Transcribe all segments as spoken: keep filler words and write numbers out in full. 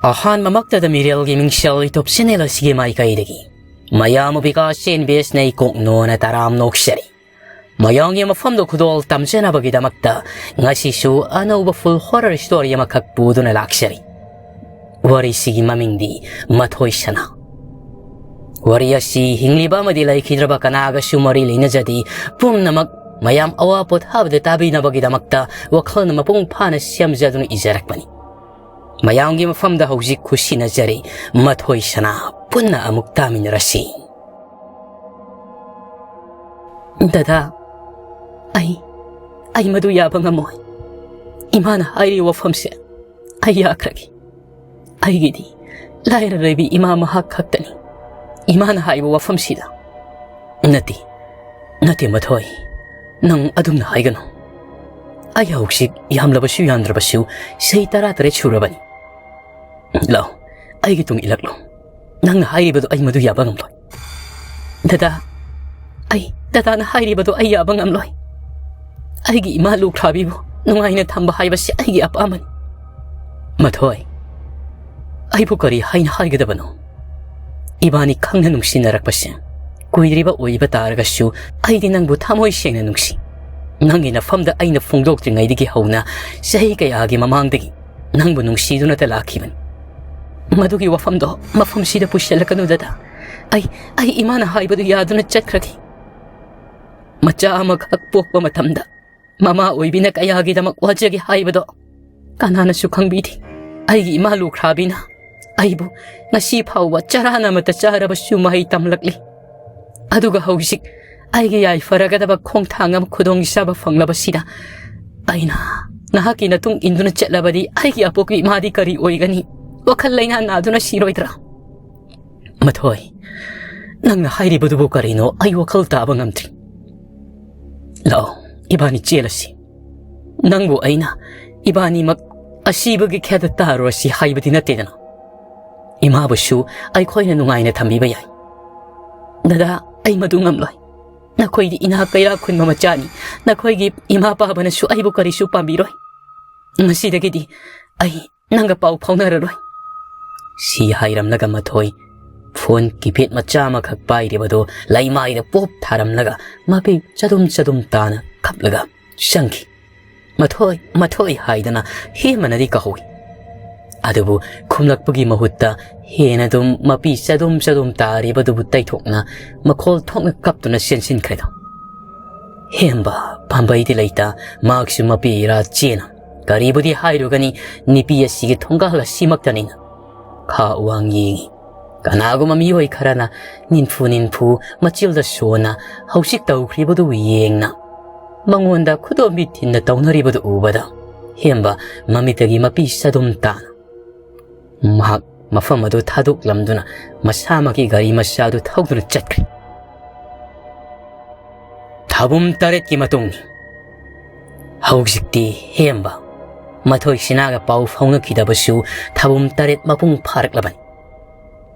ꯑꯍꯥꯟꯕꯃꯛꯇꯗ ꯃꯤꯔꯦꯜꯒꯤ ꯃꯤꯡꯁꯦꯜ YouTube channel ꯑꯁꯤꯒꯤ ꯃꯥꯏꯀꯩꯗꯒꯤ ꯃꯌꯥꯝ ꯑꯣꯐ ꯕꯤꯀꯥꯁ ꯑꯦꯟ ꯕꯤ ꯑꯦꯁ ꯅꯩꯀꯣꯛꯅꯣꯅ ꯇꯔꯥꯝꯅ ꯑꯣꯛꯆꯔꯤ꯫ ꯃꯌꯥꯝꯒꯤ ꯃꯐꯝꯗ ꯈꯨꯗꯣꯜ ꯇꯝꯖꯅꯕꯒꯤꯗꯃꯛꯇ ꯉꯁꯤꯁꯨ ꯑꯅꯧꯕ full horror story ꯑꯃꯈꯛ ꯄꯨꯗꯨꯅ ꯂꯥꯛꯆꯔꯤ꯫ ꯋꯥꯔꯤꯁꯤꯒꯤ ꯃꯃꯤꯡꯗꯤ ꯃꯊꯣꯏ ꯁꯅꯥ꯫ ꯋꯥꯔꯤ ꯑꯁꯤ ꯍꯤꯡꯂꯤꯕ ꯑꯃꯗꯤ ꯂꯩꯈꯤꯗ꯭ꯔꯕ ꯀꯅꯥꯒꯁꯨ ꯃꯔꯤ ꯂꯩꯅꯖꯗꯦ꯫ ꯄꯨꯝꯅꯃꯛ ꯃꯌꯥꯝ ꯑꯋꯥ ꯄꯣꯊꯥꯕꯗ ꯇꯥꯕꯤꯅꯕꯒꯤꯗꯃꯛꯇ ꯋꯥꯈꯜꯅ ꯃꯄꯨꯡ ꯐꯥꯅ ꯁꯦꯝꯖꯗꯨꯅ ꯏꯖꯔꯛꯄꯅꯤ꯫ ꯃꯌꯥꯝꯒꯤ ꯃꯐꯝꯗ ꯍꯧꯖꯤꯛ ꯈꯨꯠꯁꯤꯟꯅꯖꯔꯤ꯫ ꯃꯊꯣꯏ ꯁꯅꯥ, ꯄꯨꯟꯅ ꯑꯃꯨꯛ ꯇꯥꯃꯤꯟꯅꯔꯁꯤ꯫ ꯗꯗꯥ, ꯑꯩ, ꯑꯩ ꯃꯗꯨ ꯌꯥꯕ ꯉꯝꯃꯣꯏ꯫ ꯏꯃꯥꯅ ꯍꯥꯏꯔꯤꯕ ꯋꯥꯐꯝꯁꯦ ꯑꯩ ꯌꯥꯈ꯭ꯔꯒꯦ꯫ ꯑꯩꯒꯤꯗꯤ ꯂꯥꯏꯔ ꯂꯩꯕꯤ ꯏꯃꯥ ꯃꯍꯥꯛ ꯈꯛꯇꯅꯤ꯫ ꯏꯃꯥꯅ ꯍꯥꯏꯕ ꯋꯥꯐꯝꯁꯤꯗ꯫ ꯅꯠꯇꯦ, ꯅꯠꯇꯦ ꯃꯊꯣꯏ, ꯅꯪ ꯑꯗꯨꯝꯅ ꯍꯥꯏꯒꯅꯨ꯫ ꯑꯩ ꯍꯧꯖꯤꯛ ꯌꯥꯝꯂꯕꯁꯨ ꯌꯥꯝꯗ꯭ꯔꯕꯁꯨ ꯆꯍꯤ ꯇꯔꯥꯇꯔꯦꯠ ꯁꯨꯔꯕꯅꯤ꯫ ꯂꯥꯎ, ꯑꯩꯒꯤ ꯇꯨꯡ ꯏꯜꯂꯛꯂꯣ꯫ ꯅꯪꯅ ꯍꯥꯏꯔꯤꯕꯗꯨ ꯑꯩ ꯃꯗꯨ ꯌꯥꯕ ꯉꯝꯂꯣꯏ꯫ ꯗꯗꯥ, ꯑꯩ, ꯗꯗꯥꯅ ꯍꯥꯏꯔꯤꯕꯗꯨ ꯑꯩ ꯌꯥꯕ ꯉꯝꯂꯣꯏ꯫ ꯑꯩꯒꯤ ꯏꯃꯥ ꯂꯨꯈ꯭ꯔꯥꯕꯤꯕꯨ ꯅꯨꯡꯉꯥꯏꯅ ꯊꯝꯕ ꯍꯥꯏꯕꯁꯤ ꯑꯩꯒꯤ ꯑꯄꯥꯝꯕꯅꯤ꯫ ꯃꯊꯣꯏ, ꯑꯩꯕꯨ ꯀꯔꯤ ꯍꯥꯏꯅ ꯍꯥꯏꯒꯗꯕꯅꯣ? ꯏꯕꯥꯅꯤ ꯈꯪꯅ ꯅꯨꯡꯁꯤꯅꯔꯛꯄꯁꯦ ꯀꯨꯏꯗ꯭ꯔꯤꯕ ꯑꯣꯏꯕ ꯇꯥꯔꯒꯁꯨ, ꯑꯩꯗꯤ ꯅꯪꯕꯨ ꯊꯃꯣꯏ ꯁꯦꯡꯅ ꯅꯨꯡꯁꯤ꯫ ꯅꯪꯒꯤ ꯅꯐꯝꯗ ꯑꯩꯅ ꯐꯣꯡꯗꯣꯛꯇ꯭ꯔꯤꯉꯩꯗꯒꯤ ꯍꯧꯅ ꯆꯍꯤ ꯀꯌꯥꯒꯤ ꯃꯃꯥꯡꯗꯒꯤ ꯅꯪꯕꯨ ꯅꯨꯡꯁꯤꯗꯨꯅꯇ ꯂꯥꯛꯈꯤꯕꯅꯤ꯫ ꯃꯗꯨꯒꯤ ꯋꯥꯐꯝꯗꯣ ꯃꯐꯝꯁꯤꯗ ꯄꯨꯁꯤꯜꯂꯛꯀꯅꯨ ꯗꯗꯥ꯫ ꯑꯩ, ꯑꯩ ꯏꯃꯥꯅ ꯍꯥꯏꯕꯗꯨ ꯌꯥꯗꯨꯅ ꯆꯠꯈ꯭ꯔꯒꯦ꯫ ꯃꯆꯥ ꯑꯃꯈꯛ ꯄꯣꯛꯄ ꯃꯇꯝꯗ ꯃꯃꯥ ꯑꯣꯏꯕꯤꯅ ꯀꯌꯥꯒꯤꯗꯃꯛ ꯋꯥꯖꯒꯦ ꯍꯥꯏꯕꯗꯣ ꯀꯅꯥꯅꯁꯨ ꯈꯪꯕꯤꯗꯦ꯫ ꯑꯩꯒꯤ ꯏꯃꯥ ꯂꯨꯈ꯭ꯔꯥꯕꯤꯅ ꯑꯩꯕꯨ ꯉꯁꯤ ꯐꯥꯎꯕ ꯆꯔꯥꯅ ꯑꯃꯠꯇ ꯆꯥꯔꯕꯁꯨ ꯃꯍꯩ ꯇꯝꯂꯛꯂꯤ꯫ ꯑꯗꯨꯒ ꯍꯧꯖꯤꯛ ꯑꯩꯒꯤ ꯌꯥꯏꯐꯔꯒꯗꯕ ꯈꯣꯡꯊꯥꯡ ꯑꯃ ꯈꯨꯗꯣꯡꯆꯥꯕ ꯐꯪꯂꯕꯁꯤꯗ, ꯑꯩꯅ ꯅꯍꯥꯛꯀꯤ ꯅꯇꯨꯡ ꯏꯟꯗꯨꯅ ꯆꯠꯂꯕꯗꯤ ꯑꯩꯒꯤ ꯑꯄꯣꯛꯄ ꯏꯃꯥꯗꯤ ꯀꯔꯤ ꯑꯣꯏꯒꯅꯤ? ꯋꯥꯈꯜ ꯂꯩꯅꯥ ꯅꯥꯗꯨꯅ ꯁꯤꯔꯣꯏꯗ꯭ꯔꯥ? ꯃꯊꯣꯏ, ꯅꯪꯅ ꯍꯥꯏꯔꯤꯕꯗꯨꯕꯨ ꯀꯔꯤꯅꯣ? ꯑꯩ ꯋꯥꯈꯜ ꯇꯥꯕ ꯉꯝꯗ꯭ꯔꯤ꯫ ꯂꯥꯛꯑꯣ, ꯏꯕꯥꯅꯤ ꯆꯦꯜꯂꯁꯤ꯫ ꯅꯪꯕꯨ ꯑꯩꯅ ꯏꯕꯥꯅꯤꯃꯛ ꯑꯁꯤꯕꯒꯤ ꯈꯦꯗ ꯇꯥꯔꯨꯔꯁꯤ ꯍꯥꯏꯕꯗꯤ ꯅꯠꯇꯦꯗꯅ꯫ ꯏꯃꯥꯕꯨꯁꯨ ꯑꯩꯈꯣꯏꯅ ꯅꯨꯡꯉꯥꯏꯅ ꯊꯝꯕꯤꯕ ꯌꯥꯏ꯫ ꯗꯗꯥ, ꯑꯩ ꯃꯗꯨ ꯉꯝꯂꯣꯏ꯫ ꯅꯈꯣꯏꯗꯤ ꯏꯅꯥꯛ ꯀꯩꯔꯥꯛ ꯈꯨꯟꯕ ꯃꯆꯥꯅꯤ꯫ ꯅꯈꯣꯏꯒꯤ ꯏꯃꯥ ꯄꯥꯕꯅꯁꯨ ꯑꯩꯕꯨ ꯀꯔꯤꯁꯨ ꯄꯥꯝꯕꯤꯔꯣꯏ꯫ ꯉꯁꯤꯗꯒꯤꯗꯤ ꯑꯩ ꯅꯪꯒ ꯄꯥꯎ ꯐꯥꯎꯅꯔꯔꯣꯏ꯫ ꯁꯤ ꯍꯥꯏꯔꯝꯂꯒ ꯃꯊꯣꯏ ꯐꯣꯟ ꯀꯤꯄꯦꯗ ꯃꯆꯥ ꯑꯃꯈꯛ ꯄꯥꯏꯔꯤꯕꯗꯨ ꯂꯩꯃꯥꯏꯗ ꯄꯣꯞ ꯊꯥꯔꯝꯂꯒ ꯃꯄꯤ ꯆꯗꯨꯝ ꯆꯗꯨꯝ ꯇꯥꯅ ꯀꯞꯂꯒ ꯆꯪꯈꯤ꯫ "ꯃꯊꯣꯏ, ꯃꯊꯣꯏ" ꯍꯥꯏꯗꯅ ꯍꯦꯃꯅꯗꯤ ꯀꯧꯍꯧꯏ꯫ ꯑꯗꯨꯕꯨ ꯈꯨꯝꯂꯛꯄꯒꯤ ꯃꯍꯨꯠꯇ ꯍꯦꯅ ꯑꯗꯨꯝ ꯃꯄꯤ ꯆꯗꯨꯝ ꯆꯗꯨꯝ ꯇꯥꯔꯤꯕꯗꯨꯕꯨ ꯇꯩꯊꯣꯛꯅ ꯃꯈꯣꯜ ꯊꯣꯛꯅ ꯀꯞꯇꯨꯅ ꯆꯦꯟꯁꯤꯟꯈ꯭ꯔꯦꯗꯣ꯫ ꯍꯦꯝꯕ ꯄꯥꯝꯕꯩꯗꯤ ꯂꯩꯇ, ꯃꯍꯥꯛꯁꯨ ꯃꯄꯤ ꯏꯔꯥ ꯆꯦꯅ꯫ ꯀꯔꯤꯕꯨꯗꯤ ꯍꯥꯏꯔꯨꯒꯅꯤ, ꯅꯨꯄꯤ ꯑꯁꯤꯒꯤ ꯊꯣꯡꯒꯥꯜ ꯑꯁꯤꯃꯛꯇꯅꯤꯅ꯫ ꯈꯥ ꯋꯥꯡ ꯌꯦꯡꯏ꯫ ꯀꯅꯥꯒꯨꯝꯕ ꯃꯤꯑꯣꯏ ꯈꯔꯅ ꯅꯤꯟꯐꯨ ꯅꯤꯟꯐꯨ ꯃꯆꯤꯜꯗ ꯁꯣꯟꯅ ꯍꯧꯖꯤꯛ ꯇꯧꯈ꯭ꯔꯤꯕꯗꯨ ꯌꯦꯡꯅ ꯃꯉꯣꯟꯗ ꯈꯨꯗꯣꯝꯕꯤ ꯊꯤꯟꯅ ꯇꯧꯅꯔꯤꯕꯗꯨ ꯎꯕꯗ ꯍꯦꯝꯕ ꯃꯃꯤꯠꯇꯒꯤ ꯃꯄꯤ ꯆꯗꯨꯝ ꯇꯥꯅ ꯃꯍꯥꯛ ꯃꯐꯝ ꯑꯗꯨ ꯊꯥꯗꯣꯛꯂꯝꯗꯨꯅ ꯃꯁꯥꯃꯛꯀꯤ ꯒꯥꯔꯤ ꯃꯆꯥꯗꯨ ꯊꯧꯗꯨꯅ ꯆꯠꯈ꯭ꯔꯦ꯫ ꯊꯥꯕꯨꯝ ꯇꯔꯦꯠꯀꯤ ꯃꯇꯨꯡꯅꯤ꯫ ꯍꯧꯖꯤꯛꯇꯤ ꯍꯦꯝꯕ ꯃꯊꯣꯏ ꯁꯤꯅꯥꯒ ꯄꯥꯎ ꯐꯥꯎꯅꯈꯤꯗꯕꯁꯨ ꯊꯥꯕꯨꯝ ꯇꯔꯦꯠ ꯃꯄꯨꯡ ꯐꯥꯔꯛꯂꯕꯅꯤ꯫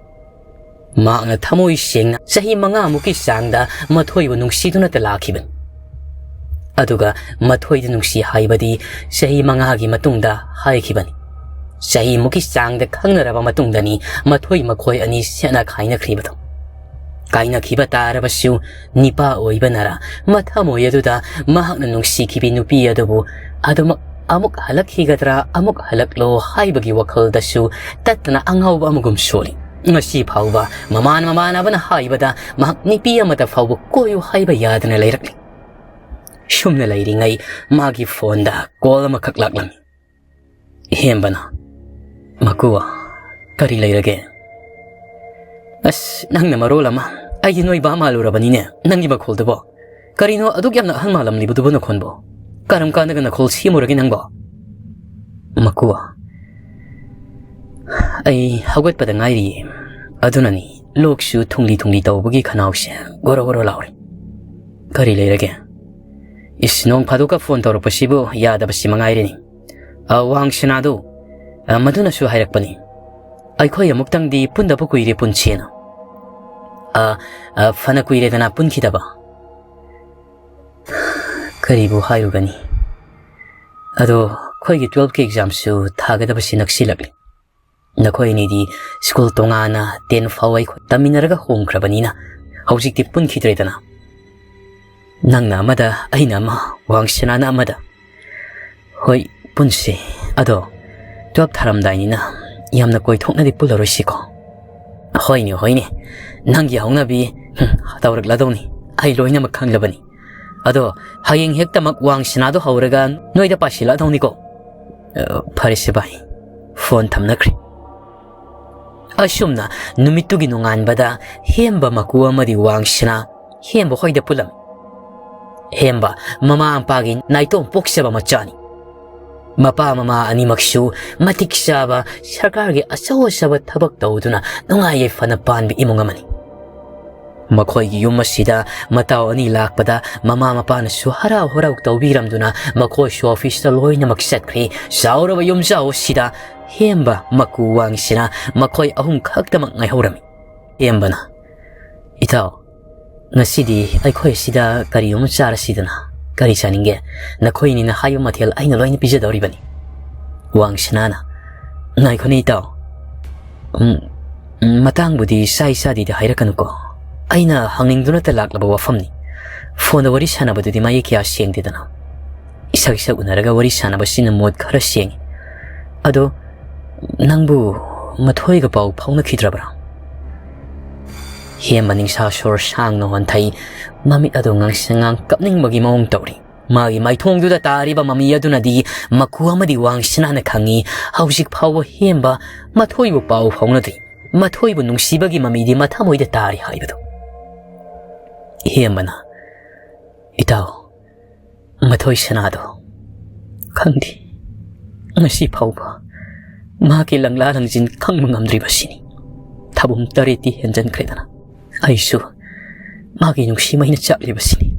ꯃꯍꯥꯛꯅ ꯊꯃꯣꯏ ꯁꯦꯡꯅ ꯆꯍꯤ ꯃꯉꯥꯃꯨꯛꯀꯤ ꯆꯥꯡꯗ ꯃꯊꯣꯏꯕꯨ ꯅꯨꯡꯁꯤꯗꯨꯅꯇ ꯂꯥꯛꯈꯤꯕꯅꯤ꯫ ꯑꯗꯨꯒ ꯃꯊꯣꯏꯗ ꯅꯨꯡꯁꯤ ꯍꯥꯏꯕꯗꯤ ꯆꯍꯤ ꯃꯉꯥꯒꯤ ꯃꯇꯨꯡꯗ ꯍꯥꯏꯈꯤꯕꯅꯤ꯫ ꯆꯍꯤꯃꯨꯛꯀꯤ ꯆꯥꯡꯗ ꯈꯪꯅꯔꯕ ꯃꯇꯨꯡꯗꯅꯤ ꯃꯊꯣꯏ ꯃꯈꯣꯏ ꯑꯅꯤ ꯁꯦꯠꯅ ꯈꯥꯏꯅꯈ꯭ꯔꯤꯕꯗꯣ꯫ ꯀꯥꯏꯅꯈꯤꯕ ꯇꯥꯔꯕꯁꯨ ꯅꯤꯄꯥ ꯑꯣꯏꯕꯅꯔ ꯃꯊꯃꯣꯏ ꯑꯗꯨꯗ ꯃꯍꯥꯛꯅ ꯅꯨꯡꯁꯤꯈꯤꯕꯤ ꯅꯨꯄꯤ ꯑꯗꯨꯕꯨ ꯑꯗꯨꯃꯛ ꯑꯃꯨꯛ ꯍꯜꯂꯛꯈꯤꯒꯗ꯭ꯔꯥ, ꯑꯃꯨꯛ ꯍꯜꯂꯛꯂꯣ ꯍꯥꯏꯕꯒꯤ ꯋꯥꯈꯜꯗꯁꯨ ꯇꯠꯇꯅ ꯑꯉꯥꯎꯕ ꯑꯃꯒꯨꯝ ꯁꯣꯜꯂꯤ꯫ ꯉꯁꯤ ꯐꯥꯎꯕ ꯃꯃꯥꯟ ꯃꯃꯥꯟꯅꯕꯅ ꯍꯥꯏꯕꯗ ꯃꯍꯥꯛ ꯅꯨꯄꯤ ꯑꯃꯗ ꯐꯥꯎꯕ ꯀꯣꯏꯌꯨ ꯍꯥꯏꯕ ꯌꯥꯗꯅ ꯂꯩꯔꯛꯂꯤ꯫ ꯁꯨꯝꯅ ꯂꯩꯔꯤꯉꯩ ꯃꯥꯒꯤ ꯐꯣꯟꯗ ꯀꯣꯜ ꯑꯃꯈꯛ ꯂꯥꯛꯂꯝꯃꯤ꯫ ꯍꯦꯝꯕꯅ, "ꯃꯀꯨ, ꯀꯔꯤ ꯂꯩꯔꯒꯦ?" "ꯑꯁ, ꯅꯪꯅ ꯃꯔꯣꯜ ꯑꯃ, ꯑꯩꯗꯤ ꯅꯣꯏ ꯕꯥ ꯃꯥꯜꯂꯨꯔꯕꯅꯤꯅꯦ, ꯅꯪꯒꯤ ꯃꯈꯣꯜꯗꯨꯕꯣ꯫ ꯀꯔꯤꯅꯣ ꯑꯗꯨꯛ ꯌꯥꯝꯅ ꯑꯍꯜ ꯃꯥꯜꯂꯝꯂꯤꯕꯗꯨꯕꯨ ꯅꯈꯣꯟꯕꯣ? ꯀꯔꯝ ꯀꯥꯟꯗꯒ ꯅꯈꯣꯜ ꯁꯦꯝꯃꯨꯔꯒꯦ ꯅꯪꯕꯣ?" "ꯃꯀꯨ, ꯑꯩ ꯍꯧꯒꯠꯄꯗ ꯉꯥꯏꯔꯤꯌꯦ, ꯑꯗꯨꯅꯅꯤ ꯂꯣꯛꯁꯨ ꯊꯨꯡꯂꯤ ꯊꯨꯡꯂꯤ ꯇꯧꯕꯒꯤ ꯈꯅꯥꯎꯁꯦ ꯒꯣꯔꯣ ꯒꯣꯔꯣ ꯂꯥꯎꯔꯤ꯫ ꯀꯔꯤ ꯂꯩꯔꯒꯦ? ꯏꯁ, ꯅꯣꯡ ꯐꯥꯗꯣꯛꯀ ꯐꯣꯟ ꯇꯧꯔꯛꯄꯁꯤꯕꯨ ꯌꯥꯗꯕꯁꯤ ꯃꯉꯥꯏꯔꯦꯅꯦ꯫ ꯑ, ꯋꯥꯡ ꯁꯅꯥꯗꯨ, ꯑ, ꯃꯗꯨꯅꯁꯨ ꯍꯥꯏꯔꯛꯄꯅꯤ, ꯑꯩꯈꯣꯏ ꯑꯃꯨꯛꯇꯪꯗꯤ ꯄꯨꯟꯗꯕ ꯀꯨꯏꯔꯦ, ꯄꯨꯟꯁꯦꯅ꯫ ꯑ, ꯑ, ꯐꯅ ꯀꯨꯏꯔꯦꯗꯅ ꯄꯨꯟꯈꯤꯗꯕ꯫ ꯀꯔꯤꯕꯨ ꯍꯥꯏꯔꯨꯒꯅꯤ? ꯑꯗꯣ ꯑꯩꯈꯣꯏꯒꯤ ꯇꯨꯋꯦꯜꯐꯀꯤ ꯑꯦꯛꯖꯥꯝꯁꯨ ꯊꯥꯒꯗꯕꯁꯤ ꯅꯛꯁꯤꯜꯂꯛꯂꯤ꯫ ꯅꯈꯣꯏ ꯑꯅꯤꯗꯤ ꯁ꯭ꯀꯨꯜ ꯇꯣꯉꯥꯟꯅ ten ꯐꯥꯎ ꯑꯩꯈꯣꯏ ꯇꯝꯃꯤꯟꯅꯔꯒ ꯍꯣꯡꯈ꯭ꯔꯕꯅꯤꯅ ꯍꯧꯖꯤꯛꯇꯤ ꯄꯨꯟꯈꯤꯗ꯭ꯔꯦꯗꯅ꯫ ꯅꯪꯅ ꯑꯃꯗ, ꯑꯩꯅ ꯑꯃ, ꯋꯥꯡꯁꯅꯥꯅ ꯑꯃꯗ꯫ ꯍꯣꯏ, ꯄꯨꯟꯁꯤ꯫ ꯑꯗꯣ twelve ꯊꯥꯔꯝꯗꯥꯏꯅꯤꯅ ꯌꯥꯝꯅ ꯀꯣꯏꯊꯣꯛꯅꯗꯤ ꯄꯨꯜꯂꯔꯣꯏꯁꯤꯀꯣ? ꯍꯣꯏꯅꯦ, ꯍꯣꯏꯅꯦ, ꯅꯪꯒꯤ ꯍꯧꯅꯕꯤ꯫ ꯍꯨꯝ, ꯇꯧꯔꯛꯂꯗꯧꯅꯤ꯫ ꯑꯩ ꯂꯣꯏꯅꯃꯛ ꯈꯪꯂꯕꯅꯤ꯫ ꯑꯗꯣ ꯍꯌꯦꯡ ꯍꯦꯛꯇꯃꯛ ꯋꯥꯡꯁꯅꯥꯗꯣ ꯍꯧꯔꯒ ꯅꯣꯏꯗ ꯄꯥꯏꯁꯤꯜꯂꯛꯑꯗꯧꯅꯤꯀꯣ꯫ ꯑ, ꯐꯔꯦꯁꯦ ꯚꯥꯏ, ꯐꯣꯟ ꯊꯝꯅꯈ꯭ꯔꯦ꯫ ꯑꯁꯨꯝꯅ ꯅꯨꯃꯤꯠꯇꯨꯒꯤ ꯅꯣꯡꯉꯥꯟꯕꯗ ꯍꯦꯝꯕ ꯃꯀꯨ ꯑꯃꯗꯤ ꯋꯥꯡꯁꯅꯥ ꯍꯦꯝꯕ ꯍꯣꯏꯗ ꯄꯨꯜꯂꯝꯃꯤ꯫ ꯍꯦꯝꯕ ꯃꯃꯥ ꯃꯄꯥꯒꯤ ꯅꯥꯏꯇꯣꯝ ꯄꯣꯛꯆꯕ ꯃꯆꯥꯅꯤ꯫ ꯃꯄꯥ ꯃꯃꯥ ꯑꯅꯤꯃꯛꯁꯨ ꯃꯇꯤꯛ ꯆꯥꯕ ꯁꯔꯀꯥꯔꯒꯤ ꯑꯆꯧ ꯑꯆꯧꯕ ꯊꯕꯛ ꯇꯧꯗꯨꯅ ꯅꯨꯡꯉꯥꯏ ꯌꯥꯏꯐꯅ ꯄꯥꯟꯕ ꯏꯃꯨꯡ ꯑꯃꯅꯤ꯫ ꯃꯈꯣꯏꯒꯤ ꯌꯨꯝ ꯑꯁꯤꯗ ꯃꯇꯥꯎ ꯑꯅꯤ ꯂꯥꯛꯄꯗ ꯃꯃꯥ ꯃꯄꯥꯅꯁꯨ ꯍꯔꯥꯎ ꯍꯔꯥꯎ ꯇꯧꯕꯤꯔꯝꯗꯨꯅ ꯃꯈꯣꯏꯁꯨ ꯑꯣꯐꯤꯁꯇ ꯂꯣꯏꯅꯃꯛ ꯆꯠꯈ꯭ꯔꯤ꯫ ꯆꯥꯎꯔꯕ ꯌꯨꯝꯖꯥꯎ ꯑꯁꯤꯗ ꯍꯦꯝꯕ ꯃꯀꯨ ꯋꯥꯡꯁꯅꯥ ꯃꯈꯣꯏ ꯑꯍꯨꯝ ꯈꯛꯇꯃꯛ ꯉꯥꯏꯍꯧꯔꯝꯃꯤ꯫ ꯍꯦꯝꯕꯅ, "ꯏꯇꯥꯎ, ꯉꯁꯤꯗꯤ ꯑꯩꯈꯣꯏ ꯑꯁꯤꯗ ꯀꯔꯤꯒꯨꯝꯕ ꯆꯥꯔꯁꯤꯗꯅ꯫ ꯀꯔꯤ ꯆꯥꯅꯤꯡꯒꯦ? ꯅꯈꯣꯏꯅꯤꯅ ꯍꯥꯏꯕ ꯃꯊꯦꯜ ꯑꯩꯅ ꯂꯣꯏꯅ ꯄꯤꯖꯗꯧꯔꯤꯕꯅꯤ꯫" ꯋꯥꯡꯁꯅꯥꯅ, "ꯉꯥꯏꯈꯣꯅꯦ ꯏꯇꯥꯎ꯫ ꯎꯝ, ꯎꯝ, ꯃꯇꯥꯡꯕꯨꯗꯤ ꯆꯥꯏ ꯆꯥꯗꯦꯗꯤ ꯍꯥꯏꯔꯛꯀꯅꯨꯀꯣ꯫ ꯑꯩꯅ ꯍꯪꯅꯤꯡꯗꯨꯅꯇ ꯂꯥꯛꯂꯕ ꯋꯥꯐꯝꯅꯤ꯫ ꯐꯣꯟꯗ ꯋꯥꯔꯤ ꯁꯥꯟꯅꯕꯗꯨꯗꯤ ꯃꯌꯦꯛ ꯀꯌꯥ ꯁꯦꯡꯗꯦꯗꯅ꯫ ꯏꯁꯛ ꯏꯁꯛ ꯎꯅꯔꯒ ꯋꯥꯔꯤ ꯁꯥꯟꯅꯕꯁꯤꯅ ꯃꯣꯠ ꯈꯔ ꯁꯦꯡꯉꯤ꯫ ꯑꯗꯣ ꯅꯪꯕꯨ ꯃꯊꯣꯏꯒ ꯄꯥꯎ ꯐꯥꯎꯅꯈꯤꯗ꯭ꯔꯕ꯭ꯔꯥ?" ꯍꯦꯝꯕ ꯅꯤꯡꯁꯥ ꯁꯣꯔ ꯁꯥꯡꯅ ꯍꯣꯟꯊꯩ꯫ ꯃꯃꯤꯠ ꯑꯗꯨ ꯉꯥꯡꯁꯪ ꯉꯥꯡ ꯀꯞꯅꯤꯡꯕꯒꯤ ꯃꯑꯣꯡ ꯇꯧꯔꯤ꯫ ꯃꯥꯒꯤ ꯃꯥꯏꯊꯣꯡꯗꯨꯗ ꯇꯥꯔꯤꯕ ꯃꯃꯤ ꯑꯗꯨꯅꯗꯤ ꯃꯀꯨ ꯑꯃꯗꯤ ꯋꯥꯡꯁꯅꯥꯅ ꯈꯪꯉꯤ꯫ ꯍꯧꯖꯤꯛ ꯐꯥꯎꯕ ꯍꯦꯝꯕ ꯃꯊꯣꯏꯕꯨ ꯄꯥꯎ ꯐꯥꯎꯅꯗ꯭ꯔꯤ꯫ ꯃꯊꯣꯏꯕꯨ ꯅꯨꯡꯁꯤꯕꯒꯤ ꯃꯃꯤꯗꯤ ꯃꯊꯃꯣꯏꯗ ꯇꯥꯔꯤ ꯍꯥꯏꯕꯗꯨ꯫ ꯍꯦꯝꯕꯅ, "ꯏꯇꯥꯎ, ꯃꯊꯣꯏ ꯁꯅꯥꯗꯣ ꯈꯪꯗꯦ꯫ ꯉꯁꯤ ꯐꯥꯎꯕ ꯃꯍꯥꯛꯀꯤ ꯂꯪꯂꯥ ꯂꯪꯖꯤꯟ ꯈꯪꯕ ꯉꯝꯗ꯭ꯔꯤꯕꯁꯤꯅꯤ꯫ ꯊꯥꯕꯨꯝ ꯇꯔꯦꯠꯇꯤ ꯍꯦꯟꯖꯟꯈ꯭ꯔꯦꯗꯅ꯫ ꯑꯩꯁꯨ ꯃꯥꯒꯤ ꯅꯨꯡꯁꯤ ꯃꯩꯅ ꯆꯥꯛꯂꯤꯕꯁꯤꯅꯤ꯫"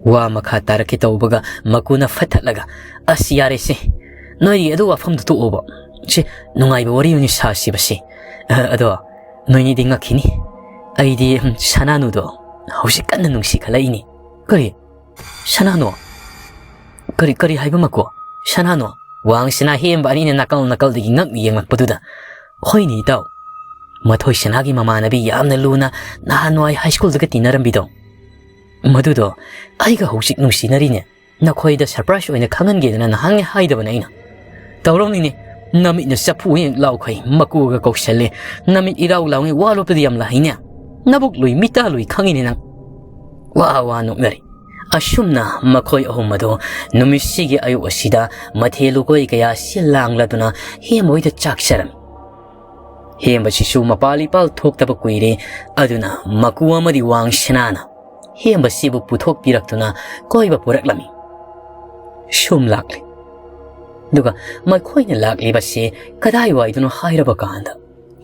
ꯋꯥ ꯃꯈꯥ ꯇꯥꯔꯛꯀꯦ ꯇꯧꯕꯒ ꯃꯀꯨꯅ ꯐꯠꯊꯠꯂꯒ, "ꯑꯁ, ꯌꯥꯔꯦꯁꯦ꯫ ꯅꯣꯏꯒꯤ ꯑꯗꯨ ꯋꯥꯐꯝꯗꯨ ꯇꯣꯛꯑꯣꯕ꯫ ꯁꯦ, ꯅꯨꯡꯉꯥꯏꯕ ꯋꯥꯔꯤ ꯑꯣꯏꯅ ꯁꯥꯁꯤꯕꯁꯦ꯫ ꯑ, ꯑꯗꯣ ꯅꯣꯏꯅꯤꯗꯤ ꯉꯛꯈꯤꯅꯤ꯫ ꯑꯩꯗꯤ, ꯎꯝ, ꯁꯅꯥꯅꯨꯗꯣ ꯍꯧꯖꯤꯛ ꯀꯟꯅ ꯅꯨꯡꯁꯤꯈꯠꯂꯛꯏꯅꯤ꯫" "ꯀꯔꯤ? ꯁꯅꯥꯅꯨ? ꯀꯔꯤ, ꯀꯔꯤ ꯍꯥꯏꯕ ꯃꯀꯨ? ꯁꯅꯥꯅꯨ?" ꯋꯥꯡꯁꯅꯥ ꯍꯦꯝꯕ ꯑꯅꯤꯅ ꯅꯥꯀꯜ ꯅꯥꯀꯜꯗꯒꯤ ꯉꯛꯅ ꯌꯦꯡꯂꯛꯄꯗꯨꯗ, "ꯍꯣꯏꯅꯦ ꯏꯇꯥꯎ, ꯃꯊꯣꯏꯁꯅꯥꯒꯤ ꯃꯃꯥꯟꯅꯕꯤ ꯌꯥꯝꯅ ꯂꯨꯅ ꯅꯍꯥꯟꯋꯥꯏ ꯍꯥꯏ ꯁ꯭ꯀꯨꯜꯗꯒ ꯇꯤꯟꯅꯔꯝꯕꯤꯗꯣ, ꯃꯗꯨꯗꯣ ꯑꯩꯒ ꯍꯧꯖꯤꯛ ꯅꯨꯡꯁꯤꯅꯔꯤꯅꯦ꯫ ꯅꯈꯣꯏꯗ ꯁꯔꯄ꯭ꯔꯥꯏꯖ ꯑꯣꯏꯅ ꯈꯪꯍꯟꯒꯦꯗꯅ ꯅꯍꯥꯟꯉꯩ ꯍꯥꯏꯗꯕꯅꯦ ꯑꯩꯅ꯫ ꯇꯧꯔꯝꯅꯤꯅꯦ, ꯅꯃꯤꯠꯅ ꯆꯐꯨ ꯍꯦꯛ ꯂꯥꯎꯈꯩ ꯃꯀꯨꯒ ꯀꯧꯁꯜꯂꯦ, ꯅꯃꯤꯠ ꯏꯔꯥꯎ ꯂꯥꯎꯉꯩ ꯋꯥ ꯂꯣꯠꯄꯗꯤ ꯌꯥꯝ ꯂꯥꯏꯅꯦ꯫ ꯅꯕꯨꯛ ꯂꯨꯏ ꯃꯤꯇꯥ ꯂꯨꯏ ꯈꯪꯉꯤꯅꯦ ꯅꯪ"꯫ ꯋꯥ ꯋꯥ ꯅꯣꯛꯅꯔꯤ꯫ ꯑꯁꯨꯝꯅ ꯃꯈꯣꯏ ꯑꯍꯨꯝ ꯑꯗꯨ ꯅꯨꯃꯤꯠꯁꯤꯒꯤ ꯑꯌꯨꯛ ꯑꯁꯤꯗ ꯃꯊꯦꯜ ꯂꯨꯀꯣꯏ ꯀꯌꯥ ꯁꯤꯜ ꯂꯥꯡꯂꯗꯨꯅ ꯍꯦꯝꯕ ꯍꯣꯏꯗ ꯆꯥꯛ ꯆꯥꯔꯝꯃꯤ꯫ ꯍꯦꯝꯕꯁꯤꯁꯨ ꯃꯄꯥꯜ ꯏꯄꯥꯜ ꯊꯣꯛꯇꯕ ꯀꯨꯏꯔꯦ, ꯑꯗꯨꯅ ꯃꯀꯨ ꯑꯃꯗꯤ ꯋꯥꯡꯁꯅꯥꯅ ꯍꯦꯝꯕꯁꯤꯕꯨ ꯄꯨꯊꯣꯛꯄꯤꯔꯛꯇꯨꯅ ꯀꯣꯏꯕ ꯄꯨꯔꯛꯂꯝꯃꯤ꯫ ꯁꯨꯝ ꯂꯥꯛꯂꯤ꯫ ꯑꯗꯨꯒ ꯃꯈꯣꯏꯅ ꯂꯥꯛꯂꯤꯕꯁꯤ ꯀꯗꯥꯏꯋꯥꯏꯗꯅꯣ ꯍꯥꯏꯔꯕ ꯀꯥꯟꯗ,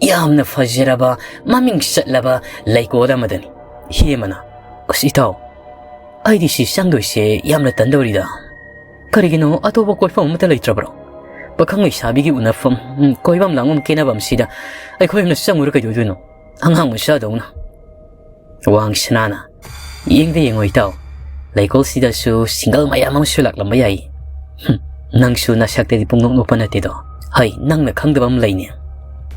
ꯌꯥꯝꯅ ꯐꯖꯔꯕ, ꯃꯃꯤꯡ ꯆꯠꯂꯕ ꯂꯩꯀꯣꯜ ꯑꯃꯗꯅꯤ꯫ ꯍꯦꯃꯅ, "ꯑꯁ ꯏꯇꯥꯎ, ꯑꯩꯗꯤ ꯁꯤ ꯆꯪꯗꯣꯏꯁꯦ ꯌꯥꯝꯅ ꯇꯟꯗꯧꯔꯤꯗ꯫ ꯀꯔꯤꯒꯤꯅꯣ, ꯑꯇꯣꯞꯄ ꯀꯣꯏꯐꯝ ꯑꯃꯠꯇ ꯂꯩꯇ꯭ꯔꯕ꯭ꯔꯣ? ꯄꯥꯈꯪ ꯂꯩꯁꯥꯕꯤꯒꯤ ꯎꯅꯐꯝ, ꯎꯝ, ꯀꯣꯏꯐꯝ ꯂꯥꯡꯐꯝ ꯈꯦꯠꯅꯕ ꯑꯃꯁꯤꯗ ꯑꯩꯈꯣꯏ ꯑꯃꯅ ꯆꯪꯉꯨꯔ ꯀꯩꯗꯧꯗꯣꯏꯅꯣ? ꯑꯉꯥꯡ ꯃꯆꯥꯗꯧꯅ"꯫ ꯋꯥꯡ ꯁꯅꯥꯅ, "ꯌꯦꯡꯗ ꯌꯦꯡꯉꯣ ꯏꯇꯥꯎ, ꯂꯩꯀꯣꯜꯁꯤꯗꯁꯨ ꯁꯤꯡꯒꯜ ꯃꯌꯥꯝ ꯑꯃꯁꯨ ꯂꯥꯛꯂꯝꯕ ꯌꯥꯏ꯫ ꯍꯨꯝ, ꯅꯪꯁꯨ ꯅꯁꯛꯇꯗꯤ ꯄꯨꯡꯅꯣꯛ ꯅꯣꯛꯄ ꯅꯠꯇꯦꯗꯣ꯫ ꯍꯩ, ꯅꯪꯅ ꯈꯪꯗꯕ ꯑꯃ ꯂꯩꯅꯦ꯫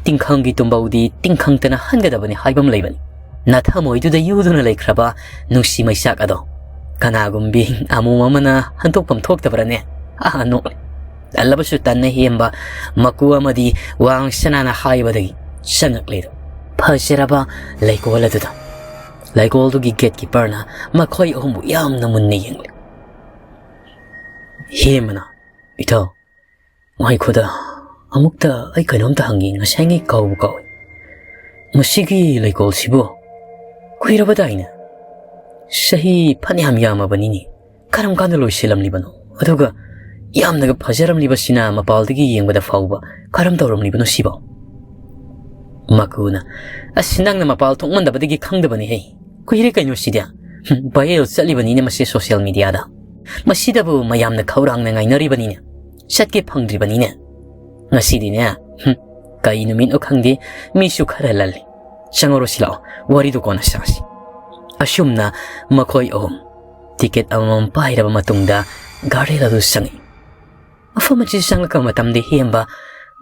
ꯇꯤꯡꯈꯪꯒꯤ ꯇꯨꯝꯕꯧꯗꯤ ꯇꯤꯡꯈꯪꯇꯅ ꯍꯟꯒꯗꯕꯅꯤ ꯍꯥꯏꯕ ꯑꯃ ꯂꯩꯕꯅꯤ꯫ ꯅꯊꯃꯣꯏꯗꯨꯗ ꯌꯨꯗꯨꯅ ꯂꯩꯈ꯭ꯔꯕ ꯅꯨꯡꯁꯤ ꯃꯩꯆꯥꯛ ꯑꯗꯣ ꯀꯅꯥꯒꯨꯝꯕꯤ ꯑꯃꯣꯝ ꯑꯃꯅ ꯍꯟꯗꯣꯛꯐꯝ ꯊꯣꯛꯇꯕ꯭ꯔꯅꯦ?" ꯑꯥ, ꯅꯣꯛꯂꯦ꯫ ꯇꯜꯂꯕꯁꯨ ꯇꯟꯅ ꯍꯦꯝꯕ ꯃꯀꯨ ꯑꯃꯗꯤ ꯋꯥꯡ ꯁꯅꯥꯅ ꯍꯥꯏꯕꯗꯒꯤ ꯆꯪꯉꯛꯂꯦꯗꯣ꯫ ꯐꯖꯔꯕ ꯂꯩꯀꯣꯜ ꯑꯗꯨꯗ꯫ ꯂꯩꯀꯣꯜꯗꯨꯒꯤ ꯒꯦꯠꯀꯤꯄꯔꯅ ꯃꯈꯣꯏ ꯑꯍꯨꯝꯕꯨ ꯌꯥꯝꯅ ꯃꯨꯟꯅ ꯌꯦꯡꯂꯤ꯫ ꯍꯦꯃꯅ, "ꯏꯇꯥꯎ, ꯉꯥꯏꯈꯣꯗ, ꯑꯃꯨꯛꯇ ꯑꯩ ꯀꯩꯅꯣꯝꯇ ꯍꯪꯒꯦ, ꯉꯁꯥꯏꯉꯩ ꯀꯥꯎꯕꯨ ꯀꯥꯎꯏ꯫ ꯃꯁꯤꯒꯤ ꯂꯩꯀꯣꯜꯁꯤꯕꯨ ꯀꯨꯏꯔꯕꯗꯥꯏꯅꯦ? ꯆꯍꯤ ꯐꯅꯌꯥꯝ ꯌꯥꯝꯃꯕꯅꯤꯅꯦ꯫ ꯀꯔꯝ ꯀꯥꯟꯗ ꯂꯣꯏꯁꯤꯜꯂꯝꯂꯤꯕꯅꯣ? ꯑꯗꯨꯒ ꯌꯥꯝꯅꯒ ꯐꯖꯔꯝꯂꯤꯕꯁꯤꯅ ꯃꯄꯥꯜꯗꯒꯤ ꯌꯦꯡꯕꯗ ꯐꯥꯎꯕ ꯀꯔꯝ ꯇꯧꯔꯝꯂꯤꯕꯅꯣ ꯁꯤꯕꯣ?" ꯃꯀꯨꯅ, "ꯑꯁ, ꯅꯪꯅ ꯃꯄꯥꯜ ꯊꯣꯛꯃꯟꯗꯕꯗꯒꯤ ꯈꯪꯗꯕꯅꯤꯍꯦ꯫ ꯀꯨꯏꯔꯦ ꯀꯩꯅꯣ ꯁꯤꯗꯤ꯫ ꯍꯨꯝ, ꯚꯥꯏꯔꯦꯜ ꯆꯠꯂꯤꯕꯅꯤꯅꯦ ꯃꯁꯤ ꯁꯣꯁꯤꯌꯦꯜ ꯃꯤꯗꯤꯌꯥꯗ꯫ ꯃꯁꯤꯗꯕꯨ ꯃꯌꯥꯝꯅ ꯈꯧꯔꯥꯡꯅ ꯉꯥꯏꯅꯔꯤꯕꯅꯤꯅꯦ꯫ ꯆꯠꯀꯦ ꯐꯪꯗ꯭ꯔꯤꯕꯅꯤꯅꯦ꯫ ꯉꯁꯤꯗꯤꯅꯦ, ꯍꯨꯝ, ꯀꯩ ꯅꯨꯃꯤꯠꯅꯣ ꯈꯪꯗꯦ, ꯃꯤꯁꯨ ꯈꯔ ꯂꯜꯂꯤ꯫ ꯆꯪꯍꯧꯔꯁꯤ ꯂꯥꯛꯑꯣ, ꯋꯥꯔꯤꯗꯨ ꯀꯣꯟꯅ ꯁꯥꯁꯤ"꯫ ꯑꯁꯨꯝꯅ ꯃꯈꯣꯏ ꯑꯍꯨꯝ ꯇꯤꯀꯦꯠ ꯑꯃꯃꯝ ꯄꯥꯏꯔꯕ ꯃꯇꯨꯡꯗ ꯒꯥꯔꯗꯦꯟ ꯑꯗꯨ ꯆꯪꯉꯤ꯫ ꯃꯐꯝ ꯑꯁꯤꯗ ꯆꯪꯂꯛꯄ ꯃꯇꯝꯗ ꯍꯦꯝꯕ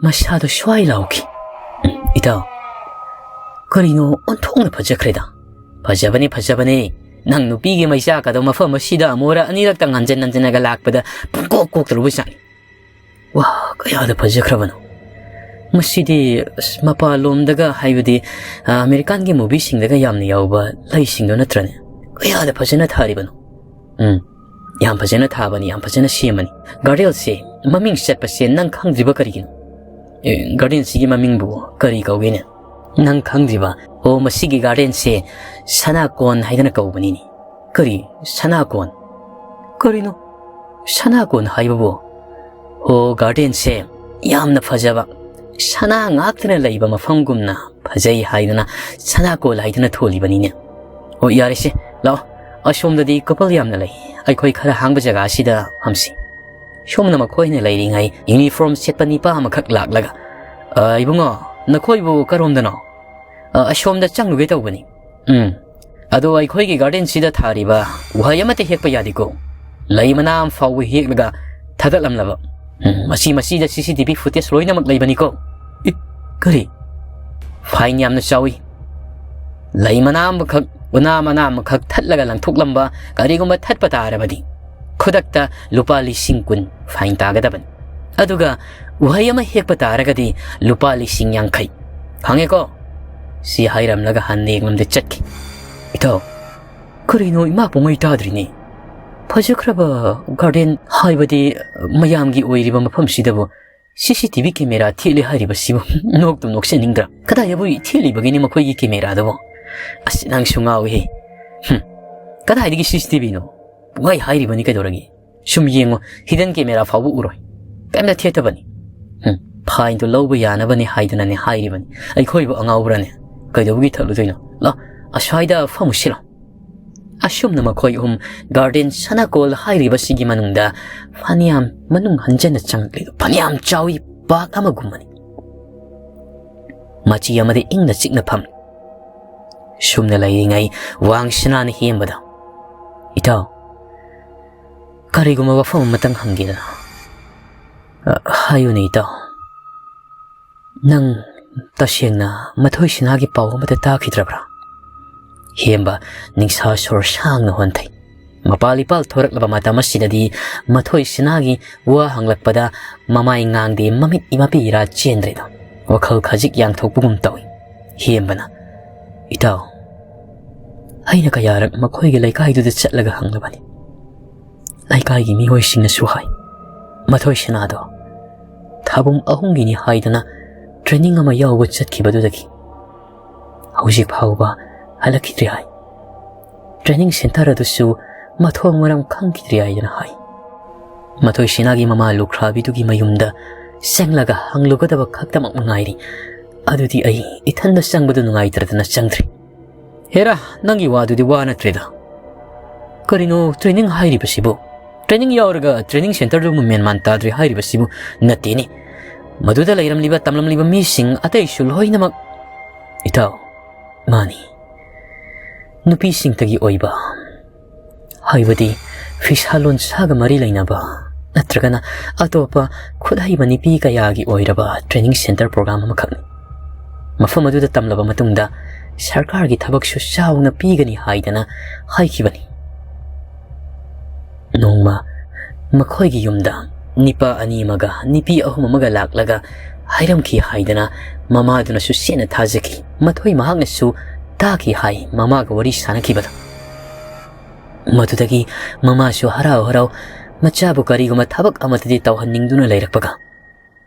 ꯃꯁꯥꯗꯣ ꯁ꯭ꯋꯥꯏ ꯂꯥꯎꯈꯤ꯫ "ꯏꯇꯥꯎ, ꯀꯔꯤꯅꯣ ꯑꯣꯟꯊꯣꯛꯅ ꯐꯖꯈ꯭ꯔꯦꯗ!" "ꯐꯖꯕꯅꯤ, ꯐꯖꯕꯅꯤ꯫ ꯅꯪ ꯅꯨꯄꯤꯒꯤ ꯃꯩꯆꯥꯛꯀꯗꯣ ꯃꯐꯝ ꯑꯁꯤꯗ ꯑꯃꯨꯔꯛ ꯑꯅꯤꯔꯛꯇꯪ ꯍꯟꯖꯤꯟ ꯍꯟꯖꯤꯟꯅꯒ ꯂꯥꯛꯄꯗ ꯄꯨꯡꯀꯣꯛ ꯀꯣꯛꯇꯧꯔꯕ ꯖꯥꯠꯅꯤ꯫ ꯋꯥ, ꯀꯌꯥꯗ ꯐꯖꯈ꯭ꯔꯕꯅꯣ! ꯃꯁꯤꯗꯤ, ꯑꯁ, ꯃꯄꯥꯟꯂꯣꯝꯗꯒ, ꯍꯥꯏꯕꯗꯤ, ꯑ, ꯑꯃꯦꯔꯤꯀꯥꯟꯒꯤ movieꯁꯤꯡꯗꯒ ꯌꯥꯝꯅ ꯌꯥꯎꯕ ꯂꯩꯁꯤꯡꯗꯣ ꯅꯠꯇ꯭ꯔꯅꯦ? ꯀꯌꯥꯗ ꯐꯖꯅ ꯊꯥꯔꯤꯕꯅꯣ!" "ꯎꯝ, ꯌꯥꯝ ꯐꯖꯅ ꯊꯥꯕꯅꯤ, ꯌꯥꯝ ꯐꯖꯅ ꯁꯦꯝꯕꯅꯤ꯫ Gardenꯁꯦ ꯃꯃꯤꯡ ꯆꯠꯄꯁꯦ ꯅꯪ ꯈꯪꯗ꯭ꯔꯤꯕ ꯀꯔꯤꯒꯤꯅꯣ?" "ꯑꯦ, gardenꯁꯤꯒꯤ ꯃꯃꯤꯡꯕꯨ ꯀꯔꯤ ꯀꯧꯒꯦꯅꯦ?" "ꯅꯪ ꯈꯪꯗ꯭ꯔꯤꯕ? ꯑꯣ, ꯃꯁꯤꯒꯤ gardenꯁꯦ ꯁꯅꯥꯀꯣꯟ ꯍꯥꯏꯗꯅ ꯀꯧꯕꯅꯤꯅꯦ꯫" "ꯀꯔꯤ? ꯁꯅꯥꯀꯣꯟ? ꯀꯔꯤꯅꯣ ꯁꯅꯥꯀꯣꯟ ꯍꯥꯏꯕꯕꯨ?" "ꯑꯣ, gardenꯁꯦ ꯌꯥꯝꯅ ꯐꯖꯕ, ꯁꯅꯥ ꯉꯥꯛꯇꯅ ꯂꯩꯕ ꯃꯐꯝꯒꯨꯝꯅ ꯐꯖꯩ ꯍꯥꯏꯗꯅ ꯁꯅꯥꯀꯣꯜ ꯍꯥꯏꯗꯅ ꯊꯣꯜꯂꯤꯕꯅꯤꯅꯦ꯫ ꯑꯣ, ꯌꯥꯔꯦꯁꯦ, ꯂꯥꯛꯑꯣ, ꯑꯁꯣꯝꯗꯗꯤ couple ꯌꯥꯝꯅ ꯂꯩ, ꯑꯩꯈꯣꯏ ꯈꯔ ꯍꯥꯡꯕ ꯖꯒꯥ ꯑꯁꯤꯗ ꯐꯝꯁꯤ꯫ ꯁꯣꯝꯅ ꯃꯈꯣꯏꯅ ꯂꯩꯔꯤꯉꯩ uniform ꯁꯦꯠꯄ ꯅꯤꯄꯥ ꯑꯃꯈꯛ ꯂꯥꯛꯂꯒ, "ꯑ, ꯏꯕꯨꯡꯉꯣ, ꯅꯈꯣꯏꯕꯨ ꯀꯔꯣꯝꯗꯅꯣ?" "ꯑ, ꯑꯁꯣꯝꯗ ꯆꯪꯂꯨꯒꯦ ꯇꯧꯕꯅꯤ꯫" "ꯎꯝ, ꯑꯗꯣ ꯑꯩꯈꯣꯏꯒꯤ gardenꯁꯤꯗ ꯊꯥꯔꯤꯕ ꯎꯍꯩ ꯑꯃꯠꯇ ꯍꯦꯛꯄ ꯌꯥꯗꯦꯀꯣ꯫ ꯂꯩ ꯃꯅꯥ ꯑꯃ ꯐꯥꯎꯕ ꯍꯦꯛꯂꯒ ꯊꯥꯗꯠꯂꯝꯂꯕ꯫ ꯎꯝ, ꯃꯁꯤ, ꯃꯁꯤꯗ CCTV footage ꯂꯣꯏꯅꯃꯛ ꯂꯩꯕꯅꯤꯀꯣ꯫" "ꯑꯦ, ꯀꯔꯤ? Fine ꯌꯥꯝꯅ ꯆꯥꯎꯏ꯫ ꯂꯩ ꯃꯅꯥ ꯑꯃꯈꯛ, ꯎꯅꯥ ꯃꯅꯥ ꯑꯃꯈꯛ ꯊꯠꯂꯒ ꯂꯪꯊꯣꯛꯂꯝꯕ, ꯀꯔꯤꯒꯨꯝꯕ ꯊꯠꯄ ꯇꯥꯔꯕꯗꯤ ꯈꯨꯗꯛꯇ ꯂꯨꯄꯥ ꯂꯤꯁꯤꯡ ꯀꯨꯟ fine ꯇꯥꯒꯗꯕꯅꯤ꯫ ꯑꯗꯨꯒ ꯎꯍꯩ ꯑꯃ ꯍꯦꯛꯄ ꯇꯥꯔꯒꯗꯤ ꯂꯨꯄꯥ ꯂꯤꯁꯤꯡ ꯌꯥꯡꯈꯩ꯫ ꯈꯪꯉꯦꯀꯣ?" ꯁꯤ ꯍꯥꯏꯔꯝꯂꯒ ꯍꯟꯅ ꯌꯦꯡꯂꯝꯗ ꯆꯠꯈꯤ꯫ "ꯏꯇꯥꯎ, ꯀꯔꯤꯅꯣ ꯏꯃꯥ ꯄꯨꯡꯉꯩ ꯇꯥꯗ꯭ꯔꯤꯅꯦ? ꯐꯖꯈ꯭ꯔꯕ garden, ꯍꯥꯏꯕꯗꯤ ꯃꯌꯥꯝꯒꯤ ꯑꯣꯏꯔꯤꯕ ꯃꯐꯝꯁꯤꯗꯕꯨ CCTV camera ꯊꯦꯠꯂꯦ ꯍꯥꯏꯔꯤꯕꯁꯤꯕꯨ ꯅꯣꯛꯇꯨꯝ ꯅꯣꯛꯆꯅꯤꯡꯗ꯭ꯔꯥ? ꯀꯗꯥꯏꯗꯕꯨ ꯊꯦꯠꯂꯤꯕꯒꯤꯅꯤ ꯃꯈꯣꯏꯒꯤ cameraꯗꯨꯕꯨ? ꯑꯁ, ꯅꯪꯁꯨ ꯉꯥꯎꯏꯍꯦ꯫ ꯍꯨꯝ, ꯀꯗꯥꯏꯗꯒꯤ CCTVꯅꯣ? ꯄꯨꯡꯍꯥꯏ ꯍꯥꯏꯔꯤꯕꯅꯤ ꯀꯩꯗꯧꯔꯒꯦ? ꯁꯨꯝ ꯌꯦꯡꯉꯣ, hidden camera ꯐꯥꯎꯕ ꯎꯔꯣꯏ꯫ ꯀꯩꯝꯇ ꯊꯦꯠꯇꯕꯅꯤ꯫ ꯍꯨꯝ, fineꯗꯨ ꯂꯧꯕ ꯌꯥꯅꯕꯅꯤ ꯍꯥꯏꯗꯨꯅꯅꯦ ꯍꯥꯏꯔꯤꯕꯅꯤ꯫ ꯑꯩꯈꯣꯏꯕꯨ ꯑꯉꯥꯎꯕ꯭ꯔꯥꯅꯦ? ꯀꯩꯗꯧꯕꯒꯤ ꯊꯠꯂꯨꯗꯣꯏꯅꯣ? ꯂꯥ, ꯑꯁ꯭ꯋꯥꯏꯗ ꯐꯝꯃꯨꯁꯤ ꯂꯥꯎ꯫" ꯑꯁꯨꯝꯅ ꯃꯈꯣꯏ ꯑꯍꯨꯝ garden ꯁꯅꯥꯀꯣꯜ ꯍꯥꯏꯔꯤꯕꯁꯤꯒꯤ ꯃꯅꯨꯡꯗ ꯐꯅꯌꯥꯝ ꯃꯅꯨꯡ ꯍꯟꯖꯟꯅ ꯆꯪꯂꯛꯂꯤ꯫ ꯐꯅꯌꯥꯝ ꯆꯥꯎꯏ, park ꯑꯃꯒꯨꯝꯕꯅꯤ꯫ ꯃꯆꯤ ꯑꯃꯗ ꯏꯪꯅ ꯆꯤꯛꯅ ꯐꯝ꯫ ꯁꯨꯝꯅ ꯂꯩꯔꯤꯉꯩ ꯋꯥꯡ ꯁꯅꯥꯅ ꯍꯦꯝꯕꯗ, "ꯏꯇꯥꯎ, ꯀꯔꯤꯒꯨꯝꯕ ꯋꯥꯐꯝ ꯑꯃꯇꯪ ꯍꯪꯒꯦꯗꯅ?" ꯑ, ꯍꯥꯏꯌꯨꯅꯦ, ꯏꯇꯥꯎ꯫ ꯅꯪ ꯇꯁꯦꯡꯅ ꯃꯊꯣꯏ ꯁꯤꯅꯥꯒꯤ ꯄꯥꯎ ꯑꯃꯠꯇ ꯇꯥꯈꯤꯗ꯭ꯔꯕ꯭ꯔꯥ? ꯍꯦꯝꯕ ꯅꯤꯡꯁꯥ ꯁꯣꯔ ꯁꯥꯡꯅ ꯍꯣꯟꯊꯩ꯫ ꯃꯄꯥꯜ ꯏꯄꯥꯜ ꯊꯣꯔꯛꯂꯕ ꯃꯇꯝ ꯑꯁꯤꯗꯗꯤ ꯃꯊꯣꯏ ꯁꯤꯅꯥꯒꯤ ꯋꯥ ꯍꯪꯂꯛꯄꯗ ꯃꯃꯥꯏ ꯉꯥꯡꯗꯦ, ꯃꯃꯤꯠ ꯏꯃꯥ ꯄꯤ ꯏꯔꯥ ꯆꯦꯟꯗ꯭ꯔꯦꯗꯣ꯫ ꯋꯥꯈꯜ ꯈꯖꯤꯛ ꯌꯥꯡꯊꯣꯛꯄꯒꯨꯝ ꯇꯧꯏ꯫ ꯍꯦꯝꯕꯅ, "ꯏꯇꯥꯎ, ꯑꯩꯅ ꯀꯌꯥꯔꯛ ꯃꯈꯣꯏꯒꯤ ꯂꯩꯀꯥꯏꯗꯨꯗ ꯆꯠꯂꯒ ꯍꯪꯂꯕꯅꯤ꯫ ꯂꯩꯀꯥꯏꯒꯤ ꯃꯤꯑꯣꯏꯁꯤꯡꯅꯁꯨ ꯍꯥꯏ, ꯃꯊꯣꯏ ꯁꯅꯥꯗꯣ ꯊꯥꯕꯨꯝ ꯑꯍꯨꯝꯒꯤꯅꯤ ꯍꯥꯏꯗꯅ ꯇ꯭ꯔꯦꯅꯤꯡ ꯑꯃ ꯌꯥꯎꯕ ꯆꯠꯈꯤꯕꯗꯨꯗꯒꯤ ꯍꯧꯖꯤꯛ ꯐꯥꯎꯕ ꯍꯜꯂꯛꯈꯤꯗ꯭ꯔꯤ ꯍꯥꯏ꯫ ꯇ꯭ꯔꯦꯅꯤꯡ ꯁꯦꯟꯇꯔ ꯑꯗꯨꯁꯨ ꯃꯊꯣꯡ ꯃꯔꯝ ꯈꯪꯈꯤꯗ꯭ꯔꯤ ꯍꯥꯏꯗꯅ ꯍꯥꯏ꯫ ꯃꯊꯣꯏ ꯁꯤꯅꯥꯒꯤ ꯃꯃꯥ ꯂꯨꯈ꯭ꯔꯥꯕꯤꯗꯨꯒꯤ ꯃꯌꯨꯝꯗ ꯆꯪꯂꯒ ꯍꯪꯂꯨꯒꯗꯕ ꯈꯛꯇꯃꯛ ꯉꯥꯏꯔꯤ꯫ ꯑꯗꯨꯗꯤ ꯑꯩ ꯏꯊꯟꯗ ꯆꯪꯕꯗꯨ ꯅꯨꯡꯉꯥꯏꯇ꯭ꯔꯗꯅ ꯆꯪꯗ꯭ꯔꯤ꯫" "ꯍꯦꯔꯥ, ꯅꯪꯒꯤ ꯋꯥꯗꯨꯗꯤ ꯋꯥ ꯅꯠꯇ꯭ꯔꯦꯗ꯫ ꯀꯔꯤꯅꯣ ꯇ꯭ꯔꯦꯅꯤꯡ ꯍꯥꯏꯔꯤꯕꯁꯤꯕꯨ? ꯇ꯭ꯔꯦꯅꯤꯡ ꯌꯥꯎꯔꯒ ꯇ꯭ꯔꯦꯅꯤꯡ ꯁꯦꯟꯇꯔꯗꯨꯕꯨ ꯃꯦꯟ ꯃꯥꯟ ꯇꯥꯗ꯭ꯔꯦ ꯍꯥꯏꯔꯤꯕꯁꯤꯕꯨ ꯅꯠꯇꯦꯅꯦ꯫ ꯃꯗꯨꯗ ꯂꯩꯔꯝꯂꯤꯕ, ꯇꯝꯂꯝꯂꯤꯕ ꯃꯤꯁꯤꯡ ꯑꯇꯩꯁꯨ ꯂꯣꯏꯅꯃꯛ"꯫ "ꯏꯇꯥꯎ, ꯃꯥꯅꯤ, ꯅꯨꯄꯤꯁꯤꯡꯇꯒꯤ ꯑꯣꯏꯕ ꯍꯥꯏꯕꯗꯤ ꯐꯤꯁꯥ ꯂꯣꯟꯁꯥꯒ ꯃꯔꯤ ꯂꯩꯅꯕ ꯅꯠꯇ꯭ꯔꯒꯅ ꯑꯇꯣꯞꯄ ꯈꯨꯠꯍꯩꯕ ꯅꯨꯄꯤ ꯀꯌꯥꯒꯤ ꯑꯣꯏꯔꯕ ꯇ꯭ꯔꯦꯅꯤꯡ ꯁꯦꯟꯇꯔ ꯄ꯭ꯔꯣꯒ꯭ꯔꯥꯝ ꯑꯃꯈꯛꯅꯤ꯫ ꯃꯐꯝ ꯑꯗꯨꯗ ꯇꯝꯂꯕ ꯃꯇꯨꯡꯗ ꯁꯔꯀꯥꯔꯒꯤ ꯊꯕꯛꯁꯨ ꯆꯥꯎꯅ ꯄꯤꯒꯅꯤ ꯍꯥꯏꯗꯅ ꯍꯥꯏꯈꯤꯕꯅꯤ꯫ ꯅꯣꯡꯃ ꯃꯈꯣꯏꯒꯤ ꯌꯨꯝꯗ ꯅꯤꯄꯥ ꯑꯅꯤ ꯑꯃꯒ ꯅꯨꯄꯤ ꯑꯍꯨꯝ ꯑꯃꯒ ꯂꯥꯛꯂꯒ ꯍꯥꯏꯔꯝꯈꯤ ꯍꯥꯏꯗꯅ ꯃꯃꯥꯗꯨꯅꯁꯨ ꯆꯦꯠꯅ ꯊꯥꯖꯈꯤ꯫ ꯃꯊꯣꯏ ꯃꯍꯥꯛꯅꯁꯨ ꯇꯥꯈꯤ ꯍꯥꯏ ꯃꯃꯥꯒ ꯋꯥꯔꯤ ꯁꯥꯅꯈꯤꯕꯗ꯫ ꯃꯗꯨꯗꯒꯤ ꯃꯃꯥꯁꯨ ꯍꯔꯥꯎ ꯍꯔꯥꯎ ꯃꯆꯥꯕꯨ ꯀꯔꯤꯒꯨꯝꯕ ꯊꯕꯛ ꯑꯃꯗꯗꯤ ꯇꯧꯍꯟꯅꯤꯡꯗꯨꯅ ꯂꯩꯔꯛꯄꯒ,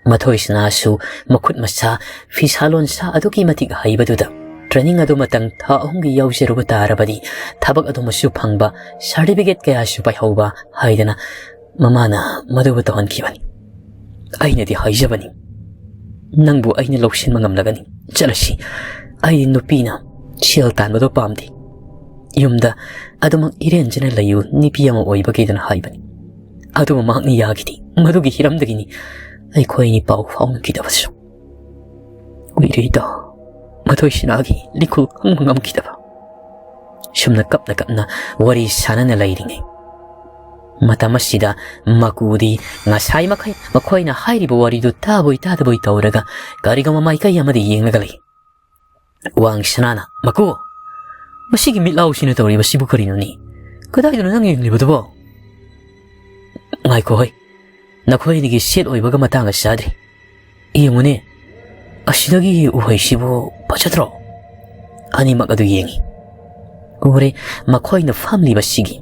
ꯃꯊꯣꯏꯁꯅꯥꯁꯨ ꯃꯈꯨꯠ ꯃꯁꯥ ꯐꯤꯁꯥ ꯂꯣꯟꯁꯥ ꯑꯗꯨꯛꯀꯤ ꯃꯇꯤꯛ ꯍꯩꯕꯗꯨꯗ ꯇ꯭ꯔꯦꯅꯤꯡ ꯑꯗꯨ ꯃꯇꯪ ꯊꯥ ꯑꯍꯨꯝꯒꯤ ꯌꯥꯎꯖꯔꯨꯕ ꯇꯥꯔꯕꯗꯤ ꯊꯕꯛ ꯑꯗꯨꯃꯁꯨ ꯐꯪꯕ, ꯁꯥꯔꯇꯤꯐꯤꯀꯦꯠ ꯀꯌꯥꯁꯨ ꯄꯥꯏꯍꯧꯕ ꯍꯥꯏꯗꯅ ꯃꯃꯥꯅ ꯃꯗꯨꯕꯨ ꯇꯧꯍꯟꯈꯤꯕꯅꯤ꯫ ꯑꯩꯅꯗꯤ ꯍꯥꯏꯖꯕꯅꯤ, "ꯅꯪꯕꯨ ꯑꯩꯅ ꯂꯧꯁꯤꯟꯕ ꯉꯝꯂꯒꯅꯤ, ꯆꯠꯂꯁꯤ꯫ ꯑꯩ ꯅꯨꯄꯤꯅ ꯁꯦꯜ ꯇꯥꯟꯕꯗꯣ ꯄꯥꯝꯗꯦ꯫ ꯌꯨꯝꯗ ꯑꯗꯨꯃꯛ ꯏꯔꯦꯟꯖꯅ ꯂꯩꯌꯨ, ꯅꯨꯄꯤ ꯑꯃ ꯑꯣꯏꯕꯒꯤꯗꯅ" ꯍꯥꯏꯕꯅꯤ꯫ ꯑꯗꯨꯕꯨ ꯃꯍꯥꯛꯅ ꯌꯥꯈꯤꯗꯦ꯫ ꯃꯗꯨꯒꯤ ꯍꯤꯔꯝꯗꯒꯤꯅꯤ ꯑꯩꯈꯣꯏ ꯑꯅꯤ ꯄꯥꯎ ꯐꯥꯎꯅꯈꯤꯗꯕꯁꯨ꯫ ꯀꯨꯏꯔꯦꯗ, ꯃꯊꯣꯏ ꯁꯤꯅꯥꯒꯤ ꯂꯤꯈꯨꯜ ꯈꯪꯕ ꯉꯝꯈꯤꯗꯕ꯫ ꯁꯨꯝꯅ ꯀꯞꯅ ꯀꯞꯅ ꯋꯥꯔꯤ ꯁꯥꯟꯅꯅ ꯂꯩꯔꯤꯉꯩ, ꯃꯇꯝ ꯑꯁꯤꯗ ꯃꯀꯨꯗꯤ ꯉꯁꯥꯏ ꯃꯈꯩ ꯃꯈꯣꯏꯅ ꯍꯥꯏꯔꯤꯕ ꯋꯥꯔꯤꯗꯨ ꯇꯥꯕꯣꯏ ꯇꯥꯗꯕꯣꯏ ꯇꯧꯔꯒ ꯀꯔꯤꯒꯨꯝꯕ ꯃꯥꯏꯀꯩ ꯑꯃꯗ ꯌꯦꯡꯂꯒ ꯂꯩ꯫ ꯋꯥꯡ ꯁꯅꯥꯅ, "ꯃꯀꯨ, ꯃꯁꯤꯒꯤ ꯃꯤꯠꯂꯥꯎꯁꯤꯅ ꯇꯧꯔꯤꯕꯁꯤꯕꯨ ꯀꯔꯤꯅꯣꯅꯦ? ꯀꯗꯥꯏꯗꯅꯣ ꯅꯪ ꯌꯦꯡꯂꯤꯕꯗꯨꯕꯣ?" "ꯉꯥꯏꯈꯣ ꯍꯣꯏ, ꯅꯈꯣꯏ ꯑꯅꯤꯒꯤ ꯁꯦꯠ ꯑꯣꯏꯕꯒ ꯃꯇꯥꯡꯒ ꯆꯥꯗ꯭ꯔꯤ꯫ ꯌꯦꯡꯉꯨꯅꯦ, ꯑꯁꯤꯗꯒꯤ ꯎꯍꯩꯁꯤꯕꯨ ꯐꯖꯗ꯭ꯔꯣ?" ꯑꯅꯤꯃꯛ ꯑꯗꯨ ꯌꯦꯡꯉꯤ꯫ ꯎꯔꯦ, ꯃꯈꯣꯏꯅ ꯐꯝꯂꯤꯕꯁꯤꯒꯤ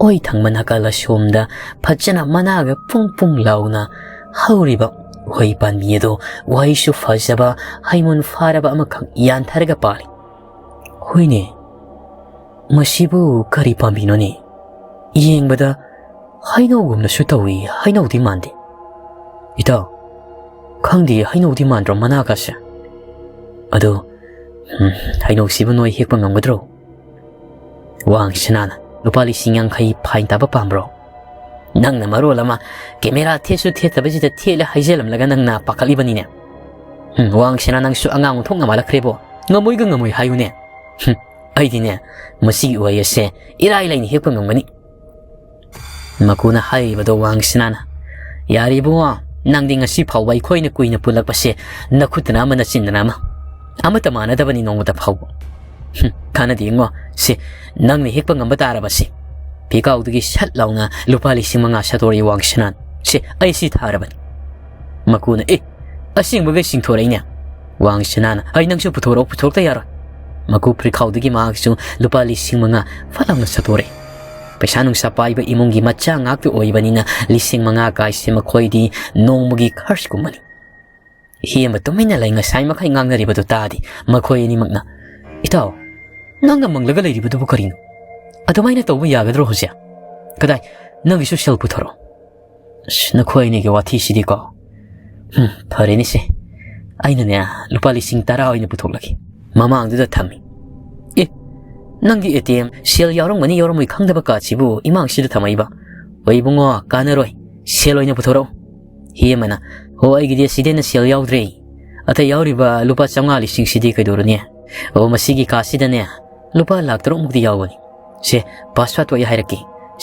ꯑꯣꯏ ꯊꯪꯕ ꯅꯥꯀꯜ ꯑꯁꯣꯝꯗ ꯐꯖꯅ ꯃꯅꯥꯒ ꯄꯨꯡ ꯄꯨꯡ ꯂꯥꯎꯅ ꯍꯧꯔꯤꯕ ꯎꯍꯩ ꯄꯥꯝꯕꯤ ꯑꯗꯨ ꯎꯍꯩꯁꯨ ꯐꯖꯕ ꯍꯩꯃꯨꯟ ꯐꯥꯔꯕ ꯑꯃꯈꯛ ꯌꯥꯟꯊꯔꯒ ꯄꯥꯜꯂꯤ꯫ ꯍꯣꯏꯅꯦ, ꯃꯁꯤꯕꯨ ꯀꯔꯤ ꯄꯥꯝꯕꯤꯅꯣꯅꯦ? ꯌꯦꯡꯕꯗ ꯍꯩꯅꯧꯒꯨꯝꯅꯁꯨ ꯇꯧꯏ, ꯍꯩꯅꯧꯗꯤ ꯃꯥꯟꯗꯦ꯫ ꯏꯇꯥꯎ, ꯈꯪꯗꯦ, ꯍꯩꯅꯧꯗꯤ ꯃꯥꯟꯗ꯭ꯔꯣ ꯃꯅꯥꯒꯁꯦ? ꯑꯗꯣ, ꯎꯝ, ꯍꯩꯅꯧꯁꯤꯕꯨ ꯅꯣꯏ ꯍꯦꯛꯄ ꯉꯝꯒꯗ꯭ꯔꯣ? ꯋꯥꯡ ꯁꯅꯥꯅ, "ꯂꯨꯄꯥ ꯂꯤꯁꯤꯡ ꯌꯥꯡꯈꯩ ꯐꯥꯏꯟ ꯇꯥꯕ ꯄꯥꯝꯕ꯭ꯔꯣ?" ꯅꯪꯅ ꯃꯔꯣꯜ ꯑꯃ ꯀꯦꯃꯦꯔꯥ ꯊꯦꯠꯁꯨ ꯊꯦꯠꯇꯕꯁꯤꯗ ꯊꯦꯠꯂꯦ ꯍꯥꯏꯖꯜꯂꯝꯂꯒ ꯅꯪꯅ ꯄꯥꯈꯠꯂꯤꯕꯅꯤꯅꯦ꯫ ꯍꯨꯝ, ꯋꯥꯡ ꯁꯅꯥ, ꯅꯪꯁꯨ ꯑꯉꯥꯡ ꯑꯣꯟꯊꯣꯛꯅ ꯃꯥꯜꯂꯛꯈ꯭ꯔꯦꯕꯣ꯫ ꯉꯝꯃꯣꯏꯒ ꯉꯝꯃꯣꯏ ꯍꯥꯏꯌꯨꯅꯦ꯫ ꯍꯨꯝ, ꯑꯩꯗꯤꯅꯦ, ꯃꯁꯤꯒꯤ ꯎꯍꯩ ꯑꯁꯦ ꯏꯔꯥꯏ ꯂꯥꯏꯅ ꯍꯦꯛꯄ ꯉꯝꯒꯅꯤ꯫ ꯃꯀꯨꯅ ꯍꯥꯏꯔꯤꯕꯗꯣ ꯋꯥꯡ ꯁꯅꯥꯅ, "ꯌꯥꯔꯦ ꯏꯕꯨꯡꯉꯣ, ꯅꯪꯗꯤ ꯉꯁꯤ ꯐꯥꯎꯕ ꯑꯩꯈꯣꯏꯅ ꯀꯨꯏꯅ ꯄꯨꯜꯂꯛꯄꯁꯦ ꯅꯈꯨꯠꯇꯅ ꯑꯃ ꯅꯆꯤꯟꯗꯅ ꯑꯃ꯫ ꯑꯃꯠꯇ ꯃꯥꯟꯅꯗꯕꯅꯤ ꯅꯣꯡꯃꯇ ꯐꯥꯎꯕ꯫ ꯍꯨꯝ, ꯀꯥꯟꯅꯗꯦ ꯏꯉꯣ, ꯁꯦ, ꯅꯪꯅ ꯍꯦꯛꯄ ꯉꯝꯕ ꯇꯥꯔꯕꯁꯦ꯫" ꯐꯤꯀꯥꯎꯗꯒꯤ ꯁꯠ ꯂꯥꯎꯅ ꯂꯨꯄꯥ ꯂꯤꯁꯤꯡ ꯃꯉꯥ ꯁꯠꯇꯣꯔꯛꯏ ꯋꯥꯡ ꯁꯅꯥꯅ꯫ "ꯁꯦ, ꯑꯩ ꯁꯤ ꯊꯥꯔꯕꯅꯤ꯫" ꯃꯀꯨꯅ, "ꯑꯦ, ꯑꯁꯦꯡꯕꯒ ꯆꯤꯡꯊꯣꯔꯛꯏꯅꯦ꯫" ꯋꯥꯡ ꯁꯅꯥꯅ, "ꯑꯩ ꯅꯪꯁꯨ ꯄꯨꯊꯣꯔꯛꯑꯣ, ꯄꯨꯊꯣꯔꯛꯇ ꯌꯥꯔꯣꯏ꯫" ꯃꯀꯨ ꯐꯤꯈꯥꯎꯗꯒꯤ ꯃꯍꯥꯛꯁꯨ ꯂꯨꯄꯥ ꯂꯤꯁꯤꯡ ꯃꯉꯥ ꯐꯠ ꯂꯥꯎꯅ ꯁꯠꯇꯣꯔꯛꯏ꯫ ꯄꯩꯁꯥ ꯅꯨꯡꯁꯥ ꯄꯥꯏꯕ ꯏꯃꯨꯡꯒꯤ ꯃꯆꯥ ꯉꯥꯛꯇ ꯑꯣꯏꯕꯅꯤꯅ ꯂꯤꯁꯤꯡ ꯃꯉꯥ ꯀꯥꯏꯁꯦ ꯃꯈꯣꯏꯗꯤ ꯅꯣꯡꯃꯒꯤ ꯈꯔꯆꯀꯨꯝꯕꯅꯤ꯫ ꯍꯦꯝꯕ ꯇꯨꯃꯤꯟꯅ ꯂꯩ꯫ ꯉꯁꯥꯏ ꯃꯈꯩ ꯉꯥꯡꯅꯔꯤꯕꯗꯨ ꯇꯥꯗꯦ ꯃꯈꯣꯏ ꯑꯅꯤꯃꯛꯅ꯫ "ꯏꯇꯥꯎ, ꯅꯪꯅ ꯃꯪꯂꯒ ꯂꯩꯔꯤꯕꯗꯨꯕꯨ ꯀꯔꯤꯅꯣ? ꯑꯗꯨꯃꯥꯏꯅ ꯇꯧꯕ ꯌꯥꯒꯗ꯭ꯔꯣ ꯍꯧꯖꯤꯛ? ꯀꯗꯥꯏ, ꯅꯪꯒꯤꯁꯨ ꯁꯦꯜ ꯄꯨꯊꯣꯔꯛꯑꯣ꯫" ꯑꯁ, ꯅꯈꯣꯏ ꯑꯅꯤꯒꯤ ꯋꯥꯊꯤꯁꯤꯗꯤꯀꯣ꯫ ꯍꯨꯝ, ꯐꯔꯦꯅꯦꯁꯦ꯫ ꯑꯩꯅꯅꯦ, ꯂꯨꯄꯥ ꯂꯤꯁꯤꯡ ꯇꯔꯥ ꯑꯣꯏꯅ ꯄꯨꯊꯣꯛꯂꯒꯦ꯫ ꯃꯃꯥꯡꯗꯨꯗ ꯊꯝꯃꯤ꯫ "ꯑꯦ, ꯅꯪꯒꯤ ꯑꯦ ꯇꯤ ꯑꯦꯝ ꯁꯦꯜ ꯌꯥꯎꯔꯝꯒꯅꯤ ꯌꯥꯎꯔꯝꯃꯣꯏ ꯈꯪꯗꯕ ꯀꯥꯁꯤꯕꯨ ꯏꯃꯥꯡꯁꯤꯗ ꯊꯝꯃꯛꯏꯕ?" "ꯑꯣꯏ ꯏꯕꯨꯡꯉꯣ, ꯀꯥꯟꯅꯔꯣꯏ꯫ ꯁꯦꯜ ꯑꯣꯏꯅ ꯄꯨꯊꯣꯔꯛꯑꯣ꯫" ꯍꯦꯃꯅ, "ꯍꯣ, ꯑꯩꯒꯤꯗꯤ ꯑꯁꯤꯗꯩꯅ ꯁꯦꯜ ꯌꯥꯎꯗ꯭ꯔꯦ꯫ ꯑꯇꯩ ꯌꯥꯎꯔꯤꯕ ꯂꯨꯄꯥ ꯆꯥꯝꯃꯉꯥ ꯂꯤꯁꯤꯡꯁꯤꯗꯤ ꯀꯩꯗꯧꯔꯨꯅꯤ? ꯑꯣ, ꯃꯁꯤꯒꯤ ꯀꯥꯁꯤꯗꯅꯦ ꯂꯨꯄꯥ ꯂꯥꯛ ꯇꯔꯨꯛ ꯃꯨꯛꯇꯤ ꯌꯥꯎꯕꯅꯤ꯫ ꯁꯦ, ꯄꯥꯁꯋꯥꯔꯗꯇꯣ ꯑꯩ ꯍꯥꯏꯔꯛꯀꯦ꯫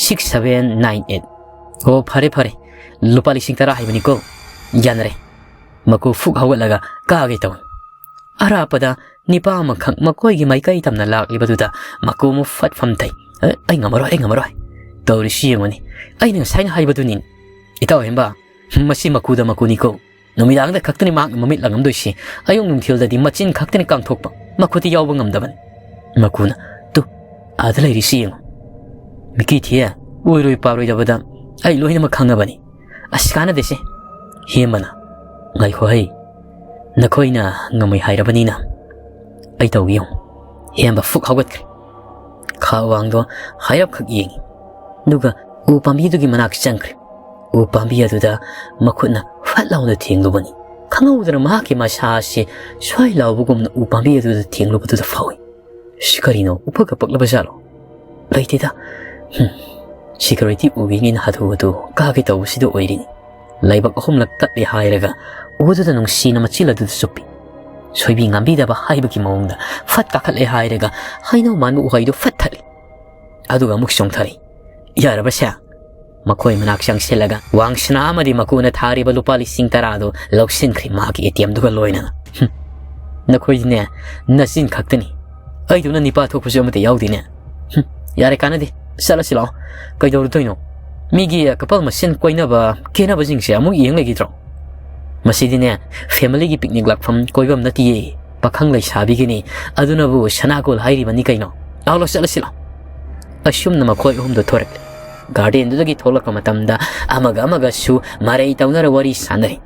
six seven nine eight꯫ ꯑꯣ, ꯐꯔꯦ, ꯐꯔꯦ꯫ ꯂꯨꯄꯥ ꯂꯤꯁꯤꯡ ꯇꯔꯥ ꯍꯥꯏꯕꯅꯤꯀꯣ꯫ ꯌꯥꯅꯔꯦ꯫ ꯃꯀꯨ ꯐꯨꯛ ꯍꯧꯒꯠꯂꯒ ꯀꯥꯒꯦ ꯇꯧꯏ꯫ ꯑꯔꯥꯞꯄꯗ ꯅꯤꯄꯥ ꯑꯃꯈꯛ ꯃꯈꯣꯏꯒꯤ ꯃꯥꯏꯀꯩ ꯇꯝꯅ ꯂꯥꯛꯂꯤꯕꯗꯨꯗ ꯃꯀꯨ ꯑꯃ ꯐꯠ ꯐꯝꯊꯩ꯫ "ꯑꯦ, ꯑꯩ ꯉꯝꯃꯔꯣꯏ, ꯑꯩ ꯉꯝꯃꯔꯣꯏ꯫ ꯇꯧꯔꯤꯁꯤ ꯌꯦꯡꯉꯨꯅꯤ꯫ ꯑꯩꯅ ꯉꯁꯥꯏꯅ ꯍꯥꯏꯕꯗꯨꯅꯤ꯫ ꯏꯇꯥꯎ ꯍꯦꯝꯕ, ꯃꯁꯤ ꯃꯀꯨꯗ ꯃꯀꯨꯅꯤꯀꯣ꯫ ꯅꯨꯃꯤꯗꯥꯡꯗ ꯈꯛꯇꯅꯤ ꯃꯍꯥꯛꯅ ꯃꯃꯤꯠ ꯂꯥꯡꯉꯝꯗꯣꯏꯁꯤ꯫ ꯑꯌꯨꯛ ꯅꯨꯡꯊꯤꯜꯗꯗꯤ ꯃꯆꯤꯟ ꯈꯛꯇꯅꯤ ꯀꯥꯡꯊꯣꯛꯄ, ꯃꯈꯨꯠꯇꯤ ꯌꯥꯎꯕ ꯉꯝꯗꯕꯅꯤ꯫" ꯃꯀꯨꯅ, "ꯇꯨ, ꯑꯥꯗ ꯂꯩꯔꯤꯁꯤ ꯌꯦꯡꯉꯨ꯫ ꯃꯤꯀꯤ ꯊꯤꯌꯦ, ꯑꯣꯏꯔꯣꯏ ꯄꯥꯔꯣꯏꯗꯕꯗ ꯑꯩ ꯂꯣꯏꯅꯃꯛ ꯈꯪꯉꯕꯅꯤ꯫ ꯑꯁ, ꯀꯥꯟꯅꯗꯦꯁꯦ꯫" ꯍꯦꯝꯕꯅ, "ꯉꯥꯏꯈꯣ ꯍꯩ, ꯅꯈꯣꯏꯅ ꯉꯝꯃꯣꯏ ꯍꯥꯏꯔꯕꯅꯤꯅ ꯑꯩ ꯇꯧꯒꯦ ꯌꯦꯡꯉꯨ꯫" ꯍꯦꯝꯕ ꯐꯨꯛ ꯍꯧꯒꯠꯈ꯭ꯔꯦ꯫ ꯈꯥ ꯋꯥꯡꯗꯣ ꯍꯥꯏꯔꯞꯈꯛ ꯌꯦꯡꯉꯤ꯫ ꯑꯗꯨꯒ ꯎ ꯄꯥꯝꯕꯤꯗꯨꯒꯤ ꯃꯅꯥꯛ ꯆꯪꯈ꯭ꯔꯦ꯫ ꯎ ꯄꯥꯝꯕꯤ ꯑꯗꯨꯗ ꯃꯈꯨꯠꯅ ꯐꯠ ꯂꯥꯎꯅ ꯊꯦꯡꯂꯨꯕꯅꯤ꯫ ꯈꯪꯍꯧꯗꯅ ꯃꯍꯥꯛꯀꯤ ꯃꯁꯥ ꯑꯁꯤ ꯁ꯭ꯋꯥꯏ ꯂꯥꯎꯕꯒꯨꯝꯅ ꯎ ꯄꯥꯝꯕꯤ ꯑꯗꯨꯗ ꯊꯦꯡꯂꯨꯕꯗꯨꯗ ꯐꯥꯎꯏ꯫ "ꯁꯤ ꯀꯔꯤꯅꯣ? ꯎꯐꯛꯀ ꯄꯛꯂꯕ ꯖꯥꯠꯂꯣ?" "ꯂꯩꯇꯦꯗ꯫ ꯍꯨꯝ, ꯁꯦꯀ꯭ꯌꯨꯔꯤꯇꯤ ꯎꯒꯤꯉꯩꯅ ꯍꯥꯊꯨ ꯍꯥꯊꯨ ꯀꯥꯒꯦ ꯇꯧꯕꯁꯤꯗ ꯑꯣꯏꯔꯤꯅꯤ꯫" ꯂꯩꯕꯥꯛ ꯑꯍꯨꯝꯂꯛ ꯀꯠꯂꯦ ꯍꯥꯏꯔꯒ ꯎꯗꯨꯗ ꯅꯨꯡꯁꯤꯅ ꯃꯆꯤꯜ ꯑꯗꯨꯗ ꯆꯨꯞꯄꯤ꯫ ꯁꯣꯏꯕꯤ ꯉꯥꯝꯕꯤꯗꯕ ꯍꯥꯏꯕꯒꯤ ꯃꯑꯣꯡꯗ ꯐꯠ ꯀꯥꯈꯠꯂꯦ ꯍꯥꯏꯔꯒ ꯍꯩꯅꯧ ꯃꯥꯟꯕ ꯎꯍꯩꯗꯨ ꯐꯠ ꯊꯠꯂꯤ꯫ ꯑꯗꯨꯒ ꯑꯃꯨꯛ ꯆꯣꯡꯊꯔꯛꯏ꯫ "ꯌꯥꯔꯕꯁꯦ?" ꯃꯈꯣꯏ ꯃꯅꯥꯛ ꯆꯪꯁꯤꯜꯂꯒ ꯋꯥꯡꯁꯅꯥ ꯑꯃꯗꯤ ꯃꯀꯨꯅ ꯊꯥꯔꯤꯕ ꯂꯨꯄꯥ ꯂꯤꯁꯤꯡ ꯇꯔꯥꯗꯨ ꯂꯧꯁꯤꯟꯈ꯭ꯔꯦ ꯃꯍꯥꯛꯀꯤ ꯑꯦ ꯇꯤ ꯑꯦꯝꯗꯨꯒ ꯂꯣꯏꯅꯅ꯫ "ꯍꯨꯝ, ꯅꯈꯣꯏꯗꯤꯅꯦ ꯅꯆꯤꯟ ꯈꯛꯇꯅꯤ꯫ ꯑꯩꯗꯧꯅ ꯅꯤꯄꯥ ꯊꯣꯛꯄꯁꯨ ꯑꯃꯠꯇ ꯌꯥꯎꯗꯦꯅꯦ꯫ ꯍꯨꯝ, ꯌꯥꯔꯦ, ꯀꯥꯟꯅꯗꯦ꯫ ꯆꯠꯂꯁꯤ ꯂꯥꯛꯑꯣ꯫ ꯀꯩꯗꯧꯔꯨꯗꯣꯏꯅꯣ? ꯃꯤꯒꯤ ꯀꯄꯜ ꯃꯁꯦꯟ ꯀꯣꯏꯅꯕ ꯀꯦꯅꯕꯁꯤꯡꯁꯦ ꯑꯃꯨꯛ ꯌꯦꯡ ꯂꯩꯈꯤꯗ꯭ꯔꯣ? ꯃꯁꯤꯗꯤꯅꯦ ꯐꯦꯃꯤꯂꯤꯒꯤ ꯄꯤꯛꯅꯤꯛ ꯂꯥꯛꯐꯝ ꯀꯣꯏꯐꯝ ꯅꯠꯇꯤꯌꯦ꯫ ꯄꯥꯈꯪ ꯂꯩꯁꯥꯕꯤꯒꯤꯅꯤ꯫ ꯑꯗꯨꯅꯕꯨ ꯁꯅꯥꯀꯣꯜ ꯍꯥꯏꯔꯤꯕꯅꯤ ꯀꯩꯅꯣ꯫ ꯂꯥꯛꯑꯣ, ꯂꯥꯛꯑꯣ, ꯆꯠꯂꯁꯤ ꯂꯥꯛꯑꯣ꯫" ꯑꯁꯨꯝꯅ ꯃꯈꯣꯏ ꯑꯍꯨꯝꯗꯣ ꯊꯣꯔꯛꯂꯦ꯫ ꯒꯥꯔꯗꯦꯟꯗꯨꯗꯒꯤ ꯊꯣꯛꯂꯛꯄ ꯃꯇꯝꯗ ꯑꯃꯒ ꯑꯃꯒꯁꯨ ꯃꯔꯩ ꯇꯧꯅꯔ ꯋꯥꯔꯤ ꯁꯥꯟꯅꯔꯤ꯫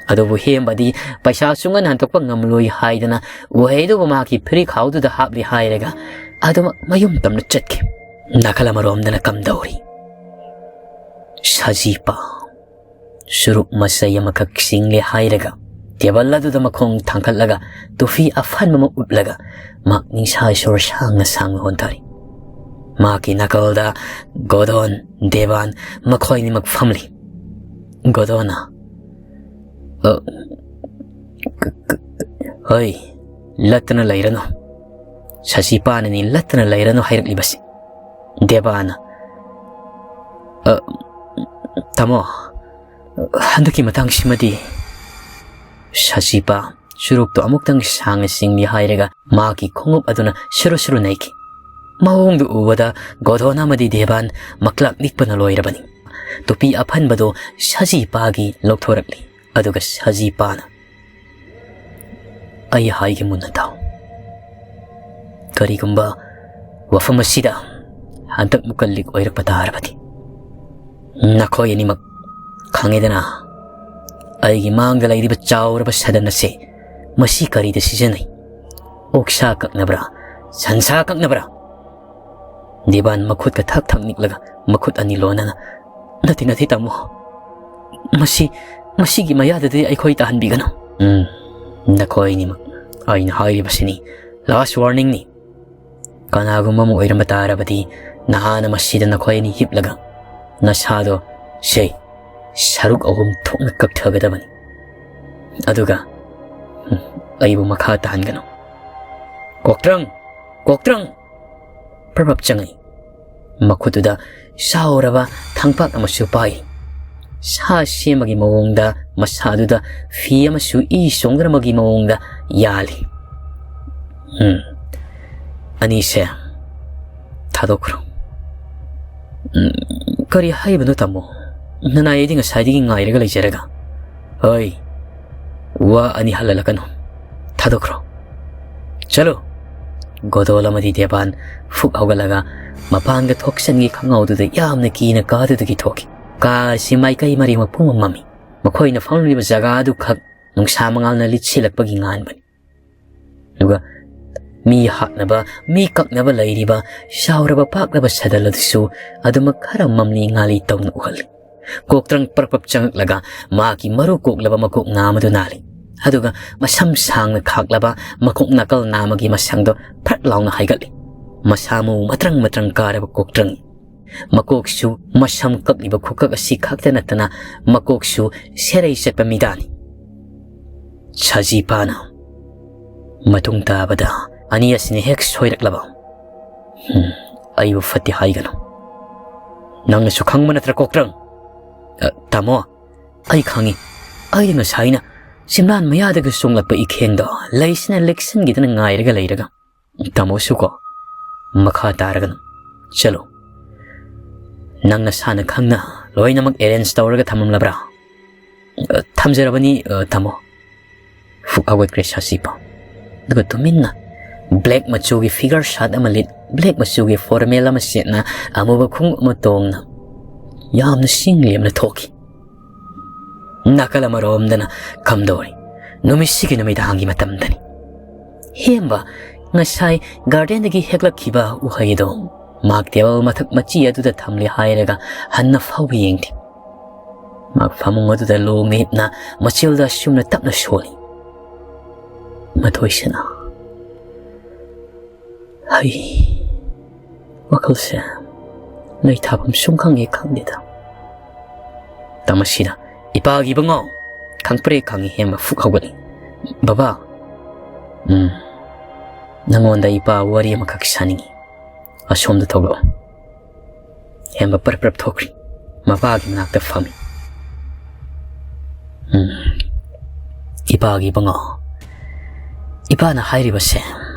ꯑꯗꯨꯕꯨ ꯍꯦꯝꯕꯗꯤ ꯄꯩꯁꯥ ꯁꯨꯡꯍꯟ ꯍꯟꯗꯣꯛꯄ ꯉꯝꯂꯣꯏ ꯍꯥꯏꯗꯅ ꯎꯍꯩꯗꯨꯕꯨ ꯃꯍꯥꯛꯀꯤ ꯐꯤꯔꯤꯈꯥꯎꯗꯨꯗ ꯍꯥꯞꯂꯦ ꯍꯥꯏꯔꯒ ꯑꯗꯨꯃꯛ ꯃꯌꯨꯝ ꯇꯝꯅ ꯆꯠꯈꯤ꯫ ꯅꯥꯀꯜ ꯑꯃꯔꯣꯝꯗꯅ ꯀꯝꯗꯧꯔꯤ? ꯁꯖꯤꯄꯥ ꯆꯨꯔꯨꯞ ꯃꯆꯩ ꯑꯃꯈꯛ ꯆꯤꯡꯂꯦ ꯍꯥꯏꯔꯒ ꯇꯦꯕꯜ ꯑꯗꯨꯗ ꯃꯈꯣꯡ ꯊꯥꯡꯒꯠꯂꯒ ꯇꯨꯐꯤ ꯑꯐꯟꯕ ꯑꯃ ꯎꯞꯂꯒ ꯃꯍꯥꯛ ꯅꯤꯡꯁꯥ ꯏꯁꯣꯔ ꯁꯥꯡꯅ ꯁꯥꯡꯅ ꯍꯣꯟꯊꯔꯤ꯫ ꯃꯍꯥꯛꯀꯤ ꯅꯥꯀꯜꯗ ꯒꯣꯗꯣꯟ, ꯗꯦꯕꯥꯟ ꯃꯈꯣꯏ ꯑꯅꯤꯃꯛ ꯐꯝꯂꯤ꯫ ꯒꯣꯗꯣꯟꯅ, "ꯑ, ꯀ-, ꯀ-, ꯀ-, ꯍꯣꯏ, ꯂꯠꯇꯅ ꯂꯩꯔꯅꯨ꯫ ꯁꯖꯤꯄꯥꯅꯅꯤ ꯂꯠꯇꯅ ꯂꯩꯔꯅꯨ ꯍꯥꯏꯔꯛꯂꯤꯕꯁꯤ꯫" ꯗꯦꯕꯥꯅ, "ꯑ, ꯇꯥꯃꯣ, ꯍꯟꯗꯛꯀꯤ ꯃꯇꯥꯡꯁꯤꯃꯗꯤ"꯫ ꯁꯖꯤꯄꯥ ꯆꯨꯔꯨꯞꯇꯨ ꯑꯃꯨꯛꯇꯪ ꯁꯥꯡꯅ ꯆꯤꯡꯂꯤ ꯍꯥꯏꯔꯒ ꯃꯍꯥꯛꯀꯤ ꯈꯣꯡꯎꯞ ꯑꯗꯨꯅ ꯁꯨꯔꯨ ꯁꯨꯔꯨ ꯅꯩꯈꯤ꯫ ꯃꯑꯣꯡꯗꯨ ꯎꯕꯗ ꯒꯣꯗꯣꯟ ꯑꯃꯗꯤ ꯗꯦꯕꯥꯟ ꯃꯀ꯭ꯂꯥꯛ ꯅꯤꯛꯄꯅ ꯂꯣꯏꯔꯕꯅꯤ꯫ ꯇꯨꯄꯤ ꯑꯐꯟꯕꯗꯨ ꯁꯖꯤꯄꯥꯒꯤ ꯂꯧꯊꯣꯔꯛꯂꯤ꯫ ꯑꯗꯨꯒ ꯁꯖꯤꯄꯥꯅ, "ꯑꯩ ꯍꯥꯏꯒꯦ ꯃꯨꯟꯅ ꯇꯥꯎ꯫ ꯀꯔꯤꯒꯨꯝꯕ ꯋꯥꯐꯝ ꯑꯁꯤꯗ ꯍꯟꯗꯛ ꯃꯨꯛꯀ ꯂꯤꯛ ꯑꯣꯏꯔꯛꯄ ꯇꯥꯔꯕꯗꯤ, ꯅꯈꯣꯏ ꯑꯅꯤꯃꯛ ꯈꯪꯉꯦꯗꯅ, ꯑꯩꯒꯤ ꯃꯥꯡꯗ ꯂꯩꯔꯤꯕ ꯆꯥꯎꯔꯕ ꯁꯗꯟ ꯑꯁꯤ ꯃꯁꯤ ꯀꯔꯤꯗ ꯁꯤꯖꯤꯟꯅꯩ? ꯑꯣꯛꯁꯥ ꯀꯛꯅꯕ꯭ꯔꯥ? ꯁꯟꯁꯥ ꯀꯛꯅꯕ꯭ꯔꯥ?" ꯗꯤꯕꯥꯟ ꯃꯈꯨꯠꯀ ꯊꯛ ꯊꯛ ꯅꯤꯛꯂꯒ ꯃꯈꯨꯠ ꯑꯅꯤ ꯂꯣꯟꯅꯅ, "ꯅꯠꯇꯦ, ꯅꯠꯇꯦ, ꯇꯥꯃꯣ꯫ ꯃꯁꯤ, ꯃꯁꯤꯒꯤ ꯃꯌꯥꯗꯗꯤ ꯑꯩꯈꯣꯏ ꯇꯥꯍꯟꯕꯤꯒꯅꯨ꯫ ꯎꯝ, ꯅꯈꯣꯏ ꯑꯅꯤꯃꯛ, ꯑꯩꯅ ꯍꯥꯏꯔꯤꯕꯁꯤꯅꯤ, last warningꯅꯤ꯫ ꯀꯅꯥꯒꯨꯝꯕ ꯑꯃ ꯑꯣꯏꯔꯝꯕ ꯇꯥꯔꯕꯗꯤ ꯅꯍꯥꯟꯅ ꯃꯁꯤꯗ ꯅꯈꯣꯏ ꯑꯅꯤ ꯍꯤꯞꯂꯒ ꯅꯁꯥꯗꯣ, ꯁꯦ, ꯁꯔꯨꯛ ꯑꯍꯨꯝ ꯊꯣꯛꯅ ꯀꯛꯊꯒꯗꯕꯅꯤ꯫ ꯑꯗꯨꯒ, ꯎꯝ, ꯑꯩꯕꯨ ꯃꯈꯥ ꯇꯥꯍꯟꯒꯅꯨ꯫ ꯀꯣꯛꯇ꯭ꯔꯪ! ꯀꯣꯛꯇ꯭ꯔꯪ!" ꯄ꯭ꯔꯞ ꯄ꯭ꯔꯞ ꯆꯪꯉꯛꯏ꯫ ꯃꯈꯨꯠꯇꯨꯗ ꯆꯥꯎꯔꯕ ꯊꯥꯡꯄꯥꯛ ꯑꯃꯁꯨ ꯄꯥꯏ꯫ ꯁꯥ ꯁꯦꯝꯕꯒꯤ ꯃꯑꯣꯡꯗ ꯃꯁꯥꯗꯨꯗ ꯐꯤ ꯑꯃꯁꯨ ꯏ ꯆꯣꯡꯗꯅꯕꯒꯤ ꯃꯑꯣꯡꯗ ꯌꯥꯜꯂꯤ꯫ "ꯎꯝ, ꯑꯅꯤꯁꯦ ꯊꯥꯗꯣꯛꯈ꯭ꯔꯣ꯫" "ꯎꯝ, ꯀꯔꯤ ꯍꯥꯏꯕꯅꯣ, ꯇꯥꯃꯣ? ꯅꯅꯥꯏ ꯑꯩꯗꯤ ꯉꯁꯥꯏꯗꯒꯤ ꯉꯥꯏꯔꯒ ꯂꯩꯖꯔꯒ꯫" "ꯍꯣꯏ, ꯋꯥ ꯑꯅꯤ ꯍꯜꯍꯜꯂꯛꯀꯅꯨ꯫ ꯊꯥꯗꯣꯛꯈ꯭ꯔꯣ꯫ ꯆꯠꯂꯣ꯫" ꯒꯣꯗꯣꯜ ꯑꯃꯗꯤ ꯗꯦꯕꯥꯟ ꯐꯨꯛ ꯍꯧꯒꯠꯂꯒ ꯃꯄꯥꯟꯒ ꯊꯣꯛꯆꯟꯒꯤ ꯈꯪꯍꯧꯗꯨꯗ ꯌꯥꯝꯅ ꯀꯤꯅ ꯀꯥꯗꯨꯗꯒꯤ ꯊꯣꯛꯈꯤ꯫ ꯀꯥ ꯑꯁꯤ ꯃꯥꯏꯀꯩ ꯃꯔꯤꯃꯛ ꯄꯨꯝꯃꯝ ꯃꯝꯃꯤ꯫ ꯃꯈꯣꯏꯅ ꯐꯝꯂꯤꯕ ꯖꯒꯥ ꯑꯗꯨꯈꯛ ꯅꯨꯡꯁꯥ ꯃꯉꯥꯜꯅ ꯂꯤꯠꯁꯤꯜꯂꯛꯄꯒꯤ ꯉꯥꯟꯕꯅꯤ꯫ ꯑꯗꯨꯒ ꯃꯤ ꯍꯥꯠꯅꯕ, ꯃꯤ ꯀꯛꯅꯕ ꯂꯩꯔꯤꯕ ꯆꯥꯎꯔꯕ ꯄꯥꯛꯂꯕ ꯁꯗꯜ ꯑꯗꯨꯁꯨ ꯑꯗꯨꯃꯛ ꯈꯔ ꯃꯝꯂꯤ ꯉꯥꯜꯂꯤ ꯇꯧꯅ ꯎꯍꯜꯂꯤ꯫ ꯀꯣꯛꯇ꯭ꯔꯪ ꯄ꯭ꯔꯞ ꯄ꯭ꯔꯞ ꯆꯪꯉꯛꯂꯒ ꯃꯍꯥꯛꯀꯤ ꯃꯔꯨ ꯀꯣꯛꯂꯕ ꯃꯀꯣꯛ ꯅꯥꯝ ꯑꯗꯨ ꯅꯥꯜꯂꯤ꯫ ꯑꯗꯨꯒ ꯃꯁꯝ ꯁꯥꯡꯅ ꯈꯥꯛꯂꯕ ꯃꯀꯣꯛ ꯅꯥꯀꯜ ꯅꯥꯝꯒꯤ ꯃꯁꯝꯗꯣ ꯐ꯭ꯔꯠ ꯂꯥꯎꯅ ꯍꯥꯏꯒꯠꯂꯤ꯫ ꯃꯁꯥ ꯃꯎ ꯃꯇ꯭ꯔꯪ ꯃꯇ꯭ꯔꯪ ꯀꯥꯔꯕ ꯀꯣꯛꯇ꯭ꯔꯪ꯫ ꯃꯀꯣꯛꯁꯨ ꯃꯁꯝ ꯀꯛꯂꯤꯕ ꯈꯨꯀꯛ ꯑꯁꯤ ꯈꯛꯇ ꯅꯠꯇꯅ ꯃꯀꯣꯛꯁꯨ ꯁꯦꯔꯩ ꯆꯠꯄ ꯃꯤꯗꯥꯅꯤ꯫ ꯁꯖꯤꯄꯥꯅ ꯃꯇꯨꯡ ꯇꯥꯕꯗ ꯑꯅꯤ ꯑꯁꯤꯅ ꯍꯦꯛ ꯁꯣꯏꯔꯛꯂꯕ, "ꯍꯨꯝ, ꯑꯩꯕꯨ ꯐꯠꯇꯦ ꯍꯥꯏꯒꯅꯨ꯫ ꯅꯪꯅꯁꯨ ꯈꯪꯕ ꯅꯠꯇ꯭ꯔ, ꯀꯣꯛꯇ꯭ꯔꯪ? ꯑ, ꯇꯥꯃꯣ, ꯑꯩ ꯈꯪꯉꯤ꯫ ꯑꯩꯗꯤ ꯉꯁꯥꯏꯅ ꯁꯤꯝꯂꯥꯟ ꯃꯌꯥꯗꯒ ꯆꯣꯡꯂꯛꯄ ꯏꯈꯦꯡꯗꯣ ꯂꯩꯁꯤꯅ ꯂꯦꯛꯁꯤꯟꯈꯤꯗꯅ ꯉꯥꯏꯔꯒ ꯂꯩꯔꯒ꯫ ꯇꯥꯃꯣꯁꯨ ꯀꯣ, ꯃꯈꯥ ꯇꯥꯔꯒꯅꯨ꯫ ꯆꯠꯂꯣ꯫ ꯅꯪ ꯅꯁꯥꯅ ꯈꯪꯅ ꯂꯣꯏꯅꯃꯛ arrange ꯇꯧꯔꯒ ꯊꯝꯂꯝꯂꯕ꯭ꯔꯥ? "ꯑ, ꯊꯝꯖꯔꯕꯅꯤ, ꯑ, ꯇꯥꯃꯣ꯫" ꯐꯨꯛ ꯍꯧꯒꯠꯈ꯭ꯔꯦ ꯁꯥꯁꯤꯄꯥ꯫ ꯑꯗꯨꯒ ꯇꯨꯃꯤꯟꯅ black ꯃꯆꯨꯒꯤ figure shirt ꯑꯃ ꯂꯤꯠ, black ꯃꯆꯨꯒꯤ formal ꯑꯃ ꯁꯦꯠꯅ, ꯑꯃꯨꯕ ꯈꯣꯡꯎꯞ ꯑꯃ ꯇꯣꯡꯅ, ꯌꯥꯝꯅ ꯆꯤꯡ ꯂꯦꯝꯅ ꯊꯣꯛꯈꯤ꯫ ꯅꯥꯀꯜ ꯑꯃꯔꯣꯝꯗꯅ ꯀꯝꯗꯧꯔꯤ? ꯅꯨꯃꯤꯠꯁꯤꯒꯤ ꯅꯨꯃꯤꯗꯥꯡꯒꯤ ꯃꯇꯝꯗꯅꯤ꯫ ꯍꯦꯝꯕ, ꯉꯁꯥꯏ gardenꯗꯒꯤ ꯍꯦꯛꯂꯛꯈꯤꯕ ꯎꯍꯩꯗꯣ ꯃꯍꯥꯛ table ꯃꯊꯛ ꯃꯆꯤ ꯑꯗꯨꯗ ꯊꯝꯂꯦ ꯍꯥꯏꯔꯒ ꯍꯟꯅ ꯐꯥꯎꯕ ꯌꯦꯡꯗꯦ꯫ ꯃꯍꯥꯛ ꯐꯃꯨꯡ ꯑꯗꯨꯗ ꯂꯣꯡꯅ ꯍꯤꯞꯅ ꯃꯆꯤꯜꯗ ꯑꯁꯨꯝꯅ ꯇꯞꯅ ꯁꯣꯜꯂꯤ꯫ ꯃꯊꯣꯏꯁꯅꯥ꯫ ꯍꯩ, ꯋꯥꯈꯜꯁꯦ ꯂꯩꯊꯥꯐꯝ ꯁꯨꯝ ꯈꯪꯉꯦ ꯈꯪꯗꯦꯗ꯫ ꯇꯃꯁꯤꯅ, "ꯏꯄꯥꯒꯤ ꯏꯕꯨꯡꯉꯣ!" "ꯈꯪꯄ꯭ꯔꯦ ꯈꯪꯉꯤ," ꯍꯦꯝꯕ ꯐꯨꯛ ꯍꯧꯒꯠꯂꯤ꯫ "ꯕꯕꯥ!" "ꯎꯝ, ꯅꯪꯉꯣꯟꯗ ꯏꯄꯥ ꯋꯥꯔꯤ ꯑꯃꯈꯛ ꯁꯥꯅꯤꯡꯉꯤ꯫ ꯑꯁꯣꯝꯗ ꯊꯣꯛꯂꯛꯑꯣ꯫" ꯍꯦꯝꯕ ꯄꯔꯞ ꯄꯔꯞ ꯊꯣꯛꯈ꯭ꯔꯤ꯫ ꯃꯄꯥꯒꯤ ꯃꯅꯥꯛꯇ ꯐꯝꯃꯤ꯫ "ꯎꯝ, ꯏꯄꯥꯒꯤ ꯏꯕꯨꯡꯉꯣ, ꯏꯄꯥꯅ ꯍꯥꯏꯔꯤꯕꯁꯦ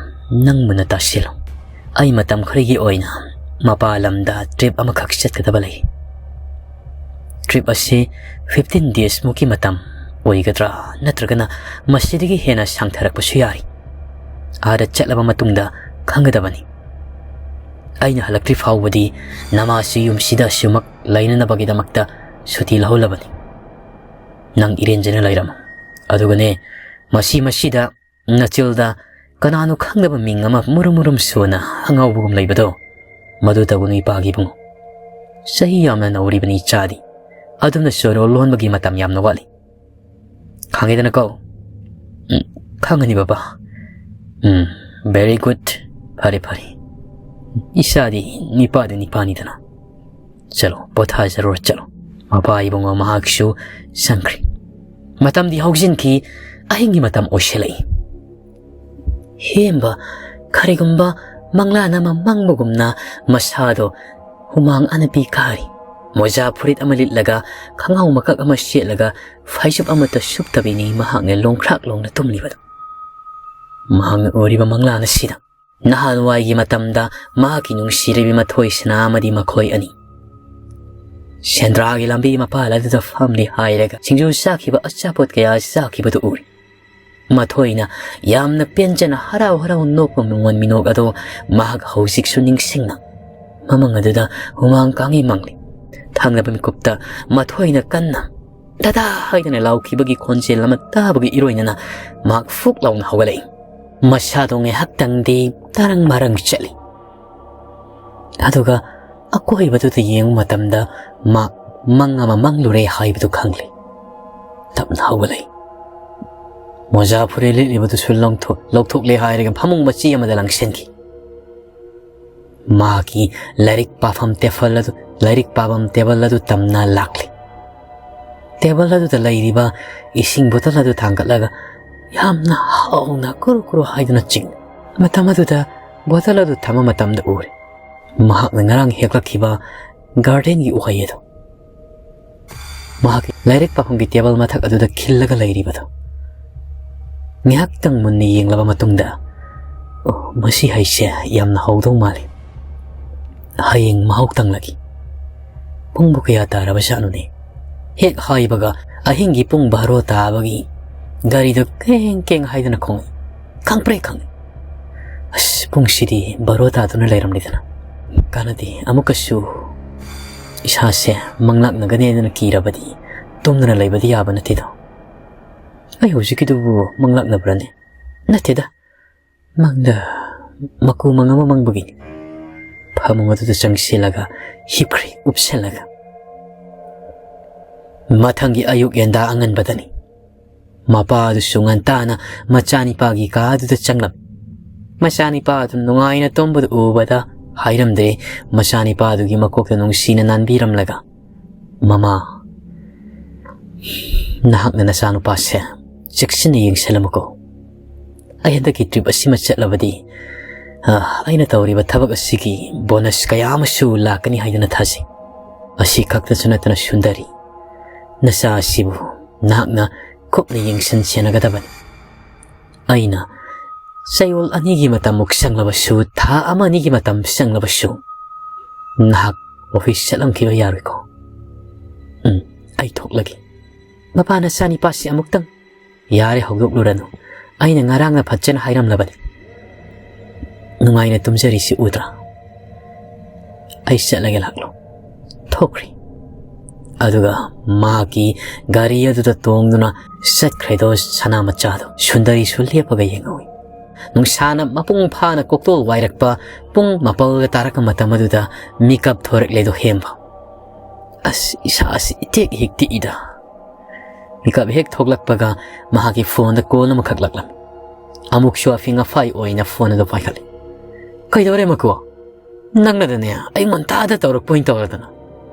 ꯅꯪ ꯃꯨꯟꯅ ꯇꯥꯁꯤꯜꯂꯨ꯫ ꯑꯩ ꯃꯇꯝ ꯈꯔꯒꯤ ꯑꯣꯏꯅ ꯃꯄꯥꯟ ꯂꯝꯗ trip ꯑꯃꯈꯛ ꯆꯠꯀꯗꯕ ꯂꯩ꯫ Trip ꯑꯁꯤ fifteen days ꯃꯨꯛꯀꯤ ꯃꯇꯝ ꯑꯣꯏꯒꯗ꯭ꯔꯥ, ꯅꯠꯇ꯭ꯔꯒꯅ ꯃꯁꯤꯗꯒꯤ ꯍꯦꯟꯅ ꯁꯥꯡꯊꯔꯛꯄꯁꯨ ꯌꯥꯏ꯫ ꯑꯥꯗ ꯆꯠꯂꯕ ꯃꯇꯨꯡꯗ ꯈꯪꯒꯗꯕꯅꯤ꯫ ꯑꯩꯅ ꯍꯜꯂꯛꯇ꯭ꯔꯤ ꯐꯥꯎꯕꯗꯤ ꯅꯃꯥꯁꯤ ꯌꯨꯝꯁꯤꯗ ꯑꯁꯨꯃꯛ ꯂꯩꯅꯅꯕꯒꯤꯗꯃꯛꯇ ꯁꯨꯇꯤ ꯂꯧꯍꯜꯂꯕꯅꯤ꯫ ꯅꯪ ꯏꯔꯦꯟꯖꯅ ꯂꯩꯔꯝꯃꯨ꯫ ꯑꯗꯨꯒꯅꯦ, ꯃꯁꯤ ꯃꯁꯤꯗ ꯅꯆꯤꯜꯗ ꯀꯅꯥꯅꯣ ꯈꯪꯗꯕ ꯃꯤꯡ ꯑꯃ ꯃꯨꯔꯨꯝ ꯃꯨꯔꯨꯝ ꯁꯨꯅ ꯑꯉꯥꯎꯕꯒꯨꯝ ꯂꯩꯕꯗꯣ, ꯃꯗꯨ ꯇꯧꯒꯅꯨ ꯏꯄꯥꯒꯤ ꯏꯕꯨꯡꯉꯣ꯫ ꯆꯍꯤ ꯌꯥꯝꯅ ꯅꯧꯔꯤꯕꯅꯤ ꯏꯆꯥꯗꯤ꯫ ꯑꯗꯨꯝꯅ ꯆꯣꯔꯣ ꯂꯣꯟꯕꯒꯤ ꯃꯇꯝ ꯌꯥꯝꯅ ꯋꯥꯠꯂꯤ꯫ ꯈꯪꯉꯦꯗꯅꯀꯣ?" "ꯎꯝ, ꯈꯪꯒꯅꯤ ꯕꯕꯥ꯫" "ꯎꯝ, very good꯫ ꯐꯔꯦ, ꯐꯔꯦ꯫ ꯏꯆꯥꯗꯤ ꯅꯤꯄꯥꯗꯤ ꯅꯤꯄꯥꯅꯤꯗꯅ꯫ ꯆꯠꯂꯣ, ꯄꯣꯊꯥꯖꯔꯨꯔꯣ, ꯆꯠꯂꯣ꯫" ꯃꯄꯥ ꯏꯕꯨꯡꯉꯣ ꯃꯍꯥꯛꯁꯨ ꯆꯪꯈ꯭ꯔꯦ꯫ ꯃꯇꯝꯗꯤ ꯍꯧꯖꯤꯟꯈꯤ, ꯑꯍꯤꯡꯒꯤ ꯃꯇꯝ ꯑꯣꯏꯁꯤꯜꯂꯛꯏ꯫ ꯍꯦꯝꯕ ꯀꯔꯤꯒꯨꯝꯕ ꯃꯪꯂꯥꯟ ꯑꯃ ꯃꯪꯕꯒꯨꯝꯅ ꯃꯁꯥꯗꯣ ꯍꯨꯃꯥꯡ ꯑꯅꯞꯄꯤ ꯀꯥꯔꯤ꯫ ꯃꯣꯖꯥ ꯐꯨꯔꯤꯠ ꯑꯃ ꯂꯤꯠꯂꯒ, ꯈꯪꯉꯥꯎ ꯃꯀꯛ ꯑꯃ ꯁꯦꯠꯂꯒ, ꯐꯩꯖꯨꯞ ꯑꯃꯠꯇ ꯁꯨꯞꯇꯕꯤꯅꯤ ꯃꯍꯥꯛꯅ ꯂꯣꯡꯈ꯭ꯔꯥꯛ ꯂꯣꯡꯅ ꯇꯨꯝꯂꯤꯕꯗꯨ꯫ ꯃꯍꯥꯛꯅ ꯎꯔꯤꯕ ꯃꯪꯂꯥꯟ ꯑꯁꯤꯗ ꯅꯍꯥꯟꯋꯥꯏꯒꯤ ꯃꯇꯝꯗ ꯃꯍꯥꯛꯀꯤ ꯅꯨꯡꯁꯤꯔꯕꯤ ꯃꯊꯣꯏ ꯁꯅꯥ ꯑꯃꯗꯤ ꯃꯈꯣꯏ ꯑꯅꯤ ꯁꯦꯟꯗ꯭ꯔꯥꯒꯤ ꯂꯝꯕꯤ ꯃꯄꯥꯜ ꯑꯗꯨꯗ ꯐꯝꯂꯤ ꯍꯥꯏꯔꯒ ꯁꯤꯡꯖꯨ ꯆꯥꯈꯤꯕ, ꯑꯆꯥꯄꯣꯠ ꯀꯌꯥ ꯆꯥꯈꯤꯕꯗꯨ ꯎꯔꯤ꯫ ꯃꯊꯣꯏꯅ ꯌꯥꯝꯅ ꯄꯦꯟꯖꯅ ꯍꯔꯥꯎ ꯍꯔꯥꯎ ꯅꯣꯛꯄ ꯃꯉꯣꯟ ꯃꯤꯅꯣꯛ ꯑꯗꯣ ꯃꯍꯥꯛ ꯍꯧꯖꯤꯛꯁꯨ ꯅꯤꯡꯁꯤꯡꯅ ꯃꯃꯪ ꯑꯗꯨꯗ ꯍꯨꯃꯥꯡ ꯀꯥꯡꯉꯤ ꯃꯪꯂꯤ꯫ ꯊꯪꯅꯕ ꯃꯤꯀꯨꯞꯇ ꯃꯊꯣꯏꯅ ꯀꯟꯅ "ꯗꯗꯥ!" ꯍꯥꯏꯗꯅ ꯂꯥꯎꯈꯤꯕꯒꯤ ꯈꯣꯟꯖꯦꯜ ꯑꯃ ꯇꯥꯕꯒ ꯏꯔꯣꯏꯅꯅ ꯃꯍꯥꯛ ꯐꯨꯛ ꯂꯥꯎꯅ ꯍꯧꯒꯠꯂꯛꯏ꯫ ꯃꯁꯥꯗꯣ ꯉꯥꯏꯍꯥꯛꯇꯪꯗꯤ ꯇꯔꯪ ꯃꯔꯪ ꯆꯠꯂꯤ꯫ ꯑꯗꯨꯒ ꯑꯀꯣꯏꯕꯗꯨꯗ ꯌꯦꯡꯕ ꯃꯇꯝꯗ ꯃꯥ ꯃꯪ ꯑꯃ ꯃꯪꯂꯨꯔꯦ ꯍꯥꯏꯕꯗꯨ ꯈꯪꯂꯦ꯫ ꯇꯞꯅ ꯍꯧꯒꯠꯂꯛꯏ꯫ ꯃꯣꯖꯥ ꯐꯨꯔꯤꯠ ꯂꯤꯠꯂꯤꯕꯗꯨꯁꯨ ꯂꯧꯊꯣꯛ-, ꯂꯧꯊꯣꯛꯂꯦ ꯍꯥꯏꯔꯒ ꯐꯃꯨꯡ ꯃꯆꯤ ꯑꯃꯗ ꯂꯪꯁꯤꯟꯈꯤ꯫ ꯃꯍꯥꯛꯀꯤ ꯂꯥꯏꯔꯤꯛ ꯄꯥꯐꯝ ꯇꯦꯕꯜ ꯑꯗꯨ, ꯂꯥꯏꯔꯤꯛ ꯄꯥꯐꯝ ꯇꯦꯕꯜ ꯑꯗꯨ ꯇꯝꯅ ꯂꯥꯛꯂꯤ꯫ ꯇꯦꯕꯜ ꯑꯗꯨꯗ ꯂꯩꯔꯤꯕ ꯏꯁꯤꯡ ꯕꯣꯇꯜ ꯑꯗꯨ ꯊꯥꯡꯒꯠꯂꯒ ꯌꯥꯝꯅ ꯍꯥꯎꯅ ꯀꯨꯔꯨ ꯀꯨꯔꯨ ꯍꯥꯏꯗꯨꯅ ꯆꯤꯡ꯫ ꯃꯇꯝ ꯑꯗꯨꯗ ꯕꯣꯇꯜ ꯑꯗꯨ ꯊꯝꯕ ꯃꯇꯝꯗ ꯎꯔꯦ꯫ ꯃꯍꯥꯛꯅ ꯉꯔꯥꯡ ꯍꯦꯛꯂꯛꯈꯤꯕ ꯒꯥꯔꯗꯦꯟꯒꯤ ꯎꯍꯩ ꯑꯗꯨ ꯃꯍꯥꯛꯀꯤ ꯂꯥꯏꯔꯤꯛ ꯄꯥꯐꯝꯒꯤ ꯇꯦꯕꯜ ꯃꯊꯛ ꯑꯗꯨꯗ ꯈꯤꯜꯂꯒ ꯂꯩꯔꯤꯕꯗꯨ꯫ ꯉꯥꯏꯍꯥꯛꯇꯪ ꯃꯨꯟꯅ ꯌꯦꯡꯂꯕ ꯃꯇꯨꯡꯗ, "ꯑꯣ, ꯃꯁꯤ ꯍꯩꯁꯦ ꯌꯥꯝꯅ ꯍꯧꯗꯧ ꯃꯥꯜꯂꯤ꯫ ꯍꯌꯦꯡ ꯃꯍꯧ ꯇꯪꯂꯒꯦ꯫ ꯄꯨꯡꯕꯨ ꯀꯌꯥ ꯇꯥꯔꯕ ꯖꯥꯠꯅꯣꯅꯦ?" ꯍꯦꯛ ꯍꯥꯏꯕꯒ ꯑꯍꯤꯡꯒꯤ ꯄꯨꯡ ꯕꯥꯔꯣ ꯇꯥꯕꯒꯤ ꯒꯥꯔꯤꯗꯨ ꯀꯦꯡ ꯀꯦꯡ ꯍꯥꯏꯗꯅ ꯈꯣꯡꯉꯛꯏ꯫ ꯈꯪꯄ꯭ꯔꯦꯛ ꯈꯪꯉꯤ꯫ ꯑꯁ, ꯄꯨꯡꯁꯤꯗꯤ ꯕꯥꯔꯣ ꯇꯥꯗꯨꯅ ꯂꯩꯔꯝꯂꯦꯗꯅ꯫ ꯀꯥꯟꯅꯗꯦ, ꯑꯃꯨꯛꯀꯁꯨ ꯏꯁꯥꯁꯦ ꯃꯪꯂꯥꯛꯅꯒꯅꯦꯗꯅ ꯀꯤꯔꯕꯗꯤ ꯇꯨꯝꯗꯅ ꯂꯩꯕꯗꯤ ꯌꯥꯕ ꯅꯠꯇꯦꯗꯣ꯫ ꯑꯩ ꯍꯧꯖꯤꯛꯀꯤꯗꯨꯕꯨ ꯃꯪꯂꯥꯛꯅꯕ꯭ꯔꯅꯦ? ꯅꯠꯇꯦꯗ, ꯃꯪꯗ ꯃꯀꯨ ꯃꯪ ꯑꯃ ꯃꯪꯕꯒꯤꯅꯤ꯫ ꯐꯃꯨꯡ ꯑꯗꯨꯗ ꯆꯪꯁꯤꯜꯂꯒ ꯍꯤꯞꯈ꯭ꯔꯦ, ꯎꯞꯁꯜꯂꯒ꯫ ꯃꯊꯪꯒꯤ ꯑꯌꯨꯛ ꯌꯦꯟꯗꯥ ꯑꯉꯟꯕꯗꯅꯤ꯫ ꯃꯄꯥ ꯑꯗꯨꯁꯨ ꯉꯟꯇꯥꯅ ꯃꯆꯥꯅꯤꯄꯥꯒꯤ ꯀꯥ ꯑꯗꯨꯗ ꯆꯪꯂꯝꯃꯤ꯫ ꯃꯆꯥꯅꯤꯄꯥ ꯑꯗꯨ ꯅꯨꯡꯉꯥꯏꯅ ꯇꯨꯝꯕꯗꯨ ꯎꯕꯗ ꯍꯥꯏꯔꯝꯗ꯭ꯔꯦ, ꯃꯆꯥꯅꯤꯄꯥ ꯑꯗꯨꯒꯤ ꯃꯀꯣꯛꯇ ꯅꯨꯡꯁꯤꯅ ꯅꯥꯟꯕꯤꯔꯝꯂꯒ, "ꯃꯃꯥ, ꯅꯍꯥꯛꯅ ꯅꯆꯥꯅꯨꯄꯥꯁꯦ ꯆꯦꯛꯁꯤꯟꯅ ꯌꯦꯡꯁꯤꯜꯂꯝꯃꯨꯀꯣ꯫ ꯑꯩ ꯍꯟꯗꯛꯀꯤ ꯇ꯭ꯔꯤꯞ ꯑꯁꯤꯃ ꯆꯠꯂꯕꯗꯤ ꯑ, ꯑꯩꯅ ꯇꯧꯔꯤꯕ ꯊꯕꯛ ꯑꯁꯤꯒꯤ ꯕꯣꯅꯁ ꯀꯌꯥ ꯑꯃꯁꯨ ꯂꯥꯛꯀꯅꯤ ꯍꯥꯏꯗꯨꯅ ꯊꯥꯖꯩ꯫ ꯑꯁꯤ ꯈꯛꯇꯁꯨ ꯅꯠꯇꯅ ꯁꯨꯟꯗꯔꯤ, ꯅꯆꯥ ꯑꯁꯤꯕꯨ ꯅꯍꯥꯛꯅ ꯀꯨꯞꯅ ꯌꯦꯡꯁꯤꯟ ꯁꯦꯟꯅꯒꯗꯕꯅꯤ꯫ ꯑꯩꯅ ꯆꯌꯣꯜ ꯑꯅꯤꯒꯤ ꯃꯇꯝꯃꯨꯛ ꯆꯪꯂꯕꯁꯨ, ꯊꯥ ꯑꯃ ꯑꯅꯤꯒꯤ ꯃꯇꯝ ꯆꯪꯂꯕꯁꯨ, ꯅꯍꯥꯛ ꯑꯣꯐꯤꯁ ꯆꯠꯂꯝꯈꯤꯕ ꯌꯥꯔꯣꯏꯀꯣ? ꯎꯝ, ꯑꯩ ꯊꯣꯛꯂꯒꯦ꯫ ꯃꯄꯥ ꯅꯆꯥꯅꯤꯄꯥꯁꯤ ꯑꯃꯨꯛꯇꯪ꯫ ꯌꯥꯔꯦ, ꯍꯧꯗꯣꯛꯂꯨꯔꯅꯨ꯫ ꯑꯩꯅ ꯉꯔꯥꯡꯅ ꯐꯖꯅ ꯍꯥꯏꯔꯝꯂꯕꯅꯤ꯫ ꯅꯨꯡꯉꯥꯏꯅ ꯇꯨꯝꯖꯔꯤꯁꯤ ꯎꯗ꯭ꯔꯥ? ꯑꯩ ꯆꯠꯂꯒꯦ ꯂꯥꯛꯂꯣ꯫ ꯊꯣꯛꯈ꯭ꯔꯦ꯫ ꯑꯗꯨꯒ ꯃꯍꯥꯛꯀꯤ ꯒꯥꯔꯤ ꯑꯗꯨꯗ ꯇꯣꯡꯗꯨꯅ ꯆꯠꯈ꯭ꯔꯦꯗꯣ ꯁꯅꯥ ꯃꯆꯥꯗꯣ꯫ ꯁꯨꯟꯗꯔꯤꯁꯨ ꯂꯦꯞꯄꯒ ꯌꯦꯡꯍꯧꯏ꯫ ꯅꯨꯡꯁꯥꯅ ꯃꯄꯨꯡ ꯐꯥꯅ ꯀꯣꯛꯇꯣꯜ ꯋꯥꯏꯔꯛꯄ ꯄꯨꯡ ꯃꯥꯄꯜꯒ ꯇꯥꯔꯛꯄ ꯃꯇꯝ ꯑꯗꯨꯗ ꯃꯤꯀꯞ ꯊꯣꯔꯛꯂꯦꯗꯣ ꯍꯦꯝꯕ꯫ ꯑꯁ, ꯏꯁꯥꯁꯤ ꯏꯇꯦꯛ ꯍꯦꯛ ꯇꯦꯛꯏꯗ꯫ ꯃꯤꯀꯞ ꯍꯦꯛ ꯊꯣꯛꯂꯛꯄꯒ ꯃꯍꯥꯛꯀꯤ ꯐꯣꯟꯗ ꯀꯣꯜ ꯑꯃꯈꯛ ꯂꯥꯛꯂꯝꯃꯤ꯫ ꯑꯃꯨꯛꯁꯨ ꯑꯐꯤꯡ ꯑꯐꯥꯏ ꯑꯣꯏꯅ ꯐꯣꯟ ꯑꯗꯨ ꯄꯥꯏꯈꯠꯂꯤ꯫ "ꯀꯩꯗꯧꯔꯦ ꯃꯀꯨ? ꯅꯪꯅꯗꯅꯦ ꯑꯌꯨꯛ ꯉꯟꯇꯥꯗ ꯇꯧꯔꯛꯄ ꯑꯣꯏꯅ ꯇꯧꯔꯗꯅ?"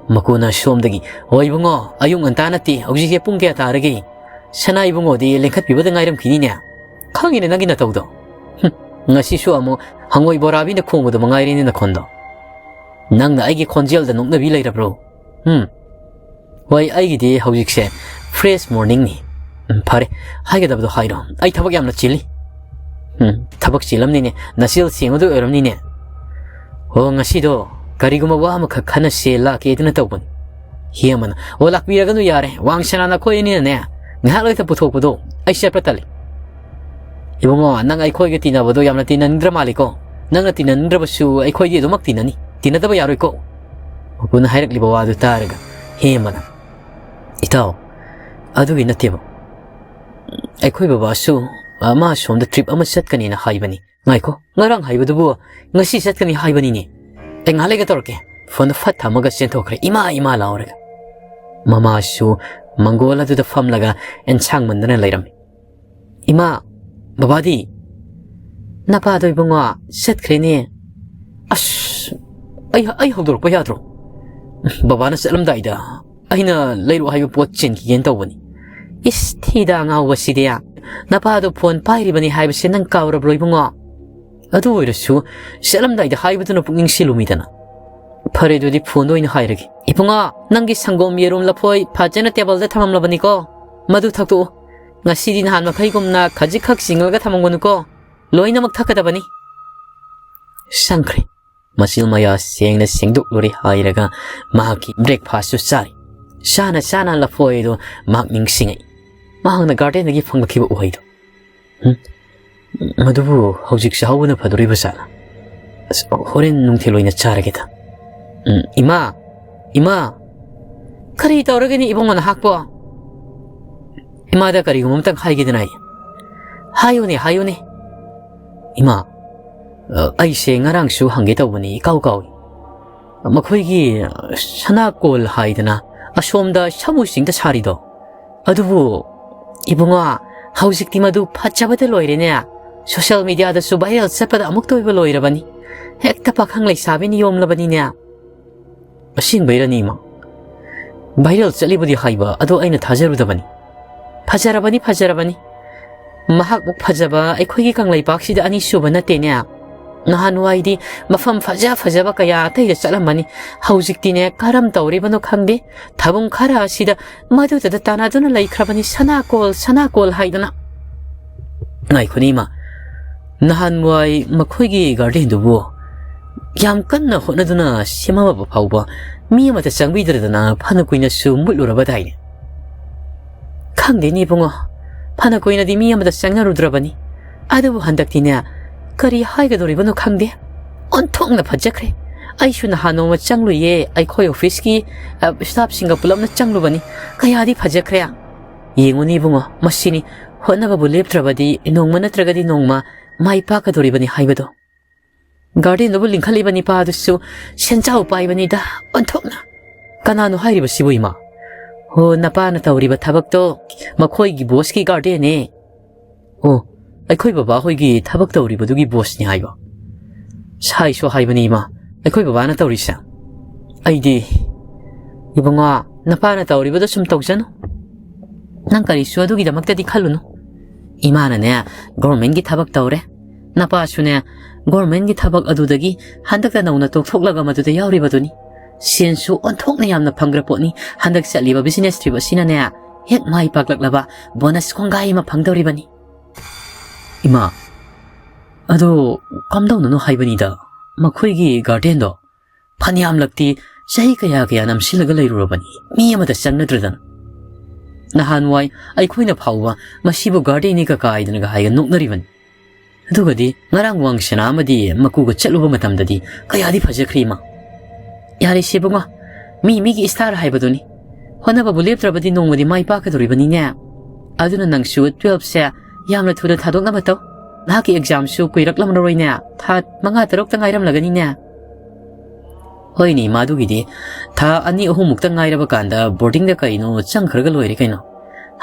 ꯃꯀꯨꯅ ꯁꯣꯝꯗꯒꯤ, "ꯍꯣꯏ ꯏꯕꯨꯡꯉꯣ, ꯑꯌꯨꯛ ꯉꯟꯇꯥ ꯅꯠꯇꯦ, ꯍꯧꯖꯤꯛꯁꯦ ꯄꯨꯡ ꯀꯌꯥ ꯇꯥꯔꯒꯦ? ꯁꯅꯥ ꯏꯕꯨꯡꯉꯣꯗꯤ ꯂꯦꯡꯈꯠꯄꯤꯕꯗ ꯉꯥꯏꯔꯝꯈꯤꯅꯤꯅꯦ꯫ ꯈꯪꯉꯤꯅꯦ ꯅꯪꯒꯤ ꯅꯇꯧꯗꯣ꯫ ꯍꯨꯝ, ꯉꯁꯤꯁꯨ ꯑꯃꯨꯛ ꯍꯪꯉꯣꯏ ꯕꯣꯔꯥꯕꯤꯅ ꯈꯣꯡꯕꯗꯣ ꯃꯉꯥꯏꯔꯦꯅꯦ ꯅꯈꯣꯟꯗꯣ꯫ ꯅꯪꯅ ꯑꯩꯒꯤ ꯈꯣꯟꯖꯦꯜꯗ ꯅꯣꯛꯅꯕꯤ ꯂꯩꯔꯕ꯭ꯔꯣ? ꯎꯝ꯫ ꯍꯣꯏ, ꯑꯩꯒꯤꯗꯤ ꯍꯧꯖꯤꯛꯁꯦ fresh morningꯅꯤ꯫ ꯎꯝ, ꯐꯔꯦ, ꯍꯥꯏꯒꯗꯕꯗꯣ ꯍꯥꯏꯔꯣ꯫ ꯑꯩ ꯊꯕꯛ ꯌꯥꯝꯅ ꯆꯤꯜꯂꯤ꯫ ꯎꯝ, ꯊꯕꯛ ꯆꯤꯜꯂꯝꯅꯤꯅꯦ꯫ ꯅꯆꯤꯜ ꯁꯦꯡꯕꯗꯣ ꯑꯣꯏꯔꯝꯅꯤꯅꯦ꯫ ꯍꯣ, ꯉꯁꯤꯗꯣ ꯀꯔꯤꯒꯨꯝꯕ ꯋꯥ ꯑꯃꯈꯛ ꯈꯟꯅꯁꯦ ꯂꯥꯛꯀꯦꯗꯅ ꯇꯧꯕꯅꯤ꯫ ꯍꯦꯃꯅ, "ꯑꯣ, ꯂꯥꯛꯄꯤꯔꯒꯅꯨ ꯌꯥꯔꯦ꯫ ꯋꯥꯡ ꯁꯅꯥꯅ ꯑꯩꯈꯣꯏ ꯑꯅꯤꯅꯅꯦ ꯉꯥꯏꯍꯥꯛ ꯂꯩꯇ ꯄꯨꯊꯣꯛꯄꯗꯣ ꯑꯩ ꯆꯠꯄ ꯇꯜꯂꯤ꯫" "ꯏꯕꯨꯡꯉꯣ, ꯅꯪ ꯑꯩꯈꯣꯏꯒ ꯇꯤꯟꯅꯕꯗꯣ ꯌꯥꯝꯅ ꯇꯤꯟꯅꯅꯤꯡꯗ꯭ꯔ ꯃꯥꯜꯂꯤꯀꯣ꯫ ꯅꯪꯅ ꯇꯤꯟꯅꯅꯤꯡꯗ꯭ꯔꯕꯁꯨ ꯑꯩꯈꯣꯏꯗꯤ ꯑꯗꯨꯃꯛ ꯇꯤꯟꯅꯅꯤ꯫ ꯇꯤꯟꯅꯗꯕ ꯌꯥꯔꯣꯏꯀꯣ꯫" ꯃꯄꯨꯅ ꯍꯥꯏꯔꯛꯂꯤꯕ ꯋꯥꯗꯨ ꯇꯥꯔꯒ ꯍꯦꯃꯅ, "ꯏꯇꯥꯎ, ꯑꯗꯨꯒꯤ ꯅꯠꯇꯦꯕ꯫ ꯑꯩꯈꯣꯏ ꯕꯕꯥꯁꯨ, ꯑ, ꯃꯥ ꯑꯁꯣꯝꯗ trip ꯑꯃ ꯆꯠꯀꯅꯤꯅ ꯍꯥꯏꯕꯅꯤ꯫" "ꯉꯥꯏꯈꯣ, ꯉꯔꯥꯡ ꯍꯥꯏꯕꯗꯨꯕꯨ ꯉꯁꯤ ꯆꯠꯀꯅꯤ ꯍꯥꯏꯕꯅꯤꯅꯦ꯫ ꯑꯩ ꯉꯥꯏꯍꯥꯛ ꯂꯩꯒ ꯇꯧꯔꯛꯀꯦ꯫" ꯐꯣꯟꯗꯣ ꯐꯠ ꯊꯝꯃꯒ ꯆꯦꯟꯊꯣꯛꯈ꯭ꯔꯦ, ꯏꯃꯥ ꯏꯃꯥ ꯂꯥꯎꯔꯒ꯫ ꯃꯃꯥꯁꯨ ꯃꯪꯒꯣꯜ ꯑꯗꯨꯗ ꯐꯝꯂꯒ ꯑꯦꯟꯁꯥꯡ ꯃꯟꯗꯅ ꯂꯩꯔꯝꯃꯤ꯫ "ꯏꯃꯥ, ꯕꯕꯥꯗꯤ?" "ꯅꯄꯥꯗꯣ ꯏꯕꯨꯡꯉꯣ, ꯆꯠꯈ꯭ꯔꯦꯅꯦ꯫" "ꯑꯁ, ꯑꯩ, ꯑꯩ ꯍꯧꯗꯣꯔꯛꯄ ꯌꯥꯗ꯭ꯔꯣ? ꯕꯕꯥꯅ ꯆꯠꯂꯝꯗꯥꯏꯗ ꯑꯩꯅ ꯂꯩꯔꯛꯑꯣ ꯍꯥꯏꯕ ꯄꯣꯠ ꯆꯦꯟꯈꯤꯒꯦꯅ ꯇꯧꯕꯅꯤ꯫" "ꯏꯁ, ꯊꯤꯗ ꯉꯥꯎꯕꯁꯤꯗꯤ꯫ ꯅꯄꯥꯗꯣ ꯐꯣꯟ ꯄꯥꯏꯔꯤꯕꯅꯤ ꯍꯥꯏꯕꯁꯦ ꯅꯪ ꯀꯥꯎꯔꯕ꯭ꯔꯣ ꯏꯕꯨꯡꯉꯣ?" ꯑꯗꯨ ꯑꯣꯏꯔꯁꯨ ꯆꯠꯂꯝꯗꯥꯏꯗ ꯍꯥꯏꯕꯗꯨꯅ ꯄꯨꯛꯅꯤꯡ ꯁꯤꯜꯂꯨꯃꯤꯗꯅ꯫ ꯐꯔꯦ, ꯑꯗꯨꯗꯤ ꯐꯣꯟꯗ ꯑꯣꯏꯅ ꯍꯥꯏꯔꯒꯦ꯫ "ꯏꯕꯨꯡꯉꯣ, ꯅꯪꯒꯤ ꯁꯪꯒꯣꯝ ꯌꯦꯔꯨꯝ ꯂꯐꯣꯏ ꯐꯖꯅ ꯇꯦꯕꯜꯗ ꯊꯝꯃꯝꯂꯕꯅꯤꯀꯣ, ꯃꯗꯨ ꯊꯛꯇꯣꯛꯎ꯫ ꯉꯁꯤꯗꯤ ꯅꯍꯥꯟ ꯃꯈꯩꯒꯨꯝꯅ ꯈꯖꯤꯛꯈꯛ ꯆꯤꯡꯉꯒ ꯊꯝꯃꯝꯒꯅꯨꯀꯣ, ꯂꯣꯏꯅꯃꯛ ꯊꯛꯀꯗꯕꯅꯤ"꯫ ꯆꯪꯈ꯭ꯔꯦ꯫ ꯃꯆꯤꯜ ꯃꯌꯥ ꯁꯦꯡꯅ ꯁꯦꯡꯗꯣꯛꯂꯨꯔꯦ ꯍꯥꯏꯔꯒ ꯃꯍꯥꯛꯀꯤ ꯕ꯭ꯔꯦꯛꯐꯥꯁꯁꯨ ꯆꯥꯔꯤ꯫ ꯆꯥꯅ ꯆꯥꯅ ꯂꯐꯣꯏ ꯑꯗꯨ ꯃꯍꯥꯛ ꯅꯤꯡꯁꯤꯡꯉꯛꯏ꯫ ꯃꯍꯥꯛꯅ ꯒꯥꯔꯗꯦꯟꯗꯒꯤ ꯐꯪꯂꯛꯈꯤꯕ ꯎꯍꯩꯗꯨ꯫ "ꯎꯝ, ꯃꯗꯨꯕꯨ ꯍꯧꯖꯤꯛ ꯆꯥꯍꯧꯕꯅ ꯐꯗꯣꯔꯤꯕ ꯖꯥꯠꯂ? ꯑꯁ, ꯍꯣꯔꯦꯟ ꯅꯨꯡꯊꯤꯜ ꯑꯣꯏꯅ ꯆꯥꯔꯒꯦꯗ꯫ ꯎꯝ, ꯏꯃꯥ, ꯏꯃꯥ!" "ꯀꯔꯤ ꯇꯧꯔꯒꯦꯅꯦ ꯏꯕꯨꯡꯉꯣ ꯅꯍꯥꯛꯄꯣ?" "ꯏꯃꯥꯗ ꯀꯔꯤꯒꯨꯝꯕ ꯑꯝꯇꯪ ꯍꯥꯏꯒꯦꯗꯅ ꯑꯩ"꯫ "ꯍꯥꯏꯌꯨꯅꯦ, ꯍꯥꯏꯌꯨꯅꯦ"꯫ "ꯏꯃꯥ, ꯑ, ꯑꯩꯁꯦ ꯉꯔꯥꯡꯁꯨ ꯍꯪꯒꯦ ꯇꯧꯕꯅꯤ, ꯏꯀꯥꯎ ꯀꯥꯎꯏ꯫ ꯃꯈꯣꯏꯒꯤ, ꯑ, ꯁꯅꯥꯀꯣꯜ ꯍꯥꯏꯗꯅ ꯑꯁꯣꯝꯗ ꯁꯥꯃꯨ ꯆꯤꯡꯗ ꯁꯥꯔꯤꯗꯣ, ꯑꯗꯨꯕꯨ ꯏꯕꯨꯡꯉꯣ, ꯍꯧꯖꯤꯛꯇꯤ ꯃꯗꯨ ꯐꯖꯕꯗ ꯂꯣꯏꯔꯦꯅꯦ꯫ ꯁꯣꯁꯤꯌꯦꯜ ꯃꯤꯗꯤꯌꯥꯗꯁꯨ ꯚꯥꯏꯔꯦꯜ ꯆꯠꯄꯗ ꯑꯃꯨꯛꯇ ꯑꯣꯏꯕ ꯂꯣꯏꯔꯕꯅꯤ꯫ ꯍꯦꯛꯇ ꯄꯥꯈꯪ ꯂꯩꯁꯥꯕꯤꯅ ꯌꯣꯝꯂꯕꯅꯤꯅꯦ"꯫ "ꯑꯁꯦꯡꯕꯩꯔꯅꯤ, ꯏꯃꯥ? ꯚꯥꯏꯔꯦꯜ ꯆꯠꯂꯤꯕꯨꯗꯤ ꯍꯥꯏꯕ, ꯑꯗꯣ ꯑꯩꯅ ꯊꯥꯖꯔꯨꯗꯕꯅꯤ꯫ ꯐꯖꯔꯕꯅꯤ, ꯐꯖꯔꯕꯅꯤ꯫ ꯃꯍꯥꯛꯃꯨꯛ ꯐꯖꯕ ꯑꯩꯈꯣꯏꯒꯤ ꯀꯪꯂꯩꯄꯥꯛꯁꯤꯗ ꯑꯅꯤꯁꯨꯕ ꯅꯠꯇꯦꯅꯦ꯫ ꯅꯍꯥꯟꯋꯥꯏꯗꯤ ꯃꯐꯝ ꯐꯖ ꯐꯖꯕ ꯀꯌꯥ ꯑꯇꯩꯗ ꯆꯠꯂꯝꯕꯅꯤ꯫ ꯍꯧꯖꯤꯛꯇꯤꯅꯦ, ꯀꯔꯝ ꯇꯧꯔꯤꯕꯅꯣ ꯈꯪꯗꯦ, ꯊꯥꯕꯨꯡ ꯈꯔ ꯑꯁꯤꯗ ꯃꯗꯨꯗꯇ ꯇꯥꯟꯅꯗꯨꯅ ꯂꯩꯈ꯭ꯔꯕꯅꯤ, ꯁꯅꯥꯀꯣꯜ, ꯁꯅꯥꯀꯣꯜ ꯍꯥꯏꯗꯅ"꯫ "ꯉꯥꯏꯈꯣꯅꯦ, ꯏꯃꯥ꯫ ꯅꯍꯥꯟꯋꯥꯏ ꯃꯈꯣꯏꯒꯤ ꯒꯥꯔꯗꯦꯟꯗꯨꯕꯨ ꯌꯥꯝ ꯀꯟꯅ ꯍꯣꯠꯅꯗꯨꯅ ꯁꯦꯝꯃꯝꯃꯕ ꯐꯥꯎꯕ ꯃꯤ ꯑꯃꯠꯇ ꯆꯪꯕꯤꯗ꯭ꯔꯗꯅ ꯐꯅ ꯀꯨꯏꯅꯁꯨ ꯃꯨꯠꯂꯨꯔꯕꯗꯥꯏꯅꯦ"꯫ "ꯈꯪꯗꯦꯅꯦ ꯏꯕꯨꯡꯉꯣ, ꯐꯅ ꯀꯨꯏꯅꯗꯤ ꯃꯤ ꯑꯃꯠꯇ ꯆꯪꯅꯔꯨꯗ꯭ꯔꯕꯅꯤ꯫ ꯑꯗꯨꯕꯨ ꯍꯟꯗꯛꯇꯤꯅꯦ, ꯀꯔꯤ ꯍꯥꯏꯒꯗꯧꯔꯤꯕꯅꯣ ꯈꯪꯗꯦ, ꯑꯣꯟꯊꯣꯛꯅ ꯐꯖꯈ꯭ꯔꯦ꯫ ꯑꯩꯁꯨ ꯅꯍꯥꯟ ꯅꯣꯡꯃ ꯆꯪꯂꯨꯏꯌꯦ, ꯑꯩꯈꯣꯏ ꯑꯣꯐꯤꯁꯀꯤ, ꯑ, ꯁ꯭ꯇꯥꯐꯁꯤꯡꯒ ꯄꯨꯂꯞꯅ ꯆꯪꯂꯨꯕꯅꯤ꯫ ꯀꯌꯥꯗꯤ ꯐꯖꯈ꯭ꯔꯦ꯫ ꯌꯦꯡꯉꯨꯅꯦ ꯏꯕꯨꯡꯉꯣ, ꯃꯁꯤꯅꯤ, ꯍꯣꯠꯅꯕꯕꯨ ꯂꯦꯞꯇ꯭ꯔꯕꯗꯤ ꯅꯣꯡꯃ ꯅꯠꯇ꯭ꯔꯒꯗꯤ ꯅꯣꯡꯃ ꯃꯥꯏ ꯄꯥꯛꯀꯗꯧꯔꯤꯕꯅꯤ ꯍꯥꯏꯕꯗꯣ"꯫ ꯒꯥꯔꯗꯦꯟꯗꯨꯕꯨ ꯂꯤꯡꯈꯠꯂꯤꯕ ꯅꯤꯄꯥꯗꯨꯁꯨ ꯁꯦꯟꯖꯥꯎ ꯄꯥꯏꯕꯅꯤꯗ, ꯑꯣꯟꯊꯣꯛꯅ꯫ "ꯀꯅꯥꯅꯣ ꯍꯥꯏꯔꯤꯕꯁꯤꯕꯨ, ꯏꯃꯥ?" "ꯍꯣ, ꯅꯄꯥꯅ ꯇꯧꯔꯤꯕ ꯊꯕꯛꯇꯣ, ꯃꯈꯣꯏꯒꯤ ꯕꯣꯁꯀꯤ ꯒꯥꯔꯗꯦꯟꯅꯦ"꯫ "ꯑꯣ, ꯑꯩꯈꯣꯏ ꯕꯕꯥ ꯍꯣꯏꯒꯤ ꯊꯕꯛ ꯇꯧꯔꯤꯕꯗꯨꯒꯤ ꯕꯣꯁꯅꯤ ꯍꯥꯏꯕ?" "ꯁꯥꯏꯁꯨ ꯍꯥꯏꯕꯅꯤ, ꯏꯃꯥ, ꯑꯩꯈꯣꯏ ꯕꯕꯥꯅ ꯇꯧꯔꯤꯁꯦ"꯫ "ꯑꯩꯗꯤ"꯫ "ꯏꯕꯨꯡꯉꯣ, ꯅꯄꯥꯅ ꯇꯧꯔꯤꯕꯗꯣ ꯁꯨꯝ ꯇꯧꯖꯅꯨ꯫ ꯅꯪ ꯀꯔꯤꯁꯨ ꯑꯗꯨꯒꯤꯗꯃꯛꯇꯗꯤ ꯈꯜꯂꯨꯅꯨ꯫ ꯏꯃꯥꯅꯅꯦ, ꯒꯣꯔꯃꯦꯟꯒꯤ ꯊꯕꯛ ꯇꯧꯔꯦ꯫ ꯅꯄꯥꯁꯨꯅꯦ, ꯒꯣꯔꯃꯦꯟꯒꯤ ꯊꯕꯛ ꯑꯗꯨꯗꯒꯤ ꯍꯟꯗꯛꯇ ꯅꯧꯅ ꯇꯣꯛꯊꯣꯛꯂꯒ ꯃꯗꯨꯗ ꯌꯥꯎꯔꯤꯕꯗꯨꯅꯤ꯫ ꯁꯦꯟꯁꯨ ꯑꯣꯟꯊꯣꯛꯅ ꯌꯥꯝꯅ ꯐꯪꯈ꯭ꯔ ꯄꯣꯠꯅꯤ꯫ ꯍꯟꯗꯛ ꯆꯠꯂꯤꯕ ꯕꯤꯖꯤꯅꯦꯁ ꯇ꯭ꯔꯤꯞ ꯑꯁꯤꯅꯅꯦ, ꯍꯦꯛ ꯃꯥꯏ ꯄꯥꯛꯂꯛꯂꯕ ꯕꯣꯅꯁ ꯈꯣꯡꯒꯥꯏ ꯑꯃ ꯐꯪꯗꯧꯔꯤꯕꯅꯤ꯫ ꯏꯃꯥ, ꯑꯗꯣ ꯀꯝꯗꯧꯅꯅꯣ ꯍꯥꯏꯕꯅꯤꯗ, ꯃꯈꯣꯏꯒꯤ ꯒꯥꯔꯗꯦꯟꯗꯣ ꯐꯅꯌꯥꯝꯂꯛꯇꯤ ꯆꯍꯤ ꯀꯌꯥ ꯀꯌꯥ ꯅꯝꯁꯤꯜꯂꯒ ꯂꯩꯔꯨꯔꯕꯅꯤ, ꯃꯤ ꯑꯃꯗ ꯆꯪꯅꯗ꯭ꯔꯗꯅ꯫ ꯅꯍꯥꯟꯋꯥꯏ ꯑꯩꯈꯣꯏꯅ ꯐꯥꯎꯕ ꯃꯁꯤꯕꯨ ꯒꯥꯔꯗꯦꯟꯅꯤꯒ ꯀꯥꯏꯗꯅꯒ ꯍꯥꯏꯒ ꯅꯣꯛꯅꯔꯤꯕꯅꯤ꯫ ꯑꯗꯨꯒꯗꯤ ꯉꯔꯥꯡ ꯋꯥꯡꯁꯅꯥ ꯑꯃꯗꯤ ꯃꯀꯨꯒ ꯆꯠꯂꯨꯕ ꯃꯇꯝꯗꯗꯤ ꯀꯌꯥꯗꯤ ꯐꯖꯈ꯭ꯔꯤ ꯏꯃꯥ꯫ ꯌꯥꯔꯦꯁꯦ ꯏꯕꯨꯡꯉꯣ, ꯃꯤ ꯃꯤꯒꯤ ꯏꯁꯇꯥꯔ ꯍꯥꯏꯕꯗꯨꯅꯤ꯫ ꯍꯣꯠꯅꯕꯕꯨ ꯂꯦꯞꯇ꯭ꯔꯕꯗꯤ ꯅꯣꯡꯃꯗꯤ ꯃꯥꯏ ꯄꯥꯛꯀꯗꯧꯔꯤꯕꯅꯤꯅꯦ꯫ ꯑꯗꯨꯅ ꯅꯪꯁꯨ ꯇꯨꯋꯦꯜꯐꯁꯦ ꯌꯥꯝꯅ ꯊꯨꯅ ꯊꯥꯗꯣꯛꯅꯕ ꯇꯧ꯫ ꯅꯍꯥꯛꯀꯤ ꯑꯦꯛꯖꯥꯝꯁꯨ ꯀꯨꯏꯔꯛꯂꯝꯂꯔꯣꯏꯅꯦ꯫ ꯊꯥ ꯃꯉꯥ ꯇꯔꯨꯛꯇ ꯉꯥꯏꯔꯝꯂꯒꯅꯤꯅꯦ꯫ ꯍꯣꯏꯅꯦ, ꯃꯗꯨꯒꯤꯗꯤ ꯊꯥ ꯑꯅꯤ ꯑꯍꯨꯝꯃꯨꯛꯇ ꯉꯥꯏꯔꯕ ꯀꯥꯟꯗ ꯕꯣꯔꯗꯤꯡꯗ ꯀꯩꯅꯣ ꯆꯪꯈ꯭ꯔꯒ ꯂꯣꯏꯔꯦ ꯀꯩꯅꯣ꯫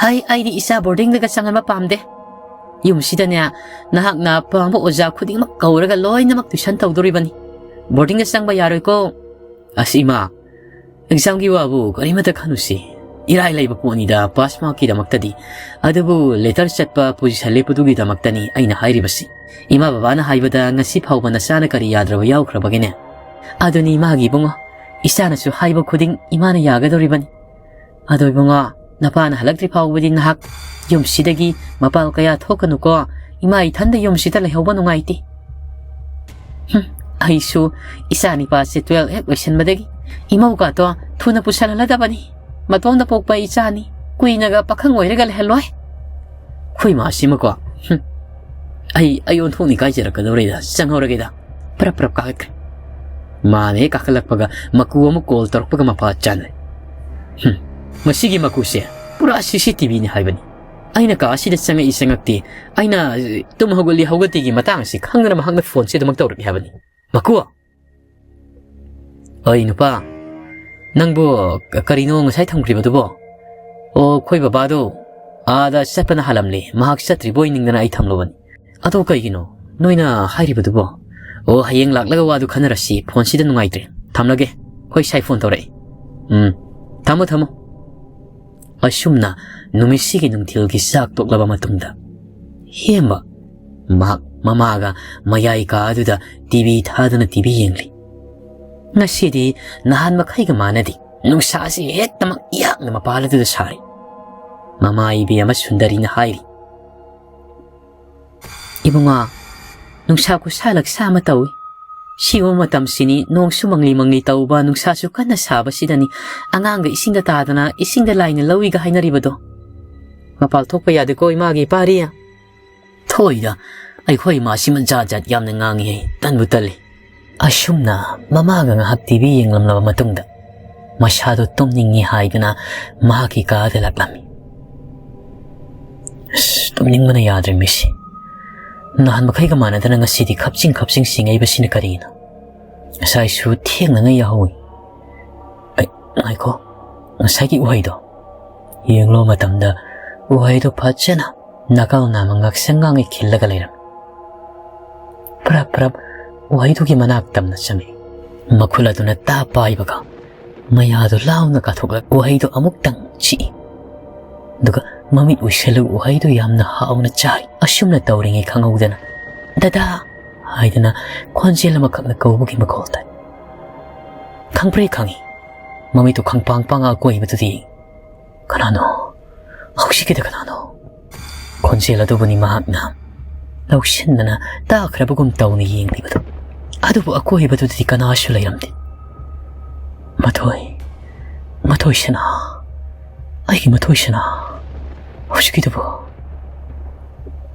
ꯍꯩ, ꯑꯩꯗꯤ ꯏꯆꯥ ꯕꯣꯔꯗꯤꯡꯗꯒ ꯆꯪꯍꯟꯕ ꯄꯥꯝꯗꯦ꯫ ꯌꯨꯝꯁꯤꯗꯅꯦ, ꯅꯍꯥꯛꯅ ꯄꯥꯝꯕ ꯑꯣꯖꯥ ꯈꯨꯗꯤꯡꯃꯛ ꯀꯧꯔꯒ ꯂꯣꯏꯅꯃꯛ ꯇꯨꯏꯁꯟ ꯇꯧꯗꯣꯔꯤꯕꯅꯤ꯫ ꯕꯣꯔꯗꯤꯡꯗ ꯆꯪꯕ ꯌꯥꯔꯣꯏꯀꯣ꯫ ꯑꯁ ꯏꯃꯥ, ꯑꯦꯛꯖꯥꯝꯒꯤ ꯋꯥꯕꯨ ꯀꯔꯤꯃꯇ ꯈꯟꯅꯨꯁꯤ꯫ ꯏꯔꯥꯏ ꯂꯩꯕ ꯄꯣꯠꯅꯤꯗ ꯄꯥꯁ ꯃꯥꯔꯛꯀꯤꯗꯃꯛꯇꯗꯤ꯫ ꯑꯗꯨꯕꯨ ꯂꯦꯇꯔ ꯆꯠꯄ ꯄꯣꯖꯤꯁꯟ ꯂꯦꯞꯄꯗꯨꯒꯤꯗꯃꯛꯇꯅꯤ ꯑꯩꯅ ꯍꯥꯏꯔꯤꯕꯁꯤ꯫ ꯏꯃꯥ ꯕꯕꯥꯅ ꯍꯥꯏꯕꯗ ꯉꯁꯤ ꯐꯥꯎꯕ ꯅꯆꯥꯅ ꯀꯔꯤ ꯌꯥꯗ꯭ꯔꯕ ꯌꯥꯎꯈ꯭ꯔꯕꯒꯦꯅꯦ? ꯑꯗꯨꯅꯤ ꯏꯃꯥꯒꯤ ꯏꯕꯨꯡꯉꯣ꯫ ꯏꯆꯥꯅꯁꯨ ꯍꯥꯏꯕ ꯈꯨꯗꯤꯡ ꯏꯃꯥꯅ ꯌꯥꯒꯗꯧꯔꯤꯕꯅꯤ꯫ ꯑꯗꯣ ꯏꯕꯨꯡꯉꯣ, ꯅꯄꯥꯅ ꯍꯜꯂꯛꯇ꯭ꯔꯤ ꯐꯥꯎꯕꯗꯤ ꯅꯍꯥꯛ ꯌꯨꯝꯁꯤꯗꯒꯤ ꯃꯄꯥꯜ ꯀꯌꯥ ꯊꯣꯛꯀꯅꯨꯀꯣ꯫ ꯏꯃꯥ ꯏꯊꯟꯗ ꯌꯨꯝꯁꯤꯗ ꯂꯩꯍꯧꯕ ꯅꯨꯡꯉꯥꯏꯇꯦ꯫ ꯍꯨꯝ, ꯑꯩꯁꯨ ꯏꯆꯥ ꯅꯤꯄꯥꯁꯦ ꯇꯨꯋꯦꯜꯐ ꯍꯦꯛ ꯂꯣꯏꯁꯟꯕꯗꯒꯤ ꯏꯃꯧꯒꯥꯗꯣ ꯊꯨꯅ ꯄꯨꯁꯜꯍꯜꯂꯗꯕꯅꯤ꯫ ꯃꯇꯣꯝꯗ ꯄꯣꯛꯄ ꯏꯆꯥꯅꯤ, ꯀꯨꯏꯅꯒ ꯄꯥꯈꯪ ꯑꯣꯏꯔꯒ ꯂꯩꯍꯜꯂꯣꯏ꯫ ꯑꯩꯈꯣꯏ ꯃꯥꯁꯤꯃꯀꯣ, ꯍꯨꯝ, ꯑꯩ, ꯑꯩ ꯑꯣꯟꯊꯣꯛꯅ ꯏꯀꯥꯏꯖꯔꯛꯀꯗꯧꯔꯦꯗ, ꯆꯪꯍꯧꯔꯒꯦꯗ꯫ ꯄ꯭ꯔꯞ ꯄ꯭ꯔꯞ ꯀꯥꯈꯠꯈ꯭ꯔꯦ꯫ ꯃꯥꯅ ꯍꯦꯛ ꯀꯥꯈꯠꯂꯛꯄꯒ ꯃꯀꯨ ꯑꯃ ꯀꯣꯜ ꯇꯧꯔꯛꯄꯒ ꯃꯄꯥ ꯆꯥꯅꯔꯦ꯫ ꯍꯨꯝ, ꯃꯁꯤꯒꯤ ꯃꯀꯨꯁꯦ ꯄꯨꯔꯥ ꯁꯤ ꯁꯤ ꯇꯤ ꯚꯤꯅꯤ ꯍꯥꯏꯕꯅꯤ꯫ ꯑꯩꯅ ꯀꯥ ꯑꯁꯤꯗ ꯆꯪꯉꯛꯏ ꯆꯪꯉꯛꯇꯦ, ꯑꯩꯅ, ꯑ, ꯇꯨꯝ ꯍꯧꯒꯠꯂꯤ ꯍꯧꯒꯠꯇꯦꯒꯤ ꯃꯇꯥꯡ ꯑꯁꯤ ꯈꯪꯗꯅ ꯃꯍꯥꯛꯅ ꯐꯣꯟꯁꯦ ꯑꯗꯨꯃꯛ ꯇꯧꯔꯛꯏ ꯍꯥꯏꯕꯅꯤ꯫ ꯃꯀꯨ! ꯑꯣꯏ ꯅꯨꯄꯥ, ꯅꯪꯕꯨ ꯀ-, ꯀꯔꯤꯅꯣ ꯉꯁꯥꯏ ꯊꯝꯈ꯭ꯔꯤꯕꯗꯨꯕꯣ? ꯑꯣ, ꯑꯩꯈꯣꯏ ꯕꯕꯥꯗꯣ ꯑꯥꯗ ꯆꯠꯄꯅ ꯍꯥꯜꯂꯝꯂꯦ, ꯃꯍꯥꯛ ꯆꯠꯇ꯭ꯔꯤꯕꯣꯏ ꯅꯤꯡꯗꯅ ꯑꯩ ꯊꯝꯂꯨꯕꯅꯤ꯫ ꯑꯗꯣ ꯀꯩꯒꯤꯅꯣ ꯅꯣꯏꯅ ꯍꯥꯏꯔꯤꯕꯗꯨꯕꯣ? ꯑꯣ, ꯍꯌꯦꯡ ꯂꯥꯛꯂꯒ ꯋꯥꯗꯨ ꯈꯟꯅꯔꯁꯤ, ꯐꯣꯟꯁꯤꯗ ꯅꯨꯡꯉꯥꯏꯇ꯭ꯔꯦ, ꯊꯝꯂꯒꯦ꯫ ꯍꯣꯏ, ꯁꯥꯏ ꯐꯣꯟ ꯇꯧꯔꯛꯏ꯫ ꯎꯝ, ꯊꯝꯃꯣ, ꯊꯝꯃꯣ꯫ ꯑꯁꯨꯝꯅ ꯅꯨꯃꯤꯠꯁꯤꯒꯤ ꯅꯨꯡꯊꯤꯜꯒꯤ ꯆꯥꯛ ꯇꯣꯛꯂꯕ ꯃꯇꯨꯡꯗ, ꯍꯦꯝꯕ ꯃꯍꯥꯛ ꯃꯃꯥꯒ ꯃꯌꯥꯏ ꯀꯥ ꯑꯗꯨꯗ ꯇꯤ ꯚꯤ ꯊꯥꯗꯨꯅ ꯇꯤ ꯚꯤ ꯌꯦꯡꯂꯤ꯫ ꯉꯁꯤꯗꯤ ꯅꯍꯥꯟ ꯃꯈꯩꯒ ꯃꯥꯟꯅꯗꯦ꯫ ꯅꯨꯡꯁꯥꯁꯤ ꯍꯦꯛꯇꯃꯛ ꯏꯌꯥꯛꯅ ꯃꯄꯥꯜ ꯑꯗꯨꯗ ꯁꯥꯔꯤ꯫ ꯃꯃꯥ ꯏꯕꯦꯝꯃ ꯁꯨꯟꯗꯔꯤꯅ ꯍꯥꯏꯔꯤ, "ꯏꯕꯨꯡꯉꯣ, ꯅꯨꯡꯁꯥ ꯈꯨꯁꯥ ꯂꯛꯁꯥ ꯑꯃ ꯇꯧꯏ꯫ ꯁꯤꯒꯨꯝꯕ ꯃꯇꯝꯁꯤꯅꯤ ꯅꯣꯡꯁꯨ ꯃꯪꯂꯤ ꯃꯪꯂꯤ ꯇꯧꯕ, ꯅꯨꯡꯁꯥꯁꯨ ꯀꯟꯅ ꯁꯥꯕꯁꯤꯗꯅꯤ ꯑꯉꯥꯡꯒ ꯏꯁꯤꯡꯗ ꯇꯥꯗꯅ ꯏꯁꯤꯡꯗ ꯂꯥꯏꯅ ꯂꯧꯏꯒ ꯍꯥꯏꯅꯔꯤꯕꯗꯣ꯫ ꯃꯄꯥꯜ ꯊꯣꯛꯄ ꯌꯥꯗꯦꯀꯣ ꯏꯃꯥꯒꯤ ꯏꯄꯥꯔꯤ?" "ꯊꯣꯛꯏꯗ, ꯑꯩꯈꯣꯏ ꯏꯃꯥꯁꯤꯃ ꯖꯥꯠ ꯖꯥꯠ ꯌꯥꯝꯅ ꯉꯥꯡꯉꯤ, ꯑꯩ ꯇꯟꯕꯨ ꯇꯜꯂꯤ꯫" ꯑꯁꯨꯝꯅ ꯃꯃꯥꯒ ꯉꯥꯏꯍꯥꯛ ꯇꯤ ꯚꯤ ꯌꯦꯡꯂꯝꯂꯕ ꯃꯇꯨꯡꯗ ꯃꯁꯥꯗꯣ ꯇꯨꯝꯅꯤꯡꯉꯤ ꯍꯥꯏꯗꯨꯅ ꯃꯍꯥꯛꯀꯤ ꯀꯥꯗ ꯂꯥꯛꯂꯝꯃꯤ꯫ ꯑꯁ, ꯇꯨꯝꯅꯤꯡꯕꯅ ꯌꯥꯗ꯭ꯔꯦ ꯃꯤꯁꯤ꯫ ꯅꯍꯥꯟ ꯃꯈꯩꯒ ꯃꯥꯟꯅꯗꯅ ꯉꯁꯤꯗꯤ ꯈꯞꯆꯤꯡ ꯈꯞꯆꯤꯡ ꯁꯤꯡꯉꯛꯏꯕꯁꯤꯅ ꯀꯔꯤꯅꯣ? ꯉꯁꯥꯏꯁꯨ ꯊꯦꯡꯅꯉꯩ ꯌꯥꯍꯧꯏ꯫ ꯑꯩ, ꯉꯥꯏꯈꯣ, ꯉꯁꯥꯏꯒꯤ ꯎꯍꯩꯗꯣ ꯌꯦꯡꯂꯨꯕ ꯃꯇꯝꯗ ꯎꯍꯩꯗꯣ ꯐꯖꯅ ꯅꯥꯀꯜ ꯅꯥꯝꯃ ꯉꯥꯛꯁꯪ ꯉꯥꯡꯉꯩ ꯈꯤꯜꯂꯒ ꯂꯩꯔꯝꯃꯤ꯫ ꯄ꯭ꯔꯞ ꯄ꯭ꯔꯞ ꯎꯍꯩꯗꯨꯒꯤ ꯃꯅꯥꯛ ꯇꯝꯅ ꯆꯪꯉꯛꯏ꯫ ꯃꯈꯨꯜ ꯑꯗꯨꯅ ꯇꯥ ꯄꯥꯏꯕꯒ ꯃꯌꯥꯗꯨ ꯂꯥꯎꯅ ꯀꯥꯊꯣꯛꯂꯒ ꯎꯍꯩꯗꯨ ꯑꯃꯨꯛꯇꯪ ꯆꯤꯛꯏ꯫ ꯑꯗꯨꯒ ꯃꯃꯤꯠ ꯎꯏꯁꯜꯂꯒ ꯎꯍꯩꯗꯨ ꯌꯥꯝꯅ ꯍꯥꯎꯅ ꯆꯥꯏ꯫ ꯑꯁꯨꯝꯅ ꯇꯧꯔꯤꯉꯩ ꯈꯪꯍꯧꯗꯅ, "ꯗꯗꯥ!" ꯍꯥꯏꯗꯅ ꯈꯣꯟꯖꯦꯜ ꯑꯃꯈꯛꯅ ꯀꯧꯕꯒꯤ ꯃꯈꯣꯜ ꯇꯥꯏ꯫ ꯈꯪꯄ꯭ꯔꯦ ꯈꯪꯉꯤ꯫ ꯃꯃꯤꯠꯇꯨ ꯈꯪꯄꯥꯡ ꯄꯥꯡꯉ ꯑꯀꯣꯏꯕꯗꯨꯗ ꯌꯦꯡꯉꯤ꯫ "ꯀꯅꯥꯅꯣ? ꯍꯧꯖꯤꯛꯀꯤꯗ ꯀꯅꯥꯅꯣ?" ꯈꯣꯟꯖꯦꯜ ꯑꯗꯨꯕꯨꯅꯤ ꯃꯍꯥꯛꯅ ꯂꯧꯁꯤꯟꯗꯅ ꯇꯥꯈ꯭ꯔꯕꯒꯨꯝ ꯇꯧꯅ ꯌꯦꯡꯂꯤꯕꯗꯨ꯫ ꯑꯗꯨꯕꯨ ꯑꯀꯣꯏꯕꯗꯨꯗꯗꯤ ꯀꯅꯥꯁꯨ ꯂꯩꯔꯝꯗꯦ꯫ "ꯃꯊꯣꯏ, ꯃꯊꯣꯏ ꯁꯅꯥ, ꯑꯩꯒꯤ ꯃꯊꯣꯏ ꯁꯅꯥ, ꯍꯧꯖꯤꯛꯀꯤꯗꯨꯕꯨ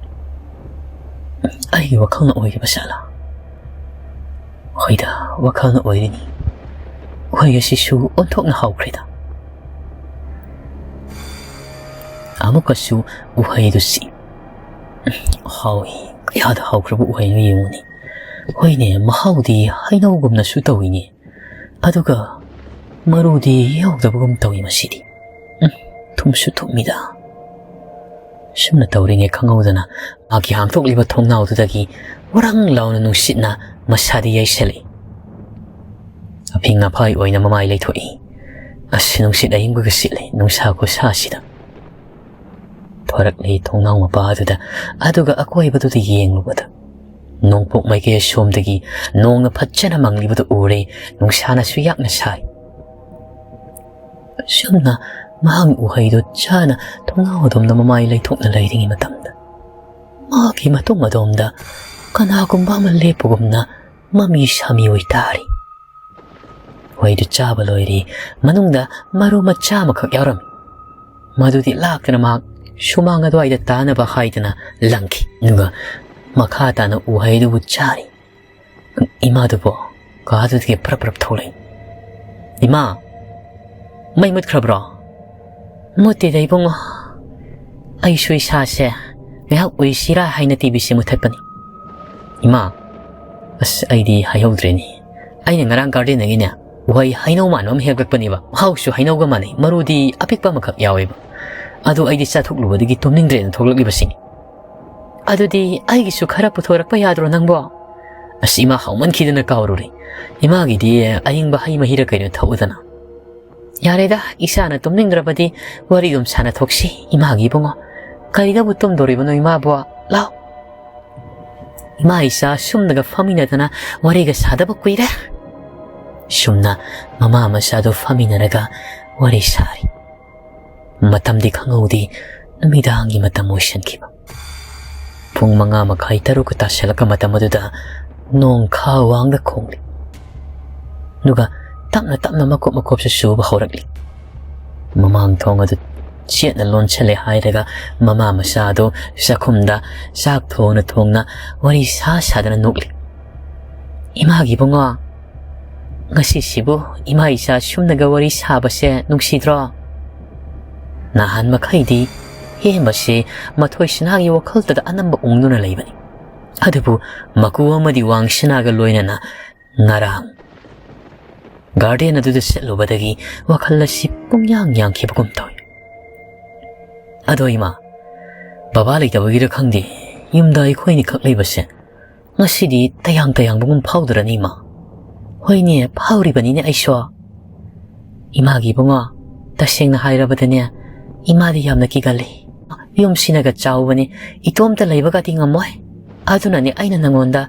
ꯑꯩꯒꯤ ꯋꯥꯈꯜꯅ ꯑꯣꯏꯔꯤꯕ ꯖꯥꯠꯂꯥ?" ꯍꯣꯏꯗ, ꯋꯥꯈꯜꯅ ꯑꯣꯏꯔꯤꯅꯤ꯫ ꯎꯍꯩ ꯑꯁꯤꯁꯨ ꯑꯣꯟꯊꯣꯛꯅ ꯍꯥꯎꯈ꯭ꯔꯦꯗ꯫ ꯑꯃꯨꯛꯀꯁꯨ ꯎꯍꯩꯗꯨ ꯆꯤꯛꯏ꯫ ꯍꯥꯎꯏ, ꯀꯌꯥꯗ ꯍꯥꯎꯈ꯭ꯔꯕ ꯎꯍꯩꯅꯣ ꯌꯦꯡꯉꯨꯅꯦ꯫ ꯍꯣꯏꯅꯦ, ꯃꯍꯥꯎꯗꯤ ꯍꯩꯅꯧꯒꯨꯝꯅꯁꯨ ꯇꯧꯏꯅꯦ꯫ ꯑꯗꯨꯒ ꯃꯔꯨꯗꯤ ꯌꯥꯎꯗꯕꯒꯨꯝ ꯇꯧꯏ ꯃꯁꯤꯗꯤ꯫ ꯎꯝ, ꯊꯨꯝꯁꯨ ꯊꯨꯝꯃꯤꯗ꯫ ꯁꯨꯝꯅ ꯇꯧꯔꯤꯉꯩ ꯈꯪꯍꯧꯗꯅ ꯃꯍꯥꯛꯀꯤ ꯍꯥꯡꯗꯣꯛꯂꯤꯕ ꯊꯣꯡꯅꯥꯎꯗꯨꯗꯒꯤ ꯋꯥꯔꯪ ꯂꯥꯎꯅ ꯅꯨꯡꯁꯤꯠꯅ ꯃꯁꯥꯗ ꯌꯩꯁꯜꯂꯛꯏ꯫ ꯑꯐꯤꯡ ꯑꯐꯥꯏ ꯑꯣꯏꯅ ꯃꯃꯥꯏ ꯂꯩꯊꯣꯛꯏ꯫ ꯑꯁ, ꯅꯨꯡꯁꯤꯠ ꯑꯏꯪꯕꯒ ꯁꯤꯠꯂꯤ ꯅꯨꯡꯁꯥ ꯈꯨꯁꯥꯁꯤꯗ꯫ ꯊꯣꯔꯛꯂꯤ ꯊꯣꯡꯅꯥꯎ ꯃꯄꯥ ꯑꯗꯨꯗ, ꯑꯗꯨꯒ ꯑꯀꯣꯏꯕꯗꯨꯗ ꯌꯦꯡꯂꯨꯕꯗ ꯅꯣꯡꯄꯣꯛ ꯃꯥꯏꯀꯩ ꯑꯁꯣꯝꯗꯒꯤ ꯅꯣꯡꯅ ꯐꯖꯅ ꯃꯪꯂꯤꯕꯗꯨ ꯎꯔꯦ, ꯅꯨꯡꯁꯥꯅꯁꯨ ꯌꯥꯛꯅ ꯁꯥꯔꯤ꯫ ꯑꯁꯨꯝꯅ ꯃꯍꯥꯛ ꯎꯍꯩꯗꯨ ꯆꯥꯅ ꯊꯣꯡꯅꯥꯎ ꯑꯗꯣꯝꯗ ꯃꯃꯥꯏ ꯂꯩꯊꯣꯛꯅ ꯂꯩꯔꯤꯉꯩ ꯃꯇꯝꯗ, ꯃꯍꯥꯛꯀꯤ ꯃꯇꯨꯡ ꯑꯗꯣꯝꯗ ꯀꯅꯥꯒꯨꯝꯕ ꯑꯃ ꯂꯦꯞꯄꯒꯨꯝꯅ ꯃꯃꯤ ꯁꯥꯃꯤ ꯑꯣꯏ ꯇꯥꯔꯤ꯫ ꯎꯍꯩꯗꯨ ꯆꯥꯕ ꯂꯣꯏꯔꯦ, ꯃꯅꯨꯡꯗ ꯃꯔꯨ ꯃꯆꯥ ꯑꯃꯈꯛ ꯌꯥꯎꯔꯝꯃꯤ꯫ ꯃꯗꯨꯗꯤ ꯂꯥꯛꯇꯅ ꯃꯍꯥꯛ ꯁꯨꯃꯥꯡ ꯑꯗꯨꯋꯥꯏꯗ ꯇꯥꯅꯕ ꯍꯥꯏꯗꯅ ꯂꯪꯈꯤ꯫ ꯑꯗꯨꯒ ꯃꯈꯥ ꯇꯥꯅ ꯎꯍꯩꯗꯨꯕꯨ ꯆꯥꯔꯤ꯫ ꯏꯃꯥꯗꯨꯕꯨ ꯀꯥꯗꯨꯗꯒꯤ ꯄ꯭ꯔꯞ ꯄ꯭ꯔꯞ ꯊꯣꯛꯂꯛꯏ꯫ "ꯏꯃꯥ, ꯃꯩ ꯃꯨꯠꯈ꯭ꯔꯕ꯭ꯔꯣ?" "ꯃꯨꯠꯇꯦꯗ ꯏꯕꯨꯡꯉꯣ, ꯑꯩꯁꯨ ꯏꯁꯥꯁꯦ ꯉꯥꯏꯍꯥꯛ ꯎꯏꯁꯤꯔꯥ ꯍꯥꯏꯅ ꯇꯤꯚꯤꯁꯦ ꯃꯨꯊꯠꯄꯅꯤ꯫ ꯏꯃꯥ, ꯑꯁ, ꯑꯩꯗꯤ ꯍꯥꯏꯍꯧꯗ꯭ꯔꯦꯅꯦ꯫ ꯑꯩꯅ ꯉꯔꯥꯡ ꯒꯥꯔꯗꯦꯟꯗꯒꯤꯅꯦ, ꯎꯍꯩ ꯍꯩꯅꯧ ꯃꯥꯟꯕ ꯑꯃ ꯍꯦꯛꯂꯛꯄꯅꯦꯕ꯫ ꯃꯍꯥꯎꯁꯨ ꯍꯩꯅꯧꯒ ꯃꯥꯟꯅꯩ, ꯃꯔꯨꯗꯤ ꯑꯄꯤꯛꯄ ꯑꯃꯈꯛ ꯌꯥꯎꯋꯦꯕ꯫ ꯑꯗꯨ ꯑꯩꯗꯤ ꯆꯥꯊꯣꯛꯂꯨꯕꯗꯒꯤ ꯇꯨꯝꯅꯤꯡꯗ꯭ꯔꯦꯅ ꯊꯣꯛꯂꯛꯂꯤꯕꯁꯤꯅꯤ꯫ ꯑꯗꯨꯗꯤ ꯑꯩꯒꯤꯁꯨ ꯈꯔ ꯄꯨꯊꯣꯔꯛꯄ ꯌꯥꯗ꯭ꯔꯣ ꯅꯪꯕꯣ?" "ꯑꯁ, ꯏꯃꯥ, ꯍꯥꯎꯃꯟꯈꯤꯗꯅ ꯀꯥꯎꯔꯨꯔꯦ꯫ ꯏꯃꯥꯒꯤꯗꯤ ꯑꯏꯪꯕ ꯍꯩ ꯃꯍꯤꯔ ꯀꯩꯅꯣ ꯊꯛꯎꯗꯅ꯫" "ꯌꯥꯔꯦꯗ, ꯏꯆꯥꯅ ꯇꯨꯝꯅꯤꯡꯗ꯭ꯔꯕꯗꯤ ꯋꯥꯔꯤ ꯑꯗꯨꯝ ꯁꯥꯟꯅꯊꯣꯛꯁꯤ ꯏꯃꯥꯒꯤ ꯏꯕꯨꯡꯉꯣ꯫ ꯀꯔꯤꯗꯕꯨ ꯇꯨꯝꯗꯣꯔꯤꯕꯅꯣ ꯏꯃꯥꯕꯣ? ꯂꯥꯎ, ꯏꯃꯥ ꯏꯆꯥ ꯁꯨꯝꯅꯒ ꯐꯝꯃꯤꯟꯅꯗꯅ ꯋꯥꯔꯤꯒ ꯁꯥꯗꯕ ꯀꯨꯏꯔꯦ꯫" ꯁꯨꯝꯅ ꯃꯃꯥ ꯃꯆꯥꯗꯨ ꯐꯝꯃꯤꯟꯅꯔꯒ ꯋꯥꯔꯤ ꯁꯥꯔꯤ꯫ ꯃꯇꯝꯗꯤ ꯈꯪꯍꯧꯗꯦ, ꯅꯨꯃꯤꯗꯥꯡꯒꯤ ꯃꯇꯝ ꯑꯣꯏꯁꯤꯟꯈꯤꯕ꯫ ꯄꯨꯡ ꯃꯉꯥ ꯃꯈꯥꯏ, ꯇꯔꯨꯛꯀ ꯇꯥꯁꯤꯜꯂꯛꯄ ꯃꯇꯝ ꯑꯗꯨꯗ ꯅꯣꯡ ꯈꯥ ꯋꯥꯡꯗ ꯈꯣꯡꯂꯤ꯫ ꯑꯗꯨꯒ ꯇꯞꯅ ꯇꯞꯅ ꯃꯀꯨꯞ ꯃꯀꯨꯞꯁꯨ ꯆꯨꯕ ꯍꯧꯔꯛꯂꯤ꯫ ꯃꯃꯥꯡ ꯊꯣꯡ ꯑꯗꯨ ꯆꯦꯠꯅ ꯂꯣꯟꯁꯤꯜꯂꯦ ꯍꯥꯏꯔꯒ ꯃꯃꯥ ꯃꯆꯥ ꯑꯗꯨ ꯆꯥꯛꯈꯨꯝꯗ ꯆꯥꯛ ꯊꯣꯡꯅ ꯊꯣꯡꯅ ꯋꯥꯔꯤ ꯁꯥ ꯁꯥꯗꯅ ꯅꯣꯛꯂꯤ꯫ "ꯏꯃꯥꯒꯤ ꯏꯕꯨꯡꯉꯣ, ꯉꯁꯤꯁꯤꯕꯨ ꯏꯃꯥ ꯏꯆꯥ ꯁꯨꯝꯅꯒ ꯋꯥꯔꯤ ꯁꯥꯕꯁꯦ ꯅꯨꯡꯁꯤꯗ꯭ꯔꯣ?" ꯅꯍꯥꯟ ꯃꯈꯩꯗꯤ ꯍꯦꯟꯕꯁꯦ ꯃꯊꯣꯏ ꯁꯅꯥꯒꯤ ꯋꯥꯈꯜꯗꯗ ꯑꯅꯝꯕ ꯎꯪꯗꯨꯅ ꯂꯩꯕꯅꯤ꯫ ꯑꯗꯨꯕꯨ ꯃꯀꯨ ꯑꯃꯗꯤ ꯋꯥꯡ ꯁꯅꯥꯒ ꯂꯣꯏꯅꯅ ꯉꯔꯥꯡ ꯒꯥꯔꯗꯦꯟ ꯑꯗꯨꯗ ꯆꯠꯂꯨꯕꯗꯒꯤ ꯋꯥꯈꯜ ꯑꯁꯤ ꯄꯨꯡꯌꯥꯡ ꯌꯥꯡꯈꯤꯕꯒꯨꯝ ꯇꯧꯏ꯫ "ꯑꯗꯣ ꯏꯃꯥ, ꯕꯕꯥ ꯂꯩꯇꯕꯒꯤꯔ ꯈꯪꯗꯦ, ꯌꯨꯝꯗ ꯑꯩꯈꯣꯏꯅꯤꯈꯛ ꯂꯩꯕꯁꯦ ꯉꯁꯤꯗꯤ ꯇꯌꯥꯡ ꯇꯌꯥꯡꯕꯒꯨꯝ ꯐꯥꯎꯗ꯭ꯔꯅꯤ ꯏꯃꯥ?" "ꯍꯣꯏꯅꯦ, ꯐꯥꯎꯔꯤꯕꯅꯤꯅꯦ ꯑꯩꯁꯨ꯫ ꯏꯃꯥꯒꯤ ꯏꯕꯨꯡꯉꯣ, ꯇꯁꯦꯡꯅ ꯍꯥꯏꯔꯕꯗꯅꯦ, ꯏꯃꯥꯗꯤ ꯌꯥꯝꯅ ꯀꯤꯒꯜꯂꯤ꯫ ꯌꯨꯝꯁꯤꯅꯒ ꯆꯥꯎꯕꯅꯤ, ꯏꯇꯣꯝꯇ ꯂꯩꯕꯒꯗꯤ ꯉꯝꯃꯣꯏ꯫ ꯑꯗꯨꯅꯅꯦ ꯑꯩꯅ ꯅꯪꯉꯣꯟꯗ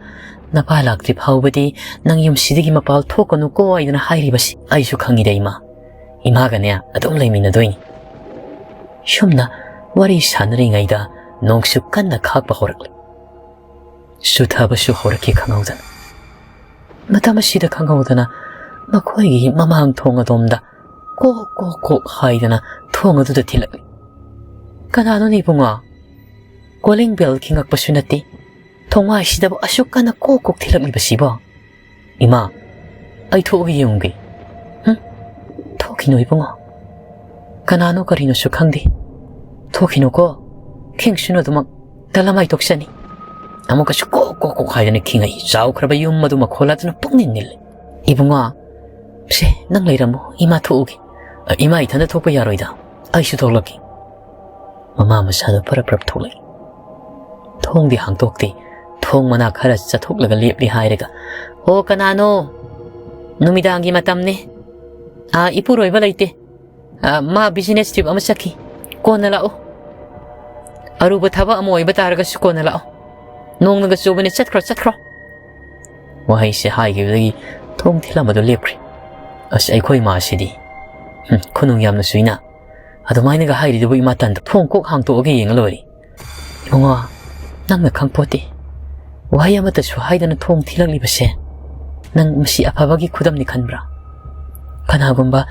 ꯅꯄꯥ ꯂꯥꯛꯇ꯭ꯔꯤ ꯐꯥꯎꯕꯗꯤ ꯅꯪ ꯌꯨꯝꯁꯤꯗꯒꯤ ꯃꯄꯥꯜ ꯊꯣꯛꯀꯅꯨꯀꯣ ꯍꯥꯏꯗꯅ ꯍꯥꯏꯔꯤꯕꯁꯤ꯫ ꯑꯩꯁꯨ ꯈꯪꯉꯤꯗ ꯏꯃꯥ, ꯏꯃꯥꯒꯅꯦ ꯑꯗꯨꯝ ꯂꯩꯃꯤꯟꯅꯗꯣꯏꯅꯤ꯫ ꯁꯨꯝꯅ ꯋꯥꯔꯤ ꯁꯥꯟꯅꯔꯤꯉꯩꯗ ꯅꯣꯡꯁꯨ ꯀꯟꯅ ꯈꯥꯛꯄ ꯍꯧꯔꯛꯂꯦ꯫ ꯆꯨꯊꯕꯁꯨ ꯍꯧꯔꯛꯈꯤ ꯈꯪꯍꯧꯗꯅ꯫ ꯃꯇꯝ ꯑꯁꯤꯗ ꯈꯪꯍꯧꯗꯅ ꯃꯈꯣꯏꯒꯤ ꯃꯃꯥꯡ ꯊꯣꯡ ꯑꯗꯣꯝꯗ ꯀꯣꯛ ꯀꯣꯛ ꯀꯣꯛ ꯍꯥꯏꯗꯅ ꯊꯣꯡ ꯑꯗꯨꯗ ꯊꯤꯜꯂꯛꯂꯤ꯫ "ꯀꯅꯥꯅꯣꯅꯦ ꯏꯕꯨꯡꯉꯣ? ꯀꯣꯂꯤꯡ ꯕꯦꯜ ꯈꯤꯡꯉꯛꯄꯁꯨ ꯅꯠꯇꯦ, ꯊꯣꯡꯋꯥꯏꯁꯤꯗꯕꯨ ꯑꯁꯨꯛ ꯀꯟꯅ ꯀꯣꯛ ꯀꯣꯛ ꯊꯤꯜꯂꯛꯂꯤꯕꯁꯤꯕꯣ? ꯏꯃꯥ, ꯑꯩ ꯊꯣꯛꯑꯒ ꯌꯦꯡꯉꯨꯒꯦ꯫" "ꯍꯨꯝ, ꯊꯣꯛꯈꯤꯅꯨ ꯏꯕꯨꯡꯉꯣ, ꯀꯅꯥꯅꯣ ꯀꯔꯤꯅꯣꯁꯨ ꯈꯪꯗꯦ꯫ ꯊꯣꯛꯈꯤꯅꯨꯀꯣ, ꯈꯤꯡꯁꯅꯨ ꯑꯗꯨꯃꯛ, ꯇꯂꯃꯥꯏ ꯇꯣꯛꯆꯅꯤ꯫" ꯑꯃꯨꯛꯀꯁꯨ ꯀꯣꯛ ꯀꯣꯛ ꯀꯣꯛ ꯍꯥꯏꯗꯅ ꯈꯤꯡꯉꯛꯏ꯫ ꯆꯥꯎꯈ꯭ꯔꯕ ꯌꯨꯝ ꯑꯗꯨ ꯃꯈꯣꯜ ꯑꯗꯨꯅ ꯄꯨꯡꯅꯤꯜ ꯅꯤꯜꯂꯤ꯫ "ꯏꯕꯨꯡꯉꯣ, ꯁꯦ, ꯅꯪ ꯂꯩꯔꯝꯃꯣ, ꯏꯃꯥ ꯊꯣꯛꯎꯒꯦ꯫" "ꯑ, ꯏꯃꯥ ꯏꯊꯟꯗ ꯊꯣꯛꯄ ꯌꯥꯔꯣꯏꯗ, ꯑꯩꯁꯨ ꯊꯣꯛꯂꯛꯀꯦ꯫" ꯃꯃꯥ ꯃꯆꯥꯗꯣ ꯄꯔꯞ ꯄꯔꯞ ꯊꯣꯛꯂꯛꯏ꯫ ꯊꯣꯡꯗꯤ ꯍꯥꯡꯗꯣꯛꯇꯦ꯫ ꯊꯣꯡ ꯃꯅꯥꯛ ꯈꯔ ꯆꯠꯊꯣꯛꯂꯒ ꯂꯦꯞꯂꯤ ꯍꯥꯏꯔꯒ, "ꯑꯣ, ꯀꯅꯥꯅꯣ? ꯅꯨꯃꯤꯗꯥꯡꯒꯤ ꯃꯇꯝꯅꯤ꯫ ꯑꯥ, ꯏꯄꯨꯔꯣꯏꯕ ꯂꯩꯇꯦ꯫ ꯑꯥ, ꯃꯥ business trip ꯑꯃ ꯆꯠꯈꯤ꯫ ꯀꯣꯟꯅ ꯂꯥꯛꯎ꯫ ꯑꯔꯨꯕ ꯊꯕꯛ ꯑꯃ ꯑꯣꯏꯕ ꯇꯥꯔꯒꯁꯨ ꯀꯣꯟꯅ ꯂꯥꯛꯎ꯫ ꯅꯣꯡꯅꯒ ꯆꯨꯕꯅꯦ, ꯆꯠꯈ꯭ꯔꯣ, ꯆꯠꯈ꯭ꯔꯣ꯫" ꯋꯥꯍꯩꯁꯦ ꯍꯥꯏꯈꯤꯕꯗꯒꯤ ꯊꯣꯡ ꯊꯤꯜꯂꯝꯕꯗꯨ ꯂꯦꯞꯈ꯭ꯔꯦ꯫ ꯑꯁ, ꯑꯩꯈꯣꯏ ꯃꯥꯁꯤꯗꯤ, ꯍꯨꯝ, ꯈꯨꯅꯨꯡ ꯌꯥꯝꯅ ꯆꯨꯏꯅ꯫ ꯑꯗꯨꯃꯥꯏꯅꯒ ꯍꯥꯏꯔꯤꯗꯨꯕꯨ ꯏꯃꯥ ꯇꯟꯗ ꯊꯣꯡ ꯀꯣꯛ ꯍꯥꯡꯇꯣꯛꯑꯒ ꯌꯦꯡꯉ ꯂꯣꯏꯔꯦ꯫ "ꯏꯕꯨꯡꯉꯣ, ꯅꯪꯅ ꯈꯪꯄꯣꯠꯇꯦ꯫ ꯋꯥꯍꯩ ꯑꯃꯠꯇꯁꯨ ꯍꯥꯏꯗꯅ ꯊꯣꯡ ꯊꯤꯜꯂꯛꯂꯤꯕꯁꯦ ꯅꯪ ꯃꯁꯤ ꯑꯐꯕꯒꯤ ꯈꯨꯗꯝꯅꯤ ꯈꯟꯕ꯭ꯔꯥ? ꯀꯅꯥꯒꯨꯝꯕ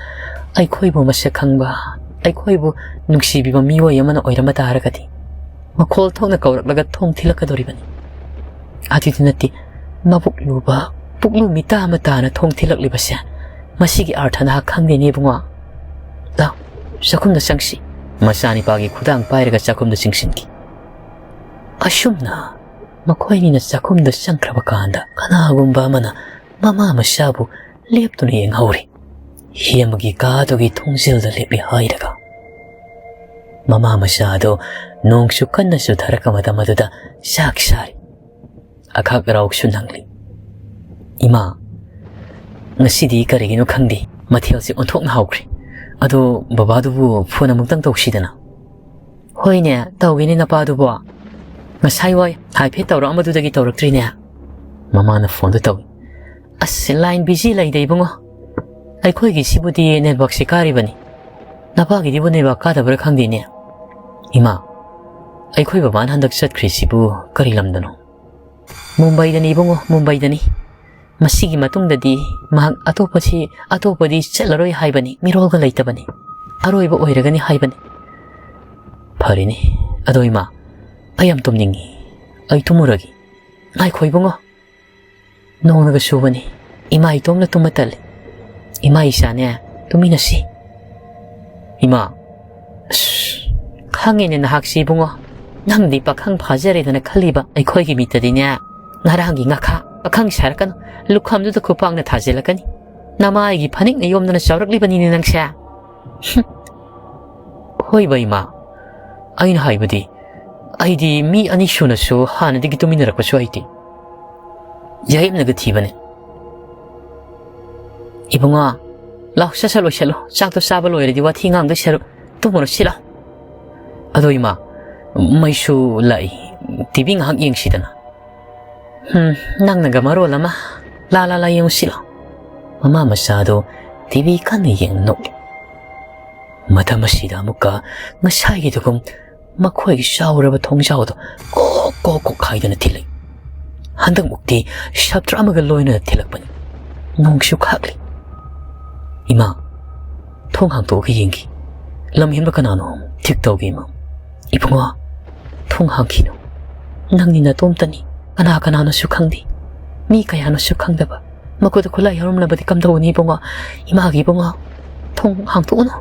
ꯑꯩꯈꯣꯏꯕꯨ ꯃꯁꯛ ꯈꯪꯕ, ꯑꯩꯈꯣꯏꯕꯨ ꯅꯨꯡꯁꯤꯕꯤꯕ ꯃꯤꯑꯣꯏ ꯑꯃꯅ ꯑꯣꯏꯔꯝꯕ ꯇꯥꯔꯒꯗꯤ ꯃꯈꯣꯜ ꯊꯣꯛꯅ ꯀꯧꯔꯛꯂꯒ ꯊꯣꯡ ꯊꯤꯜꯂꯛꯀꯗꯧꯔꯤꯕꯅꯤ꯫ ꯑꯗꯨꯗꯤ ꯅꯠꯇꯦ, ꯃꯕꯨꯛ ꯂꯨꯕ, ꯄꯨꯛꯂꯨ ꯃꯤꯇꯥ ꯑꯃ ꯇꯥꯅ ꯊꯣꯡ ꯊꯤꯜꯂꯛꯂꯤꯕꯁꯦ꯫ ꯃꯁꯤꯒꯤ ꯑꯥꯔꯊ ꯅꯍꯥꯛ ꯈꯪꯗꯦꯅꯦ ꯏꯕꯨꯡꯉꯣ꯫ ꯂꯥꯎ, ꯆꯥꯛꯈꯨꯝꯗ ꯆꯪꯁꯤ꯫" ꯃꯆꯥꯅꯤꯄꯥꯒꯤ ꯈꯨꯗꯥꯡ ꯄꯥꯏꯔꯒ ꯆꯥꯛꯈꯨꯝꯗ ꯆꯪꯁꯤꯟꯈꯤ꯫ ꯑꯁꯨꯝꯅ ꯃꯈꯣꯏꯅꯤꯅ ꯆꯥꯛꯈꯨꯝꯗ ꯆꯪꯈ꯭ꯔꯕ ꯀꯥꯟꯗ ꯀꯅꯥꯒꯨꯝꯕ ꯑꯃꯅ ꯃꯃꯥ ꯃꯆꯥꯕꯨ ꯂꯦꯞꯇꯨꯅ ꯌꯦꯡꯍꯧꯔꯤ꯫ ꯍꯦꯝꯕꯒꯤ ꯀꯥꯗꯨꯒꯤ ꯊꯣꯡꯖꯤꯜꯗ ꯂꯦꯞꯂꯤ ꯍꯥꯏꯔꯒ꯫ ꯃꯃꯥ ꯃꯆꯥ ꯑꯗꯨ ꯅꯣꯡꯁꯨ ꯀꯟꯅ ꯆꯨꯊꯔꯛꯄ ꯃꯇꯝ ꯑꯗꯨꯗ ꯆꯥꯛ ꯆꯥꯔꯤ꯫ ꯑꯈꯥꯛ ꯑꯔꯥꯎꯁꯨ ꯅꯪꯂꯤ꯫ "ꯏꯃꯥ, ꯉꯁꯤꯗꯤ ꯀꯔꯤꯒꯤꯅꯣ ꯈꯪꯗꯦ, ꯃꯊꯦꯜꯁꯦ ꯑꯣꯟꯊꯣꯛꯅ ꯍꯥꯎꯈ꯭ꯔꯦ꯫ ꯑꯗꯣ ꯕꯕꯥꯗꯨꯕꯨ ꯐꯣꯟ ꯑꯃꯨꯛꯇꯪ ꯇꯧꯁꯤꯗꯅ꯫" "ꯍꯣꯏꯅꯦ, ꯇꯧꯒꯦꯅꯦ ꯅꯄꯥꯗꯨꯕꯣ꯫ "ꯉꯁꯥꯏ ꯋꯥꯏ ꯍꯥꯏꯐꯦꯠ ꯇꯧꯔꯛꯑꯝꯕꯗꯨꯗꯒꯤ ꯇꯧꯔꯛꯇ꯭ꯔꯤꯅꯦ?" ꯃꯃꯥꯅ ꯐꯣꯟꯗꯣ ꯇꯧꯏ꯫ "ꯑꯁ, line busy ꯂꯩꯗ ꯏꯕꯨꯡꯉꯣ꯫ ꯑꯩꯈꯣꯏꯒꯤ ꯁꯤꯕꯨꯗꯤ networkꯁꯦ ꯀꯥꯔꯤꯕꯅꯤ꯫ ꯅꯄꯥꯒꯤꯗꯤꯕꯨ network ꯀꯥꯗꯕ꯭ꯔꯥ ꯈꯪꯗꯦꯅꯦ꯫ ꯏꯃꯥ, ꯑꯩꯈꯣꯏ ꯕꯕꯥꯅ ꯍꯟꯗꯛ ꯆꯠꯈ꯭ꯔꯤꯁꯤꯕꯨ ꯀꯔꯤ ꯂꯝꯗꯅꯣ?" "ꯃꯨꯝꯕꯥꯏꯗꯅꯤ ꯏꯕꯨꯡꯉꯣ, ꯃꯨꯝꯕꯥꯏꯗꯅꯤ꯫ ꯃꯁꯤꯒꯤ ꯃꯇꯨꯡꯗꯗꯤ ꯃꯍꯥꯛ ꯑꯇꯣꯞꯄꯁꯤ, ꯑꯇꯣꯞꯄꯗꯤ ꯆꯠꯂꯔꯣꯏ ꯍꯥꯏꯕꯅꯤ, ꯃꯤꯔꯣꯜꯒ ꯂꯩꯇꯕꯅꯤ꯫ ꯑꯔꯣꯏꯕ ꯑꯣꯏꯔꯒꯅꯤ ꯍꯥꯏꯕꯅꯤ꯫" "ꯐꯔꯦꯅꯦ꯫ ꯑꯗꯣ ꯏꯃꯥ, ꯑꯩ ꯌꯥꯝ ꯇꯨꯝꯅꯤꯡꯉꯤ꯫ ꯑꯩ ꯇꯨꯝꯃꯨꯔꯒꯦ꯫" "ꯉꯥꯏꯈꯣ ꯏꯕꯨꯡꯉꯣ꯫ ꯅꯣꯡꯅꯒ ꯆꯨꯕꯅꯤ꯫ ꯏꯃꯥ ꯏꯇꯣꯝꯅ ꯇꯨꯝꯕ ꯇꯜꯂꯤ꯫ ꯏꯃꯥ ꯏꯆꯥꯅꯦ, ꯇꯨꯃꯤꯟꯅꯁꯤ꯫" "ꯏꯃꯥ, ꯑꯁ, ꯈꯪꯉꯦꯅꯦ ꯅꯍꯥꯛꯁꯤ ꯏꯕꯨꯡꯉꯣ꯫ ꯅꯪꯗꯤ ꯄꯥꯈꯪ ꯐꯥꯖꯔꯦꯗꯅ ꯈꯜꯂꯤꯕ꯫ ꯑꯩꯈꯣꯏꯒꯤ ꯃꯤꯠꯇꯗꯤꯅꯦ, ꯉꯔꯥꯡꯒꯤ ꯉꯥꯈꯥ ꯄꯥꯈꯪ ꯁꯥꯔꯛꯀꯅꯨ꯫ ꯂꯨꯈꯝꯗꯨꯗ ꯈꯨꯄꯥꯛꯅ ꯊꯥꯖꯤꯜꯂꯛꯀꯅꯤ꯫ ꯅꯃꯥꯏꯒꯤ ꯐꯅꯦꯛꯅ ꯌꯣꯝꯗꯅ ꯆꯥꯎꯔꯛꯂꯤꯕꯅꯤꯅꯦ ꯅꯪꯁꯦ꯫" "ꯍꯨꯝ꯫ ꯍꯣꯏꯕ ꯏꯃꯥ, ꯑꯩꯅ ꯍꯥꯏꯕꯗꯤ, ꯑꯩꯗꯤ ꯃꯤ ꯑꯅꯤ ꯁꯨꯅꯁꯨ ꯍꯥꯟꯅꯗꯒꯤ ꯇꯨꯃꯤꯟꯅꯔꯛꯄꯁꯨ ꯍꯩꯇꯦ꯫ ꯌꯥꯍꯤꯞꯅꯒ ꯊꯤꯕꯅꯦ꯫" "ꯏꯕꯨꯡꯉꯣ, ꯂꯥꯎ, ꯁꯠ ꯁꯠ ꯂꯣꯏꯁꯜꯂꯨ꯫ ꯆꯥꯛꯇꯣ ꯆꯥꯕ ꯂꯣꯏꯔꯗꯤ ꯋꯥꯊꯤ ꯉꯥꯡꯗꯣꯏ ꯁꯔꯨꯛ ꯇꯨꯝꯃꯨꯔꯣ ꯁꯤ ꯂꯥꯎ꯫" "ꯑꯗꯣ ꯏꯃꯥ, ꯃꯩꯁꯨ ꯂꯥꯛꯏ, ꯇꯤ ꯚꯤ ꯉꯥꯏꯍꯥꯛ ꯌꯦꯡꯁꯤꯗꯅ꯫" "ꯍꯨꯝ, ꯅꯪꯅꯒ ꯃꯔꯣꯜ ꯑꯃ꯫ ꯂꯥ, ꯂꯥ, ꯂꯥ, ꯌꯦꯡꯉꯨꯁꯤ ꯂꯥꯎ꯫" ꯃꯃꯥ ꯃꯆꯥꯗꯣ ꯇꯤ ꯚꯤ ꯀꯟꯅ ꯌꯦꯡ ꯅꯣꯛꯂꯤ꯫ ꯃꯇꯝ ꯑꯁꯤꯗ ꯑꯃꯨꯛꯀ ꯉꯁꯥꯏꯒꯤꯗꯨꯒꯨꯝ ꯃꯈꯣꯏꯒꯤ ꯆꯥꯎꯔꯕ ꯊꯣꯡꯖꯥꯎꯗꯣ ꯀꯣꯛ ꯀꯣꯛ ꯀꯣꯛ ꯍꯥꯏꯗꯨꯅ ꯊꯤꯜꯂꯛꯏ꯫ ꯍꯟꯗꯛꯃꯨꯛꯇꯤ ꯁꯥꯇ꯭ꯔ ꯑꯃꯒ ꯂꯣꯏꯅꯅ ꯊꯤꯜꯂꯛꯄꯅꯤ꯫ ꯅꯣꯡꯁꯨ ꯈꯥꯛꯂꯤ꯫ "ꯏꯃꯥ, ꯊꯣꯡ ꯍꯥꯡꯇꯣꯛꯑꯒ ꯌꯦꯡꯈꯤ꯫ ꯂꯝ ꯍꯦꯟꯕ ꯀꯅꯥꯅꯣ?" "ꯊꯤꯛ ꯇꯧꯒꯦ ꯏꯃꯥ꯫" "ꯏꯕꯨꯡꯉꯣ, ꯊꯣꯡ ꯍꯥꯡꯈꯤꯅꯨ꯫ ꯅꯪꯗꯤ ꯅꯇꯣꯝꯇꯅꯤ꯫ ꯀꯅꯥ ꯀꯅꯥꯅꯣꯁꯨ ꯈꯪꯗꯦ꯫ ꯃꯤ ꯀꯌꯥꯅꯣꯁꯨ ꯈꯪꯗꯕ꯫ ꯃꯈꯨꯠꯇ ꯈꯨꯠꯂꯥꯏ ꯌꯥꯎꯔꯝꯂꯕꯗꯤ ꯀꯝꯗꯧꯒꯅꯤ ꯏꯕꯨꯡꯉꯣ? ꯏꯃꯥꯒꯤ ꯏꯕꯨꯡꯉꯣ, ꯊꯣꯡ ꯍꯥꯡꯇꯣꯛꯎꯅꯨ꯫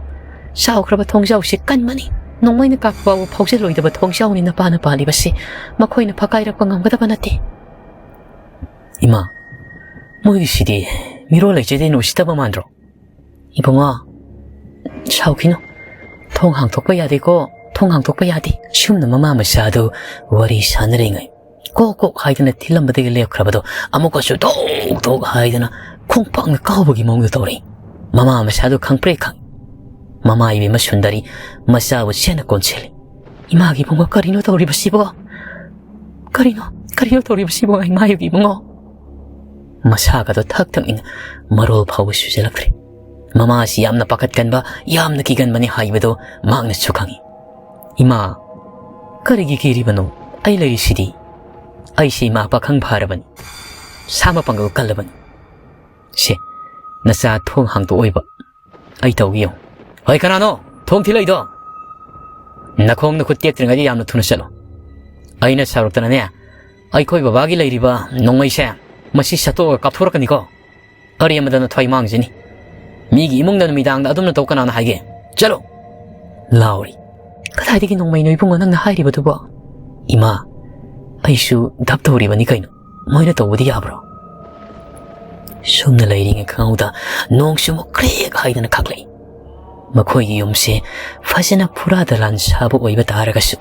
ꯆꯥꯎꯈ꯭ꯔꯕ ꯊꯣꯡꯖꯥꯎꯁꯦ ꯀꯟꯕꯅꯤ꯫ ꯅꯣꯡꯃꯩꯅ ꯀꯥꯞꯄ ꯐꯥꯎꯕ ꯐꯥꯎꯖꯤꯜꯂꯣꯏꯗꯕ ꯊꯣꯡꯖꯥꯎꯅꯤ ꯅꯄꯥꯅ ꯄꯥꯜꯂꯤꯕꯁꯤ꯫ ꯃꯈꯣꯏꯅ ꯐꯀꯥꯏꯔꯛꯄ ꯉꯝꯒꯗꯕ ꯅꯠꯇꯦ꯫" "ꯏꯃꯥ, ꯃꯣꯏꯒꯤꯁꯤꯗꯤ ꯃꯤꯔꯣꯜ ꯂꯩꯖꯗꯦꯅ ꯎꯁꯤꯠꯇꯕ ꯃꯥꯟꯗ꯭ꯔꯣ?" "ꯏꯕꯨꯡꯉꯣ, ꯁꯥꯎꯈꯤꯅꯨ꯫ ꯊꯣꯡ ꯍꯥꯡꯇꯣꯛꯄ ꯌꯥꯗꯦꯀꯣ, ꯊꯣꯡ ꯍꯥꯡꯇꯣꯛꯄ ꯌꯥꯗꯦ꯫" ꯁꯨꯝꯅ ꯃꯃꯥ ꯃꯆꯥꯗꯨ ꯋꯥꯔꯤ ꯁꯥꯟꯅꯔꯤꯉꯩ ꯀꯣꯛ ꯀꯣꯛ ꯍꯥꯏꯗꯅ ꯊꯤꯜꯂꯝꯕꯗꯒꯤ ꯂꯦꯞꯈ꯭ꯔꯕꯗꯣ ꯑꯃꯨꯛꯀꯁꯨ ꯇꯣꯛ ꯇꯣꯛ ꯍꯥꯏꯗꯅ ꯈꯣꯡꯄꯥꯛꯅ ꯀꯥꯎꯕꯒꯤ ꯃꯑꯣꯡꯗ ꯇꯧꯔꯛꯏ꯫ ꯃꯃꯥ ꯃꯆꯥꯗꯨ ꯈꯪꯄ꯭ꯔꯦꯛ ꯈꯪꯏ꯫ ꯃꯃꯥ ꯏꯕꯦꯝꯃ ꯁꯨꯟꯗꯔꯤ ꯃꯆꯥꯕꯨ ꯆꯦꯟꯅ ꯀꯣꯟꯁꯤꯜꯂꯤ꯫ "ꯏꯃꯥꯒꯤ ꯏꯕꯨꯡꯉꯣ, ꯀꯔꯤꯅꯣ ꯇꯧꯔꯤꯕꯁꯤꯕꯣ? "ꯀꯔꯤꯅꯣ, ꯀꯔꯤꯅꯣ ꯇꯧꯔꯤꯕꯁꯤꯕꯨ, ꯏꯃꯥ ꯏꯕꯦꯝꯃꯉꯣ?" ꯃꯁꯥꯒꯗꯣ ꯊꯛ ꯊꯛ ꯅꯤꯛꯅ ꯃꯔꯣꯜ ꯐꯥꯎꯕ ꯁꯨꯖꯜꯂꯛꯇ꯭ꯔꯦ꯫ ꯃꯃꯥꯁꯤ ꯌꯥꯝꯅ ꯄꯥꯈꯠꯀꯟꯕ, ꯌꯥꯝꯅ ꯀꯤꯒꯟꯕꯅꯤ ꯍꯥꯏꯕꯗꯣ ꯃꯍꯥꯛꯅꯁꯨ ꯈꯪꯏ꯫ "ꯏꯃꯥ, ꯀꯔꯤꯒꯤ ꯀꯤꯔꯤꯕꯅꯣ? ꯑꯩ ꯂꯩꯔꯤꯁꯤꯗꯤ꯫ ꯑꯩꯁꯤ ꯏꯃꯥ ꯄꯥꯈꯪ ꯐꯥꯔꯕꯅꯤ, ꯁꯥ ꯃꯄꯥꯡꯒꯜ ꯀꯜꯂꯕꯅꯤ꯫ ꯁꯦ, ꯅꯆꯥ ꯊꯣꯡ ꯍꯥꯡꯗꯣꯛꯑꯣꯏꯕ ꯑꯩ ꯇꯧꯒꯦ ꯌꯦꯡꯉꯨ꯫ ꯍꯣꯏ, ꯀꯅꯥꯅꯣ ꯊꯣꯡ ꯊꯤꯜꯂꯛꯏꯗꯣ? ꯅꯈꯣꯡ ꯅꯈꯨꯠ ꯇꯦꯛꯇ꯭ꯔꯤꯉꯩꯗ ꯌꯥꯝꯅ ꯊꯨꯅ ꯆꯠꯂꯣ꯫ ꯑꯩꯅ ꯁꯥꯎꯔꯛꯇꯅꯅꯦ, ꯑꯩꯈꯣꯏ ꯕꯕꯥꯒꯤ ꯂꯩꯔꯤꯕ ꯅꯣꯡꯃꯩꯁꯦ ꯃꯁꯤ ꯁꯠꯇꯣꯛꯑꯒ ꯀꯥꯞꯊꯣꯔꯛꯀꯅꯤꯀꯣ꯫ ꯑꯔꯦꯝꯕꯗ ꯅꯊ꯭ꯋꯥꯏ ꯃꯥꯡꯖꯅꯤ꯫ ꯃꯤꯒꯤ ꯏꯃꯨꯡꯗ ꯅꯨꯃꯤꯗꯥꯡꯗ ꯑꯗꯨꯝꯅ ꯇꯧ ꯀꯅꯥꯅ ꯍꯥꯏꯒꯦ? ꯆꯠꯂꯣ!" ꯂꯥꯎꯔꯤ꯫ "ꯀꯗꯥꯏꯗꯒꯤ ꯅꯣꯡꯃꯩꯅꯣ ꯏꯕꯨꯡꯉꯣ ꯅꯪꯅ ꯍꯥꯏꯔꯤꯕꯗꯨꯕꯣ?" "ꯏꯃꯥ, ꯑꯩꯁꯨ ꯙꯞ ꯇꯧꯔꯤꯕꯅꯤ ꯀꯩꯅꯣ꯫ ꯃꯣꯏꯅ ꯇꯧꯕꯗꯤ ꯌꯥꯕ꯭ꯔꯣ?" ꯁꯨꯝꯅ ꯂꯩꯔꯤꯉꯩ ꯈꯪꯍꯧꯗ ꯅꯣꯡꯁꯨ ꯑꯃꯨꯛ ꯀ꯭ꯔꯦꯛ ꯍꯥꯏꯗꯅ ꯈꯥꯛꯂꯛꯏ꯫ ꯃꯈꯣꯏꯒꯤ ꯌꯨꯝꯁꯦ ꯐꯖꯅ ꯐꯨꯔꯥ ꯗꯂꯥꯟ ꯁꯥꯕ ꯑꯣꯏꯕ ꯇꯥꯔꯒꯁꯨ,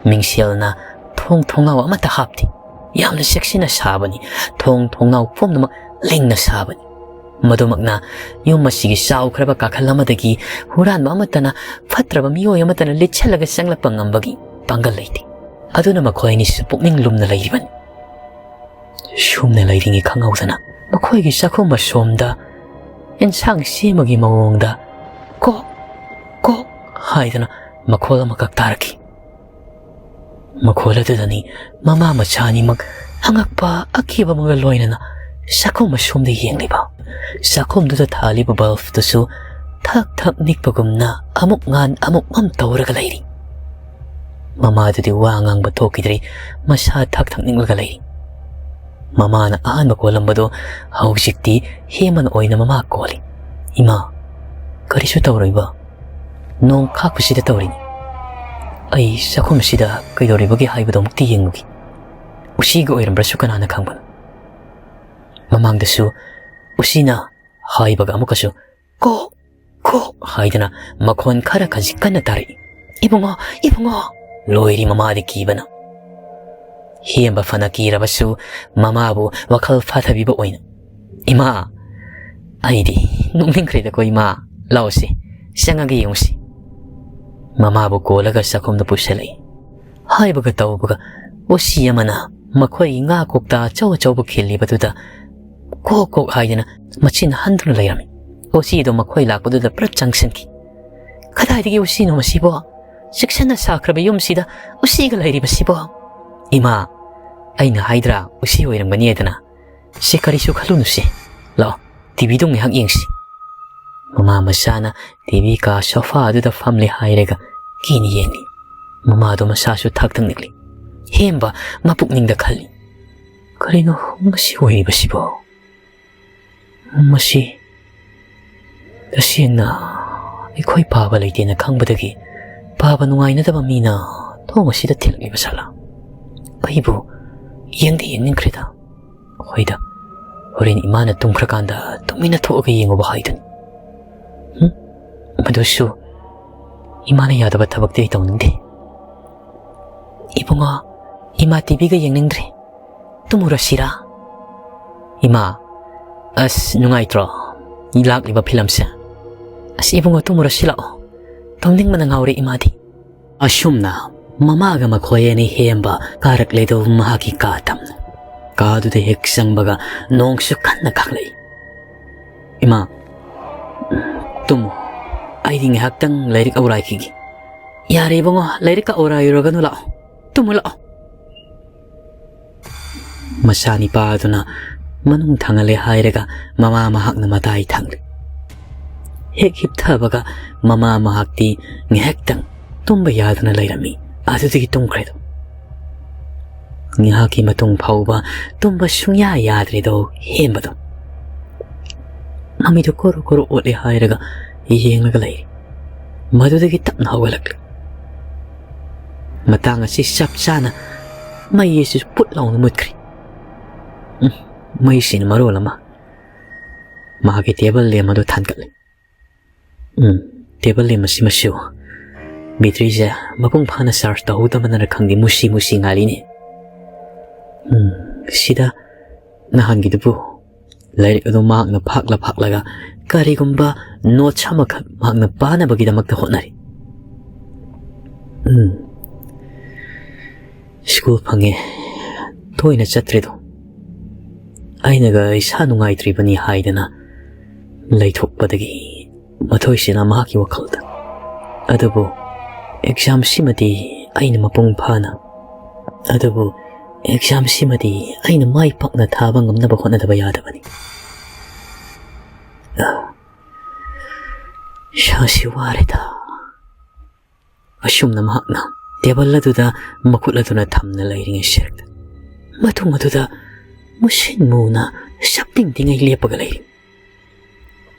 ꯃꯤꯡꯁꯦꯜꯅ ꯊꯣꯡ ꯊꯣꯡꯅꯥꯎ ꯑꯃꯠꯇ ꯍꯥꯞꯇꯦ꯫ ꯌꯥꯝꯅ ꯆꯦꯛꯁꯤꯟꯅ ꯁꯥꯕꯅꯤ꯫ ꯊꯣꯡ ꯊꯣꯡꯅꯥꯎ ꯄꯨꯝꯅꯃꯛ ꯂꯤꯡꯅ ꯁꯥꯕꯅꯤ꯫ ꯃꯗꯨꯃꯛꯅ ꯌꯨꯝ ꯑꯁꯤꯒꯤ ꯆꯥꯎꯈ꯭ꯔꯕ ꯀꯥꯈꯜ ꯑꯃꯗꯒꯤ ꯍꯨꯔꯥꯟꯕ ꯑꯃꯠꯇꯅ ꯐꯠꯇ꯭ꯔꯕ ꯃꯤꯑꯣꯏ ꯑꯃꯠꯇꯅ ꯂꯤꯠꯁꯜꯂꯒ ꯆꯪꯂꯛꯄ ꯉꯝꯕꯒꯤ ꯄꯥꯡꯒꯜ ꯂꯩꯇꯦ꯫ ꯑꯗꯨꯅ ꯃꯈꯣꯏ ꯑꯅꯤꯁꯨ ꯄꯨꯛꯅꯤꯡ ꯂꯨꯝꯅ ꯂꯩꯔꯤꯕꯅꯤ꯫ ꯁꯨꯝꯅ ꯂꯩꯔꯤꯉꯩ ꯈꯪꯍꯧꯗꯅ ꯃꯈꯣꯏꯒꯤ ꯆꯥꯛꯈꯨꯝ ꯑꯁꯣꯝꯗ ꯑꯦꯟꯁꯥꯡ ꯁꯦꯝꯕꯒꯤ ꯃꯑꯣꯡꯗ ꯀꯣꯛ ꯀꯣꯛ ꯍꯥꯏꯗꯅ ꯃꯈꯣꯜ ꯑꯃꯈꯛ ꯇꯥꯔꯛꯈꯤ꯫ ꯃꯈꯣꯜ ꯑꯗꯨꯗꯅꯤ ꯃꯃꯥ ꯃꯆꯥ ꯑꯅꯤꯃꯛ ꯑꯉꯛꯄ ꯑꯀꯤꯕ ꯑꯃꯒ ꯂꯣꯏꯅꯅ ꯆꯥꯛꯈꯨꯝ ꯑꯁꯣꯝꯗ ꯌꯦꯡꯂꯤꯕ꯫ ꯆꯥꯛꯈꯨꯝꯗꯨꯗ ꯊꯥꯜꯂꯤꯕ ꯕꯜꯕꯇꯨꯁꯨ ꯊꯛ ꯊꯛ ꯅꯤꯛꯄꯒꯨꯝꯅ ꯑꯃꯨꯛ ꯉꯥꯟ ꯑꯃꯨꯛ ꯃꯝ ꯇꯧꯔꯒ ꯂꯩꯔꯤ꯫ ꯃꯃꯥꯗꯨꯗꯤ ꯋꯥ ꯉꯥꯡꯕ ꯊꯣꯛꯈꯤꯗ꯭ꯔꯦ, ꯃꯁꯥ ꯊꯛ ꯊꯛ ꯅꯤꯛꯂꯒ ꯂꯩꯔꯤ꯫ ꯃꯃꯥꯅ ꯑꯍꯥꯟꯕ ꯀꯣꯜꯂꯝꯕꯗꯣ ꯍꯧꯖꯤꯛꯇꯤ ꯍꯦꯃꯟ ꯑꯣꯏꯅ ꯃꯃꯥ ꯀꯣꯜꯂꯤ꯫ "ꯏꯃꯥ, ꯀꯔꯤꯁꯨ ꯇꯧꯔꯣꯏꯕ꯫ ꯅꯣꯡ ꯈꯥꯛꯄꯁꯤꯗ ꯇꯧꯔꯤꯅꯤ꯫ ꯑꯩ ꯆꯥꯛꯈꯨꯝꯁꯤꯗ ꯀꯩꯗꯧꯔꯤꯕꯒꯦ ꯍꯥꯏꯕꯗꯣ ꯑꯃꯨꯛꯇ ꯌꯦꯡꯉꯨꯒꯦ꯫ ꯎꯆꯤꯒ ꯑꯣꯏꯔꯝꯕ꯭ꯔꯁꯨ ꯀꯅꯥꯅ ꯈꯪꯕꯅꯣ?" ꯃꯃꯥꯡꯗꯁꯨ ꯎꯆꯤꯅ ꯍꯥꯏꯕꯒ ꯑꯃꯨꯛꯀꯁꯨ "ꯀꯣꯛ ꯀꯣꯛ" ꯍꯥꯏꯗꯅ ꯃꯈꯣꯟ ꯈꯔ ꯈꯖꯤꯛ ꯀꯟꯅ ꯇꯥꯔꯛꯏ꯫ "ꯏꯕꯨꯡꯉꯣ, ꯏꯕꯨꯡꯉꯣ!" ꯂꯣꯏꯔꯤ ꯃꯃꯥꯗꯤ ꯀꯤꯕꯅ꯫ ꯍꯦꯝꯕ ꯐꯅ ꯀꯤꯔꯕꯁꯨ ꯃꯃꯥꯕꯨ ꯋꯥꯈꯜ ꯐꯥꯊꯕꯤꯕ ꯑꯣꯏꯅ, "ꯏꯃꯥ, ꯑꯩꯗꯤ ꯅꯣꯛꯅꯤꯡꯈ꯭ꯔꯦꯗꯀꯣ ꯏꯃꯥ꯫ ꯂꯥꯛꯑꯣꯁꯤ, ꯆꯪꯉꯒ ꯌꯦꯡꯉꯨꯁꯤ꯫" ꯃꯃꯥꯕꯨ ꯀꯣꯜꯂꯒ ꯆꯥꯛꯈꯨꯝꯗ ꯄꯨꯁꯜꯂꯛꯏ꯫ ꯍꯥꯏꯕꯒ ꯇꯧꯕꯒ ꯎꯆꯤ ꯑꯃꯅ ꯃꯈꯣꯏꯒꯤ ꯉꯥ ꯀꯧꯇꯥ ꯑꯆꯧ ꯑꯆꯧꯕ ꯈꯤꯜꯂꯤꯕꯗꯨꯗ ꯀꯣꯛ ꯀꯣꯛ ꯍꯥꯏꯗꯅ ꯃꯆꯤꯟ ꯍꯟꯗꯨꯅ ꯂꯩꯔꯝꯃꯤ꯫ ꯎꯆꯤꯗꯣ ꯃꯈꯣꯏ ꯂꯥꯛꯄꯗꯨꯗ ꯄꯨꯔꯥ ꯆꯪꯁꯤꯟꯈꯤ꯫ "ꯀꯗꯥꯏꯗꯒꯤ ꯎꯆꯤꯅꯣ ꯃꯁꯤꯕꯣ? ꯆꯦꯛꯁꯤꯟꯅ ꯁꯥꯈ꯭ꯔꯕ ꯌꯨꯝꯁꯤꯗ ꯎꯆꯤꯒ ꯂꯩꯔꯤꯕꯁꯤꯕꯣ?" "ꯏꯃꯥ, ꯑꯩꯅ ꯍꯥꯏꯗ꯭ꯔꯥ ꯎꯆꯤ ꯑꯣꯏꯔꯝꯒꯅꯤ ꯍꯥꯏꯗꯅ? ꯁꯦ, ꯀꯔꯤꯁꯨ ꯈꯜꯂꯨꯅꯨꯁꯦ꯫ ꯂꯥꯛꯑꯣ, ꯇꯤꯚꯤꯗꯣ ꯉꯥꯏꯍꯥꯛ ꯌꯦꯡꯁꯤ꯫" ꯃꯃꯥ ꯃꯆꯥꯅ ꯇꯤꯚꯤ ꯀꯥ ꯁꯣꯐꯥ ꯑꯗꯨꯗ ꯐꯝꯂꯦ ꯍꯥꯏꯔꯒ ꯀꯤꯅ ꯌꯦꯡꯂꯤ꯫ ꯃꯃꯥꯗꯣ ꯃꯁꯥꯁꯨ ꯊꯛ ꯊꯛ ꯅꯤꯛꯂꯤ꯫ ꯍꯦꯝꯕ ꯃꯄꯨꯛꯅꯤꯡꯗ ꯈꯜꯂꯤ, "ꯀꯔꯤꯅꯣ ꯃꯁꯤ ꯑꯣꯏꯔꯤꯕꯁꯤꯕꯣ? ꯃꯁꯤ ꯇꯁꯦꯡꯅ ꯑꯩꯈꯣꯏ ꯄꯥꯕ ꯂꯩꯇꯦꯅ ꯈꯪꯕꯗꯒꯤ ꯄꯥꯕ ꯅꯨꯡꯉꯥꯏꯅꯗꯕ ꯃꯤꯅ ꯊꯣꯡ ꯑꯁꯤꯗ ꯊꯤꯜꯂꯛꯂꯤꯕ ꯖꯥꯠꯂꯥ? ꯑꯩꯕꯨ ꯌꯦꯡꯗꯤ ꯌꯦꯡꯅꯤꯡꯈ꯭ꯔꯦꯗ꯫ ꯍꯣꯏꯗ, ꯍꯣꯔꯦꯟ ꯏꯃꯥꯅ ꯇꯨꯝꯈ꯭ꯔꯀꯥꯟꯗ ꯇꯨꯃꯤꯟꯅ ꯊꯣꯛꯑꯒ ꯌꯦꯡꯉꯨꯕ ꯍꯥꯏꯗꯨꯅꯤ꯫ ꯍꯨꯝ? ꯃꯗꯨꯁꯨ ꯏꯃꯥꯅ ꯌꯥꯗꯕ ꯊꯕꯛꯇꯤ ꯑꯩ ꯇꯧꯅꯤꯡꯗꯦ꯫ ꯏꯕꯨꯡꯉꯣ, ꯏꯃꯥ ꯇꯤꯚꯤꯒ ꯌꯦꯡꯅꯤꯡꯗ꯭ꯔꯦ꯫ ꯇꯨꯝꯃꯨꯔꯁꯤꯔꯥ?" "ꯏꯃꯥ, ꯑꯁ, ꯅꯨꯡꯉꯥꯏꯇ꯭ꯔꯣ ꯂꯥꯛꯂꯤꯕ ꯐꯤꯂꯝꯁꯦ? ꯑꯁ, ꯏꯕꯨꯡꯉꯣ, ꯇꯨꯝꯃꯨꯔꯁꯤ ꯂꯥꯛꯑꯣ꯫ ꯇꯨꯝꯅꯤꯡꯕꯅ ꯉꯥꯎꯔꯦ ꯏꯃꯥꯗꯤ꯫" ꯑꯁꯨꯝꯅ ꯃꯃꯥꯒ ꯃꯈꯣꯏ ꯑꯅꯤ ꯍꯦꯝꯕ ꯀꯥꯔꯛꯂꯦꯗꯣ ꯃꯍꯥꯛꯀꯤ ꯀꯥ ꯇꯝꯅ꯫ ꯀꯥꯗꯨꯗ ꯍꯦꯛ ꯆꯪꯕꯒ ꯅꯣꯡꯁꯨ ꯀꯟꯅ ꯈꯥꯛꯂꯛꯏ꯫ "ꯏꯃꯥ, ꯇꯨꯝꯃꯨ꯫ ꯑꯩꯗꯤ ꯉꯥꯏꯍꯥꯛꯇꯪ ꯂꯥꯏꯔꯤꯛ ꯑꯧꯔꯥꯏꯈꯤꯒꯦ꯫" "ꯌꯥꯔꯦ ꯏꯕꯨꯡꯉꯣ, ꯂꯥꯏꯔꯤꯛꯀ ꯑꯧꯔꯥꯏꯔꯨꯔꯒꯅꯨ, ꯂꯥꯛꯑꯣ꯫ ꯇꯨꯝꯃꯨ ꯂꯥꯛꯑꯣ꯫" ꯃꯆꯥꯅꯤꯄꯥ ꯑꯗꯨꯅ ꯃꯅꯨꯡ ꯊꯪꯍꯜꯂꯦ ꯍꯥꯏꯔꯒ ꯃꯃꯥ ꯃꯍꯥꯛꯅ ꯃꯇꯥꯏ ꯊꯪꯂꯤ꯫ ꯍꯦꯛ ꯍꯤꯞꯊꯕꯒ ꯃꯃꯥ ꯃꯍꯥꯛꯇꯤ ꯉꯥꯏꯍꯥꯛꯇꯪ ꯇꯨꯝꯕ ꯌꯥꯗꯅ ꯂꯩꯔꯝꯃꯤ꯫ ꯑꯗꯨꯗꯒꯤ ꯇꯨꯝꯈ꯭ꯔꯦꯗꯣ꯫ ꯉꯥꯏꯍꯥꯛꯀꯤ ꯃꯇꯨꯡ ꯐꯥꯎꯕ ꯇꯨꯝꯕ ꯁꯨꯡꯌꯥ ꯌꯥꯗ꯭ꯔꯦꯗꯣ ꯍꯦꯝꯕꯗꯣ꯫ ꯃꯃꯤꯗꯣ ꯀꯣꯔꯣ ꯀꯣꯔꯣ ꯑꯣꯠꯂꯦ ꯍꯥꯏꯔꯒ ꯌꯦꯡꯂꯒ ꯂꯩꯔꯤ꯫ ꯃꯗꯨꯗꯒꯤ ꯇꯞꯅ ꯍꯧꯒꯠꯂꯛꯂꯤ꯫ ꯃꯇꯥꯡ ꯑꯁꯤ ꯆꯞ ꯆꯥꯅ ꯃꯩ ꯑꯁꯤꯁꯨ ꯄꯨꯠ ꯂꯥꯎꯅ ꯃꯨꯠꯈ꯭ꯔꯦ꯫ ꯎꯝ, ꯃꯩꯁꯤꯅ ꯃꯔꯣꯜ ꯑꯃ꯫ ꯃꯍꯥꯛꯀꯤ ꯇꯦꯕꯜ ꯂꯦꯝ ꯑꯗꯨ ꯊꯥꯟꯒꯠꯂꯤ꯫ ꯎꯝ, ꯇꯦꯕꯜ ꯂꯦꯝ ꯑꯁꯤꯃꯁꯨ ꯕꯦꯇ꯭ꯔꯤꯁꯦ ꯃꯄꯨꯡ ꯐꯥꯅ ꯆꯥꯔꯖ ꯇꯧꯍꯧꯗꯕꯅꯔ ꯈꯪꯗꯦ, ꯃꯨꯁꯤ ꯃꯨꯁꯤ ꯉꯥꯜꯂꯤꯅꯦ꯫ ꯎꯝ, ꯁꯤꯗ ꯅꯍꯥꯟꯒꯤꯗꯨꯕꯨ ꯂꯥꯏꯔꯤꯛ ꯑꯗꯨ ꯃꯍꯥꯛꯅ ꯐꯥꯛꯂ ꯐꯥꯛꯂꯒ ꯀꯔꯤꯒꯨꯝꯕ ꯅꯣꯠꯁ ꯑꯃꯈꯛ ꯃꯍꯥꯛꯅ ꯄꯥꯅꯕꯒꯤꯗꯃꯛꯇ ꯍꯣꯠꯅꯔꯤ꯫ ꯎꯝ꯫ "ꯁ꯭ꯀꯨꯜ ꯐꯪꯉꯦ, ꯇꯣꯏꯅ ꯆꯠꯇ꯭ꯔꯦꯗꯣ꯫ ꯑꯩꯅꯒ ꯏꯁꯥ ꯅꯨꯡꯉꯥꯏꯇ꯭ꯔꯤꯕꯅꯤ ꯍꯥꯏꯗꯅ ꯂꯩꯊꯣꯛꯄꯗꯒꯤ ꯃꯊꯣꯏꯁꯤꯅ ꯃꯍꯥꯛꯀꯤ ꯋꯥꯈꯜꯗ꯫ ꯑꯗꯨꯕꯨ ꯑꯦꯛꯖꯥꯝꯁꯤꯃꯗꯤ ꯑꯩꯅ ꯃꯄꯨꯡ ꯐꯥꯅ, ꯑꯗꯨꯕꯨ ꯑꯦꯛꯖꯥꯝꯁꯤꯃꯗꯤ ꯑꯩꯅ ꯃꯥꯏ ꯄꯥꯛꯅ ꯊꯥꯕ ꯉꯝꯅꯕ ꯍꯣꯠꯅꯗꯕ ꯌꯥꯗꯕꯅꯤ꯫ ꯏꯁꯥꯁꯤ ꯋꯥꯔꯦꯗ꯫" ꯑꯁꯨꯝꯅ ꯃꯍꯥꯛꯅ ꯇꯦꯕꯜ ꯑꯗꯨꯗ ꯃꯈꯨꯠ ꯑꯗꯨꯅ ꯊꯝꯅ ꯂꯩꯔꯤꯉꯩ ꯁꯦꯔꯛꯇ ꯃꯇꯨꯡ ꯑꯗꯨꯗ ꯃꯨꯁꯤꯟ ꯃꯨꯅ ꯁꯛꯇꯤꯡ ꯇꯤꯡꯉꯩ ꯂꯦꯞꯄꯒ ꯂꯩꯔꯤ꯫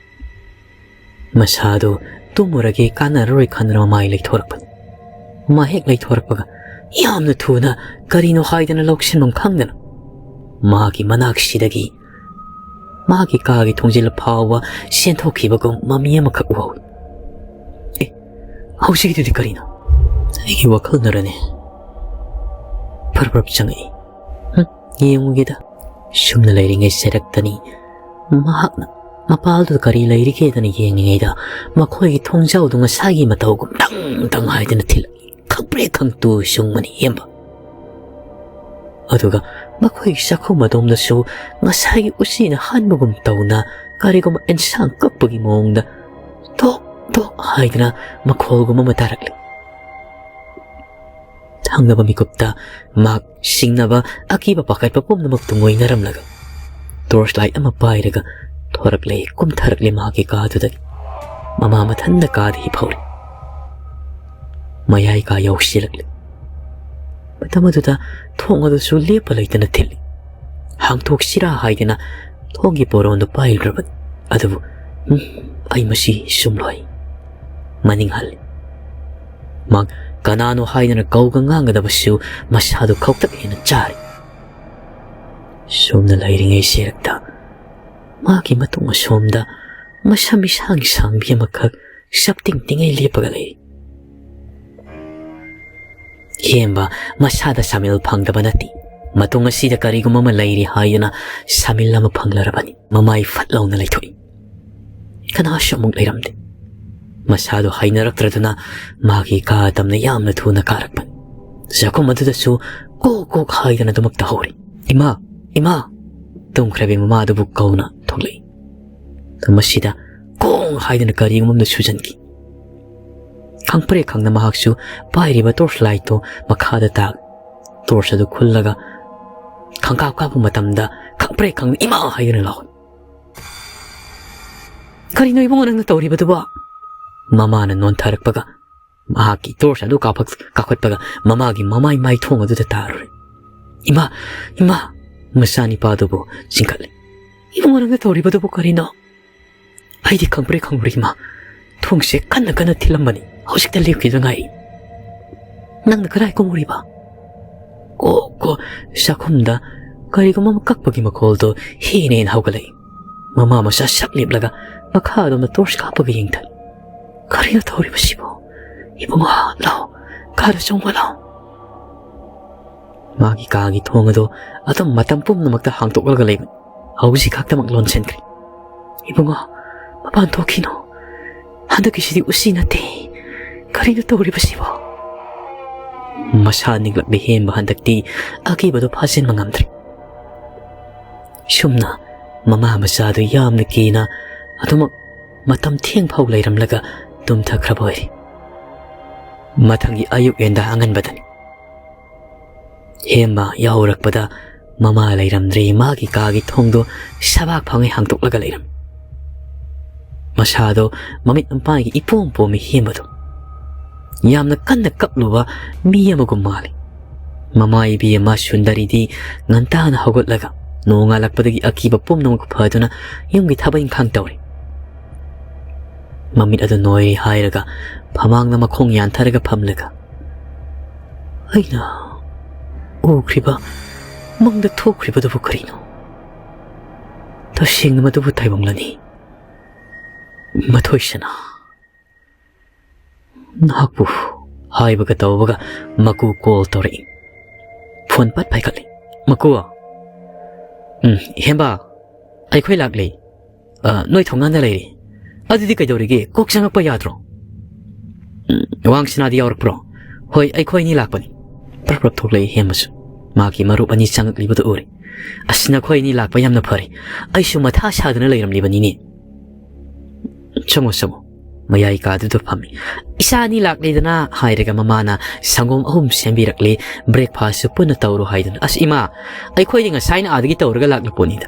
ꯃꯁꯥꯗꯨ ꯇꯨꯝꯃꯨꯔꯒꯦ ꯀꯥꯟꯅꯔꯔꯣꯏ ꯈꯟꯗꯨꯅ ꯃꯃꯥꯏ ꯂꯩꯊꯣꯔꯛꯄꯅꯤ꯫ ꯃꯥ ꯍꯦꯛ ꯂꯩꯊꯣꯔꯛꯄꯒ ꯌꯥꯝꯅ ꯊꯨꯅ ꯀꯔꯤꯅꯣ ꯍꯥꯏꯗꯅ ꯂꯧꯁꯤꯟꯐꯝ ꯈꯪꯗꯅ ꯃꯍꯥꯛꯀꯤ ꯃꯅꯥꯛꯁꯤꯗꯒꯤ ꯃꯍꯥꯛꯀꯤ ꯀꯥꯒꯤ ꯊꯣꯡꯖꯤꯜ ꯐꯥꯎꯕ ꯆꯦꯟꯊꯣꯛꯈꯤꯕꯒꯨꯝ ꯃꯃꯤ ꯑꯃꯈꯛ ꯎꯍꯧꯏ꯫ "ꯑꯦ, ꯍꯧꯖꯤꯛꯀꯤꯗꯨꯗꯤ ꯀꯔꯤꯅꯣ? ꯑꯩꯒꯤ ꯋꯥꯈꯜꯅꯔꯅꯦ?" ꯐꯔ ꯐꯔ ꯆꯪꯉꯛꯏ꯫ "ꯍꯨꯝ, ꯌꯦꯡꯉꯨꯒꯦꯗ꯫" ꯁꯨꯝꯅ ꯂꯩꯔꯤꯉꯩ ꯁꯦꯔꯛꯇꯅꯤ ꯃꯍꯥꯛꯅ ꯃꯄꯥꯜꯗꯨꯗ ꯀꯔꯤ ꯂꯩꯔꯤꯒꯦꯗꯅ ꯌꯦꯡꯂꯤꯉꯩꯗ ꯃꯈꯣꯏꯒꯤ ꯊꯣꯡꯖꯥꯎꯗꯨ ꯉꯁꯥꯏꯒꯤ ꯃꯇꯧꯒꯨꯝ ꯇꯪ ꯇꯪ ꯍꯥꯏꯗꯅ ꯊꯤꯜꯂꯛꯏ꯫ ꯈꯪꯄ꯭ꯔꯦꯛ ꯈꯪꯇꯨ ꯁꯨꯡꯕꯅꯤ ꯍꯦꯝꯕ꯫ ꯑꯗꯨꯒ ꯃꯈꯣꯏꯒꯤ ꯆꯥꯛꯈꯨꯝ ꯑꯗꯣꯝꯗꯁꯨ ꯉꯁꯥꯏꯒꯤ ꯎꯆꯤꯅ ꯍꯥꯟꯕꯒꯨꯝ ꯇꯧꯅ ꯀꯔꯤꯒꯨꯝꯕ ꯑꯦꯟꯁꯥꯡ ꯀꯛꯄꯒꯤ ꯃꯑꯣꯡꯗ ꯇꯣꯛ ꯇꯣꯛ ꯍꯥꯏꯗꯅ ꯃꯈꯣꯜꯒꯨꯝ ꯑꯃ ꯇꯥꯔꯛꯂꯤ꯫ ꯊꯪꯅꯕ ꯃꯤꯀꯨꯞꯇ ꯃꯍꯥꯛ ꯁꯤꯡꯅꯕ ꯑꯀꯤꯕ ꯄꯥꯈꯠꯄ ꯄꯨꯝꯅꯃꯛꯇꯨ ꯉꯣꯏꯅꯔꯝꯂꯒ ꯇꯣꯔꯆ ꯂꯥꯏꯠ ꯑꯃ ꯄꯥꯏꯔꯒ ꯊꯣꯔꯛꯂꯦ, ꯀꯨꯝꯊꯔꯛꯂꯦ ꯃꯍꯥꯛꯀꯤ ꯀꯥꯗꯨꯗꯒꯤ꯫ ꯃꯃꯥ ꯃꯊꯟꯗ ꯀꯥꯗ ꯍꯤꯞꯍꯧꯔꯦ꯫ ꯃꯌꯥꯏ ꯀꯥ ꯌꯧꯁꯤꯜꯂꯛꯂꯦ꯫ ꯃꯇꯝ ꯑꯗꯨꯗ ꯊꯣꯡ ꯑꯗꯨꯁꯨ ꯂꯦꯞꯄ ꯂꯩꯇꯅ ꯊꯤꯜꯂꯤ꯫ ꯍꯥꯡꯗꯣꯛꯁꯤꯔꯥ ꯍꯥꯏꯗꯅ ꯊꯣꯡꯒꯤ ꯄꯣꯔꯣꯟꯗꯨ ꯄꯥꯏꯔꯨꯔꯕꯅꯤ꯫ ꯑꯗꯨꯕꯨ, ꯎꯝ, ꯑꯩ ꯃꯁꯤ ꯆꯨꯝꯂꯣꯏ꯫ ꯃꯅꯤꯡ ꯍꯜꯂꯤ꯫ ꯃꯍꯥꯛ ꯀꯅꯥꯅꯣ ꯍꯥꯏꯗꯅ ꯀꯧꯒ ꯉꯥꯡꯒꯗꯕꯁꯨ ꯃꯁꯥꯗꯨ ꯈꯧꯇꯛ ꯍꯦꯟꯅ ꯆꯥꯔꯤ꯫ ꯁꯣꯝꯅ ꯂꯩꯔꯤꯉꯩ ꯁꯦꯔꯛꯇ ꯃꯍꯥꯛꯀꯤ ꯃꯇꯨꯡ ꯑꯁꯣꯝꯗ ꯃꯁꯝ ꯏꯁꯥꯡ ꯁꯥꯡꯕꯤ ꯑꯃꯈꯛ ꯁꯞꯇꯤꯡ ꯇꯤꯡꯉꯩ ꯂꯦꯞꯄꯒ ꯂꯩꯔꯤ꯫ ꯍꯦꯝꯕ ꯃꯁꯥꯗ ꯁꯥꯃꯤꯜ ꯐꯪꯗꯕ ꯅꯠꯇꯦ꯫ ꯃꯇꯨꯡ ꯑꯁꯤꯗ ꯀꯔꯤꯒꯨꯝꯕ ꯑꯃ ꯂꯩꯔꯤ ꯍꯥꯏꯗꯨꯅ ꯁꯥꯃꯤꯜ ꯑꯃ ꯐꯪꯂꯔꯕꯅꯤ꯫ ꯃꯃꯥꯏ ꯐꯠ ꯂꯥꯎꯅ ꯂꯩꯊꯣꯛꯏ꯫ ꯀꯅꯥꯁꯨ ꯑꯃꯨꯛ ꯂꯩꯔꯝꯗꯦ꯫ ꯃꯁꯥꯗꯨ ꯍꯩꯅꯔꯛꯇ꯭ꯔꯗꯨꯅ ꯃꯥꯒꯤ ꯀꯥ ꯇꯝꯅ ꯌꯥꯝꯅ ꯊꯨꯅ ꯀꯥꯔꯛꯄꯅꯤ꯫ ꯆꯥꯛꯈꯨꯝ ꯑꯗꯨꯗꯁꯨ ꯀꯣꯛ ꯀꯣꯛ ꯍꯥꯏꯗꯅ ꯑꯗꯨꯃꯛ ꯇꯧꯍꯧꯔꯤ꯫ "ꯏꯃꯥ! ꯏꯃꯥ!" ꯇꯨꯝꯈ꯭ꯔꯕꯤ ꯃꯃꯥ ꯑꯗꯨꯕꯨ ꯀꯧꯅ ꯊꯣꯛꯂꯛꯏ꯫ ꯃꯁꯤꯗ ꯀꯣꯡ ꯍꯥꯏꯗꯨꯅ ꯀꯔꯤꯒꯨꯝꯕ ꯑꯃꯗ ꯁꯨꯖꯟꯈꯤ꯫ ꯈꯪꯄ꯭ꯔꯦꯛ ꯈꯪꯅ ꯃꯍꯥꯛꯁꯨ ꯄꯥꯏꯔꯤꯕ torch lightꯇꯨ ꯃꯈꯥꯗ ꯇꯥꯈꯤ꯫ Torch ꯑꯗꯨ ꯈꯨꯜꯂꯒ ꯈꯪꯀꯥꯞ ꯀꯥꯞꯄ ꯃꯇꯝꯗ ꯈꯪꯄ꯭ꯔꯦꯛ ꯈꯪꯅ "ꯏꯃꯥ!" ꯍꯥꯏꯗꯨꯅ ꯂꯥꯎꯏ꯫ "ꯀꯔꯤꯅꯣ ꯏꯕꯨꯡꯉꯣ ꯅꯪꯅ ꯇꯧꯔꯤꯕꯗꯨꯕꯣ?" ꯃꯃꯥꯅ ꯅꯣꯟꯊꯔꯛꯄꯒ ꯃꯍꯥꯛꯀꯤ torch ꯑꯗꯨ ꯀꯥꯞꯈꯠ-, ꯀꯥꯞꯈꯠꯄꯒ ꯃꯃꯥꯒꯤ ꯃꯃꯥꯏ ꯃꯥꯏꯊꯣꯡ ꯑꯗꯨꯗ ꯇꯥꯔꯨꯔꯦ꯫ "ꯏꯃꯥ! ꯏꯃꯥ!" ꯃꯆꯥꯅꯤꯄꯥꯗꯨꯕꯨ ꯆꯤꯡꯈꯠꯂꯦ꯫ "ꯏꯕꯨꯡꯉꯣ ꯅꯪꯅ ꯇꯧꯔꯤꯕꯗꯨꯕꯨ ꯀꯔꯤꯅꯣ?" "ꯑꯩꯗꯤ ꯈꯪꯄ꯭ꯔꯦꯛ ꯈꯪꯂꯨꯔꯦ ꯏꯃꯥ꯫ ꯊꯣꯡꯁꯦ ꯀꯟꯅ ꯀꯟꯅ ꯊꯤꯜꯂꯝꯕꯅꯤ, ꯍꯧꯖꯤꯛꯇ ꯂꯦꯞꯈꯤꯗ ꯉꯥꯏꯔꯤ꯫ ꯅꯪꯅ ꯀꯗꯥꯏ ꯀꯨꯝꯃꯨꯔꯤꯕ?" ꯀꯣ ꯀꯣ ꯆꯥꯛꯈꯨꯝꯗ ꯀꯔꯤꯒꯨꯝꯕ ꯑꯃ ꯀꯛꯄꯒꯤ ꯃꯈꯣꯜꯗꯣ ꯍꯦꯟꯅ ꯍꯦꯟꯅ ꯍꯧꯒꯠꯂꯛꯏ꯫ ꯃꯃꯥ ꯃꯆꯥ ꯁꯛ ꯂꯦꯞꯂꯒ ꯃꯈꯥ ꯑꯗꯣꯝꯗ torch ꯀꯥꯞꯄꯒ ꯌꯦꯡꯊꯔꯤ꯫ "ꯀꯔꯤꯅꯣ ꯇꯧꯔꯤꯕꯁꯤꯕꯣ? ꯏꯕꯨꯡꯉꯣ, ꯂꯥꯎ, ꯈꯔ ꯆꯪꯉꯣ ꯂꯥꯎ꯫" ꯃꯥꯒꯤ ꯀꯥꯒꯤ ꯊꯣꯡ ꯑꯗꯣ ꯑꯗꯨꯝ ꯃꯇꯝ ꯄꯨꯝꯅꯃꯛꯇ ꯍꯥꯡꯗꯣꯛꯂꯒ ꯂꯩꯕꯅꯤ꯫ ꯍꯧꯖꯤꯛ ꯈꯛꯇꯃꯛ ꯂꯣꯟꯁꯤꯟꯈ꯭ꯔꯦ꯫ "ꯏꯕꯨꯡꯉꯣ, ꯃꯄꯥꯟ ꯊꯣꯛꯈꯤꯅꯣ꯫ ꯍꯟꯗꯛꯀꯤꯁꯤꯗꯤ ꯎꯆꯤ ꯅꯠꯇꯦ꯫ ꯀꯔꯤꯅꯣ ꯇꯧꯔꯤꯕꯁꯤꯕꯣ?" ꯃꯁꯥ ꯅꯤꯛꯂꯛꯂꯦ ꯍꯦꯝꯕ ꯍꯟꯗꯛꯇꯤ ꯑꯀꯤꯕꯗꯣ ꯐꯥꯖꯤꯟꯕ ꯉꯝꯗ꯭ꯔꯦ꯫ ꯁꯨꯝꯅ ꯃꯃꯥ ꯃꯆꯥꯗꯨ ꯌꯥꯝꯅ ꯀꯤꯅ ꯑꯗꯨꯃꯛ ꯃꯇꯝ ꯊꯦꯡ ꯐꯥꯎ ꯂꯩꯔꯝꯂꯒ ꯇꯨꯝꯊꯈ꯭ꯔꯕ ꯑꯣꯏꯔꯦ꯫ ꯃꯊꯪꯒꯤ ꯑꯌꯨꯛ ꯌꯦꯟꯗꯥ ꯑꯉꯟꯕꯗꯅꯤ꯫ ꯍꯦꯝꯕ ꯌꯥꯍꯧꯔꯛꯄꯗ ꯃꯃꯥ ꯂꯩꯔꯝꯗ꯭ꯔꯦ꯫ ꯃꯥꯒꯤ ꯀꯥꯒꯤ ꯊꯣꯡꯗꯣ ꯁꯕꯥꯛ ꯐꯪꯉꯦ ꯍꯥꯡꯗꯣꯛꯂꯒ ꯂꯩꯔꯝꯃꯤ꯫ ꯃꯁꯥꯗꯣ ꯃꯃꯤꯠ ꯃꯄꯥꯟꯒꯤ ꯏꯄꯣꯝ ꯄꯣꯝꯃꯤ ꯍꯦꯝꯕꯗꯣ꯫ ꯌꯥꯝꯅ ꯀꯟꯅ ꯀꯞꯂꯨꯕ ꯃꯤ ꯑꯃꯒꯨꯝ ꯃꯥꯜꯂꯤ꯫ ꯃꯃꯥ ꯏꯕꯦꯝꯃ ꯁꯨꯟꯗꯔꯤꯗꯤ ꯉꯟꯇꯥꯅ ꯍꯧꯒꯠꯂꯒ ꯅꯣꯡꯉꯥꯜꯂꯛꯄꯗꯒꯤ ꯑꯀꯤꯕ ꯄꯨꯝꯅꯃꯛ ꯐꯗꯨꯅ ꯌꯨꯝꯒꯤ ꯊꯕꯛ ꯏꯪꯈꯥꯡ ꯇꯧꯔꯤ꯫ ꯃꯃꯤꯠ ꯑꯗꯨ ꯅꯣꯏꯔꯦ ꯍꯥꯏꯔꯒ ꯐꯃꯥꯡꯗ ꯃꯈꯣꯡ ꯌꯥꯟꯊꯔꯒ ꯐꯝꯂꯒ, "ꯑꯩꯅ ꯎꯈ꯭ꯔꯤꯕ, ꯃꯪꯗ ꯊꯣꯛꯈ꯭ꯔꯤꯕꯗꯨꯕꯨ ꯀꯔꯤꯅꯣ? ꯇꯁꯦꯡꯅ ꯃꯗꯨꯕꯨ ꯇꯥꯏꯕꯪꯂꯅꯤ꯫ ꯃꯊꯣꯏꯁꯅꯥ, ꯅꯍꯥꯛꯄꯨ" ꯍꯥꯏꯕꯒ ꯇꯧꯕꯒ ꯃꯀꯨ call ꯇꯧꯔꯛꯏ꯫ Phone ꯄꯠ ꯄꯥꯏꯈꯠꯂꯤ꯫ "ꯃꯀꯨ?" "ꯎꯝ, ꯍꯦꯝꯕꯥ, ꯑꯩꯈꯣꯏ ꯂꯥꯛꯂꯦ꯫ ꯑ, ꯅꯣꯏ ꯊꯣꯡꯒꯥꯟꯗ ꯂꯩꯔꯦ꯫ ꯑꯗꯨꯗꯤ ꯀꯩꯗꯧꯔꯤꯒꯦ? ꯀꯣꯛ ꯆꯪꯉꯛꯄ ꯌꯥꯗ꯭ꯔꯣ?" "ꯎꯝ, ꯋꯥꯡꯁꯅꯥꯗꯤ ꯌꯥꯎꯔꯛꯄ꯭ꯔꯣ?" "ꯍꯣꯏ, ꯑꯩꯈꯣꯏ ꯑꯅꯤ ꯂꯥꯛꯄꯅꯤ꯫ ꯄ꯭ꯔꯞ ꯄ꯭ꯔꯞ ꯊꯣꯛꯂꯛꯏ ꯍꯦꯝꯕꯁꯨ꯫ ꯃꯥꯒꯤ ꯃꯔꯨꯞ ꯑꯅꯤ ꯆꯪꯉꯛꯂꯤꯕꯗꯨ ꯎꯔꯦ꯫ "ꯑꯁ, ꯅꯈꯣꯏ ꯑꯅꯤ ꯂꯥꯛꯄ ꯌꯥꯝꯅ ꯐꯔꯦ꯫ ꯑꯩꯁꯨ ꯃꯊꯥ ꯁꯥꯗꯅ ꯂꯩꯔꯝꯂꯤꯕꯅꯤꯅꯦ꯫ ꯆꯪꯉꯣ, ꯆꯪꯉꯣ꯫" ꯃꯌꯥꯏ ꯀꯥꯗꯨꯗ ꯐꯝꯃꯤ꯫ "ꯏꯆꯥ ꯑꯅꯤ ꯂꯥꯛꯂꯦꯗꯅ" ꯍꯥꯏꯔꯒ ꯃꯃꯥꯅ ꯁꯪꯒꯣꯝ ꯑꯍꯨꯝ ꯁꯦꯝꯕꯤꯔꯛꯂꯦ꯫ "Breakfastꯁꯨ ꯄꯨꯟꯅ ꯇꯧꯔꯣ" ꯍꯥꯏꯗꯨꯅ꯫ "ꯑꯁ ꯏꯃꯥ, ꯑꯩꯈꯣꯏꯗꯤ ꯉꯁꯥꯏꯅ ꯑꯥꯗꯒꯤ ꯇꯧꯔꯒ ꯂꯥꯛꯂ ꯄꯣꯠꯅꯤꯗ꯫"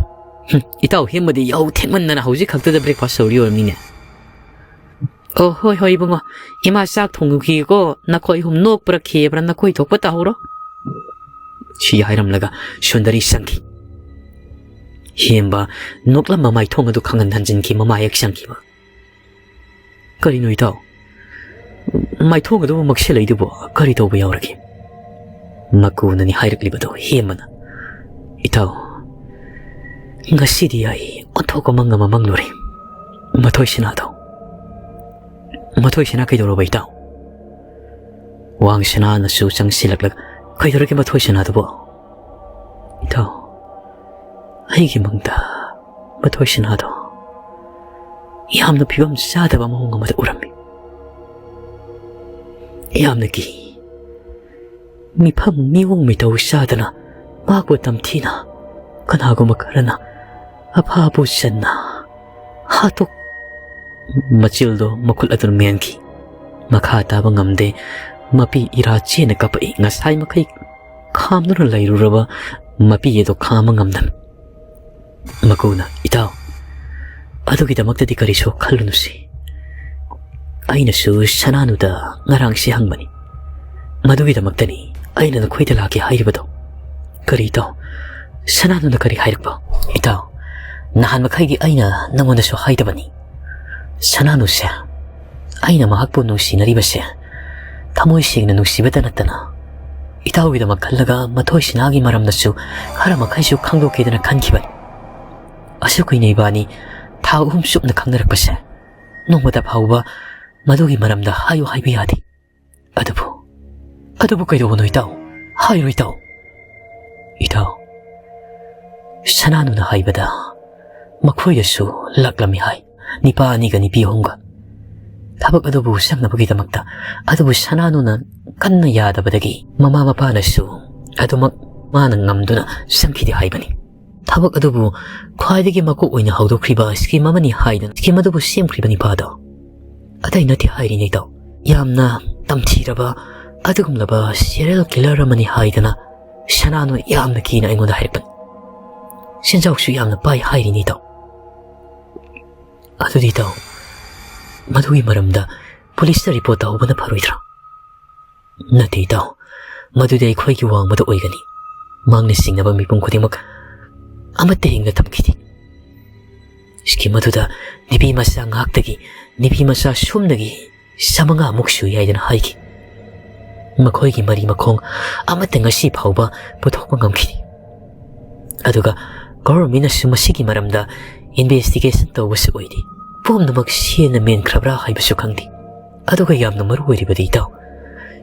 "ꯍꯨꯝ, ꯏꯇꯥꯎ ꯍꯦꯝꯕꯗꯤ ꯌꯥꯍꯧ ꯊꯦꯡꯃꯟꯗꯅ ꯍꯧꯖꯤꯛ ꯈꯛꯇꯗ breakfast ꯇꯧꯔꯤ ꯑꯣꯏꯔꯝꯅꯤꯅꯦ꯫" "ꯑꯣ, ꯍꯣꯏ, ꯍꯣꯏ, ꯏꯕꯨꯡꯉꯣ꯫ ꯏꯃꯥ ꯆꯥꯛ ꯊꯣꯡꯉꯨꯈꯤꯒꯦꯀꯣ꯫ ꯅꯈꯣꯏ ꯑꯍꯨꯝ ꯅꯣꯛꯄ꯭ꯔꯥ ꯈꯦꯕ꯭ꯔꯥ ꯅꯈꯣꯏ ꯊꯣꯛꯄ ꯇꯧꯍꯧꯔꯣ꯫" ꯁꯤ ꯍꯥꯏꯔꯝꯂꯒ ꯁꯨꯟꯗꯔꯤ ꯆꯪꯈꯤ꯫ ꯍꯦꯝꯕ ꯅꯣꯛꯂꯝꯕ ꯃꯥꯏꯊꯣꯡ ꯑꯗꯨ ꯈꯪꯍꯟ ꯍꯟꯖꯤꯟꯈꯤ, ꯃꯃꯥ ꯍꯦꯛ ꯆꯪꯈꯤꯕ꯫ "ꯀꯔꯤꯅꯣ ꯏꯇꯥꯎ? ꯃꯥꯏꯊꯣꯡ ꯑꯗꯨꯕꯨ ꯃꯛꯁꯤꯜꯂꯛꯏꯗꯨꯕꯨ ꯀꯔꯤ ꯇꯧꯕ ꯌꯥꯎꯔꯒꯦ?" ꯃꯀꯨꯅꯅꯤ ꯍꯥꯏꯔꯛꯂꯤꯕꯗꯣ ꯍꯦꯝꯕꯅ꯫ "ꯏꯇꯥꯎ, ꯉꯁꯤꯗꯤ ꯑꯩ ꯑꯣꯟꯊꯣꯛꯄ ꯃꯪ ꯑꯃ ꯃꯪꯂꯨꯔꯦ꯫ ꯃꯊꯣꯏ ꯁꯅꯥꯗꯣ꯫" "ꯃꯊꯣꯏ ꯁꯅꯥ ꯀꯩꯗꯧꯔꯕ ꯏꯇꯥꯎ?" ꯋꯥꯡ ꯁꯅꯥꯅꯁꯨ ꯆꯪꯁꯤꯜꯂꯛꯂꯒ, "ꯀꯩꯗꯧꯔꯒꯦ ꯃꯊꯣꯏ ꯁꯅꯥꯗꯨꯕꯣ?" "ꯏꯇꯥꯎ, ꯑꯩꯒꯤ ꯃꯪꯗ ꯃꯊꯣꯏ ꯁꯅꯥꯗꯣ ꯌꯥꯝꯅ ꯐꯤꯕꯝ ꯆꯥꯗꯕ ꯃꯑꯣꯡ ꯑꯃꯗ ꯎꯔꯝꯃꯤ꯫ ꯌꯥꯝꯅ ꯀꯤ꯫ ꯃꯤꯐꯝ ꯃꯤꯑꯣꯡ ꯃꯤꯇꯧ ꯆꯥꯗꯅ ꯃꯍꯥꯛꯄꯨ ꯇꯝꯊꯤꯅ ꯀꯅꯥꯒꯨꯝꯕ ꯈꯔꯅ ꯑꯐꯥꯕꯨ ꯆꯟꯅ ꯍꯥꯠꯇꯣꯛ" ꯃꯆꯤꯜꯗꯣ ꯃꯈꯨꯠ ꯑꯗꯨꯅ ꯃꯦꯟꯈꯤ꯫ ꯃꯈꯥ ꯇꯥꯕ ꯉꯝꯗꯦ꯫ ꯃꯄꯤ ꯏꯔꯥ ꯆꯦꯟꯅ ꯀꯞꯄꯛꯏ꯫ ꯉꯁꯥꯏ ꯃꯈꯩ ꯈꯥꯝꯗꯨꯅ ꯂꯩꯔꯨꯔꯕ ꯃꯄꯤ ꯑꯗꯣ ꯈꯥꯝꯕ ꯉꯝꯗꯅ꯫ ꯃꯀꯨꯅ, "ꯏꯇꯥꯎ, ꯑꯗꯨꯒꯤꯗꯃꯛꯇꯗꯤ ꯀꯔꯤꯁꯨ ꯈꯜꯂꯨꯅꯨꯁꯤ꯫ ꯑꯩꯅꯁꯨ ꯁꯅꯥꯅꯨꯗ ꯉꯔꯥꯡꯁꯤ ꯍꯪꯕꯅꯤ꯫ ꯃꯗꯨꯒꯤꯗꯃꯛꯇꯅꯤ ꯑꯩꯅ ꯅꯈꯣꯏꯗ ꯂꯥꯛꯀꯦ ꯍꯥꯏꯔꯤꯕꯗꯣ꯫" "ꯀꯔꯤ ꯏꯇꯥꯎ? ꯁꯅꯥꯅꯨꯅ ꯀꯔꯤ ꯍꯥꯏꯔꯛꯄ?" "ꯏꯇꯥꯎ, ꯅꯍꯥꯟ ꯃꯈꯩꯒꯤ ꯑꯩꯅ ꯅꯉꯣꯟꯗꯁꯨ ꯍꯥꯏꯗꯕꯅꯤ꯫ ꯁꯅꯥꯅꯨꯁꯦ, ꯑꯩꯅ ꯃꯍꯥꯛꯄꯨ ꯅꯨꯡꯁꯤꯅꯔꯤꯕꯁꯦ ꯊꯃꯣꯏ ꯁꯦꯡꯅ ꯅꯨꯡꯁꯤꯕꯇ ꯅꯠꯇꯅ ꯏꯇꯥꯎꯒꯤꯗꯃꯛ ꯈꯜꯂꯒ ꯃꯊꯣꯏ ꯁꯅꯥꯒꯤ ꯃꯔꯝꯗꯁꯨ ꯈꯔ ꯃꯈꯩꯁꯨ ꯈꯪꯗꯣꯛꯀꯦꯗꯅ ꯈꯟꯈꯤꯕꯅꯤ꯫ ꯑꯁꯨꯛ ꯀꯨꯏꯅ ꯏꯕꯥꯅꯤ ꯊꯥ ꯑꯍꯨꯝ ꯆꯨꯞꯅ ꯈꯪꯅꯔꯛꯄꯁꯦ ꯅꯣꯡꯃꯇ ꯐꯥꯎꯕ ꯃꯗꯨꯒꯤ ꯃꯔꯝꯗ ꯍꯥꯏꯌꯨ ꯍꯥꯏꯕ ꯌꯥꯗꯦ꯫ ꯑꯗꯨꯕꯨ, ꯑꯗꯨꯕꯨ ꯀꯩꯗꯧꯕꯅꯣ ꯏꯇꯥꯎ? ꯍꯥꯏꯔꯣ ꯏꯇꯥꯎ꯫" "ꯏꯇꯥꯎ, ꯁꯅꯥꯅꯨꯅ ꯍꯥꯏꯕꯗ ꯃꯈꯣꯏꯗꯁꯨ ꯂꯥꯛꯂꯝꯃꯤ ꯍꯥꯏ, ꯅꯤꯄꯥ ꯑꯅꯤꯒ ꯅꯨꯄꯤ ꯑꯍꯨꯝꯒ꯫ ꯊꯕꯛ ꯑꯗꯨꯕꯨ ꯆꯪꯅꯕꯒꯤꯗꯃꯛꯇ꯫ ꯑꯗꯨꯕꯨ ꯁꯅꯥꯅꯨꯅ ꯀꯟꯅ ꯌꯥꯗꯕꯗꯒꯤ ꯃꯃꯥ ꯃꯄꯥꯅꯁꯨ ꯑꯗꯨꯃꯛ ꯃꯥꯅ ꯉꯝꯗꯨꯅ ꯆꯪꯈꯤꯗꯦ ꯍꯥꯏꯕꯅꯤ꯫ ꯊꯕꯛ ꯑꯗꯨꯕꯨ ꯈ꯭ꯋꯥꯏꯗꯒꯤ ꯃꯀꯣꯛ ꯑꯣꯏꯅ ꯍꯧꯗꯣꯛꯈ꯭ꯔꯤꯕ ꯁ꯭ꯀꯤꯝ ꯑꯃꯅꯤ ꯍꯥꯏꯗꯨꯅ ꯁ꯭ꯀꯤꯝ ꯑꯗꯨꯕꯨ ꯁꯦꯝꯈ꯭ꯔꯤꯕ ꯅꯤꯄꯥꯗꯣ ꯑꯇꯩ ꯅꯠꯇꯦ ꯍꯥꯏꯔꯤꯅꯤ ꯏꯇꯥꯎ꯫ ꯌꯥꯝꯅ ꯇꯝꯊꯤꯔꯕ ꯑꯗꯨꯒꯨꯝꯂꯕ ꯁꯤꯔꯤꯌꯦꯜ ꯀꯤꯂꯔ ꯑꯃꯅꯤ ꯍꯥꯏꯗꯅ ꯁꯅꯥꯅꯨ ꯌꯥꯝꯅ ꯀꯤꯅ ꯑꯩꯉꯣꯟꯗ ꯍꯥꯏꯔꯛꯄꯅꯤ꯫ ꯁꯦꯟꯖꯥꯎꯁꯨ ꯌꯥꯝꯅ ꯄꯥꯏ ꯍꯥꯏꯔꯤꯅꯤ ꯏꯇꯥꯎ꯫ ꯑꯗꯨꯗꯤ ꯏꯇꯥꯎ, ꯃꯗꯨꯒꯤ ꯃꯔꯝꯗ ꯄꯨꯂꯤꯁꯇ ꯔꯤꯄꯣꯔꯠ ꯇꯧꯍꯧꯕꯅ ꯐꯔꯣꯏꯗ꯭ꯔꯥ? ꯅꯠꯇꯦ ꯏꯇꯥꯎ, ꯃꯗꯨꯗꯤ ꯑꯩꯈꯣꯏꯒꯤ ꯋꯥꯡꯃꯗ ꯑꯣꯏꯒꯅꯤ꯫ ꯃꯍꯥꯛꯅ ꯆꯤꯡꯅꯕ ꯃꯤꯄꯨꯝ ꯈꯨꯗꯤꯡꯃꯛ ꯑꯃꯠꯇ ꯍꯤꯡꯅ ꯊꯝꯈꯤꯗꯦ꯫ ꯁ꯭ꯀꯤꯝ ꯑꯗꯨꯗ ꯅꯨꯄꯤ ꯃꯆꯥ ꯉꯥꯛꯇꯒꯤ ꯅꯨꯄꯤ ꯃꯆꯥ ꯁꯨꯝꯅꯒꯤ ꯆꯥꯃꯉꯥꯃꯨꯛ ꯁꯨꯏ ꯍꯥꯏꯗꯅ ꯍꯥꯏꯈꯤ꯫ ꯃꯈꯣꯏꯒꯤ ꯃꯔꯤ ꯃꯈꯣꯡ ꯑꯃꯠꯇ ꯉꯁꯤ ꯐꯥꯎꯕ ꯄꯨꯊꯣꯛꯄ ꯉꯝꯈꯤꯗꯦ꯫ ꯑꯗꯨꯒ ꯒꯣꯚꯔꯟꯃꯦꯟꯠꯅꯁꯨ ꯃꯁꯤꯒꯤ ꯃꯔꯝꯗ ꯏꯟꯚꯦꯁꯇꯤꯒꯦꯁꯟ ꯇꯧꯕꯁꯨ ꯑꯣꯏꯗꯦ꯫ ꯄꯨꯝꯅꯃꯛ ꯁꯦꯟꯅ ꯃꯦꯟꯈ꯭ꯔꯕ꯭ꯔꯥ ꯍꯥꯏꯕꯁꯨ ꯈꯪꯗꯦ꯫ ꯑꯗꯨꯒ ꯌꯥꯝꯅ ꯃꯔꯨ ꯑꯣꯏꯔꯤꯕꯗꯤ ꯏꯇꯥꯎ,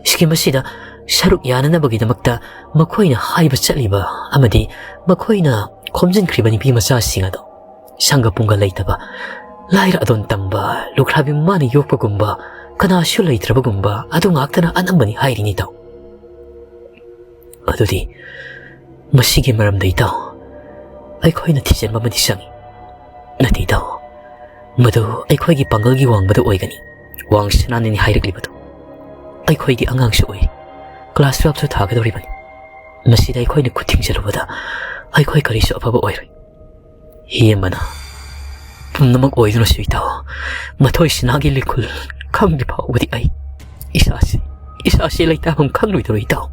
ꯁ꯭ꯀꯤꯝ ꯑꯁꯤꯗ ꯁꯔꯨꯛ ꯌꯥꯅꯅꯕꯒꯤꯗꯃꯛꯇ ꯃꯈꯣꯏꯅ ꯍꯥꯏꯕ ꯆꯠꯂꯤꯕ ꯑꯃꯗꯤ ꯃꯈꯣꯏꯅ ꯈꯣꯝꯖꯤꯟꯈ꯭ꯔꯤꯕ ꯅꯨꯄꯤ ꯃꯆꯥꯁꯤꯡ ꯑꯗꯣ ꯁꯪꯒ ꯄꯨꯡꯒ ꯂꯩꯇꯕ, ꯂꯥꯏꯔ ꯑꯗꯣꯟ ꯇꯝꯕ, ꯂꯨꯈ꯭ꯔꯥꯕꯤ ꯃꯃꯥꯅ ꯌꯣꯛꯄꯒꯨꯝꯕ, ꯀꯅꯥꯁꯨ ꯂꯩꯇ꯭ꯔꯕꯒꯨꯝꯕ ꯑꯗꯨ ꯉꯥꯛꯇꯅ ꯑꯅꯝꯕꯅꯤ ꯍꯥꯏꯔꯤꯅꯤ ꯏꯇꯥꯎ꯫ ꯑꯗꯨꯗꯤ ꯃꯁꯤꯒꯤ ꯃꯔꯝꯗ ꯏꯇꯥꯎ, ꯑꯩꯈꯣꯏꯅ ꯊꯤꯖꯤꯟꯕ ꯑꯃꯗꯤ ꯆꯪꯏ꯫ ꯅꯠꯇꯦ ꯏꯇꯥꯎ, ꯃꯗꯨ ꯑꯩꯈꯣꯏꯒꯤ ꯄꯥꯡꯒꯜꯒꯤ ꯋꯥꯡꯃꯗ ꯑꯣꯏꯒꯅꯤ꯫ ꯋꯥꯡ ꯁꯅꯥꯅꯤꯅꯤ ꯍꯥꯏꯔꯛꯂꯤꯕꯗꯨ꯫ ꯑꯩꯈꯣꯏꯗꯤ ꯑꯉꯥꯡꯁꯨ ꯑꯣꯏꯔꯤ, ꯀ꯭ꯂꯥꯁ ꯇꯨꯋꯦꯜꯐꯁꯨ ꯊꯥꯒꯗꯧꯔꯤꯕꯅꯤ꯫ ꯃꯁꯤꯗ ꯑꯩꯈꯣꯏꯅ ꯈꯨꯠ ꯊꯤꯡꯖꯤꯜꯂꯨꯕꯗ ꯑꯩꯈꯣꯏ ꯀꯔꯤꯁꯨ ꯑꯐꯕ ꯑꯣꯏꯔꯣꯏ꯫ ꯍꯦꯃꯅ ꯄꯨꯝꯅꯃꯛ ꯑꯣꯏꯗꯨꯅꯁꯨ ꯏꯇꯥꯎ, ꯃꯊꯣꯏ ꯁꯤꯅꯥꯒꯤ ꯂꯤꯈꯨꯜ ꯈꯪꯗ꯭ꯔꯤ ꯐꯥꯎꯕꯗꯤ ꯑꯩ ꯏꯁꯥꯁꯤ, ꯏꯁꯥꯁꯤ ꯂꯩꯇꯥꯐꯝ ꯈꯪꯂꯣꯏꯗꯧꯔꯤ ꯏꯇꯥꯎ꯫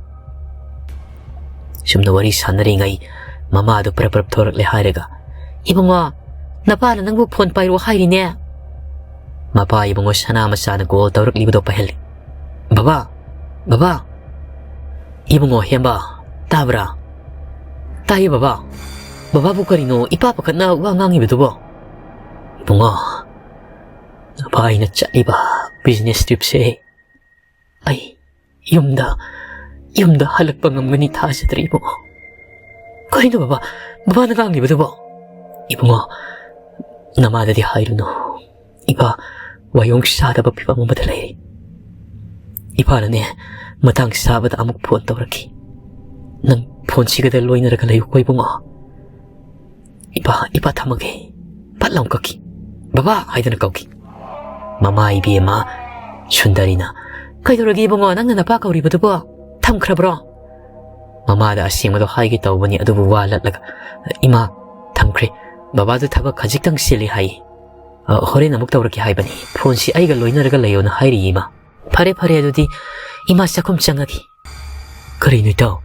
ꯁꯨꯝꯅ ꯋꯥꯔꯤ ꯁꯥꯟꯅꯔꯤꯉꯩ ꯃꯃꯥꯗꯨ ꯄꯔꯞ ꯄꯔꯞ ꯊꯣꯔꯛꯂꯦ ꯍꯥꯏꯔꯒ, "ꯏꯕꯨꯡꯉꯣ, ꯅꯄꯥꯅ ꯅꯪꯕꯨ ꯐꯣꯟ ꯄꯥꯏꯔꯛꯑꯣ ꯍꯥꯏꯔꯤꯅꯦ꯫" ꯃꯄꯥ ꯏꯕꯨꯡꯉꯣ ꯁꯅꯥ ꯃꯆꯥꯅ ꯀꯣꯜ ꯇꯧꯔꯛꯂꯤꯕꯗꯣ ꯄꯥꯏꯍꯜꯂꯤ꯫ "ꯕꯕꯥ, ꯕꯕꯥ, ꯏꯕꯨꯡꯉꯣ ꯍꯦꯝꯕ, ꯇꯥꯕ꯭ꯔꯥ?" "ꯇꯥꯏꯌꯦ ꯕꯕꯥ꯫ ꯕꯕꯥꯕꯨ ꯀꯔꯤꯅꯣ ꯏꯄꯥ ꯄꯥꯈꯠꯅ ꯋꯥ ꯉꯥꯡꯉꯤꯕꯗꯨꯕꯣ?" "ꯏꯕꯨꯡꯉꯣ, ꯅꯄꯥ ꯑꯩꯅ ꯆꯠꯂꯤꯕ ꯕꯤꯖꯤꯅꯦꯁ ꯇ꯭ꯔꯤꯞꯁꯦ ꯑꯩ ꯌꯨꯝꯗ, ꯌꯨꯝꯗ ꯍꯜꯂꯛꯄ ꯉꯝꯒꯅꯤ ꯊꯥꯖꯗ꯭ꯔꯦ ꯏꯕꯨꯡꯉꯣ꯫" "ꯀꯩꯅꯣ ꯕꯕꯥ, ꯕꯕꯥꯅ ꯉꯥꯡꯂꯤꯕꯗꯨꯕꯣ?" "ꯏꯕꯨꯡꯉꯣ, ꯅꯃꯥꯗꯗꯤ ꯍꯥꯏꯔꯨꯅꯨ꯫ ꯏꯄꯥ ꯋꯥꯌꯣꯡ ꯆꯥꯗꯕ ꯐꯤꯕꯝ ꯑꯃꯗ ꯂꯩꯔꯤ꯫ ꯏꯄꯥꯅꯅꯦ, ꯃꯇꯥꯡ ꯆꯥꯕꯗ ꯑꯃꯨꯛ ꯐꯣꯟ ꯇꯧꯔꯛꯈꯤ꯫ "ꯅꯪ ꯐꯣꯟꯁꯤꯒꯗ ꯂꯣꯏꯅꯔꯒ ꯂꯩꯌꯨꯀꯣ ꯏꯕꯨꯡꯉꯣ꯫" "ꯏꯄꯥ, ꯏꯄꯥ ꯊꯝꯃꯒꯦ꯫" ꯐꯠ ꯂꯥꯎ ꯀꯛꯈꯤ꯫ "ꯕꯕꯥ" ꯍꯥꯏꯗꯨꯅ ꯀꯧꯈꯤ꯫ ꯃꯃꯥ ꯏꯕꯦꯝꯃ ꯁꯨꯟꯗꯔꯤꯅ, "ꯀꯩꯗꯧꯔꯒꯦ ꯏꯕꯨꯡꯉꯣ, ꯅꯪꯅ ꯅꯄꯥ ꯀꯧꯔꯤꯕꯗꯨꯕꯣ? ꯊꯝꯈ꯭ꯔꯕ꯭ꯔꯣ?" ꯃꯃꯥꯗ ꯑꯁꯦꯡꯕꯗꯣ ꯍꯥꯏꯒꯦ ꯇꯧꯕꯅꯤ, ꯑꯗꯨꯕꯨ ꯋꯥ ꯂꯠꯂꯒ, "ꯏꯃꯥ, ꯊꯝꯈ꯭ꯔꯦ꯫ ꯕꯕꯥꯗꯨ ꯊꯕꯛ ꯈꯖꯤꯛꯇꯪ ꯆꯤꯜꯂꯤ ꯍꯥꯏ꯫ ꯑ, ꯍꯣꯔꯦꯟ ꯑꯃꯨꯛ ꯇꯧꯔꯛꯀꯦ ꯍꯥꯏꯕꯅꯤ꯫ ꯐꯣꯟꯁꯤ ꯑꯩꯒ ꯂꯣꯏꯅꯔꯒ ꯂꯩꯌꯣꯅ ꯍꯥꯏꯔꯤꯌꯦ ꯏꯃꯥ꯫" "ꯐꯔꯦ, ꯐꯔꯦ, ꯑꯗꯨꯗꯤ ꯏꯃꯥ ꯆꯥꯛꯈꯨꯝ ꯆꯪꯉꯒꯦ꯫" "ꯀꯔꯤꯅꯣ ꯏꯇꯥꯎ?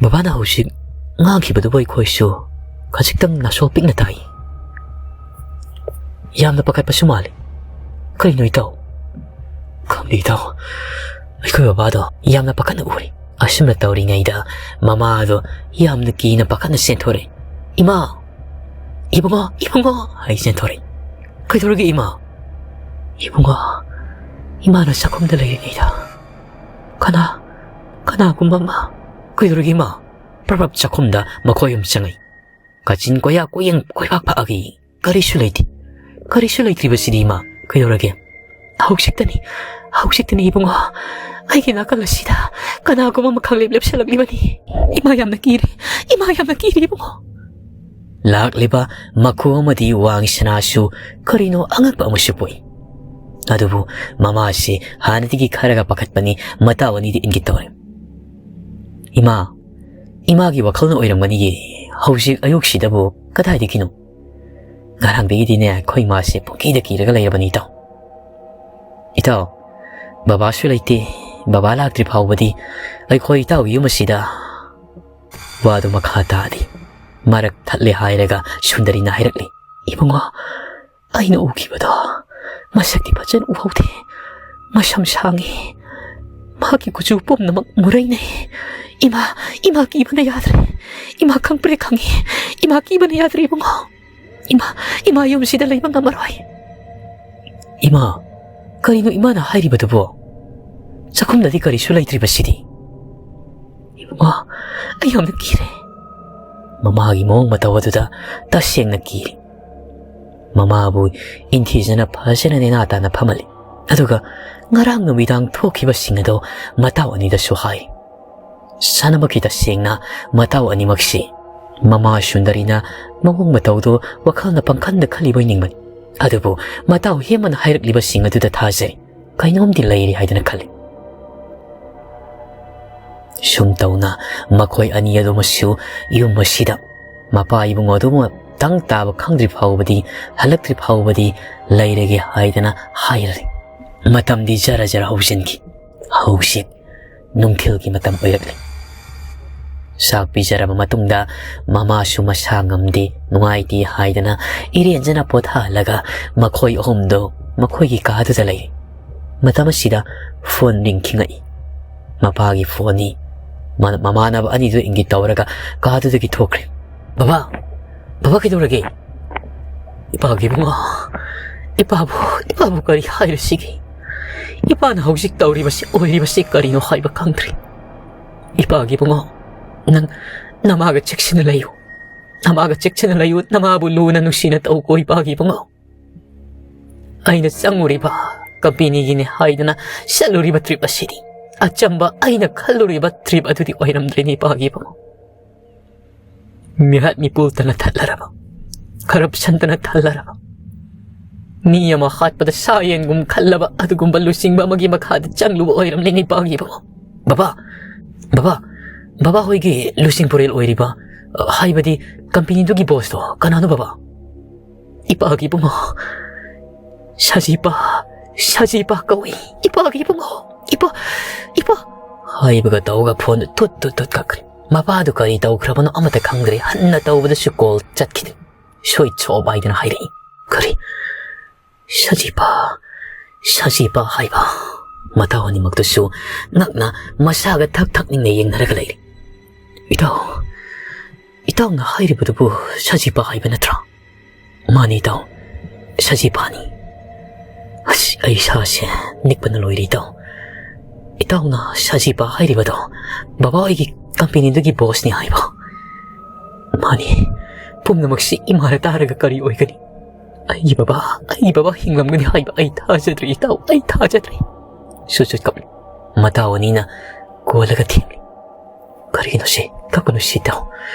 ꯕꯕꯥꯅ ꯍꯧꯖꯤꯛ ꯉꯥꯡꯈꯤꯕꯗꯨꯕꯨ ꯑꯩꯈꯣꯏꯁꯨ ꯈꯖꯤꯛꯇꯪ ꯅꯥꯁꯣ ꯄꯤꯛꯅ ꯇꯥꯏ꯫ ꯌꯥꯝꯅ ꯄꯥꯈꯠꯄꯁꯨ ꯃꯥꯜꯂꯤ꯫ ꯀꯔꯤꯅꯣ ꯏꯇꯥꯎ?" "ꯈꯪꯗꯦ ꯏꯇꯥꯎ, ꯑꯩꯈꯣꯏ ꯕꯕꯥꯗꯣ ꯌꯥꯝꯅ ꯄꯥꯈꯠꯅ ꯎꯔꯤ꯫" ꯑꯁꯨꯝꯅ ꯇꯧꯔꯤꯉꯩꯗ ꯃꯃꯥꯗꯣ ꯌꯥꯝꯅ ꯀꯤꯅ ꯄꯥꯈꯠꯅ ꯆꯦꯟꯊꯣꯔꯛꯏ꯫ "ꯏꯃꯥ! ꯏꯕꯨꯡꯉꯣ! ꯏꯕꯨꯡꯉꯣ!" ꯍꯥꯏ ꯆꯦꯟꯊꯣꯔꯛꯏ꯫ "ꯀꯩꯗꯧꯔꯒꯦ ꯏꯃꯥ?" "ꯏꯕꯨꯡꯉꯣ, ꯏꯃꯥꯅ ꯆꯥꯛꯈꯨꯝꯗ ꯂꯩꯔꯤꯉꯩꯗ ꯀꯅꯥ, ꯀꯅꯥꯒꯨꯝꯕ ꯑꯃ꯫" "ꯀꯩꯗꯧꯔꯒꯦ ꯏꯃꯥ?" ꯄ꯭ꯔꯞ ꯄ꯭ꯔꯞ ꯆꯥꯛꯈꯨꯝꯗ ꯃꯈꯣꯏ ꯑꯍꯨꯝ ꯆꯪꯉꯛꯏ꯫ ꯀꯥꯆꯤꯟ ꯀꯣꯌꯥ ꯀꯣꯌꯦꯡ ꯀꯣꯏꯐꯥꯛ ꯐꯥꯛꯑꯒ ꯌꯦꯡꯉꯤ꯫ ꯀꯔꯤꯁꯨ ꯂꯩꯇꯦ꯫ ꯀꯔꯤꯁꯨ ꯂꯩꯇ꯭ꯔꯤꯕꯁꯤꯗꯤ ꯏꯃꯥ꯫ "ꯀꯩꯗꯧꯔꯒꯦ?" "ꯍꯧꯖꯤꯛꯇꯅꯤ, ꯍꯧꯖꯤꯛꯇꯅꯤ ꯏꯕꯨꯡꯉꯣ, ꯑꯩꯒꯤ ꯅꯥꯀꯜ ꯑꯁꯤꯗ ꯀꯅꯥꯒꯨꯝꯕ ꯑꯃ ꯈꯪꯂꯦꯞ ꯂꯦꯞꯁꯜꯂꯛꯂꯤꯕꯅꯤ꯫ ꯏꯃꯥ ꯌꯥꯝꯅ ꯀꯤꯔꯦ, ꯏꯃꯥ ꯌꯥꯝꯅ ꯀꯤꯔꯦ ꯏꯕꯨꯡꯉꯣ꯫" ꯂꯥꯛꯂꯤꯕ ꯃꯈꯨ ꯑꯃꯗꯤ ꯋꯥꯡ ꯁꯅꯥꯁꯨ ꯀꯔꯤꯅꯣ ꯑꯉꯛꯄ ꯑꯃꯁꯨ ꯄꯣꯛꯏ꯫ ꯑꯗꯨꯕꯨ ꯃꯃꯥꯁꯤ ꯍꯥꯟꯅꯗꯒꯤ ꯈꯔꯒ ꯄꯥꯈꯠꯄꯅꯤ, ꯃꯇꯥꯎ ꯑꯅꯤꯗꯤ ꯏꯪꯒꯤꯠ ꯇꯧꯔꯦ꯫ "ꯏꯃꯥ, ꯏꯃꯥꯒꯤ ꯋꯥꯈꯜꯅ ꯑꯣꯏꯔꯝꯒꯅꯤꯌꯦ, ꯍꯧꯖꯤꯛ ꯑꯌꯨꯛꯁꯤꯗꯕꯨ ꯀꯗꯥꯏꯗꯒꯤꯅꯣ?" ꯉꯔꯥꯡꯗꯒꯤꯗꯤꯅꯦ ꯑꯩꯈꯣꯏ ꯏꯃꯥꯁꯦ ꯄꯨꯡꯀꯤꯗ ꯀꯤꯔꯒ ꯂꯩꯔꯕꯅꯤ ꯏꯇꯥꯎ꯫ "ꯏꯇꯥꯎ, ꯕꯕꯥꯁꯨ ꯂꯩꯇꯦ, ꯕꯕꯥ ꯂꯥꯛꯇ꯭ꯔꯤ ꯐꯥꯎꯕꯗꯤ ꯑꯩꯈꯣꯏ ꯏꯇꯥꯎꯒꯤ ꯌꯨꯝ ꯑꯁꯤꯗ ꯋꯥꯗꯨ ꯃꯈꯥ ꯇꯥꯗꯦ꯫" ꯃꯔꯛ ꯊꯠꯂꯦ ꯍꯥꯏꯔꯒ ꯁꯨꯟꯗꯔꯤꯅ ꯍꯥꯏꯔꯛꯂꯤ꯫ "ꯏꯕꯨꯡꯉꯣ, ꯑꯩꯅ ꯎꯈꯤꯕꯗꯣ ꯃꯁꯛꯇꯤ ꯐꯖꯅ ꯎꯍꯧꯗꯦ꯫ ꯃꯁꯝ ꯁꯥꯡꯉꯤ꯫ ꯃꯍꯥꯛꯀꯤ ꯀꯨꯆꯨ ꯄꯨꯝꯅꯃꯛ ꯃꯨꯔꯩꯅꯩ꯫ ꯏꯃꯥ, ꯏꯃꯥ ꯀꯤꯕꯅ ꯌꯥꯗ꯭ꯔꯦ꯫ ꯏꯃꯥ ꯈꯪꯄ꯭ꯔꯦꯛ ꯈꯪꯉꯤ꯫ ꯏꯃꯥ ꯀꯤꯕꯅ ꯌꯥꯗ꯭ꯔꯦ ꯏꯕꯨꯡꯉꯣ꯫ ꯏꯃꯥ, ꯏꯃꯥ ꯌꯨꯝꯁꯤꯗ ꯂꯩꯕ ꯉꯝꯃꯔꯣꯏ꯫" "ꯏꯃꯥ, ꯀꯔꯤꯅꯣ ꯏꯃꯥꯅ ꯍꯥꯏꯔꯤꯕꯗꯨꯕꯣ? ꯆꯥꯛꯈꯨꯝꯗꯗꯤ ꯀꯔꯤꯁꯨ ꯂꯩꯇ꯭ꯔꯤꯕꯁꯤꯗꯤ?" "ꯏꯕꯨꯡꯉꯣ, ꯑꯩ ꯌꯥꯝꯅ ꯀꯤꯔꯦ꯫" ꯃꯃꯥꯒꯤ ꯃꯑꯣꯡ ꯃꯇꯧ ꯑꯗꯨꯗ ꯇꯁꯦꯡꯅ ꯀꯤꯔꯤ꯫ ꯃꯃꯥꯕꯨ ꯏꯟꯊꯤꯖꯅ ꯐꯖꯅ ꯅꯦꯅꯥ ꯇꯥꯅ ꯐꯝꯍꯜꯂꯤ꯫ ꯑꯗꯨꯒ ꯉꯔꯥꯡ ꯅꯨꯃꯤꯗꯥꯡ ꯊꯣꯛꯈꯤꯕꯁꯤꯡ ꯑꯗꯣ ꯃꯇꯥꯎ ꯑꯅꯤꯗꯁꯨ ꯍꯥꯏ꯫ ꯁꯥꯟꯅꯃꯛꯀꯤ ꯇꯁꯦꯡꯅ ꯃꯇꯥꯎ ꯑꯅꯤꯃꯛꯁꯤ ꯃꯃꯥ ꯁꯨꯟꯗꯔꯤꯅ ꯃꯑꯣꯡ ꯃꯇꯧꯗꯨ ꯋꯥꯈꯜꯅ ꯄꯪꯈꯟꯗ ꯈꯜꯂꯤꯕꯣꯏ ꯅꯤꯡꯕꯅꯤ꯫ ꯑꯗꯨꯕꯨ ꯃꯇꯥꯎ ꯍꯦꯃꯟ ꯍꯥꯏꯔꯛꯂꯤꯕꯁꯤꯡ ꯑꯗꯨꯗ ꯊꯥꯖꯩ꯫ ꯀꯩꯅꯣꯝꯗꯤ ꯂꯩꯔꯤ ꯍꯥꯏꯗꯅ ꯈꯜꯂꯤ꯫ ꯁꯨꯝ ꯇꯧꯅ ꯃꯈꯣꯏ ꯑꯅꯤ ꯑꯗꯨꯃꯁꯨ ꯌꯨꯝ ꯑꯁꯤꯗ ꯃꯄꯥ ꯏꯕꯨꯡꯉꯣ ꯑꯗꯨꯃ ꯇꯪ ꯇꯥꯕ ꯈꯪꯗ꯭ꯔꯤ ꯐꯥꯎꯕꯗꯤ, ꯍꯜꯂꯛꯇ꯭ꯔꯤ ꯐꯥꯎꯕꯗꯤ ꯂꯩꯔꯒꯦ ꯍꯥꯏꯗꯅ ꯍꯥꯏꯔꯔꯦ꯫ ꯃꯇꯝꯗꯤ ꯖꯔ ꯖꯔ ꯍꯧꯖꯤꯟꯈꯤ꯫ ꯍꯧꯖꯤꯛ ꯅꯨꯡꯊꯤꯜꯒꯤ ꯃꯇꯝ ꯑꯣꯏꯔꯛꯂꯦ꯫ ꯆꯥꯛ ꯄꯤꯖꯔꯕ ꯃꯇꯨꯡꯗ ꯃꯃꯥꯁꯨ ꯃꯁꯥ ꯉꯝꯗꯦ, ꯅꯨꯡꯉꯥꯏꯇꯦ ꯍꯥꯏꯗꯅ ꯏꯔꯦꯟꯖꯅ ꯄꯣꯊꯥꯍꯜꯂꯒ ꯃꯈꯣꯏ ꯑꯍꯨꯝꯗꯣ ꯃꯈꯣꯏꯒꯤ ꯀꯥꯗꯨꯗ ꯂꯩꯔꯦ꯫ ꯃꯇꯝ ꯑꯁꯤꯗ ꯐꯣꯟ ꯔꯤꯡ ꯈꯤꯡꯉꯛꯏ꯫ ꯃꯄꯥꯒꯤ ꯐꯣꯟꯅꯤ꯫ ꯃ-, ꯃꯃꯥꯟꯅꯕ ꯑꯅꯤꯗꯨ ꯏꯪꯒꯤꯠ ꯇꯧꯔꯒ ꯀꯥꯗꯨꯗꯒꯤ ꯊꯣꯛꯈ꯭ꯔꯦ꯫ "ꯕꯕꯥ, ꯕꯕꯥ ꯀꯩꯗꯧꯔꯒꯦ?" "ꯏꯄꯥꯒꯤ ꯏꯕꯨꯡꯉꯣ, ꯏꯄꯥꯕꯨ, ꯏꯄꯥꯕꯨ ꯀꯔꯤ ꯍꯥꯏꯔꯁꯤꯒꯦ? ꯏꯄꯥꯅ ꯍꯧꯖꯤꯛ ꯇꯧꯔꯤꯕꯁꯤ, ꯑꯣꯏꯔꯤꯕꯁꯤ ꯀꯔꯤꯅꯣ ꯍꯥꯏꯕ ꯈꯪꯗ꯭ꯔꯦ꯫ ꯏꯄꯥꯒꯤ ꯏꯕꯨꯡꯉꯣ, ꯅꯪ ꯅꯃꯥꯒ ꯆꯦꯛꯁꯤꯟꯅ ꯂꯩꯌꯨ꯫ ꯅꯃꯥꯒ ꯆꯦꯛꯁꯤꯟꯅ ꯂꯩꯌꯨ꯫ ꯅꯃꯥꯕꯨ ꯂꯨꯅ ꯅꯨꯡꯁꯤꯅ ꯇꯧꯀꯣ ꯏꯄꯥꯒꯤ ꯏꯕꯨꯡꯉꯣ꯫ ꯑꯩꯅ ꯆꯪꯉꯨꯔꯤꯕ ꯀꯝꯄꯦꯅꯤꯒꯤꯅꯦ ꯍꯥꯏꯗꯅ ꯆꯠꯂꯨꯔꯤꯕ ꯇ꯭ꯔꯤꯞ ꯑꯁꯤꯗꯤ ꯑꯆꯝꯕ ꯑꯩꯅ ꯈꯜꯂꯨꯔꯤꯕ ꯇ꯭ꯔꯤꯞ ꯑꯗꯨꯗꯤ ꯑꯣꯏꯔꯝꯗ꯭ꯔꯦꯅꯦ ꯏꯄꯥꯒꯤ ꯏꯕꯨꯡꯉꯣ꯫ ꯃꯤꯍꯥꯠ ꯃꯤꯄꯨꯟꯇꯅ ꯊꯜꯂꯔꯕ, ꯀꯔꯞꯁꯟꯇꯅ ꯊꯜꯂꯔꯕ, ꯃꯤ ꯑꯃ ꯍꯥꯠꯄꯗ ꯁꯥ ꯌꯦꯟꯒꯨꯝ ꯈꯜꯂꯕ ꯑꯗꯨꯒꯨꯝꯕ ꯂꯨꯆꯤꯡꯕ ꯑꯃꯒꯤ ꯃꯈꯥꯗ ꯆꯪꯂꯨꯕ ꯑꯣꯏꯔꯝꯂꯦꯅꯦ ꯏꯄꯥꯒꯤ ꯏꯕꯨꯡꯉꯣ꯫ ꯕꯕꯥ, ꯕꯕꯥ, ꯕꯕꯥ ꯍꯣꯏꯒꯤ ꯂꯨꯆꯤꯡ ꯄꯨꯔꯦꯜ ꯑꯣꯏꯔꯤꯕ, ꯍꯥꯏꯕꯗꯤ ꯀꯝꯄꯦꯅꯤꯗꯨꯒꯤ ꯕꯣꯁꯇꯣ ꯀꯅꯥꯅꯣ ꯕꯕꯥ?" "ꯏꯄꯥꯒꯤ ꯏꯕꯨꯡꯉꯣ, ꯁꯖꯤꯄꯥ, ꯁꯖꯤꯄꯥ ꯀꯧꯏ, ꯏꯄꯥꯒꯤ ꯏꯕꯨꯡꯉꯣ, ꯏꯄꯥ, ꯏꯄꯥ" ꯍꯥꯏꯕꯒ ꯇꯧꯒ ꯐꯣꯟꯗꯨ ꯇꯨꯠ ꯇꯨꯠ ꯇꯨꯠ ꯀꯛꯈ꯭ꯔꯦ꯫ ꯃꯄꯥꯗꯨ ꯀꯔꯤ ꯇꯧꯈ꯭ꯔꯕꯅꯣ ꯑꯃꯠꯇ ꯈꯪꯗ꯭ꯔꯦ꯫ ꯍꯟꯅ ꯇꯧꯕꯗꯁꯨ ꯀꯣꯜ ꯆꯠꯈꯤꯗꯦ꯫ "ꯁ꯭ꯋꯤꯠꯆ ꯑꯣꯐ" ꯍꯥꯏꯗꯅ ꯍꯥꯏꯔꯛꯏ꯫ "ꯀꯔꯤ? ꯁꯖꯤꯄꯥ, ꯁꯖꯤꯄꯥ ꯍꯥꯏꯕ?" ꯃꯇꯥꯎ ꯑꯅꯤꯃꯛꯇꯨꯁꯨ ꯉꯛꯅ ꯃꯁꯥꯒ ꯊꯛ ꯊꯛ ꯅꯤꯡꯅ ꯌꯦꯡꯅꯔꯒ ꯂꯩꯔꯤ꯫ "ꯏꯇꯥꯎ, ꯏꯇꯥꯎꯅ ꯍꯥꯏꯔꯤꯕꯗꯨꯕꯨ ꯁꯖꯤꯄꯥ ꯍꯥꯏꯕ ꯅꯠꯇ꯭ꯔꯥ?" "ꯃꯥꯅꯤ ꯏꯇꯥꯎ, ꯁꯖꯤꯄꯥꯅꯤ꯫" ꯑꯁ, ꯑꯩ ꯏꯁꯥꯁꯦ ꯅꯤꯛꯄꯅ ꯂꯣꯏꯔꯦ ꯏꯇꯥꯎ꯫ "ꯏꯇꯥꯎꯅ ꯁꯖꯤꯄꯥ ꯍꯥꯏꯔꯤꯕꯗꯣ ꯕꯕꯥ ꯍꯣꯏꯒꯤ ꯀꯝꯄꯦꯅꯤꯗꯨꯒꯤ ꯕꯣꯁꯅꯤ ꯍꯥꯏꯕ?" "ꯃꯥꯅꯤ꯫ ꯄꯨꯝꯅꯃꯛꯁꯤ ꯏꯃꯥꯅ ꯇꯥꯔꯒ ꯀꯔꯤ ꯑꯣꯏꯒꯅꯤ? ꯑꯩꯒꯤ ꯕꯕꯥ, ꯑꯩꯒꯤ ꯕꯕꯥ ꯍꯤꯡꯂꯝꯒꯅꯤ ꯍꯥꯏꯕ ꯑꯩ ꯊꯥꯖꯗ꯭ꯔꯦ, ꯏꯇꯥꯎ, ꯑꯩ ꯊꯥꯖꯗ꯭ꯔꯦ꯫ ꯁꯨꯠ ꯁꯨꯠ ꯀꯞꯂꯤ꯫ ꯃꯇꯥꯎ ꯑꯅꯤꯅ ꯀꯣꯜꯂꯒ ꯊꯦꯝꯂꯤ꯫ "ꯀꯔꯤꯒꯤꯅꯣ ꯁꯤ? ꯀꯞꯀꯅꯨ ꯁꯤ, ꯏꯇꯥꯎ,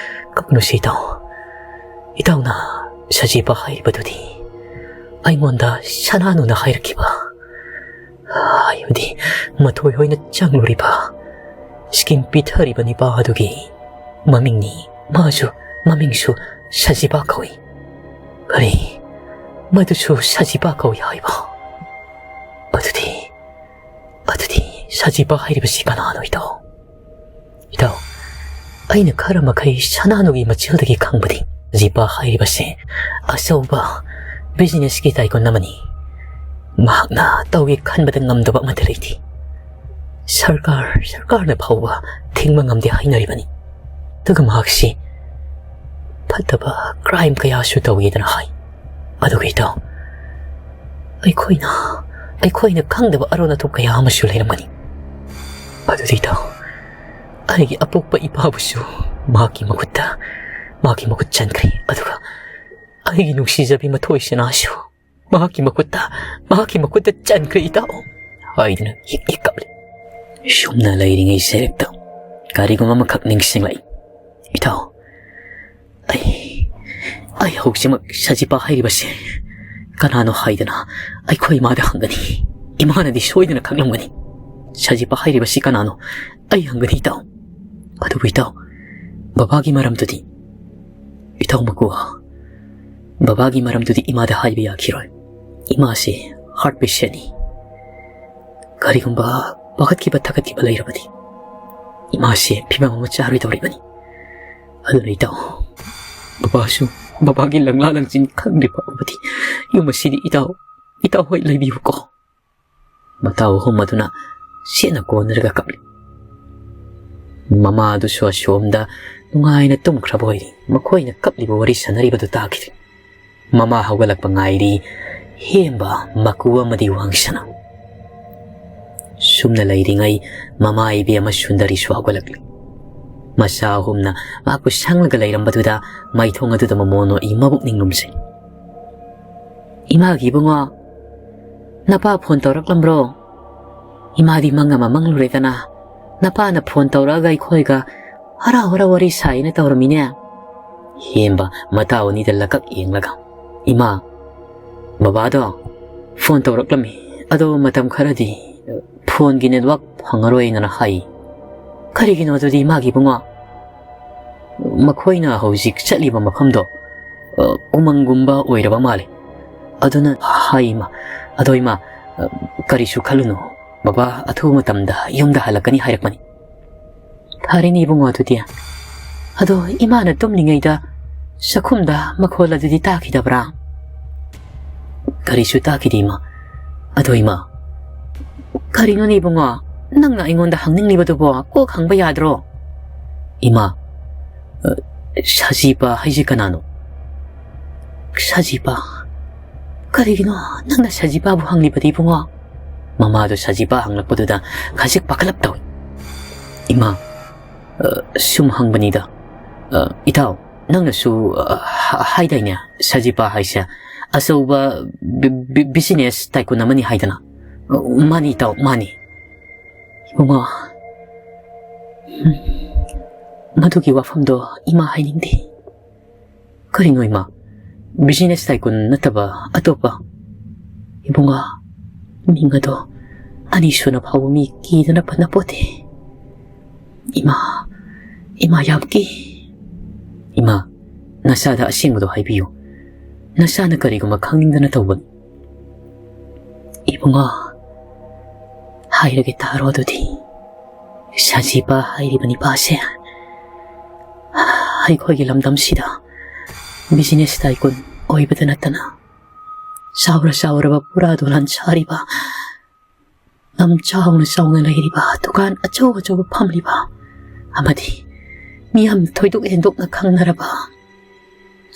ꯀꯞꯀꯅꯨ ꯁꯤ, ꯏꯇꯥꯎ꯫ ꯏꯇꯥꯎꯅ ꯁꯖꯤꯕ ꯍꯥꯏꯔꯤꯕꯗꯨꯗꯤ ꯑꯩꯉꯣꯟꯗ ꯁꯅꯥꯅꯨꯅ ꯍꯥꯏꯔꯛꯈꯤꯕ, ꯍꯥꯏꯕꯗꯤ ꯃꯊꯣꯏ ꯍꯣꯏꯅ ꯆꯪꯂꯨꯔꯤꯕ, ꯁ꯭ꯀꯤꯝ ꯄꯤꯊꯔꯤꯕ ꯅꯤꯄꯥ ꯑꯗꯨꯒꯤ ꯃꯃꯤꯡꯅꯤ꯫ ꯃꯥꯁꯨ, ꯃꯃꯤꯡꯁꯨ ꯁꯖꯤꯕ ꯀꯧꯏ꯫ ꯀꯔꯤ? ꯃꯗꯨꯁꯨ ꯁꯖꯤꯕ ꯀꯧꯏ ꯍꯥꯏꯕ? ꯑꯗꯨꯗꯤ, ꯑꯗꯨꯗꯤ ꯁꯖꯤꯕ ꯍꯥꯏꯔꯤꯕꯁꯤ ꯀꯅꯥꯅꯣ, ꯏꯇꯥꯎ?" "ꯏꯇꯥꯎ, ꯑꯩꯅ ꯈꯔ ꯃꯈꯩ ꯁꯅꯥꯅꯨꯒꯤ ꯃꯆꯤꯜꯗꯒꯤ ꯈꯪꯕꯗꯤ, ꯁꯖꯤꯕ ꯍꯥꯏꯔꯤꯕꯁꯦ ꯑꯆꯧꯕ ꯕꯤꯖꯤꯅꯦꯁꯀꯤ ꯇꯥꯏꯀꯨꯟ ꯑꯃꯅꯤ꯫ ꯃꯍꯥꯛꯅ ꯇꯧꯒꯦ ꯈꯟꯕꯗ ꯉꯝꯗꯕ ꯑꯃꯠꯇ ꯂꯩꯇꯦ꯫ ꯁꯔꯀꯥꯔ, ꯁꯔꯀꯥꯔꯅ ꯐꯥꯎꯕ ꯊꯤꯡꯕ ꯉꯝꯗꯦ ꯍꯥꯏꯅꯔꯤꯕꯅꯤ꯫ ꯑꯗꯨꯒ ꯃꯍꯥꯛꯁꯤ ꯐꯠꯇꯕ ꯀ꯭ꯔꯥꯏꯝ ꯀꯌꯥꯁꯨ ꯇꯧꯏꯗꯅ ꯍꯥꯏ꯫ ꯑꯗꯨꯒ ꯏꯇꯥꯎ, ꯑꯩꯈꯣꯏꯅ, ꯑꯩꯈꯣꯏꯅ ꯈꯪꯗꯕ ꯑꯔꯣꯟ ꯑꯊꯨꯞ ꯀꯌꯥ ꯑꯃꯁꯨ ꯂꯩꯔꯝꯒꯅꯤ꯫ ꯑꯗꯨꯗꯤ ꯏꯇꯥꯎ, ꯑꯩꯒꯤ ꯑꯄꯣꯛꯄ ꯏꯄꯥꯕꯨꯁꯨ ꯃꯍꯥꯛꯀꯤ ꯃꯈꯨꯠꯇ, ꯃꯍꯥꯛꯀꯤ ꯃꯈꯨꯠ ꯆꯟꯈ꯭ꯔꯦ꯫ ꯑꯗꯨꯒ ꯑꯩꯒꯤ ꯅꯨꯡꯁꯤꯖꯕꯤ ꯃꯊꯣꯏ ꯁꯅꯥꯁꯨ ꯃꯍꯥꯛꯀꯤ ꯃꯈꯨꯠꯇ, ꯃꯍꯥꯛꯀꯤ ꯃꯈꯨꯠꯇ ꯆꯟꯈ꯭ꯔꯦ, ꯏꯇꯥꯎ," ꯍꯥꯏꯗꯨꯅ ꯍꯤꯛ ꯍꯤꯛ ꯀꯞꯂꯤ꯫ ꯁꯨꯝꯅ ꯂꯩꯔꯤꯉꯩ ꯁꯦꯔꯦꯛꯇ ꯀꯔꯤꯒꯨꯝꯕ ꯑꯃꯈꯛ ꯅꯤꯡꯁꯤꯡꯂꯛꯏ꯫ "ꯏꯇꯥꯎ, ꯑꯩ, ꯑꯩ ꯍꯧꯖꯤꯛꯃꯛ ꯁꯖꯤꯄꯥ ꯍꯥꯏꯔꯤꯕꯁꯦ ꯀꯅꯥꯅꯣ ꯍꯥꯏꯗꯅ ꯑꯩꯈꯣꯏ ꯏꯃꯥꯗ ꯍꯪꯒꯅꯤ꯫ ꯏꯃꯥꯅꯗꯤ ꯁꯣꯏꯗꯅ ꯈꯪꯂꯝꯒꯅꯤ꯫ ꯁꯖꯤꯄꯥ ꯍꯥꯏꯔꯤꯕꯁꯤ ꯀꯅꯥꯅꯣ ꯑꯩ ꯍꯪꯒꯅꯤ, ꯏꯇꯥꯎ꯫ ꯑꯗꯨꯕꯨ ꯏꯇꯥꯎ, ꯕꯕꯥꯒꯤ ꯃꯔꯝꯗꯨꯗꯤ? ꯏꯇꯥꯎ ꯃꯀꯨ, ꯕꯕꯥꯒꯤ ꯃꯔꯝꯗꯨꯗꯤ ꯏꯃꯥꯗ ꯍꯥꯏꯕ ꯌꯥꯈꯤꯔꯣꯏ꯫ ꯏꯃꯥꯁꯦ ꯍꯥꯔꯠ ꯄꯦꯁꯦꯟꯅꯤ꯫ ꯀꯔꯤꯒꯨꯝꯕ ꯄꯥꯈꯠꯈꯤꯕ ꯊꯀꯠꯈꯤꯕ ꯂꯩꯔꯕꯗꯤ ꯏꯃꯥꯁꯦ ꯐꯤꯕꯝ ꯑꯃ ꯆꯥꯔꯣꯏꯗꯧꯔꯤꯕꯅꯤ꯫ ꯑꯗꯨꯅ ꯏꯇꯥꯎ, ꯕꯕꯥꯁꯨ ꯕꯕꯥꯒꯤ ꯂꯪꯂꯥ ꯂꯪꯆꯤꯟ ꯈꯪꯗ꯭ꯔꯤ ꯐꯥꯎꯕꯗꯤ ꯌꯨꯝ ꯑꯁꯤꯗꯤ ꯏꯇꯥꯎ, ꯏꯇꯥꯎ ꯍꯣꯏ ꯂꯩꯕꯤꯌꯨꯀꯣ꯫" ꯃꯇꯥꯎ ꯑꯍꯨꯝ ꯑꯗꯨꯅ ꯁꯦꯠꯅ ꯀꯣꯟꯅꯔꯒ ꯀꯞꯂꯤ꯫ ꯃꯃꯥ ꯑꯗꯨꯁꯨ ꯑꯁꯣꯝꯗ ꯅꯨꯡꯉꯥꯏꯅ ꯇꯨꯝꯈ꯭ꯔꯕ ꯑꯣꯏꯔꯤ꯫ ꯃꯈꯣꯏꯅ ꯀꯞꯂꯤꯕ ꯋꯥꯔꯤ ꯁꯥꯟꯅꯔꯤꯕꯗꯨ ꯇꯥꯈꯤꯗꯦ꯫ ꯃꯃꯥ ꯍꯧꯒꯠꯂꯛꯄ ꯉꯥꯏꯔꯤ꯫ ꯍꯦꯝꯕ, ꯃꯀꯨ ꯑꯃꯗꯤ ꯋꯥꯡꯁꯅꯥ꯫ ꯁꯨꯝꯅ ꯂꯩꯔꯤꯉꯩ ꯃꯃꯥ ꯏꯕꯦꯝꯃ ꯁꯨꯟꯗꯔꯤꯁꯨ ꯍꯧꯒꯠꯂꯛꯂꯤ꯫ ꯃꯆꯥ ꯑꯍꯨꯝꯅ ꯃꯍꯥꯛꯄꯨ ꯁꯪꯂꯒ ꯂꯩꯔꯝꯕꯗꯨꯗ ꯃꯥꯏꯊꯣꯡ ꯑꯗꯨꯗ ꯃꯃꯣꯟ ꯅꯣꯛꯏ, ꯃꯕꯨꯛꯅꯤꯡ ꯂꯨꯝꯖꯩ꯫ "ꯏꯃꯥꯒꯤ ꯏꯕꯨꯡꯉꯣ, ꯅꯄꯥ ꯐꯣꯟ ꯇꯧꯔꯛꯂꯝꯕ꯭ꯔꯣ? ꯏꯃꯥꯗꯤ ꯃꯪ ꯑꯃ ꯃꯪꯂꯨꯔꯦꯗꯅ, ꯅꯄꯥꯅ ꯐꯣꯟ ꯇꯧꯔꯛꯑꯒ ꯑꯩꯈꯣꯏꯒ ꯍꯔꯥꯎ ꯍꯔꯥꯎ ꯋꯥꯔꯤ ꯁꯥꯏꯅ ꯇꯧꯔꯝꯃꯤꯅꯦ?" ꯍꯦꯝꯕ ꯃꯇꯥꯎ ꯑꯅꯤꯗ ꯂꯀꯛ ꯌꯦꯡꯂꯒ, "ꯏꯃꯥ, ꯕꯕꯥꯗꯣ ꯐꯣꯟ ꯇꯧꯔꯛꯂꯝꯃꯤ, ꯑꯗꯣ ꯃꯇꯝ ꯈꯔꯗꯤ ꯐꯣꯟꯒꯤ ꯅꯦꯠꯋꯥꯛ ꯐꯪꯉꯔꯣꯏꯅ ꯍꯥꯏ꯫ ꯀꯔꯤꯒꯤꯅꯣ ꯑꯗꯨꯗꯤ ꯏꯃꯥꯒꯤ ꯏꯕꯨꯡꯉꯣ?" "ꯃꯈꯣꯏꯅ ꯍꯧꯖꯤꯛ ꯆꯠꯂꯤꯕ ꯃꯐꯝꯗꯣ, ꯑ, ꯎꯃꯪꯒꯨꯝꯕ ꯑꯣꯏꯔꯕ ꯃꯥꯜꯂꯦ꯫ ꯑꯗꯨꯅ ꯍꯥꯏ ꯏꯃꯥ꯫ ꯑꯗꯣ ꯏꯃꯥ, ꯑ, ꯀꯔꯤꯁꯨ ꯈꯜꯂꯨꯅꯨ꯫ ꯕꯕꯥ ꯑꯊꯨꯕ ꯃꯇꯝꯗ ꯌꯨꯝꯗ ꯍꯜꯂꯛꯀꯅꯤ ꯍꯥꯏꯔꯛꯄꯅꯤ꯫" "ꯐꯔꯦꯅꯦ ꯏꯕꯨꯡꯉꯣ ꯑꯗꯨꯗꯤ꯫ ꯑꯗꯣ ꯏꯃꯥꯅ ꯇꯨꯝꯂꯤꯉꯩꯗ ꯆꯥꯛꯈꯨꯝꯗ ꯃꯈꯣꯜ ꯑꯗꯨꯗꯤ ꯇꯥꯈꯤꯗꯕ꯭ꯔꯥ?" "ꯀꯔꯤꯁꯨ ꯇꯥꯈꯤꯗꯦ ꯏꯃꯥ꯫ ꯑꯗꯣ ꯏꯃꯥ꯫" "ꯀꯔꯤꯅꯣꯅꯦ ꯏꯕꯨꯡꯉꯣ? ꯅꯪꯅ ꯑꯩꯉꯣꯟꯗ ꯍꯪꯅꯤꯡꯂꯤꯕꯗꯨꯕꯣ ꯀꯣꯛ ꯍꯪꯕ ꯌꯥꯗ꯭ꯔꯣ?" "ꯏꯃꯥ, ꯑ, ꯁꯖꯤꯄꯥ ꯍꯥꯏꯁꯦ ꯀꯅꯥꯅꯣ?" "ꯁꯖꯤꯄꯥ? ꯀꯔꯤꯒꯤꯅꯣ ꯅꯪꯅ ꯁꯖꯤꯄꯥꯕꯨ ꯍꯪꯂꯤꯕꯗꯤ ꯏꯕꯨꯡꯉꯣ?" ꯃꯃꯥꯗꯣ ꯁꯖꯤꯄꯥ ꯍꯪꯂꯛꯄꯗꯨꯗ ꯈꯖꯤꯛ ꯄꯥꯈꯠꯂꯞ ꯇꯧꯏ꯫ "ꯏꯃꯥ, ꯑ, ꯁꯨꯝ ꯍꯪꯕꯅꯤꯗ꯫ ꯑ, ꯏꯇꯥꯎ, ꯅꯪꯅꯁꯨ, ꯑ, ꯍ-, ꯍꯥꯏꯗꯥꯏꯅꯦ, ꯁꯖꯤꯄꯥ ꯍꯥꯏꯁꯦ ꯑꯆꯧꯕ ꯕꯤ-, ꯕꯤ-, ꯕꯤꯖꯤꯅꯦꯁ ꯇꯥꯏꯀꯨꯟ ꯑꯃꯅꯤ ꯍꯥꯏꯗꯅ?" "ꯑ, ꯃꯥꯅꯤ ꯏꯇꯥꯎ, ꯃꯥꯅꯤ꯫" "ꯏꯕꯨꯡꯉꯣ, ꯎꯝ, ꯃꯗꯨꯒꯤ ꯋꯥꯐꯝꯗꯣ ꯏꯃꯥ ꯍꯥꯏꯅꯤꯡꯗꯦ꯫" "ꯀꯔꯤꯅꯣ ꯏꯃꯥ? ꯕꯤꯖꯤꯅꯦꯁ ꯇꯥꯏꯀꯨꯟ ꯅꯠꯇꯕ ꯑꯇꯣꯞꯄ?" "ꯏꯕꯨꯡꯉꯣ, ꯃꯤꯡ ꯑꯗꯣ ꯑꯅꯤ ꯁꯨꯅ ꯐꯥꯎꯕ ꯃꯤ ꯀꯤꯗꯅ ꯄꯟꯅꯄꯣꯠꯇꯦ꯫ ꯏꯃꯥ, ꯏꯃꯥ ꯌꯥꯝ ꯀꯤ꯫" "ꯏꯃꯥ, ꯅꯆꯥꯗ ꯑꯁꯦꯡꯕꯗꯣ ꯍꯥꯏꯕꯤꯌꯨ꯫ ꯅꯆꯥꯅ ꯀꯔꯤꯒꯨꯝꯕ ꯈꯪꯅꯤꯡꯗꯅ ꯇꯧꯕꯅꯤ꯫" "ꯏꯕꯨꯡꯉꯣ, ꯍꯥꯏꯔꯒꯦ ꯇꯥꯔꯣ ꯑꯗꯨꯗꯤ꯫ ꯁꯖꯤꯄꯥ ꯍꯥꯏꯔꯤꯕ ꯅꯤꯄꯥꯁꯦ ꯑꯩꯈꯣꯏꯒꯤ ꯂꯝꯗꯝꯁꯤꯗ ꯕꯤꯖꯤꯅꯦꯁ ꯇꯥꯏꯀꯨꯟ ꯑꯣꯏꯕꯗ ꯅꯠꯇꯅ ꯆꯥꯎꯔ ꯆꯥꯎꯔꯕ ꯄꯨꯔꯥ ꯗꯣꯂꯥꯟ ꯁꯥꯔꯤꯕ, ꯂꯝ ꯆꯥꯎꯅ ꯆꯥꯎꯅ ꯂꯩꯔꯤꯕ, ꯗꯨꯀꯥꯟ ꯑꯆꯧ ꯑꯆꯧꯕ ꯐꯝꯂꯤꯕ ꯑꯃꯗꯤ ꯃꯤꯌꯥꯝꯅ ꯊꯣꯏꯗꯣꯛ ꯍꯦꯟꯗꯣꯛꯅ ꯈꯪꯅꯔꯕ,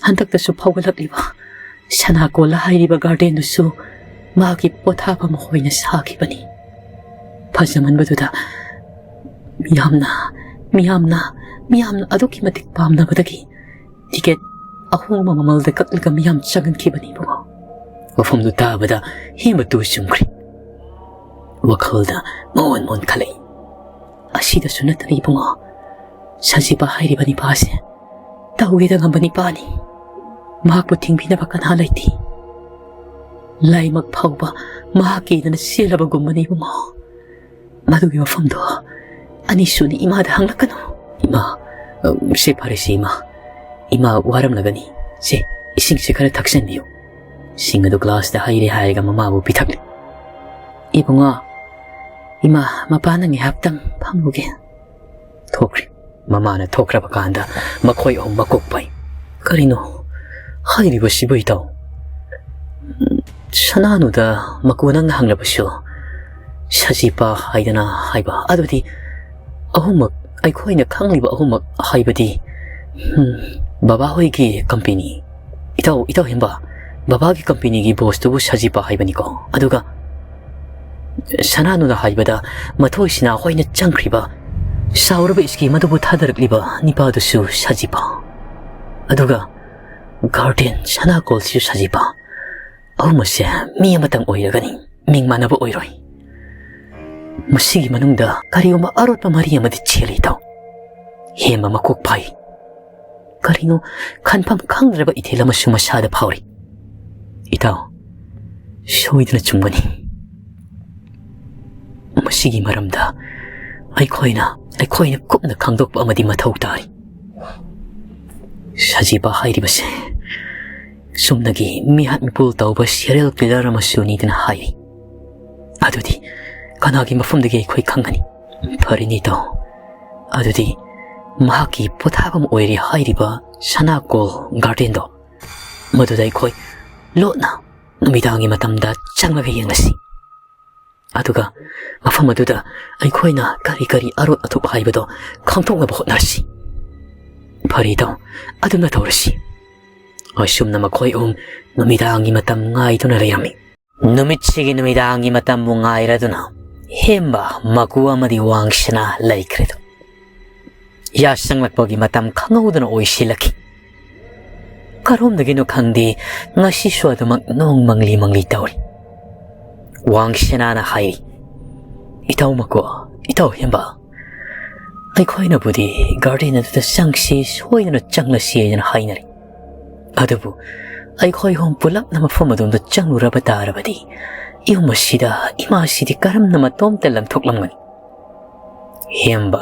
ꯍꯟꯗꯛꯇꯁꯨ ꯐꯥꯎꯒꯠꯂꯛꯂꯤꯕ ꯁꯅꯥ ꯀꯣꯜꯂ ꯍꯥꯏꯔꯤꯕ ꯒꯥꯔꯗꯦꯟꯗꯨꯁꯨ ꯃꯥꯒꯤ ꯄꯣꯊꯥꯐꯝ ꯑꯣꯏꯅ ꯁꯥꯈꯤꯕꯅꯤ꯫ ꯐꯖꯃꯟꯕꯗꯨꯗ ꯃꯤꯌꯥꯝꯅ, ꯃꯤꯌꯥꯝꯅ, ꯃꯤꯌꯥꯝꯅ ꯑꯗꯨꯛꯀꯤ ꯃꯇꯤꯛ ꯄꯥꯝꯅꯕꯗꯒꯤ ꯇꯤꯀꯦꯠ ꯑꯍꯣꯡꯕ ꯃꯃꯜꯗ ꯀꯛꯂꯒ ꯃꯤꯌꯥꯝ ꯆꯪꯍꯟꯈꯤꯕꯅꯤ ꯏꯕꯨꯡꯉꯣ꯫ ꯋꯥꯐꯝꯗꯨ ꯇꯥꯕꯗ ꯍꯦꯟꯕ ꯇꯨ ꯆꯨꯝꯈ꯭ꯔꯦ꯫ ꯋꯥꯈꯜꯗ ꯃꯑꯣꯟ ꯃꯑꯣꯟ ꯈꯜꯂꯛꯏ꯫ ꯑꯁꯤꯗꯁꯨ ꯅꯠꯇꯅ ꯏꯕꯨꯡꯉꯣ, ꯁꯖꯤꯄꯥ ꯍꯥꯏꯔꯤꯕ ꯅꯤꯄꯥꯁꯦ ꯇꯧꯒꯦꯗ ꯉꯝꯕ ꯅꯤꯄꯥꯅꯤ꯫ ꯃꯍꯥꯛꯄꯨ ꯊꯤꯡꯕꯤꯅꯕ ꯀꯅꯥ ꯂꯩꯇꯦ꯫ ꯂꯥꯏꯃꯛ ꯐꯥꯎꯕ ꯃꯍꯥꯛꯀꯤꯗꯅ ꯆꯦꯜꯂꯕꯒꯨꯝꯕꯅꯤ ꯏꯕꯨꯡꯉꯣ꯫ ꯃꯗꯨꯒꯤ ꯋꯥꯐꯝꯗꯣ ꯑꯅꯤꯁꯨꯅꯤ ꯏꯃꯥꯗ ꯍꯪꯂꯛꯀꯅꯨ꯫ ꯏꯃꯥ, ꯑ, ꯁꯦ ꯐꯔꯦꯁꯦ ꯏꯃꯥ꯫ ꯏꯃꯥ ꯋꯥꯔꯝꯂꯒꯅꯤ꯫ ꯁꯦ, ꯏꯁꯤꯡꯁꯦ ꯈꯔ ꯊꯛꯆꯟꯕꯤꯌꯨ꯫ ꯏꯁꯤꯡ ꯑꯗꯨ ꯒ꯭ꯂꯥꯁꯇ ꯍꯩꯔꯦ ꯍꯥꯏꯔꯒ ꯃꯃꯥꯕꯨ ꯄꯤꯊꯛꯂꯤ꯫ ꯏꯕꯨꯡꯉꯣ, ꯏꯃꯥ, ꯃꯄꯥꯟꯗ ꯉꯥꯏꯍꯥꯛꯇꯪ ꯐꯝꯂꯨꯒꯦ꯫ ꯊꯣꯛꯈ꯭ꯔꯦ꯫ ꯃꯃꯥꯅ ꯊꯣꯛꯈ꯭ꯔꯕ ꯀꯥꯟꯗ ꯃꯈꯣꯏ ꯑꯍꯨꯝ ꯃꯀꯣꯛ ꯄꯥꯏ꯫ ꯀꯔꯤꯅꯣ ꯍꯥꯏꯔꯤꯕꯁꯤꯕꯨ ꯏꯇꯥꯎ? ꯁꯅꯥꯅꯨꯗ ꯃꯀꯨ ꯅꯪꯅ ꯍꯪꯂꯕꯁꯨ ꯁꯖꯤꯄꯥ ꯍꯥꯏꯗꯅ ꯍꯥꯏꯕ ꯑꯗꯨꯗꯤ ꯑꯍꯨꯝꯃꯛ, ꯑꯩꯈꯣꯏꯅ ꯈꯪꯂꯤꯕ ꯑꯍꯨꯝꯃꯛ ꯍꯥꯏꯕꯗꯤ, ꯎꯝ, ꯕꯕꯥ ꯍꯣꯏꯒꯤ ꯀꯝꯄꯦꯅꯤ, ꯏꯇꯥꯎ, ꯏꯇꯥꯎ ꯍꯦꯝꯕ, ꯕꯕꯥꯒꯤ ꯀꯝꯄꯦꯅꯤꯒꯤ ꯕꯣꯁꯇꯨꯕꯨ ꯁꯖꯤꯄꯥ ꯍꯥꯏꯕꯅꯤꯀꯣ꯫ ꯑꯗꯨꯒ ꯁꯅꯥꯅꯨꯅ ꯍꯥꯏꯕꯗ ꯃꯊꯣꯏꯁꯤꯅ ꯍꯣꯏꯅ ꯆꯪꯈ꯭ꯔꯤꯕ ꯆꯥꯎꯔꯕ ꯁ꯭ꯀꯤꯝ ꯑꯗꯨꯕꯨ ꯊꯥꯗꯔꯛꯂꯤꯕ ꯅꯤꯄꯥꯗꯨꯁꯨ ꯁꯖꯤꯄꯥ꯫ ꯑꯗꯨꯒ ꯒꯥꯔꯗꯦꯟ ꯁꯅꯥꯀꯣꯜꯁꯤꯁꯨ ꯁꯖꯤꯄꯥ꯫ ꯑꯍꯨꯝ ꯑꯁꯦ ꯃꯤ ꯑꯃꯇꯪ ꯑꯣꯏꯔꯒꯅꯤ, ꯃꯤꯡ ꯃꯥꯟꯅꯕ ꯑꯣꯏꯔꯣꯏ꯫ ꯃꯁꯤꯒꯤ ꯃꯅꯨꯡꯗ ꯀꯔꯤꯒꯨꯝꯕ ꯑꯔꯣꯠꯄ ꯃꯔꯤ ꯑꯃꯗꯤ ꯆꯦꯜꯂꯤ ꯏꯇꯥꯎ꯫ ꯍꯦꯝꯕ ꯃꯀꯣꯛ ꯐꯥꯏ꯫ ꯀꯔꯤꯅꯣ ꯈꯟꯐꯝ ꯈꯪꯗ꯭ꯔꯕ ꯏꯊꯤꯜ ꯑꯃꯁꯨ ꯃꯁꯥꯗ ꯐꯥꯎꯔꯤ꯫ ꯏꯇꯥꯎ, ꯁꯣꯏꯗꯅ ꯆꯨꯝꯒꯅꯤ꯫ ꯃꯁꯤꯒꯤ ꯃꯔꯝꯗ ꯑꯩꯈꯣꯏꯅ, ꯑꯩꯈꯣꯏꯅ ꯀꯨꯞꯅ ꯈꯪꯗꯣꯛꯄ ꯑꯃꯗꯤ ꯃꯊꯧ ꯇꯥꯔꯤ꯫ ꯁꯖꯤꯕ ꯍꯥꯏꯔꯤꯕꯁꯦ ꯆꯨꯝꯅꯒꯤ ꯃꯤꯍꯥꯠ ꯃꯤꯄꯨꯟ ꯇꯧꯕ ꯁꯤꯔꯤꯌꯦꯜ ꯀꯤꯂꯔ ꯑꯃꯁꯨꯅꯤꯗꯅ ꯍꯥꯏꯔꯤ꯫ ꯑꯗꯨꯗꯤ ꯀꯅꯥꯒꯤ ꯃꯐꯝꯗꯒꯤ ꯑꯩꯈꯣꯏ ꯈꯪꯒꯅꯤ? ꯐꯔꯦꯅꯦ ꯏꯇꯥꯎ, ꯑꯗꯨꯗꯤ ꯃꯍꯥꯛꯀꯤ ꯄꯣꯊꯥꯐꯝ ꯑꯣꯏꯔꯦ ꯍꯥꯏꯔꯤꯕ ꯁꯅꯥꯀꯣꯜ ꯒꯥꯔꯗꯦꯟꯗꯣ, ꯃꯗꯨꯗ ꯑꯩꯈꯣꯏ ꯂꯣꯠꯅ ꯅꯨꯃꯤꯗꯥꯡꯒꯤ ꯃꯇꯝꯗ ꯆꯪꯂꯒ ꯌꯦꯡꯂꯁꯤ꯫ ꯑꯗꯨꯒ ꯃꯐꯝ ꯑꯗꯨꯗ ꯑꯩꯈꯣꯏꯅ ꯀꯔꯤ ꯀꯔꯤ ꯑꯔꯣꯠ ꯑꯊꯨꯞ ꯍꯥꯏꯕꯗꯣ ꯈꯪꯗꯣꯛꯅꯕ ꯍꯣꯠꯅꯔꯁꯤ꯫ ꯐꯔꯦ ꯏꯇꯥꯎ, ꯑꯗꯨꯝꯅ ꯇꯧꯔꯁꯤ꯫ ꯑꯁꯨꯝꯅ ꯃꯈꯣꯏ ꯑꯍꯨꯝ ꯅꯨꯃꯤꯗꯥꯡꯒꯤ ꯃꯇꯝ ꯉꯥꯏꯗꯨꯅ ꯂꯩꯔꯝꯃꯤ꯫ ꯅꯨꯃꯤꯠꯁꯤꯒꯤ ꯅꯨꯃꯤꯗꯥꯡꯒꯤ ꯃꯇꯝꯕꯨ ꯉꯥꯏꯔꯗꯨꯅ ꯍꯦꯝꯕ ꯃꯀꯨ ꯑꯃꯗꯤ ꯋꯥꯡꯁꯅꯥ ꯂꯩꯈ꯭ꯔꯦꯗꯣ꯫ ꯌꯥꯆꯪꯂꯛꯄꯒꯤ ꯃꯇꯝ ꯈꯪꯍꯧꯗꯅ ꯑꯣꯏꯁꯤꯜꯂꯛꯈꯤ꯫ ꯀꯔꯣꯝꯗꯒꯤꯅꯣ ꯈꯪꯗꯦ, ꯉꯁꯤꯁꯨ ꯑꯗꯨꯃꯛ ꯅꯣꯡ ꯃꯪꯂꯤ ꯃꯪꯂꯤ ꯇꯧꯔꯤ꯫ ꯋꯥꯡ ꯁꯅꯥꯅ ꯍꯥꯏꯔꯤ, "ꯏꯇꯥꯎ ꯃꯀꯣ, ꯏꯇꯥꯎ ꯍꯦꯝꯕ, ꯑꯩꯈꯣꯏꯅꯕꯨꯗꯤ ꯒꯥꯔꯗꯦꯟ ꯑꯗꯨꯗ ꯆꯪꯁꯤ, ꯁꯣꯏꯗꯅ ꯆꯪꯂꯁꯤ ꯍꯥꯏꯗꯅ ꯍꯥꯏꯅꯔꯤ꯫ ꯑꯗꯨꯕꯨ ꯑꯩꯈꯣꯏ ꯑꯍꯨꯝ ꯄꯨꯂꯞꯅ ꯃꯐꯝ ꯑꯗꯣꯝꯗ ꯆꯪꯂꯨꯔꯕ ꯇꯥꯔꯕꯗꯤ ꯌꯨꯝ ꯑꯁꯤꯗ ꯏꯃꯥꯁꯤꯗꯤ ꯀꯔꯝꯅ ꯃꯇꯣꯝꯇ ꯂꯪꯊꯣꯛꯂꯝꯒꯅꯤ?" ꯍꯦꯝꯕ,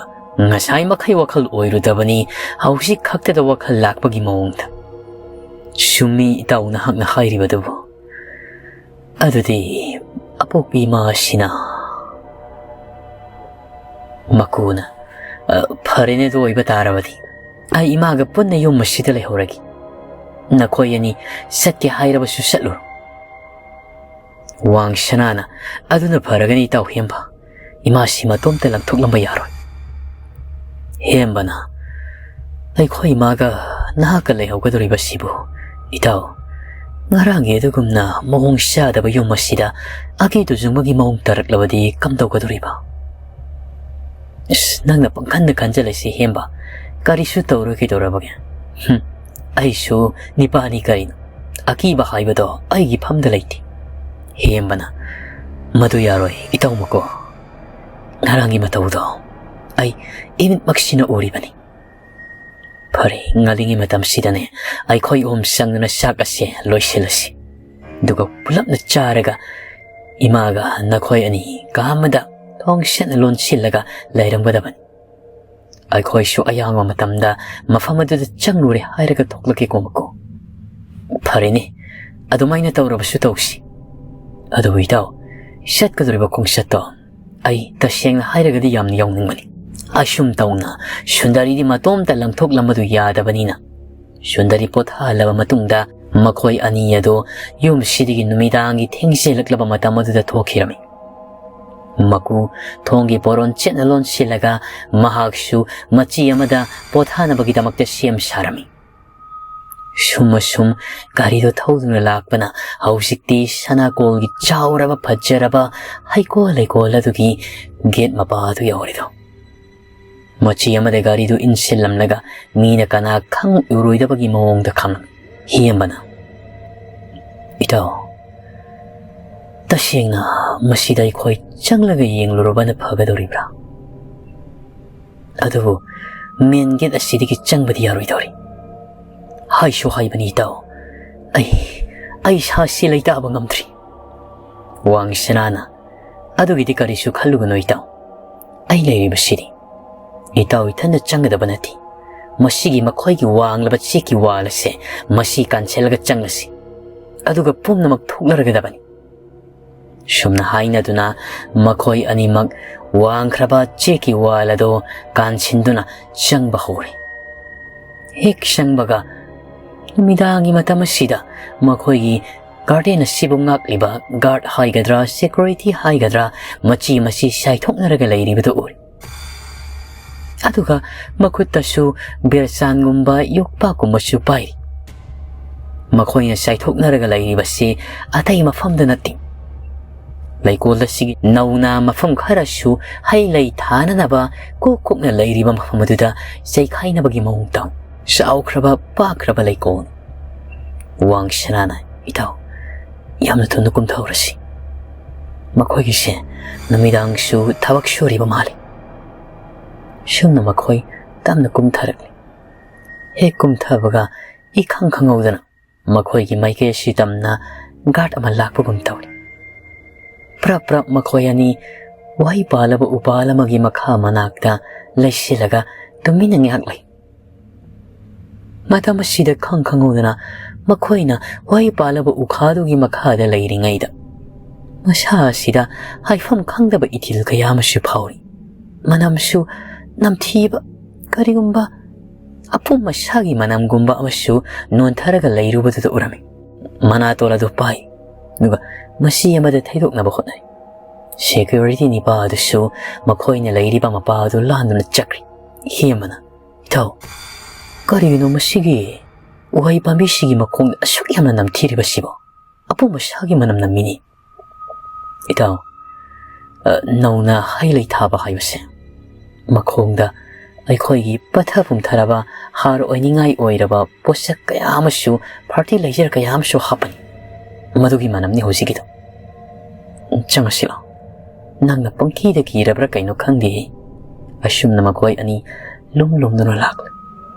ꯉꯁꯥꯏ ꯃꯈꯩ ꯋꯥꯈꯜ ꯑꯣꯏꯔꯨꯗꯕꯅꯤ, ꯍꯧꯖꯤꯛ ꯈꯛꯇꯗ ꯋꯥꯈꯜ ꯂꯥꯛꯄꯒꯤ ꯃꯑꯣꯡꯗ꯫ "ꯆꯨꯝꯃꯤ ꯏꯇꯥꯎ ꯅꯍꯥꯛꯅ ꯍꯥꯏꯔꯤꯕꯗꯨꯕꯨ꯫ ꯑꯗꯨꯗꯤ ꯑꯄꯣꯛꯄꯤ ꯏꯃꯥ ꯑꯁꯤꯅ?" ꯃꯀꯨꯅ, "ꯑ, ꯐꯔꯦꯅꯦ, ꯑꯗꯨ ꯑꯣꯏꯕ ꯇꯥꯔꯕꯗꯤ ꯑꯩ ꯏꯃꯥꯒ ꯄꯨꯟꯅ ꯌꯨꯝ ꯑꯁꯤꯗ ꯂꯩꯍꯧꯔꯒꯦ꯫ ꯅꯈꯣꯏ ꯑꯅꯤ ꯆꯠꯀꯦ ꯍꯥꯏꯔꯕꯁꯨ ꯆꯠꯂꯨꯔꯣ꯫" ꯋꯥꯡ ꯁꯅꯥꯅ, "ꯑꯗꯨꯅ ꯐꯔꯒꯅꯤ ꯏꯇꯥꯎ ꯍꯦꯝꯕ, ꯏꯃꯥꯁꯤ ꯃꯇꯣꯝꯇ ꯂꯪꯊꯣꯛꯂꯝꯕ ꯌꯥꯔꯣꯏ꯫" ꯍꯦꯝꯕꯅ, "ꯑꯩꯈꯣꯏ ꯏꯃꯥꯒ ꯅꯍꯥꯛꯀ ꯂꯩꯍꯧꯒꯗꯧꯔꯤꯕꯁꯤꯕꯨ ꯏꯇꯥꯎ, ꯉꯔꯥꯡꯒꯤ ꯑꯗꯨꯒꯨꯝꯅ ꯃꯑꯣꯡ ꯆꯥꯗꯕ ꯌꯨꯝ ꯑꯁꯤꯗ ꯑꯀꯤ ꯇꯨꯖꯨꯡꯕꯒꯤ ꯃꯑꯣꯡ ꯇꯥꯔꯛꯂꯕꯗꯤ ꯀꯝꯗꯧꯒꯗꯧꯔꯤꯕ?" "ꯏꯁ, ꯅꯪꯅ ꯄꯪꯈꯟꯗ ꯈꯟꯖꯜꯂꯤꯁꯤ ꯍꯦꯝꯕ, ꯀꯔꯤꯁꯨ ꯇꯧꯔꯣꯏ ꯀꯩꯗꯧꯔꯕꯒꯦ? ꯍꯨꯝ, ꯑꯩꯁꯨ ꯅꯤꯄꯥꯅꯤ ꯀꯩꯅꯣ, ꯑꯀꯤꯕ ꯍꯥꯏꯕꯗꯣ ꯑꯩꯒꯤ ꯐꯝꯗ ꯂꯩꯇꯦ꯫" ꯍꯦꯝꯕꯅ, "ꯃꯗꯨ ꯌꯥꯔꯣꯏ ꯏꯇꯥꯎ ꯃꯀꯣ, ꯉꯔꯥꯡꯒꯤ ꯃꯇꯧꯗꯣ ꯑꯩ ꯏꯃꯤꯠꯃꯛꯁꯤꯅ ꯎꯔꯤꯕꯅꯤ꯫" ꯐꯔꯦ, ꯉꯜꯂꯤꯉꯩ ꯃꯇꯝꯁꯤꯗꯅꯦ ꯑꯩꯈꯣꯏ ꯑꯍꯨꯝ ꯆꯪꯗꯨꯅ ꯆꯥꯛ ꯑꯁꯦ ꯂꯣꯏꯁꯤꯜꯂꯁꯤ꯫ ꯑꯗꯨꯒ ꯄꯨꯂꯞꯅ ꯆꯥꯔꯒ ꯏꯃꯥꯒ ꯅꯈꯣꯏ ꯑꯅꯤ ꯀꯥ ꯑꯃꯗ ꯊꯣꯡ ꯁꯦꯠꯅ ꯂꯣꯟꯁꯤꯜꯂꯒ ꯂꯩꯔꯝꯒꯗꯕꯅꯤ꯫ ꯑꯩꯈꯣꯏꯁꯨ ꯑꯌꯥꯡꯕ ꯃꯇꯝꯗ ꯃꯐꯝ ꯑꯗꯨꯗ ꯆꯪꯂꯨꯔꯦ ꯍꯥꯏꯔꯒ ꯊꯣꯛꯂꯛꯀꯦ ꯀꯣꯃꯀꯣ꯫ ꯐꯔꯦꯅꯦ, ꯑꯗꯨꯃꯥꯏꯅ ꯇꯧꯔꯕꯁꯨ ꯇꯧꯁꯤ꯫ ꯑꯗꯨꯕꯨ ꯏꯇꯥꯎ, ꯆꯠꯀꯗꯧꯔꯤꯕ ꯈꯣꯡꯆꯠꯇꯣ ꯑꯩ ꯇꯁꯦꯡꯅ ꯍꯥꯏꯔꯒꯗꯤ ꯌꯥꯝꯅ ꯌꯥꯎꯅꯤꯡꯕꯅꯤ꯫ ꯑꯁꯨꯝ ꯇꯧꯅ ꯁꯨꯟꯗꯔꯤꯗꯤ ꯃꯇꯣꯝꯇ ꯂꯪꯊꯣꯛꯂꯝꯕꯗꯨ ꯌꯥꯗꯕꯅꯤꯅ, ꯁꯨꯟꯗꯔꯤ ꯄꯣꯊꯥꯍꯜꯂꯕ ꯃꯇꯨꯡꯗ ꯃꯈꯣꯏ ꯑꯅꯤ ꯑꯗꯨ ꯌꯨꯝꯁꯤꯗꯒꯤ ꯅꯨꯃꯤꯗꯥꯡꯒꯤ ꯊꯦꯡꯖꯤꯜꯂꯛꯂꯕ ꯃꯇꯝ ꯑꯗꯨꯗ ꯊꯣꯛꯈꯤꯔꯝꯃꯤ꯫ ꯃꯀꯨ ꯊꯣꯡꯒꯤ ꯄꯣꯔꯣꯟ ꯆꯦꯠꯅ ꯂꯣꯟꯁꯤꯜꯂꯒ ꯃꯍꯥꯛꯁꯨ ꯃꯆꯤ ꯑꯃꯗ ꯄꯣꯊꯥꯅꯕꯒꯤꯗꯃꯛꯇ ꯁꯦꯝ ꯁꯥꯔꯝꯃꯤ꯫ ꯁꯨꯝ ꯑꯁꯨꯝ ꯒꯥꯔꯤꯗꯨ ꯊꯧꯗꯨꯅ ꯂꯥꯛꯄꯅ ꯍꯧꯖꯤꯛꯇꯤ ꯁꯅꯥꯀꯣꯜꯒꯤ ꯆꯥꯎꯔꯕ ꯐꯖꯔꯕ ꯍꯩꯀꯣꯜ ꯂꯩꯀꯣꯜ ꯑꯗꯨꯒꯤ ꯒꯦꯠ ꯃꯄꯥ ꯑꯗꯨ ꯌꯧꯔꯦꯗꯣ꯫ ꯃꯆꯤ ꯑꯃꯗ ꯒꯥꯔꯤꯗꯨ ꯏꯟꯁꯤꯜꯂꯝꯂꯒ ꯃꯤꯅ ꯀꯅꯥ ꯈꯪ ꯎꯔꯣꯏꯗꯕꯒꯤ ꯃꯑꯣꯡꯗ ꯈꯥꯝꯂꯝꯃꯤ꯫ ꯍꯤꯌꯝꯕꯅ, "ꯏꯇꯥꯎ, ꯇꯁꯦꯡꯅ ꯃꯁꯤꯗ ꯑꯩꯈꯣꯏ ꯆꯪꯂꯒ ꯌꯦꯡꯂꯨꯔꯕꯅ ꯐꯒꯗꯧꯔꯤꯕ꯭ꯔꯥ? ꯑꯗꯨꯕꯨ ꯃꯦꯟ ꯒꯦꯠ ꯑꯁꯤꯗꯒꯤ ꯆꯪꯕꯗꯤ ꯌꯥꯔꯣꯏꯗꯧꯔꯤ꯫ ꯍꯥꯏꯁꯨ ꯍꯥꯏꯕꯅꯤ ꯏꯇꯥꯎ, ꯑꯩ, ꯑꯩ ꯏꯁꯥꯁꯤ ꯂꯩꯇꯥꯕ ꯉꯝꯗ꯭ꯔꯤ꯫" ꯋꯥꯡ ꯁꯅꯥꯅ, "ꯑꯗꯨꯒꯤꯗꯤ ꯀꯔꯤꯁꯨ ꯈꯜꯂꯨꯒꯅꯨ ꯏꯇꯥꯎ꯫ ꯑꯩ ꯂꯩꯔꯤꯕꯁꯤꯗꯤ꯫ ꯏꯇꯥꯎ ꯏꯊꯟꯗ ꯆꯪꯒꯗꯕ ꯅꯠꯇꯦ꯫ ꯃꯁꯤꯒꯤ ꯃꯈꯣꯏꯒꯤ ꯋꯥꯡꯂꯕ ꯆꯦꯛꯀꯤ ꯋꯥꯜ ꯑꯁꯦ ꯃꯁꯤ ꯀꯥꯟꯁꯤꯜꯂꯒ ꯆꯪꯂꯁꯤ꯫ ꯑꯗꯨꯒ ꯄꯨꯝꯅꯃꯛ ꯊꯣꯛꯂꯔꯒꯗꯕꯅꯤ꯫" ꯁꯨꯝꯅ ꯍꯥꯏꯅꯗꯨꯅ ꯃꯈꯣꯏ ꯑꯅꯤꯃꯛ ꯋꯥꯡꯈ꯭ꯔꯕ ꯆꯦꯛꯀꯤ ꯋꯥꯜ ꯑꯗꯨ ꯀꯥꯟꯁꯤꯟꯗꯨꯅ ꯆꯪꯕ ꯍꯧꯔꯦ꯫ ꯍꯦꯛ ꯆꯪꯕꯒ ꯅꯨꯃꯤꯗꯥꯡꯒꯤ ꯃꯇꯝ ꯑꯁꯤꯗ ꯃꯈꯣꯏꯒꯤ ꯒꯥꯔꯗꯦꯟ ꯑꯁꯤꯕꯨ ꯉꯥꯛꯂꯤꯕ ꯒꯥꯔꯗ ꯍꯥꯏꯒꯗ꯭ꯔꯥ, ꯁꯦꯀ꯭ꯌꯨꯔꯤꯇꯤ ꯍꯥꯏꯒꯗ꯭ꯔꯥ, ꯃꯆꯤ ꯃꯆꯤ ꯆꯥꯏꯊꯣꯛꯅꯔꯒ ꯂꯩꯔꯤꯕꯗꯨ ꯎꯔꯦ꯫ ꯑꯗꯨꯒ ꯃꯈꯨꯠꯇꯁꯨ ꯕꯦꯔꯆꯥꯟꯒꯨꯝꯕ ꯌꯣꯛꯄꯥꯛꯀꯨꯝꯕꯁꯨ ꯄꯥꯏꯔꯤ꯫ ꯃꯈꯣꯏꯅ ꯆꯥꯏꯊꯣꯛꯅꯔꯒ ꯂꯩꯔꯤꯕꯁꯤ ꯑꯇꯩ ꯃꯐꯝꯗ ꯅꯠꯇꯦ꯫ ꯂꯩꯀꯣꯜ ꯑꯁꯤꯒꯤ ꯅꯧꯅ ꯃꯐꯝ ꯈꯔꯁꯨ ꯍꯩ ꯂꯩ ꯊꯥꯅꯅꯕ ꯀꯣꯛ ꯀꯣꯛꯅ ꯂꯩꯔꯤꯕ ꯃꯐꯝ ꯑꯗꯨꯗ ꯆꯩꯈꯥꯏꯅꯕꯒꯤ ꯃꯑꯣꯡ ꯇꯧ꯫ ꯆꯥꯎꯈ꯭ꯔꯕ ꯄꯥꯛꯈ꯭ꯔꯕ ꯂꯩꯀꯣꯜ꯫ ꯋꯥꯡ ꯁꯅꯥꯅ, "ꯏꯇꯥꯎ, ꯌꯥꯝꯅ ꯊꯨꯅ ꯀꯨꯝꯊꯍꯧꯔꯁꯤ꯫ ꯃꯈꯣꯏꯒꯤꯁꯦ ꯅꯨꯃꯤꯗꯥꯡꯁꯨ ꯊꯕꯛ ꯁꯨꯔꯤꯕ ꯃꯥꯜꯂꯤ꯫" ꯁꯨꯝꯅ ꯃꯈꯣꯏ ꯇꯞꯅ ꯀꯨꯝꯊꯔꯛꯂꯤ꯫ ꯍꯦꯛ ꯀꯨꯝꯊꯕꯒ ꯏꯈꯪ ꯈꯪꯍꯧꯗꯅ ꯃꯈꯣꯏꯒꯤ ꯃꯥꯏꯀꯩ ꯑꯁꯤ ꯇꯝꯅ ꯒꯥꯔꯗ ꯑꯃ ꯂꯥꯛꯄꯒꯨꯝ ꯇꯧꯏ꯫ ꯄ꯭ꯔꯞ ꯄ꯭ꯔꯞ ꯃꯈꯣꯏ ꯑꯅꯤ ꯋꯥꯍꯩ ꯄꯥꯜꯂꯕ ꯎꯄꯥꯜ ꯑꯃꯒꯤ ꯃꯈꯥ ꯃꯅꯥꯛꯇ ꯂꯩꯁꯤꯜꯂꯒ ꯇꯨꯃꯤꯟꯅ ꯉꯥꯏꯍꯥꯛ ꯂꯩ꯫ ꯃꯇꯝ ꯑꯁꯤꯗ ꯈꯪ ꯈꯪꯍꯧꯗꯅ ꯃꯈꯣꯏꯅ ꯋꯥꯍꯩ ꯄꯥꯜꯂꯕ ꯎꯈꯥꯗꯨꯒꯤ ꯃꯈꯥꯗ ꯂꯩꯔꯤꯉꯩꯗ ꯃꯁꯥ ꯑꯁꯤꯗ ꯍꯥꯏꯐꯝ ꯈꯪꯗꯕ ꯏꯊꯤꯜ ꯀꯌꯥ ꯑꯃꯁꯨ ꯐꯥꯎꯔꯤ꯫ ꯃꯅꯝꯁꯨ ꯅꯝꯊꯤꯕ, ꯀꯔꯤꯒꯨꯝꯕ ꯑꯄꯨꯝ ꯑꯁꯥꯒꯤ ꯃꯅꯝꯒꯨꯝꯕ ꯑꯃꯁꯨ ꯅꯣꯟꯊꯔꯒ ꯂꯩꯔꯨꯕꯗꯨꯗ ꯎꯔꯝꯃꯤ꯫ ꯃꯅꯥꯇꯣꯜ ꯑꯗꯨ ꯄꯥꯏ, ꯑꯗꯨꯒ ꯃꯁꯤ ꯑꯃꯗ ꯊꯩꯗꯣꯛꯅꯕ ꯍꯣꯠꯅꯩ꯫ ꯁꯦꯀ꯭ꯌꯨꯔꯤꯇꯤ ꯅꯤꯄꯥ ꯑꯗꯨꯁꯨ ꯃꯈꯣꯏꯅ ꯂꯩꯔꯤꯕ ꯃꯄꯥ ꯑꯗꯨ ꯂꯥꯟꯗꯨꯅ ꯆꯠꯈ꯭ꯔꯤ꯫ ꯍꯦꯃꯅ, "ꯏꯊꯧ, ꯀꯔꯤꯒꯤꯅꯣ ꯃꯁꯤꯒꯤ ꯎꯍꯩ ꯄꯥꯝꯕꯤꯁꯤꯒꯤ ꯃꯈꯣꯡꯗ ꯑꯁꯨꯛ ꯌꯥꯝꯅ ꯅꯝꯊꯤꯔꯤꯕꯁꯤꯕꯣ? ꯑꯄꯨꯝ ꯑꯁꯥꯒꯤ ꯃꯅꯝ ꯅꯝꯃꯤꯅꯤ꯫" "ꯏꯇꯥꯎ, ꯑ, ꯅꯧꯅ ꯍꯩ ꯂꯩ ꯊꯥꯕ ꯍꯥꯏꯕꯁꯦ ꯃꯈꯣꯡꯗ ꯑꯩꯈꯣꯏꯒꯤ ꯄꯠꯊ ꯄꯨꯝꯊꯔꯕ, ꯍꯥꯔ ꯑꯣꯏꯅꯤꯡꯉꯥꯏ ꯑꯣꯏꯔꯕ ꯄꯣꯠꯁꯛ ꯀꯌꯥ ꯑꯃꯁꯨ, fertilizer ꯀꯌꯥ ꯑꯃꯁꯨ ꯍꯥꯞꯄꯅꯤ꯫ ꯃꯗꯨꯒꯤ ꯃꯅꯝꯅꯤ ꯍꯧꯖꯤꯛꯀꯤꯗꯣ꯫ ꯆꯪꯉꯁꯤ ꯂꯥꯎ꯫ ꯅꯪꯅ ꯄꯪꯀꯤꯗ ꯀꯤꯔꯕ꯭ꯔꯥ ꯀꯩꯅꯣ ꯈꯪꯗꯦ꯫ ꯑꯁꯨꯝꯅ ꯃꯈꯣꯏ ꯑꯅꯤ ꯂꯨꯝ ꯂꯨꯝꯗꯨꯅ ꯂꯥꯛꯂꯦ꯫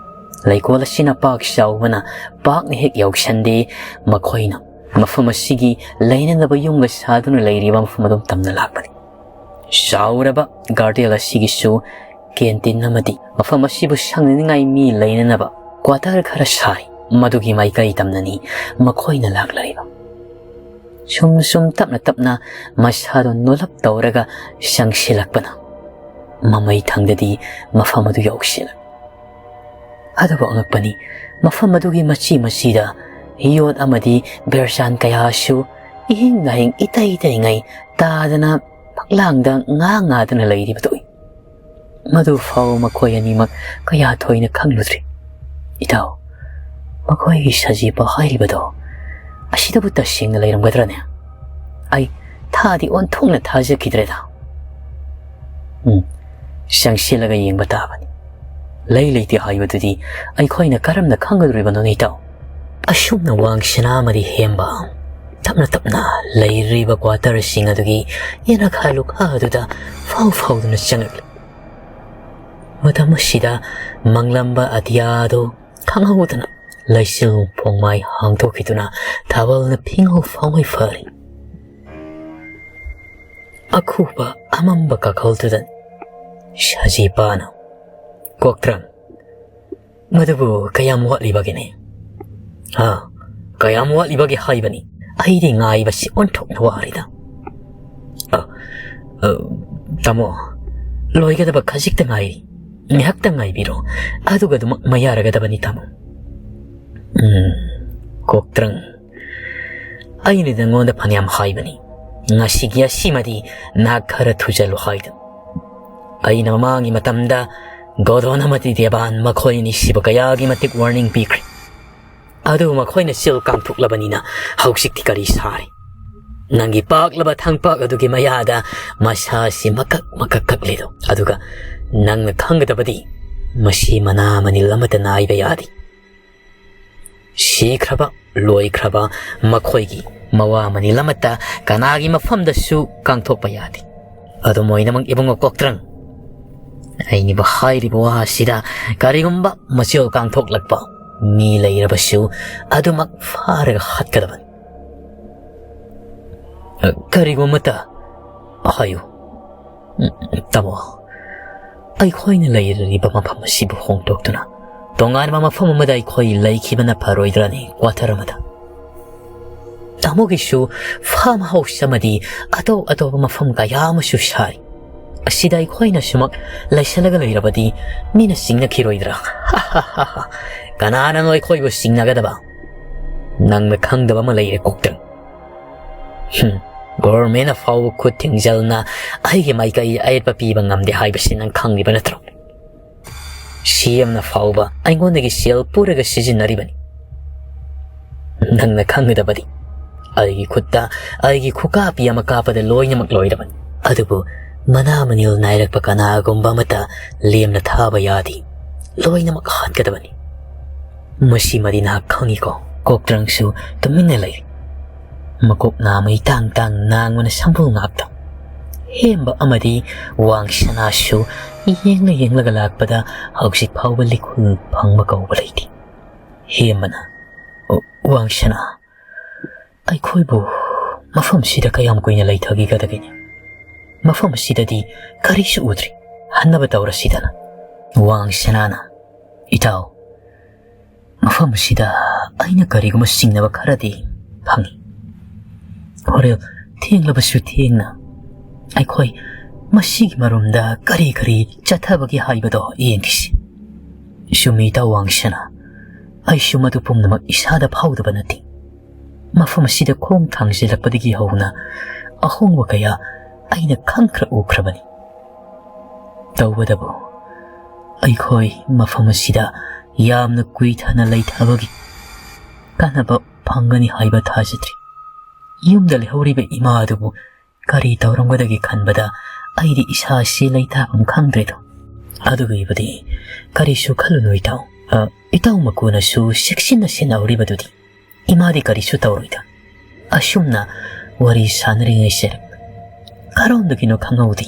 ꯂꯩꯀꯣꯜ ꯑꯁꯤꯅ ꯄꯥꯛ ꯆꯥꯎꯕꯅ ꯄꯥꯛꯅ ꯍꯦꯛ ꯌꯧꯁꯟꯗꯦ꯫ ꯃꯈꯣꯏꯅ ꯃꯐꯝ ꯑꯁꯤꯒꯤ ꯂꯩꯅꯅꯕ ꯌꯨꯝꯒ ꯁꯥꯗꯨꯅ ꯂꯩꯔꯤꯕ ꯃꯐꯝ ꯑꯗꯨꯝ ꯇꯝꯅ ꯂꯥꯛꯄꯅꯤ꯫ ꯆꯥꯎꯔꯕ garden ꯑꯁꯤꯒꯤꯁꯨ canteen ꯑꯃꯗꯤ ꯃꯐꯝ ꯑꯁꯤꯕꯨ ꯁꯪꯅꯅꯤꯡꯉꯥꯏ ꯃꯤ ꯂꯩꯅꯅꯕ quarter ꯈꯔ ꯁꯥꯔꯤ꯫ ꯃꯗꯨꯒꯤ ꯃꯥꯏꯀꯩ ꯇꯝꯅꯅꯤ ꯃꯈꯣꯏꯅ ꯂꯥꯛꯂꯔꯤꯕ꯫ ꯁꯨꯝ ꯁꯨꯝ ꯇꯞꯅ ꯇꯞꯅ ꯃꯁꯥꯗꯣ ꯅꯣꯜꯂꯞ ꯇꯧꯔꯒ ꯆꯪꯁꯤꯜꯂꯛꯄꯅ ꯃꯃꯩ ꯊꯪꯗꯗꯤ ꯃꯐꯝ ꯑꯗꯨ ꯌꯧꯁꯤꯜꯂꯛ꯫ ꯑꯗꯨꯕꯨ ꯑꯉꯛꯄꯅꯤ, ꯃꯐꯝ ꯑꯗꯨꯒꯤ ꯃꯆꯤ ꯃꯆꯤꯗ ꯌꯣꯠ ꯑꯃꯗꯤ ꯕꯦꯔꯆꯥꯟ ꯀꯌꯥꯁꯨ ꯏꯍꯤꯡ ꯅꯥꯍꯤꯡ ꯏꯇꯩ ꯇꯩꯉꯩ ꯇꯥꯗꯅ ꯐꯛꯂꯥꯡꯗ ꯉꯥ ꯉꯥꯗꯨꯅ ꯂꯩꯔꯤꯕꯗꯨ ꯎꯏ꯫ ꯃꯗꯨ ꯐꯥꯎ ꯃꯈꯣꯏ ꯑꯅꯤꯃꯛ ꯀꯌꯥ ꯊꯣꯏꯅ ꯈꯪꯂꯨꯗ꯭ꯔꯤ꯫ ꯏꯇꯥꯎ, ꯃꯈꯣꯏꯒꯤ ꯁꯖꯤꯄ ꯍꯥꯏꯔꯤꯕꯗꯣ ꯑꯁꯤꯗꯕꯨ ꯇꯁꯦꯡꯅ ꯂꯩꯔꯝꯒꯗ꯭ꯔꯅꯦ? ꯑꯩ ꯊꯥꯗꯤ ꯑꯣꯟꯊꯣꯛꯅ ꯊꯥꯖꯈꯤꯗ꯭ꯔꯦꯗ꯫ ꯎꯝ, ꯆꯪꯁꯤꯜꯂꯒ ꯌꯦꯡꯕ ꯇꯥꯕꯅꯤ꯫ ꯂꯩ ꯂꯩꯇꯦ ꯍꯥꯏꯕꯗꯨꯗꯤ ꯑꯩꯈꯣꯏꯅ ꯀꯔꯝꯅ ꯈꯪꯒꯗꯧꯔꯤꯕꯅꯣꯅꯦ ꯏꯇꯥꯎ? ꯑꯁꯨꯝꯅ ꯋꯥꯡꯁꯅꯥ ꯑꯃꯗꯤ ꯍꯦꯝꯕ ꯇꯞꯅ ꯇꯞꯅ ꯂꯩꯔꯤꯕ quarterꯁꯤꯡ ꯑꯗꯨꯒꯤ ꯌꯦꯅꯈꯥ ꯂꯨꯈꯥ ꯑꯗꯨꯗ ꯐꯥꯎ ꯐꯥꯎꯗꯨꯅ ꯆꯪꯂꯛꯂꯤ꯫ ꯃꯇꯝ ꯑꯁꯤꯗ ꯃꯪꯂꯝꯕ ꯑꯇꯤꯌꯥꯗꯨ ꯈꯪꯍꯧꯗꯅ ꯂꯩꯆꯤꯜ ꯐꯣꯡꯃꯥꯏ ꯍꯥꯡꯗꯣꯛꯈꯤꯗꯨꯅ ꯊꯥꯕꯜꯅ ꯐꯤꯉꯧ ꯐꯥꯎꯉꯩ ꯐꯥꯔꯤ꯫ ꯑꯈꯨꯕ ꯑꯃꯝꯕ ꯀꯥꯈꯜꯗꯨꯗ ꯁꯖꯤꯄꯥꯅ, "ꯀꯣꯛꯇ꯭ꯔꯪ, ꯃꯗꯨꯕꯨ ꯀꯌꯥꯝ ꯋꯥꯠꯂꯤꯕꯒꯦꯅꯦ? ꯍꯥ? ꯀꯌꯥꯝ ꯋꯥꯠꯂꯤꯕꯒꯦ ꯍꯥꯏꯕꯅꯤ? ꯑꯩꯗꯤ ꯉꯥꯏꯕꯁꯤ ꯑꯣꯟꯊꯣꯛꯅ ꯋꯥꯔꯦꯗ꯫" "ꯑ, ꯑ, ꯇꯥꯃꯣ, ꯂꯣꯏꯒꯗꯕ ꯈꯖꯤꯛꯇ ꯉꯥꯏꯔꯤ꯫ ꯉꯥꯏꯍꯥꯛꯇ ꯉꯥꯏꯕꯤꯔꯣ꯫ ꯑꯗꯨꯒ ꯑꯗꯨꯃꯛ ꯃꯌꯥꯔꯒꯗꯕꯅꯤ, ꯇꯥꯃꯣ꯫" "ꯎꯝ, ꯀꯣꯛꯇ꯭ꯔꯪ, ꯑꯩꯅ ꯅꯉꯣꯟꯗ ꯐꯅꯌꯥꯝ ꯍꯥꯏꯕꯅꯤ, ꯉꯁꯤꯒꯤ ꯑꯁꯤꯃꯗꯤ ꯅꯍꯥꯛ ꯈꯔ ꯊꯨꯖꯜꯂꯨ ꯍꯥꯏꯗꯅ꯫ ꯑꯩꯅ ꯃꯃꯥꯡꯒꯤ ꯃꯇꯝꯗ ꯒꯣꯗꯣꯟ ꯑꯃꯗꯤ ꯗꯦꯕꯥꯟ ꯃꯈꯣꯏ ꯑꯅꯤꯁꯤꯕꯨ ꯀꯌꯥꯒꯤ ꯃꯇꯤꯛ warning ꯄꯤꯈ꯭ꯔꯦ꯫ ꯑꯗꯨꯕꯨ ꯃꯈꯣꯏꯅ ꯆꯤꯜ ꯀꯥꯡꯊꯣꯛꯂꯕꯅꯤꯅ ꯍꯧꯖꯤꯛꯇꯤ ꯀꯔꯤ ꯁꯥꯔꯤ? ꯅꯪꯒꯤ ꯄꯥꯛꯂꯕ ꯊꯪꯄꯥꯛ ꯑꯗꯨꯒꯤ ꯃꯌꯥꯗ ꯃꯁꯥꯁꯤ ꯃꯀꯛ ꯃꯀꯛ ꯀꯛꯂꯤꯗꯣ꯫ ꯑꯗꯨꯒ ꯅꯪꯅ ꯈꯪꯒꯗꯕꯗꯤ, ꯃꯁꯤ ꯃꯅꯥ ꯃꯅꯤꯜ ꯑꯃꯠꯇ ꯅꯥꯏꯕ ꯌꯥꯗꯦ꯫ ꯁꯤꯈ꯭ꯔꯕ, ꯂꯣꯏꯈ꯭ꯔꯕ ꯃꯈꯣꯏꯒꯤ ꯃꯋꯥ ꯃꯅꯤꯜ ꯑꯃꯠꯇ ꯀꯅꯥꯒꯤ ꯃꯐꯝꯗꯁꯨ ꯀꯥꯡꯊꯣꯛꯄ ꯌꯥꯗꯦ꯫ ꯑꯗꯨꯝ ꯑꯣꯏꯅꯃꯛ ꯏꯕꯨꯡꯉꯣ ꯀꯣꯛꯇ꯭ꯔꯪ, ꯑꯩꯅꯕꯨ ꯍꯥꯏꯔꯤꯕ ꯋꯥ ꯑꯁꯤꯗ ꯀꯔꯤꯒꯨꯝꯕ ꯃꯆꯤꯜ ꯀꯥꯡꯊꯣꯛꯂꯛꯄ ꯃꯤ ꯂꯩꯔꯕꯁꯨ ꯑꯗꯨꯃꯛ ꯐꯥꯔꯒ ꯍꯥꯠꯀꯗꯕꯅꯤ꯫ ꯀꯔꯤꯒꯨꯝꯕꯇ ꯍꯥꯏꯌꯨ꯫ ꯇꯥꯃꯣ, ꯑꯩꯈꯣꯏꯅ ꯂꯩꯔꯤꯕ ꯃꯐꯝ ꯑꯁꯤꯕꯨ ꯍꯣꯡꯗꯣꯛꯇꯨꯅ ꯇꯣꯉꯥꯟꯕ ꯃꯐꯝ ꯑꯃꯗ ꯑꯩꯈꯣꯏ ꯂꯩꯈꯤꯕꯅ ꯐꯔꯣꯏꯗ꯭ꯔꯅꯤ, quarter ꯑꯃꯗ? ꯇꯥꯃꯣꯒꯤꯁꯨ farm house ꯑꯃꯗꯤ ꯑꯇꯧ ꯑꯇꯧꯕ ꯃꯐꯝ ꯀꯌꯥ ꯑꯃꯁꯨ ꯁꯥꯔꯤ꯫ ꯑꯁꯤꯗ ꯑꯩꯈꯣꯏꯅ ꯁꯨꯃꯛ ꯂꯩꯁꯜꯂꯒ ꯂꯩꯔꯕꯗꯤ ꯃꯤꯅ ꯆꯤꯡꯅꯈꯤꯔꯣꯏꯗ꯭ꯔꯥ? ꯀꯅꯥꯅꯅꯣ ꯑꯩꯈꯣꯏꯕꯨ ꯆꯤꯡꯅꯒꯗꯕ? ꯅꯪꯅ ꯈꯪꯗꯕ ꯑꯃ ꯂꯩꯔꯦ, ꯀꯣꯛꯇ꯭ꯔꯪ꯫ ꯍꯝ, government ꯐꯥꯎꯕ ꯈꯨꯠ ꯊꯤꯡꯖꯤꯜꯅ ꯑꯩꯒꯤ ꯃꯥꯏꯀꯩ ꯑꯌꯦꯠꯄ ꯄꯤꯕ ꯉꯝꯗꯦ ꯍꯥꯏꯕꯁꯤ ꯅꯪ ꯈꯪꯂꯤꯕ ꯅꯠꯇ꯭ꯔꯣ? CM ꯅ ꯐꯥꯎꯕ ꯑꯩꯉꯣꯟꯗꯒꯤ ꯁꯦꯜ ꯄꯨꯔꯒ ꯁꯤꯖꯤꯟꯅꯔꯤꯕꯅꯤ꯫ ꯅꯪꯅ ꯈꯪꯒꯗꯕꯗꯤ, ꯑꯩꯒꯤ ꯈꯨꯠꯇ ꯑꯩꯒꯤ ꯈꯨꯀꯥꯄꯤ ꯑꯃ ꯀꯥꯞꯄꯗ ꯂꯣꯏꯅꯃꯛ ꯂꯣꯏꯔꯕꯅꯤ꯫ ꯑꯗꯨꯕꯨ ꯃꯅꯥ ꯃꯅꯤꯜ ꯅꯥꯏꯔꯛꯄ ꯀꯅꯥꯒꯨꯝꯕ ꯑꯃꯠꯇ ꯂꯦꯝꯅ ꯊꯥꯕ ꯌꯥꯗꯦ꯫ ꯂꯣꯏꯅꯃꯛ ꯍꯥꯠꯀꯗꯕꯅꯤ꯫ ꯃꯁꯤꯃꯗꯤ ꯅꯍꯥꯛ ꯈꯪꯏꯀꯣ? ꯀꯣꯛꯇ꯭ꯔꯪꯁꯨ ꯇꯨꯃꯤꯟꯅ ꯂꯩꯔꯤ꯫ ꯃꯀꯣꯛ ꯅꯥꯝꯃ ꯏꯇꯥꯡ ꯇꯥꯡ ꯅꯥꯡꯕꯅ ꯁꯝꯕꯨꯜ ꯉꯥꯛꯇ꯫ ꯍꯦꯝꯕ ꯑꯃꯗꯤ ꯋꯥꯡ ꯁꯅꯥꯁꯨ ꯌꯦꯡꯂ ꯌꯦꯡꯂꯒ ꯂꯥꯛꯄꯗ ꯍꯧꯖꯤꯛ ꯐꯥꯎꯕ ꯂꯤꯈꯨꯜ ꯐꯪꯕ ꯀꯧꯕ ꯂꯩꯇꯦ꯫ ꯍꯦꯝꯕꯅ, "ꯑꯣ, ꯋꯥꯡ ꯁꯅꯥ, ꯑꯩꯈꯣꯏꯕꯨ ꯃꯐꯝꯁꯤꯗ ꯀꯌꯥꯝ ꯀꯨꯏꯅ ꯂꯩꯊꯈꯤꯒꯗꯒꯦꯅꯦ? ꯃꯐꯝ ꯑꯁꯤꯗꯗꯤ ꯀꯔꯤꯁꯨ ꯎꯗ꯭ꯔꯤ꯫ ꯍꯟꯅꯕ ꯇꯧꯔꯁꯤꯗꯅ?" ꯋꯥꯡ ꯁꯅꯥꯅ, "ꯏꯇꯥꯎ, ꯃꯐꯝ ꯑꯁꯤꯗ ꯑꯩꯅ ꯀꯔꯤꯒꯨꯝꯕ ꯆꯤꯡꯅꯕ ꯈꯔꯗꯤ ꯐꯪꯏ꯫ ꯍꯣꯔꯦꯟ ꯊꯦꯡꯂꯕꯁꯨ ꯊꯦꯡꯅ ꯑꯩꯈꯣꯏ ꯃꯁꯤꯒꯤ ꯃꯔꯨꯝꯗ ꯀꯔꯤ ꯀꯔꯤ ꯆꯠꯊꯕꯒꯦ ꯍꯥꯏꯕꯗꯣ ꯌꯦꯡꯈꯤꯁꯤ꯫" ꯆꯨꯝꯃꯤ, ꯏꯇꯥꯎ ꯋꯥꯡ ꯁꯅꯥ, ꯑꯩꯁꯨ ꯃꯗꯨ ꯄꯨꯝꯅꯃꯛ ꯏꯁꯥꯗ ꯐꯥꯎꯗꯕ ꯅꯠꯇꯦ꯫ ꯃꯐꯝ ꯑꯁꯤꯗ ꯈꯣꯡ ꯊꯥꯡꯖꯤꯜꯂꯛꯄꯗꯒꯤ ꯍꯧꯅ ꯑꯍꯣꯡꯕ ꯀꯌꯥ ꯑꯩꯅ ꯈꯪꯈ꯭ꯔ ꯎꯈ꯭ꯔꯕꯅꯤ꯫ ꯇꯧꯕꯇꯕꯨ ꯑꯩꯈꯣꯏ ꯃꯐꯝ ꯑꯁꯤꯗ ꯌꯥꯝꯅ ꯀꯨꯏꯊꯅ ꯂꯩꯊꯕꯒꯤ ꯀꯥꯟꯅꯕ ꯐꯪꯒꯅꯤ ꯍꯥꯏꯕ ꯊꯥꯖꯗ꯭ꯔꯤ꯫ ꯌꯨꯝꯗ ꯂꯩꯍꯧꯔꯤꯕ ꯏꯃꯥ ꯑꯗꯨꯕꯨ ꯀꯔꯤ ꯇꯧꯔꯝꯒꯗꯒꯦ ꯈꯟꯕꯗ ꯑꯩꯗꯤ ꯏꯁꯥꯁꯤ ꯂꯩꯇꯥꯐꯝ ꯈꯪꯗ꯭ꯔꯦꯗꯣ꯫ "ꯑꯗꯨꯒꯤꯕꯨꯗꯤ ꯀꯔꯤꯁꯨ ꯈꯜꯂꯨꯅꯨ ꯏꯇꯥꯎ꯫ ꯑ, ꯏꯇꯥꯎ ꯃꯀꯨꯅꯁꯨ ꯆꯦꯛꯁꯤꯟꯅ ꯁꯦꯟꯅꯍꯧꯔꯤꯕꯗꯨꯗꯤ ꯏꯃꯥꯗꯤ ꯀꯔꯤꯁꯨ ꯇꯧꯔꯣꯏꯗ"꯫ ꯑꯁꯨꯝꯅ ꯋꯥꯔꯤ ꯁꯥꯟꯅꯔꯤꯉꯩꯁꯤꯗ ꯀꯔꯣꯝꯗꯒꯤꯅꯣ ꯈꯪꯍꯧꯗꯦ,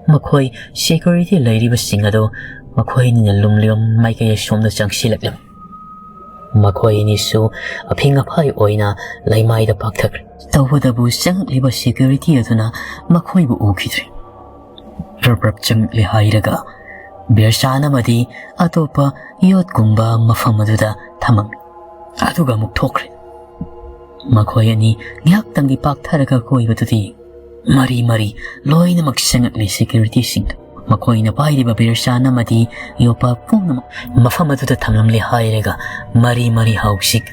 ꯃꯈꯣꯏ ꯁꯦꯀ꯭ꯌꯨꯔꯤꯇꯤ ꯂꯩꯔꯤꯕꯁꯤꯡ ꯑꯗꯨ ꯃꯈꯣꯏ ꯑꯅꯤꯅ ꯂꯨꯝꯂꯤꯕ ꯃꯥꯏꯀꯩ ꯑꯁꯣꯝꯗ ꯆꯪꯁꯤꯜꯂꯛꯂꯦ꯫ ꯃꯈꯣꯏ ꯑꯅꯤꯁꯨ ꯑꯐꯤꯡ ꯑꯐꯥꯏ ꯑꯣꯏꯅ ꯂꯩꯃꯥꯏꯗ ꯄꯥꯛꯊꯈ꯭ꯔꯦ꯫ ꯇꯧꯕꯇꯕꯨ ꯆꯪꯂꯛꯂꯤꯕ ꯁꯦꯀ꯭ꯌꯨꯔꯤꯇꯤ ꯑꯗꯨꯅ ꯃꯈꯣꯏꯕꯨ ꯎꯈꯤꯗ꯭ꯔꯦ꯫ ꯔꯞ ꯔꯞ ꯆꯪꯂꯛꯂꯦ ꯍꯥꯏꯔꯒ ꯕꯤꯌꯔ ꯆꯥꯟ ꯑꯃꯗꯤ ꯑꯇꯣꯞꯄ ꯌꯣꯠꯀꯨꯝꯕ ꯃꯐꯝ ꯑꯗꯨꯗ ꯊꯝꯃꯝꯃꯤ꯫ ꯑꯗꯨꯒ ꯑꯃꯨꯛ ꯊꯣꯛꯈ꯭ꯔꯦ꯫ ꯃꯈꯣꯏ ꯑꯅꯤ ꯉꯥꯏꯍꯥꯛꯇꯪꯗꯤ ꯄꯥꯛꯊꯔꯒ ꯀꯣꯏꯕꯗꯨꯗꯤ ꯃꯔꯤ ꯃꯔꯤ ꯂꯣꯏꯅꯃꯛ ꯆꯪꯉꯛꯂꯤ ꯁꯦꯀ꯭ꯌꯨꯔꯤꯇꯤꯁꯤꯡꯗꯨ꯫ ꯃꯈꯣꯏꯅ ꯄꯥꯏꯔꯤꯕ ꯕꯤꯌꯔ ꯆꯥꯟ ꯑꯃꯗꯤ ꯌꯣꯄꯥꯛ ꯄꯨꯝꯅꯃꯛ ꯃꯐꯝ ꯑꯗꯨꯗ ꯊꯝꯂꯝꯂꯦ ꯍꯥꯏꯔꯒ ꯃꯔꯤ ꯃꯔꯤ ꯍꯧꯖꯤꯛ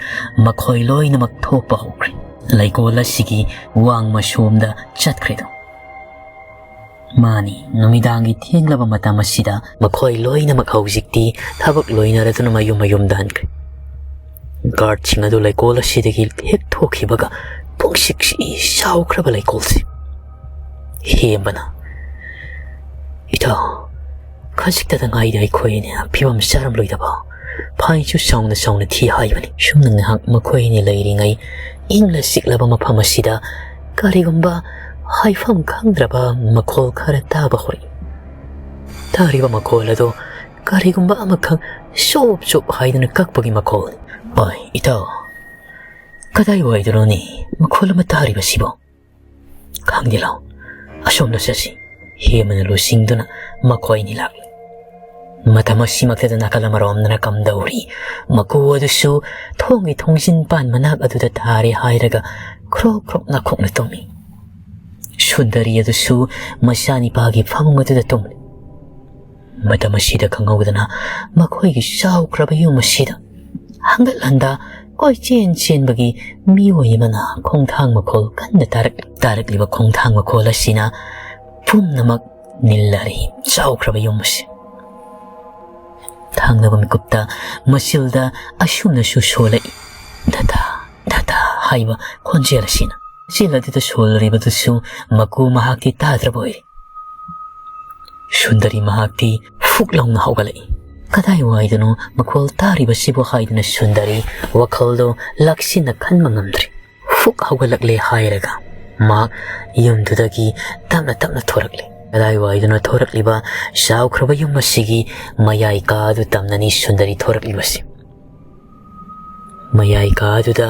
ꯃꯈꯣꯏ ꯂꯣꯏꯅꯃꯛ ꯊꯣꯛꯄ ꯍꯧꯈ꯭ꯔꯦ꯫ ꯂꯩꯀꯣꯜ ꯑꯁꯤꯒꯤ ꯋꯥꯡꯃ ꯁꯣꯝꯗ ꯆꯠꯈ꯭ꯔꯦꯗꯣ꯫ ꯃꯥꯅꯤ, ꯅꯨꯃꯤꯗꯥꯡꯒꯤ ꯊꯦꯡꯂꯕ ꯃꯇꯝ ꯑꯁꯤꯗ ꯃꯈꯣꯏ ꯂꯣꯏꯅꯃꯛ ꯍꯧꯖꯤꯛꯇꯤ ꯊꯕꯛ ꯂꯣꯏꯅꯔꯗꯨꯅ ꯃꯌꯨꯝ ꯃꯌꯨꯝꯗ ꯍꯟꯈ꯭ꯔꯦ꯫ ꯒꯥꯔꯗꯁꯤꯡ ꯑꯗꯨ ꯂꯩꯀꯣꯜ ꯑꯁꯤꯗꯒꯤ ꯍꯦꯛ ꯊꯣꯛꯈꯤꯕꯒ ꯄꯨꯡꯁꯤꯛꯁꯤ ꯆꯥꯎꯈ꯭ꯔꯕ ꯂꯩꯀꯣꯜꯁꯤ꯫ ꯍꯦꯝꯕꯅ, "ꯏꯇꯥꯎ, ꯈꯖꯤꯛꯇꯗ ꯉꯥꯏꯗ ꯑꯩꯈꯣꯏ ꯑꯅꯤ ꯐꯤꯕꯝ ꯆꯥꯔꯝꯂꯣꯏꯗꯕ ꯐꯥꯏꯟꯁꯨ ꯆꯥꯎꯅ ꯆꯥꯎꯅ ꯊꯤ ꯍꯥꯏꯕꯅꯤ"꯫ ꯁꯨꯝꯅ ꯉꯥꯏꯍꯥꯛ ꯃꯈꯣꯏ ꯑꯅꯤ ꯂꯩꯔꯤꯉꯩ ꯏꯪꯂ ꯆꯤꯛꯂꯕ ꯃꯐꯝ ꯑꯁꯤꯗ ꯀꯔꯤꯒꯨꯝꯕ ꯍꯥꯏꯐꯝ ꯈꯪꯗ꯭ꯔꯕ ꯃꯈꯣꯜ ꯈꯔ ꯇꯥꯕ ꯍꯧꯔꯛꯏ꯫ ꯇꯥꯔꯤꯕ ꯃꯈꯣꯜ ꯑꯗꯨ ꯀꯔꯤꯒꯨꯝꯕ ꯑꯃꯈꯛ ꯆꯣꯞ ꯆꯣꯞ ꯍꯥꯏꯗꯨꯅ ꯀꯛꯄꯒꯤ ꯃꯈꯣꯜꯅꯤ꯫ "ꯑꯣꯏ, ꯏꯇꯥꯎ, ꯀꯗꯥꯏꯋꯥꯏꯗꯅꯣꯅꯦ ꯃꯈꯣꯜ ꯑꯃ ꯇꯥꯔꯤꯕꯁꯤꯕꯣ?" "ꯈꯪꯗꯦ, ꯂꯥꯎ, ꯑꯁꯣꯝꯗ ꯆꯠꯁꯤ"꯫ ꯍꯦꯃꯅ ꯂꯨꯆꯤꯡꯗꯨꯅ ꯃꯈꯣꯏꯅꯤ ꯂꯥꯛꯂꯤ꯫ ꯃꯇꯝ ꯑꯁꯤꯃꯛꯇꯗ ꯅꯥꯀꯜ ꯑꯃꯔꯣꯝꯗꯅ ꯀꯝꯗꯧꯔꯤ? ꯃꯀꯨ ꯑꯗꯨꯁꯨ ꯊꯣꯡꯒꯤ ꯊꯣꯡꯖꯤꯟ ꯄꯥꯟ ꯃꯅꯥꯛ ꯑꯗꯨꯗ ꯇꯥꯔꯦ ꯍꯥꯏꯔꯒ ꯈ꯭ꯔꯣꯛ ꯈ꯭ꯔꯣꯛ ꯅꯥꯈꯣꯛꯅ ꯇꯨꯝꯃꯤ꯫ ꯁꯨꯟꯗꯔꯤ ꯑꯗꯨꯁꯨ ꯃꯆꯥꯅꯤꯄꯥꯒꯤ ꯐꯃꯨꯡ ꯑꯗꯨꯗ ꯇꯨꯝꯂꯤ꯫ ꯃꯇꯝ ꯑꯁꯤꯗ ꯈꯪꯍꯧꯗꯅ ꯃꯈꯣꯏꯒꯤ ꯆꯥꯎꯈ꯭ꯔꯕ ꯌꯨꯝ ꯑꯁꯤꯗ ꯍꯪꯒꯠ ꯍꯟꯗꯥ ꯀꯣꯏꯆꯦꯟ ꯆꯦꯟꯕꯒꯤ ꯃꯤꯑꯣꯏ ꯑꯃꯅ ꯈꯣꯡꯊꯥꯡ ꯃꯈꯣꯜ ꯀꯟꯅ ꯇꯥꯔꯛ-, ꯇꯥꯔꯛꯂꯤꯕ ꯈꯣꯡꯊꯥꯡ ꯃꯈꯣꯜ ꯑꯁꯤꯅ ꯄꯨꯝꯅꯃꯛ ꯅꯤꯜꯂꯔꯤ ꯆꯥꯎꯈ꯭ꯔꯕ ꯌꯨꯝ ꯑꯁꯤ꯫ ꯊꯪꯅꯕ ꯃꯤꯀꯨꯞꯇ ꯃꯆꯤꯜꯗ ꯑꯁꯨꯝꯅꯁꯨ ꯁꯣꯜꯂꯛꯏ, "ꯗꯗꯥ, ꯗꯗꯥ" ꯍꯥꯏꯕ ꯈꯣꯟꯖꯦꯜ ꯑꯁꯤꯅ꯫ ꯃꯆꯤꯜ ꯑꯗꯨꯗ ꯁꯣꯜꯂꯔꯤꯕꯗꯨꯁꯨ ꯃꯀꯨ ꯃꯍꯥꯛꯇꯤ ꯇꯥꯗ꯭ꯔꯕ ꯑꯣꯏꯔꯦ꯫ ꯁꯨꯟꯗꯔꯤ ꯃꯍꯥꯛꯇꯤ ꯐꯨꯛ ꯂꯥꯎꯅ ꯍꯧꯒꯠꯂꯛꯏ꯫ "ꯀꯗꯥꯏꯋꯥꯏꯗꯅꯣ ꯃꯈꯣꯜ ꯇꯥꯔꯤꯕꯁꯤꯕꯨ?" ꯍꯥꯏꯗꯨꯅ ꯁꯨꯟꯗꯔꯤ ꯋꯥꯈꯜꯗꯣ ꯂꯥꯛꯁꯤꯟꯅ ꯈꯟꯕ ꯉꯝꯗ꯭ꯔꯦ꯫ ꯐꯨꯛ ꯍꯧꯒꯠꯂꯛꯂꯦ ꯍꯥꯏꯔꯒ ꯃꯍꯥꯛ ꯌꯨꯝꯗꯨꯗꯒꯤ ꯇꯞꯅ ꯇꯞꯅ ꯊꯣꯔꯛꯂꯦ꯫ ꯀꯗꯥꯏꯋꯥꯏꯗꯅꯣ ꯊꯣꯔꯛꯂꯤꯕ ꯆꯥꯎꯈ꯭ꯔꯕ ꯌꯨꯝ ꯑꯁꯤꯒꯤ ꯃꯌꯥꯏ ꯀꯥ ꯑꯗꯨ ꯇꯝꯅꯅꯤ ꯁꯨꯟꯗꯔꯤ ꯊꯣꯔꯛꯂꯤꯕꯁꯤ꯫ ꯃꯌꯥꯏ ꯀꯥ ꯑꯗꯨꯗ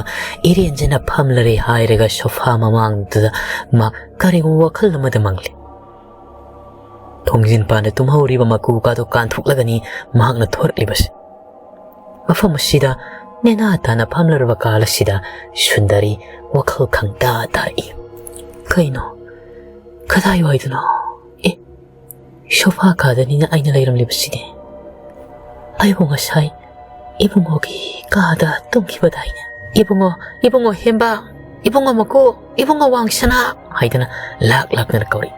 ꯏꯔꯦꯟꯖꯅ ꯐꯝꯂꯔꯦ ꯍꯥꯏꯔꯒ ꯁꯣꯐꯥ ꯃꯃꯥꯡꯗꯨꯗ ꯃꯍꯥꯛ ꯀꯔꯤꯒꯨꯝꯕ ꯋꯥꯈꯜ ꯑꯃꯗ ꯃꯪꯂꯤ꯫ ꯊꯣꯡꯖꯤꯟ ꯄꯥꯟꯗ ꯇꯨꯝꯍꯧꯔꯤꯕ ꯃꯀꯨ ꯀꯥꯗꯣ ꯀꯥꯟꯊꯣꯛꯂꯒꯅꯤ ꯃꯍꯥꯛꯅ ꯊꯣꯔꯛꯂꯤꯕꯁꯤ꯫ ꯃꯐꯝ ꯑꯁꯤꯗ ꯅꯦꯅꯥ ꯇꯥꯅ ꯐꯝꯂꯔꯕ ꯀꯥꯜ ꯑꯁꯤꯗ ꯁꯨꯟꯗꯔꯤ ꯋꯥꯈꯜ ꯈꯪꯇꯥ ꯇꯥꯔꯛꯏ꯫ "ꯀꯩꯅꯣ? ꯀꯗꯥꯏꯋꯥꯏꯗꯅꯣ? ꯑꯦ, ꯁꯣꯐꯥ ꯀꯥꯗꯅꯤꯅ ꯑꯩꯅ ꯂꯩꯔꯝꯂꯤꯕꯁꯤꯗꯤ꯫ ꯑꯩꯕꯨ ꯉꯁꯥꯏ ꯏꯕꯨꯡꯉꯣꯒꯤ ꯀꯥꯗ ꯇꯨꯝꯈꯤꯕꯗꯥꯏꯅꯦ? ꯏꯕꯨꯡꯉꯣ, ꯏꯕꯨꯡꯉꯣ ꯍꯦꯝꯕ, ꯏꯕꯨꯡꯉꯣ ꯃꯀꯨ, ꯏꯕꯨꯡꯉꯣ ꯋꯥꯡꯁꯅꯥ" ꯍꯥꯏꯗꯨꯅ ꯂꯥꯛ ꯂꯥꯛꯇꯅ ꯀꯧꯔꯛꯏ꯫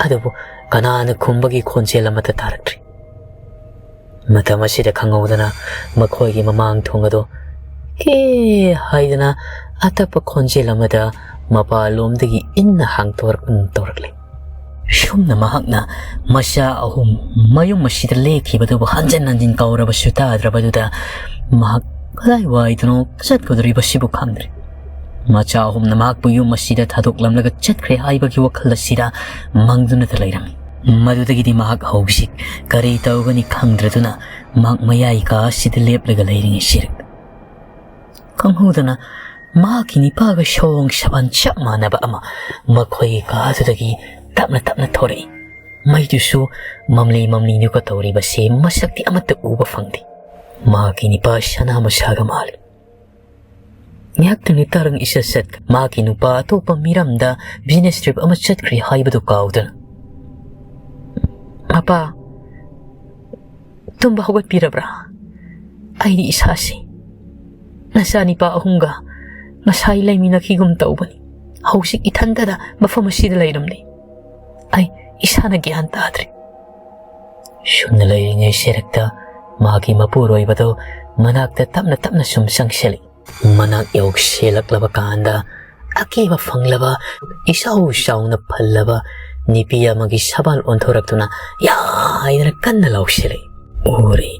ꯑꯗꯨꯕꯨ ꯀꯅꯥꯅ ꯈꯨꯝꯕꯒꯤ ꯈꯣꯟꯖꯦꯜ ꯑꯃꯠꯇ ꯇꯥꯔꯛꯇ꯭ꯔꯤ꯫ ꯃꯇꯝ ꯑꯁꯤꯗ ꯈꯪꯍꯧꯗꯅ ꯃꯈꯣꯏꯒꯤ ꯃꯃꯥꯡ ꯊꯣꯡ ꯑꯗꯨ ꯀꯦ ꯍꯥꯏꯗꯅ ꯑꯇꯞꯄ ꯈꯣꯟꯖꯦꯜ ꯑꯃꯗ ꯃꯄꯥꯟꯂꯣꯝꯗꯒꯤ ꯏꯟꯅ ꯍꯥꯡꯗꯣꯔꯛꯄꯒꯨꯝ ꯇꯧꯔꯛꯂꯦ꯫ ꯁꯨꯝꯅ ꯃꯍꯥꯛꯅ ꯃꯆꯥ ꯑꯍꯨꯝ ꯃꯌꯨꯝ ꯑꯁꯤꯗ ꯂꯦꯛꯈꯤꯕꯗꯨꯕꯨ ꯍꯟꯖꯤꯟ ꯍꯟꯖꯤꯟ ꯀꯧꯔꯕꯁꯨ ꯇꯥꯗ꯭ꯔꯕꯗꯨꯗ ꯃꯍꯥꯛ ꯀꯗꯥꯏꯋꯥꯏꯗꯅꯣ ꯆꯠꯀꯗꯧꯔꯤꯕꯁꯤꯕꯨ ꯈꯪꯗ꯭ꯔꯦ꯫ ꯃꯆꯥ ꯑꯍꯨꯝꯅ ꯃꯍꯥꯛꯄꯨ ꯌꯨꯝ ꯑꯁꯤꯗ ꯊꯥꯗꯣꯛꯂꯝꯂꯒ ꯆꯠꯈ꯭ꯔꯦ ꯍꯥꯏꯕꯒꯤ ꯋꯥꯈꯜ ꯑꯁꯤꯗ ꯃꯪꯗꯨꯅꯇ ꯂꯩꯔꯝꯃꯤ꯫ ꯃꯗꯨꯗꯒꯤꯗꯤ ꯃꯍꯥꯛ ꯍꯧꯖꯤꯛ ꯀꯔꯤ ꯇꯧꯒꯅꯤ ꯈꯪꯗ꯭ꯔꯗꯨꯅ ꯃꯍꯥꯛ ꯃꯌꯥꯏ ꯀꯥ ꯑꯁꯤꯗ ꯂꯦꯞꯂꯒ ꯂꯩꯔꯤꯉꯩ ꯁꯤꯔꯛ ꯈꯪꯍꯧꯗꯅ ꯃꯍꯥꯛꯀꯤ ꯅꯤꯄꯥꯒ ꯁꯑꯣꯡ ꯁꯥꯕꯟ ꯆꯞ ꯃꯥꯟꯅꯕ ꯑꯃ ꯃꯈꯣꯏꯒꯤ ꯀꯥꯗꯨꯗꯒꯤ ꯇꯞꯅ ꯇꯞꯅ ꯊꯣꯔꯛꯏ꯫ ꯃꯩꯗꯨꯁꯨ ꯃꯝꯂꯤ ꯃꯝꯂꯤꯗꯨꯒ ꯇꯧꯔꯤꯕꯁꯤ ꯃꯁꯛꯇꯤ ꯑꯃꯠꯇ ꯎꯕ ꯐꯪꯗꯦ꯫ ꯃꯍꯥꯛꯀꯤ ꯅꯤꯄꯥ ꯁꯅꯥ ꯃꯁꯥꯒ ꯃꯥꯜꯂꯤ꯫ ꯉꯥꯏꯍꯥꯛꯇꯪꯒꯤ ꯇꯔꯪ ꯏꯆꯠ ꯆꯠ ꯃꯍꯥꯛꯀꯤ ꯅꯨꯄꯥ ꯑꯇꯣꯞꯄ ꯃꯤꯔꯝꯗ business trip ꯑꯃ ꯆꯠꯈ꯭ꯔꯦ ꯍꯥꯏꯕꯗꯨ ꯀꯥꯎꯗꯅ, "ꯃꯄꯥ, ꯇꯨꯝꯕ ꯍꯧꯒꯠꯄꯤꯔꯕ꯭ꯔꯥ? ꯑꯩꯗꯤ ꯏꯁꯥꯁꯤ ꯅꯆꯥꯅꯤꯄꯥ ꯑꯍꯨꯝꯒ ꯉꯁꯥꯏ ꯂꯩꯃꯤꯟꯅꯈꯤꯒꯨꯝ ꯇꯧꯕꯅꯤ꯫ ꯍꯧꯖꯤꯛ ꯏꯊꯟꯇꯗ ꯃꯐꯝ ꯑꯁꯤꯗ ꯂꯩꯔꯝꯂꯦ꯫ ꯑꯩ ꯏꯁꯥꯅ ꯒ꯭ꯌꯥꯟ ꯇꯥꯗ꯭ꯔꯦ"꯫ ꯁꯨꯝꯅ ꯂꯩꯔꯤꯉꯩ ꯁꯦꯔꯛꯇ ꯃꯍꯥꯛꯀꯤ ꯃꯄꯨꯔꯣꯏꯕꯗꯨ ꯃꯅꯥꯛꯇ ꯇꯞꯅ ꯇꯞꯅ ꯁꯨꯝ ꯆꯪꯁꯤꯜꯂꯤ꯫ ꯃꯅꯥꯛ ꯌꯧꯁꯤꯜꯂꯛꯂꯕ ꯀꯥꯟꯗ ꯑꯀꯤꯕ ꯐꯪꯂꯕ, ꯏꯆꯥꯎ ꯆꯥꯎꯅ ꯐꯜꯂꯕ ꯅꯨꯄꯤ ꯑꯃꯒꯤ ꯁꯕꯥꯜ ꯑꯣꯟꯊꯣꯔꯛꯇꯨꯅ ꯌꯥ ꯍꯥꯏꯗꯅ ꯀꯟꯅ ꯂꯥꯎꯁꯤꯜꯂꯛꯏ꯫ ꯎꯔꯦ꯫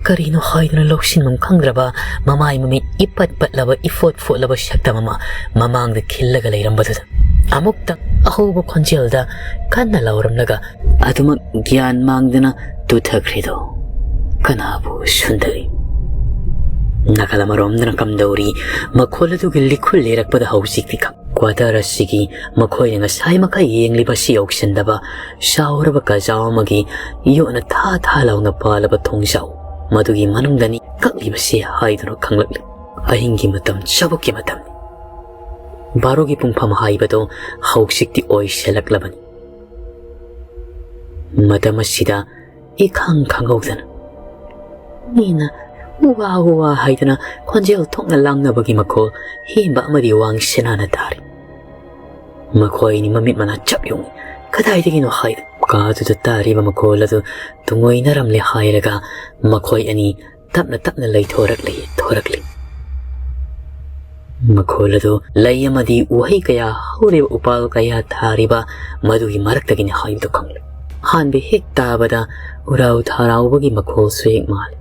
ꯀꯔꯤꯅꯣ ꯍꯥꯏꯗꯨꯅ ꯂꯧꯁꯤꯟꯐꯝ ꯈꯪꯗ꯭ꯔꯕ, ꯃꯃꯥꯏ ꯃꯃꯤꯠ ꯏꯄꯠ ꯄꯠꯂꯕ, ꯏꯐꯣꯠ ꯐꯣꯠꯂꯕ ꯁꯛꯇꯝ ꯑꯃ ꯃꯃꯥꯡꯗ ꯈꯤꯜꯂꯒ ꯂꯩꯔꯝꯕꯗꯨꯗ, ꯑꯃꯨꯛꯇ ꯑꯍꯧꯕ ꯈꯣꯟꯖꯦꯜꯗ ꯀꯟꯅ ꯂꯥꯎꯔꯝꯂꯒ, "ꯑꯗꯨꯃꯛ ꯒ꯭ꯌꯥꯟ ꯃꯥꯡꯗꯅ ꯇꯨꯊꯈ꯭ꯔꯤꯗꯣ ꯀꯅꯥꯕꯨ ꯁꯨꯟꯗꯔꯤ?" ꯅꯥꯀꯜ ꯑꯃꯔꯣꯝꯗꯅ ꯀꯝꯗꯧꯔꯤ, ꯃꯈꯣꯜ ꯑꯗꯨꯒꯤ ꯂꯤꯈꯨꯜ ꯂꯤꯔꯛꯄꯗ ꯍꯧꯖꯤꯛꯇꯤ ꯈꯪ꯫ ꯀ꯭ꯋꯥꯇꯔ ꯑꯁꯤꯒꯤ ꯃꯈꯣꯏꯅ ꯉꯁꯥꯏ ꯃꯈꯩ ꯌꯦꯡꯂꯤꯕ ꯑꯁꯤ ꯌꯧꯁꯤꯟꯗꯕ ꯆꯥꯎꯔꯕ ꯀꯖꯥꯎ ꯑꯃꯒꯤ ꯌꯣꯠꯅ ꯊꯥ ꯊꯥ ꯂꯥꯎꯅ ꯄꯥꯜꯂꯕ ꯊꯣꯡꯖꯥꯎ, ꯃꯗꯨꯒꯤ ꯃꯅꯨꯡꯗꯅꯤ ꯀꯛꯂꯤꯕꯁꯤ ꯍꯥꯏꯗꯨꯅ ꯈꯪꯂꯛꯂꯤ꯫ ꯑꯍꯤꯡꯒꯤ ꯃꯇꯝ, ꯆꯥꯕꯨꯛꯀꯤ ꯃꯇꯝꯅꯤ꯫ ꯕꯥꯔꯣꯒꯤ ꯄꯨꯡꯐꯝ ꯍꯥꯏꯕꯗꯣ ꯍꯧꯖꯤꯛꯇꯤ ꯑꯣꯏꯁꯤꯜꯂꯛꯂꯕꯅꯤ꯫ ꯃꯇꯝ ꯑꯁꯤꯗ ꯏꯈꯪ ꯈꯪꯍꯧꯗꯅ ꯃꯤꯅ ꯎꯋꯥ ꯎꯋꯥ ꯍꯥꯏꯗꯅ ꯈꯣꯟꯖꯦꯜ ꯊꯣꯛꯅ ꯂꯥꯡꯅꯕꯒꯤ ꯃꯈꯣꯜ ꯍꯦꯝꯕ ꯑꯃꯗꯤ ꯋꯥꯡ ꯁꯦꯅꯥꯅ ꯇꯥꯔꯤ꯫ ꯃꯈꯣꯏ ꯑꯅꯤ ꯃꯃꯤꯠ ꯃꯅꯥ ꯆꯞ ꯌꯨꯡꯏ꯫ ꯀꯗꯥꯏꯗꯒꯤꯅꯣ ꯍꯥꯏꯗꯨꯅ ꯀꯥꯗꯨꯗ ꯇꯥꯔꯤꯕ ꯃꯈꯣꯜ ꯑꯗꯨ ꯇꯨꯡꯑꯣꯏꯅꯔꯝꯂꯦ ꯍꯥꯏꯔꯒ ꯃꯈꯣꯏ ꯑꯅꯤ ꯇꯞꯅ ꯇꯞꯅ ꯂꯩꯊꯣꯔꯛꯂꯤ, ꯊꯣꯔꯛꯂꯤ꯫ ꯃꯈꯣꯜ ꯑꯗꯨ ꯂꯩ ꯑꯃꯗꯤ ꯎꯍꯩ ꯀꯌꯥ ꯍꯧꯔꯤꯕ, ꯎꯄꯥꯜ ꯀꯌꯥ ꯊꯥꯔꯤꯕ ꯃꯗꯨꯒꯤ ꯃꯔꯛꯇꯒꯤꯅꯤ ꯍꯥꯏꯕꯗꯨ ꯈꯪꯂꯦ꯫ ꯑꯍꯥꯟꯕ ꯍꯦꯛ ꯇꯥꯕꯗ ꯎꯔꯥꯎ ꯊꯥꯔꯥꯎꯕꯒꯤ ꯃꯈꯣꯜꯁꯨ ꯍꯦꯛ ꯃꯥꯜꯂꯤ꯫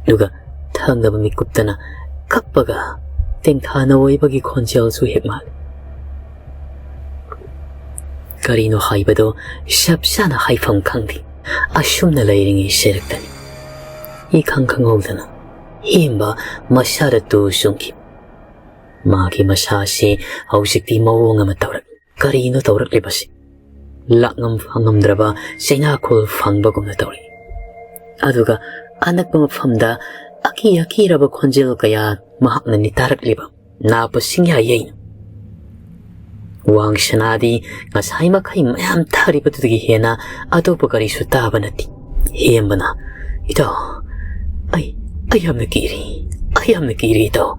ꯑꯗꯨꯒ ꯊꯪꯅꯕ ꯃꯤꯀꯨꯞꯇꯅ ꯀꯞꯄꯒ ꯇꯦꯡꯊꯥꯅ ꯑꯣꯏꯕꯒꯤ ꯈꯣꯟꯖꯦꯜꯁꯨ ꯍꯦꯛ ꯃꯥꯜꯂꯤ꯫ ꯀꯔꯤꯅꯣ ꯍꯥꯏꯕꯗꯣ ꯆꯞ ꯆꯥꯅ ꯍꯥꯏꯐꯝ ꯈꯪꯗꯦ꯫ ꯑꯁꯨꯝꯅ ꯂꯩꯔꯤꯉꯩ ꯁꯦꯔꯛꯇꯅꯤ ꯏꯈꯪ ꯈꯪꯍꯧꯗꯅ ꯍꯦꯝꯕ ꯃꯁꯥꯗ ꯇꯨ ꯆꯨꯡꯈꯤ꯫ ꯃꯥꯒꯤ ꯃꯁꯥꯁꯤ ꯍꯧꯖꯤꯛꯇꯤ ꯃꯑꯣꯡ ꯑꯃ ꯇꯧꯔꯛꯏ꯫ ꯀꯔꯤꯅꯣ ꯇꯧꯔꯛꯂꯤꯕꯁꯤ? ꯂꯥꯛꯉꯝ ꯐꯪꯉꯝꯗ꯭ꯔꯕ ꯆꯩꯅꯥꯈꯣꯜ ꯐꯪꯕꯒꯨꯝꯅ ꯇꯧꯔꯛꯏ꯫ ꯑꯗꯨꯒ ꯑꯅꯛꯄ ꯃꯐꯝꯗ ꯑꯀꯤ ꯑꯀꯤꯔꯕ ꯈꯣꯟꯖꯦꯜ ꯀꯌꯥ ꯃꯍꯥꯛꯅ ꯅꯤꯇꯥꯔꯛꯂꯤꯕ ꯅꯥꯄ ꯁꯤꯡꯌꯥ ꯌꯩꯅ꯫ ꯋꯥꯡ ꯁꯅꯥꯗꯤ ꯉꯁꯥꯏ ꯃꯈꯩ ꯃꯌꯥꯝ ꯊꯥꯔꯤꯕꯗꯨꯗꯒꯤ ꯍꯦꯟꯅ ꯑꯇꯣꯞꯄ ꯀꯔꯤꯁꯨ ꯇꯥꯕ ꯅꯠꯇꯦ꯫ ꯍꯦꯝꯕꯅ, "ꯏꯇꯥꯎ, ꯑꯩ, ꯑꯩ ꯌꯥꯝꯅ ꯀꯤꯔꯤ, ꯑꯩ ꯌꯥꯝꯅ ꯀꯤꯔꯤ ꯏꯇꯥꯎ꯫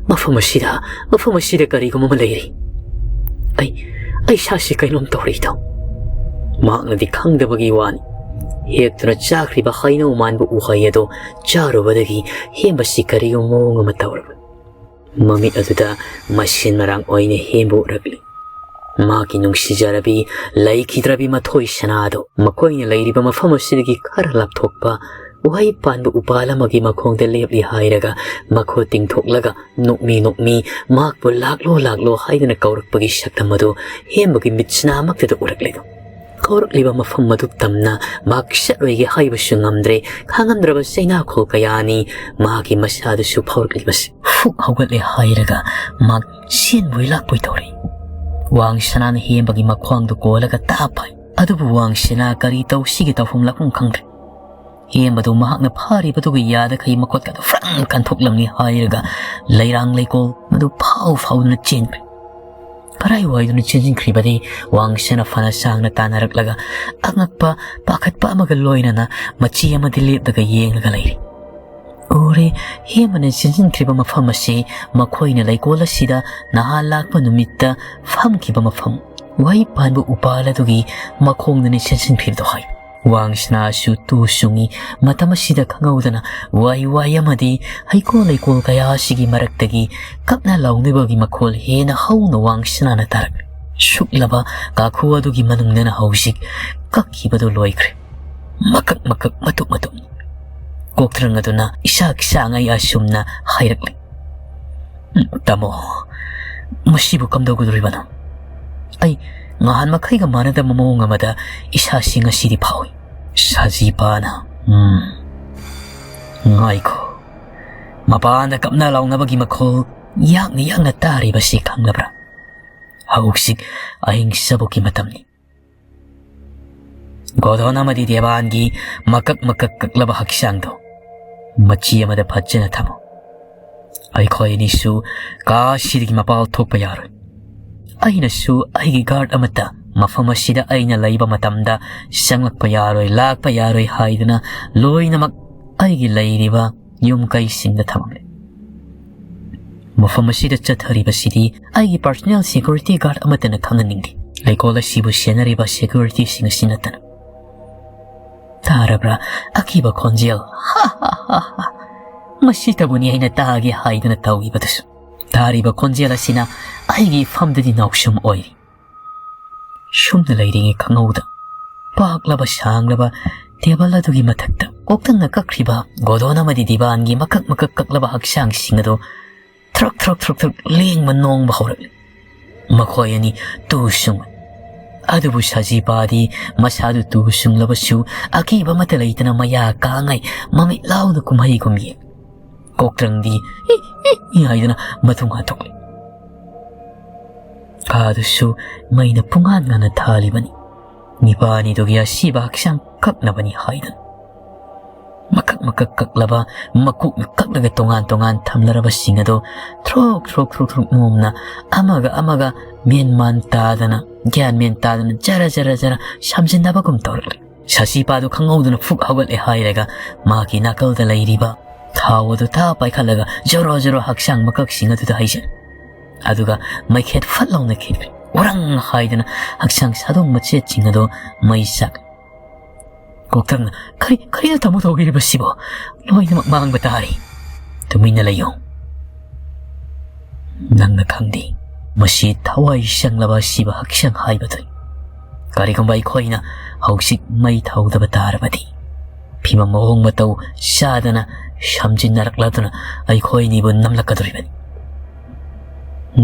ꯃꯐꯝ ꯑꯁꯤꯗ, ꯃꯐꯝ ꯑꯁꯤꯗ ꯀꯔꯤꯒꯨꯝꯕ ꯑꯃ ꯂꯩꯔꯤ꯫ ꯑꯩ, ꯑꯩ ꯏꯁꯥꯁꯤ ꯀꯩꯅꯣꯝ ꯇꯧꯔꯤ ꯏꯇꯥꯎ꯫" ꯃꯍꯥꯛꯅꯗꯤ ꯈꯪꯗꯕꯒꯤ ꯋꯥꯅꯤ꯫ ꯍꯦꯛꯇꯨꯅ ꯆꯥꯈ꯭ꯔꯤꯕ ꯍꯩꯅꯧ ꯃꯥꯟꯕ ꯎꯍꯩ ꯑꯗꯨ ꯆꯥꯔꯨꯕꯗꯒꯤ ꯍꯦꯝꯕꯁꯤ ꯀꯔꯤꯒꯨꯝꯕ ꯃꯑꯣꯡ ꯑꯃ ꯇꯧꯔꯕ꯫ ꯃꯃꯤꯠ ꯑꯗꯨꯗ ꯃꯁꯦꯟ ꯃꯔꯥꯡ ꯑꯣꯏꯅ ꯍꯦꯝꯕ ꯎꯔꯛꯂꯤ꯫ ꯃꯥꯒꯤ ꯅꯨꯡꯁꯤꯖꯔꯕꯤ, ꯂꯩꯈꯤꯗ꯭ꯔꯕꯤ ꯃꯊꯣꯏ ꯁꯅꯥꯗꯣ ꯃꯈꯣꯏꯅ ꯂꯩꯔꯤꯕ ꯃꯐꯝ ꯑꯁꯤꯗꯒꯤ ꯈꯔ ꯂꯥꯞꯊꯣꯛꯄ ꯎꯍꯩ ꯄꯥꯟꯕ ꯎꯄꯥꯜ ꯑꯃꯒꯤ ꯃꯈꯣꯡꯗ ꯂꯦꯞꯂꯤ ꯍꯥꯏꯔꯒ ꯃꯈꯨꯠ ꯇꯤꯡꯊꯣꯛꯂꯒ ꯅꯣꯛꯃꯤ ꯅꯣꯛꯃꯤ ꯃꯍꯥꯛꯄꯨ "ꯂꯥꯛꯂꯣ, ꯂꯥꯛꯂꯣ" ꯍꯥꯏꯗꯨꯅ ꯀꯧꯔꯛꯄꯒꯤ ꯁꯛꯇꯝ ꯑꯗꯨ ꯍꯦꯝꯕꯒꯤ ꯃꯤꯠꯁꯤꯅꯥꯃꯛꯇꯗ ꯎꯔꯛꯂꯦ꯫ ꯀꯧꯔꯛꯂꯤꯕ ꯃꯐꯝ ꯑꯗꯨ ꯇꯝꯅ ꯃꯍꯥꯛ ꯆꯠꯂꯣꯏꯒꯦ ꯍꯥꯏꯕꯁꯨ ꯉꯝꯗ꯭ꯔꯦ꯫ ꯈꯥꯡꯉꯝꯗ꯭ꯔꯕ ꯆꯩꯅꯥꯈꯣꯜ ꯀꯌꯥꯅꯤ ꯃꯍꯥꯛꯀꯤ ꯃꯁꯥꯗꯁꯨ ꯐꯥꯎꯔꯛꯂꯤꯕꯁꯤ꯫ ꯐꯨꯛ ꯍꯧꯒꯠꯂꯦ ꯍꯥꯏꯔꯒ ꯃꯍꯥꯛ ꯆꯦꯟꯕꯣꯏ ꯂꯥꯛꯄꯣꯏ ꯇꯧꯔꯤ꯫ ꯋꯥꯡ ꯁꯅꯥꯅ ꯍꯦꯝꯕꯒꯤ ꯃꯈ꯭ꯋꯥꯡꯗꯨ ꯀꯣꯜꯂꯒ ꯇꯥꯞ ꯍꯥꯏ꯫ ꯑꯗꯨꯕꯨ ꯋꯥꯡ ꯁꯅꯥ ꯀꯔꯤ ꯇꯧꯁꯤꯒꯦ ꯇꯧꯐꯝ ꯂꯥꯛꯐꯝ ꯈꯪꯗ꯭ꯔꯦ꯫ ꯍꯦꯝꯕꯗꯨ ꯃꯍꯥꯛꯅ ꯐꯥꯔꯤꯕꯗꯨꯒ ꯌꯥꯗꯈꯩ ꯃꯈꯨꯠꯀꯗꯨ ꯐ꯭ꯔꯪ ꯀꯟꯊꯣꯛꯂꯝꯂꯤ ꯍꯥꯏꯔꯒ ꯂꯩꯔꯥꯡ ꯂꯩꯀꯣꯜ ꯃꯗꯨ ꯐꯥꯎ ꯐꯥꯎꯗꯨꯅ ꯆꯦꯟꯈ꯭ꯔꯦ꯫ ꯀꯔꯥꯏꯋꯥꯏꯗꯅꯣ ꯆꯦꯟꯁꯤꯟꯈ꯭ꯔꯤꯕꯗꯤ ꯋꯥꯡ ꯁꯅꯥ ꯐꯅ ꯁꯥꯡꯅ ꯇꯥꯟꯅꯔꯛꯂꯒ ꯑꯉꯛꯄ ꯄꯥꯈꯠꯄ ꯑꯃꯒ ꯂꯣꯏꯅꯅ ꯃꯆꯤ ꯑꯃꯗ ꯂꯦꯞꯂꯒ ꯌꯦꯡꯂꯒ ꯂꯩꯔꯤ꯫ ꯎꯔꯦ, ꯍꯦꯝꯕꯅ ꯆꯦꯟꯁꯤꯟꯈ꯭ꯔꯤꯕ ꯃꯐꯝ ꯑꯁꯤ ꯃꯈꯣꯏꯅ ꯂꯩꯀꯣꯜ ꯑꯁꯤꯗ ꯅꯍꯥꯟ ꯂꯥꯛꯄ ꯅꯨꯃꯤꯠꯇ ꯐꯝꯈꯤꯕ ꯃꯐꯝ, ꯎꯍꯩ ꯄꯥꯟꯕ ꯎꯄꯥꯜ ꯑꯗꯨꯒꯤ ꯃꯈꯣꯡꯗꯅꯤ ꯆꯦꯟꯁꯤꯟꯈ꯭ꯔꯤꯕꯗꯣ ꯍꯥꯏ꯫ ꯋꯥꯡ ꯁꯅꯥꯁꯨ ꯇꯨ ꯆꯨꯡꯉꯤ꯫ ꯃꯇꯝ ꯑꯁꯤꯗ ꯈꯪꯍꯧꯗꯅ ꯋꯥꯏ ꯋꯥꯏ ꯑꯃꯗꯤ ꯍꯩꯀꯣꯜ ꯂꯩꯀꯣꯜ ꯀꯌꯥ ꯑꯁꯤꯒꯤ ꯃꯔꯛꯇꯒꯤ ꯀꯞꯅ ꯂꯥꯎꯅꯕꯒꯤ ꯃꯈꯣꯜ ꯍꯦꯟꯅ ꯍꯧꯅ ꯋꯥꯡ ꯁꯅꯥꯅ ꯇꯥꯔꯛꯂꯦ꯫ ꯁꯨꯛꯂꯕ ꯀꯥꯈꯨ ꯑꯗꯨꯒꯤ ꯃꯅꯨꯡꯗꯅ ꯍꯧꯖꯤꯛ ꯀꯛꯈꯤꯕꯗꯨ ꯂꯣꯏꯈ꯭ꯔꯦ꯫ ꯃꯀꯛ ꯃꯀꯛ, ꯃꯇꯨꯞ ꯃꯇꯨꯞ꯫ ꯀꯣꯛꯊ꯭ꯔꯪ ꯑꯗꯨꯅ ꯏꯁꯥꯛ ꯁꯥꯡꯉꯩ ꯑꯁꯨꯝꯅ ꯍꯥꯏꯔꯛꯂꯦ, "ꯎꯝ, ꯇꯥꯃꯣ, ꯃꯁꯤꯕꯨ ꯀꯝꯗꯧꯒꯗꯧꯔꯤꯕꯅꯣ? ꯑꯩ ꯉꯍꯥꯟ ꯃꯈꯩꯒ ꯃꯥꯟꯅꯗꯕ ꯃꯑꯣꯡ ꯑꯃꯗ ꯏꯁꯥꯁꯤ ꯉꯁꯤꯗꯤ ꯐꯥꯎꯏ꯫" ꯁꯖꯤꯄꯥꯅ, "ꯎꯝ, ꯉꯥꯏꯈꯣ꯫ ꯃꯄꯥꯟꯗ ꯀꯞꯅ ꯂꯥꯎꯅꯕꯒꯤ ꯃꯈꯣꯜ ꯌꯥꯡꯅ ꯌꯥꯡꯅ ꯇꯥꯔꯤꯕꯁꯤ ꯈꯪꯂꯕ꯭ꯔꯥ? ꯍꯧꯖꯤꯛ ꯑꯍꯤꯡ ꯆꯕꯣꯛꯀꯤ ꯃꯇꯝꯅꯤ꯫ ꯒꯣꯗꯣꯟ ꯑꯃꯗꯤ ꯗꯦꯕꯥꯟꯒꯤ ꯃꯀꯛ ꯃꯀꯛ ꯀꯛꯂꯕ ꯍꯛꯆꯥꯡꯗꯣ ꯃꯆꯤ ꯑꯃꯗ ꯐꯖꯅ ꯊꯝꯃꯨ꯫ ꯑꯩꯈꯣꯏ ꯑꯅꯤꯁꯨ ꯀꯥ ꯑꯁꯤꯗꯒꯤ ꯃꯄꯥꯜ ꯊꯣꯛꯄ ꯌꯥꯔꯣꯏ꯫ ꯑꯩꯅꯁꯨ ꯑꯩꯒꯤ ꯒꯥꯔꯗ ꯑꯃꯠꯇ ꯃꯐꯝ ꯑꯁꯤꯗ ꯑꯩꯅ ꯂꯩꯕ ꯃꯇꯝꯗ ꯆꯪꯂꯛꯄ ꯌꯥꯔꯣꯏ, ꯂꯥꯛꯄ ꯌꯥꯔꯣꯏ ꯍꯥꯏꯗꯨꯅ ꯂꯣꯏꯅꯃꯛ ꯑꯩꯒꯤ ꯂꯩꯔꯤꯕ ꯌꯨꯝ ꯀꯩꯁꯤꯡꯗ ꯊꯝꯂꯦ꯫ ꯃꯐꯝ ꯑꯁꯤꯗ ꯆꯠꯊꯔꯤꯕꯁꯤꯗꯤ ꯑꯩꯒꯤ ꯄꯔꯁꯣꯅꯦꯜ ꯁꯦꯀ꯭ꯌꯨꯔꯤꯇꯤ ꯒꯥꯔꯗ ꯑꯃꯠꯇꯅ ꯈꯪꯍꯟꯅꯤꯡꯗꯦ, ꯂꯩꯀꯣꯜ ꯑꯁꯤꯕꯨ ꯁꯦꯟꯅꯔꯤꯕ ꯁꯦꯀ꯭ꯌꯨꯔꯤꯇꯤꯁꯤꯡ ꯑꯁꯤ ꯅꯠꯇꯅ꯫" ꯇꯥꯔꯕ꯭ꯔꯥ? ꯑꯀꯤꯕ ꯈꯣꯟꯖꯦꯜ꯫ "ꯍꯥ, ꯍꯥ, ꯍꯥ, ꯍꯥ꯫ ꯃꯁꯤꯇꯕꯨꯅꯤ ꯑꯩꯅ ꯇꯥꯒꯦ ꯍꯥꯏꯗꯨꯅ ꯇꯧꯔꯤꯕꯗꯨꯁꯨ꯫" ꯇꯥꯔꯤꯕ ꯈꯣꯟꯖꯦꯜ ꯑꯁꯤꯅ ꯑꯩꯒꯤ ꯐꯝꯗꯗꯤ ꯅꯥꯎꯁꯨꯝ ꯑꯣꯏꯔꯤ꯫ ꯁꯨꯝꯅ ꯂꯩꯔꯤꯉꯩ ꯈꯪꯍꯧꯗ ꯄꯥꯛꯂꯕ ꯁꯥꯡꯂꯕ ꯇꯦꯕꯜ ꯑꯗꯨꯒꯤ ꯃꯊꯛꯇ ꯀꯣꯛꯇꯪꯅ ꯀꯛꯈ꯭ꯔꯤꯕ ꯒꯣꯗꯣꯟ ꯑꯃꯗꯤ ꯗꯤꯕꯥꯟꯒꯤ ꯃꯀꯛ ꯃꯀꯛ ꯀꯛꯂꯕ ꯍꯛꯆꯥꯡꯁꯤꯡ ꯑꯗꯨ ꯊ꯭ꯔꯛ ꯊ꯭ꯔꯛ ꯊ꯭ꯔꯛ ꯊ꯭ꯔꯛ ꯂꯦꯡꯕ ꯅꯣꯡꯕ ꯍꯧꯔꯛꯂꯤ꯫ ꯃꯈꯣꯏ ꯑꯅꯤ ꯇꯨ ꯁꯨꯡ꯫ ꯑꯗꯨꯕꯨ ꯁꯖꯤꯄꯥꯗꯤ ꯃꯁꯥꯗꯨ ꯇꯨ ꯁꯨꯡꯂꯕꯁꯨ ꯑꯀꯤꯕ ꯑꯃꯠꯇ ꯂꯩꯇꯅ ꯃꯌꯥ ꯀꯥꯉꯩ ꯃꯃꯤꯠ ꯂꯥꯎꯅ ꯀꯨꯝꯍꯩ ꯀꯨꯝ ꯌꯦꯡ꯫ ꯀꯣꯛꯇ꯭ꯔꯪꯗꯤ "ꯏ, ꯏ, ꯏ" ꯍꯥꯏꯗꯨꯅ ꯃꯊꯨꯡ ꯍꯥꯠꯇꯣꯛꯂꯤ꯫ ꯀꯥꯗꯨꯁꯨ ꯃꯩꯅ ꯄꯨꯡꯉꯥꯟ ꯉꯥꯟꯅ ꯊꯥꯜꯂꯤꯕꯅꯤ꯫ ꯅꯤꯄꯥꯅꯤꯗꯨꯒꯤ ꯑꯁꯤꯕ ꯍꯛꯆꯥꯡ ꯀꯛꯅꯕꯅꯤ ꯍꯥꯏꯗꯨꯅ꯫ ꯃꯀꯛ ꯃꯀꯛ ꯀꯛꯂꯕ, ꯃꯀꯣꯛꯅ ꯀꯛꯂꯒ ꯇꯣꯉꯥꯟ ꯇꯣꯉꯥꯟ ꯊꯝꯂꯔꯕꯁꯤꯡ ꯑꯗꯣ ꯊ꯭ꯔꯣꯛ ꯊ꯭ꯔꯣꯛ ꯊ꯭ꯔꯣꯛ ꯊ꯭ꯔꯣꯛ ꯅꯣꯝꯅ ꯑꯃꯒ ꯑꯃꯒ ꯃꯦꯟ ꯃꯥꯟ ꯇꯥꯗꯅ, ꯒ꯭ꯌꯥꯟ ꯃꯦꯟ ꯇꯥꯗꯅ ꯖꯔ ꯖꯔ ꯖꯔ ꯁꯝꯖꯤꯟꯅꯕꯒꯨꯝ ꯇꯧꯔꯛꯂꯤ꯫ ꯁꯁꯤꯄꯥꯗꯨ ꯈꯪꯍꯧꯗꯅ ꯐꯨꯛ ꯍꯧꯒꯠꯂꯦ ꯍꯥꯏꯔꯒ ꯃꯍꯥꯛꯀꯤ ꯅꯥꯀꯜꯗ ꯂꯩꯔꯤꯕ ꯊꯥꯎ ꯑꯗꯨ ꯊꯥ ꯄꯥꯏꯈꯠꯂꯒ ꯖꯣꯔꯣ ꯖꯣꯔꯣ ꯍꯛꯆꯥꯡ ꯃꯀꯛꯁꯤꯡ ꯑꯗꯨꯗ ꯍꯩꯖꯤꯜꯂꯤ꯫ ꯑꯗꯨꯒ ꯃꯩꯈꯦꯠ ꯐꯠ ꯂꯥꯎꯅ ꯈꯤꯛꯈ꯭ꯔꯦ꯫ ꯎꯔꯪ ꯍꯥꯏꯗꯅ ꯍꯛꯆꯥꯡ ꯁꯥꯗꯣꯡ ꯃꯆꯦꯠꯁꯤꯡ ꯑꯗꯣ ꯃꯩ ꯆꯥꯛ꯫ ꯀꯣꯛꯇꯪꯅ, "ꯀꯔꯤ, ꯀꯔꯤꯅꯣ ꯇꯥꯃꯣ ꯇꯧꯕꯤꯔꯤꯕꯁꯤꯕꯣ? ꯂꯣꯏꯅꯃꯛ ꯃꯥꯡꯕ ꯇꯥꯔꯦ꯫ ꯇꯨꯃꯤꯟꯅ ꯂꯩꯌꯨ꯫ ꯅꯪꯅ ꯈꯪꯗꯦ, ꯃꯁꯤ ꯊꯋꯥꯏ ꯆꯪꯂꯕ ꯑꯁꯤꯕ ꯍꯛꯆꯥꯡ ꯍꯥꯏꯕꯗꯨꯅꯤ꯫ ꯀꯔꯤꯒꯨꯝꯕ ꯑꯩꯈꯣꯏꯅ ꯍꯧꯖꯤꯛ ꯃꯩ ꯊꯧꯗꯕ ꯇꯥꯔꯕꯗꯤ, ꯐꯤꯕꯝ ꯃꯑꯣꯡ ꯃꯇꯧ ꯆꯥꯗꯅ ꯁꯝꯖꯤꯟꯅꯔꯛꯂꯗꯨꯅ ꯑꯩꯈꯣꯏꯅꯤꯕꯨ ꯅꯝꯂꯛꯀꯗꯧꯔꯤꯕꯅꯤ꯫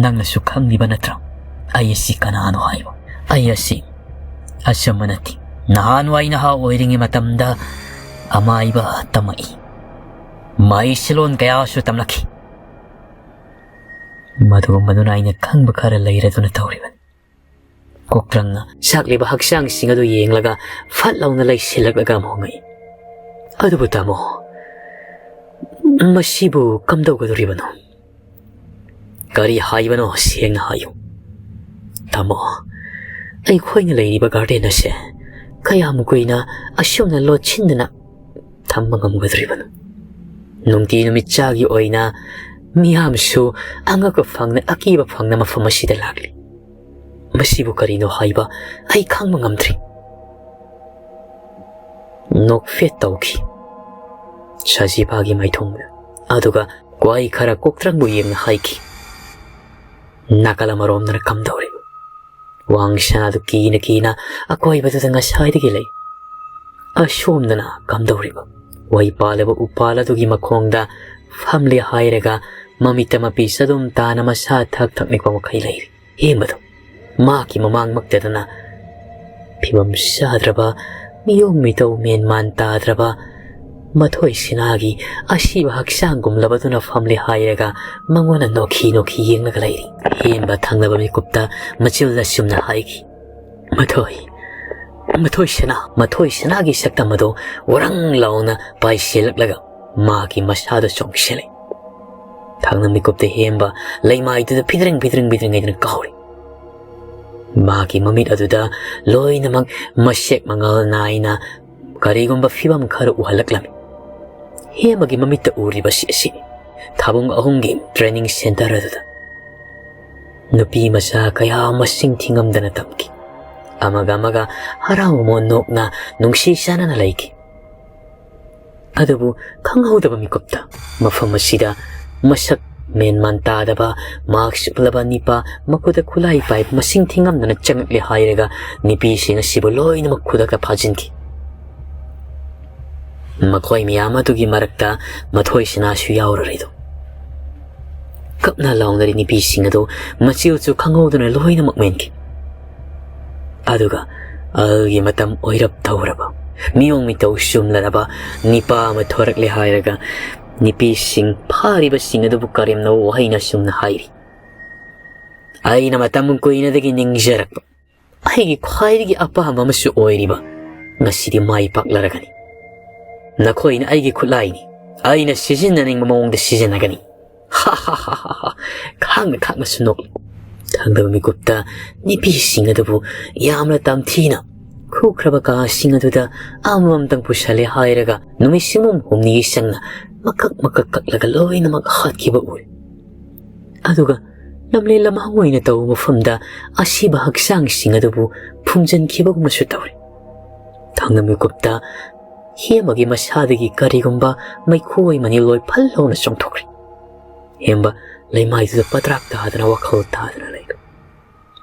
ꯅꯪꯅꯁꯨ ꯈꯪꯂꯤꯕ ꯅꯠꯇ꯭ꯔꯣ ꯑꯩ ꯑꯁꯤ ꯀꯅꯥꯅꯣ ꯍꯥꯏꯕ? ꯑꯩ ꯑꯁꯤ ꯑꯆꯝꯕ ꯅꯠꯇꯦ꯫ ꯅꯍꯥꯟꯋꯥꯏ ꯅꯍꯥ ꯑꯣꯏꯔꯤꯉꯩ ꯃꯇꯝꯗ ꯑꯃꯥꯏꯕ ꯇꯝꯃꯛꯏ꯫ ꯃꯍꯩꯁꯤꯂꯣꯟ ꯀꯌꯥꯁꯨ ꯇꯝꯂꯛꯈꯤ꯫ ꯃꯗꯨꯒꯨꯝꯕꯗꯨꯅ ꯑꯩꯅ ꯈꯪꯕ ꯈꯔ ꯂꯩꯔꯗꯨꯅ ꯇꯧꯔꯤꯕꯅꯤ꯫" ꯀꯣꯛꯇ꯭ꯔꯪꯅ ꯁꯥꯛꯂꯤꯕ ꯍꯛꯆꯥꯡꯁꯤꯡ ꯑꯗꯨ ꯌꯦꯡꯂꯒ ꯐꯠ ꯂꯥꯎꯅ ꯂꯩꯁꯤꯜꯂꯛꯂꯒ ꯑꯃꯨꯛ ꯍꯪꯉꯛꯏ, "ꯑꯗꯨꯕꯨ ꯇꯥꯃꯣ, ꯃꯁꯤꯕꯨ ꯀꯝꯗꯧꯒꯗꯧꯔꯤꯕꯅꯣ?" "ꯀꯔꯤ ꯍꯥꯏꯕꯅꯣ? ꯁꯦꯡꯅ ꯍꯥꯏꯌꯨ꯫" "ꯇꯥꯃꯣ, ꯑꯩꯈꯣꯏꯅ ꯂꯩꯔꯤꯕ ꯒꯥꯔꯗꯦꯟ ꯑꯁꯦ ꯀꯌꯥꯝ ꯀꯨꯏꯅ ꯑꯁꯨꯝꯅ ꯂꯣꯠꯁꯤꯟꯗꯅ ꯊꯝꯕ ꯉꯝꯒꯗꯧꯔꯤꯕꯅꯣ? ꯅꯨꯡꯇꯤ ꯅꯨꯃꯤꯠ ꯆꯥꯒꯤ ꯑꯣꯏꯅ ꯃꯤꯌꯥꯝꯁꯨ ꯑꯉꯛꯄ ꯐꯪꯅ, ꯑꯀꯤꯕ ꯐꯪꯅ ꯃꯐꯝ ꯑꯁꯤꯗ ꯂꯥꯛꯂꯤ꯫ ꯃꯁꯤꯕꯨ ꯀꯔꯤꯅꯣ ꯍꯥꯏꯕ ꯑꯩ ꯈꯪꯕ ꯉꯝꯗ꯭ꯔꯤ꯫" ꯅꯣꯛꯐꯦꯠ ꯇꯧꯈꯤ ꯁꯖꯤꯄꯥꯒꯤ ꯃꯥꯏꯊꯣꯡꯗ꯫ ꯑꯗꯨꯒ ꯋꯥꯍꯩ ꯈꯔ ꯀꯣꯛꯇ꯭ꯔꯪꯕꯨ ꯌꯦꯡꯅ ꯍꯥꯏꯈꯤ, "ꯅꯥꯀꯜ ꯑꯃꯔꯣꯝꯗꯅ ꯀꯝꯗꯧꯔꯤꯕ?" ꯋꯥꯡ ꯁꯅꯥꯗꯨ ꯀꯤꯅ ꯀꯤꯅ ꯑꯀꯣꯏꯕꯗꯨꯗ ꯉꯁꯥꯏꯗꯒꯤ ꯂꯩ꯫ ꯑꯁꯣꯝꯗꯅ ꯀꯝꯗꯧꯔꯤꯕ? ꯋꯥꯍꯩ ꯄꯥꯜꯂꯕ ꯎꯄꯥꯜ ꯑꯗꯨꯒꯤ ꯃꯈꯣꯡꯗ ꯐꯝꯂꯦ ꯍꯥꯏꯔꯒ ꯃꯃꯤꯠꯇ ꯃꯄꯤ ꯆꯗꯨꯝ ꯇꯥꯅ ꯃꯁꯥ ꯊꯛ ꯊꯛ ꯅꯤꯛꯄ ꯃꯈꯩ ꯂꯩꯔꯤ꯫ ꯍꯦꯝꯕꯗꯨ ꯃꯍꯥꯛꯀꯤ ꯃꯃꯥꯡꯃꯛꯇꯗꯅ ꯐꯤꯕꯝ ꯆꯥꯗ꯭ꯔꯕ, ꯃꯤꯑꯣꯡ ꯃꯤꯇꯧ ꯃꯦꯟ ꯃꯥꯟ ꯇꯥꯗ꯭ꯔꯕ ꯃꯊꯣꯏ ꯁꯤꯅꯥꯒꯤ ꯑꯁꯤꯕ ꯍꯛꯆꯥꯡꯒꯨꯝꯂꯕꯗꯨꯅ ꯐꯝꯂꯦ ꯍꯥꯏꯔꯒ ꯃꯉꯣꯟꯗ ꯅꯣꯛꯈꯤ ꯅꯣꯛꯈꯤ ꯌꯦꯡꯂꯒ ꯂꯩꯔꯤ꯫ ꯍꯦꯝꯕ ꯊꯪꯅꯕ ꯃꯤꯀꯨꯞꯇ ꯃꯆꯤꯜꯗ ꯆꯨꯝꯅ ꯍꯥꯏꯈꯤ, "ꯃꯊꯣꯏ, ꯃꯊꯣꯏ ꯁꯅꯥ"꯫ ꯃꯊꯣꯏ ꯁꯅꯥꯒꯤ ꯁꯛꯇꯝ ꯑꯗꯨ ꯋꯥꯔꯪ ꯂꯥꯎꯅ ꯄꯥꯏꯁꯤꯜꯂꯛꯂꯒ ꯃꯍꯥꯛꯀꯤ ꯃꯁꯥꯗ ꯆꯣꯡꯁꯤꯜꯂꯤ꯫ ꯊꯪꯅ ꯃꯤꯀꯨꯞꯇ ꯍꯦꯝꯕ ꯂꯩꯃꯥꯏꯗꯨꯗ ꯐꯤꯗ꯭ꯔꯤꯡ ꯐꯤꯗ꯭ꯔꯤꯡ ꯐꯤꯗ꯭ꯔꯤꯡ ꯍꯥꯏꯗꯨꯅ ꯀꯥꯎꯔꯤ꯫ ꯃꯍꯥꯛꯀꯤ ꯃꯃꯤꯠ ꯑꯗꯨꯗ ꯂꯣꯏꯅꯃꯛ ꯃꯁꯦꯛ ꯃꯉꯥꯜ ꯅꯥꯏꯅ ꯀꯔꯤꯒꯨꯝꯕ ꯐꯤꯕꯝ ꯈꯔ ꯎꯍꯜꯂꯛꯂꯝꯃꯤ꯫ ꯍꯦꯝꯕꯒꯤ ꯃꯃꯤꯠꯇ ꯎꯔꯤꯕꯁꯤ ꯑꯁꯤꯅꯤ꯫ ꯊꯥꯕꯨꯡ ꯑꯍꯨꯝꯒꯤ training centre ꯑꯗꯨꯗ ꯅꯨꯄꯤ ꯃꯆꯥ ꯀꯌꯥ ꯃꯁꯤꯡ ꯊꯤꯉꯝꯗꯅ ꯇꯝꯈꯤ꯫ ꯑꯃꯒ ꯑꯃꯒ ꯍꯔꯥꯎ ꯃꯣꯟ ꯅꯣꯛꯅ ꯅꯨꯡꯁꯤ ꯆꯥꯟꯅꯅ ꯂꯩꯈꯤ꯫ ꯑꯗꯨꯕꯨ ꯈꯪꯍꯧꯗꯕ ꯃꯤꯀꯨꯞꯇ ꯃꯐꯝ ꯑꯁꯤꯗ ꯃꯁꯛ ꯃꯦꯟ ꯃꯥꯟ ꯇꯥꯗꯕ, mask ꯎꯞꯂꯕ ꯅꯤꯄꯥ, ꯃꯈꯨꯠꯇ ꯈꯨꯠꯂꯥꯏ ꯄꯥꯏꯕ ꯃꯁꯤꯡ ꯊꯤꯉꯝꯗꯅ ꯆꯪꯂꯛꯂꯦ ꯍꯥꯏꯔꯒ ꯅꯨꯄꯤꯁꯤꯡ ꯑꯁꯤꯕꯨ ꯂꯣꯏꯅꯃꯛ ꯈꯨꯗꯛꯇ ꯐꯥꯖꯤꯟꯈꯤ꯫ ꯃꯈꯣꯏ ꯃꯌꯥꯝ ꯑꯗꯨꯒꯤ ꯃꯔꯛꯇ ꯃꯊꯣꯏ ꯁꯅꯥꯁꯨ ꯌꯥꯎꯔꯔꯤꯗꯨ꯫ ꯀꯞꯅ ꯂꯥꯎꯅꯔꯤ ꯅꯨꯄꯤꯁꯤꯡ ꯑꯗꯨ ꯃꯆꯤꯜꯁꯨ ꯈꯪꯍꯧꯗꯅ ꯂꯣꯏꯅꯃꯛ ꯃꯦꯟꯈꯤ꯫ ꯑꯗꯨꯒ ꯑꯍꯜꯒꯤ ꯃꯇꯝ ꯑꯣꯏꯔꯞ ꯇꯧꯔꯕ, ꯃꯤꯑꯣꯡ ꯃꯤꯇꯧ ꯆꯨꯝꯂꯔꯕ ꯅꯤꯄꯥ ꯑꯃ ꯊꯣꯔꯛꯂꯦ ꯍꯥꯏꯔꯒ ꯅꯨꯄꯤꯁꯤꯡ ꯐꯥꯔꯤꯕꯁꯤꯡ ꯑꯗꯨꯕꯨ ꯀꯔꯦꯝꯅꯕ ꯋꯥꯍꯩꯅ ꯁꯨꯝꯅ ꯍꯥꯏꯔꯤ, "ꯑꯩꯅ ꯃꯇꯝ ꯀꯨꯏꯅꯗꯒꯤ ꯅꯤꯡꯖꯔꯛꯄ, ꯑꯩꯒꯤ ꯈ꯭ꯋꯥꯏꯗꯒꯤ ꯑꯄꯥꯝꯕ ꯑꯃꯁꯨ ꯑꯣꯏꯔꯤꯕ, ꯉꯁꯤꯗꯤ ꯃꯥꯏ ꯄꯥꯛꯂꯔꯒꯅꯤ꯫ ꯅꯈꯣꯏꯅ ꯑꯩꯒꯤ ꯈꯨꯠꯂꯥꯏꯅꯤ, ꯑꯩꯅ ꯁꯤꯖꯤꯟꯅꯅꯤꯡꯕ ꯃꯑꯣꯡꯗ ꯁꯤꯖꯤꯟꯅꯒꯅꯤ"꯫ ꯍꯥ ꯍꯥ ꯍꯥ ꯍꯥ ꯍꯥ꯫ ꯈꯥꯡꯅ ꯈꯥꯡꯅꯁꯨ ꯅꯣꯛꯂꯤ꯫ ꯊꯪꯅꯕ ꯃꯤꯀꯨꯞꯇ ꯅꯨꯄꯤꯁꯤꯡ ꯑꯗꯨꯕꯨ ꯌꯥꯝꯅ ꯇꯝꯊꯤꯅ ꯈꯨꯈ꯭ꯔꯕ ꯀꯥꯁꯤꯡ ꯑꯗꯨꯗ ꯑꯃꯃꯝꯇꯪ ꯄꯨꯁꯜꯂꯦ ꯍꯥꯏꯔꯒ ꯅꯨꯃꯤꯠ ꯁꯤꯡꯃꯨꯝ ꯍꯨꯝꯅꯤꯒꯤ ꯆꯪꯅ ꯃꯀꯛ ꯃꯀꯛ ꯀꯛꯂꯒ ꯂꯣꯏꯅꯃꯛ ꯍꯥꯠꯈꯤꯕ ꯎꯔꯦ꯫ ꯑꯗꯨꯒ ꯂꯝꯂꯦꯟ ꯂꯝꯍꯥꯡ ꯑꯣꯏꯅ ꯇꯧꯕ ꯃꯐꯝꯗ ꯑꯁꯤꯕ ꯍꯛꯆꯥꯡꯁꯤꯡ ꯑꯗꯨꯕꯨ ꯐꯨꯝꯖꯤꯟꯈꯤꯕꯒꯨꯝꯅꯁꯨ ꯇꯧꯔꯦ꯫ ꯊꯪꯅ ꯃꯤꯀꯨꯞꯇ ꯍꯦꯝꯕꯒꯤ ꯃꯁꯥꯗꯒꯤ ꯀꯔꯤꯒꯨꯝꯕ ꯃꯩꯈꯨ ꯑꯣꯏ ꯃꯅꯤꯜ ꯑꯣꯏ ꯐꯜ ꯂꯥꯎꯅ ꯆꯣꯡꯊꯣꯛꯈ꯭ꯔꯦ꯫ ꯍꯦꯝꯕ ꯂꯩꯃꯥꯏꯗꯨꯗ ꯄꯗ꯭ꯔꯥꯛ ꯇꯥꯗꯅ ꯋꯥꯈꯜ ꯇꯥꯗꯅ ꯂꯩꯔꯦ꯫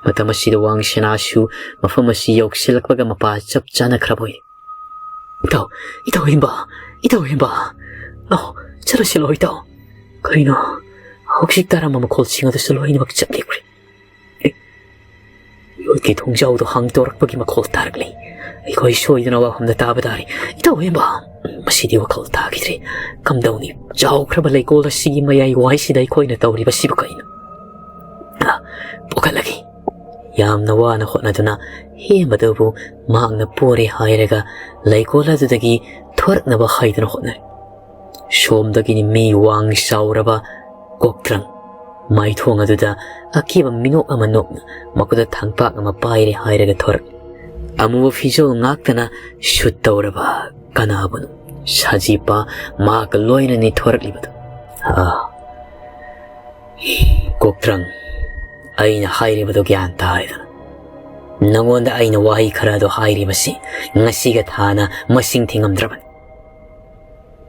ꯃꯇꯝ ꯑꯁꯤꯗ ꯋꯥꯡ ꯁꯅꯥꯁꯨ ꯃꯐꯝ ꯑꯁꯤ ꯌꯧꯁꯤꯜꯂꯛꯄꯒ ꯃꯄꯥ ꯆꯞ ꯆꯥꯅꯈ꯭ꯔꯕ ꯑꯣꯏꯔꯦ꯫ "ꯏꯇꯥꯎ, ꯏꯇꯥꯎ ꯍꯦꯝꯕ, ꯏꯇꯥꯎ ꯍꯦꯝꯕ, ꯂꯥꯛꯑꯣ, ꯆꯠꯂꯁꯤ ꯂꯥꯛꯑꯣ ꯏꯇꯥꯎ꯫ ꯀꯔꯤꯅꯣ, ꯍꯧꯖꯤꯛ ꯇꯥꯔꯝꯕ ꯃꯈꯣꯜꯁꯤꯡ ꯑꯗꯨꯁꯨ ꯂꯣꯏꯅꯃꯛ ꯆꯞ ꯂꯦꯞꯈ꯭ꯔꯦ꯫ ꯑꯦ, ꯌꯣꯠꯀꯤ ꯊꯣꯡꯖꯥꯎꯗꯣ ꯍꯥꯡꯗꯣꯔꯛꯄꯒꯤ ꯃꯈꯣꯜ ꯇꯥꯔꯛꯂꯤ꯫ ꯑꯩꯈꯣꯏ ꯁꯣꯏꯗꯅ ꯋꯥꯐꯝꯗ ꯇꯥꯕ ꯇꯥꯔꯦ꯫ ꯏꯇꯥꯎ ꯍꯦꯝꯕ, ꯃꯁꯤꯗꯤ ꯋꯥꯈꯜ ꯇꯥꯈꯤꯗ꯭ꯔꯦ꯫ ꯀꯝꯗꯧꯅꯤ? ꯆꯥꯎꯈ꯭ꯔꯕ ꯂꯩꯀꯣꯜ ꯑꯁꯤꯒꯤ ꯃꯌꯥꯏ ꯋꯥꯏꯁꯤꯗ ꯑꯩꯈꯣꯏꯅ ꯇꯧꯔꯤꯕꯁꯤꯕꯨ ꯀꯩꯅꯣ?" "ꯑ, ꯄꯨꯈꯠꯂꯒꯦ꯫" ꯌꯥꯝꯅ ꯋꯥꯅ ꯍꯣꯠꯅꯗꯨꯅ ꯍꯦꯝꯕꯗꯨꯕꯨ ꯃꯍꯥꯛꯅ ꯄꯣꯔꯦ ꯍꯥꯏꯔꯒ ꯂꯩꯀꯣꯜ ꯑꯗꯨꯗꯒꯤ ꯊꯣꯔꯛꯅꯕ ꯍꯥꯏꯗꯨꯅ ꯍꯣꯠꯅꯔꯦ꯫ ꯁꯣꯝꯗꯒꯤꯅꯤ ꯃꯤ ꯋꯥꯡ ꯆꯥꯎꯔꯕ ꯀꯣꯛꯇ꯭ꯔꯪ ꯃꯥꯏꯊꯣꯡ ꯑꯗꯨꯗ ꯑꯀꯤꯕ ꯃꯤꯅꯣꯛ ꯑꯃ ꯅꯣꯛꯅ ꯃꯈꯨꯠꯇ ꯊꯥꯡꯄꯥꯛ ꯑꯃ ꯄꯥꯏꯔꯦ ꯍꯥꯏꯔꯒ ꯊꯣꯔꯛꯂꯦ꯫ ꯑꯃꯨꯕ ꯐꯤꯖꯣꯜ ꯉꯥꯛꯇꯅ ꯁꯨꯠ ꯇꯧꯔꯕ ꯀꯅꯥꯕꯨꯅꯣ? ꯁꯖꯤꯄꯥ ꯃꯍꯥꯛꯀ ꯂꯣꯏꯅꯅꯤ ꯊꯣꯔꯛꯂꯤꯕꯗꯨ꯫ "ꯑꯥ, ꯀꯣꯛꯇ꯭ꯔꯪ, ꯑꯩꯅ ꯍꯥꯏꯔꯤꯕꯗꯨ ꯒ꯭ꯌꯥꯟ ꯇꯥꯔꯦꯗꯅ꯫ ꯅꯉꯣꯟꯗ ꯑꯩꯅ ꯋꯥꯍꯩ ꯈꯔ ꯑꯗꯨ ꯍꯥꯏꯔꯤꯕꯁꯤ ꯉꯁꯤꯒ ꯊꯥꯅ ꯃꯁꯤꯡ ꯊꯤꯉꯝꯗ꯭ꯔꯕꯅꯤ꯫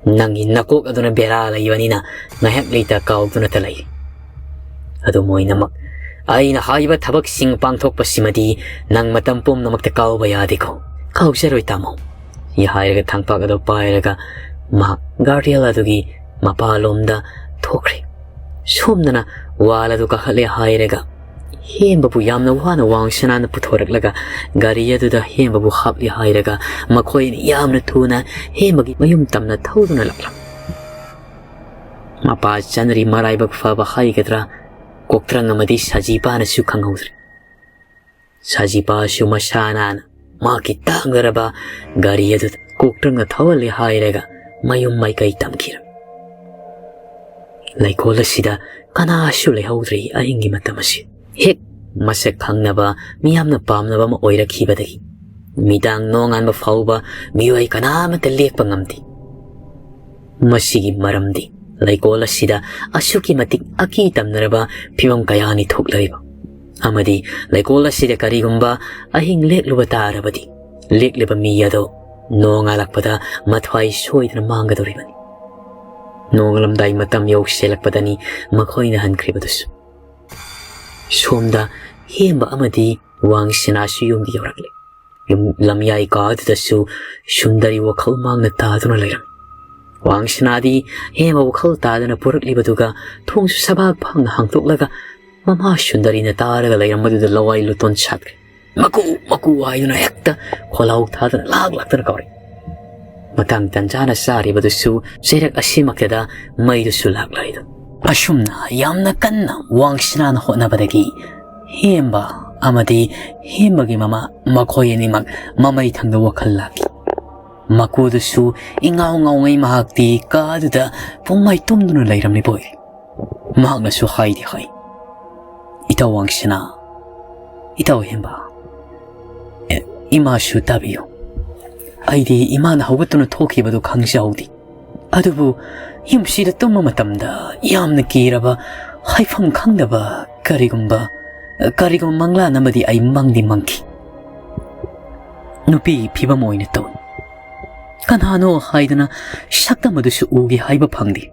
ꯅꯪꯒꯤ ꯅꯀꯣꯛ ꯑꯗꯨꯅ ꯕꯦꯔꯥ ꯂꯩꯕꯅꯤꯅ ꯉꯥꯏꯍꯥꯛ ꯂꯩꯇ ꯀꯥꯎꯗꯨꯅꯇ ꯂꯩ꯫ ꯑꯗꯨꯝ ꯑꯣꯏꯅꯃꯛ, ꯑꯩꯅ ꯍꯥꯏꯕ ꯊꯕꯛꯁꯤꯡ ꯄꯥꯡꯊꯣꯛꯄꯁꯤꯃꯗꯤ ꯅꯪ ꯃꯇꯝ ꯄꯨꯝꯅꯃꯛꯇ ꯀꯥꯎꯕ ꯌꯥꯗꯦꯀꯣ?" "ꯀꯥꯎꯖꯔꯣꯏ ꯇꯥꯃꯣ꯫" ꯍꯥꯏꯔꯒ ꯊꯥꯡꯄꯥꯛ ꯑꯗꯨ ꯄꯥꯏꯔꯒ ꯃꯍꯥꯛ ꯒꯥꯔꯗꯦꯜ ꯑꯗꯨꯒꯤ ꯃꯄꯥꯂꯣꯝꯗ ꯊꯣꯛꯈ꯭ꯔꯦ꯫ ꯁꯣꯝꯗꯅ ꯋꯥꯜ ꯑꯗꯨ ꯀꯥꯈꯠꯂꯦ ꯍꯥꯏꯔꯒ ꯍꯦꯝꯕꯕꯨ ꯌꯥꯝꯅ ꯋꯥꯅ ꯋꯥꯡ ꯁꯅꯥꯅ ꯄꯨꯊꯣꯔꯛꯂꯒ ꯒꯥꯔꯤ ꯑꯗꯨꯗ ꯍꯦꯝꯕꯕꯨ ꯍꯥꯞꯂꯦ ꯍꯥꯏꯔꯒ ꯃꯈꯣꯏꯅ ꯌꯥꯝꯅ ꯊꯨꯅ ꯍꯦꯝꯕꯒꯤ ꯃꯌꯨꯝ ꯇꯝꯅ ꯊꯧꯗꯨꯅ ꯂꯥꯛꯂꯝꯃꯤ꯫ ꯃꯄꯥ ꯆꯅꯔꯤ ꯃꯔꯥꯏꯕꯛ ꯐꯕ ꯍꯥꯏꯒꯗ꯭ꯔꯥ, ꯀꯣꯛꯇ꯭ꯔꯪ ꯑꯃꯗꯤ ꯁꯖꯤꯄꯥꯅꯁꯨ ꯈꯪꯍꯧꯗ꯭ꯔꯦ꯫ ꯁꯖꯤꯄꯥꯁꯨ ꯃꯁꯥ ꯅꯥꯟꯅ ꯃꯍꯥꯛꯀꯤ ꯇꯥꯡꯖꯔꯕ ꯒꯥꯔꯤ ꯑꯗꯨꯗ ꯀꯣꯛꯇ꯭ꯔꯪꯅ ꯊꯧꯍꯜꯂꯦ ꯍꯥꯏꯔꯒ ꯃꯌꯨꯝ ꯃꯥꯏꯀꯩ ꯇꯝꯈꯤꯔꯝꯃꯤ꯫ ꯂꯩꯀꯣꯜ ꯑꯁꯤꯗ ꯀꯅꯥꯁꯨ ꯂꯩꯍꯧꯗ꯭ꯔꯦ ꯑꯍꯤꯡꯒꯤ ꯃꯇꯝ ꯑꯁꯤ꯫ ꯍꯦꯛ ꯃꯁꯛ ꯈꯪꯅꯕ, ꯃꯤꯌꯥꯝꯅ ꯄꯥꯝꯅꯕ ꯑꯃ ꯑꯣꯏꯔꯛꯈꯤꯕꯗꯒꯤ ꯃꯤꯗꯥꯡ ꯅꯣꯡꯉꯥꯟꯕ ꯐꯥꯎꯕ ꯃꯤꯑꯣꯏ ꯀꯅꯥꯃꯠꯇ ꯂꯦꯛꯄ ꯉꯝꯗꯦ꯫ ꯃꯁꯤꯒꯤ ꯃꯔꯝꯗꯤ ꯂꯩꯀꯣꯜ ꯑꯁꯤꯗ ꯑꯁꯨꯛꯀꯤ ꯃꯇꯤꯛ ꯑꯀꯤ ꯇꯝꯅꯔꯕ ꯐꯤꯚꯝ ꯀꯌꯥꯅꯤ ꯊꯣꯛꯂꯤꯕ, ꯑꯃꯗꯤ ꯂꯩꯀꯣꯜ ꯑꯁꯤꯗ ꯀꯔꯤꯒꯨꯝꯕ ꯑꯍꯤꯡ ꯂꯦꯛꯂꯨꯕ ꯇꯥꯔꯕꯗꯤ ꯂꯦꯛꯂꯤꯕ ꯃꯤ ꯑꯗꯨ ꯅꯣꯡꯉꯥꯜꯂꯛꯄꯗ ꯃꯊ꯭ꯋꯥꯏ ꯁꯣꯏꯗꯅ ꯃꯥꯡꯒꯗꯧꯔꯤꯕꯅꯤ꯫ ꯅꯣꯡꯉꯥꯜꯂꯝꯗꯥꯏ ꯃꯇꯝ ꯌꯧꯁꯤꯜꯂꯛꯄꯗꯅꯤ ꯃꯈꯣꯏꯅ ꯍꯟꯈ꯭ꯔꯤꯕꯗꯨꯁꯨ꯫ ꯁꯣꯝꯗ ꯍꯦꯝꯕ ꯑꯃꯗꯤ ꯋꯥꯡ ꯁꯅꯥꯁꯨ ꯌꯨꯝꯗ ꯌꯧꯔꯛꯂꯦ꯫ ꯌꯨꯝ ꯂꯝꯌꯥꯏ ꯀꯥꯗꯨꯗꯁꯨ ꯁꯨꯟꯗꯔꯤ ꯋꯥꯈꯜ ꯃꯥꯡꯅ ꯇꯥꯗꯨꯅ ꯂꯩꯔꯝꯃꯤ꯫ ꯋꯥꯡ ꯁꯅꯥꯗꯤ ꯍꯦꯝꯕ ꯋꯥꯈꯜ ꯇꯥꯗꯅ ꯄꯨꯔꯛꯂꯤꯕꯗꯨꯒ ꯊꯣꯡꯁꯨ ꯁꯕꯥꯛ ꯐꯥꯡꯅ ꯍꯥꯡꯗꯣꯛꯂꯒ ꯃꯃꯥ ꯁꯨꯟꯗꯔꯤꯅ ꯇꯥꯔꯒ ꯂꯩꯔꯝꯕꯗꯨꯗ ꯂꯋꯥꯏ ꯂꯨꯇꯣꯟ ꯁꯥꯠꯈ꯭ꯔꯦ꯫ "ꯃꯀꯨ, ꯃꯀꯨ" ꯍꯥꯏꯗꯨꯅ ꯍꯦꯛꯇ ꯈꯣꯜꯂꯥꯎ ꯊꯥꯗꯅ ꯂꯥꯛ ꯂꯥꯛꯇꯅ ꯀꯧꯔꯛꯏ꯫ ꯃꯇꯥꯡ ꯇꯟꯖꯥꯅ ꯆꯥꯔꯤꯕꯗꯨꯁꯨ ꯆꯩꯔꯛ ꯑꯁꯤꯃꯛꯇꯗ ꯃꯩꯗꯨꯁꯨ ꯂꯥꯛꯂꯣꯏꯗꯣ꯫ ꯑꯁꯨꯝꯅ ꯌꯥꯝꯅ ꯀꯟꯅ ꯋꯥꯡ ꯁꯅꯥꯅ ꯍꯣꯠꯅꯕꯗꯒꯤ ꯍꯦꯝꯕ ꯑꯃꯗꯤ ꯍꯦꯝꯕꯒꯤ ꯃꯃꯥ ꯃꯈꯣꯏ ꯑꯅꯤꯃꯛ ꯃꯃꯩ ꯊꯪꯗ ꯋꯥꯈꯜ ꯂꯥꯛꯈꯤ꯫ ꯃꯀꯨꯗꯨꯁꯨ ꯏꯉꯥꯎ ꯉꯥꯎꯉꯩ ꯃꯍꯥꯛꯇꯤ ꯀꯥꯗꯨꯗ ꯄꯨꯡꯃꯥꯏ ꯇꯨꯝꯗꯨꯅ ꯂꯩꯔꯝꯂꯤꯕ ꯑꯣꯏꯔꯦ꯫ ꯃꯍꯥꯛꯅꯁꯨ ꯍꯥꯏꯗꯤ ꯍꯥꯏ, "ꯏꯇꯥꯎ ꯋꯥꯡꯁꯅꯥ, ꯏꯇꯥꯎ ꯍꯦꯝꯕ, ꯑꯦ, ꯏꯃꯥꯁꯨ ꯇꯥꯕꯤꯌꯨ꯫ ꯑꯩꯗꯤ ꯏꯃꯥꯅ ꯍꯧꯒꯠꯇꯨꯅ ꯊꯣꯛꯈꯤꯕꯗꯨ ꯈꯪꯖꯍꯧꯗꯦ꯫ ꯑꯗꯨꯕꯨ ꯌꯨꯝꯁꯤꯗ ꯇꯨꯝꯕ ꯃꯇꯝꯗ ꯌꯥꯝꯅ ꯀꯤꯔꯕ, ꯍꯥꯏꯐꯝ ꯈꯪꯗꯕ ꯀꯔꯤꯒꯨꯝꯕ, ꯀꯔꯤꯒꯨꯝꯕ ꯃꯪꯂꯥꯟ ꯑꯃꯗꯤ ꯑꯩ ꯃꯪꯗꯤ ꯃꯪꯈꯤ꯫ ꯅꯨꯄꯤ ꯐꯤꯕꯝ ꯑꯣꯏꯅ ꯇꯧꯏ꯫ ꯀꯅꯥꯅꯣ ꯍꯥꯏꯗꯅ ꯁꯛꯇꯝ ꯑꯗꯨꯁꯨ ꯎꯒꯦ ꯍꯥꯏꯕ ꯐꯪꯗꯦ꯫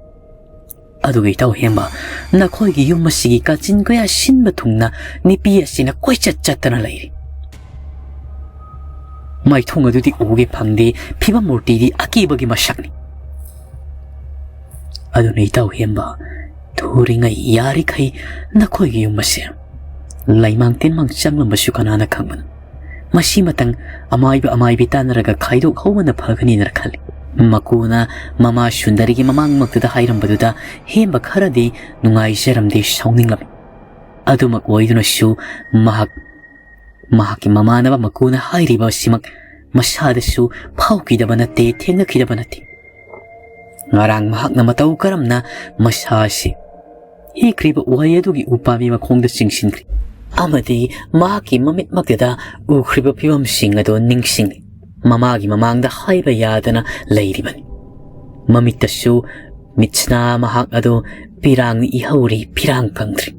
ꯑꯗꯨꯒ ꯏꯇꯥꯎ ꯍꯦꯝꯕ, ꯅꯈꯣꯏꯒꯤ ꯌꯨꯝ ꯑꯁꯤꯒꯤ ꯀꯥꯆꯤꯟ ꯀꯣꯌꯥ ꯁꯤꯟꯕ ꯊꯨꯡꯅ ꯅꯨꯄꯤ ꯑꯁꯤꯅ ꯀꯣꯏꯆꯠ ꯆꯠꯇꯅ ꯂꯩꯔꯤ꯫ ꯃꯥꯏꯊꯣꯡ ꯑꯗꯨꯗꯤ ꯎꯒꯦ ꯐꯪꯗꯦ, ꯐꯤꯕꯝ ꯃꯨꯔꯇꯤꯗꯤ ꯑꯀꯤꯕꯒꯤ ꯃꯁꯛꯅꯤ꯫ ꯑꯗꯨꯅ ꯏꯇꯥꯎ ꯍꯦꯝꯕ, ꯊꯨꯔꯤꯉꯩ ꯌꯥꯔꯤꯈꯩ ꯅꯈꯣꯏꯒꯤ ꯌꯨꯝ ꯑꯁꯦ ꯂꯩꯃꯥꯡ ꯇꯤꯟꯃꯥꯡ ꯆꯪꯂꯝꯕꯁꯨ ꯀꯅꯥꯅ ꯈꯪꯕꯅꯣ? ꯃꯁꯤꯃꯇꯪ ꯑꯃꯥꯏꯕ ꯑꯃꯥꯏꯕꯤ ꯇꯥꯟꯅꯔꯒ ꯈꯥꯏꯗꯣꯛꯍꯧꯕꯅ ꯐꯒꯅꯤꯅ ꯈꯜꯂꯤ꯫" ꯃꯀꯨꯅ ꯃꯃꯥ ꯁꯨꯟꯗꯔꯤꯒꯤ ꯃꯃꯥꯡꯃꯛꯇꯨꯗ ꯍꯥꯏꯔꯝꯕꯗꯨꯗ ꯍꯦꯝꯕ ꯈꯔꯗꯤ ꯅꯨꯡꯉꯥꯏꯖꯔꯝꯗꯦ, ꯁꯥꯎꯅꯤꯡꯂꯝꯃꯤ꯫ ꯑꯗꯨꯃꯛ ꯑꯣꯏꯗꯨꯅꯁꯨ ꯃꯍꯥꯛ, ꯃꯍꯥꯛꯀꯤ ꯃꯃꯥꯟꯅꯕ ꯃꯀꯨꯅ ꯍꯥꯏꯔꯤꯕ ꯑꯁꯤꯃꯛ ꯃꯁꯥꯗꯁꯨ ꯐꯥꯎꯈꯤꯗꯕ ꯅꯠꯇꯦ, ꯊꯦꯡꯅꯈꯤꯗꯕ ꯅꯠꯇꯦ꯫ ꯉꯔꯥꯡ ꯃꯍꯥꯛꯅ ꯃꯇꯧ ꯀꯔꯝꯅ ꯃꯁꯥ ꯑꯁꯤ ꯍꯦꯛꯈ꯭ꯔꯤꯕ ꯎꯍꯩ ꯑꯗꯨꯒꯤ ꯎꯄꯥꯝꯕꯤ ꯃꯈꯣꯡꯗ ꯆꯤꯡꯁꯤꯟꯈ꯭ꯔꯤ ꯑꯃꯗꯤ ꯃꯍꯥꯛꯀꯤ ꯃꯃꯤꯠꯃꯛꯇꯗ ꯎꯈ꯭ꯔꯤꯕ ꯐꯤꯕꯝꯁꯤꯡ ꯑꯗꯨ ꯅꯤꯡꯁꯤꯡꯂꯤ꯫ ꯃꯃꯥꯒꯤ ꯃꯃꯥꯡꯗ ꯍꯥꯏꯕ ꯌꯥꯗꯅ ꯂꯩꯔꯤꯕꯅꯤ꯫ ꯃꯃꯤꯠꯇꯁꯨ ꯃꯤꯠꯁꯅꯥ ꯃꯍꯥꯛ ꯑꯗꯨ ꯄꯤꯔꯥꯡꯅ ꯏꯍꯧꯔꯤ, ꯄꯤꯔꯥꯡ ꯀꯪꯗ꯭ꯔꯤ꯫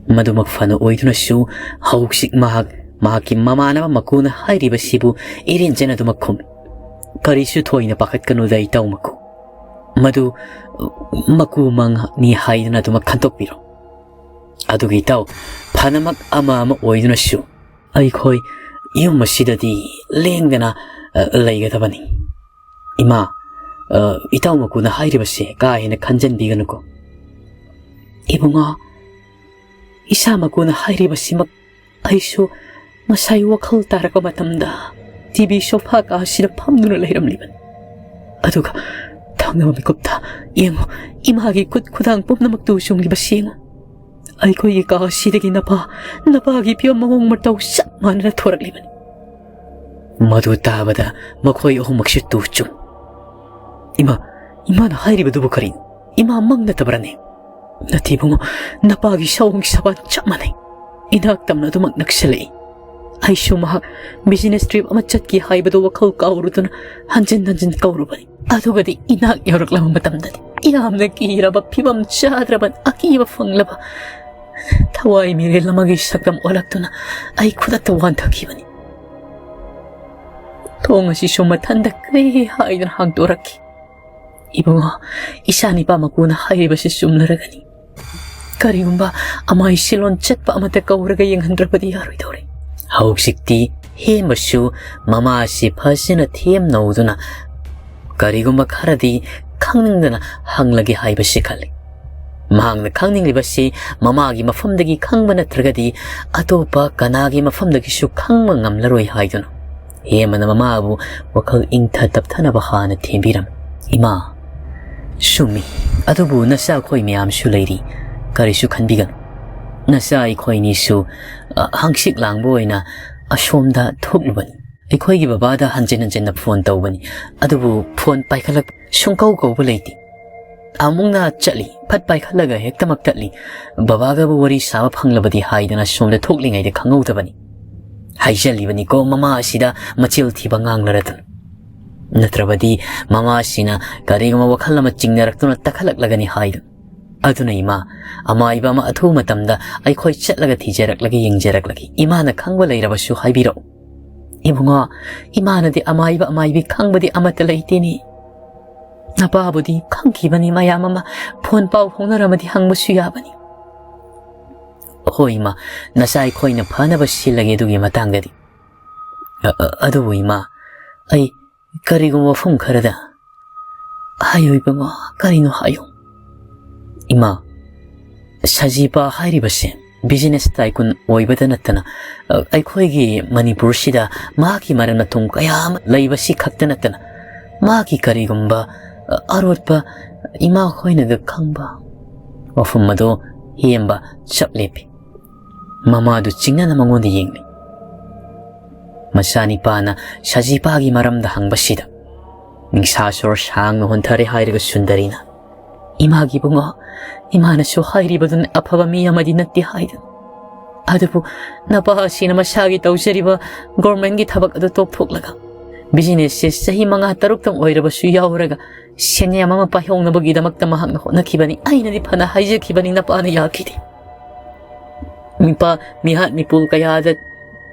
ꯃꯗꯨꯃꯛ ꯐꯅ ꯑꯣꯏꯗꯨꯅꯁꯨ ꯍꯧꯖꯤꯛ ꯃꯍꯥꯛ ꯃꯍꯥꯛꯀꯤ ꯃꯃꯥꯟꯅꯕ ꯃꯀꯨꯅ ꯍꯥꯏꯔꯤꯕꯁꯤꯕꯨ ꯏꯔꯦꯟꯖꯅ ꯑꯗꯨꯃꯛ ꯈꯨꯝꯃꯤ꯫ "ꯀꯔꯤꯁꯨ ꯊꯣꯏꯅ ꯄꯥꯈꯠꯀꯅꯨꯗ ꯏꯇꯥꯎ ꯃꯀꯨ꯫ ꯃꯗꯨ ꯃꯀꯨ ꯃꯪꯅꯤ ꯍꯥꯏꯗꯨꯅ ꯑꯗꯨꯃꯛ ꯈꯟꯗꯣꯛꯄꯤꯔꯣ꯫" ꯑꯗꯨꯒ ꯏꯇꯥꯎ, ꯐꯅꯃꯛ ꯑꯃ ꯑꯃ ꯑꯣꯏꯗꯨꯅꯁꯨ ꯑꯩꯈꯣꯏ ꯌꯨꯝ ꯑꯁꯤꯗꯗꯤ ꯂꯦꯡꯗꯅ, ꯑ, ꯂꯩꯒꯗꯕꯅꯤ꯫ ꯏꯃꯥ, ꯑ, ꯏꯇꯥꯎ ꯃꯀꯨꯅ ꯍꯥꯏꯔꯤꯕꯁꯦ ꯀꯥ ꯍꯦꯟꯅ ꯈꯟꯖꯟꯕꯤꯒꯅꯨꯀꯣ꯫ ꯏꯕꯨꯡꯉꯣ, ꯏꯁꯥ ꯃꯀꯨꯅ ꯍꯥꯏꯔꯤꯕꯁꯤꯃꯛ ꯑꯩꯁꯨ ꯉꯁꯥꯏ ꯋꯥꯈꯜ ꯇꯥꯔꯛꯄ ꯃꯇꯝꯗ ꯇꯤ ꯚꯤ ꯁꯣꯐꯥ ꯀꯥ ꯑꯁꯤꯗ ꯐꯝꯗꯨꯅ ꯂꯩꯔꯝꯂꯤꯕꯅꯤ꯫ ꯑꯗꯨꯒ ꯊꯪꯅꯕ ꯃꯤꯀꯨꯞꯇ ꯌꯦꯡꯉꯨ, ꯏꯃꯥꯒꯤ ꯈꯨꯠ ꯈꯨꯗꯥꯡ ꯄꯨꯝꯅꯃꯛꯇꯨ ꯆꯨꯝꯂꯤꯕꯁꯤ ꯌꯦꯡꯉꯨ꯫ ꯑꯩꯈꯣꯏꯒꯤ ꯀꯥ ꯑꯁꯤꯗꯒꯤ ꯅꯄꯥ, ꯅꯄꯥꯒꯤ ꯐꯤꯕꯝ ꯃꯑꯣꯡ ꯃꯇꯧ ꯆꯞ ꯃꯥꯟꯅꯅ ꯊꯣꯔꯛꯂꯤꯕꯅꯤ꯫ ꯃꯗꯨ ꯇꯥꯕꯗ ꯃꯈꯣꯏ ꯑꯍꯨꯝꯃꯛꯁꯨ ꯇꯨ ꯆꯨꯝ꯫ ꯏꯃꯥ, ꯏꯃꯥꯅ ꯍꯥꯏꯔꯤꯕꯗꯨꯕꯨ ꯀꯔꯤꯅꯣ? ꯏꯃꯥ ꯃꯪ ꯅꯠꯇꯕ꯭ꯔꯅꯦ? ꯅꯠꯇꯦ ꯏꯕꯨꯡꯉꯣ, ꯅꯄꯥꯒꯤ ꯁꯑꯣꯡ ꯁꯕꯥꯟ ꯆꯞ ꯃꯥꯟꯅꯩ꯫ ꯏꯅꯥꯛ ꯇꯝꯅ ꯑꯗꯨꯃꯛ ꯅꯛꯁꯤꯜꯂꯛꯏ꯫ ꯑꯩꯁꯨ ꯃꯍꯥꯛ ꯕꯤꯖꯤꯅꯦꯁ ꯇ꯭ꯔꯤꯞ ꯑꯃ ꯆꯠꯀꯦ ꯍꯥꯏꯕꯗꯨ ꯋꯥꯈꯜ ꯀꯥꯎꯔꯨꯗꯨꯅ ꯍꯟꯖꯤꯟ ꯍꯟꯖꯤꯟ ꯀꯧꯔꯨꯕꯅꯤ꯫ ꯑꯗꯨꯒꯗꯤ ꯏꯅꯥꯛ ꯌꯧꯔꯛꯂꯕ ꯃꯇꯝꯗꯗꯤ ꯌꯥꯝꯅ ꯀꯤꯔꯕ ꯐꯤꯕꯝ ꯆꯥꯗ꯭ꯔꯕ ꯑꯀꯤꯕ ꯐꯪꯂꯕ ꯊꯋꯥꯏ ꯃꯤꯔꯦꯜ ꯑꯃꯒꯤ ꯁꯛꯇꯝ ꯑꯣꯜꯂꯛꯇꯨꯅ ꯑꯩ ꯈꯨꯗꯛꯇ ꯋꯥꯟꯊꯈꯤꯕꯅꯤ꯫ ꯊꯣꯡ ꯑꯁꯤꯁꯨ ꯃꯊꯟꯇ ꯀ꯭ꯔꯦ ꯍꯥꯏꯗꯨꯅ ꯍꯥꯡꯗꯣꯔꯛꯈꯤ꯫ ꯏꯕꯨꯡꯉꯣ, ꯏꯆꯥ ꯅꯤꯄꯥ ꯃꯀꯨꯅ ꯍꯥꯏꯔꯤꯕꯁꯤ ꯆꯨꯝꯂꯔꯒꯅꯤ꯫ ꯀꯔꯤꯒꯨꯝꯕ ꯑꯃꯥꯏ ꯁꯤꯂꯣꯟ ꯆꯠꯄ ꯑꯃꯠꯇ ꯀꯧꯔꯒ ꯌꯦꯡꯍꯟꯗ꯭ꯔꯕꯗꯤ ꯌꯥꯔꯣꯏꯗꯧꯔꯦ꯫ ꯍꯧꯖꯤꯛꯇꯤ ꯍꯦꯝꯕꯁꯨ ꯃꯃꯥꯁꯤ ꯐꯖꯅ ꯊꯦꯝꯅꯧꯗꯨꯅ ꯀꯔꯤꯒꯨꯝꯕ ꯈꯔꯗꯤ ꯈꯪꯅꯤꯡꯗꯅ ꯍꯪꯂꯒꯦ ꯍꯥꯏꯕꯁꯤ ꯈꯜꯂꯤ꯫ ꯃꯍꯥꯛꯅ ꯈꯪꯅꯤꯡꯂꯤꯕꯁꯤ ꯃꯃꯥꯒꯤ ꯃꯐꯝꯗꯒꯤ ꯈꯪꯕ ꯅꯠꯇ꯭ꯔꯒꯗꯤ ꯑꯇꯣꯞꯄ ꯀꯅꯥꯒꯤ ꯃꯐꯝꯗꯒꯤꯁꯨ ꯈꯪꯕ ꯉꯝꯂꯔꯣꯏ ꯍꯥꯏꯗꯨꯅ ꯍꯦꯃꯅ ꯃꯃꯥꯕꯨ ꯋꯥꯈꯜ ꯏꯪꯊ ꯇꯞꯊꯅꯕ ꯍꯥꯟꯅ ꯊꯦꯝꯕꯤꯔꯝꯃꯤ꯫ "ꯏꯃꯥ, ꯆꯨꯝꯃꯤ, ꯑꯗꯨꯕꯨ ꯅꯆꯥ ꯑꯩꯈꯣꯏ ꯃꯌꯥꯝꯁꯨ ꯂꯩꯔꯤ, ꯀꯔꯤꯁꯨ ꯈꯟꯕꯤꯒꯅꯨ꯫ ꯅꯆꯥ ꯑꯩꯈꯣꯏꯅꯤꯁꯨ, ꯑ, ꯍꯪꯆꯤꯠ ꯂꯥꯡꯕ ꯑꯣꯏꯅ ꯑꯁꯣꯝꯗ ꯊꯣꯛꯂꯨꯕꯅꯤ꯫ ꯑꯩꯈꯣꯏꯒꯤ ꯕꯕꯥꯗ ꯍꯟꯖꯤꯟ ꯍꯟꯖꯤꯟꯅ ꯐꯣꯟ ꯇꯧꯕꯅꯤ, ꯑꯗꯨꯕꯨ ꯐꯣꯟ ꯄꯥꯏꯈꯠꯂꯛ-, ꯁꯨꯡꯀꯧ ꯀꯧꯕ ꯂꯩꯇꯦ꯫ ꯑꯃꯨꯛꯅ ꯆꯠꯂꯤ, ꯐꯠ ꯄꯥꯏꯈꯠꯂꯒ ꯍꯦꯛꯇꯃꯛ ꯇꯠꯂꯤ꯫ ꯕꯕꯥꯒꯕꯨ ꯋꯥꯔꯤ ꯁꯥꯕ ꯐꯪꯂꯕꯗꯤ ꯍꯥꯏꯗꯅ ꯁꯣꯝꯗ ꯊꯣꯛꯂꯤꯉꯩꯗ ꯈꯪꯍꯧꯗꯕꯅꯤ꯫ ꯍꯥꯏꯖꯜꯂꯤꯕꯅꯤꯀꯣ ꯃꯃꯥ ꯑꯁꯤꯗ ꯃꯆꯤꯜ ꯊꯤꯕ ꯉꯥꯡꯂꯔꯗꯨꯅ꯫ ꯅꯠꯇ꯭ꯔꯕꯗꯤ ꯃꯃꯥ ꯑꯁꯤꯅ ꯀꯔꯤꯒꯨꯝꯕ ꯋꯥꯈꯜ ꯑꯃ ꯆꯤꯡꯅꯔꯛꯇꯨꯅ ꯇꯛꯈꯠꯂꯛꯂꯒꯅꯤ ꯍꯥꯏꯗꯨꯅ꯫ ꯑꯗꯨꯅ ꯏꯃꯥ, ꯑꯃꯥꯏꯕ ꯑꯃ ꯑꯊꯨꯕ ꯃꯇꯝꯗ ꯑꯩꯈꯣꯏ ꯆꯠꯂꯒ ꯊꯤꯖꯔꯛꯂꯒ ꯌꯦꯡꯖꯔꯛꯂꯒꯦ꯫ ꯏꯃꯥꯅ ꯈꯪꯕ ꯂꯩꯔꯕꯁꯨ ꯍꯥꯏꯕꯤꯔꯛꯎ꯫" "ꯏꯕꯨꯡꯉꯣ, ꯏꯃꯥꯅꯗꯤ ꯑꯃꯥꯏꯕ ꯑꯃꯥꯏꯕꯤ ꯈꯪꯕꯗꯤ ꯑꯃꯠꯇ ꯂꯩꯇꯦꯅꯦ꯫ ꯅꯄꯥꯕꯨꯗꯤ ꯈꯪꯈꯤꯕꯅꯤ ꯃꯌꯥꯝ ꯑꯃ, ꯐꯣꯟ ꯄꯥꯎ ꯐꯥꯎꯅꯔꯝꯃꯗꯤ ꯍꯪꯕꯁꯨ ꯌꯥꯕꯅꯤ꯫" "ꯑꯣ, "ꯍꯣꯏ ꯏꯃꯥ, ꯅꯆꯥ ꯑꯩꯈꯣꯏꯅ ꯐꯅꯕ ꯁꯤꯜꯂꯒꯦ ꯑꯗꯨꯒꯤ ꯃꯇꯥꯡꯗꯗꯤ꯫ ꯑ, ꯑ, ꯑꯗꯨꯕꯨ ꯏꯃꯥ, ꯑꯩ ꯀꯔꯤꯒꯨꯝꯕ ꯃꯐꯝ ꯈꯔꯗ" "ꯍꯥꯏꯌꯨ ꯏꯕꯨꯡꯉꯣ, ꯀꯔꯤꯅꯣ ꯍꯥꯏꯌꯨ꯫" "ꯏꯃꯥ, ꯁꯖꯤꯄꯥ ꯍꯥꯏꯔꯤꯕꯁꯦ business tycoon ꯑꯣꯏꯕꯗ ꯅꯠꯇꯅ, ꯑ, ꯑꯩꯈꯣꯏꯒꯤ ꯃꯅꯤꯄꯨꯔꯁꯤꯗ ꯃꯍꯥꯛꯀꯤ ꯃꯔꯟ ꯃꯊꯨꯝ ꯀꯌꯥ ꯑꯃ ꯂꯩꯕꯁꯤ ꯈꯛꯇ ꯅꯠꯇꯅ, ꯃꯍꯥꯛꯀꯤ ꯀꯔꯤꯒꯨꯝꯕ, ꯑ, ꯑꯔꯣꯠꯄ ꯏꯃꯥ ꯈꯣꯏꯅꯒ ꯈꯪꯕ" ꯋꯥꯐꯝ ꯑꯗꯨ ꯍꯦꯝꯕ ꯆꯞ ꯂꯦꯞꯄꯤ꯫ ꯃꯃꯥꯗꯨ ꯆꯤꯡꯅꯅ ꯃꯉꯣꯟꯗ ꯌꯦꯡꯂꯤ꯫ ꯃꯆꯥꯅꯤꯄꯥꯅ ꯁꯖꯤꯄꯥꯒꯤ ꯃꯔꯝꯗ ꯍꯪꯕꯁꯤꯗ ꯅꯤꯡꯁꯥ ꯁꯣꯔ ꯁꯥꯡꯅ ꯍꯣꯟꯊꯔꯦ ꯍꯥꯏꯔꯒ ꯁꯨꯟꯗꯔꯤꯅ, "ꯏꯃꯥꯒꯤ ꯏꯕꯨꯡꯉꯣ, ꯏꯃꯥꯅꯁꯨ ꯍꯥꯏꯔꯤꯕꯗꯨꯅ ꯑꯐꯕ ꯃꯤ ꯑꯃꯗꯤ ꯅꯠꯇꯦ ꯍꯥꯏꯗꯨꯅ꯫ ꯑꯗꯨꯕꯨ ꯅꯄꯥ ꯑꯁꯤꯅ ꯃꯁꯥꯒꯤ ꯇꯧꯖꯔꯤꯕ ꯒꯣꯔꯃꯦꯟꯒꯤ ꯊꯕꯛ ꯑꯗꯨ ꯇꯣꯛꯊꯣꯛꯂꯒ businessꯁꯦ ꯆꯍꯤ ꯃꯉꯥ ꯇꯔꯨꯛꯇꯪ ꯑꯣꯏꯔꯕꯁꯨ ꯌꯥꯎꯔꯒ ꯁꯦꯟꯌꯥꯝ ꯑꯃ ꯄꯥꯏꯍꯧꯅꯕꯒꯤꯗꯃꯛꯇ ꯃꯍꯥꯛꯅ ꯍꯣꯠꯅꯈꯤꯕꯅꯤ꯫ ꯑꯩꯅꯗꯤ ꯐꯅ ꯍꯥꯏꯖꯈꯤꯕꯅꯤ, ꯅꯄꯥꯅ ꯌꯥꯈꯤꯗꯦ꯫ ꯃꯤꯄꯥ ꯃꯤꯍꯥꯠ ꯃꯤꯄꯨ ꯀꯌꯥꯗ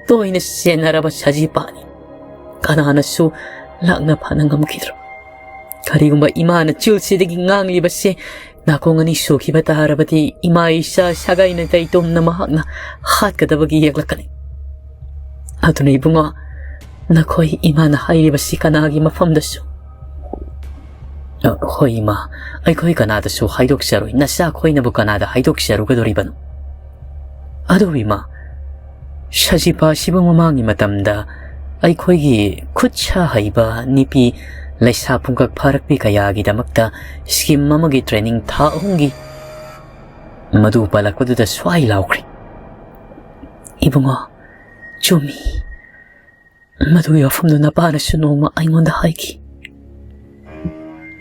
ꯇꯣꯏꯅ ꯆꯦꯟꯅꯔꯕ ꯁꯖꯤꯄꯥꯅꯤ꯫ ꯀꯅꯥꯅꯁꯨ ꯂꯥꯛꯅ ꯐꯅ ꯉꯝꯈꯤꯗ꯭ꯔꯕ꯫ ꯀꯔꯤꯒꯨꯝꯕ ꯏꯃꯥꯅ ꯆꯤꯜꯁꯤꯗꯒꯤ ꯉꯥꯡꯂꯤꯕꯁꯦ ꯅꯥꯀꯣꯡ ꯑꯅꯤ ꯁꯨꯈꯤꯕ ꯇꯥꯔꯕꯗꯤ ꯏꯃꯥ ꯏꯆꯥ ꯁꯥꯒꯩ ꯅꯥꯇꯩ ꯇꯨꯝꯅ ꯃꯍꯥꯛꯅ ꯍꯥꯠꯀꯗꯕꯒꯤ ꯌꯦꯛꯂꯛꯀꯅꯤ꯫ ꯑꯗꯨꯅ ꯏꯕꯨꯡꯉꯣ, ꯅꯈꯣꯏ ꯏꯃꯥꯅ ꯍꯥꯏꯔꯤꯕꯁꯤ ꯀꯅꯥꯒꯤ ꯃꯐꯝꯗꯁꯨ" "ꯑ, ꯍꯣꯏ ꯏꯃꯥ, ꯑꯩꯈꯣꯏ ꯀꯅꯥꯗꯁꯨ ꯍꯥꯏꯗꯣꯛꯆꯔꯣꯏ꯫ ꯅꯆꯥ ꯈꯣꯏꯅꯕꯨ ꯀꯅꯥꯗ ꯍꯥꯏꯗꯣꯛꯆꯔꯨꯒꯗꯣꯔꯤꯕꯅꯣ?" "ꯑꯗꯨꯕꯨ ꯏꯃꯥ, ꯁꯖꯤꯄꯥ ꯑꯁꯤꯕꯨ ꯃꯃꯥꯡꯒꯤ ꯃꯇꯝꯗ ꯑꯩꯈꯣꯏꯒꯤ ꯈꯨꯠ ꯁꯥ ꯍꯩꯕ ꯅꯨꯄꯤ ꯂꯩꯁꯥ ꯄꯨꯡꯀꯛ ꯐꯥꯔꯛꯄꯤ ꯀꯌꯥꯒꯤꯗꯃꯛꯇ scheme ꯑꯃꯒꯤ training ꯊꯥ ꯑꯍꯨꯝꯒꯤ" ꯃꯗꯨ ꯄꯜꯂꯛꯄꯗꯨꯗ ꯁ꯭ꯋꯥꯏ ꯂꯥꯎꯈ꯭ꯔꯦ꯫ "ꯏꯕꯨꯡꯉꯣ, ꯆꯨꯝꯃꯤ꯫ ꯃꯗꯨꯒꯤ ꯋꯥꯐꯝꯗꯨ ꯅꯄꯥꯅꯁꯨ ꯅꯣꯡꯃ ꯑꯩꯉꯣꯟꯗ ꯍꯥꯏꯈꯤ꯫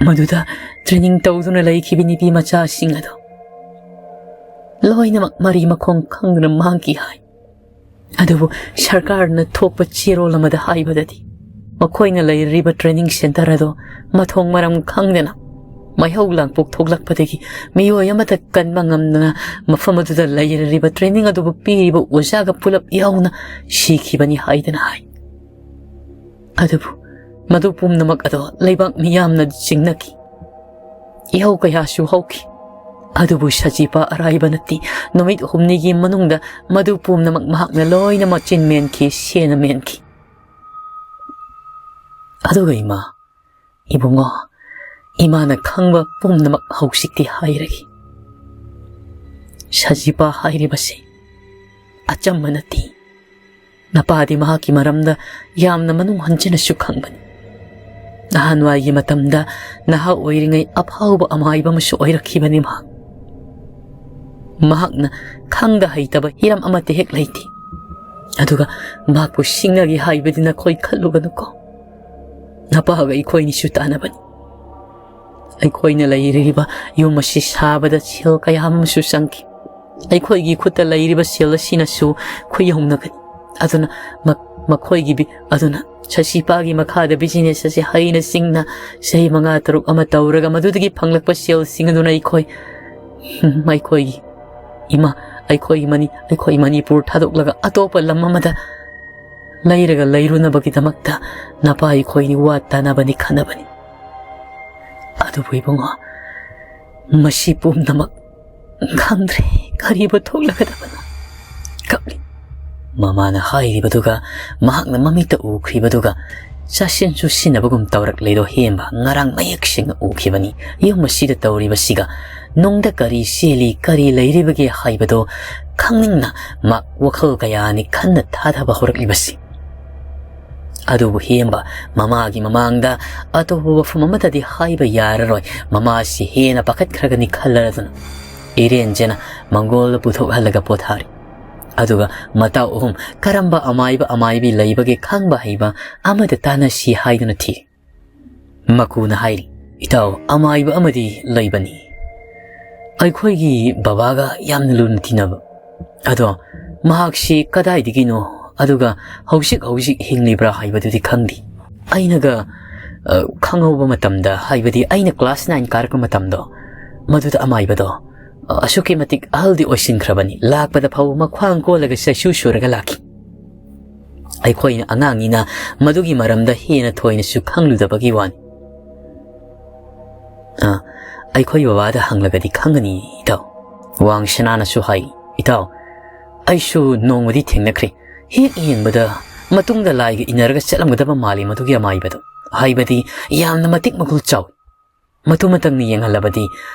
ꯃꯗꯨꯗ training ꯇꯧꯗꯨꯅ ꯂꯩꯈꯤꯕ ꯅꯨꯄꯤ ꯃꯆꯥꯁꯤꯡ ꯑꯗꯨ ꯂꯣꯏꯅꯃꯛ ꯃꯔꯤ ꯃꯈꯣꯡ ꯈꯪꯗꯅ ꯃꯥꯡꯈꯤ ꯍꯥꯏ꯫ ꯑꯗꯨꯕꯨ ꯁꯔꯀꯥꯔꯅ ꯊꯣꯛꯄ ꯆꯦꯔꯣꯜ ꯑꯃꯗ ꯍꯥꯏꯕꯗꯗꯤ, ꯃꯈꯣꯏꯅ ꯂꯩꯔꯤꯕ training centre ꯑꯗꯨ ꯃꯊꯣꯡ ꯃꯔꯝ ꯈꯪꯗꯅ ꯃꯩꯍꯧ ꯂꯥꯡꯄꯣꯛ ꯊꯣꯛꯂꯛꯄꯗꯒꯤ ꯃꯤꯑꯣꯏ ꯑꯃꯠꯇ ꯀꯟꯕ ꯉꯝꯗꯅ ꯃꯐꯝ ꯑꯗꯨꯗ ꯂꯩꯔꯤꯕ training ꯑꯗꯨꯕꯨ ꯄꯤꯔꯤꯕ ꯑꯣꯖꯥꯒ ꯄꯨꯂꯞ ꯌꯥꯎꯅ ꯁꯤꯈꯤꯕꯅꯤ ꯍꯥꯏꯗꯅ ꯍꯥꯏ꯫ ꯑꯗꯨꯕꯨ ꯃꯗꯨ ꯄꯨꯝꯅꯃꯛ ꯑꯗꯣ ꯂꯩꯕꯥꯛ ꯃꯤꯌꯥꯝꯅ ꯆꯤꯡꯅꯈꯤ꯫ ꯏꯍꯧ ꯀꯌꯥꯁꯨ ꯍꯧꯈꯤ꯫ ꯑꯗꯨꯕꯨ ꯁꯖꯤꯄꯥ ꯑꯔꯥꯏꯕ ꯅꯠꯇꯦ꯫ ꯅꯨꯃꯤꯠ ꯍꯨꯝꯅꯤꯒꯤ ꯃꯅꯨꯡꯗ ꯃꯗꯨ ꯄꯨꯝꯅꯃꯛ ꯃꯍꯥꯛꯅ ꯂꯣꯏꯅꯃꯛ ꯆꯤꯟ ꯃꯦꯟꯈꯤ, ꯁꯦꯟꯅ ꯃꯦꯟꯈꯤ꯫ ꯑꯗꯨꯒ ꯏꯃꯥ, ꯏꯕꯨꯡꯉꯣ, ꯏꯃꯥꯅ ꯈꯪꯕ ꯄꯨꯝꯅꯃꯛ ꯍꯧꯖꯤꯛꯇꯤ ꯍꯥꯏꯔꯒꯦ꯫ ꯁꯖꯤꯄꯥ ꯍꯥꯏꯔꯤꯕꯁꯤ ꯑꯆꯝꯕ ꯅꯠꯇꯦ꯫ ꯅꯄꯥꯗꯤ ꯃꯍꯥꯛꯀꯤ ꯃꯔꯝꯗ ꯌꯥꯝꯅ ꯃꯅꯨꯡ ꯍꯟꯖꯅꯁꯨ ꯈꯪꯕꯅꯤ꯫ ꯅꯍꯥꯟꯋꯥꯏꯒꯤ ꯃꯇꯝꯗ ꯅꯍꯥ ꯑꯣꯏꯔꯤꯉꯩ ꯑꯐꯥꯎꯕ ꯑꯃꯥꯏꯕ ꯑꯃꯁꯨ ꯑꯣꯏꯔꯛꯈꯤꯕꯅꯤ ꯃꯍꯥꯛ꯫ ꯃꯍꯥꯛꯅ ꯈꯪꯗ ꯍꯩꯇꯕ ꯍꯤꯔꯝ ꯑꯃꯠꯇ ꯍꯦꯛ ꯂꯩꯇꯦ꯫ ꯑꯗꯨꯒ ꯃꯍꯥꯛꯄꯨ ꯁꯤꯡꯅꯒꯦ ꯍꯥꯏꯕꯗꯤ ꯅꯈꯣꯏ ꯈꯜꯂꯨꯒꯅꯨꯀꯣ꯫ ꯅꯄꯥꯒ ꯑꯩꯈꯣꯏꯅꯤꯁꯨ ꯇꯥꯟꯅꯕꯅꯤ꯫ ꯑꯩꯈꯣꯏꯅ ꯂꯩꯔꯤꯕ ꯌꯨꯝ ꯑꯁꯤ ꯁꯥꯕꯗ ꯁꯦꯜ ꯀꯌꯥ ꯑꯃꯁꯨ ꯆꯪꯈꯤ꯫ ꯑꯩꯈꯣꯏꯒꯤ ꯈꯨꯠꯇ ꯂꯩꯔꯤꯕ ꯁꯦꯜ ꯑꯁꯤꯅꯁꯨ ꯈꯨꯌꯧꯅꯒꯅꯤ꯫ ꯑꯗꯨꯅ ꯃ-, ꯃꯈꯣꯏꯒꯤ ꯕꯤ-, ꯑꯗꯨꯅ ꯁꯁꯤꯄꯥꯒꯤ ꯃꯈꯥꯗ business ꯑꯁꯤ ꯍꯩꯅ ꯁꯤꯡꯅ ꯆꯍꯤ ꯃꯉꯥ ꯇꯔꯨꯛ ꯑꯃ ꯇꯧꯔꯒ ꯃꯗꯨꯗꯒꯤ ꯐꯪꯂꯛꯄ ꯁꯦꯜꯁꯤꯡ ꯑꯗꯨꯅ ꯑꯩꯈꯣꯏ, ꯑꯩꯈꯣꯏꯒꯤ ꯏꯃꯥ, ꯑꯩꯈꯣꯏꯒꯤ ꯃꯅꯤ-, ꯑꯩꯈꯣꯏ ꯃꯅꯤꯄꯨꯔ ꯊꯥꯗꯣꯛꯂꯒ ꯑꯇꯣꯞꯄ ꯂꯝ ꯑꯃꯗ ꯂꯩꯔꯒ ꯂꯩꯔꯨꯅꯕꯒꯤꯗꯃꯛꯇ ꯅꯄꯥ ꯑꯩꯈꯣꯏꯅꯤ ꯋꯥ ꯇꯥꯅꯕꯅꯤ ꯈꯟꯅꯕꯅꯤ꯫ ꯑꯗꯨꯕꯨ ꯏꯕꯨꯡꯉꯣ, ꯃꯁꯤ ꯄꯨꯝꯅꯃꯛ ꯈꯪꯗ꯭ꯔꯦ, ꯀꯔꯤꯕꯨ ꯊꯣꯛꯂꯒꯗꯕꯅꯣ꯫ ꯀꯞꯂꯤ꯫ ꯃꯃꯥꯅ ꯍꯥꯏꯔꯤꯕꯗꯨꯒ ꯃꯍꯥꯛꯅ ꯃꯃꯤꯠꯇ ꯎꯈ꯭ꯔꯤꯕꯗꯨꯒ ꯆꯥꯁꯤꯟ ꯆꯨꯁꯤꯟꯅꯕꯒꯨꯝ ꯇꯧꯔꯛꯂꯤꯗꯣ ꯍꯦꯝꯕ ꯉꯔꯥꯡ ꯃꯌꯦꯛ ꯁꯦꯡꯅ ꯎꯈꯤꯕꯅꯤ꯫ ꯌꯨꯝ ꯑꯁꯤꯗ ꯇꯧꯔꯤꯕꯁꯤꯒ ꯅꯨꯡꯗ ꯀꯔꯤ ꯆꯦꯜꯂꯤ, ꯀꯔꯤ ꯂꯩꯔꯤꯕꯒꯦ ꯍꯥꯏꯕꯗꯣ ꯈꯪꯅꯤꯡꯅ ꯃꯥ ꯋꯥꯈꯜ ꯀꯌꯥꯅꯤ ꯈꯟꯅ ꯊꯥꯊꯕ ꯍꯧꯔꯛꯂꯤꯕꯁꯤ꯫ ꯑꯗꯨꯕꯨ ꯍꯦꯝꯕ ꯃꯃꯥꯒꯤ ꯃꯃꯥꯡꯗ ꯑꯇꯣꯞꯄ ꯋꯥꯐꯝ ꯑꯃꯠꯇꯗꯤ ꯍꯥꯏꯕ ꯌꯥꯔꯔꯣꯏ꯫ ꯃꯃꯥꯁꯤ ꯍꯦꯟꯅ ꯄꯥꯈꯠꯈ꯭ꯔꯒꯅꯤ ꯈꯜꯂꯗꯨꯅ ꯏꯔꯦꯟꯖꯅ ꯃꯪꯒꯣꯜꯗ ꯄꯨꯊꯣꯛꯍꯜꯂꯒ ꯄꯣꯊꯥꯔꯤ꯫ ꯑꯗꯨꯒ ꯃꯇꯥꯎ ꯑꯍꯨꯝ ꯀꯔꯝꯕ ꯑꯃꯥꯏꯕ ꯑꯃꯥꯏꯕꯤ ꯂꯩꯕꯒꯦ ꯈꯪꯕ ꯍꯩꯕ ꯑꯃꯗ ꯇꯥꯟꯅꯁꯤ ꯍꯥꯏꯗꯨꯅ ꯊꯤ꯫ ꯃꯀꯨꯅ ꯍꯥꯏꯔꯤ, "ꯏꯇꯥꯎ, ꯑꯃꯥꯏꯕ ꯑꯃꯗꯤ ꯂꯩꯕꯅꯤ꯫ ꯑꯩꯈꯣꯏꯒꯤ ꯕꯕꯥꯒ ꯌꯥꯝꯅ ꯂꯨꯅ ꯇꯤꯟꯅꯕ꯫ ꯑꯗꯣ ꯃꯍꯥꯛꯁꯤ ꯀꯗꯥꯏꯗꯒꯤꯅꯣ, ꯑꯗꯨꯒ ꯍꯧꯖꯤꯛ ꯍꯧꯖꯤꯛ ꯍꯤꯡꯂꯤꯕ꯭ꯔꯥ ꯍꯥꯏꯕꯗꯨꯗꯤ ꯈꯪꯗꯦ꯫ ꯑꯩꯅꯒ, ꯑ, ꯈꯪꯍꯧꯕ ꯃꯇꯝꯗ, ꯍꯥꯏꯕꯗꯤ ꯑꯩꯅ class nine ꯀꯥꯔꯛꯄ ꯃꯇꯝꯗꯣ, ꯃꯗꯨꯗ ꯑꯃꯥꯏꯕꯗꯣ, ꯑ, ꯑꯁꯨꯛꯀꯤ ꯃꯇꯤꯛ ꯑꯍꯜꯗꯤ ꯑꯣꯏꯁꯤꯟꯈ꯭ꯔꯕꯅꯤ꯫ ꯂꯥꯛꯄꯗ ꯐꯥꯎꯕ ꯃꯈ꯭ꯋꯥꯡ ꯀꯣꯜꯂꯒ ꯆꯩꯁꯨ ꯁꯨꯔꯒ ꯂꯥꯛꯈꯤ꯫ ꯑꯩꯈꯣꯏꯅ ꯑꯉꯥꯡꯅꯤꯅ ꯃꯗꯨꯒꯤ ꯃꯔꯝꯗ ꯍꯦꯟꯅ ꯊꯣꯏꯅꯁꯨ ꯈꯪꯂꯨꯗꯕꯒꯤ ꯋꯥꯅꯤ꯫ ꯑ, ꯑꯩꯈꯣꯏ ꯕꯕꯥꯗ ꯍꯪꯂꯒꯗꯤ ꯈꯪꯒꯅꯤ, ꯏꯇꯥꯎ꯫ ꯋꯥꯡ ꯁꯅꯥꯅꯁꯨ ꯍꯥꯏ, "ꯏꯇꯥꯎ, ꯑꯩꯁꯨ ꯅꯣꯡꯃꯗꯤ ꯊꯦꯡꯅꯈ꯭ꯔꯦ꯫ ꯍꯦꯛ ꯌꯦꯡꯕꯗ ꯃꯇꯨꯡꯗ ꯂꯥꯏꯒ ꯏꯟꯅꯔꯒ ꯆꯠꯂꯝꯒꯗꯕ ꯃꯥꯜꯂꯤ ꯃꯗꯨꯒꯤ ꯑꯃꯥꯏꯕꯗꯣ꯫ ꯍꯥꯏꯕꯗꯤ ꯌꯥꯝꯅ ꯃꯇꯤꯛ ꯃꯒꯨꯜ ꯆꯥꯎꯏ꯫ ꯃꯇꯨ ꯃꯇꯪꯅ ꯌꯦꯡꯍꯜꯂꯕꯗꯤ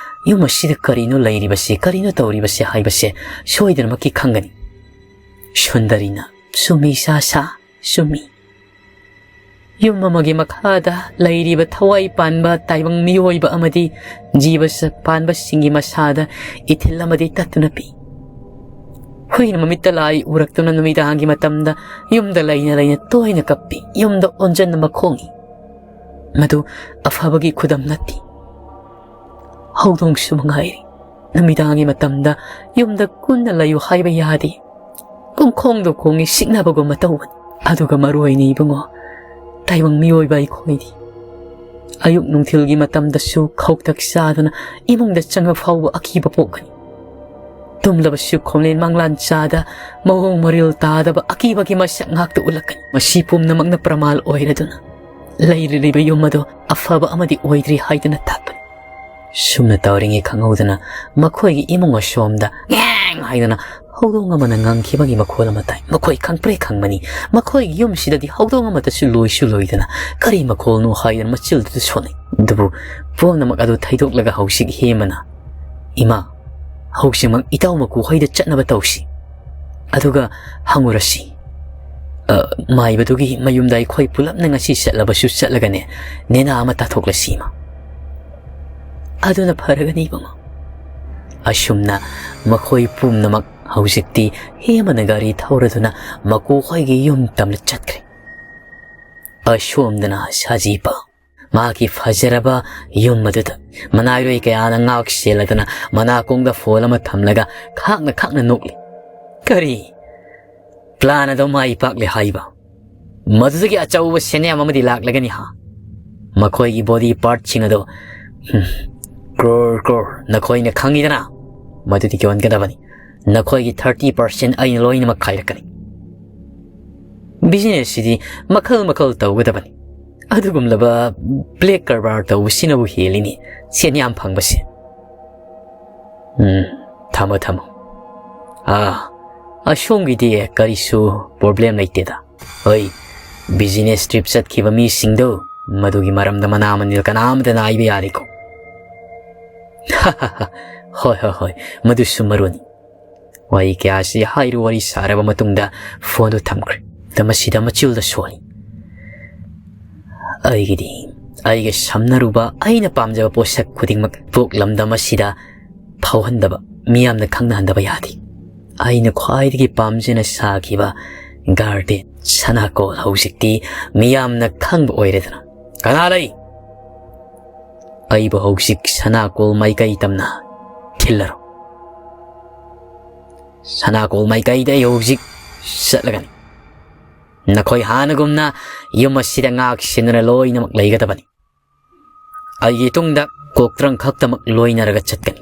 ꯌꯨꯝ ꯑꯁꯤꯗ ꯀꯔꯤꯅꯣ ꯂꯩꯔꯤꯕꯁꯤ, ꯀꯔꯤꯅꯣ ꯇꯧꯔꯤꯕꯁꯤ ꯍꯥꯏꯕꯁꯦ ꯁꯣꯏꯗꯅꯃꯛꯀꯤ ꯈꯪꯒꯅꯤ꯫" ꯁꯨꯟꯗꯔꯤꯅ, "ꯆꯨꯝꯃꯤ ꯏꯆꯥꯁꯥ, ꯆꯨꯝꯃꯤ꯫ ꯌꯨꯝ ꯑꯃꯒꯤ ꯃꯈꯥꯗ ꯂꯩꯔꯤꯕ ꯊꯋꯥꯏ ꯄꯥꯟꯕ ꯇꯥꯏꯕꯪ ꯃꯤꯑꯣꯏꯕ ꯑꯃꯗꯤ ꯖꯤꯕ ꯁ-, ꯄꯥꯟꯕꯁꯤꯡꯒꯤ ꯃꯁꯥꯗ ꯏꯊꯤꯜ ꯑꯃꯗꯤ ꯇꯠꯇꯨꯅ ꯄꯤ꯫ ꯍꯨꯏꯅ ꯃꯃꯤꯠꯇ ꯂꯥꯏ ꯎꯔꯛꯇꯨꯅ ꯅꯨꯃꯤꯗꯥꯡꯒꯤ ꯃꯇꯝꯗ ꯌꯨꯝꯗ ꯂꯩꯅ ꯂꯩꯅ ꯇꯣꯏꯅ ꯀꯞꯄꯤ, ꯌꯨꯝꯗ ꯑꯣꯟꯖꯟꯅ ꯃꯈꯣꯡꯏ꯫ ꯃꯗꯨ ꯑꯐꯕꯒꯤ ꯈꯨꯗꯝ ꯅꯠꯇꯦ꯫ ꯍꯧꯗꯣꯡꯁꯨ ꯃꯉꯥꯏꯔꯤ꯫ ꯅꯨꯃꯤꯗꯥꯡꯒꯤ ꯃꯇꯝꯗ ꯌꯨꯝꯗ ꯀꯨꯟꯅ ꯂꯩꯌꯨ ꯍꯥꯏꯕ ꯌꯥꯗꯦ꯫ ꯄꯨꯡꯈꯣꯡꯗꯣ ꯈꯣꯡꯉꯤ, ꯁꯤꯡꯅꯕꯒꯨꯝꯕ ꯇꯧꯕꯅꯤ꯫ ꯑꯗꯨꯒ ꯃꯔꯨ ꯑꯣꯏꯅ ꯏꯕꯨꯡꯉꯣ, ꯇꯥꯏꯕꯪ ꯃꯤꯑꯣꯏꯕ ꯑꯩꯈꯣꯏꯗꯤ ꯑꯌꯨꯛ ꯅꯨꯡꯊꯤꯜꯒꯤ ꯃꯇꯝꯗꯁꯨ ꯈꯧꯇꯛ ꯆꯥꯗꯨꯅ ꯏꯃꯨꯡꯗ ꯆꯪꯕ ꯐꯥꯎꯕ ꯑꯀꯤꯕ ꯄꯣꯛꯀꯅꯤ꯫ ꯇꯨꯝꯂꯕꯁꯨ ꯈꯣꯝꯂꯦꯟ ꯃꯪꯂꯥꯟ ꯆꯥꯗ ꯃꯑꯣꯡ ꯃꯔꯤꯜ ꯇꯥꯗꯕ ꯑꯀꯤꯕꯒꯤ ꯃꯁꯛ ꯉꯥꯛꯇ ꯎꯠꯂꯛꯀꯅꯤ꯫ ꯃꯁꯤ ꯄꯨꯝꯅꯃꯛꯅ ꯄ꯭ꯔꯃꯥꯜ ꯑꯣꯏꯔꯗꯨꯅ ꯂꯩꯔꯤꯕ ꯌꯨꯝ ꯑꯗꯨ ꯑꯐꯕ ꯑꯃꯗꯤ ꯑꯣꯏꯗ꯭ꯔꯤ ꯍꯥꯏꯗꯨꯅ ꯇꯥꯛꯄꯅꯤ꯫" ꯁꯨꯝꯅ ꯇꯧꯔꯤꯉꯩ ꯈꯪꯍꯧꯗꯅ ꯃꯈꯣꯏꯒꯤ ꯏꯃꯨꯡ ꯑꯁꯣꯝꯗ "ꯉꯦꯡ" ꯍꯥꯏꯗꯅ ꯍꯧꯗꯣꯡ ꯑꯃꯅ ꯉꯪꯈꯤꯕꯒꯤ ꯃꯈꯣꯜ ꯑꯃ ꯇꯥꯏ꯫ ꯃꯈꯣꯏ ꯈꯪꯄ꯭ꯔꯦ ꯈꯪꯕꯅꯤ꯫ ꯃꯈꯣꯏꯒꯤ ꯌꯨꯝꯁꯤꯗꯗꯤ ꯍꯧꯗꯣꯡ ꯑꯃꯠꯇꯁꯨ ꯂꯣꯏꯁꯨ ꯂꯣꯏꯗꯅ ꯀꯔꯤ ꯃꯈꯣꯜꯅꯣ ꯍꯥꯏꯗꯨꯅ ꯃꯆꯤꯜꯗꯨꯗ ꯁꯣꯟꯅꯩ꯫ ꯑꯗꯨꯕꯨ ꯄꯨꯝꯅꯃꯛ ꯑꯗꯨ ꯊꯩꯗꯣꯛꯂꯒ ꯍꯧꯖꯤꯛ ꯍꯦꯃꯅ, "ꯏꯃꯥ, ꯍꯧꯖꯤꯛꯃꯛ ꯏꯇꯥꯎ ꯃꯀꯨ ꯍꯣꯏꯗ ꯆꯠꯅꯕ ꯇꯧꯁꯤ꯫ ꯑꯗꯨꯒ ꯍꯪꯉꯨꯔꯁꯤ꯫ ꯑ, ꯃꯥꯏꯕꯗꯨꯒꯤ ꯃꯌꯨꯝꯗ ꯑꯩꯈꯣꯏ ꯄꯨꯂꯞꯅ ꯉꯁꯤ ꯆꯠꯂꯕꯁꯨ ꯆꯠꯂꯒꯅꯦ, ꯅꯦꯅꯥ ꯑꯃ ꯇꯥꯊꯣꯛꯂꯁꯤ ꯏꯃꯥ꯫" "ꯑꯗꯨꯅ ꯐꯔꯒꯅꯤ ꯏꯕꯨꯡꯉꯣ꯫" ꯑꯁꯨꯝꯅ ꯃꯈꯣꯏ ꯄꯨꯝꯅꯃꯛ ꯍꯧꯖꯤꯛꯇꯤ ꯍꯦꯃꯅ ꯒꯥꯔꯤ ꯊꯧꯔꯗꯨꯅ ꯃꯀꯨ ꯍꯣꯏꯒꯤ ꯌꯨꯝ ꯇꯝꯅ ꯆꯠꯈ꯭ꯔꯦ꯫ ꯑꯁꯣꯝꯗꯅ ꯁꯥꯖꯤꯄꯥ ꯃꯍꯥꯛꯀꯤ ꯐꯖꯔꯕ ꯌꯨꯝ ꯑꯗꯨꯗ ꯃꯅꯥꯏꯔꯣꯏ ꯀꯌꯥꯅ ꯉꯥꯛ ꯁꯦꯜꯂꯗꯨꯅ ꯃꯅꯥꯀꯣꯡꯗ ꯐꯣꯟ ꯑꯃ ꯊꯝꯂꯒ ꯈꯥꯛꯅ ꯈꯥꯛꯅ ꯅꯣꯛꯂꯤ꯫ "ꯀꯔꯤ? ꯄ꯭ꯂꯥꯟ ꯑꯗꯨ ꯃꯥꯏ ꯄꯥꯛꯂꯦ ꯍꯥꯏꯕ? ꯃꯗꯨꯗꯒꯤ ꯑꯆꯧꯕ ꯁꯦꯟꯌꯥꯝ ꯑꯃꯗꯤ ꯂꯥꯛꯂꯒꯅꯤ ꯍꯥ? ꯃꯈꯣꯏꯒꯤ ꯕꯣꯗꯤ ꯄꯥꯔꯠꯁꯤꯡ ꯑꯗꯨ, ꯍꯨꯝ, ꯀ꯭ꯔꯣꯔ ꯀ꯭ꯔꯣꯔ ꯅꯈꯣꯏꯅ ꯈꯪꯉꯤꯗꯅ, ꯃꯗꯨꯗꯤ ꯌꯣꯟꯒꯗꯕꯅꯤ꯫ ꯅꯈꯣꯏꯒꯤ ꯊꯥꯔꯇꯤ ꯄꯥꯔꯁꯦꯟ ꯑꯩꯅ ꯂꯣꯏꯅꯃꯛ ꯈꯥꯏꯔꯛꯀꯅꯤ꯫ ꯕꯤꯖꯤꯅꯦꯁꯁꯤꯗꯤ ꯃꯈꯜ ꯃꯈꯜ ꯇꯧꯒꯗꯕꯅꯤ꯫ ꯑꯗꯨꯒꯨꯝꯂꯕ ꯕ꯭ꯂꯦꯛ ꯀꯔꯕꯥꯔ ꯇꯧꯕꯁꯤꯅꯕꯨ ꯍꯦꯜꯂꯤꯅꯤ ꯁꯦꯟ ꯌꯥꯝ ꯐꯪꯕꯁꯦ꯫ ꯎꯝ, ꯊꯝꯃꯣ, ꯊꯝꯃꯣ꯫ ꯑꯥ, ꯑꯁꯣꯝꯒꯤꯗꯤ ꯀꯔꯤꯁꯨ ꯄ꯭ꯔꯣꯕ꯭ꯂꯦꯝ ꯂꯩꯇꯦꯗ꯫ ꯍꯣꯏ, ꯕꯤꯖꯤꯅꯦꯁ ꯇ꯭ꯔꯤꯞ ꯆꯠꯈꯤꯕ ꯃꯤꯁꯤꯡꯗꯨ, ꯃꯗꯨꯒꯤ ꯃꯔꯝꯗ ꯃꯅꯥ ꯃꯅꯤꯜ ꯀꯅꯥꯝꯇꯅ ꯍꯥꯏꯕ ꯌꯥꯔꯦꯀꯣ꯫ ꯍꯣꯏ, ꯍꯣꯏ, ꯍꯣꯏ, ꯃꯗꯨꯁꯨ ꯃꯔꯨꯅꯤ꯫ ꯋꯥꯔꯤ ꯀꯌꯥꯁꯤ ꯍꯥꯏꯔꯨ ꯋꯥꯔꯤ ꯁꯥꯔꯕ ꯃꯇꯨꯡꯗ ꯐꯣꯟꯗꯨ ꯊꯝꯈ꯭ꯔꯦ꯫ ꯃꯁꯤꯗ ꯃꯆꯤꯜꯗ ꯁꯣꯜꯂꯤ꯫ ꯑꯩꯒꯤꯗꯤ ꯑꯩꯒ ꯁꯝꯅꯔꯨꯕ ꯑꯩꯅ ꯄꯥꯝꯖꯕ ꯄꯣꯠꯁꯛ ꯈꯨꯗꯤꯡꯃꯛ ꯄꯣꯛꯂꯝꯗ ꯃꯁꯤꯗ ꯐꯥꯎꯍꯟꯗꯕ, ꯃꯤꯌꯥꯝꯅ ꯈꯪꯅꯍꯟꯗꯕ ꯌꯥꯗꯦ꯫ ꯑꯩꯅ ꯈ꯭ꯋꯥꯏꯗꯒꯤ ꯄꯥꯝꯖꯅ ꯁꯥꯈꯤꯕ ꯒꯥꯔꯗꯦꯟ ꯁꯅꯥꯀꯣꯜ ꯍꯧꯖꯤꯛꯇꯤ ꯃꯤꯌꯥꯝꯅ ꯈꯪꯕ ꯑꯣꯏꯔꯦꯗꯅ꯫ ꯀꯅꯥ ꯂꯩ? ꯑꯩꯕꯨ ꯍꯧꯖꯤꯛ ꯁꯅꯥꯀꯣꯜ ꯃꯥꯏꯀꯩ ꯇꯝꯅ ꯊꯤꯜꯂꯔꯣ꯫ ꯁꯅꯥꯀꯣꯜ ꯃꯥꯏꯀꯩꯗ ꯑꯩ ꯍꯧꯖꯤꯛ ꯆꯠꯂꯒꯅꯤ꯫ ꯅꯈꯣꯏ ꯍꯥꯟꯅꯒꯨꯝꯅ ꯌꯨꯝ ꯑꯁꯤꯗ ꯉꯥꯛ ꯁꯦꯟꯗꯨꯅ ꯂꯣꯏꯅꯃꯛ ꯂꯩꯒꯗꯕꯅꯤ꯫ ꯑꯩꯒꯤ ꯇꯨꯡꯗ ꯀꯣꯛꯇ꯭ꯔꯪ ꯈꯛꯇꯃꯛ ꯂꯣꯏꯅꯔꯒ ꯆꯠꯀꯅꯤ꯫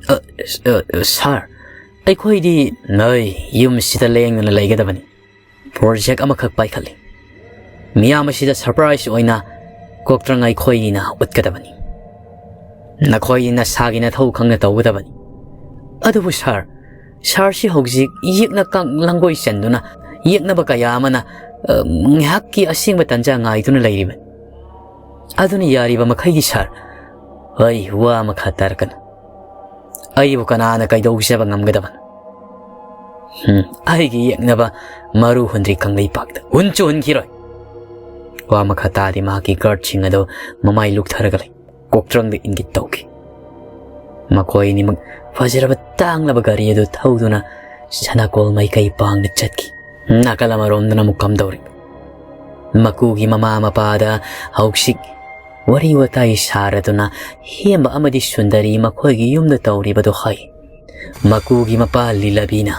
ꯑ, ꯑ, ꯁꯥꯔ, ꯑꯩꯈꯣꯏꯗꯤ ꯅꯣꯏ ꯌꯨꯝꯁꯤꯗ ꯂꯦꯡꯗꯅ ꯂꯩꯒꯗꯕꯅꯤ꯫ ꯄ꯭ꯔꯣꯖꯦꯛ ꯑꯃꯈꯛ ꯄꯥꯏꯈꯠꯂꯤ꯫ ꯃꯤꯌꯥꯝ ꯑꯁꯤꯗ ꯁꯔꯄ꯭ꯔꯥꯏꯖ ꯑꯣꯏꯅ ꯀꯣꯛꯇ꯭ꯔꯪ ꯑꯩꯈꯣꯏꯅꯤꯅ ꯎꯠꯀꯗꯕꯅꯤ꯫ ꯅꯈꯣꯏ ꯅꯁꯥꯒꯤ ꯅꯊꯧ ꯈꯪꯅ ꯇꯧꯒꯗꯕꯅꯤ꯫ ꯑꯗꯨꯕꯨ ꯁꯥꯔ, ꯁꯥꯔꯁꯤ ꯍꯧꯖꯤꯛ ꯌꯦꯛꯅ ꯀꯥꯡ ꯂꯪꯒꯣꯏ ꯆꯟꯗꯨꯅ ꯌꯦꯛꯅꯕ ꯀꯌꯥ ꯑꯃꯅ, ꯑ, ꯉꯥꯏꯍꯥꯛꯀꯤ ꯑꯁꯦꯡꯕ ꯇꯟꯖꯥ ꯉꯥꯏꯗꯨꯅ ꯂꯩꯔꯤꯕꯅꯤ꯫ ꯑꯗꯨꯅ ꯌꯥꯔꯤꯕ ꯃꯈꯩꯗꯤ ꯁꯥꯔ, ꯑꯩ ꯋꯥ ꯃꯈꯥ ꯇꯥꯔꯛꯀꯅꯨ꯫ ꯑꯩꯕꯨ ꯀꯅꯥꯅ ꯀꯩꯗꯧꯖꯕ ꯉꯝꯒꯗꯕꯅꯣ? ꯍꯝ, ꯑꯩꯒꯤ ꯌꯦꯛꯅꯕ ꯃꯔꯨ ꯍꯨꯟꯗ꯭ꯔꯤ ꯀꯪꯂꯩꯄꯥꯛꯇ꯫ ꯍꯨꯟꯁꯨ ꯍꯨꯟꯈꯤꯔꯣꯏ꯫ ꯋꯥ ꯃꯈꯥ ꯇꯥꯗꯦ꯫ ꯃꯍꯥꯛꯀꯤ ꯒꯥꯔꯗꯁꯤꯡ ꯑꯗꯨ ꯃꯃꯥꯏ ꯂꯨꯛꯊꯔꯒ ꯂꯩ꯫ ꯀꯣꯛꯇ꯭ꯔꯪꯗ ꯏꯪꯒꯤꯠ ꯇꯧꯈꯤ꯫ ꯃꯈꯣꯏ ꯑꯅꯤꯃꯛ ꯐꯖꯔꯕ ꯇꯥꯡꯂꯕ ꯒꯥꯔꯤ ꯑꯗꯨ ꯊꯧꯗꯨꯅ ꯁꯅꯥꯀꯣꯜ ꯃꯥꯏꯀꯩ ꯄꯥꯡꯅ ꯆꯠꯈꯤ꯫ ꯅꯥꯀꯜ ꯑꯃꯔꯣꯝꯗꯅ ꯑꯃꯨꯛ ꯀꯝꯗꯧꯔꯤ? ꯃꯀꯨꯒꯤ ꯃꯃꯥ ꯃꯄꯥꯗ ꯍꯧꯖꯤꯛ ꯋꯥꯔꯤ ꯋꯥꯇꯥꯏ ꯁꯥꯔꯗꯨꯅ ꯍꯦꯝꯕ ꯑꯃꯗꯤ ꯁꯨꯟꯗꯔꯤ ꯃꯈꯣꯏꯒꯤ ꯌꯨꯝꯗ ꯇꯧꯔꯤꯕꯗꯨ ꯍꯥꯏ꯫ ꯃꯀꯨꯒꯤ ꯃꯄꯥ ꯂꯤꯂꯕꯤꯅ,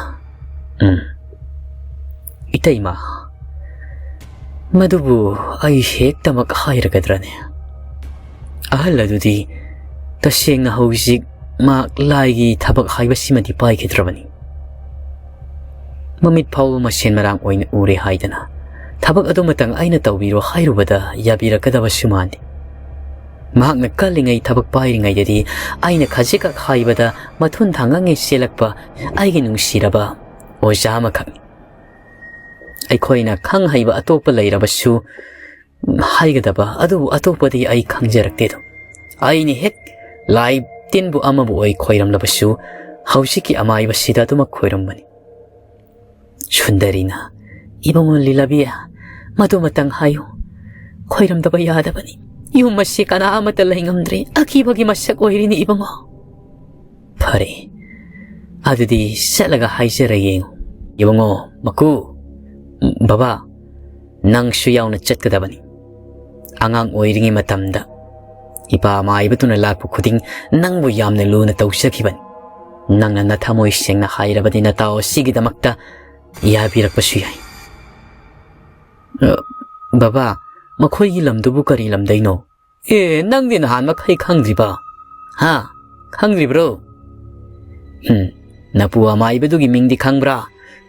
"ꯎꯝ, ꯏꯇꯩꯃ, ꯃꯗꯨꯕꯨ ꯑꯩ ꯍꯦꯛꯇꯃꯛ ꯍꯥꯏꯔꯒꯗ꯭ꯔꯅꯦ? ꯑꯍꯜ ꯑꯗꯨꯗꯤ ꯇꯁꯦꯡꯅ ꯍꯧꯖꯤꯛ ꯃꯍꯥꯛ ꯂꯥꯏꯒꯤ ꯊꯕꯛ ꯍꯥꯏꯕꯁꯤꯃꯗꯤ ꯄꯥꯏꯈꯤꯗ꯭ꯔꯕꯅꯤ꯫ ꯃꯃꯤꯠ ꯐꯥꯎꯕ ꯃꯁꯦꯟ ꯃꯔꯥꯡ ꯑꯣꯏꯅ ꯎꯔꯦ ꯍꯥꯏꯗꯅ ꯊꯕꯛ ꯑꯗꯨꯃꯇꯪ ꯑꯩꯅ ꯇꯧꯕꯤꯔꯣ ꯍꯥꯏꯔꯨꯕꯗ ꯌꯥꯕꯤꯔꯛꯀꯗꯕꯁꯨ ꯃꯥꯟꯗꯦ꯫ ꯃꯍꯥꯛꯅ ꯀꯜꯂꯤꯉꯩ ꯊꯕꯛ ꯄꯥꯏꯔꯤꯉꯩꯗꯗꯤ ꯑꯩꯅ ꯈꯖꯤꯛꯈꯛ ꯍꯥꯏꯕꯗ ꯃꯊꯨꯟ ꯊꯥꯡꯉꯉꯩ ꯆꯦꯜꯂꯛꯄ ꯑꯩꯒꯤ ꯅꯨꯡꯁꯤꯔꯕ ꯑꯣꯖꯥ ꯑꯃꯈꯛꯅꯤ꯫ ꯑꯩꯈꯣꯏꯅ ꯈꯪ ꯍꯩꯕ ꯑꯇꯣꯞꯄ ꯂꯩꯔꯕꯁꯨ ꯍꯥꯏꯒꯗꯕ ꯑꯗꯨꯕꯨ ꯑꯇꯣꯞꯄꯗꯤ ꯑꯩ ꯈꯪꯖꯔꯛꯇꯦꯗꯣ꯫ ꯑꯩꯅ ꯍꯦꯛ ꯂꯥꯏ ꯇꯤꯟꯕꯨ ꯑꯃꯕꯨ ꯑꯣꯏ ꯈꯣꯏꯔꯝꯂꯕꯁꯨ ꯍꯧꯖꯤꯛꯀꯤ ꯑꯃꯥꯏꯕꯁꯤꯗ ꯑꯗꯨꯃꯛ ꯈꯣꯏꯔꯝꯕꯅꯤ꯫ ꯁꯨꯟꯗꯔꯤꯅ, "ꯏꯕꯨꯡꯉꯣ ꯂꯤꯂꯕꯤ, ꯃꯗꯨꯃꯇꯪ ꯍꯥꯏꯌꯨ꯫ ꯈꯣꯏꯔꯝꯗꯕ ꯌꯥꯗꯕꯅꯤ꯫ ꯌꯨꯝ ꯑꯁꯤ ꯀꯅꯥ ꯑꯃꯠꯇ ꯂꯩꯉꯝꯗ꯭ꯔꯦ꯫ ꯑꯀꯤꯕꯒꯤ ꯃꯁꯛ ꯑꯣꯏꯔꯤꯅꯤ ꯏꯕꯨꯡꯉꯣ꯫" "ꯐꯔꯦ, ꯑꯗꯨꯗꯤ ꯆꯠꯂꯒ ꯍꯥꯏꯖꯔ ꯌꯦꯡꯉꯨ꯫" "ꯏꯕꯨꯡꯉꯣ, ꯃꯀꯨ, ꯕꯕꯥ, ꯅꯪꯁꯨ ꯌꯥꯎꯅ ꯆꯠꯀꯗꯕꯅꯤ꯫ ꯑꯉꯥꯡ ꯑꯣꯏꯔꯤꯉꯩ ꯃꯇꯝꯗ ꯏꯄꯥ ꯃꯥꯏꯕꯗꯨꯅ ꯂꯥꯛꯄ ꯈꯨꯗꯤꯡ ꯅꯪꯕꯨ ꯌꯥꯝꯅ ꯂꯨꯅ ꯇꯧꯖꯈꯤꯕꯅꯤ꯫ ꯅꯪꯅ ꯅꯊꯃꯣꯏ ꯁꯦꯡꯅ ꯍꯥꯏꯔꯕꯗꯤ ꯅꯇꯥꯎ ꯑꯁꯤꯒꯤꯗꯃꯛꯇ ꯌꯥꯕꯤꯔꯛꯄꯁꯨ ꯌꯥꯏ꯫" "ꯑ, ꯕꯕꯥ, ꯃꯈꯣꯏꯒꯤ ꯂꯝꯗꯨꯕꯨ ꯀꯔꯤ ꯂꯝꯗꯩꯅꯣ?" "ꯑꯦ, ꯅꯪꯗꯤ ꯅꯍꯥꯟ ꯃꯈꯩ ꯈꯪꯗ꯭ꯔꯤꯕ? ꯍꯥ? ꯈꯪꯗ꯭ꯔꯤꯕ꯭ꯔꯣ? ꯍꯨꯝ, ꯅꯄꯨ ꯑꯃꯥꯏꯕꯗꯨꯒꯤ ꯃꯤꯡꯗꯤ ꯈꯪꯕ꯭ꯔꯥ?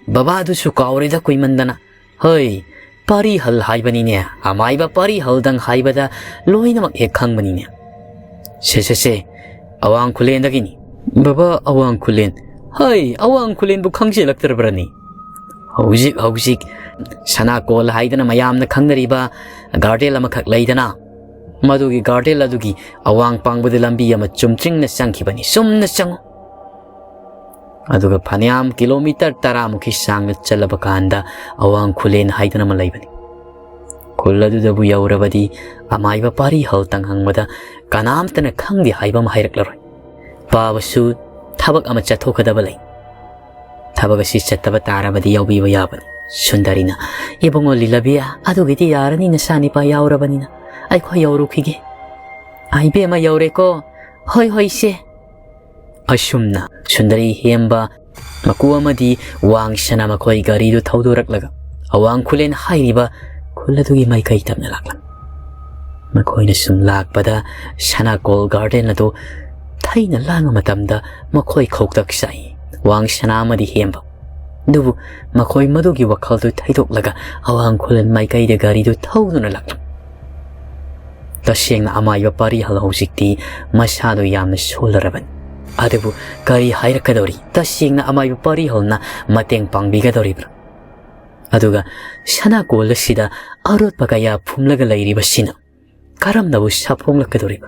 ꯕꯕꯥꯗꯨꯁꯨ ꯀꯥꯎꯔꯦꯗ ꯀꯨꯏꯃꯟꯗꯅ꯫ ꯍꯣꯏ, ꯄꯥꯔꯤꯍꯜ ꯍꯥꯏꯕꯅꯤꯅꯦ꯫ ꯑꯃꯥꯏꯕ ꯄꯥꯔꯤꯍꯜꯗꯪ ꯍꯥꯏꯕꯗ ꯂꯣꯏꯅꯃꯛ ꯍꯦꯛ ꯈꯪꯕꯅꯤꯅꯦ꯫ ꯁꯦ, ꯁꯦ, ꯁꯦ, ꯑꯋꯥꯡ ꯈꯨꯂꯦꯟꯗꯒꯤꯅꯤ꯫" "ꯕꯕꯥ, ꯑꯋꯥꯡ ꯈꯨꯂꯦꯟ? ꯍꯩ, ꯑꯋꯥꯡ ꯈꯨꯂꯦꯟꯕꯨ ꯈꯪꯖꯤꯜꯂꯛꯇ꯭ꯔꯕ꯭ꯔꯅꯤ? ꯍꯧꯖꯤꯛ, ꯍꯧꯖꯤꯛ ꯁꯅꯥꯀꯣꯜ ꯍꯥꯏꯗꯅ ꯃꯌꯥꯝꯅ ꯈꯪꯅꯔꯤꯕ ꯒꯥꯔꯗꯦꯟ ꯑꯃꯈꯛ ꯂꯩꯗꯅ, ꯃꯗꯨꯒꯤ ꯒꯥꯔꯗꯦꯟ ꯑꯗꯨꯒꯤ ꯑꯋꯥꯡ ꯄꯥꯡꯕꯗ ꯂꯝꯕꯤ ꯑꯃ ꯆꯨꯝꯇ꯭ꯔꯤꯡꯅ ꯆꯪꯈꯤꯕꯅꯤ꯫ ꯆꯨꯝꯅ ꯆꯪꯉꯨ꯫ ꯑꯗꯨꯒ ꯐꯅꯌꯥꯝ ꯀꯤꯂꯣꯃꯤꯇꯔ ꯇꯔꯥꯃꯨꯛꯀꯤ ꯆꯥꯡꯗ ꯆꯠꯂꯕ ꯀꯥꯟꯗ ꯑꯋꯥꯡ ꯈꯨꯂꯦꯟ ꯍꯥꯏꯗꯅ ꯑꯃ ꯂꯩꯕꯅꯤ꯫ ꯈꯨꯜ ꯑꯗꯨꯗꯕꯨ ꯌꯧꯔꯕꯗꯤ ꯑꯃꯥꯏꯕ ꯄꯥꯔꯤꯍꯜꯇꯪ ꯍꯪꯕꯗ ꯀꯅꯥꯝꯇꯅ ꯈꯪꯗꯦ ꯍꯥꯏꯕ ꯑꯃ ꯍꯥꯏꯔꯛꯂꯔꯣꯏ꯫ ꯄꯥꯕꯁꯨ ꯊꯕꯛ ꯑꯃ ꯆꯠꯊꯣꯛꯀꯗꯕ ꯂꯩ꯫ ꯊꯕꯛ ꯑꯁꯤ ꯆꯠꯇꯕ ꯇꯥꯔꯕꯗꯤ ꯌꯥꯎꯕꯤꯕ ꯌꯥꯕꯅꯤ꯫" ꯁꯨꯟꯗꯔꯤꯅ, "ꯏꯕꯨꯡꯉꯣ ꯂꯤꯂꯕꯤ, ꯑꯗꯨꯒꯤꯗꯤ ꯌꯥꯔꯅꯤ, ꯅꯆꯥꯅꯤꯄꯥ ꯌꯥꯎꯔꯕꯅꯤꯅ꯫ ꯑꯩꯈꯣꯏ ꯌꯧꯔꯨꯈꯤꯒꯦ꯫" "ꯑꯥ, ꯏꯕꯦꯝꯃ ꯌꯧꯔꯦꯀꯣ?" "ꯍꯣꯏ, ꯍꯣꯏ, ꯏꯆꯦ꯫" ꯑꯁꯨꯝꯅ ꯁꯨꯟꯗꯔꯤ ꯍꯦꯝꯕ ꯃꯀꯨ ꯑꯃꯗꯤ ꯋꯥꯡ ꯁꯅꯥ ꯃꯈꯣꯏ ꯒꯥꯔꯤꯗꯨ ꯊꯧꯗꯣꯔꯛꯂꯒ ꯑꯋꯥꯡ ꯈꯨꯂꯦꯟ ꯍꯥꯏꯔꯤꯕ ꯈꯨꯜ ꯑꯗꯨꯒꯤ ꯃꯥꯏꯀꯩ ꯇꯞꯅ ꯂꯥꯛꯂꯝꯃꯤ꯫ ꯃꯈꯣꯏꯅ ꯁꯨꯝ ꯂꯥꯛꯄꯗ ꯁꯅꯥꯀꯣꯜ ꯒꯥꯔꯗꯦꯟ ꯑꯗꯨ ꯊꯩꯅ ꯂꯥꯡꯕ ꯃꯇꯝꯗ ꯃꯈꯣꯏ ꯈꯧꯇꯛ ꯆꯥꯏ꯫ ꯋꯥꯡ ꯁꯅꯥ ꯑꯃꯗꯤ ꯍꯦꯝꯕ꯫ ꯑꯗꯨꯕꯨ ꯃꯈꯣꯏ ꯃꯗꯨꯒꯤ ꯋꯥꯈꯜꯗꯨ ꯊꯩꯗꯣꯛꯂꯒ ꯑꯋꯥꯡ ꯈꯨꯂꯦꯟ ꯃꯥꯏꯀꯩꯗ ꯒꯥꯔꯤꯗꯨ ꯊꯧꯗꯨꯅ ꯂꯥꯛꯂꯝꯃꯤ꯫ ꯇꯁꯦꯡꯅ ꯑꯃꯥꯏꯕ ꯄꯥꯔꯤꯍꯜ ꯍꯧꯖꯤꯛꯇꯤ ꯃꯁꯥꯗꯨ ꯌꯥꯝꯅ ꯁꯣꯜꯂꯔꯕꯅꯤ꯫ ꯑꯗꯨꯕꯨ ꯀꯔꯤ ꯍꯥꯏꯔꯛꯀꯗꯧꯔꯤ? ꯇꯁꯦꯡꯅ ꯑꯃꯥꯏꯕ ꯄꯥꯔꯤꯍꯜꯅ ꯃꯇꯦꯡ ꯄꯥꯡꯕꯤꯒꯗꯧꯔꯤꯕ꯭ꯔꯥ? ꯑꯗꯨꯒ ꯁꯅꯥ ꯀꯣꯜ ꯑꯁꯤꯗ ꯑꯔꯣꯠꯄ ꯀꯌꯥ ꯐꯨꯝꯂꯒ ꯂꯩꯔꯤꯕꯁꯤꯅ ꯀꯔꯝꯅꯕꯨ ꯁꯥꯐꯣꯡꯂꯛꯀꯗꯧꯔꯤꯕ?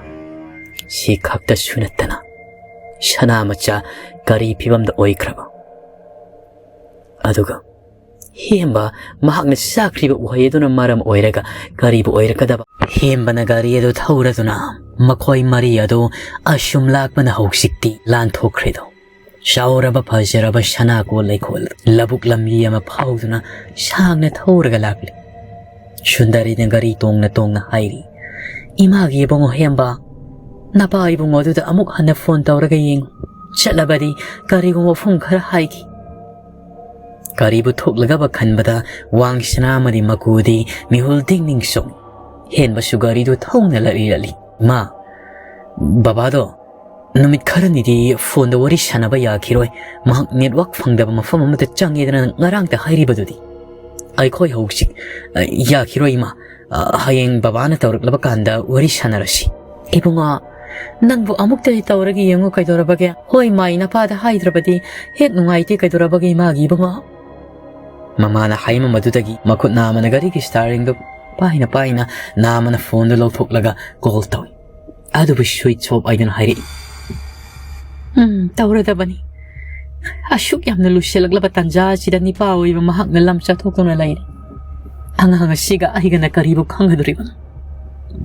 ꯁꯤ ꯈꯛꯇꯁꯨ ꯅꯠꯇꯅ ꯁꯅꯥ ꯃꯆꯥ ꯀꯔꯤ ꯐꯤꯕꯝꯗ ꯑꯣꯏꯈ꯭ꯔꯕ? ꯑꯗꯨꯒ ꯍꯦꯝꯕ ꯃꯍꯥꯛꯅ ꯆꯥꯈ꯭ꯔꯤꯕ ꯎꯍꯩ ꯑꯗꯨꯅ ꯃꯔꯝ ꯑꯣꯏꯔꯒ ꯀꯔꯤꯕꯨ ꯑꯣꯏꯔꯛꯀꯗꯕ? ꯍꯦꯝꯕꯅ ꯒꯥꯔꯤ ꯑꯗꯨ ꯊꯧꯔꯗꯨꯅ ꯃꯈꯣꯏ ꯃꯔꯤ ꯑꯗꯨ ꯑꯁꯨꯝ ꯂꯥꯛꯄꯅ ꯍꯧꯖꯤꯛꯇꯤ ꯂꯥꯟꯊꯣꯛꯈ꯭ꯔꯦꯗꯣ꯫ ꯆꯥꯎꯔꯕ ꯐꯖꯔꯕ ꯁꯅꯥꯀꯣꯜ ꯂꯩꯈꯣꯜ ꯂꯧꯕꯨꯛ ꯂꯝꯕꯤ ꯑꯃ ꯐꯥꯎꯗꯨꯅ ꯁꯥꯡꯅ ꯊꯧꯔꯒ ꯂꯥꯛꯂꯤ꯫ ꯁꯨꯟꯗꯔꯤꯅ ꯒꯥꯔꯤ ꯇꯣꯡꯅ ꯇꯣꯡꯅ ꯍꯥꯏꯔꯤ, "ꯏꯃꯥꯒꯤ ꯏꯕꯨꯡꯉꯣ ꯍꯦꯝꯕ, ꯅꯄꯥ ꯏꯕꯨꯡꯉꯣ ꯑꯗꯨꯗ ꯑꯃꯨꯛ ꯍꯟꯅ ꯐꯣꯟ ꯇꯧꯔꯒ ꯌꯦꯡꯉꯨ꯫ ꯆꯠꯂꯕꯗꯤ ꯀꯔꯤꯒꯨꯝꯕ ꯋꯥꯐꯝ ꯈꯔ ꯍꯥꯏꯈꯤ꯫" ꯒꯥꯔꯤꯕꯨ ꯊꯣꯛꯂꯒꯕ ꯈꯟꯕꯗ ꯋꯥꯡꯁꯅꯥ ꯑꯃꯗꯤ ꯃꯀꯨꯗꯤ ꯃꯤꯍꯨꯜ ꯗꯤꯡ ꯗꯤꯡ ꯆꯣꯡꯏ꯫ ꯍꯦꯟꯕꯁꯨ ꯒꯥꯔꯤꯗꯨ ꯊꯧꯅ ꯂꯠꯂꯤ ꯂꯠꯂꯤ꯫ "ꯏꯃꯥ, ꯕꯕꯥꯗꯣ ꯅꯨꯃꯤꯠ ꯈꯔꯅꯤꯗꯤ ꯐꯣꯟꯗ ꯋꯥꯔꯤ ꯁꯥꯟꯅꯕ ꯌꯥꯈꯤꯔꯣꯏ꯫ ꯃꯍꯥꯛ ꯅꯦꯠꯋꯥꯛ ꯐꯪꯗꯕ ꯃꯐꯝ ꯑꯃꯗ ꯆꯪꯉꯦꯗꯅ ꯉꯔꯥꯡꯇ ꯍꯥꯏꯔꯤꯕꯗꯨꯗꯤ꯫ ꯑꯩꯈꯣꯏ ꯍꯧꯖꯤꯛ, ꯑ, ꯌꯥꯈꯤꯔꯣꯏ ꯏꯃꯥ꯫ ꯑ, ꯍꯌꯦꯡ ꯕꯕꯥꯅ ꯇꯧꯔꯛꯂꯕ ꯀꯥꯟꯗ ꯋꯥꯔꯤ ꯁꯥꯟꯅꯔꯁꯤ꯫" "ꯏꯕꯨꯡꯉꯣ, ꯅꯪꯕꯨ ꯑꯃꯨꯛꯇꯗꯤ ꯇꯧꯔꯒ ꯌꯦꯡꯉꯨ ꯀꯩꯗꯧꯔꯕꯒꯦ? ꯍꯣꯏ, ꯃꯥꯏ ꯅꯄꯥꯗ ꯍꯥꯏꯗ꯭ꯔꯕꯗꯤ ꯍꯦꯛ ꯅꯨꯡꯉꯥꯏꯇꯦ ꯀꯩꯗꯧꯔꯕꯒꯦ ꯏꯃꯥꯒꯤ ꯏꯕꯨꯡꯉꯣ?" ꯃꯃꯥꯅ ꯍꯥꯏꯃ ꯃꯗꯨꯗꯒꯤ ꯃꯈꯨꯠ ꯅꯥꯝꯃꯅ ꯒꯥꯔꯤꯒꯤ ꯁ꯭ꯇꯥꯔꯤꯡꯗꯨ ꯄꯥꯏꯅ ꯄꯥꯏꯅ ꯅꯥꯝꯃꯅ ꯐꯣꯟꯗꯨ ꯂꯧꯊꯣꯛꯂꯒ ꯀꯣꯜ ꯇꯧꯏ꯫ ꯑꯗꯨꯕꯨ ꯁ꯭ꯋꯤꯆ ꯑꯣꯐ ꯍꯥꯏꯗꯨꯅ ꯍꯥꯏꯔꯛꯏ꯫ "ꯎꯝ, ꯇꯧꯔꯗꯕꯅꯤ꯫ ꯑꯁꯨꯛ ꯌꯥꯝꯅ ꯂꯨꯁꯤꯜꯂꯛꯂꯕ ꯇꯥꯟꯖꯥ ꯑꯁꯤꯗ ꯅꯤꯄꯥ ꯑꯣꯏꯕ ꯃꯍꯥꯛꯅ ꯂꯝ ꯆꯠꯊꯣꯛꯇꯨꯅ ꯂꯩꯔꯦ꯫ ꯑꯉꯥꯡ ꯑꯁꯤꯒ ꯑꯩꯒꯅ ꯀꯔꯤꯕꯨ ꯈꯪꯒꯗꯧꯔꯤꯕꯅꯣ?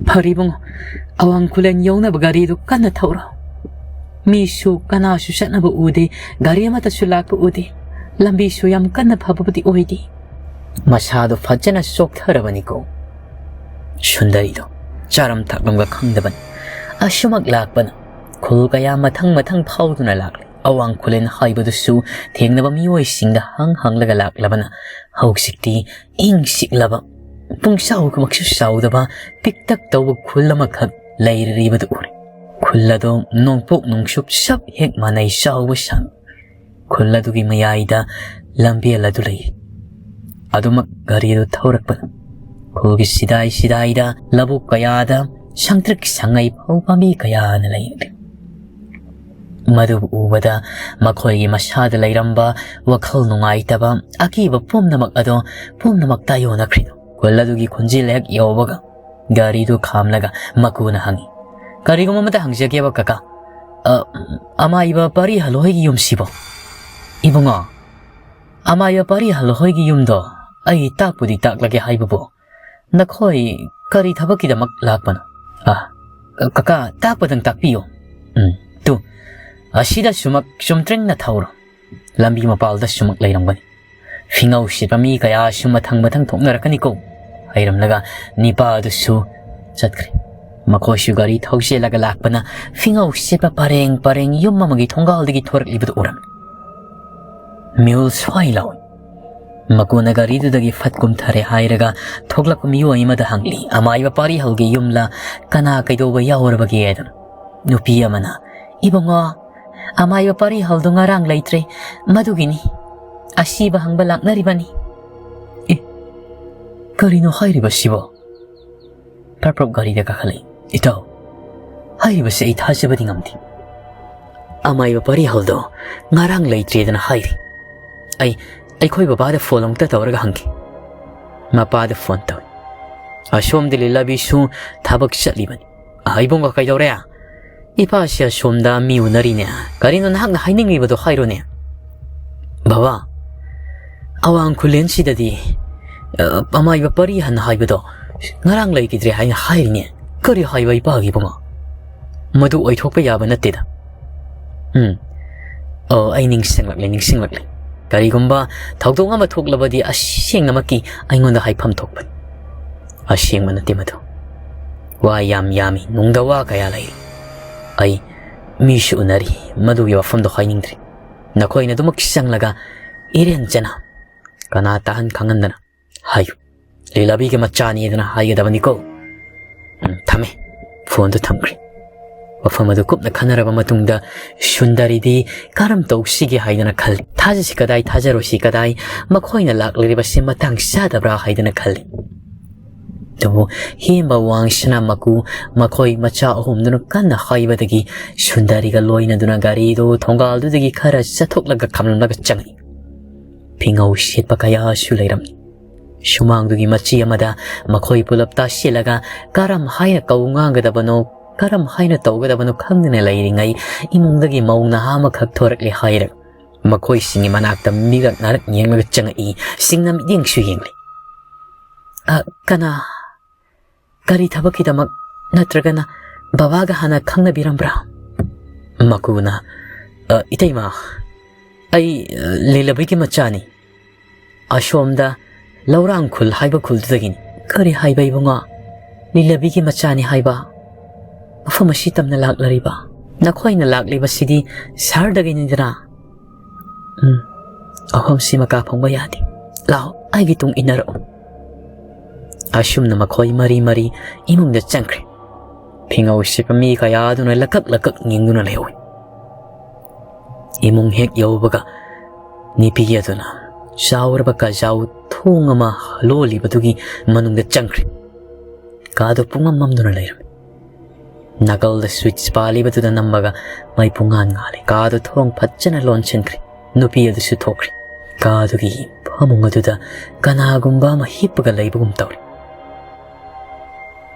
ꯐꯔꯦ ꯏꯕꯨꯡꯉꯣ, ꯑꯋꯥꯡ ꯈꯨꯂꯦꯟ ꯌꯧꯅꯕ ꯒꯥꯔꯤꯗꯨ ꯀꯟꯅ ꯊꯧꯔꯣ꯫ ꯃꯤꯁꯨ ꯀꯅꯥꯁꯨ ꯆꯠꯅꯕ ꯎꯗꯦ, ꯒꯥꯔꯤ ꯑꯃꯠꯇꯁꯨ ꯂꯥꯛꯄ ꯎꯗꯦ꯫ ꯂꯝꯕꯤꯁꯨ ꯌꯥꯝ ꯀꯟꯅ ꯐꯕꯕꯨꯗꯤ ꯑꯣꯏꯗꯦ꯫" ꯃꯁꯥꯗꯣ ꯐꯖꯅ ꯆꯣꯛꯊꯔꯕꯅꯤꯀꯣ ꯁꯨꯟꯗꯔꯤꯗꯣ꯫ ꯆꯥꯔꯝ ꯊꯛꯂꯝꯒ ꯈꯪꯗꯕꯅꯤ꯫ ꯑꯁꯨꯃꯛ ꯂꯥꯛꯄꯅ ꯈꯨꯜ ꯀꯌꯥ ꯃꯊꯪ ꯃꯊꯪ ꯐꯥꯎꯗꯨꯅ ꯂꯥꯛꯂꯤ꯫ ꯑꯋꯥꯡ ꯈꯨꯂꯦꯟ ꯍꯥꯏꯕꯗꯨꯁꯨ ꯊꯦꯡꯅꯕ ꯃꯤꯑꯣꯏꯁꯤꯡꯗ ꯍꯪ ꯍꯪꯂꯒ ꯂꯥꯛꯂꯕꯅ ꯍꯧꯖꯤꯛꯇꯤ ꯏꯪ ꯆꯤꯛꯂꯕ, ꯄꯨꯡꯆꯥꯎꯃꯛꯁꯨ ꯆꯥꯎꯗꯕ, ꯄꯤꯛꯇꯛ ꯇꯧꯕ ꯈꯨꯜ ꯑꯃꯈꯛ ꯂꯩꯔꯤꯕꯗꯨ ꯎꯔꯦ꯫ ꯈꯨꯜ ꯑꯗꯨ ꯅꯣꯡꯄꯣꯛ ꯅꯣꯡꯆꯨꯞ ꯆꯞ ꯍꯦꯛ ꯃꯥꯟꯅꯩ ꯆꯥꯎꯕ ꯁꯥꯡ꯫ ꯈꯨꯜ ꯑꯗꯨꯒꯤ ꯃꯌꯥꯏꯗ ꯂꯝꯕꯦꯜ ꯑꯗꯨ ꯂꯩ꯫ ꯑꯗꯨꯃꯛ ꯒꯥꯔꯤ ꯑꯗꯨ ꯊꯧꯔꯛꯄꯅ ꯈꯨꯜꯒꯤ ꯁꯤꯗꯥꯏ ꯁꯤꯗꯥꯏꯗ, ꯂꯧꯕꯨꯛ ꯀꯌꯥꯗ ꯁꯪꯇ꯭ꯔꯤꯛ ꯁꯪꯉꯩ ꯐꯧ ꯄꯥꯝꯕꯤ ꯀꯌꯥꯅ ꯂꯩꯔꯤ꯫ ꯃꯗꯨꯕꯨ ꯎꯕꯗ ꯃꯈꯣꯏꯒꯤ ꯃꯁꯥꯗ ꯂꯩꯔꯝꯕ ꯋꯥꯈꯜ ꯅꯨꯡꯉꯥꯏꯇꯕ, ꯑꯀꯤꯕ ꯄꯨꯝꯅꯃꯛ ꯑꯗꯣ ꯄꯨꯝꯅꯃꯛ ꯇꯥꯏꯌꯣꯟꯅꯈ꯭ꯔꯤꯗꯣ꯫ ꯈꯨꯜ ꯑꯗꯨꯒꯤ ꯈꯨꯟꯖꯤꯜ ꯍꯦꯛ ꯌꯧꯕꯒ ꯒꯥꯔꯤꯗꯨ ꯈꯥꯝꯂꯒ ꯃꯀꯨꯅ ꯍꯪꯉꯤ, "ꯀꯔꯤꯒꯨꯝꯕ ꯑꯃꯇ ꯍꯪꯖꯒꯦꯕ ꯀꯀꯥ, ꯑ, ꯑꯃꯥꯏꯕ ꯄꯥꯔꯤ ꯍꯜꯂꯣꯏꯒꯤ ꯌꯨꯝꯁꯤꯕꯣ?" "ꯏꯕꯨꯡꯉꯣ, ꯑꯃꯥꯏꯕ ꯄꯥꯔꯤ ꯍꯜꯂꯣꯏꯒꯤ ꯌꯨꯝꯗꯣ ꯑꯩ ꯇꯥꯛꯄꯨꯗꯤ ꯇꯥꯛꯂꯒꯦ ꯍꯥꯏꯕꯕꯨ, ꯅꯈꯣꯏ ꯀꯔꯤ ꯊꯕꯛꯀꯤꯗꯃꯛ ꯂꯥꯛꯄꯅꯣ?" "ꯑ, ꯀꯀꯥ, ꯇꯥꯛꯄꯗꯪ ꯇꯥꯛꯄꯤꯌꯨ꯫" "ꯎꯝ, ꯇꯨ, ꯑꯁꯤꯗ ꯁꯨꯃꯛ ꯆꯨꯝꯇ꯭ꯔꯤꯡꯅ ꯊꯧꯔꯣ꯫ ꯂꯝꯕꯤ ꯃꯄꯥꯜꯗ ꯁꯨꯃꯛ ꯂꯩꯔꯝꯒꯅꯤ꯫ ꯐꯤꯉꯧ ꯁꯤꯠꯄ ꯃꯤ ꯀꯌꯥꯁꯨ ꯃꯊꯪ ꯃꯊꯪ ꯊꯣꯛꯅꯔꯛꯀꯅꯤꯀꯣ," ꯍꯥꯏꯔꯝꯂꯒ ꯅꯤꯄꯥ ꯑꯗꯨꯁꯨ ꯆꯠꯈ꯭ꯔꯦ꯫ ꯃꯈꯣꯏꯁꯨ ꯒꯥꯔꯤ ꯊꯧꯖꯤꯜꯂꯒ ꯂꯥꯛꯄꯅ ꯐꯤꯉꯧ ꯁꯤꯠꯄ ꯄꯔꯦꯡ ꯄꯔꯦꯡ ꯌꯨꯝ ꯑꯃꯒꯤ ꯊꯣꯡꯒꯥꯜꯗꯒꯤ ꯊꯣꯔꯛꯂꯤꯕꯗꯨ ꯎꯔꯝꯃꯤ꯫ ꯃꯤꯍꯨꯜ ꯁ꯭ꯋꯥꯏ ꯂꯥꯎꯏ꯫ ꯃꯀꯨꯅ ꯒꯥꯔꯤꯗꯨꯗꯒꯤ ꯐꯠ ꯀꯨꯝꯊꯔꯦ ꯍꯥꯏꯔꯒ ꯊꯣꯛꯂꯛꯄ ꯃꯤꯑꯣꯏ ꯑꯃꯗ ꯍꯪꯂꯤ, "ꯑꯃꯥꯏꯕ ꯄꯥꯔꯤ ꯍꯜꯒꯤ ꯌꯨꯝꯂ, ꯀꯅꯥ ꯀꯩꯗꯧꯕ ꯌꯥꯎꯔꯕꯒꯦ?" ꯍꯥꯏꯗꯨꯅ꯫ ꯅꯨꯄꯤ ꯑꯃꯅ, "ꯏꯕꯨꯡꯉꯣ, ꯑꯃꯥꯏꯕ ꯄꯥꯔꯤ ꯍꯜꯗꯣ ꯉꯔꯥꯡ ꯂꯩꯇ꯭ꯔꯦ, ꯃꯗꯨꯒꯤꯅꯤ꯫ ꯑꯁꯤꯕ ꯍꯪꯕ ꯂꯥꯛꯅꯔꯤꯕꯅꯤ꯫" "ꯑꯦ, ꯀꯔꯤꯅꯣ ꯍꯥꯏꯔꯤꯕꯁꯤꯕꯣ?" ꯄ꯭ꯔꯞ ꯄ꯭ꯔꯞ ꯒꯥꯔꯤꯗ ꯀꯥꯈꯠꯂꯛꯏ꯫ "ꯏꯇꯥꯎ, ꯍꯥꯏꯔꯤꯕꯁꯤ ꯑꯩ ꯊꯥꯖꯕꯗꯤ ꯉꯝꯗꯦ꯫ ꯑꯃꯥꯏꯕ ꯄꯥꯔꯤ ꯍꯜꯗꯣ ꯉꯔꯥꯡ ꯂꯩꯇ꯭ꯔꯦꯗꯅ ꯍꯥꯏꯔꯤ꯫ ꯑꯩ ꯑꯩꯈꯣꯏ ꯕꯕꯥꯗ ꯐꯣꯟ ꯑꯃꯨꯛꯇ ꯇꯧꯔꯒ ꯍꯪꯒꯦ꯫" ꯃꯄꯥꯗ ꯐꯣꯟ ꯇꯧꯏ꯫ "ꯑꯁꯣꯝꯗ ꯂꯤꯂꯥꯕꯤꯁꯨ ꯊꯕꯛ ꯆꯠꯂꯤꯕꯅꯤ꯫" "ꯑ, ꯏꯕꯨꯡꯉꯣ, ꯀꯩꯗꯧꯔꯦ?" "ꯏꯄꯥꯁꯤ ꯑꯁꯣꯝꯗ ꯃꯤ ꯎꯅꯔꯤꯅꯦ꯫" "ꯀꯔꯤꯅꯣ ꯅꯍꯥꯛꯅ ꯍꯥꯏꯅꯤꯡꯂꯤꯕꯗꯣ ꯍꯥꯏꯔꯣꯅꯦ꯫" "ꯕꯕꯥ, ꯑꯋꯥꯡ ꯈꯨꯂꯦꯟꯁꯤꯗꯗꯤ, ꯑ, ꯑꯃꯥꯏꯕ ꯄꯥꯔꯤ ꯍꯜ ꯍꯥꯏꯕꯗꯣ ꯉꯔꯥꯡ ꯂꯩꯈꯤꯗ꯭ꯔꯦ ꯍꯥꯏꯅ ꯍꯥꯏꯔꯤꯅꯦ꯫" "ꯀꯔꯤ ꯍꯥꯏꯕ ꯏꯄꯥꯒꯤ ꯏꯕꯨꯡꯉꯣ? ꯃꯗꯨ ꯑꯣꯏꯊꯣꯛꯄ ꯌꯥꯕ ꯅꯠꯇꯦꯗ꯫" "ꯎꯝ, ꯑꯣ, ꯑꯩ ꯅꯤꯡꯁꯤꯡꯂꯛꯂꯦ, ꯅꯤꯡꯁꯤꯡꯂꯛꯂꯦ꯫ ꯀꯔꯤꯒꯨꯝꯕ ꯊꯧꯗꯣꯛ ꯑꯃ ꯊꯣꯛꯂꯕꯗꯤ ꯑꯁꯦꯡꯅꯃꯛꯀꯤ ꯑꯩꯉꯣꯟꯗ ꯍꯥꯏꯐꯝ ꯊꯣꯛꯄꯅꯤ꯫ ꯑꯁꯦꯡꯕ ꯅꯠꯇꯦ ꯃꯗꯨ꯫ ꯋꯥ ꯌꯥꯝ ꯌꯥꯝꯃꯤ, ꯅꯨꯡꯗ ꯋꯥ ꯀꯌꯥ ꯂꯩꯔꯤ꯫ ꯑꯩ ꯃꯤꯁꯨ ꯎꯅꯔꯤ, ꯃꯗꯨꯒꯤ ꯋꯥꯐꯝꯗꯣ ꯍꯥꯏꯅꯤꯡꯗ꯭ꯔꯤ꯫ ꯅꯈꯣꯏꯅ ꯑꯗꯨꯃꯛ ꯆꯪꯂꯒ ꯏꯔꯦꯟꯖꯅ ꯀꯅꯥ ꯇꯥꯍꯟ ꯈꯪꯍꯟꯗꯅ ꯍꯥꯏꯌꯨ꯫ ꯂꯤꯂꯥꯕꯤꯒꯤ ꯃꯆꯥꯅꯤꯗꯅ ꯍꯥꯏꯒꯗꯕꯅꯤꯀꯣ꯫ ꯎꯝ, ꯊꯝꯃꯦ꯫" ꯐꯣꯟꯗꯨ ꯊꯝꯈ꯭ꯔꯦ꯫ ꯋꯥꯐꯝ ꯑꯗꯨ ꯀꯨꯞꯅ ꯈꯟꯅꯔꯕ ꯃꯇꯨꯡꯗ ꯁꯨꯟꯗꯔꯤꯗꯤ ꯀꯔꯝ ꯇꯧꯁꯤꯒꯦ ꯍꯥꯏꯗꯨꯅ ꯈꯜꯂꯤ꯫ ꯊꯥꯖꯁꯤ ꯀꯗꯥꯏ, ꯊꯥꯖꯔꯣꯏꯁꯤ ꯀꯗꯥꯏ, ꯃꯈꯣꯏꯅ ꯂꯥꯛꯂꯤꯕꯁꯤ ꯃꯇꯥꯡ ꯆꯥꯗꯕ꯭ꯔꯥ ꯍꯥꯏꯗꯨꯅ ꯈꯜꯂꯤ꯫ ꯑꯗꯨꯕꯨ ꯍꯦꯝꯕ ꯋꯥꯡꯁꯅ ꯃꯀꯨ ꯃꯈꯣꯏ ꯃꯆꯥ ꯑꯍꯨꯝꯗꯨꯅ ꯀꯟꯅ ꯍꯥꯏꯕꯗꯒꯤ ꯁꯨꯟꯗꯔꯤꯒ ꯂꯣꯏꯅꯗꯨꯅ ꯒꯥꯔꯤꯗꯨ ꯊꯣꯡꯒꯥꯜꯗꯨꯗꯒꯤ ꯈꯔ ꯆꯠꯊꯣꯛꯂꯒ ꯈꯥꯝꯂꯝꯂꯒ ꯆꯪꯉꯛꯏ꯫ ꯐꯤꯉꯧ ꯁꯦꯠꯄ ꯀꯌꯥꯁꯨ ꯂꯩꯔꯝꯃꯤ꯫ ꯁꯨꯃꯥꯡꯗꯨꯒꯤ ꯃꯆꯤ ꯑꯃꯗ ꯃꯈꯣꯏ ꯄꯨꯂꯞ ꯇꯥꯁꯤꯜꯂꯒ ꯀꯔꯝ ꯍꯥꯏꯅ ꯀꯧ ꯉꯥꯡꯒꯗꯕꯅꯣ, ꯀꯔꯝ ꯍꯥꯏꯅ ꯇꯧꯒꯗꯕꯅꯣ ꯈꯪꯗꯅ ꯂꯩꯔꯤꯉꯩ ꯏꯃꯨꯡꯗꯒꯤ ꯃꯧ ꯅꯍꯥ ꯑꯃꯈꯛ ꯊꯣꯔꯛꯂꯦ ꯍꯥꯏꯔꯒ ꯃꯈꯣꯏꯁꯤꯡꯒꯤ ꯃꯅꯥꯛꯇ ꯃꯤꯔꯛ ꯅꯥꯔꯛ ꯌꯦꯡꯂꯒ ꯆꯪꯉꯛꯏ꯫ ꯁꯤꯡꯅ ꯃꯤꯠꯌꯦꯡꯁꯨ ꯌꯦꯡꯂꯤ꯫ "ꯑ, ꯀꯅꯥ? ꯀꯔꯤ ꯊꯕꯛꯀꯤꯗꯃꯛ? ꯅꯠꯇ꯭ꯔꯒꯅ ꯕꯕꯥꯒ ꯍꯥꯟꯅ ꯈꯪꯅꯕꯤꯔꯝꯕ꯭ꯔꯥ?" ꯃꯀꯨꯅ, "ꯑ, ꯏꯇꯩꯃ, ꯑꯩ, ꯑ, ꯂꯤꯂꯕꯤꯒꯤ ꯃꯆꯥꯅꯤ꯫ ꯑꯁꯣꯝꯗ ꯂꯧꯔꯥꯡ ꯈꯨꯜ ꯍꯥꯏꯕ ꯈꯨꯜꯗꯨꯗꯒꯤꯅꯤ꯫" "ꯀꯔꯤ ꯍꯥꯏꯕ ꯏꯕꯨꯡꯉꯣ? ꯂꯤꯂꯕꯤꯒꯤ ꯃꯆꯥꯅꯤ ꯍꯥꯏꯕ? ꯃꯐꯝ ꯑꯁꯤ ꯇꯝꯅ ꯂꯥꯛꯂꯔꯤꯕ? ꯅꯈꯣꯏꯅ ꯂꯥꯛꯂꯤꯕꯁꯤꯗꯤ ꯁꯍꯔꯗꯒꯤꯅꯤꯗꯅ?" "ꯎꯝ, ꯑꯍꯨꯝꯁꯤ ꯃꯀꯥ ꯐꯪꯕ ꯌꯥꯗꯦ꯫ ꯂꯥꯛꯑꯣ, ꯑꯩꯒꯤ ꯇꯨꯡ ꯏꯟꯅꯔꯛꯎ꯫" ꯑꯁꯨꯝꯅ ꯃꯈꯣꯏ ꯃꯔꯤ ꯃꯔꯤ ꯏꯃꯨꯡꯗ ꯆꯪꯈ꯭ꯔꯦ꯫ ꯐꯤꯉꯧ ꯁꯦꯠꯄ ꯃꯤ ꯀꯌꯥ ꯑꯗꯨꯅ ꯂꯀꯛ ꯂꯀꯛ ꯌꯦꯡꯗꯨꯅ ꯂꯩꯍꯧꯏ꯫ ꯏꯃꯨꯡ ꯍꯦꯛ ꯌꯧꯕꯒ ꯅꯨꯄꯤ ꯑꯗꯨꯅ ꯆꯥꯎꯔꯕ ꯀꯥꯖꯥꯎ ꯊꯣꯡ ꯑꯃ ꯂꯣꯜꯂꯤꯕꯗꯨꯒꯤ ꯃꯅꯨꯡꯗ ꯆꯪꯈ꯭ꯔꯦ꯫ ꯀꯥꯗꯨ ꯄꯨꯡꯃꯝ ꯃꯝꯗꯨꯅ ꯂꯩꯔꯝꯃꯤ꯫ ꯅꯥꯀꯜꯗ ꯁ꯭ꯋꯤꯠꯆ ꯄꯥꯜꯂꯤꯕꯗꯨꯗ ꯅꯝꯃꯒ ꯃꯩ ꯄꯨꯡꯉꯥꯟ ꯉꯥꯜꯂꯦ꯫ ꯀꯥꯗꯨ ꯊꯣꯡ ꯐꯖꯅ ꯂꯣꯟꯁꯤꯟꯈ꯭ꯔꯦ꯫ ꯅꯨꯄꯤ ꯑꯗꯨꯁꯨ ꯊꯣꯛꯈ꯭ꯔꯦ꯫ ꯀꯥꯗꯨꯒꯤ ꯐꯃꯨꯡ ꯑꯗꯨꯗ ꯀꯅꯥꯒꯨꯝꯕ ꯑꯃ ꯍꯤꯞꯄꯒ ꯂꯩꯕꯒꯨꯝ ꯇꯧꯔꯦ꯫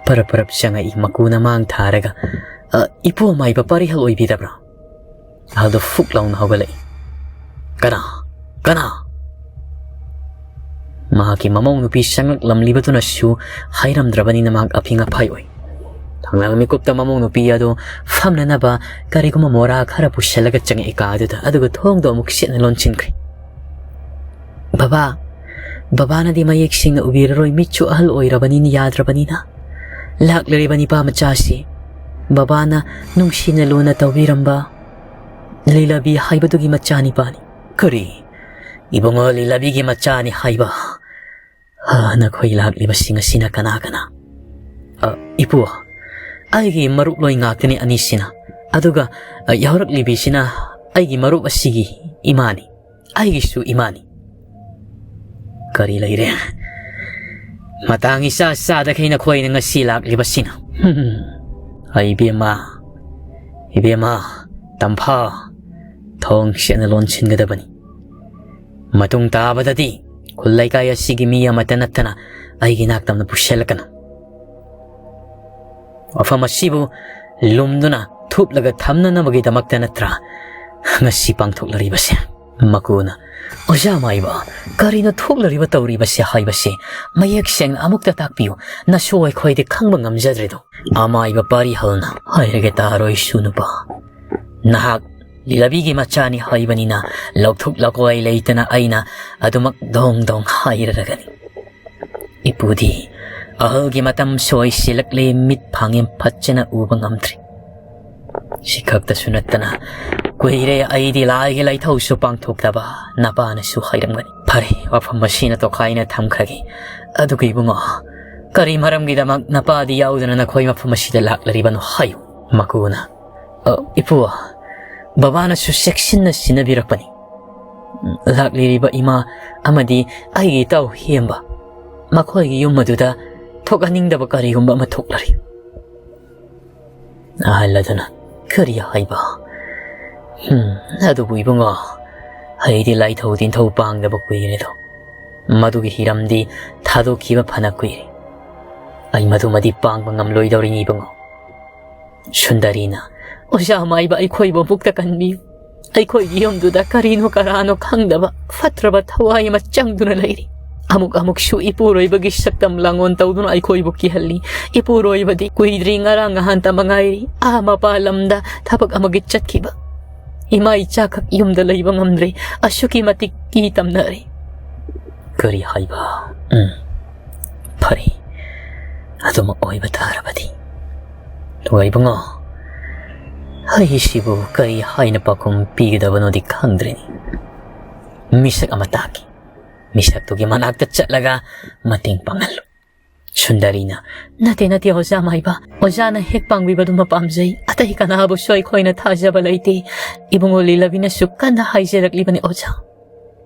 ꯄꯔꯞ ꯄꯔꯞ ꯆꯪꯉꯛꯏ꯫ ꯃꯀꯨꯅ ꯃꯥꯡ ꯊꯥꯔꯒ, "ꯑ, ꯏꯄꯨ ꯑꯃꯥꯏꯕ ꯄꯥꯔꯤꯍꯜ ꯑꯣꯏꯕꯤꯗꯕ꯭ꯔꯥ?" ꯑꯍꯜꯗꯨ ꯐꯨꯛ ꯂꯥꯎꯅ ꯍꯧꯒꯠꯂꯛꯏ꯫ "ꯀꯅꯥ? ꯀꯅꯥ?" ꯃꯍꯥꯛꯀꯤ ꯃꯃꯧ ꯅꯨꯄꯤ ꯆꯪꯂꯛꯂꯝꯂꯤꯕꯗꯨꯅꯁꯨ ꯍꯥꯏꯔꯝꯗ꯭ꯔꯕꯅꯤꯅ ꯃꯍꯥꯛ ꯑꯐꯤꯡ ꯑꯐꯥꯏ ꯑꯣꯏ꯫ ꯊꯪꯅꯕ ꯃꯤꯀꯨꯞꯇ ꯃꯃꯧ ꯅꯨꯄꯤ ꯑꯗꯨ ꯐꯝꯅꯅꯕ ꯀꯔꯤꯒꯨꯝꯕ ꯃꯣꯔꯥ ꯈꯔ ꯄꯨꯁꯤꯜꯂꯒ ꯆꯪꯉꯛꯏ ꯀꯥ ꯑꯗꯨꯗ, ꯑꯗꯨꯒ ꯊꯣꯡꯗꯣ ꯑꯃꯨꯛ ꯆꯦꯠꯅ ꯂꯣꯟꯁꯤꯟꯈ꯭ꯔꯦ꯫ "ꯕꯕꯥ, ꯕꯕꯥꯅꯗꯤ ꯃꯌꯦꯛ ꯁꯦꯡꯅ ꯎꯕꯤꯔꯔꯣꯏ, ꯃꯤꯠꯁꯨ ꯑꯍꯜ ꯑꯣꯏꯔꯕꯅꯤꯅ ꯌꯥꯗ꯭ꯔꯕꯅꯤꯅ꯫ ꯂꯥꯛꯂꯤꯕ ꯅꯤꯄꯥ ꯃꯆꯥꯁꯤ ꯕꯕꯥꯅ ꯅꯨꯡꯁꯤꯅ ꯂꯨꯅ ꯇꯧꯕꯤꯔꯝꯕ ꯂꯤꯂꯥꯕꯤ ꯍꯥꯏꯕꯗꯨꯒꯤ ꯃꯆꯥꯅꯤꯄꯥꯅꯤ꯫" "ꯀꯔꯤ? ꯏꯕꯨꯡꯉꯣ, ꯂꯤꯂꯥꯕꯤꯒꯤ ꯃꯆꯥꯅꯤ ꯍꯥꯏꯕ? ꯍꯥ, ꯅꯈꯣꯏ ꯂꯥꯛꯂꯤꯕꯁꯤꯡ ꯑꯁꯤꯅ ꯀꯅꯥ ꯀꯅꯥ?" "ꯑ, ꯏꯄꯨ, ꯑꯩꯒꯤ ꯃꯔꯨꯞꯂꯣꯏ ꯉꯥꯛꯇꯅꯤ ꯑꯅꯤꯁꯤꯅ꯫ ꯑꯗꯨꯒ, ꯑ, ꯌꯥꯎꯔꯛꯂꯤꯕꯤꯁꯤꯅ ꯑꯩꯒꯤ ꯃꯔꯨꯞ ꯑꯁꯤꯒꯤ ꯏꯃꯥꯅꯤ꯫ ꯑꯩꯒꯤꯁꯨ ꯏꯃꯥꯅꯤ꯫ ꯀꯔꯤ ꯂꯩꯔꯦ? ꯃꯇꯥꯡ ꯏꯆꯥ ꯆꯥꯗꯈꯩ ꯅꯈꯣꯏꯅ ꯉꯁꯤ ꯂꯥꯛꯂꯤꯕꯁꯤꯅ꯫ ꯍꯩ ꯏꯕꯦꯝꯃ, ꯏꯕꯦꯝꯃ, ꯇꯝꯐꯥ, ꯊꯣꯡ ꯁꯦꯡꯅ ꯂꯣꯟꯁꯤꯟꯒꯗꯕꯅꯤ꯫ ꯃꯇꯨꯡ ꯇꯥꯕꯗꯗꯤ ꯈꯨꯜ ꯂꯩꯀꯥꯏ ꯑꯁꯤꯒꯤ ꯃꯤ ꯑꯃꯠꯇ ꯅꯠꯇꯅ ꯑꯩꯒꯤ ꯅꯥꯛꯇꯝꯅ ꯄꯨꯁꯤꯜꯂꯛꯀꯅꯨ꯫ ꯋꯥꯐꯝ ꯑꯁꯤꯕꯨ ꯂꯨꯝꯗꯨꯅ ꯊꯨꯞꯂꯒ ꯊꯝꯅꯅꯕꯒꯤꯗꯃꯛꯇ ꯅꯠꯇ꯭ꯔꯥ ꯉꯁꯤ ꯄꯥꯡꯊꯣꯛꯂꯔꯤꯕꯁꯦ? ꯃꯀꯨꯅ, "ꯑꯣꯖꯥ ꯃꯥꯏꯕ, ꯀꯔꯤꯅꯣ ꯊꯣꯛꯂꯔꯤꯕ ꯇꯧꯔꯤꯕꯁꯦ ꯍꯥꯏꯕꯁꯦ ꯃꯌꯦꯛ ꯁꯦꯡꯅ ꯑꯃꯨꯛꯇ ꯇꯥꯛꯄꯤꯌꯨ꯫ ꯅꯁꯨ ꯑꯩꯈꯣꯏꯗꯤ ꯈꯪꯕ ꯉꯝꯖꯗ꯭ꯔꯦꯗꯣ꯫" ꯑꯃꯥꯏꯕ ꯄꯥꯔꯤꯍꯜꯅ, "ꯍꯥꯏꯔꯒꯦ ꯇꯥꯔꯣꯏꯁꯨ ꯅꯨꯄꯥ꯫ ꯅꯍꯥꯛ ꯂꯤꯂꯕꯤꯒꯤ ꯃꯆꯥꯅꯤ ꯍꯥꯏꯕꯅꯤꯅ ꯂꯧꯊꯣꯛ ꯂꯧꯀꯣꯏ ꯂꯩꯇꯅ ꯑꯩꯅ ꯑꯗꯨꯃꯛ ꯗꯣꯡ ꯗꯣꯡ ꯍꯥꯏꯔꯔꯒꯅꯤ꯫ ꯏꯄꯨꯗꯤ ꯑꯍꯜꯒꯤ ꯃꯇꯝ ꯁꯣꯏꯁꯤꯜꯂꯛꯂꯦ, ꯃꯤꯠ ꯐꯥꯡꯉꯦ ꯐꯠꯖꯅ ꯎꯕ ꯉꯝꯗ꯭ꯔꯦ꯫ ꯁꯤ ꯈꯛꯇꯁꯨ ꯅꯠꯇꯅ ꯀꯨꯏꯔꯦ ꯑꯩꯗꯤ ꯂꯥꯏꯒꯤ ꯂꯥꯏꯊꯧꯁꯨ ꯄꯥꯡꯊꯣꯛꯇꯕ, ꯅꯄꯥꯅꯁꯨ ꯍꯥꯏꯔꯝꯒꯅꯤ꯫ ꯐꯔꯦ, ꯋꯥꯐꯝ ꯑꯁꯤꯅ ꯇꯣꯈꯥꯏꯅ ꯊꯝꯈ꯭ꯔꯒꯦ꯫ ꯑꯗꯨꯒ ꯏꯕꯨꯡꯉꯣ, ꯀꯔꯤ ꯃꯔꯝꯒꯤꯗꯃꯛ ꯅꯄꯥꯗꯤ ꯌꯥꯎꯗꯅ ꯅꯈꯣꯏ ꯃꯐꯝ ꯑꯁꯤꯗ ꯂꯥꯛꯂꯔꯤꯕꯅꯣ ꯍꯥꯏꯌꯨ꯫" ꯃꯀꯨꯅ, "ꯑ, ꯏꯄꯨ, ꯕꯕꯥꯅꯁꯨ ꯆꯦꯛꯁꯤꯟꯅ ꯁꯤꯟꯅꯕꯤꯔꯛꯄꯅꯤ꯫ ꯂꯥꯛꯂꯤꯔꯤꯕ ꯏꯃꯥ ꯑꯃꯗꯤ ꯑꯩꯒꯤ ꯏꯇꯥꯎ ꯍꯦꯝꯕ, ꯃꯈꯣꯏꯒꯤ ꯌꯨꯝ ꯑꯗꯨꯗ ꯊꯣꯛꯍꯟꯅꯤꯡꯗꯕ ꯀꯔꯤꯒꯨꯝꯕ ꯑꯃ ꯊꯣꯛꯂꯔꯤ꯫" ꯑꯍꯜ ꯑꯗꯨꯅ, "ꯀꯔꯤ ꯍꯥꯏꯕ? ꯍꯝ, ꯑꯗꯨꯕꯨ ꯏꯕꯨꯡꯉꯣ, ꯑꯩꯗꯤ ꯂꯥꯏꯊꯧ ꯇꯤꯟꯊꯧ ꯄꯥꯡꯗꯕ ꯀꯨꯏꯔꯦꯗꯣ꯫ ꯃꯗꯨꯒꯤ ꯍꯤꯔꯝꯗꯤ ꯊꯥꯗꯣꯛꯈꯤꯕ ꯐꯅ ꯀꯨꯏꯔꯦ꯫ ꯑꯩ ꯃꯗꯨꯃꯗꯤ ꯄꯥꯡꯕ ꯉꯝꯂꯣꯏꯗꯧꯔꯤꯅꯤ ꯏꯕꯨꯡꯉꯣ꯫" ꯁꯨꯟꯗꯔꯤꯅ, "ꯑꯣꯖꯥ ꯃꯥꯏꯕ, ꯑꯩꯈꯣꯏꯕꯨ ꯑꯃꯨꯛꯇ ꯀꯟꯕꯤꯌꯨ꯫ ꯑꯩꯈꯣꯏꯒꯤ ꯌꯨꯝꯗꯨꯗ ꯀꯔꯤꯅꯣ ꯀꯔꯥꯅꯣ ꯈꯪꯗꯕ ꯐꯠꯇ꯭ꯔꯕ ꯊꯋꯥꯏ ꯑꯃ ꯆꯪꯗꯨꯅ ꯂꯩꯔꯤ꯫ ꯑꯃꯨꯛ ꯑꯃꯨꯛꯁꯨ ꯏꯄꯨꯔꯣꯏꯕꯒꯤ ꯁꯛꯇꯝ ꯂꯥꯡꯑꯣꯟ ꯇꯧꯗꯨꯅ ꯑꯩꯈꯣꯏꯕꯨ ꯀꯤꯍꯜꯂꯤ꯫ ꯏꯄꯨꯔꯣꯏꯕꯗꯤ ꯀꯨꯏꯗ꯭ꯔꯤ ꯉꯔꯥꯡ ꯅꯍꯥꯟꯇ ꯃꯉꯥꯏꯔꯤ, ꯑꯥ ꯃꯄꯥꯟ ꯂꯝꯗ ꯊꯕꯛ ꯑꯃꯒꯤ ꯆꯠꯈꯤꯕ꯫ ꯏꯃꯥ ꯏꯆꯥꯈꯛ ꯌꯨꯝꯗ ꯂꯩꯕ ꯉꯝꯗ꯭ꯔꯦ, ꯑꯁꯨꯛꯀꯤ ꯃꯇꯤꯛ ꯀꯤ ꯇꯝꯅꯔꯦ꯫" "ꯀꯔꯤ ꯍꯥꯏꯕ? ꯎꯝ, ꯐꯔꯦ, ꯑꯗꯨꯃꯛ ꯑꯣꯏꯕ ꯇꯥꯔꯕꯗꯤ꯫ ꯑꯗꯨꯒ ꯏꯕꯨꯡꯉꯣ, ꯑꯩꯁꯤꯕꯨ ꯀꯔꯤ ꯍꯥꯏꯅ ꯄꯥꯎꯈꯨꯝ ꯄꯤꯒꯗꯕꯅꯣꯗꯤ ꯈꯪꯗ꯭ꯔꯦꯅꯦ꯫ ꯃꯤꯁꯛ ꯑꯃ ꯇꯥꯛꯀꯦ꯫ ꯃꯤꯁꯛꯇꯨꯒꯤ ꯃꯅꯥꯛꯇ ꯆꯠꯂꯒ ꯃꯇꯦꯡ ꯄꯥꯡꯍꯜꯂꯨ꯫ ꯁꯨꯟꯗꯔꯤꯅ, "ꯅꯠꯇꯦ, ꯅꯠꯇꯦ, ꯑꯣꯖꯥ ꯃꯥꯏꯕ꯫ ꯑꯣꯖꯥꯅ ꯍꯦꯛ ꯄꯥꯡꯕꯤꯕꯗꯨꯃ ꯄꯥꯝꯖꯩ꯫ ꯑꯇꯩ ꯀꯅꯥꯕꯨꯁꯨ ꯑꯩꯈꯣꯏꯅ ꯊꯥꯖꯕ ꯂꯩꯇꯦ꯫ ꯏꯕꯨꯡꯉꯣ ꯂꯤꯂꯕꯤꯅꯁꯨ ꯀꯟꯅ ꯍꯥꯏꯖꯔꯛꯂꯤꯕꯅꯤ, ꯑꯣꯖꯥ"꯫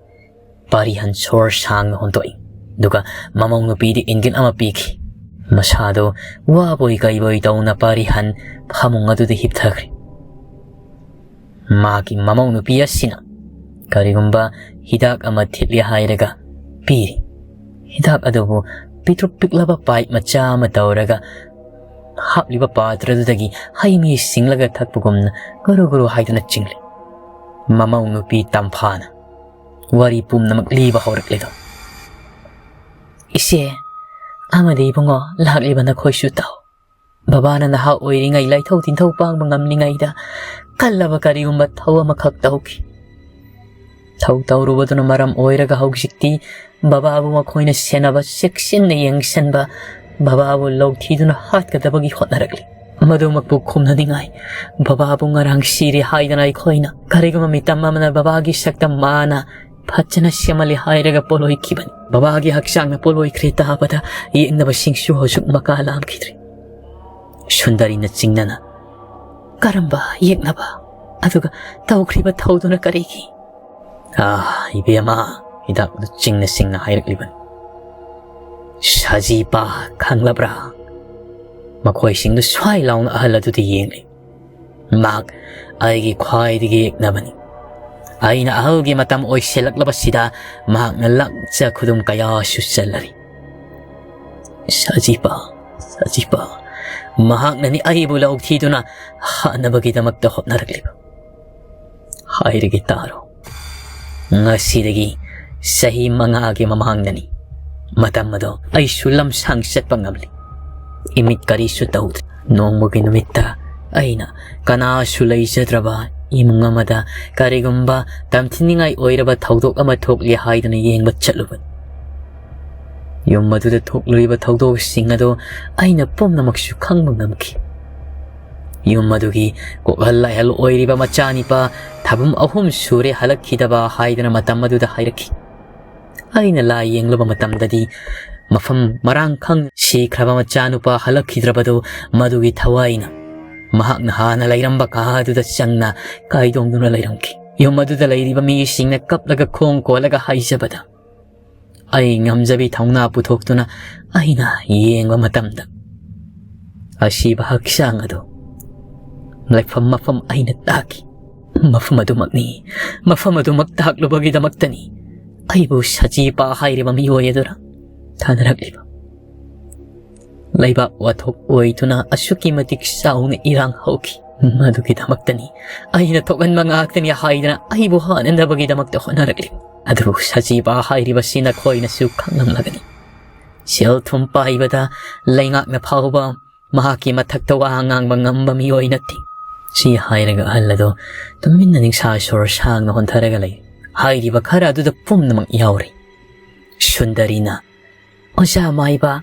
ꯄꯥꯔꯤꯍꯟ ꯁꯣꯔ ꯁꯥꯡꯅ ꯍꯣꯟꯗꯣꯛꯏ꯫ ꯑꯗꯨꯒ ꯃꯃꯧ ꯅꯨꯄꯤꯗ ꯏꯪꯒꯤꯠ ꯑꯃ ꯄꯤꯈꯤ꯫ ꯃꯁꯥꯗꯣ ꯋꯥꯕꯣꯏ ꯀꯩꯕꯣꯏ ꯇꯧꯅ ꯄꯥꯔꯤꯍꯟ ꯐꯃꯨꯡ ꯑꯗꯨꯗ ꯍꯤꯞꯊꯈ꯭ꯔꯦ꯫ ꯃꯥꯒꯤ ꯃꯃꯧ ꯅꯨꯄꯤ ꯑꯁꯤꯅ ꯀꯔꯤꯒꯨꯝꯕ ꯍꯤꯗꯥꯛ ꯑꯃ ꯊꯤꯠꯂꯦ ꯍꯥꯏꯔꯒ ꯄꯤꯔꯤ꯫ ꯍꯤꯗꯥꯛ ꯑꯗꯨꯕꯨ ꯄꯤꯛꯇ꯭ꯔꯨ ꯄꯤꯛꯂꯕ ꯄꯥꯏꯞ ꯃꯆꯥ ꯑꯃ ꯇꯧꯔꯒ ꯍꯥꯞꯂꯤꯕ ꯄꯥꯇ꯭ꯔꯗꯨꯗꯒꯤ ꯍꯩ ꯃꯍꯤ ꯁꯤꯡꯂꯒ ꯊꯛꯄꯒꯨꯝꯅ ꯒꯨꯔꯨ ꯒꯨꯔꯨ ꯍꯥꯏꯗꯨꯅ ꯆꯤꯡꯂꯤ꯫ ꯃꯃꯧ ꯅꯨꯄꯤ ꯇꯝꯐꯥꯅ ꯋꯥꯔꯤ ꯄꯨꯝꯅꯃꯛ ꯂꯤꯕ ꯍꯧꯔꯛꯂꯤꯗꯣ꯫ "ꯏꯆꯦ ꯑꯃꯗꯤ ꯏꯕꯨꯡꯉꯣ, ꯂꯥꯛꯂꯤꯕ ꯅꯈꯣꯏꯁꯨ ꯇꯥꯎ꯫ ꯕꯕꯥꯅ ꯅꯍꯥ ꯑꯣꯏꯔꯤꯉꯩ ꯂꯥꯏꯊꯧ ꯇꯤꯟꯊꯧ ꯄꯥꯡꯕ ꯉꯝꯂꯤꯉꯩꯗ ꯀꯜꯂꯕ ꯀꯔꯤꯒꯨꯝꯕ ꯊꯧ ꯑꯃꯈꯛ ꯇꯧꯈꯤ꯫ ꯊꯧ ꯇꯧꯔꯨꯕꯗꯨꯅ ꯃꯔꯝ ꯑꯣꯏꯔꯒ ꯍꯧꯖꯤꯛꯇꯤ ꯕꯕꯥꯕꯨ ꯃꯈꯣꯏꯅ ꯁꯦꯟꯅꯕ, ꯆꯦꯛꯁꯤꯟꯅ ꯌꯦꯡꯁꯤꯟꯕ, ꯕꯕꯥꯕꯨ ꯂꯧꯊꯤꯗꯨꯅ ꯍꯥꯠꯀꯗꯕꯒꯤ ꯍꯣꯠꯅꯔꯛꯂꯤ꯫ ꯃꯗꯨꯃꯛꯄꯨ ꯈꯨꯝꯅꯅꯤꯡꯉꯥꯏ ꯕꯕꯥꯕꯨ ꯉꯔꯥꯡ ꯁꯤꯔꯦ ꯍꯥꯏꯗꯅ ꯑꯩꯈꯣꯏꯅ ꯀꯔꯤꯒꯨꯝꯕ ꯃꯤꯇꯝ ꯑꯃꯅ ꯕꯕꯥꯒꯤ ꯁꯛꯇꯝ ꯃꯥꯅ ꯐꯖꯅ ꯁꯦꯝꯍꯜꯂꯦ ꯍꯥꯏꯔꯒ ꯄꯣꯠꯂꯣꯏꯈꯤꯕꯅꯤ꯫ ꯕꯕꯥꯒꯤ ꯍꯛꯆꯥꯡꯅ ꯄꯣꯠꯂꯣꯏꯈ꯭ꯔꯦ ꯇꯥꯕꯗ ꯌꯦꯛꯅꯕꯁꯤꯡꯁꯨ ꯍꯧꯖꯤꯛ ꯃꯀꯥ ꯂꯥꯝꯈꯤꯗ꯭ꯔꯦ"꯫ ꯁꯨꯟꯗꯔꯤꯅ ꯆꯤꯡꯅꯅ, "ꯀꯔꯝꯕ ꯌꯦꯛꯅꯕ? ꯑꯗꯨꯒ ꯇꯧꯈ꯭ꯔꯤꯕ ꯊꯧꯗꯨꯅ ꯀꯔꯤꯒꯤ?" "ꯑꯥ, ꯏꯕꯦꯝꯃ", ꯍꯤꯗꯥꯛꯇꯨ ꯆꯤꯡꯅ ꯆꯤꯡꯅ ꯍꯥꯏꯔꯛꯂꯤꯕꯅꯤ꯫ "ꯁꯖꯤꯄꯥ ꯈꯪꯂꯕ꯭ꯔꯥ? ꯃꯈꯣꯏꯁꯤꯡꯗꯨ ꯁ꯭ꯋꯥꯏ ꯂꯥꯎꯅ ꯑꯍꯜ ꯑꯗꯨꯗ ꯌꯦꯡꯂꯤ꯫ ꯃꯍꯥꯛ ꯑꯩꯒꯤ ꯈ꯭ꯋꯥꯏꯗꯒꯤ ꯌꯦꯛꯅꯕꯅꯤ꯫ ꯑꯩꯅ ꯑꯍꯜꯒꯤ ꯃꯇꯝ ꯑꯣꯏꯁꯤꯜꯂꯛꯂꯕꯁꯤꯗ ꯃꯍꯥꯛꯅ ꯂꯥꯛꯆ ꯈꯨꯗꯨꯝ ꯀꯌꯥꯁꯨ ꯆꯜꯂꯔꯤ꯫ ꯁꯖꯤꯄꯥ, ꯁꯖꯤꯄꯥ, ꯃꯍꯥꯛꯅꯅꯤ ꯑꯩꯕꯨ ꯂꯧꯊꯤꯗꯨꯅ ꯍꯥꯠꯅꯕꯒꯤꯗꯃꯛꯇ ꯍꯣꯠꯅꯔꯛꯂꯤꯕ꯫ ꯍꯥꯏꯔꯒꯦ ꯇꯥꯔꯣ꯫ ꯉꯁꯤꯗꯒꯤ ꯆꯍꯤ ꯃꯉꯥꯒꯤ ꯃꯃꯥꯡꯗꯅꯤ꯫ ꯃꯇꯝ ꯑꯗꯣ ꯑꯩꯁꯨ ꯂꯝꯁꯥꯡ ꯆꯠꯄ ꯉꯝꯂꯤ꯫ ꯏꯃꯤꯠ ꯀꯔꯤꯁꯨ ꯇꯧꯗ꯭ꯔꯤ꯫ ꯅꯣꯡꯃꯒꯤ ꯅꯨꯃꯤꯠꯇ ꯑꯩꯅ ꯀꯅꯥꯁꯨ ꯂꯩꯖꯗ꯭ꯔꯕ ꯏꯃꯨꯡ ꯑꯃꯗ ꯀꯔꯤꯒꯨꯝꯕ ꯇꯝꯊꯤꯅꯤꯡꯉꯥꯏ ꯑꯣꯏꯔꯕ ꯊꯧꯗꯣꯛ ꯑꯃ ꯊꯣꯛꯂꯤ ꯍꯥꯏꯗꯨꯅ ꯌꯦꯡꯕ ꯆꯠꯂꯨꯕꯅꯤ꯫ ꯌꯨꯝ ꯑꯗꯨꯗ ꯊꯣꯛꯂꯨꯔꯤꯕ ꯊꯧꯗꯣꯛꯁꯤꯡ ꯑꯗꯣ ꯑꯩꯅ ꯄꯨꯝꯅꯃꯛꯁꯨ ꯈꯪꯕ ꯉꯝꯈꯤ꯫ ꯌꯨꯝ ꯑꯗꯨꯒꯤ ꯀꯣꯛꯍꯜ ꯂꯥꯏꯍꯜ ꯑꯣꯏꯔꯤꯕ ꯃꯆꯥꯅꯤꯄꯥ ꯊꯥꯕꯨꯝ ꯑꯍꯨꯝ ꯁꯨꯔꯦ ꯍꯜꯂꯛꯈꯤꯗꯕ ꯍꯥꯏꯗꯅ ꯃꯇꯝ ꯑꯗꯨꯗ ꯍꯥꯏꯔꯛꯈꯤ꯫ ꯑꯩꯅ ꯂꯥꯏ ꯌꯦꯡꯂꯨꯕ ꯃꯇꯝꯗꯗꯤ ꯃꯐꯝ ꯃꯔꯥꯡ ꯈꯪ ꯁꯤꯈ꯭ꯔꯕ ꯃꯆꯥꯅꯨꯄꯥ ꯍꯜꯂꯛꯈꯤꯗ꯭ꯔꯕꯗꯨ ꯃꯗꯨꯒꯤ ꯊꯋꯥꯏꯅ ꯃꯍꯥꯛꯅ ꯍꯥꯟꯅ ꯂꯩꯔꯝꯕ ꯀꯥ ꯑꯗꯨꯗ ꯆꯪꯅ ꯀꯥꯏꯗꯣꯡꯗꯨꯅ ꯂꯩꯔꯝꯈꯤ꯫ ꯌꯨꯝ ꯑꯗꯨꯗ ꯂꯩꯔꯤꯕ ꯃꯤꯁꯤꯡꯅ ꯀꯞꯂꯒ ꯈꯣꯡ ꯀꯣꯜꯂꯒ ꯍꯥꯏꯖꯕꯗ, ꯑꯩ ꯉꯝꯖꯕꯤ ꯊꯧꯅꯥ ꯄꯨꯊꯣꯛꯇꯨꯅ ꯑꯩꯅ ꯌꯦꯡꯕ ꯃꯇꯝꯗ, ꯑꯁꯤꯕ ꯍꯛꯆꯥꯡ ꯑꯗꯨ ꯂꯩꯐꯝ ꯃꯐꯝ ꯑꯩꯅ ꯇꯥꯛꯈꯤ꯫ ꯃꯐꯝ ꯑꯗꯨꯃꯛꯅꯤ, ꯃꯐꯝ ꯑꯗꯨꯃꯛ ꯇꯥꯛꯂꯨꯕꯒꯤꯗꯃꯛꯇꯅꯤ ꯑꯩꯕꯨ ꯁꯖꯤꯄꯥ ꯍꯥꯏꯔꯤꯕ ꯃꯤꯑꯣꯏ ꯑꯗꯨꯅ ꯊꯥꯅꯔꯛꯂꯤꯕ꯫ ꯂꯩꯕꯥꯛ ꯋꯥꯊꯣꯛ ꯑꯣꯏꯗꯨꯅ ꯑꯁꯨꯛꯀꯤ ꯃꯇꯤꯛ ꯆꯥꯎꯅ ꯏꯔꯥꯡ ꯍꯧꯈꯤ꯫ ꯃꯗꯨꯒꯤꯗꯃꯛꯇꯅꯤ ꯑꯩꯅ ꯊꯣꯛꯍꯟꯕ ꯉꯥꯛꯇꯅꯤ ꯍꯥꯏꯗꯅ ꯑꯩꯕꯨ ꯍꯥꯠꯅꯅꯕꯒꯤꯗꯃꯛꯇ ꯍꯣꯠꯅꯔꯛꯂꯤꯕ꯫ ꯑꯗꯨꯕꯨ ꯁꯖꯤꯕꯥ ꯍꯥꯏꯔꯤꯕꯁꯤ ꯅꯈꯣꯏꯅꯁꯨ ꯈꯪꯂꯝꯂꯒꯅꯤ꯫ ꯁꯦꯜ ꯊꯨꯝ ꯄꯥꯏꯕꯗ ꯂꯩꯉꯥꯛꯅ ꯐꯥꯎꯕ ꯃꯍꯥꯛꯀꯤ ꯃꯊꯛꯇ ꯋꯥ ꯉꯥꯡꯕ ꯉꯝꯕ ꯃꯤꯑꯣꯏ ꯅꯠꯇꯦ꯫ ꯁꯤ ꯍꯥꯏꯔꯒ ꯑꯍꯜ ꯑꯗꯨ ꯇꯨꯃꯤꯟꯅ ꯅꯤꯡꯁꯥ ꯁꯣꯔ ꯁꯥꯡꯅ ꯍꯣꯟꯊꯔꯒ ꯂꯩ꯫ ꯍꯥꯏꯔꯤꯕ ꯈꯔ ꯑꯗꯨꯗ ꯄꯨꯝꯅꯃꯛ ꯌꯥꯎꯔꯤ꯫ ꯁꯨꯟꯗꯔꯤꯅ, "ꯑꯣꯖꯥ ꯃꯥꯏꯕ,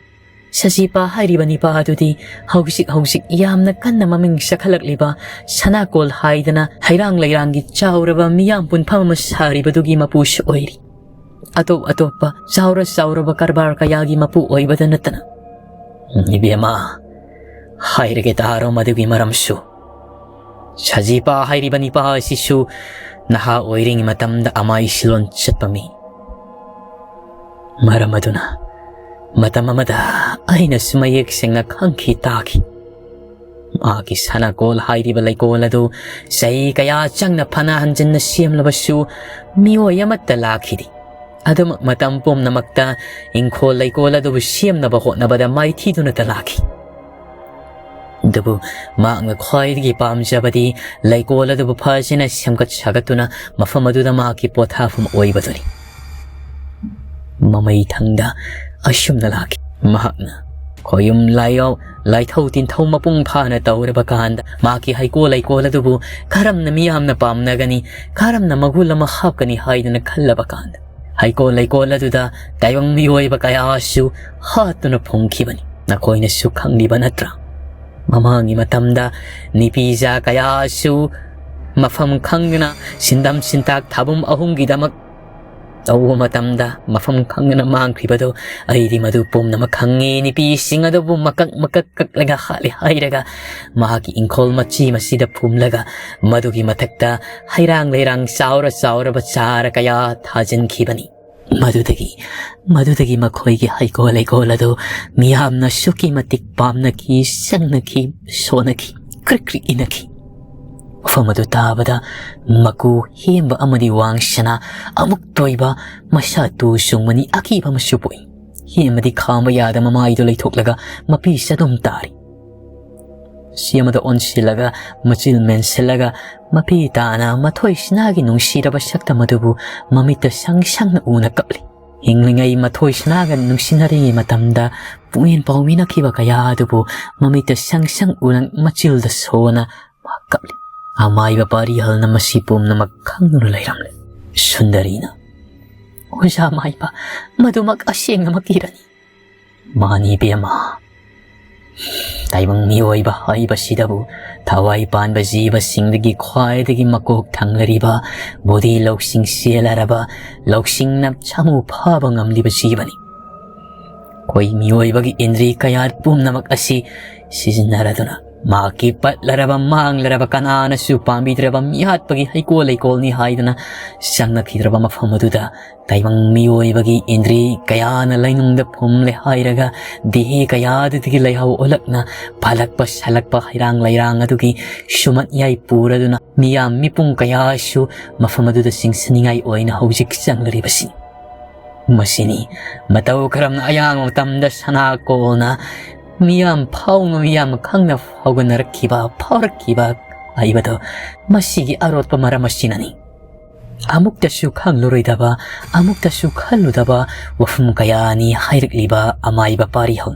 ꯁꯖꯤꯄꯥ ꯍꯥꯏꯔꯤꯕ ꯅꯤꯄꯥ ꯑꯗꯨꯗꯤ ꯍꯧꯖꯤꯛ ꯍꯧꯖꯤꯛ ꯌꯥꯝꯅ ꯀꯟꯅ ꯃꯃꯤꯡ ꯆꯠꯈꯠꯂꯛꯂꯤꯕ ꯁꯅꯥꯀꯣꯜ ꯍꯥꯏꯗꯅ ꯍꯩꯔꯥꯡ ꯂꯩꯔꯥꯡꯒꯤ ꯆꯥꯎꯔꯕ ꯃꯤꯌꯥꯝ ꯄꯨꯟꯐꯝ ꯑꯃ ꯁꯥꯔꯤꯕꯗꯨꯒꯤ ꯃꯄꯨꯁꯨ ꯑꯣꯏꯔꯤ꯫ ꯑꯇꯣꯞ ꯑꯇꯣꯞꯄ ꯆꯥꯎꯔ ꯆꯥꯎꯔꯕ ꯀꯔꯕꯥꯔ ꯀꯌꯥꯒꯤ ꯃꯄꯨ ꯑꯣꯏꯕꯗ ꯅꯠꯇꯅ꯫" "ꯏꯕꯦꯝꯃ, ꯍꯥꯏꯔꯒꯦ ꯇꯥꯔꯣ ꯃꯗꯨꯒꯤ ꯃꯔꯝꯁꯨ꯫ ꯁꯖꯤꯄꯥ ꯍꯥꯏꯔꯤꯕ ꯅꯤꯄꯥ ꯑꯁꯤꯁꯨ ꯅꯍꯥ ꯑꯣꯏꯔꯤꯉꯩ ꯃꯇꯝꯗ ꯑꯃꯥꯏ ꯁꯤꯂꯣꯟ ꯆꯠꯄ ꯃꯤ꯫ ꯃꯔꯝ ꯑꯗꯨꯅ ꯃꯇꯝ ꯑꯃꯗ ꯑꯩꯅꯁꯨ ꯃꯌꯦꯛ ꯁꯦꯡꯅ ꯈꯪꯈꯤ ꯇꯥꯈꯤ꯫ ꯃꯍꯥꯛꯀꯤ ꯁꯅꯥꯀꯣꯜ ꯍꯥꯏꯔꯤꯕ ꯂꯩꯀꯣꯜ ꯑꯗꯨ ꯆꯍꯤ ꯀꯌꯥ ꯆꯪꯅ ꯐꯅ ꯍꯟꯖꯤꯟꯅ ꯁꯦꯝꯂꯕꯁꯨ ꯃꯤꯑꯣꯏ ꯑꯃꯠꯇ ꯂꯥꯛꯈꯤꯗꯦ꯫ ꯑꯗꯨꯃꯛ ꯃꯇꯝ ꯄꯨꯝꯅꯃꯛꯇ ꯏꯪꯈꯣꯜ ꯂꯩꯀꯣꯜ ꯑꯗꯨꯕꯨ ꯁꯦꯝꯅꯕ ꯍꯣꯠꯅꯕꯗ ꯃꯥꯏꯊꯤꯗꯨꯅꯇ ꯂꯥꯛꯈꯤ꯫ ꯑꯗꯨꯕꯨ ꯃꯍꯥꯛꯅ ꯈ꯭ꯋꯥꯏꯗꯒꯤ ꯄꯥꯝꯖꯕꯗꯤ ꯂꯩꯀꯣꯜ ꯑꯗꯨꯕꯨ ꯐꯖꯅ ꯁꯦꯝꯒꯠ ꯁꯥꯒꯠꯇꯨꯅ ꯃꯐꯝ ꯑꯗꯨꯗ ꯃꯍꯥꯛꯀꯤ ꯄꯣꯊꯥꯐꯝ ꯑꯣꯏꯕꯗꯨꯅꯤ꯫ ꯃꯃꯩ ꯊꯪꯗ ꯑꯁꯨꯝꯅ ꯂꯥꯛꯈꯤ꯫ ꯃꯍꯥꯛꯅ ꯈꯣꯌꯨꯝ ꯂꯥꯏꯌꯥꯎ, ꯂꯥꯏꯊꯧ ꯇꯤꯟꯊꯧ ꯃꯄꯨꯡ ꯐꯥꯅ ꯇꯧꯔꯕ ꯀꯥꯟꯗ ꯃꯍꯥꯛꯀꯤ ꯍꯩꯀꯣꯜ ꯂꯩꯀꯣꯜ ꯑꯗꯨꯕꯨ ꯀꯔꯝꯅ ꯃꯤꯌꯥꯝꯅ ꯄꯥꯝꯅꯒꯅꯤ, ꯀꯔꯝꯅ ꯃꯒꯨꯟ ꯑꯃ ꯍꯥꯞꯀꯅꯤ ꯍꯥꯏꯗꯨꯅ ꯈꯜꯂꯕ ꯀꯥꯟꯗ, ꯍꯩꯀꯣꯜ ꯂꯩꯀꯣꯜ ꯑꯗꯨꯗ ꯇꯥꯏꯕꯪ ꯃꯤꯑꯣꯏꯕ ꯀꯌꯥꯁꯨ ꯍꯥꯠꯇꯨꯅ ꯐꯨꯝꯈꯤꯕꯅꯤ꯫ ꯅꯈꯣꯏꯅꯁꯨ ꯈꯪꯂꯤꯕ ꯅꯠꯇ꯭ꯔꯥ? ꯃꯃꯥꯡꯒꯤ ꯃꯇꯝꯗ ꯅꯤꯄꯤꯖꯥ ꯀꯌꯥꯁꯨ ꯃꯐꯝ ꯈꯪꯗꯅ ꯁꯤꯟꯗꯝ ꯁꯤꯟꯇꯥꯛ ꯊꯥꯕꯨꯝ ꯑꯍꯨꯝꯒꯤꯗꯃꯛ ꯇꯧꯕ ꯃꯇꯝꯗ ꯃꯐꯝ ꯈꯪꯗꯅ ꯃꯥꯡꯈ꯭ꯔꯤꯕꯗꯨ ꯑꯩꯗꯤ ꯃꯗꯨ ꯄꯨꯝꯅꯃꯛ ꯈꯪꯉꯤ꯫ ꯅꯨꯄꯤꯁꯤꯡ ꯑꯗꯨꯕꯨ ꯃꯀꯛ ꯃꯀꯛ ꯀꯛꯂꯒ ꯍꯥꯠꯂꯦ ꯍꯥꯏꯔꯒ ꯃꯍꯥꯛꯀꯤ ꯏꯪꯈꯣꯜ ꯃꯆꯤ ꯃꯁꯤꯗ ꯐꯨꯝꯂꯒ ꯃꯗꯨꯒꯤ ꯃꯊꯛꯇ ꯍꯩꯔꯥꯡ ꯂꯩꯔꯥꯡ ꯆꯥꯎꯔ ꯆꯥꯎꯔꯕ ꯆꯥꯔ ꯀꯌꯥ ꯊꯥꯖꯤꯟꯈꯤꯕꯅꯤ꯫ ꯃꯗꯨꯗꯒꯤ, ꯃꯗꯨꯗꯒꯤ ꯃꯈꯣꯏꯒꯤ ꯍꯩꯀꯣꯜ ꯂꯩꯀꯣꯜ ꯑꯗꯨ ꯃꯤꯌꯥꯝꯅ ꯑꯁꯨꯛꯀꯤ ꯃꯇꯤꯛ ꯄꯥꯝꯅꯈꯤ, ꯆꯪꯅꯈꯤ, ꯁꯣꯟꯅꯈꯤ, ꯀ꯭ꯔꯤꯛ ꯀ꯭ꯔꯤꯛ ꯏꯅꯈꯤ꯫ ꯃꯐꯝ ꯑꯗꯨ ꯇꯥꯕꯗ ꯃꯀꯨ ꯍꯦꯝꯕ ꯑꯃꯗꯤ ꯋꯥꯡꯁꯅꯥ ꯑꯃꯨꯛ ꯇꯣꯏꯕ ꯃꯁꯥ ꯇꯨ ꯆꯨꯡꯕꯅꯤ ꯑꯀꯤꯕ ꯑꯃꯁꯨ ꯄꯣꯛꯏ꯫ ꯍꯦꯝꯕꯗꯤ ꯈꯥꯝꯕ ꯌꯥꯗ ꯃꯃꯥꯏꯗꯨ ꯂꯩꯊꯣꯛꯂꯒ ꯃꯄꯤ ꯆꯗꯨꯝ ꯇꯥꯔꯤ꯫ ꯁꯤ ꯑꯃꯗ ꯑꯣꯟꯁꯤꯜꯂꯒ ꯃꯆꯤꯜ ꯃꯦꯟꯁꯤꯜꯂꯒ ꯃꯄꯤ ꯇꯥꯅ ꯃꯊꯣꯏ ꯁꯅꯥꯒꯤ ꯅꯨꯡꯁꯤꯔꯕ ꯁꯛꯇꯝ ꯑꯗꯨꯕꯨ ꯃꯃꯤꯠꯇ ꯁꯪ ꯁꯪꯅ ꯎꯅ ꯀꯞꯂꯤ꯫ ꯍꯤꯡꯂꯤꯉꯩ ꯃꯊꯣꯏ ꯁꯅꯥꯒ ꯅꯨꯡꯁꯤꯅꯔꯤꯉꯩ ꯃꯇꯝꯗ ꯄꯨꯛꯅꯤꯡ ꯄꯥꯎꯃꯤꯅꯈꯤꯕ ꯀꯌꯥ ꯑꯗꯨꯕꯨ ꯃꯃꯤꯠꯇ ꯁꯪ ꯁꯪ ꯎꯅ ꯃꯆꯤꯜꯗ ꯁꯣꯟꯅ ꯃꯍꯥꯛ ꯀꯞꯂꯤ꯫ ꯑꯃꯥꯏꯕ ꯄꯥꯔꯤꯍꯜꯅ ꯃꯁꯤ ꯄꯨꯝꯅꯃꯛ ꯈꯪꯗꯨꯅ ꯂꯩꯔꯝꯂꯦ꯫ ꯁꯨꯟꯗꯔꯤꯅ, "ꯑꯣꯖꯥ ꯃꯥꯏꯕ, ꯃꯗꯨꯃꯛ ꯑꯁꯦꯡꯅꯃꯛ ꯏꯔꯅꯤ?" "ꯃꯥꯅꯤ ꯏꯕꯦꯝꯃ, ꯇꯥꯏꯕꯪ ꯃꯤꯑꯣꯏꯕ ꯍꯥꯏꯕꯁꯤꯗꯕꯨ ꯊꯋꯥꯏ ꯄꯥꯟꯕ ꯖꯤꯕꯁꯤꯡꯗꯒꯤ ꯈ꯭ꯋꯥꯏꯗꯒꯤ ꯃꯀꯣꯛ ꯊꯪꯂꯔꯤꯕ, ꯕꯨꯙꯤ ꯂꯧꯁꯤꯡ ꯆꯦꯜꯂꯔꯕ, ꯂꯧꯁꯤꯡꯅ ꯁꯥꯃꯨ ꯐꯥꯕ ꯉꯝꯂꯤꯕ ꯖꯤꯕꯅꯤ꯫ ꯑꯩꯈꯣꯏ ꯃꯤꯑꯣꯏꯕꯒꯤ ꯏꯟꯗ꯭ꯔꯤ ꯀꯌꯥꯠ ꯄꯨꯝꯅꯃꯛ ꯑꯁꯤ ꯁꯤꯖꯤꯟꯅꯔꯗꯨꯅ ꯃꯍꯥꯛꯀꯤ ꯄꯠꯂꯔꯕ, ꯃꯥꯡꯂꯔꯕ, ꯀꯅꯥꯅꯁꯨ ꯄꯥꯝꯕꯤꯗ꯭ꯔꯕ ꯃꯤꯍꯥꯠꯄꯒꯤ ꯍꯩꯀꯣꯜ ꯂꯩꯀꯣꯜꯅꯤ ꯍꯥꯏꯗꯨꯅ ꯆꯪꯅꯈꯤꯗ꯭ꯔꯕ ꯃꯐꯝ ꯑꯗꯨꯗ ꯇꯥꯏꯕꯪ ꯃꯤꯑꯣꯏꯕꯒꯤ ꯏꯟꯗ꯭ꯔꯤ ꯀꯌꯥꯅ ꯂꯩꯅꯨꯡꯗ ꯐꯨꯝꯂꯦ ꯍꯥꯏꯔꯒ ꯗꯤꯍꯤ ꯀꯌꯥꯗꯨꯗꯒꯤ ꯂꯩꯍꯧ ꯑꯣꯜꯂꯛꯅ ꯐꯥꯜꯂꯛꯄ ꯁꯥꯜꯂꯛꯄ ꯍꯩꯔꯥꯡ ꯂꯩꯔꯥꯡ ꯑꯗꯨꯒꯤ ꯁꯨꯃꯠ ꯌꯥꯏ ꯄꯨꯔꯗꯨꯅ ꯃꯤꯌꯥꯝ ꯃꯤꯄꯨꯝ ꯀꯌꯥꯁꯨ ꯃꯐꯝ ꯑꯗꯨꯗ ꯆꯤꯡꯁꯤꯟꯅꯤꯡꯉꯥꯏ ꯑꯣꯏꯅ ꯍꯧꯖꯤꯛ ꯆꯪꯂꯤꯕꯁꯤ꯫ ꯃꯁꯤꯅꯤ ꯃꯇꯧ ꯀꯔꯝꯅ ꯑꯌꯥꯡꯕ ꯃꯇꯝꯗ ꯁꯅꯥ ꯀꯣꯜꯅ ꯃꯤꯌꯥꯝ ꯐꯥꯎꯅ ꯃꯤꯌꯥꯝ ꯈꯪꯅ ꯐꯥꯎꯒꯅꯔꯛꯈꯤꯕ, ꯐꯥꯎꯔꯛꯈꯤꯕ ꯍꯥꯏꯕꯗꯣ ꯃꯁꯤꯒꯤ ꯑꯔꯣꯠꯄ ꯃꯔꯝ ꯑꯁꯤꯅꯅꯤ꯫ ꯑꯃꯨꯛꯇꯁꯨ ꯈꯪꯂꯨꯔꯣꯏꯗꯕ, ꯑꯃꯨꯛꯇꯁꯨ ꯈꯜꯂꯨꯗꯕ ꯋꯥꯐꯝ ꯀꯌꯥꯅꯤ ꯍꯥꯏꯔꯛꯂꯤꯕ ꯑꯃꯥꯏꯕ ꯄꯥꯔꯤꯍꯧ꯫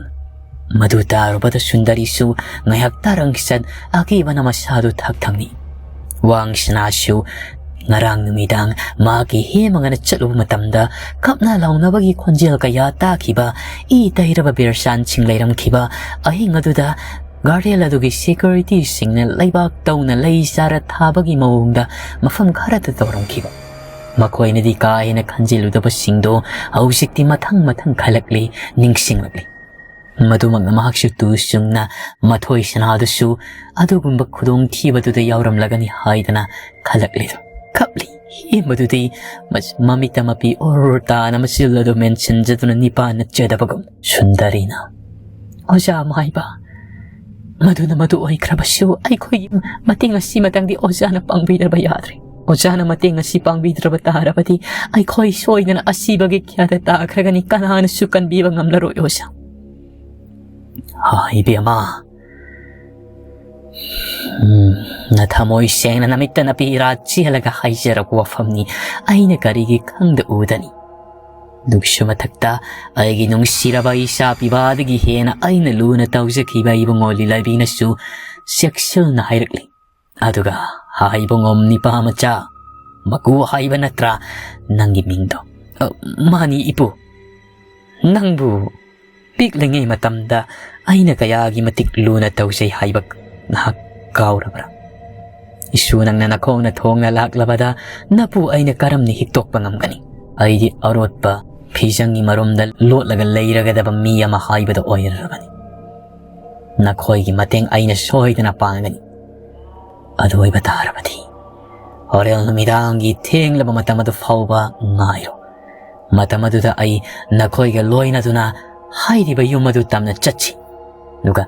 ꯃꯗꯨ ꯇꯥꯔꯨꯕꯗ ꯁꯨꯟꯗꯔꯤꯁꯨ ꯉꯥꯏꯍꯥꯛ ꯇꯥꯔꯪ ꯆꯠ ꯑꯀꯤꯕꯅ ꯃꯁꯥꯗꯨ ꯊꯛ ꯊꯛꯅꯤ꯫ ꯋꯥꯡ ꯁꯅꯥꯁꯨ ꯉꯔꯥꯡ ꯅꯨꯃꯤꯗꯥꯡ ꯃꯍꯥꯛꯀꯤ ꯍꯦꯃꯒꯅ ꯆꯠꯂꯨꯕ ꯃꯇꯝꯗ ꯀꯞꯅ ꯂꯥꯎꯅꯕꯒꯤ ꯈꯣꯟꯖꯦꯜ ꯀꯌꯥ ꯇꯥꯈꯤꯕ, ꯏ ꯇꯩꯔꯕ ꯕꯤꯔꯁꯥꯟꯁꯤꯡ ꯂꯩꯔꯝꯈꯤꯕ ꯑꯍꯤꯡ ꯑꯗꯨꯗ ꯒꯥꯔꯗꯦꯟ ꯑꯗꯨꯒꯤ ꯁꯦꯀ꯭ꯌꯨꯔꯤꯇꯤꯁꯤꯡꯅ ꯂꯩꯕꯥꯛ ꯇꯧꯅ ꯂꯩ ꯆꯥꯔ ꯊꯥꯕꯒꯤ ꯃꯑꯣꯡꯗ ꯃꯐꯝ ꯈꯔꯗ ꯇꯧꯔꯝꯈꯤꯕ꯫ ꯃꯈꯣꯏꯅꯗꯤ ꯀꯥ ꯍꯦꯟꯅ ꯈꯟꯖꯤꯜꯂꯨꯗꯕꯁꯤꯡꯗꯣ ꯍꯧꯖꯤꯛꯇꯤ ꯃꯊꯪ ꯃꯊꯪ ꯈꯜꯂꯛꯂꯤ, ꯅꯤꯡꯁꯤꯡꯂꯛꯂꯤ꯫ ꯃꯗꯨꯃꯛꯅ ꯃꯍꯥꯛꯁꯨ ꯇꯨ ꯆꯨꯡꯅ ꯃꯊꯣꯏ ꯁꯅꯥꯗꯨꯁꯨ ꯑꯗꯨꯒꯨꯝꯕ ꯈꯨꯗꯣꯡꯊꯤꯕꯗꯨꯗ ꯌꯥꯎꯔꯝꯂꯒꯅꯤ ꯍꯥꯏꯗꯅ ꯈꯜꯂꯛꯂꯤꯗꯣ꯫ ꯀꯞꯂꯤ꯫ ꯍꯦꯟꯕꯗꯨꯗꯤ ꯃꯁ-, ꯃꯃꯤꯠꯇ ꯃꯄꯤ ꯑꯣꯔ ꯇꯥꯅ ꯃꯆꯤꯜ ꯑꯗꯨ ꯃꯦꯟꯁꯤꯟꯖꯗꯨꯅ ꯅꯤꯄꯥ ꯅꯠꯆꯗꯕꯒꯨꯝ꯫ ꯁꯨꯟꯗꯔꯤꯅ, "ꯑꯣꯖꯥ ꯃꯥꯏꯕ, ꯃꯗꯨꯅ ꯃꯗꯨ ꯑꯣꯏꯈ꯭ꯔꯕꯁꯨ ꯑꯩꯈꯣꯏꯒꯤ ꯃꯇꯦꯡ ꯑꯁꯤ ꯃꯇꯥꯡꯗꯤ ꯑꯣꯖꯥꯅ ꯄꯥꯡꯕꯤꯗ꯭ꯔꯕ ꯌꯥꯗ꯭ꯔꯦ꯫ ꯑꯣꯖꯥꯅ ꯃꯇꯦꯡ ꯑꯁꯤ ꯄꯥꯡꯕꯤꯗ꯭ꯔꯕ ꯇꯥꯔꯕꯗꯤ ꯑꯩꯈꯣꯏ ꯁꯣꯏꯗꯅ ꯑꯁꯤꯕꯒꯤ ꯈ꯭ꯌꯥꯗ ꯇꯥꯈ꯭ꯔꯒꯅꯤ, ꯀꯅꯥꯅꯁꯨ ꯀꯟꯕꯤꯕ ꯉꯝꯂꯔꯣꯏ ꯑꯣꯖꯥ꯫" "ꯍꯥ, ꯏꯕꯦꯝꯃ, ꯎꯝ, ꯅꯊꯃꯣꯏ ꯁꯦꯡꯅ ꯅꯃꯤꯠꯇ ꯅꯄꯤ ꯏꯔꯥ ꯆꯦꯜꯂꯒ ꯍꯥꯏꯖꯔꯛꯄ ꯋꯥꯐꯝꯅꯤ꯫ ꯑꯩꯅ ꯀꯔꯤꯒꯤ ꯈꯪꯗ ꯎꯗꯅꯤ? ꯑꯗꯨꯒꯤꯁꯨ ꯃꯊꯛꯇ ꯑꯩꯒꯤ ꯅꯨꯡꯁꯤꯔꯕ ꯏꯆꯥ ꯄꯤꯕꯥꯗꯒꯤ ꯍꯦꯟꯅ ꯑꯩꯅ ꯂꯨꯅ ꯇꯧꯖꯈꯤꯕ ꯏꯕꯨꯡꯉꯣ ꯂꯤꯂꯥꯏꯕꯤꯅꯁꯨ ꯆꯦꯛꯁꯤꯜꯅ ꯍꯥꯏꯔꯛꯂꯤ꯫ ꯑꯗꯨꯒ, ꯍꯥ, ꯏꯕꯨꯡꯉꯣ ꯅꯤꯄꯥ ꯃꯆꯥ, ꯃꯀꯨ ꯍꯥꯏꯕ ꯅꯠꯇ꯭ꯔꯥ ꯅꯪꯒꯤ ꯃꯤꯡꯗꯣ?" "ꯑ, ꯃꯥꯅꯤ, ꯏꯄꯨ꯫ ꯅꯪꯕꯨ ꯄꯤꯛꯂꯤꯉꯩ ꯃꯇꯝꯗ ꯑꯩꯅ ꯀꯌꯥꯒꯤ ꯃꯇꯤꯛ ꯂꯨꯅ ꯇꯧꯖꯩ ꯍꯥꯏꯕ ꯅꯍꯥꯛ ꯀꯥꯎꯔꯕ꯭ꯔꯥ? ꯏꯁꯨ ꯅꯪꯅ ꯅꯈꯣꯡꯅ ꯊꯣꯡꯅ ꯂꯥꯛꯂꯕꯗ ꯅꯄꯨ ꯑꯩꯅ ꯀꯔꯝꯅ ꯍꯤꯛꯇꯣꯛꯄ ꯉꯝꯒꯅꯤ? ꯑꯩꯗꯤ ꯑꯔꯣꯠꯄ ꯐꯤꯖꯪꯒꯤ ꯃꯔꯨꯝꯗ ꯂꯣꯠꯂꯒ ꯂꯩꯔꯒꯗꯕ ꯃꯤ ꯑꯃ ꯍꯥꯏꯕꯗꯣ ꯑꯣꯏꯔꯕꯅꯤ꯫ ꯅꯈꯣꯏꯒꯤ ꯃꯇꯦꯡ ꯑꯩꯅ ꯁꯣꯏꯗꯅ ꯄꯥꯡꯒꯅꯤ꯫ ꯑꯗꯨ ꯑꯣꯏꯕ ꯇꯥꯔꯕꯗꯤ ꯍꯣꯔꯦꯟ ꯅꯨꯃꯤꯗꯥꯡꯒꯤ ꯊꯦꯡꯂꯕ ꯃꯇꯝ ꯑꯗꯨ ꯐꯥꯎꯕ ꯉꯥꯏꯔꯣ꯫ ꯃꯇꯝ ꯑꯗꯨꯗ ꯑꯩ ꯅꯈꯣꯏꯒ ꯂꯣꯏꯅꯗꯨꯅ ꯍꯥꯏꯔꯤꯕ ꯌꯨꯝ ꯑꯗꯨ ꯇꯝꯅ ꯆꯠꯁꯤ꯫ ꯑꯗꯨꯒ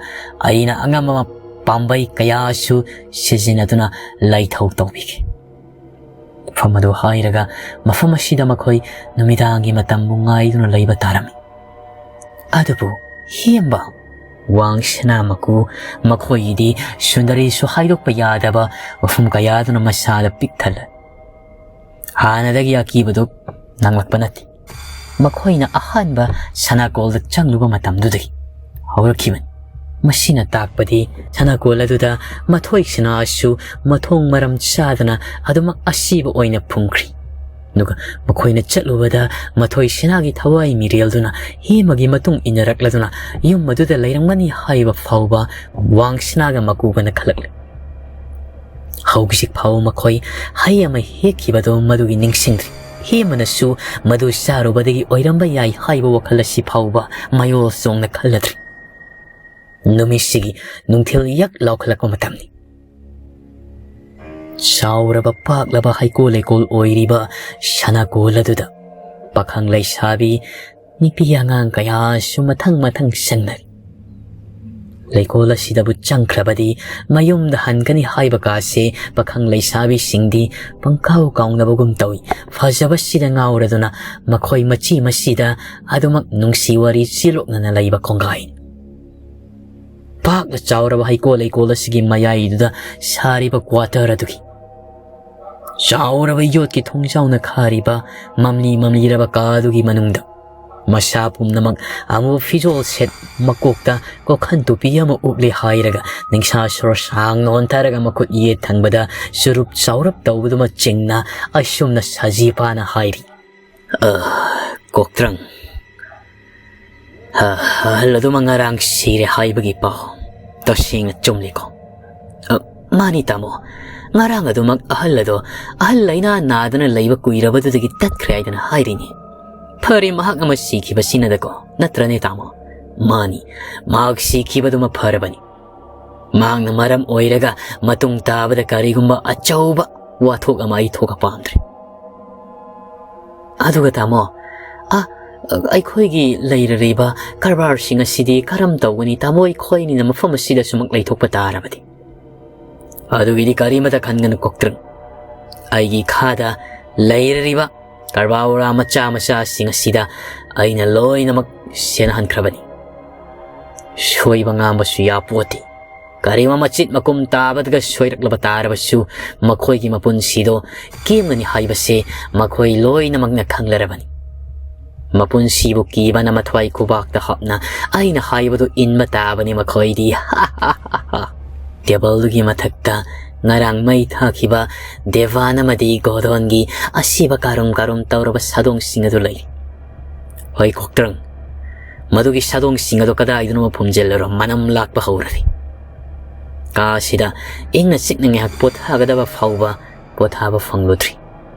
ꯑꯩꯅ ꯑꯉꯝꯕ ꯄꯥꯝꯕꯩ ꯀꯌꯥꯁꯨ ꯁꯤꯖꯤꯟꯅꯗꯨꯅ ꯂꯥꯏꯊꯧ ꯇꯧꯕꯤꯒꯦ꯫" ꯃꯐꯝ ꯑꯗꯨ ꯍꯥꯏꯔꯒ ꯃꯐꯝ ꯑꯁꯤꯗ ꯃꯈꯣꯏ ꯅꯨꯃꯤꯗꯥꯡꯒꯤ ꯃꯇꯝꯕꯨ ꯉꯥꯏꯗꯨꯅ ꯂꯩꯕ ꯇꯥꯔꯝꯃꯤ꯫ ꯑꯗꯨꯕꯨ ꯍꯦꯝꯕ ꯋꯥꯡ ꯁꯅꯥ ꯃꯀꯨ ꯃꯈꯣꯏꯒꯤꯗꯤ ꯁꯨꯟꯗꯔꯤꯁꯨ ꯍꯥꯏꯗꯣꯛꯄ ꯌꯥꯗꯕ ꯋꯥꯐꯝ ꯀꯌꯥꯗꯨꯅ ꯃꯁꯥꯗ ꯄꯤꯛ ꯊꯜꯂꯦ꯫ ꯍꯥꯟꯅꯗꯒꯤ ꯑꯀꯤꯕꯗꯨ ꯅꯪꯂꯛꯄ ꯅꯠꯇꯦ꯫ ꯃꯈꯣꯏꯅ ꯑꯍꯥꯟꯕ ꯁꯅꯥꯀꯣꯜꯗ ꯆꯪꯂꯨꯕ ꯃꯇꯝꯗꯨꯗꯒꯤ ꯍꯧꯔꯛꯈꯤꯕꯅꯤ꯫ ꯃꯁꯤꯅ ꯇꯥꯛꯄꯗꯤ ꯁꯅꯥꯀꯣꯜ ꯑꯗꯨꯗ ꯃꯊꯣꯏ ꯁꯅꯥꯁꯨ ꯃꯊꯣꯡ ꯃꯔꯝ ꯆꯥꯗꯅ ꯑꯗꯨꯃꯛ ꯑꯁꯤꯕ ꯑꯣꯏꯅ ꯐꯨꯝꯈ꯭ꯔꯤ꯫ ꯑꯗꯨꯒ ꯃꯈꯣꯏꯅ ꯆꯠꯂꯨꯕꯗ ꯃꯊꯣꯏ ꯁꯅꯥꯒꯤ ꯊꯋꯥꯏ ꯃꯤꯔꯦꯜꯗꯨꯅ ꯍꯦꯃꯒꯤ ꯃꯇꯨꯡ ꯏꯟꯅꯔꯛꯂꯗꯨꯅ ꯌꯨꯝ ꯑꯗꯨꯗ ꯂꯩꯔꯝꯒꯅꯤ ꯍꯥꯏꯕ ꯐꯥꯎꯕ ꯋꯥꯡ ꯁꯅꯥꯒ ꯃꯀꯨꯒꯅ ꯈꯜꯂꯛꯂꯤ꯫ ꯍꯧꯖꯤꯛ ꯐꯥꯎꯕ ꯃꯈꯣꯏ ꯍꯩ ꯑꯃ ꯍꯦꯛꯈꯤꯕꯗꯨ ꯃꯗꯨꯒꯤ ꯅꯤꯡꯁꯤꯡꯗ꯭ꯔꯤ꯫ ꯍꯦꯃꯅꯁꯨ ꯃꯗꯨ ꯆꯥꯔꯨꯕꯗꯒꯤ ꯑꯣꯏꯔꯝꯕ ꯌꯥꯏ ꯍꯥꯏꯕ ꯋꯥꯈꯜ ꯑꯁꯤ ꯐꯥꯎꯕ ꯃꯌꯣꯜ ꯆꯣꯡꯅ ꯈꯜꯂꯗ꯭ꯔꯤ꯫ ꯅꯨꯃꯤꯠꯁꯤꯒꯤ ꯅꯨꯡꯊꯤꯜ ꯌꯛ ꯂꯥꯎꯈꯠꯂꯛꯄ ꯃꯇꯝꯅꯤ꯫ ꯆꯥꯎꯔꯕ ꯄꯥꯛꯂꯕ ꯍꯩꯀꯣꯜ ꯂꯩꯀꯣꯜ ꯑꯣꯏꯔꯤꯕ ꯁꯅꯥꯀꯣꯜ ꯑꯗꯨꯗ ꯄꯥꯈꯪ ꯂꯩꯁꯥꯕꯤ, ꯅꯨꯄꯤ ꯑꯉꯥꯡ ꯀꯌꯥꯁꯨ ꯃꯊꯪ ꯃꯊꯪ ꯆꯪꯅꯔꯤ꯫ ꯂꯩꯀꯣꯜ ꯑꯁꯤꯗꯕꯨ ꯆꯪꯈ꯭ꯔꯕꯗꯤ ꯃꯌꯨꯝꯗ ꯍꯟꯒꯅꯤ ꯍꯥꯏꯕ ꯀꯥꯁꯦ ꯄꯥꯈꯪ ꯂꯩꯁꯥꯕꯤꯁꯤꯡꯗꯤ ꯄꯪꯀꯥꯎ ꯀꯥꯎꯅꯕꯒꯨꯝ ꯇꯧꯏ꯫ ꯐꯖꯕꯁꯤꯗ ꯉꯥꯎꯔꯗꯨꯅ ꯃꯈꯣꯏ ꯃꯆꯤ ꯃꯆꯤꯗ ꯑꯗꯨꯃꯛ ꯅꯨꯡꯁꯤ ꯋꯥꯔꯤ ꯆꯦꯜꯂꯣꯛꯅꯅ ꯂꯩꯕ ꯀꯣꯡꯒꯥꯏꯅꯤ꯫ ꯄꯥꯛꯅ ꯆꯥꯎꯔꯕ ꯍꯩꯀꯣꯜ ꯂꯩꯀꯣꯜ ꯑꯁꯤꯒꯤ ꯃꯌꯥꯏꯗꯨꯗ ꯁꯥꯔꯤꯕ quarter ꯑꯗꯨꯒꯤ ꯆꯥꯎꯔꯕ ꯌꯣꯠꯀꯤ ꯊꯣꯡꯖꯥꯎꯅ ꯈꯥꯔꯤꯕ ꯃꯝꯂꯤ ꯃꯝꯂꯤꯔꯕ ꯀꯥ ꯑꯗꯨꯒꯤ ꯃꯅꯨꯡꯗ ꯃꯁꯥ ꯄꯨꯝꯅꯃꯛ ꯑꯃꯨꯕ ꯐꯤꯖꯣꯜ ꯁꯦꯠ, ꯃꯀꯣꯛꯇ ꯀꯣꯈꯟ ꯇꯨꯄꯤ ꯑꯃ ꯎꯞꯂꯦ ꯍꯥꯏꯔꯒ ꯅꯤꯡꯁꯥ ꯁꯣꯔ ꯁꯥꯡꯅ ꯑꯣꯟꯊꯔꯒ ꯃꯈꯨꯠ ꯌꯦꯠ ꯊꯪꯕꯗ ꯆꯨꯔꯨꯞ ꯆꯥꯎꯔꯞ ꯇꯧꯕꯗꯨꯃ ꯆꯤꯡꯅ ꯑꯁꯨꯝꯅ ꯁꯥꯖꯤꯄꯥꯅ ꯍꯥꯏꯔꯤ꯫ "ꯑ, ꯀꯣꯛꯇ꯭ꯔꯪ, ꯑ, ꯑꯍꯜ ꯑꯗꯨꯃ ꯉꯔꯥꯡ ꯁꯤꯔꯦ ꯍꯥꯏꯕꯒꯤ ꯄꯥꯎ ꯇꯁꯦꯡꯅ ꯆꯨꯝꯂꯤꯀꯣ?" "ꯑ, ꯃꯥꯅꯤ ꯇꯥꯃꯣ, ꯉꯔꯥꯡ ꯑꯗꯨꯃꯛ ꯑꯍꯜ ꯑꯗꯣ ꯑꯍꯜ ꯂꯩꯅꯥ ꯅꯥꯗꯅ ꯂꯩꯕ ꯀꯨꯏꯔꯕꯗꯨꯗꯒꯤ ꯇꯠꯈ꯭ꯔꯦ ꯍꯥꯏꯗꯅ ꯍꯥꯏꯔꯤꯅꯤ꯫ ꯐꯔꯦ, ꯃꯍꯥꯛ ꯑꯃ ꯁꯤꯈꯤꯕꯁꯤꯅꯗꯀꯣ, ꯅꯠꯇ꯭ꯔꯅꯦ ꯇꯥꯃꯣ?" "ꯃꯥꯅꯤ, ꯃꯍꯥꯛ ꯁꯤꯈꯤꯕꯗꯨꯃ ꯐꯔꯕꯅꯤ꯫ ꯃꯍꯥꯛꯅ ꯃꯔꯝ ꯑꯣꯏꯔꯒ ꯃꯇꯨꯡ ꯇꯥꯕꯗ ꯀꯔꯤꯒꯨꯝꯕ ꯑꯆꯧꯕ ꯋꯥꯊꯣꯛ ꯑꯃ ꯑꯩ ꯊꯣꯛꯄ ꯄꯥꯝꯗ꯭ꯔꯦ꯫ ꯑꯗꯨꯒ ꯇꯥꯃꯣ, ꯑ, ꯑꯩꯈꯣꯏꯒꯤ ꯂꯩꯔꯤꯕ ꯀꯔꯕꯥꯔꯁꯤꯡ ꯑꯁꯤꯗꯤ ꯀꯔꯝ ꯇꯧꯒꯅꯤ? ꯇꯥꯃꯣ, ꯑꯩꯈꯣꯏꯅꯤꯅ ꯃꯐꯝ ꯑꯁꯤꯗ ꯁꯨꯃꯛ ꯂꯩꯊꯣꯛꯄ ꯇꯥꯔꯕꯗꯤ?" "ꯑꯗꯨꯒꯤꯗꯤ ꯀꯔꯤꯃꯇ ꯈꯟꯒꯅꯨ ꯀꯣꯛꯇ꯭ꯔꯪ꯫ ꯑꯩꯒꯤ ꯈꯥꯗ ꯂꯩꯔꯤꯕ ꯀꯔꯕꯥꯔ ꯃꯆꯥ ꯃꯆꯥꯁꯤꯡ ꯑꯁꯤꯗ ꯑꯩꯅ ꯂꯣꯏꯅꯃꯛ ꯁꯦꯟꯅꯍꯟꯈ꯭ꯔꯕꯅꯤ꯫ ꯁꯣꯏꯕ ꯉꯥꯝꯕꯁꯨ ꯌꯥꯄꯣꯠꯇꯦ꯫ ꯀꯔꯤꯒꯨꯝꯕ ꯃꯆꯤꯠ ꯃꯀꯨꯝ ꯇꯥꯕꯗꯒ ꯁꯣꯏꯔꯛꯂꯕ ꯇꯥꯔꯕꯁꯨ ꯃꯈꯣꯏꯒꯤ ꯃꯄꯨꯟꯁꯤꯗꯣ ꯀꯦꯝꯒꯅꯤ ꯍꯥꯏꯕꯁꯦ ꯃꯈꯣꯏ ꯂꯣꯏꯅꯃꯛꯅ ꯈꯪꯂꯔꯕꯅꯤ꯫ ꯃꯄꯨꯟꯁꯤꯕꯨ ꯀꯤꯕꯅ ꯃꯊ꯭ꯋꯥꯏ ꯈꯨꯕꯥꯛꯇ ꯍꯥꯞꯅ ꯑꯩꯅ ꯍꯥꯏꯕꯗꯨ ꯏꯟꯕ ꯇꯥꯕꯅꯤ ꯃꯈꯣꯏꯗꯤ꯫ ꯍꯥ ꯍꯥ ꯍꯥ ꯍꯥ꯫ ꯇꯦꯕꯜꯗꯨꯒꯤ ꯃꯊꯛꯇ ꯉꯔꯥꯡ ꯃꯩ ꯊꯥꯈꯤꯕ ꯗꯦꯕꯥꯟ ꯑꯃꯗꯤ ꯒꯣꯗꯣꯟꯒꯤ ꯑꯁꯤꯕ ꯀꯥꯔꯨꯝ ꯀꯥꯔꯨꯝ ꯇꯧꯔꯕ ꯁꯥꯗꯣꯡꯁꯤꯡ ꯑꯗꯨ ꯂꯩ꯫ ꯍꯣꯏ ꯀꯣꯛꯇ꯭ꯔꯪ, ꯃꯗꯨꯒꯤ ꯁꯥꯗꯣꯡꯁꯤꯡ ꯑꯗꯨ ꯀꯗꯥꯏꯗꯅꯣ ꯐꯨꯝꯖꯤꯜꯂꯔꯣ, ꯃꯅꯝ ꯂꯥꯛꯄ ꯍꯧꯔꯔꯤ꯫ ꯀꯥꯁꯤꯗ ꯏꯪꯅ ꯆꯤꯛꯅ ꯉꯥꯏꯍꯥꯛ ꯄꯣꯊꯥꯒꯗꯕ ꯐꯥꯎꯕ ꯄꯣꯊꯥꯕ ꯐꯪꯂꯨꯗ꯭ꯔꯤ꯫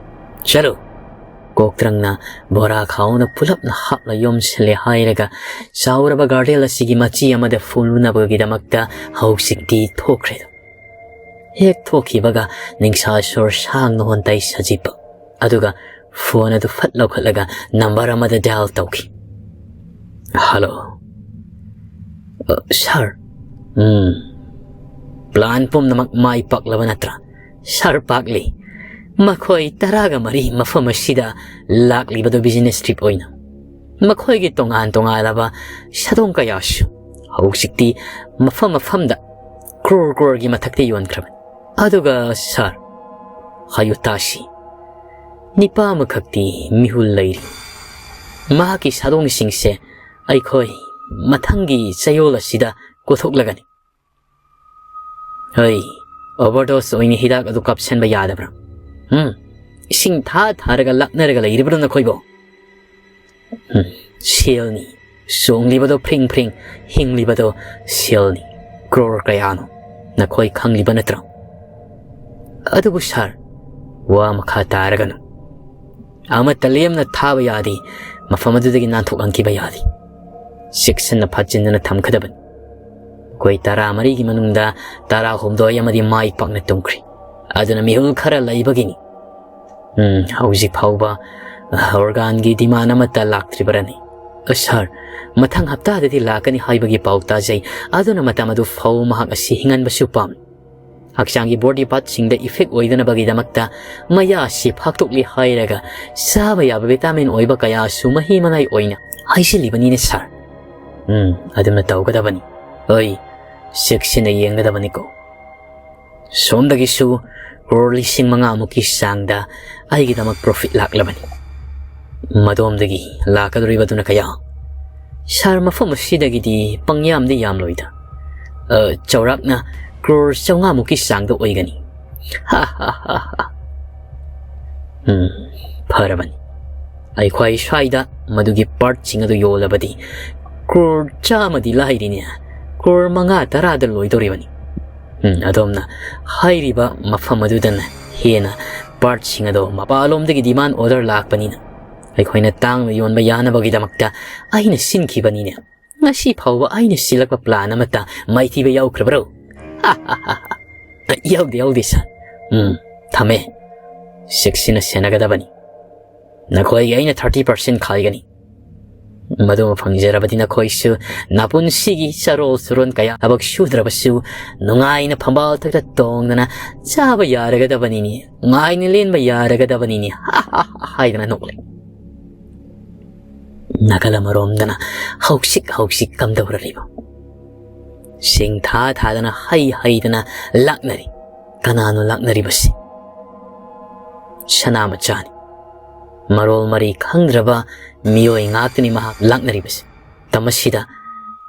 "ꯆꯠꯂꯨ!" ꯀꯣꯛꯇ꯭ꯔꯪꯅ ꯕꯣꯔꯥ ꯈꯥꯎꯅ ꯄꯨꯂꯞꯅ ꯍꯥꯞꯂ ꯌꯣꯝꯁꯤꯜꯂꯦ ꯍꯥꯏꯔꯒ ꯆꯥꯎꯔꯕ ꯒꯥꯔꯗꯦꯟ ꯑꯁꯤꯒꯤ ꯃꯆꯤ ꯑꯃꯗ ꯐꯨꯜꯂꯨꯅꯕꯒꯤꯗꯃꯛꯇ ꯍꯧꯖꯤꯛꯇꯤ ꯊꯣꯛꯈ꯭ꯔꯦ꯫ ꯍꯦꯛ ꯊꯣꯛꯈꯤꯕꯒ ꯅꯤꯡꯁꯥ ꯁꯣꯔ ꯁꯥꯡꯅ ꯍꯣꯟꯇꯩ ꯁꯖꯤꯞꯄ꯫ ꯑꯗꯨꯒ ꯐꯣꯟ ꯑꯗꯨ ꯐꯠ ꯂꯧꯈꯠꯂꯒ ꯅꯝꯕꯔ ꯑꯃꯗ ꯗꯥꯏꯜ ꯇꯧꯈꯤ꯫ "ꯍꯜꯂꯣ꯫ ꯑ, ꯁꯥꯔ꯫ ꯎꯝ꯫ ꯄ꯭ꯂꯥꯟ ꯄꯨꯝꯅꯃꯛ ꯃꯥꯏ ꯄꯥꯛꯂꯕ ꯅꯠꯇ꯭ꯔꯥ?" "ꯁꯥꯔ, ꯄꯥꯛꯂꯤ꯫ ꯃꯈꯣꯏ ꯇꯔꯥꯒ ꯃꯔꯤ ꯃꯐꯝ ꯑꯁꯤꯗ ꯂꯥꯛꯂꯤꯕꯗꯨ ꯕꯤꯖꯤꯅꯦꯁ ꯇ꯭ꯔꯤꯞ ꯑꯣꯏꯅ꯫ ꯃꯈꯣꯏꯒꯤ ꯇꯣꯉꯥꯟ ꯇꯣꯉꯥꯟꯂꯕ ꯁꯥꯗꯣꯡ ꯀꯌꯥꯁꯨ ꯍꯧꯖꯤꯛꯇꯤ ꯃꯐꯝ ꯃꯐꯝꯗ ꯀ꯭ꯔꯣꯔ ꯀ꯭ꯔꯣꯔꯒꯤ ꯃꯊꯛꯇ ꯌꯣꯟꯈ꯭ꯔꯕꯅꯤ꯫ ꯑꯗꯨꯒ ꯁꯥꯔ, ꯍꯥꯏꯌꯨ ꯇꯥꯁꯤ, ꯅꯤꯄꯥ ꯑꯃꯈꯛꯇꯤ ꯃꯤꯍꯨꯜ ꯂꯩꯔꯤ꯫ ꯃꯍꯥꯛꯀꯤ ꯁꯥꯗꯣꯡꯁꯤꯡꯁꯦ ꯑꯩꯈꯣꯏ ꯃꯊꯪꯒꯤ ꯆꯌꯣꯜ ꯑꯁꯤꯗ ꯀꯣꯊꯣꯛꯂꯒꯅꯤ꯫" "ꯍꯩ, ꯑꯣꯚꯔꯗꯣꯁ ꯑꯣꯏꯅ ꯍꯤꯗꯥꯛ ꯑꯗꯨ ꯀꯥꯞꯁꯤꯟꯕ ꯌꯥꯗꯕ꯭ꯔꯥ? ꯎꯝ? ꯏꯁꯤꯡ ꯊꯥ ꯊꯥꯔꯒ ꯂꯥꯛꯅꯔꯒ ꯂꯩꯔꯤꯕ꯭ꯔꯣ ꯅꯈꯣꯏꯕꯣ?" "ꯎꯝ, ꯁꯦꯜꯅꯤ꯫ ꯆꯣꯡꯂꯤꯕꯗꯣ ꯐ꯭ꯔꯤꯡ ꯐ꯭ꯔꯤꯡ, ꯍꯤꯡꯂꯤꯕꯗꯣ ꯁꯦꯜꯅꯤ꯫ ꯀ꯭ꯔꯣꯔ ꯀꯌꯥꯅꯣ ꯅꯈꯣꯏ ꯈꯪꯂꯤꯕ ꯅꯠꯇ꯭ꯔꯣ?" "ꯑꯗꯨꯕꯨ ꯁꯥꯔ, ꯋꯥ ꯃꯈꯥ ꯇꯥꯔꯒꯅꯨ꯫ ꯑꯃꯠꯇ ꯂꯦꯝꯅ ꯊꯥꯕ ꯌꯥꯗꯦ, ꯃꯐꯝ ꯑꯗꯨꯗꯒꯤ ꯅꯥꯟꯊꯣꯛꯍꯟꯈꯤꯕ ꯌꯥꯗꯦ꯫ ꯆꯦꯛꯁꯤꯟꯅ ꯐꯥꯖꯤꯟꯗꯨꯅ ꯊꯝꯒꯗꯕꯅꯤ꯫ ꯑꯩꯈꯣꯏ ꯇꯔꯥꯃꯔꯤꯒꯤ ꯃꯅꯨꯡꯗ ꯇꯔꯥꯍꯨꯝꯗꯣꯏ ꯑꯃꯗꯤ ꯃꯥꯏ ꯄꯥꯛꯅ ꯇꯨꯝꯈ꯭ꯔꯦ꯫ ꯑꯗꯨꯅ ꯃꯤꯍꯨꯜ ꯈꯔ ꯂꯩꯕꯒꯤꯅꯤ꯫ ꯎꯝ, ꯍꯧꯖꯤꯛ ꯐꯥꯎꯕ ꯑꯣꯔꯒꯥꯟꯒꯤ ꯗꯤꯃꯥꯟ ꯑꯃꯠꯇ ꯂꯥꯛꯇ꯭ꯔꯤꯕꯔꯅꯤ?" "ꯑ, ꯁꯥꯔ, ꯃꯊꯪ ꯍꯞꯇꯥꯗꯗꯤ ꯂꯥꯛꯀꯅꯤ ꯍꯥꯏꯕꯒꯤ ꯄꯥꯎ ꯇꯥꯖꯩ꯫ ꯑꯗꯨꯅ ꯃꯇꯝ ꯑꯗꯨ ꯐꯥꯎ ꯃꯍꯥꯛ ꯑꯁꯤ ꯍꯤꯡꯍꯟꯕꯁꯨ ꯄꯥꯝꯃꯤ꯫ ꯍꯛꯆꯥꯡꯒꯤ ꯕꯣꯗꯤ ꯄꯥꯔꯠꯁꯤꯡꯗ ꯏꯐꯦꯛ ꯑꯣꯏꯗꯅꯕꯒꯤꯗꯃꯛꯇ ꯃꯌꯥ ꯑꯁꯤ ꯐꯥꯛꯇꯣꯛꯂꯤ ꯍꯥꯏꯔꯒ ꯆꯥꯕ ꯌꯥꯕ ꯚꯤꯇꯥꯃꯤꯟ ꯑꯣꯏꯕ ꯀꯌꯥꯁꯨ ꯃꯍꯤ ꯃꯅꯥꯏ ꯑꯣꯏꯅ ꯍꯥꯏꯖꯤꯜꯂꯤꯕꯅꯤꯅꯦ ꯁꯥꯔ꯫ ꯎꯝ, ꯑꯗꯨꯅ ꯇꯧꯒꯗꯕꯅꯤ꯫ ꯑꯩ ꯆꯦꯛꯁꯤꯟꯅ ꯌꯦꯡꯒꯗꯕꯅꯤꯀꯣ꯫ ꯁꯣꯝꯗꯒꯤꯁꯨ ꯀ꯭ꯔꯣꯔ ꯂꯤꯁꯤꯡ ꯃꯉꯥꯃꯨꯛꯀꯤ ꯆꯥꯡꯗ ꯑꯩꯒꯤꯗꯃꯛ ꯄ꯭ꯔꯣꯐꯤꯠ ꯂꯥꯛꯂꯕꯅꯤ꯫ ꯃꯗꯣꯝꯗꯒꯤ ꯂꯥꯛꯀꯗꯧꯔꯤꯕꯗꯨꯅ ꯀꯌꯥ?" "ꯁꯥꯔ, ꯃꯐꯝ ꯑꯁꯤꯗꯒꯤꯗꯤ ꯄꯪꯌꯥꯝꯗꯤ ꯌꯥꯝꯂꯣꯏꯗ꯫ ꯑ, ꯆꯥꯎꯔꯥꯛꯅ ꯀ꯭ꯔꯣꯔ ꯆꯥꯝꯃꯉꯥꯃꯨꯛꯀꯤ ꯆꯥꯡꯗ ꯑꯣꯏꯒꯅꯤ꯫" "ꯎꯝ, ꯐꯔꯕꯅꯤ꯫ ꯑꯩꯈꯣꯏ ꯁ꯭ꯋꯥꯏꯗ ꯃꯗꯨꯒꯤ ꯄꯥꯔꯠꯁꯤꯡ ꯑꯗꯨ ꯌꯣꯜꯂꯕꯗꯤ ꯀ꯭ꯔꯣꯔ ꯆꯥꯝꯃꯗꯤ ꯂꯥꯏꯔꯤꯅꯦ, ꯀ꯭ꯔꯣꯔ ꯃꯉꯥ ꯇꯔꯥꯗ ꯂꯣꯏꯗꯧꯔꯤꯕꯅꯤ꯫ ꯎꯝ, ꯑꯗꯣꯝꯅ ꯍꯥꯏꯔꯤꯕ ꯃꯐꯝ ꯑꯗꯨꯗꯅ ꯍꯦꯟꯅ ꯄꯥꯔꯠꯁꯤꯡ ꯑꯗꯣ ꯃꯄꯥꯟꯂꯣꯝꯗꯒꯤ ꯗꯤꯃꯥꯟ ꯑꯣꯔꯗꯔ ꯂꯥꯛꯄꯅꯤꯅ ꯑꯩꯈꯣꯏꯅ ꯇꯥꯡꯅ ꯌꯣꯟꯕ ꯌꯥꯅꯕꯒꯤꯗꯃꯛꯇ ꯑꯩꯅ ꯁꯤꯟꯈꯤꯕꯅꯤꯅꯦ꯫ ꯉꯁꯤ ꯐꯥꯎꯕ ꯑꯩꯅ ꯁꯤꯜꯂꯛꯄ ꯄ꯭ꯂꯥꯟ ꯑꯃꯠꯇ ꯃꯥꯏꯊꯤꯕ ꯌꯥꯎꯈ꯭ꯔꯕ꯭ꯔꯣ? ꯌꯥꯎꯗꯦ, ꯌꯥꯎꯗꯦ, ꯁꯥꯔ꯫ ꯎꯝ, ꯊꯝꯃꯦ꯫ ꯆꯦꯛꯁꯤꯟꯅ ꯁꯦꯟꯅꯒꯗꯕꯅꯤ꯫ ꯅꯈꯣꯏꯒꯤ ꯑꯩꯅ ꯊꯥꯔꯇꯤ ꯄꯥꯔꯁꯦꯟ ꯈꯥꯏꯒꯅꯤ꯫ ꯃꯗꯨꯃ ꯐꯪꯖꯔꯕꯗꯤ ꯅꯈꯣꯏꯁꯨ ꯅꯄꯨꯟꯁꯤꯒꯤ ꯆꯔꯣꯜ ꯁꯨꯔꯣꯟ ꯀꯌꯥ ꯊꯕꯛ ꯁꯨꯗ꯭ꯔꯕꯁꯨ ꯅꯨꯡꯉꯥꯏꯅ ꯐꯝꯕꯥꯜ ꯊꯛꯇ ꯇꯣꯡꯗꯅ ꯆꯥꯕ ꯌꯥꯔꯒꯗꯕꯅꯤꯅꯦ, ꯅꯨꯡꯉꯥꯏꯅ ꯂꯦꯟꯕ ꯌꯥꯔꯒꯗꯕꯅꯤꯅꯦ ꯍꯥꯏꯗꯅ ꯅꯣꯛꯂꯦ꯫ ꯅꯥꯀꯜ ꯑꯃꯔꯣꯝꯗꯅ ꯍꯧꯁꯤꯛ ꯍꯧꯁꯤꯛ ꯀꯝꯗꯧꯔꯤꯕ? ꯁꯤꯡ ꯊꯥ ꯊꯥꯗꯅ ꯍꯩ ꯍꯩꯗꯅ ꯂꯥꯛꯅꯔꯤ꯫ ꯀꯅꯥꯅꯣ ꯂꯥꯛꯅꯔꯤꯕꯁꯤ? ꯁꯅꯥ ꯃꯆꯥꯅꯤ꯫ ꯃꯔꯣꯜ ꯃꯔꯤ ꯈꯪꯗ꯭ꯔꯕ ꯃꯤꯑꯣꯏ ꯉꯥꯛꯇꯅꯤ ꯃꯍꯥꯛ ꯂꯥꯛꯅꯔꯤꯕꯁꯤ꯫ ꯃꯇꯝ ꯑꯁꯤꯗ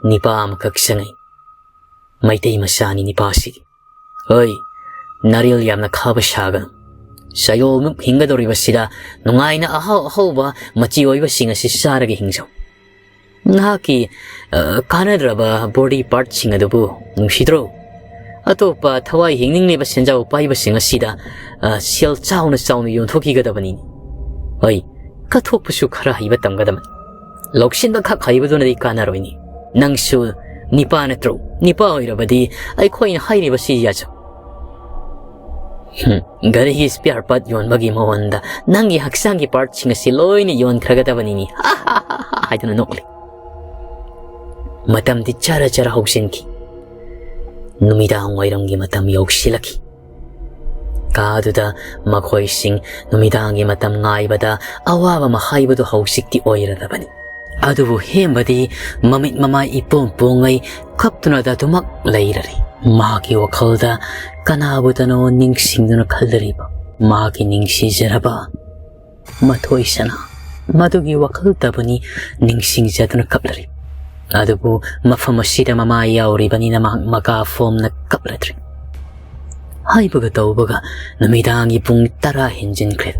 ꯅꯤꯄꯥ ꯑꯃꯈꯛ ꯆꯪꯉꯤ꯫ ꯃꯩꯇꯩ ꯃꯆꯥꯅꯤ ꯅꯤꯄꯥꯁꯤꯗꯤ꯫ ꯍꯣꯏ, ꯅꯥꯔꯦꯜ ꯌꯥꯝꯅ ꯈꯥꯕ ꯁꯥꯒꯅꯨ꯫ ꯆꯌꯣꯜꯃꯨꯛ ꯍꯤꯡꯒꯗꯧꯔꯤꯕꯁꯤꯗ ꯅꯨꯡꯉꯥꯏꯅ ꯑꯍꯥꯎ ꯑꯍꯥꯎꯕ ꯃꯆꯤ ꯑꯣꯏꯕꯁꯤꯡ ꯑꯁꯤ ꯆꯥꯔꯒ ꯍꯤꯡꯖꯧ꯫ ꯅꯍꯥꯛꯀꯤ, ꯑ, ꯀꯥꯟꯅꯗ꯭ꯔꯕ ꯕꯣꯗꯤ ꯄꯥꯔꯠꯁꯤꯡ ꯑꯗꯨꯕꯨ ꯅꯨꯡꯁꯤꯗ꯭ꯔꯣ? ꯑꯇꯣꯞꯄ ꯊꯋꯥꯏ ꯍꯤꯡꯅꯤꯡꯂꯤꯕ ꯁꯦꯟꯖꯥꯎ ꯄꯥꯏꯕꯁꯤꯡ ꯑꯁꯤꯗ, ꯑ, ꯁꯦꯜ ꯆꯥꯎꯅ ꯆꯥꯎꯅ ꯌꯣꯟꯊꯣꯛꯈꯤꯒꯗꯕꯅꯤꯅꯦ꯫ ꯍꯣꯏ, ꯀꯠꯊꯣꯛꯄꯁꯨ ꯈꯔ ꯍꯩꯕ ꯇꯝꯒꯗꯕꯅꯤ꯫ ꯂꯧꯁꯤꯟꯕ ꯈꯛ ꯍꯩꯕꯗꯨꯅꯗꯤ ꯀꯥꯟꯅꯔꯣꯏꯅꯦ꯫ ꯅꯪꯁꯨ ꯅꯤꯄꯥ ꯅꯠꯇ꯭ꯔꯣ? ꯅꯤꯄꯥ ꯑꯣꯏꯔꯕꯗꯤ ꯑꯩꯈꯣꯏꯅ ꯍꯥꯏꯔꯤꯕꯁꯤ ꯌꯥꯖꯧ꯫ ꯍꯨꯝ, ꯒꯥꯔꯤꯒꯤ ꯁ꯭ꯄꯤꯌꯥꯔ ꯄꯥꯔꯠ ꯌꯣꯟꯕꯒꯤ ꯃꯑꯣꯟꯗ ꯅꯪꯒꯤ ꯍꯛꯆꯥꯡꯒꯤ ꯄꯥꯔꯠꯁꯤꯡ ꯑꯁꯤ ꯂꯣꯏꯅ ꯌꯣꯟꯈ꯭ꯔꯒꯗꯕꯅꯤꯅꯦ ꯍꯥꯏꯗꯨꯅ ꯅꯣꯛꯂꯤ꯫ ꯃꯇꯝꯗꯤ ꯆꯔ ꯆꯔ ꯍꯧꯖꯤꯟꯈꯤ꯫ ꯅꯨꯃꯤꯗꯥꯡ ꯋꯥꯏꯔꯝꯒꯤ ꯃꯇꯝ ꯌꯧꯁꯤꯜꯂꯛꯈꯤ꯫ ꯀꯥꯗꯨꯗ ꯃꯈꯣꯏꯁꯤꯡ ꯅꯨꯃꯤꯗꯥꯡꯒꯤ ꯃꯇꯝ ꯉꯥꯏꯕꯗ ꯑꯋꯥꯕ ꯑꯃ ꯍꯥꯏꯕꯗꯨ ꯍꯧꯖꯤꯛꯇꯤ ꯑꯣꯏꯔꯔꯕꯅꯤ꯫ ꯑꯗꯨꯕꯨ ꯍꯦꯝꯕꯗꯤ ꯃꯃꯤꯠ ꯃꯃꯥꯏ ꯏꯄꯣꯝ ꯄꯣꯡꯉꯩ ꯀꯞꯇꯨꯅ ꯑꯗꯨꯃꯛ ꯂꯩꯔꯔꯤ꯫ ꯃꯍꯥꯛꯀꯤ ꯋꯥꯈꯜꯗ ꯀꯅꯥꯕꯨꯗꯅꯣ ꯅꯤꯡꯁꯤꯡꯗꯨꯅ ꯈꯜꯂꯔꯤꯕ ꯃꯍꯥꯛꯀꯤ ꯅꯤꯡꯁꯤꯖꯔꯕ ꯃꯊꯣꯏ ꯁꯅꯥ, ꯃꯗꯨꯒꯤ ꯋꯥꯈꯜꯇꯕꯨꯅꯤ ꯅꯤꯡꯁꯤꯡꯖꯗꯨꯅ ꯀꯞꯂꯔꯤ꯫ ꯑꯗꯨꯕꯨ ꯃꯐꯝ ꯑꯁꯤꯗ ꯃꯃꯥ ꯌꯥꯎꯔꯤꯕꯅꯤꯅ ꯃꯍꯥꯛ ꯃꯀꯥ ꯐꯣꯝꯅ ꯀꯞꯂꯗ꯭ꯔꯤ꯫ ꯍꯥꯏꯕꯒ ꯇꯧꯕꯒ ꯅꯨꯃꯤꯗꯥꯡꯒꯤ ꯄꯨꯡ ꯇꯔꯥ ꯍꯦꯟꯖꯤꯟꯈ꯭ꯔꯦ꯫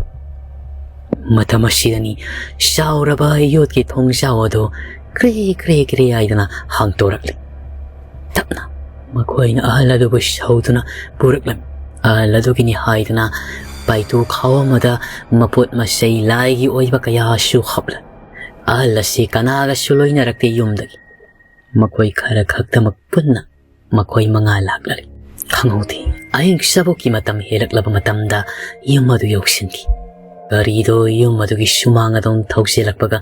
ꯃꯇꯝ ꯑꯁꯤꯗꯅꯤ ꯆꯥꯎꯔꯕ ꯌꯣꯠꯀꯤ ꯊꯣꯡꯖꯥꯎ ꯑꯗꯨ ꯀ꯭ꯔꯦ ꯀ꯭ꯔꯦ ꯀ꯭ꯔꯦ ꯍꯥꯏꯗꯅ ꯍꯥꯡꯗꯣꯔꯛꯂꯤ꯫ ꯇꯞꯅ, ꯃꯈꯣꯏꯅ ꯑꯍꯜ ꯑꯗꯨꯕꯨ ꯁꯧꯗꯨꯅ ꯄꯨꯔꯛꯂꯝꯃꯤ꯫ ꯑꯍꯜ ꯑꯗꯨꯒꯤꯅꯤ ꯍꯥꯏꯗꯨꯅ ꯄꯥꯏꯇꯨ ꯈꯥꯎ ꯑꯃꯗ ꯃꯄꯣꯠ ꯃꯆꯩ ꯂꯥꯏꯒꯤ ꯑꯣꯏꯕ ꯀꯌꯥꯁꯨ ꯍꯥꯞꯂꯝꯃꯤ꯫ ꯑꯍꯜ ꯑꯁꯤ ꯀꯅꯥꯒꯁꯨ ꯂꯣꯏꯅꯔꯛꯇꯦ ꯌꯨꯝꯗꯒꯤ꯫ ꯃꯈꯣꯏ ꯈꯔ ꯈꯛꯇꯃꯛ ꯄꯨꯟꯅ ꯃꯈꯣꯏ ꯃꯉꯥ ꯂꯥꯛꯂꯔꯦ꯫ ꯈꯪꯍꯧꯗꯦ, ꯑꯍꯤꯡ ꯆꯕꯣꯛꯀꯤ ꯃꯇꯝ ꯍꯦꯜꯂꯛꯂꯕ ꯃꯇꯝꯗ ꯌꯨꯝ ꯑꯗꯨ ꯌꯧꯁꯤꯟꯈꯤ꯫ ꯒꯥꯔꯤꯗꯨ ꯌꯨꯝ ꯑꯗꯨꯒꯤ ꯁꯨꯃꯥꯡ ꯑꯗꯨꯝ ꯊꯧꯖꯤꯜꯂꯛꯄꯒ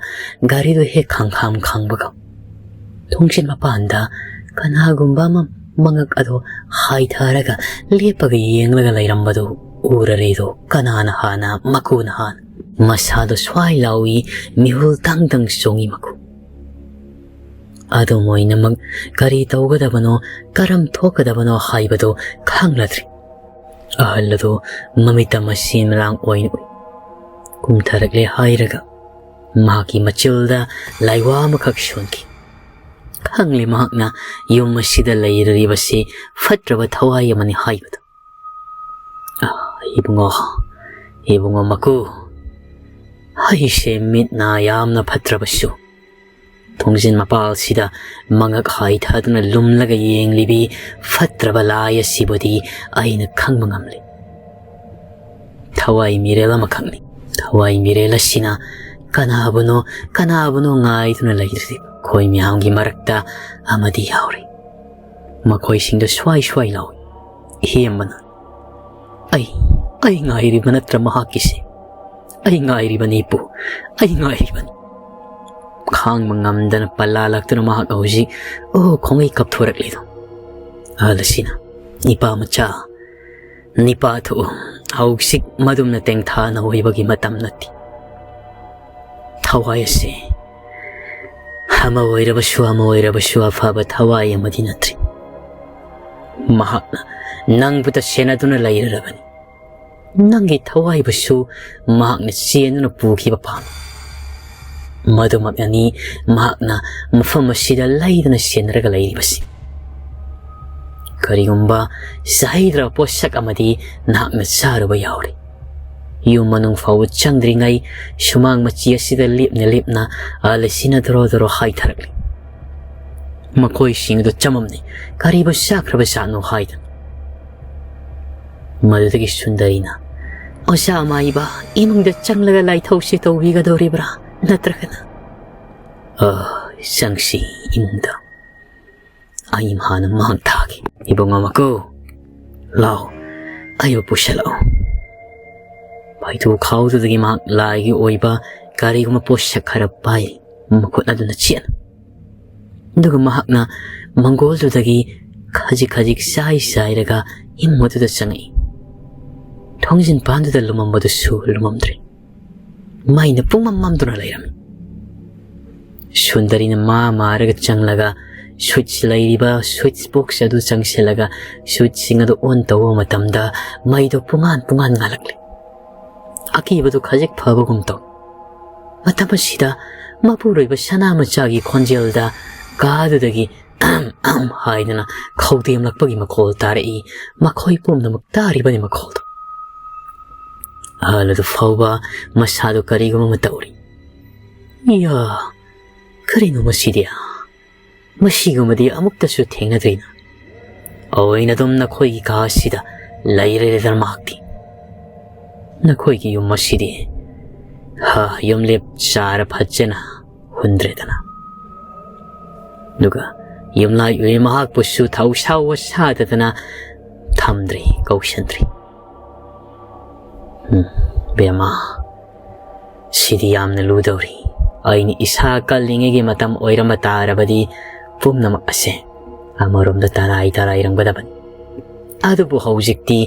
ꯒꯥꯔꯤꯗꯨ ꯍꯦꯛ ꯈꯪꯈꯥꯝ ꯈꯪꯕꯒ ꯊꯣꯡꯖꯤꯟ ꯃꯄꯥꯟꯗ ꯀꯅꯥꯒꯨꯝꯕ ꯑꯃ ꯃꯉꯛ ꯑꯗꯨ ꯍꯥꯏꯊꯔꯒ ꯂꯦꯞꯄꯒ ꯌꯦꯡꯂꯒ ꯂꯩꯔꯝꯕꯗꯨ ꯎꯔꯔꯦꯗꯣ꯫ ꯀꯅꯥꯅ ꯍꯥꯟꯅ, ꯃꯀꯨꯅ ꯍꯥꯟꯅ꯫ ꯃꯁꯥꯗꯣ ꯁ꯭ꯋꯥꯏ ꯂꯥꯎꯏ, ꯃꯤꯍꯨꯜ ꯗꯪ ꯗꯪ ꯆꯣꯡꯏ ꯃꯀꯨ꯫ ꯑꯗꯨꯝ ꯑꯣꯏꯅꯃꯛ ꯀꯔꯤ ꯇꯧꯒꯗꯕꯅꯣ, ꯀꯔꯝ ꯊꯣꯛꯀꯗꯕꯅꯣ ꯍꯥꯏꯕꯗꯨ ꯈꯪꯂꯗ꯭ꯔꯤ꯫ ꯑꯍꯜ ꯑꯗꯨ ꯃꯃꯤꯠꯇ ꯃꯁꯤ ꯃꯔꯥꯡ ꯑꯣꯏꯅ ꯎꯏ꯫ ꯀꯨꯝꯊꯔꯛꯂꯦ ꯍꯥꯏꯔꯒ ꯃꯍꯥꯛꯀꯤ ꯃꯆꯤꯜꯗ ꯂꯥꯏꯋꯥ ꯑꯃꯈꯛ ꯁꯣꯟꯈꯤ꯫ ꯈꯪꯂꯦ ꯃꯍꯥꯛꯅ ꯌꯨꯝ ꯑꯁꯤꯗ ꯂꯩꯔꯤꯕꯁꯤ ꯐꯠꯇ꯭ꯔꯕ ꯊꯋꯥꯏ ꯑꯃꯅꯤ ꯍꯥꯏꯕꯗꯨ꯫ "ꯑꯥ, ꯏꯕꯨꯡꯉꯣ, ꯏꯕꯨꯡꯉꯣ ꯃꯀꯨ, ꯑꯩꯁꯦ ꯃꯤꯠ ꯅꯥ ꯌꯥꯝꯅ ꯐꯠꯇ꯭ꯔꯕꯁꯨ, ꯊꯣꯡꯖꯤꯟ ꯃꯄꯥꯜꯁꯤꯗ ꯃꯉꯛ ꯍꯥꯏꯊꯗꯨꯅ ꯂꯨꯝꯂꯒ ꯌꯦꯡꯂꯤꯕꯤ ꯐꯠꯇ꯭ꯔꯕ ꯂꯥꯏ ꯑꯁꯤꯕꯨꯗꯤ ꯑꯩꯅ ꯈꯪꯕ ꯉꯝꯂꯤ꯫ ꯊꯋꯥꯏ ꯃꯤꯔꯦꯜ ꯑꯃꯈꯛꯅꯤ꯫ ꯊꯋꯥꯏ ꯃꯤꯔꯦꯜ ꯑꯁꯤꯅ ꯀꯅꯥꯕꯨꯅꯣ, ꯀꯅꯥꯕꯨꯅꯣ ꯉꯥꯏꯗꯨꯅ ꯂꯩꯔꯤꯕ ꯑꯩꯈꯣꯏ ꯃꯌꯥꯝꯒꯤ ꯃꯔꯛꯇ ꯑꯃꯗꯤ ꯌꯥꯎꯔꯤ꯫ ꯃꯈꯣꯏꯁꯤꯡꯗ ꯁ꯭ꯋꯥꯏ ꯁ꯭ꯋꯥꯏ ꯂꯥꯎꯏ꯫ ꯏꯍꯦꯟꯕꯅ, ꯑꯩ, ꯑꯩ ꯉꯥꯏꯔꯤꯕ ꯅꯠꯇ꯭ꯔ ꯃꯍꯥꯛꯀꯤꯁꯦ? ꯑꯩ ꯉꯥꯏꯔꯤꯕꯅꯤ ꯏꯄꯨ, ꯑꯩ ꯉꯥꯏꯔꯤꯕꯅꯤ꯫" ꯈꯥꯡꯕ ꯉꯝꯗꯅ ꯄꯜꯂꯥ ꯂꯥꯛꯇꯨꯅ ꯃꯍꯥꯛ ꯍꯧꯖꯤꯛ, ꯑꯣ, ꯈꯣꯡꯉꯩ ꯀꯞꯊꯣꯔꯛꯂꯤꯗꯣ꯫ ꯑꯍꯜ ꯑꯁꯤꯅ, "ꯏꯄꯥ ꯃꯆꯥ, ꯅꯤꯄꯥ ꯊꯣꯛꯎ, ꯍꯧꯖꯤꯛ ꯃꯗꯨꯝꯅ ꯇꯦꯡꯊꯥꯅ ꯑꯣꯏꯕꯒꯤ ꯃꯇꯝ ꯅꯠꯇꯦ꯫ ꯊꯋꯥꯏ ꯑꯁꯤ ꯑꯃ ꯑꯣꯏꯔꯕꯁꯨ, ꯑꯃ ꯑꯣꯏꯔꯕꯁꯨ ꯑꯐꯕ ꯊꯋꯥꯏ ꯑꯃꯗꯤ ꯅꯠꯇ꯭ꯔꯤ꯫ ꯃꯍꯥꯛꯅ ꯅꯪꯕꯨ ꯇꯁꯦꯟꯅꯗꯨꯅ ꯂꯩꯔꯔꯕꯅꯤ꯫ ꯅꯪꯒꯤ ꯊꯋꯥꯏꯕꯨꯁꯨ ꯃꯍꯥꯛꯅ ꯆꯦꯟꯗꯨꯅ ꯄꯨꯈꯤꯕ ꯄꯥꯝꯃꯤ꯫ ꯃꯗꯨꯃꯛꯅꯅꯤ ꯃꯍꯥꯛꯅ ꯃꯐꯝ ꯑꯁꯤꯗ ꯂꯩꯗꯨꯅ ꯁꯦꯟꯅꯔꯒ ꯂꯩꯔꯤꯕꯁꯤ꯫ ꯀꯔꯤꯒꯨꯝꯕ ꯆꯥꯍꯩꯗ꯭ꯔꯕ ꯄꯣꯠꯁꯛ ꯑꯃꯗꯤ ꯅꯍꯥꯛꯅ ꯆꯥꯔꯨꯕ ꯌꯥꯎꯔꯦ꯫ ꯌꯨꯝ ꯃꯅꯨꯡ ꯐꯥꯎꯕ ꯆꯪꯗ꯭ꯔꯤꯉꯩ ꯁꯨꯃꯥꯡ ꯃꯆꯤ ꯑꯁꯤꯗ ꯂꯦꯞꯅ ꯂꯦꯞꯅ ꯑꯍꯜ ꯑꯁꯤꯅ ꯗꯣꯔꯣ ꯗꯣꯔꯣ ꯍꯥꯏꯊꯔꯛꯂꯤ꯫ ꯃꯈꯣꯏꯁꯤꯡ ꯑꯗꯨ ꯆꯃꯝꯅꯩ꯫ "ꯀꯔꯤꯕꯨ ꯆꯥꯈ꯭ꯔꯕ ꯖꯥꯠꯅꯣ?" ꯍꯥꯏꯗꯨꯅ꯫ ꯃꯗꯨꯗꯒꯤ ꯁꯨꯟꯗꯔꯤꯅ, "ꯑꯣꯖꯥ ꯃꯥꯏꯕ, ꯏꯃꯨꯡꯗ ꯆꯪꯂꯒ ꯂꯥꯏꯊꯧꯁꯤ ꯇꯧꯕꯤꯒꯗꯧꯔꯤꯕ꯭ꯔꯥ? ꯅꯠꯇ꯭ꯔꯒꯅ?" "ꯑ, ꯆꯪꯁꯤ ꯏꯃꯨꯡꯗ꯫ ꯑꯩ ꯍꯥꯟꯅ ꯃꯥꯡ ꯊꯥꯒꯦ꯫ ꯏꯕꯨꯡꯉꯣ ꯃꯀꯨ, ꯂꯥꯎ, ꯑꯩꯕꯨ ꯄꯨꯁꯤꯜꯂꯛꯎ꯫" ꯄꯥꯏꯊꯨ ꯈꯥꯎꯗꯨꯗꯒꯤ ꯃꯍꯥꯛ ꯂꯥꯏꯒꯤ ꯑꯣꯏꯕ ꯀꯔꯤꯒꯨꯝꯕ ꯄꯣꯠꯁꯛ ꯈꯔ ꯄꯥꯏ꯫ ꯃꯈꯨꯠ ꯑꯗꯨꯅ ꯆꯦꯠꯅ꯫ ꯑꯗꯨꯒ ꯃꯍꯥꯛꯅ ꯃꯪꯒꯣꯜꯗꯨꯗꯒꯤ ꯈꯖꯤꯛ ꯈꯖꯤꯛ ꯆꯥꯏ ꯆꯥꯏꯔꯒ ꯏꯃꯨꯡ ꯑꯗꯨꯗ ꯆꯪꯉꯛꯏ꯫ ꯊꯣꯡꯖꯤꯟ ꯄꯥꯟꯗꯨꯗ ꯂꯨꯃꯝꯕꯗꯨꯁꯨ ꯂꯨꯃꯝꯗ꯭ꯔꯦ꯫ ꯃꯩꯅ ꯄꯨꯡꯃꯝ ꯃꯝꯗꯨꯅ ꯂꯩꯔꯝꯃꯤ꯫ ꯁꯨꯟꯗꯔꯤꯅ ꯃꯥ ꯃꯥꯔꯒ ꯆꯪꯂꯒ switch ꯂꯩꯔꯤꯕ switch box ꯑꯗꯨ ꯆꯪꯁꯤꯜꯂꯒ switchꯁꯤꯡ ꯑꯗꯨ on ꯇꯧꯕ ꯃꯇꯝꯗ ꯃꯩꯗꯣ ꯄꯨꯡꯉꯥꯟ ꯄꯨꯡꯉꯥꯟ ꯉꯥꯜꯂꯛꯂꯦ꯫ ꯑꯀꯤꯕꯗꯨ ꯈꯖꯤꯛ ꯐꯕꯒꯨꯝ ꯇꯧ꯫ ꯃꯇꯝ ꯑꯁꯤꯗ ꯃꯄꯨꯔꯣꯏꯕ ꯁꯅꯥ ꯃꯆꯥꯒꯤ ꯈꯣꯟꯖꯦꯜꯗ ꯀꯥꯗꯨꯗꯒꯤ "ꯑꯍꯝ, ꯑꯍꯝ" ꯍꯥꯏꯗꯨꯅ ꯈꯧꯗꯦꯝꯂꯛꯄꯒꯤ ꯃꯈꯣꯜ ꯇꯥꯔꯛꯏ꯫ ꯃꯈꯣꯏ ꯄꯨꯝꯅꯃꯛ ꯇꯥꯔꯤꯕꯅꯤ ꯃꯈꯣꯜꯗꯨ꯫ ꯑꯍꯜ ꯑꯗꯨ ꯐꯥꯎꯕ ꯃꯁꯥꯗꯨ ꯀꯔꯤꯒꯨꯝꯕ ꯑꯃ ꯇꯧꯔꯤ꯫ "ꯏꯌꯥ, ꯀꯔꯤꯅꯣ ꯃꯁꯤꯗꯤ? ꯃꯁꯤꯒꯨꯝꯕꯗꯤ ꯑꯃꯨꯛꯇꯁꯨ ꯊꯦꯡꯅꯗ꯭ꯔꯤꯅ꯫ ꯑꯣꯏꯅ ꯑꯗꯨꯝ ꯅꯈꯣꯏꯒꯤ ꯀꯥ ꯑꯁꯤꯗ ꯂꯩꯔꯦꯗꯅ ꯃꯍꯥꯛꯇꯤ꯫ ꯅꯈꯣꯏꯒꯤ ꯌꯨꯝ ꯑꯁꯤꯗꯤ, ꯍꯥ, ꯌꯨꯝꯂꯦꯞ ꯆꯥꯔ ꯐꯖꯅ ꯍꯨꯟꯗ꯭ꯔꯦꯗꯅ꯫ ꯑꯗꯨꯒ ꯌꯨꯝꯂꯥꯏ ꯑꯣꯏ ꯃꯍꯥꯛꯄꯨꯁꯨ ꯊꯧꯁꯥ ꯋꯥꯁꯥꯗꯗꯅ ꯊꯝꯗ꯭ꯔꯤ, ꯀꯧꯁꯟꯗ꯭ꯔꯤ꯫ ꯎꯝ, ꯕꯦꯝꯃ, ꯁꯤꯗꯤ ꯌꯥꯝꯅ ꯂꯨꯗꯧꯔꯤ꯫ ꯑꯩꯅ ꯏꯁꯥ ꯀꯜꯂꯤꯉꯩꯒꯤ ꯃꯇꯝ ꯑꯣꯏꯔꯝꯕ ꯇꯥꯔꯕꯗꯤ ꯄꯨꯝꯅꯃꯛ ꯑꯁꯦ ꯑꯃꯔꯣꯝꯗ ꯇꯔꯥꯏ ꯇꯔꯥꯏꯔꯝꯒꯗꯕꯅꯤ꯫ ꯑꯗꯨꯕꯨ ꯍꯧꯖꯤꯛꯇꯤ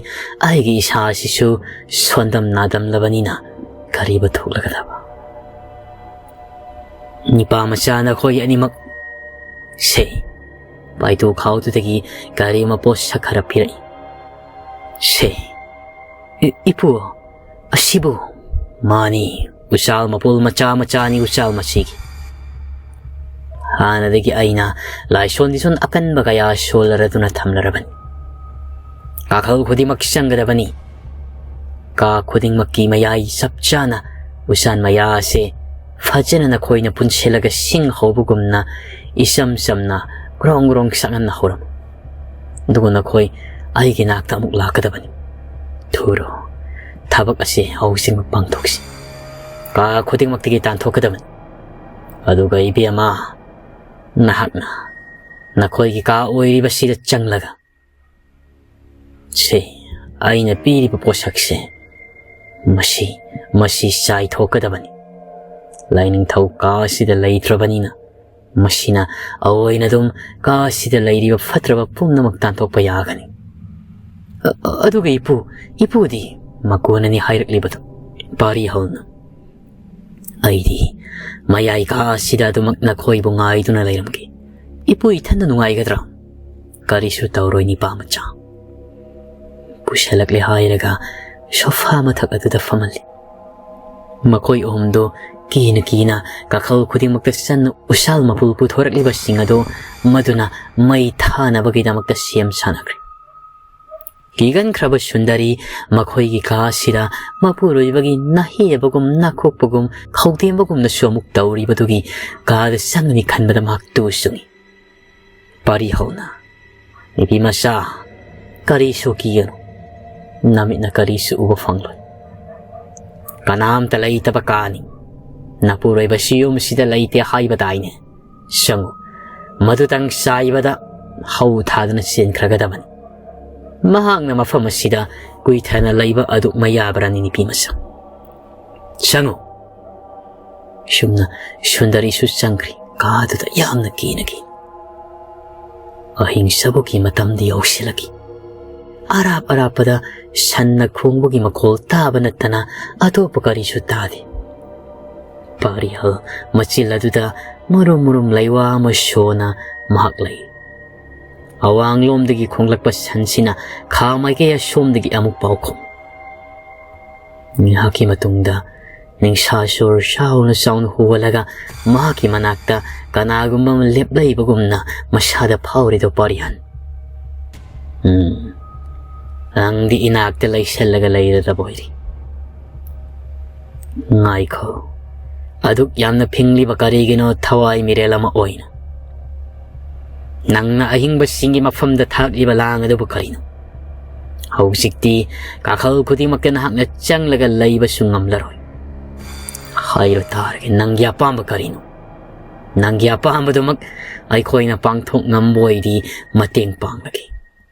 ꯑꯩꯒꯤ ꯏꯁꯥ ꯑꯁꯤꯁꯨ ꯁꯣꯟꯗꯝ ꯅꯥꯗꯝꯂꯕꯅꯤꯅ ꯀꯔꯤꯕꯨ ꯊꯣꯛꯂꯒꯗꯕ?" "ꯅꯤꯄꯥ ꯃꯆꯥ ꯅꯈꯣꯏ ꯑꯅꯤꯃꯛ, ꯁꯦ꯫" ꯄꯥꯏꯇꯨ ꯈꯥꯎꯗꯨꯗꯒꯤ ꯀꯔꯤ ꯑꯃ ꯄꯣꯠꯁꯛ ꯈꯔ ꯄꯤꯔꯛꯏ꯫ "ꯁꯦ꯫ ꯏ-, ꯏꯄꯨ, ꯑꯁꯤꯕꯨ?" "ꯃꯥꯅꯤ, ꯎꯆꯥꯜ ꯃꯄꯨꯜ ꯃꯆꯥ ꯃꯆꯥꯅꯤ, ꯎꯆꯥꯜ ꯃꯁꯤꯒꯤ꯫ ꯍꯥꯟꯅꯗꯒꯤ ꯑꯩꯅ ꯂꯥꯏꯁꯣꯟ ꯂꯤꯁꯣꯟ ꯑꯀꯟꯕ ꯀꯌꯥ ꯁꯣꯜꯂꯔꯗꯨꯅ ꯊꯝꯂꯔꯕꯅꯤ꯫ ꯀꯥꯈꯜ ꯈꯨꯗꯤꯡꯃꯛ ꯆꯪꯒꯗꯕꯅꯤ꯫ ꯀꯥ ꯈꯨꯗꯤꯡꯃꯛꯀꯤ ꯃꯌꯥꯏ ꯆꯞ ꯆꯥꯅ ꯎꯆꯥꯟ ꯃꯌꯥ ꯑꯁꯦ ꯐꯖꯅ ꯅꯈꯣꯏꯅ ꯄꯨꯟꯁꯤꯜꯂꯒ ꯁꯤꯡ ꯍꯧꯕꯒꯨꯝꯅ ꯏꯆꯝ ꯆꯝꯅ ꯒ꯭ꯔꯣꯡ ꯒ꯭ꯔꯣꯡ ꯁꯛꯍꯟꯅ ꯍꯧꯔꯝꯃꯨ꯫ ꯑꯗꯨꯒ ꯅꯈꯣꯏ ꯑꯩꯒꯤ ꯅꯥꯛꯇ ꯑꯃꯨꯛ ꯂꯥꯛꯀꯗꯕꯅꯤ꯫ ꯊꯨꯔꯣ, ꯊꯕꯛ ꯑꯁꯤ ꯍꯧꯖꯤꯛꯃꯛ ꯄꯥꯡꯊꯣꯛꯁꯤ꯫ ꯀꯥ ꯈꯨꯗꯤꯡꯃꯛꯇꯒꯤ ꯇꯥꯟꯊꯣꯛꯀꯗꯕꯅꯤ꯫ ꯑꯗꯨꯒ ꯏꯕꯦꯝꯃ, ꯅꯍꯥꯛꯅ ꯅꯈꯣꯏꯒꯤ ꯀꯥ ꯑꯣꯏꯔꯤꯕꯁꯤꯗ ꯆꯪꯂꯒ, ꯁꯦ, ꯑꯩꯅ ꯄꯤꯔꯤꯕ ꯄꯣꯠꯁꯛꯁꯦ, ꯃꯁꯤ, ꯃꯁꯤ ꯆꯥꯏꯊꯣꯛꯀꯗꯕꯅꯤ꯫ ꯂꯥꯏꯅꯤꯡꯊꯧ ꯀꯥ ꯑꯁꯤꯗ ꯂꯩꯇ꯭ꯔꯕꯅꯤꯅ, ꯃꯁꯤꯅ ꯑꯑꯣꯏꯅ ꯑꯗꯨꯝ ꯀꯥ ꯑꯁꯤꯗ ꯂꯩꯔꯤꯕ ꯐꯠꯇ꯭ꯔꯕ ꯄꯨꯝꯅꯃꯛ ꯇꯥꯟꯊꯣꯛꯄ ꯌꯥꯒꯅꯤ꯫ "ꯑ-, ꯑ-, ꯑꯗꯨꯒ ꯏꯄꯨ, ꯏꯄꯨꯗꯤ?" ꯃꯀꯣꯟꯅꯅꯤ ꯍꯥꯏꯔꯛꯂꯤꯕꯗꯨ꯫ ꯄꯥꯔꯤꯍꯜꯅ, "ꯑꯩꯗꯤ ꯃꯌꯥꯏ ꯀꯥ ꯑꯁꯤꯗ ꯑꯗꯨꯃꯛ ꯅꯈꯣꯏꯕꯨ ꯉꯥꯏꯗꯨꯅ ꯂꯩꯔꯝꯒꯦ꯫ ꯏꯄꯨ ꯏꯊꯟꯗ ꯅꯨꯡꯉꯥꯏꯒꯗ꯭ꯔꯥ?" "ꯀꯔꯤꯁꯨ ꯇꯧꯔꯣꯏ, ꯅꯤꯄꯥ ꯃꯆꯥ꯫" ꯄꯨꯁꯜꯂꯛꯂꯦ ꯍꯥꯏꯔꯒ ꯁꯣꯐꯥ ꯃꯊꯛ ꯑꯗꯨꯗ ꯐꯝꯍꯜꯂꯤ꯫ ꯃꯈꯣꯏ ꯑꯍꯨꯝꯗꯨ ꯀꯤꯅ ꯀꯤꯅ ꯀꯥꯈꯜ ꯈꯨꯗꯤꯡꯃꯛꯇ ꯆꯟꯅ ꯎꯁꯥꯜ ꯃꯄꯨ ꯄꯨꯊꯣꯔꯛꯂꯤꯕꯁꯤꯡ ꯑꯗꯨ ꯃꯗꯨꯅ ꯃꯩ ꯊꯥꯅꯕꯒꯤꯗꯃꯛꯇ ꯁꯦꯝ ꯁꯥꯅꯈ꯭ꯔꯦ꯫ ꯀꯤꯒꯟꯈ꯭ꯔꯕ ꯁꯨꯟꯗꯔꯤ ꯃꯈꯣꯏꯒꯤ ꯀꯥ ꯑꯁꯤꯗ ꯃꯄꯨꯔꯣꯏꯕꯒꯤ ꯅꯥꯍꯦꯕꯒꯨꯝ, ꯅꯥꯀꯣꯛꯄꯒꯨꯝ, ꯈꯧꯗꯦꯝꯕꯒꯨꯝꯅꯁꯨ ꯑꯃꯨꯛ ꯇꯧꯔꯤꯕꯗꯨꯒꯤ ꯀꯥꯗ ꯆꯪꯒꯅꯤ ꯈꯟꯕꯗ ꯃꯍꯥꯛ ꯇꯨ ꯆꯨꯡꯏ꯫ ꯄꯥꯔꯤꯍꯧꯅ, "ꯅꯨꯄꯤ ꯃꯆꯥ, ꯀꯔꯤꯁꯨ ꯀꯤꯒꯅꯨ꯫ ꯅꯃꯤꯠꯅ ꯀꯔꯤꯁꯨ ꯎꯕ ꯐꯪꯂꯣꯏ꯫ ꯀꯅꯥꯝꯇ ꯂꯩꯇꯕ ꯀꯥꯅꯤ꯫ ꯅꯄꯨꯔꯣꯏꯕꯁꯨ ꯌꯨꯝꯁꯤꯗ ꯂꯩꯇꯦ ꯍꯥꯏꯕꯗꯥꯏꯅꯦ? ꯆꯪꯉꯨ꯫ ꯃꯗꯨꯇꯪ ꯆꯥꯏꯕꯗ ꯍꯧ ꯊꯥꯗꯨꯅ ꯆꯦꯟꯈ꯭ꯔꯒꯗꯕꯅꯤ꯫ ꯃꯍꯥꯛꯅ ꯃꯐꯝ ꯑꯁꯤꯗ ꯀꯨꯏꯊꯅ ꯂꯩꯕ ꯑꯗꯨ ꯃꯌꯥꯕ꯭ꯔꯥꯅꯤ, ꯅꯨꯄꯤ ꯃꯆꯥ? ꯆꯪꯉꯨ꯫" ꯁꯨꯝꯅ ꯁꯨꯟꯗꯔꯤꯁꯨ ꯆꯪꯈ꯭ꯔꯤ꯫ ꯀꯥꯗꯨꯗ ꯌꯥꯝꯅ ꯀꯤꯅ ꯀꯤ꯫ ꯑꯍꯤꯡ ꯆꯕꯨꯛꯀꯤ ꯃꯇꯝꯗꯤ ꯌꯧꯁꯤꯜꯂꯛꯏ꯫ ꯑꯔꯥꯞ ꯑꯔꯥꯞꯄꯗ ꯁꯟꯅ ꯈꯣꯡꯕꯒꯤ ꯃꯈꯣꯜ ꯇꯥꯕ ꯅꯠꯇꯅ ꯑꯇꯣꯞꯄ ꯀꯔꯤꯁꯨ ꯇꯥꯗꯦ꯫ ꯄꯥꯔꯤꯍꯜ ꯃꯆꯤꯜ ꯑꯗꯨꯗ ꯃꯨꯔꯨꯝ ꯃꯨꯔꯨꯝ ꯂꯩꯋꯥ ꯑꯃ ꯁꯣꯅ ꯃꯍꯥꯛ ꯂꯩ꯫ ꯑꯋꯥꯡꯂꯣꯝꯗꯒꯤ ꯈꯣꯡꯂꯛꯄ ꯁꯟꯁꯤꯅ ꯈꯥ ꯃꯥꯏꯀꯩ ꯑꯁꯣꯝꯗꯒꯤ ꯑꯃꯨꯛ ꯄꯥꯎꯈꯨꯝ꯫ ꯉꯥꯏꯍꯥꯛꯀꯤ ꯃꯇꯨꯡꯗ ꯅꯤꯡꯁꯥ ꯁꯣꯔ ꯆꯥꯎꯅ ꯆꯥꯎꯅ ꯍꯣꯜꯂꯒ ꯃꯍꯥꯛꯀꯤ ꯃꯅꯥꯛꯇ ꯀꯅꯥꯒꯨꯝꯕ ꯑꯃ ꯂꯦꯞꯂꯛꯏꯕꯒꯨꯝꯅ ꯃꯁꯥꯗ ꯐꯥꯎꯔꯤꯗꯣ ꯄꯥꯔꯤꯍꯟ꯫ "ꯎꯝ, ꯅꯪꯗꯤ ꯏꯅꯥꯛꯇ ꯂꯩꯁꯜꯂꯒ ꯂꯩꯔꯗꯕ ꯑꯣꯏꯔꯤ꯫ ꯉꯥꯏꯈꯣ, ꯑꯗꯨꯛ ꯌꯥꯝꯅ ꯐꯤꯡꯂꯤꯕ ꯀꯔꯤꯒꯤꯅꯣ ꯊꯋꯥꯏ ꯃꯤꯔꯦꯜ ꯑꯃ ꯑꯣꯏꯅ?" ꯅꯪꯅ ꯑꯍꯤꯡꯕꯁꯤꯡꯒꯤ ꯃꯐꯝꯗ ꯊꯥꯛꯂꯤꯕ ꯂꯥꯡ ꯑꯗꯨꯕꯨ ꯀꯔꯤꯅꯣ? ꯍꯧꯖꯤꯛꯇꯤ ꯀꯥꯈꯜ ꯈꯨꯗꯤꯡꯃꯛꯇ ꯅꯍꯥꯛꯅ ꯆꯪꯂꯒ ꯂꯩꯕꯁꯨ ꯉꯝꯂꯔꯣꯏ꯫ ꯍꯥꯏꯔꯣ ꯇꯥꯔꯒꯦ, ꯅꯪꯒꯤ ꯑꯄꯥꯝꯕ ꯀꯔꯤꯅꯣ? ꯅꯪꯒꯤ ꯑꯄꯥꯝꯕꯗꯨꯃꯛ ꯑꯩꯈꯣꯏꯅ ꯄꯥꯡꯊꯣꯛ ꯉꯝꯕ ꯑꯣꯏꯗꯤ ꯃꯇꯦꯡ ꯄꯥꯡꯂꯒꯦ꯫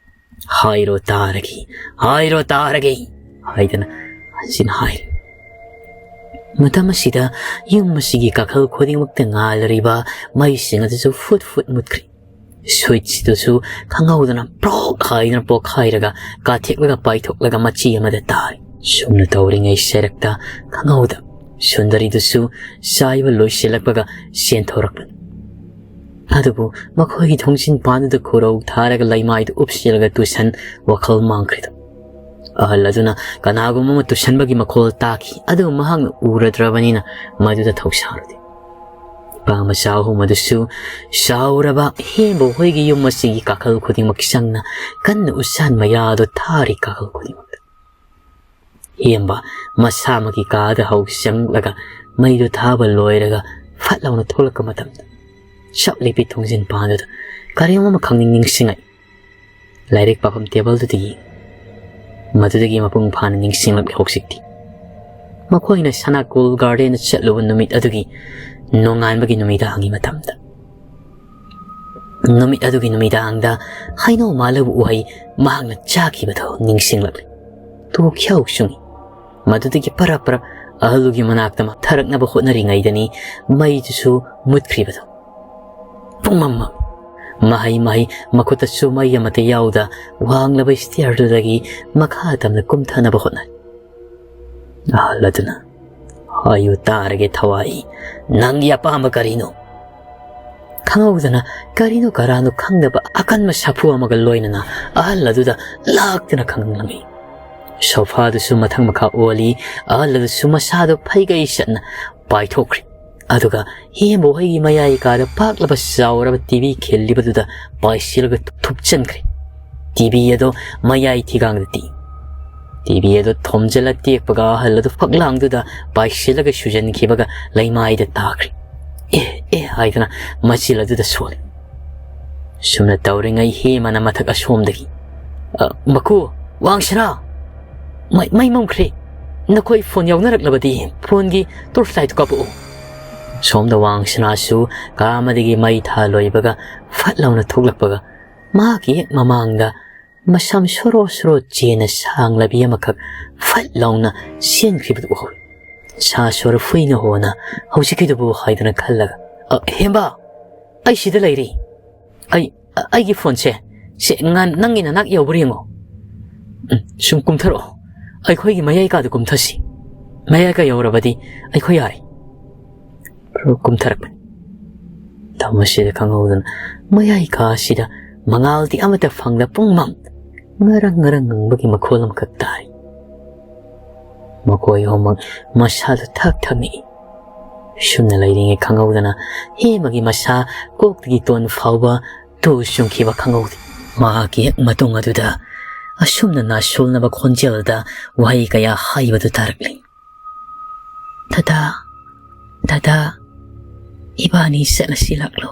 ꯍꯥꯏꯔꯣ ꯇꯥꯔꯒꯦ, ꯍꯥꯏꯔꯣ ꯇꯥꯔꯒꯦ ꯍꯥꯏꯗꯅ ꯍꯟꯖꯤꯟ ꯍꯥꯏꯔꯤ꯫ ꯃꯇꯝ ꯑꯁꯤꯗ ꯌꯨꯝ ꯑꯁꯤꯒꯤ ꯀꯥꯈꯜ ꯈꯨꯗꯤꯡꯃꯛꯇ ꯉꯥꯜꯂꯤꯕ ꯃꯩꯁꯤꯡ ꯑꯗꯨꯁꯨ ꯐꯨꯠ ꯐꯨꯠ ꯃꯨꯠꯈ꯭ꯔꯦ꯫ ꯁ꯭ꯋꯤꯠꯆꯇꯨꯁꯨ ꯈꯪꯍꯧꯗꯅ ꯄ꯭ꯔꯣꯛ ꯍꯥꯏꯗꯅ ꯄꯣꯛꯈꯥꯏꯔꯒ ꯀꯥꯊꯦꯛꯂꯒ ꯄꯥꯏꯊꯣꯛꯂꯒ ꯃꯆꯤ ꯑꯃꯗ ꯇꯥꯔꯦ꯫ ꯁꯨꯝꯅ ꯇꯧꯔꯤꯉꯩ ꯁꯦꯔꯛꯇ ꯈꯪꯍꯧꯗ ꯁꯨꯟꯗꯔꯤꯗꯨꯁꯨ ꯆꯥꯏꯕ ꯂꯣꯏꯁꯤꯜꯂꯛꯄꯒ ꯆꯦꯟꯊꯣꯔꯛꯄꯅꯤ꯫ ꯑꯗꯨꯕꯨ ꯃꯈꯣꯏꯒꯤ ꯊꯣꯡꯖꯤꯟ ꯄꯥꯟꯗꯨꯗ ꯈꯨꯔꯧ ꯊꯥꯔꯒ ꯂꯩꯃꯥꯏꯗꯨ ꯎꯞꯁꯤꯜꯂꯒ ꯇꯨꯁꯟ ꯋꯥꯈꯜ ꯃꯥꯡꯈ꯭ꯔꯤꯗꯨ꯫ ꯑꯍꯜ ꯑꯗꯨꯅ ꯀꯅꯥꯒꯨꯝꯕ ꯑꯃ ꯇꯨꯁꯟꯕꯒꯤ ꯃꯈꯣꯜ ꯇꯥꯈꯤ, ꯑꯗꯨꯕꯨ ꯃꯍꯥꯛꯅ ꯎꯔꯗ꯭ꯔꯕꯅꯤꯅ ꯃꯗꯨꯗ ꯊꯧꯁꯥꯔꯨꯗꯦ꯫ ꯅꯨꯄꯥ ꯃꯆꯥ ꯑꯍꯨꯝ ꯑꯗꯨꯁꯨ ꯆꯥꯎꯔꯕ ꯍꯦꯝꯕ ꯍꯣꯏꯒꯤ ꯌꯨꯝ ꯑꯁꯤꯒꯤ ꯀꯥꯈꯜ ꯈꯨꯗꯤꯡꯃꯛ ꯆꯪꯅ ꯀꯟꯅ ꯎꯆꯥꯟ ꯃꯌꯥꯗꯨ ꯊꯥꯔꯤ ꯀꯥꯈꯜ ꯈꯨꯗꯤꯡꯃꯛꯇ꯫ ꯍꯦꯝꯕ ꯃꯁꯥꯃꯛꯀꯤ ꯀꯥꯗ ꯍꯧ ꯆꯪꯂꯒ ꯃꯩꯗꯨ ꯊꯥꯕ ꯂꯣꯏꯔꯒ ꯐꯠ ꯂꯥꯎꯅ ꯊꯣꯛꯂꯛꯄ ꯃꯇꯝꯗ ꯆꯞ ꯂꯦꯞꯄꯤ ꯊꯣꯡꯖꯤꯟ ꯄꯥꯟꯗꯨꯗ ꯀꯔꯤꯒꯨꯝꯕ ꯑꯃꯈꯛ ꯅꯤꯡ ꯅꯤꯡꯁꯤꯡꯉꯛꯏ꯫ ꯂꯥꯏꯔꯤꯛ ꯄꯥꯐꯝ ꯇꯦꯕꯜꯗꯨꯗꯒꯤ꯫ ꯃꯗꯨꯗꯒꯤ ꯃꯄꯨꯡ ꯐꯥꯅ ꯅꯤꯡꯁꯤꯡꯂꯛꯂꯦ ꯍꯧꯖꯤꯛꯇꯤ꯫ ꯃꯈꯣꯏꯅ ꯁꯅꯥꯀꯣꯜ ꯒꯥꯔꯗꯦꯟꯗ ꯆꯠꯂꯨꯕ ꯅꯨꯃꯤꯠ ꯑꯗꯨꯒꯤ ꯅꯣꯡꯉꯥꯟꯕꯒꯤ ꯅꯨꯃꯤꯗꯥꯡꯒꯤ ꯃꯇꯝꯗ꯫ ꯅꯨꯃꯤꯠ ꯑꯗꯨꯒꯤ ꯅꯨꯃꯤꯗꯥꯡꯗ ꯍꯩꯅꯧ ꯃꯥꯜꯂꯕ ꯎꯍꯩ ꯃꯍꯥꯛꯅ ꯆꯥꯈꯤꯕꯗꯨ ꯅꯤꯡꯁꯤꯡꯂꯛꯂꯦ꯫ ꯇꯨ ꯈ꯭ꯌꯥꯎ ꯆꯨꯡꯏ꯫ ꯃꯗꯨꯗꯒꯤ ꯄꯔꯞ ꯄꯔꯞ ꯑꯍꯜꯗꯨꯒꯤ ꯃꯅꯥꯛꯇ ꯊꯥꯔꯛꯅꯕ ꯍꯣꯠꯅꯔꯤꯉꯩꯗꯅꯤ ꯃꯩꯗꯨꯁꯨ ꯃꯨꯠꯈ꯭ꯔꯤꯕꯗꯨ꯫ ꯄꯨꯡꯃꯝ ꯃꯝꯃꯤ꯫ ꯃꯍꯩ ꯃꯍꯩ ꯃꯈꯨꯠꯇꯁꯨ ꯃꯩ ꯑꯃꯠꯇ ꯌꯥꯎꯗ ꯋꯥꯡꯂꯕ ꯁ꯭ꯇꯤꯌꯔꯗꯨꯗꯒꯤ ꯃꯈꯥ ꯇꯝꯅ ꯀꯨꯝꯊꯅꯕ ꯍꯣꯠꯅꯔꯤ꯫ ꯑꯍꯜ ꯑꯗꯨꯅ, "ꯍꯥꯏꯌꯨ ꯇꯥꯔꯒꯦ ꯊꯋꯥꯏ, ꯅꯪꯒꯤ ꯑꯄꯥꯝꯕ ꯀꯔꯤꯅꯣ?" ꯈꯪꯍꯧꯗꯅ ꯀꯔꯤꯅꯣ ꯀꯔꯥꯅꯣ ꯈꯪꯗꯕ ꯑꯀꯟꯕ ꯁꯥꯐꯨ ꯑꯃꯒ ꯂꯣꯏꯅꯅ ꯑꯍꯜ ꯑꯗꯨꯗ ꯂꯥꯛꯇꯨꯅ ꯈꯪꯂꯝꯃꯤ꯫ ꯁꯣꯐꯥꯗꯨꯁꯨ ꯃꯊꯛ ꯃꯈꯥ ꯑꯣꯜꯂꯤ, ꯑꯍꯜ ꯑꯗꯨꯁꯨ ꯃꯁꯥꯗꯨ ꯐꯩꯒꯩ ꯆꯠꯅ ꯄꯥꯏꯊꯣꯛꯈ꯭ꯔꯦ꯫ ꯑꯗꯨꯒ ꯍꯦꯝꯕ ꯍꯣꯏꯒꯤ ꯃꯌꯥꯏ ꯀꯥꯗ ꯄꯥꯛꯂꯕ ꯆꯥꯎꯔꯕ ꯇꯤ ꯚꯤ ꯈꯤꯜꯂꯤꯕꯗꯨꯗ ꯄꯥꯏꯁꯤꯜꯂꯒ ꯊꯨꯞꯆꯟꯈ꯭ꯔꯦ꯫ ꯇꯤ ꯚꯤ ꯑꯗꯣ ꯃꯌꯥꯏ ꯊꯤꯒꯥꯡꯗ ꯇꯤ꯫ ꯇꯤ ꯚꯤ ꯑꯗꯣ ꯊꯣꯝꯖꯤꯜꯂ ꯇꯦꯛꯄꯒ ꯑꯍꯜ ꯑꯗꯨ ꯐꯛꯂꯥꯡꯗꯨꯗ ꯄꯥꯏꯁꯤꯜꯂꯒ ꯁꯨꯖꯟꯈꯤꯕꯒ ꯂꯩꯃꯥꯏꯗ ꯇꯥꯈ꯭ꯔꯦ꯫ "ꯑꯦ, ꯑꯦ" ꯍꯥꯏꯗꯅ ꯃꯆꯤꯜ ꯑꯗꯨꯗ ꯁꯣꯜꯂꯤ꯫ ꯁꯨꯝꯅ ꯇꯧꯔꯤꯉꯩ ꯍꯦꯃꯅ ꯃꯊꯛ ꯑꯁꯣꯝꯗꯒꯤ, "ꯑ, ꯃꯀꯨ, ꯋꯥꯡꯁꯅꯥ! ꯃꯩ, ꯃꯩ ꯃꯝꯈ꯭ꯔꯦ꯫ ꯅꯈꯣꯏ ꯐꯣꯟ ꯌꯥꯎꯅꯔꯛꯂꯕꯗꯤ ꯐꯣꯟꯒꯤ ꯇꯣꯔꯆ ꯂꯥꯏꯠꯇꯨ ꯀꯥꯞꯄꯛꯎ"꯫ ꯁꯣꯝꯗ ꯋꯥꯡꯁꯅꯥꯁꯨ ꯀꯥ ꯑꯃꯗꯒꯤ ꯃꯩ ꯊꯥ ꯂꯣꯏꯕꯒ ꯐꯠ ꯂꯥꯎꯅ ꯊꯣꯛꯂꯛꯄꯒ, ꯃꯍꯥꯛꯀꯤ ꯍꯦꯛ ꯃꯃꯥꯡꯗ ꯃꯁꯝ ꯁꯣꯔꯣ ꯁꯣꯔꯣ ꯆꯦꯅ ꯁꯥꯡꯂꯕꯤ ꯑꯃꯈꯛ ꯐꯠ ꯂꯥꯎꯅ ꯆꯦꯟꯈ꯭ꯔꯤꯕꯗꯨ ꯎꯍꯧꯏ꯫ "ꯁꯥ ꯁꯣꯔ ꯐꯨꯏꯅ ꯍꯣꯅ ꯍꯧꯖꯤꯛꯀꯤꯗꯨꯕꯨ" ꯍꯥꯏꯗꯨꯅ ꯈꯜꯂꯒ, "ꯑ, ꯍꯦꯝꯕ, ꯑꯩ ꯁꯤꯗ ꯂꯩꯔꯤ꯫ ꯑꯩ, ꯑ, ꯑꯩꯒꯤ ꯐꯣꯟꯁꯦ, ꯁꯦ, ꯉꯥꯟ-, ꯅꯪꯒꯤ ꯅꯅꯥꯛ ꯌꯧꯕ꯭ꯔꯥ ꯌꯦꯡꯉꯣ꯫ ꯎꯝ, ꯁꯨꯝ ꯀꯨꯝꯊꯔꯛꯑꯣ꯫ ꯑꯩꯈꯣꯏꯒꯤ ꯃꯌꯥꯏ ꯀꯥꯗ ꯀꯨꯝꯊꯁꯤ꯫ ꯃꯌꯥꯏ ꯀꯥ ꯌꯧꯔꯕꯗꯤ ꯑꯩꯈꯣꯏ ꯌꯥꯔꯦ"꯫ ꯀꯨꯝꯊꯔꯛꯄꯅꯤ꯫ ꯇꯧꯕꯁꯤꯗ ꯈꯪꯍꯧꯗꯅ ꯃꯌꯥꯏ ꯀꯥ ꯑꯁꯤꯗ ꯃꯉꯥꯜꯗꯤ ꯑꯃꯠꯇ ꯐꯪꯗ ꯄꯨꯡꯃꯝ ꯉꯔꯪ ꯉꯔꯪ ꯉꯪꯕꯒꯤ ꯃꯈꯣꯜ ꯑꯃꯈꯛ ꯇꯥꯔꯤ꯫ ꯃꯈꯣꯏ ꯑꯍꯨꯝꯃꯛ ꯃꯁꯥꯗꯨ ꯊꯛ ꯊꯛ ꯅꯤꯛꯏ꯫ ꯁꯨꯝꯅ ꯂꯩꯔꯤꯉꯩ ꯈꯪꯍꯧꯗꯅ ꯍꯦꯃꯒꯤ ꯃꯁꯥ ꯀꯣꯛꯇꯒꯤ ꯇꯣꯟ ꯐꯥꯎꯕ ꯇꯨ ꯆꯨꯡꯈꯤꯕ ꯈꯪꯍꯧꯗꯦ꯫ ꯃꯍꯥꯛꯀꯤ ꯍꯦꯛ ꯃꯇꯨꯡ ꯑꯗꯨꯗ ꯑꯁꯨꯝꯅ ꯅꯥꯁꯣꯜꯅꯕ ꯈꯣꯟꯖꯦꯜꯗ ꯋꯥꯍꯩ ꯀꯌꯥ ꯍꯥꯏꯕꯗꯨ ꯇꯥꯔꯛꯂꯤ꯫ "ꯗꯗꯥ, ꯗꯗꯥ, ꯏꯕꯥꯅꯤ ꯆꯠꯂꯁꯤ ꯂꯥꯛꯂꯣ꯫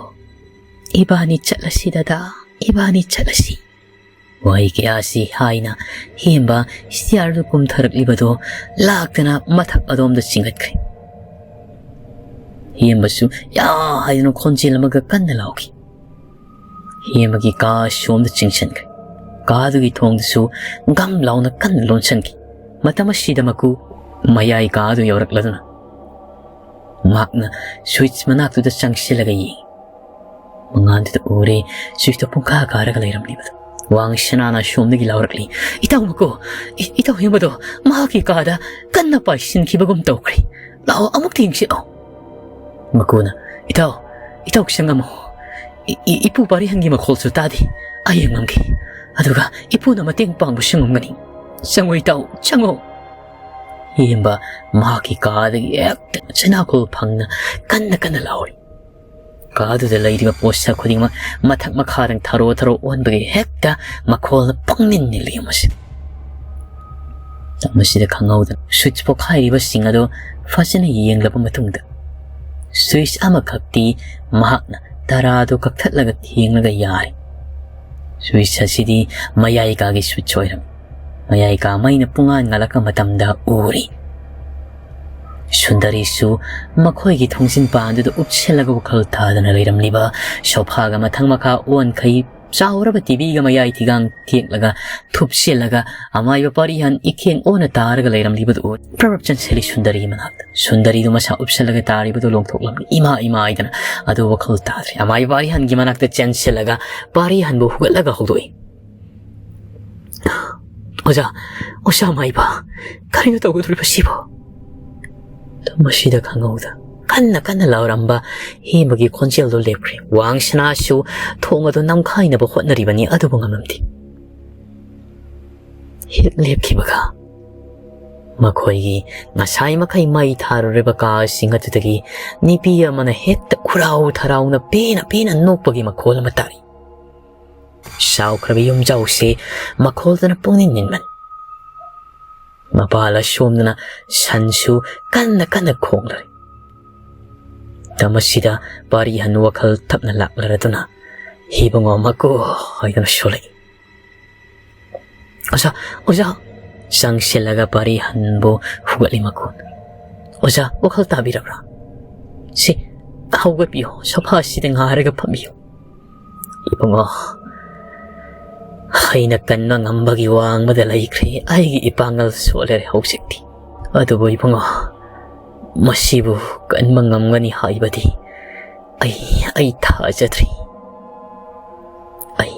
ꯏꯕꯥꯅꯤ ꯆꯠꯂꯁꯤ ꯗꯗꯥ, ꯏꯕꯥꯅꯤ ꯆꯠꯂꯁꯤ"꯫ ꯋꯥꯍꯩ ꯀꯌꯥ ꯑꯁꯤ ꯍꯥꯏꯅ ꯍꯦꯝꯕ ꯁ꯭ꯇꯤꯌꯥꯔꯗꯨ ꯀꯨꯝꯊꯔꯛꯂꯤꯕꯗꯨ ꯂꯥꯛꯇꯅ ꯃꯊꯛ ꯑꯗꯣꯝꯗ ꯆꯤꯡꯈꯠꯈ꯭ꯔꯦ꯫ ꯍꯦꯝꯕꯁꯨ ꯌꯥ ꯍꯥꯏꯗꯨꯅ ꯈꯣꯟꯖꯦꯜ ꯑꯃꯒ ꯀꯟꯅ ꯂꯥꯎꯈꯤ꯫ ꯍꯦꯝꯕꯒꯤ ꯀꯥ ꯑꯁꯣꯝꯗ ꯆꯤꯡꯁꯤꯟꯈ꯭ꯔꯦ꯫ ꯀꯥꯗꯨꯒꯤ ꯊꯣꯡꯗꯨꯁꯨ ꯒꯝ ꯂꯥꯎꯅ ꯀꯟꯅ ꯂꯣꯟꯁꯤꯟꯈꯤ꯫ ꯃꯇꯝ ꯑꯁꯤꯗ ꯃꯀꯨ ꯃꯌꯥꯏ ꯀꯥꯗꯨ ꯌꯧꯔꯛꯂꯗꯨꯅ ꯃꯍꯥꯛꯅ ꯁ꯭ꯋꯤꯆ ꯃꯅꯥꯛꯇꯨꯗ ꯆꯪꯁꯤꯜꯂꯒ ꯌꯦꯡꯉꯤ꯫ ꯃꯉꯥꯟꯗꯨꯗ ꯎꯔꯦ ꯁ꯭ꯋꯤꯆꯇꯣ ꯄꯨꯡꯀꯥ ꯀꯥꯔꯒ ꯂꯩꯔꯝꯂꯤꯕꯗꯨ꯫ ꯋꯥꯡ ꯁꯅꯥꯅ ꯑꯁꯣꯝꯗꯒꯤ ꯂꯥꯎꯔꯛꯂꯤ, "ꯏꯇꯥꯎ ꯃꯀꯨ, ꯏ-, ꯏꯇꯥꯎ ꯍꯦꯝꯕꯗꯣ ꯃꯍꯥꯛꯀꯤ ꯀꯥꯗ ꯀꯟꯅ ꯄꯥꯏꯁꯤꯟꯈꯤꯕꯒꯨꯝ ꯇꯧꯈ꯭ꯔꯦ꯫ ꯂꯥꯛꯑꯣ, ꯑꯃꯨꯛꯇ ꯌꯦꯡꯁꯤꯜꯂꯛꯑꯣ"꯫ ꯃꯀꯨꯅ, "ꯏꯇꯥꯎ, ꯏꯇꯥꯎ ꯆꯪꯉꯝꯃꯣ꯫ ꯏ-, ꯏ-, ꯏꯄꯨ ꯄꯥꯔꯤꯍꯟꯒꯤ ꯃꯈꯣꯜꯁꯨ ꯇꯥꯗꯦ꯫ ꯑꯩ ꯌꯦꯡꯉꯝꯒꯦ꯫ ꯑꯗꯨꯒ ꯏꯄꯨꯅ ꯃꯇꯦꯡ ꯄꯥꯡꯕꯁꯨ ꯉꯝꯒꯅꯤ꯫ ꯆꯪꯉꯣ ꯏꯇꯥꯎ, ꯆꯪꯉꯣ"꯫ ꯍꯦꯝꯕ ꯃꯍꯥꯛꯀꯤ ꯀꯥꯗꯒꯤ ꯍꯦꯛꯇ ꯆꯅꯥꯈꯣꯜ ꯐꯪꯅ ꯀꯟꯅ ꯀꯟꯅ ꯂꯥꯎꯔꯤ꯫ ꯀꯥꯗꯨꯗ ꯂꯩꯔꯤꯕ ꯄꯣꯠꯁꯛ ꯈꯨꯗꯤꯡꯃꯛ ꯃꯊꯛ ꯃꯈꯥꯗꯪ ꯊꯔꯣ ꯊꯔꯣ ꯑꯣꯟꯕꯒꯤ ꯍꯦꯛꯇ ꯃꯈꯣꯜꯅ ꯄꯪꯅꯤꯟ ꯅꯤꯜꯂꯤ ꯑꯃꯁꯤ꯫ ꯃꯁꯤꯗ ꯈꯪꯍꯧꯗꯅ ꯁ꯭ꯋꯤꯆ ꯄꯣꯈꯥꯏꯔꯤꯕꯁꯤꯡ ꯑꯗꯨ ꯐꯖꯅ ꯌꯦꯡꯂꯕ ꯃꯇꯨꯡꯗ, ꯁ꯭ꯋꯤꯆ ꯑꯃꯈꯛꯇꯤ ꯃꯍꯥꯛꯅ ꯇꯔꯥꯗꯨ ꯀꯛꯊꯠꯂꯒ ꯊꯦꯡꯂꯒ ꯌꯥꯔꯦ꯫ ꯁ꯭ꯋꯤꯆ ꯑꯁꯤꯗꯤ ꯃꯌꯥꯏ ꯀꯥꯒꯤ ꯁ꯭ꯋꯤꯆ ꯑꯣꯏꯔꯝꯃꯤ꯫ ꯃꯌꯥꯏ ꯀꯥ ꯃꯩꯅ ꯄꯨꯡꯉꯥꯟ ꯉꯥꯜꯂꯛꯄ ꯃꯇꯝꯗ ꯎꯔꯤ꯫ ꯁꯨꯟꯗꯔꯤꯁꯨ ꯃꯈꯣꯏꯒꯤ ꯊꯣꯡꯖꯤꯟ ꯄꯥꯟꯗꯨꯗ ꯎꯞꯁꯤꯜꯂꯒ ꯋꯥꯈꯜ ꯇꯥꯗꯅ ꯂꯩꯔꯝꯂꯤꯕ ꯁꯣꯐꯥꯒ ꯃꯊꯪ ꯃꯈꯥ ꯑꯣꯟꯈꯩ ꯆꯥꯎꯔꯕ ꯇꯤꯚꯤꯒ ꯃꯌꯥꯏ ꯊꯤꯒꯥꯡ ꯊꯦꯛꯂꯒ ꯊꯨꯞꯁꯤꯜꯂꯒ ꯑꯃꯥꯏꯕ ꯄꯥꯔꯤꯍꯟ ꯏꯈꯦꯡ ꯑꯣꯟꯅ ꯇꯥꯔꯒ ꯂꯩꯔꯝꯂꯤꯕꯗꯨ ꯎꯔꯦ꯫ ꯄ꯭ꯔꯞ ꯄ꯭ꯔꯞ ꯆꯪꯁꯤꯜꯂꯤ ꯁꯨꯟꯗꯔꯤꯒꯤ ꯃꯅꯥꯛꯇ꯫ ꯁꯨꯟꯗꯔꯤꯗꯨ ꯃꯁꯥ ꯎꯞꯁꯤꯜꯂꯒ ꯇꯥꯔꯤꯕꯗꯨ ꯂꯣꯡꯊꯣꯛꯂꯝꯃꯤ꯫ ꯏꯃꯥ, ꯏꯃꯥ ꯍꯥꯏꯗꯅ ꯑꯗꯨ ꯋꯥꯈꯜ ꯇꯥꯗ꯭ꯔꯦ꯫ ꯑꯃꯥꯏꯕ ꯄꯥꯔꯤꯍꯟꯒꯤ ꯃꯅꯥꯛꯇ ꯆꯦꯟꯁꯤꯜꯂꯒ ꯄꯥꯔꯤꯍꯟꯕꯨ ꯍꯨꯒꯠꯂꯒ ꯍꯧꯗꯣꯛꯏ꯫ "ꯑꯣꯖꯥ, ꯑꯣꯖꯥ ꯑꯃꯥꯏꯕ, ꯀꯔꯤꯅꯣ ꯇꯧꯒꯗꯧꯔꯤꯕꯁꯤꯕꯣ?" ꯃꯁꯤꯗ ꯈꯪꯍꯧꯗ ꯀꯟꯅ ꯀꯟꯅ ꯂꯥꯎꯔꯝꯕ ꯍꯦꯃꯒꯤ ꯈꯣꯟꯖꯦꯜꯗꯨ ꯂꯦꯞꯈ꯭ꯔꯦ꯫ ꯋꯥꯡ ꯁꯅꯥꯁꯨ ꯊꯣꯡ ꯑꯗꯨ ꯅꯝꯈꯥꯏꯅꯕ ꯍꯣꯠꯅꯔꯤꯕꯅꯤ, ꯑꯗꯨꯕꯨ ꯉꯝꯂꯝꯗꯦ꯫ ꯍꯦꯛ ꯂꯦꯞꯈꯤꯕꯒ ꯃꯈꯣꯏꯒꯤ ꯉꯁꯥꯏ ꯃꯈꯩ ꯃꯩ ꯊꯥꯔꯨꯔꯤꯕ ꯀꯥꯁꯤꯡ ꯑꯗꯨꯗꯒꯤ ꯅꯨꯄꯤ ꯑꯃꯅ ꯍꯦꯛꯇ ꯈꯨꯔꯥꯎ ꯊꯔꯥꯎꯅ ꯄꯦꯅ ꯄꯦꯅ ꯅꯣꯛꯄꯒꯤ ꯃꯈꯣꯜ ꯑꯃ ꯇꯥꯔꯤ꯫ ꯁꯥꯎꯈ꯭ꯔꯕ ꯌꯨꯝꯖꯥꯎꯁꯦ ꯃꯈꯣꯜꯗꯨꯅ ꯄꯨꯡꯅꯤꯡ ꯅꯤꯡꯃꯟ꯫ ꯃꯄꯥ ꯂꯥꯏꯁꯣꯝꯗꯨꯅ ꯁꯟꯁꯨ ꯀꯟꯅ ꯀꯟꯅ ꯈꯣꯡꯂꯔꯦ꯫ ꯃꯇꯝ ꯑꯁꯤꯗ ꯄꯥꯔꯤꯍꯟ ꯋꯥꯈꯜ ꯊꯞꯅ ꯂꯥꯛꯂꯔꯗꯨꯅ, "ꯏꯕꯨꯡꯉꯣ ꯃꯀꯨ" ꯍꯥꯏꯗꯨꯅ ꯁꯣꯜꯂꯛꯏ꯫ "ꯑꯣꯖꯥ, ꯑꯣꯖꯥ!" ꯆꯪꯁꯤꯜꯂꯒ ꯄꯥꯔꯤꯍꯟꯕꯨ ꯍꯨꯒꯠꯂꯤ ꯃꯀꯨ꯫ "ꯑꯣꯖꯥ, ꯋꯥꯈꯜ ꯇꯥꯕꯤꯔꯕ꯭ꯔꯥ? ꯁꯤ, ꯍꯧꯒꯠꯄꯤꯌꯣ, ꯁꯣꯐꯥꯁꯤꯗ ꯉꯥꯔꯒ ꯐꯝꯕꯤꯌꯨ꯫" "ꯏꯕꯨꯡꯉꯣ, ꯑꯩꯅ ꯀꯟꯕ ꯉꯝꯕꯒꯤ ꯋꯥꯡꯃꯗ ꯂꯩꯈ꯭ꯔꯦ꯫ ꯑꯩꯒꯤ ꯏꯄꯥꯡꯒꯜ ꯁꯣꯜꯂꯔꯦ ꯍꯧꯖꯤꯛꯇꯤ꯫ ꯑꯗꯨꯕꯨ ꯏꯕꯨꯡꯉꯣ, ꯃꯁꯤꯕꯨ ꯀꯟꯕ ꯉꯝꯒꯅꯤ ꯍꯥꯏꯕꯗꯤ ꯑꯩ, ꯑꯩ ꯊꯥꯖꯗ꯭ꯔꯤ꯫ ꯑꯩ,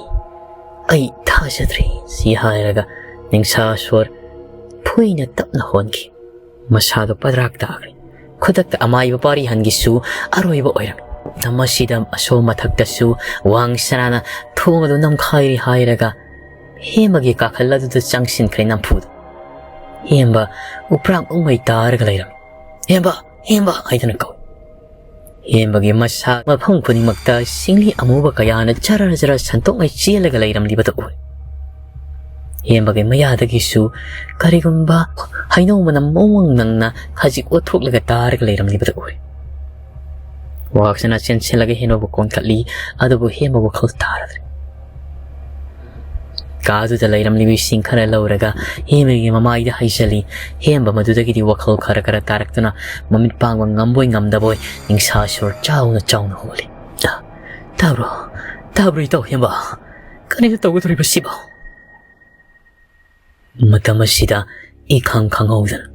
ꯑꯩ ꯊꯥꯖꯗ꯭ꯔꯤ꯫" ꯁꯤ ꯍꯥꯏꯔꯒ ꯅꯤꯡꯁꯥ ꯁꯣꯔ ꯐꯨꯏꯅ ꯇꯞꯅ ꯍꯣꯟꯈꯤ꯫ ꯃꯁꯥꯗꯣ ꯄꯗ꯭ꯔꯥꯛ ꯇꯥꯈ꯭ꯔꯦ꯫ ꯈꯨꯗꯛꯇ ꯑꯃꯥꯏꯕ ꯄꯥꯔꯤꯍꯟꯒꯤꯁꯨ ꯑꯔꯣꯏꯕ ꯑꯣꯏꯔꯝꯃꯤ꯫ ꯃꯁꯤꯗ ꯑꯁꯣꯝ ꯃꯊꯛꯇꯁꯨ ꯋꯥꯡ ꯁꯅꯥꯅ ꯊꯣꯡ ꯑꯗꯨ ꯅꯝꯈꯥꯏꯔꯤ ꯍꯥꯏꯔꯒ ꯍꯦꯝꯕꯒꯤ ꯀꯥꯈꯜ ꯑꯗꯨꯗ ꯆꯪꯁꯤꯟꯈ꯭ꯔꯦ ꯅꯝꯐꯨꯗ꯫ ꯍꯦꯝꯕ ꯎꯄ꯭ꯔꯥꯛ ꯎꯃꯩ ꯇꯥꯔꯒ ꯂꯩꯔꯝꯃꯤ꯫ "ꯍꯦꯝꯕ! ꯍꯦꯝꯕ!" ꯍꯥꯏꯗꯨꯅ ꯀꯧꯏ꯫ ꯍꯦꯝꯕꯒꯤ ꯃꯁꯥ ꯃꯐꯝ ꯈꯨꯗꯤꯡꯃꯛꯇ ꯁꯤꯡꯂꯤ ꯑꯃꯨꯕ ꯀꯌꯥꯅ ꯖꯔ ꯖꯔ ꯁꯟꯇꯣꯛꯉꯩ ꯆꯦꯜꯂꯒ ꯂꯩꯔꯝꯂꯤꯕꯗꯨ ꯎꯏ꯫ ꯍꯦꯝꯕꯒꯤ ꯃꯌꯥꯗꯒꯤꯁꯨ ꯀꯔꯤꯒꯨꯝꯕ ꯍꯩꯅꯧ ꯃꯅꯝ ꯃꯑꯣꯡ ꯅꯪꯅ ꯈꯖꯤꯛ ꯑꯣꯠꯊꯣꯛꯂꯒ ꯇꯥꯔꯒ ꯂꯩꯔꯝꯂꯤꯕꯗꯨ ꯎꯏ꯫ ꯋꯥꯛꯁꯅꯥ ꯆꯦꯟꯁꯤꯜꯂꯒ ꯍꯦꯟꯕꯕꯨ ꯀꯣꯟꯈꯠꯂꯤ, ꯑꯗꯨꯕꯨ ꯍꯦꯟꯕ ꯋꯥꯈꯜ ꯇꯥꯔꯗ꯭ꯔꯦ꯫ ꯀꯥꯗꯨꯗ ꯂꯩꯔꯝꯂꯤꯕ ꯏꯁꯤꯡ ꯈꯔ ꯂꯧꯔꯒ ꯍꯦꯟꯕꯒꯤ ꯃꯃꯥꯏꯗ ꯍꯩꯖꯜꯂꯤ꯫ ꯍꯦꯟꯕ ꯃꯗꯨꯗꯒꯤꯗꯤ ꯋꯥꯈꯜ ꯈꯔ ꯈꯔ ꯇꯥꯔꯛꯇꯨꯅ ꯃꯃꯤꯠ ꯄꯥꯡꯕ ꯉꯝꯕꯣꯏ ꯉꯝꯗꯕꯣꯏ ꯅꯤꯡꯁꯥ ꯁꯣꯔ ꯆꯥꯎꯅ ꯆꯥꯎꯅ ꯍꯣꯜꯂꯤ꯫ "ꯇꯥ-, ꯇꯥꯕ꯭ꯔꯣ? ꯇꯥꯕ꯭ꯔꯣ ꯏꯇꯥꯎ ꯍꯦꯟꯕ? ꯀꯔꯤꯅꯣ ꯇꯧꯒꯗꯧꯔꯤꯕꯁꯤꯕꯣ?" ꯃꯇꯝ ꯑꯁꯤꯗ ꯏꯈꯪ ꯈꯪꯍꯧꯗꯅ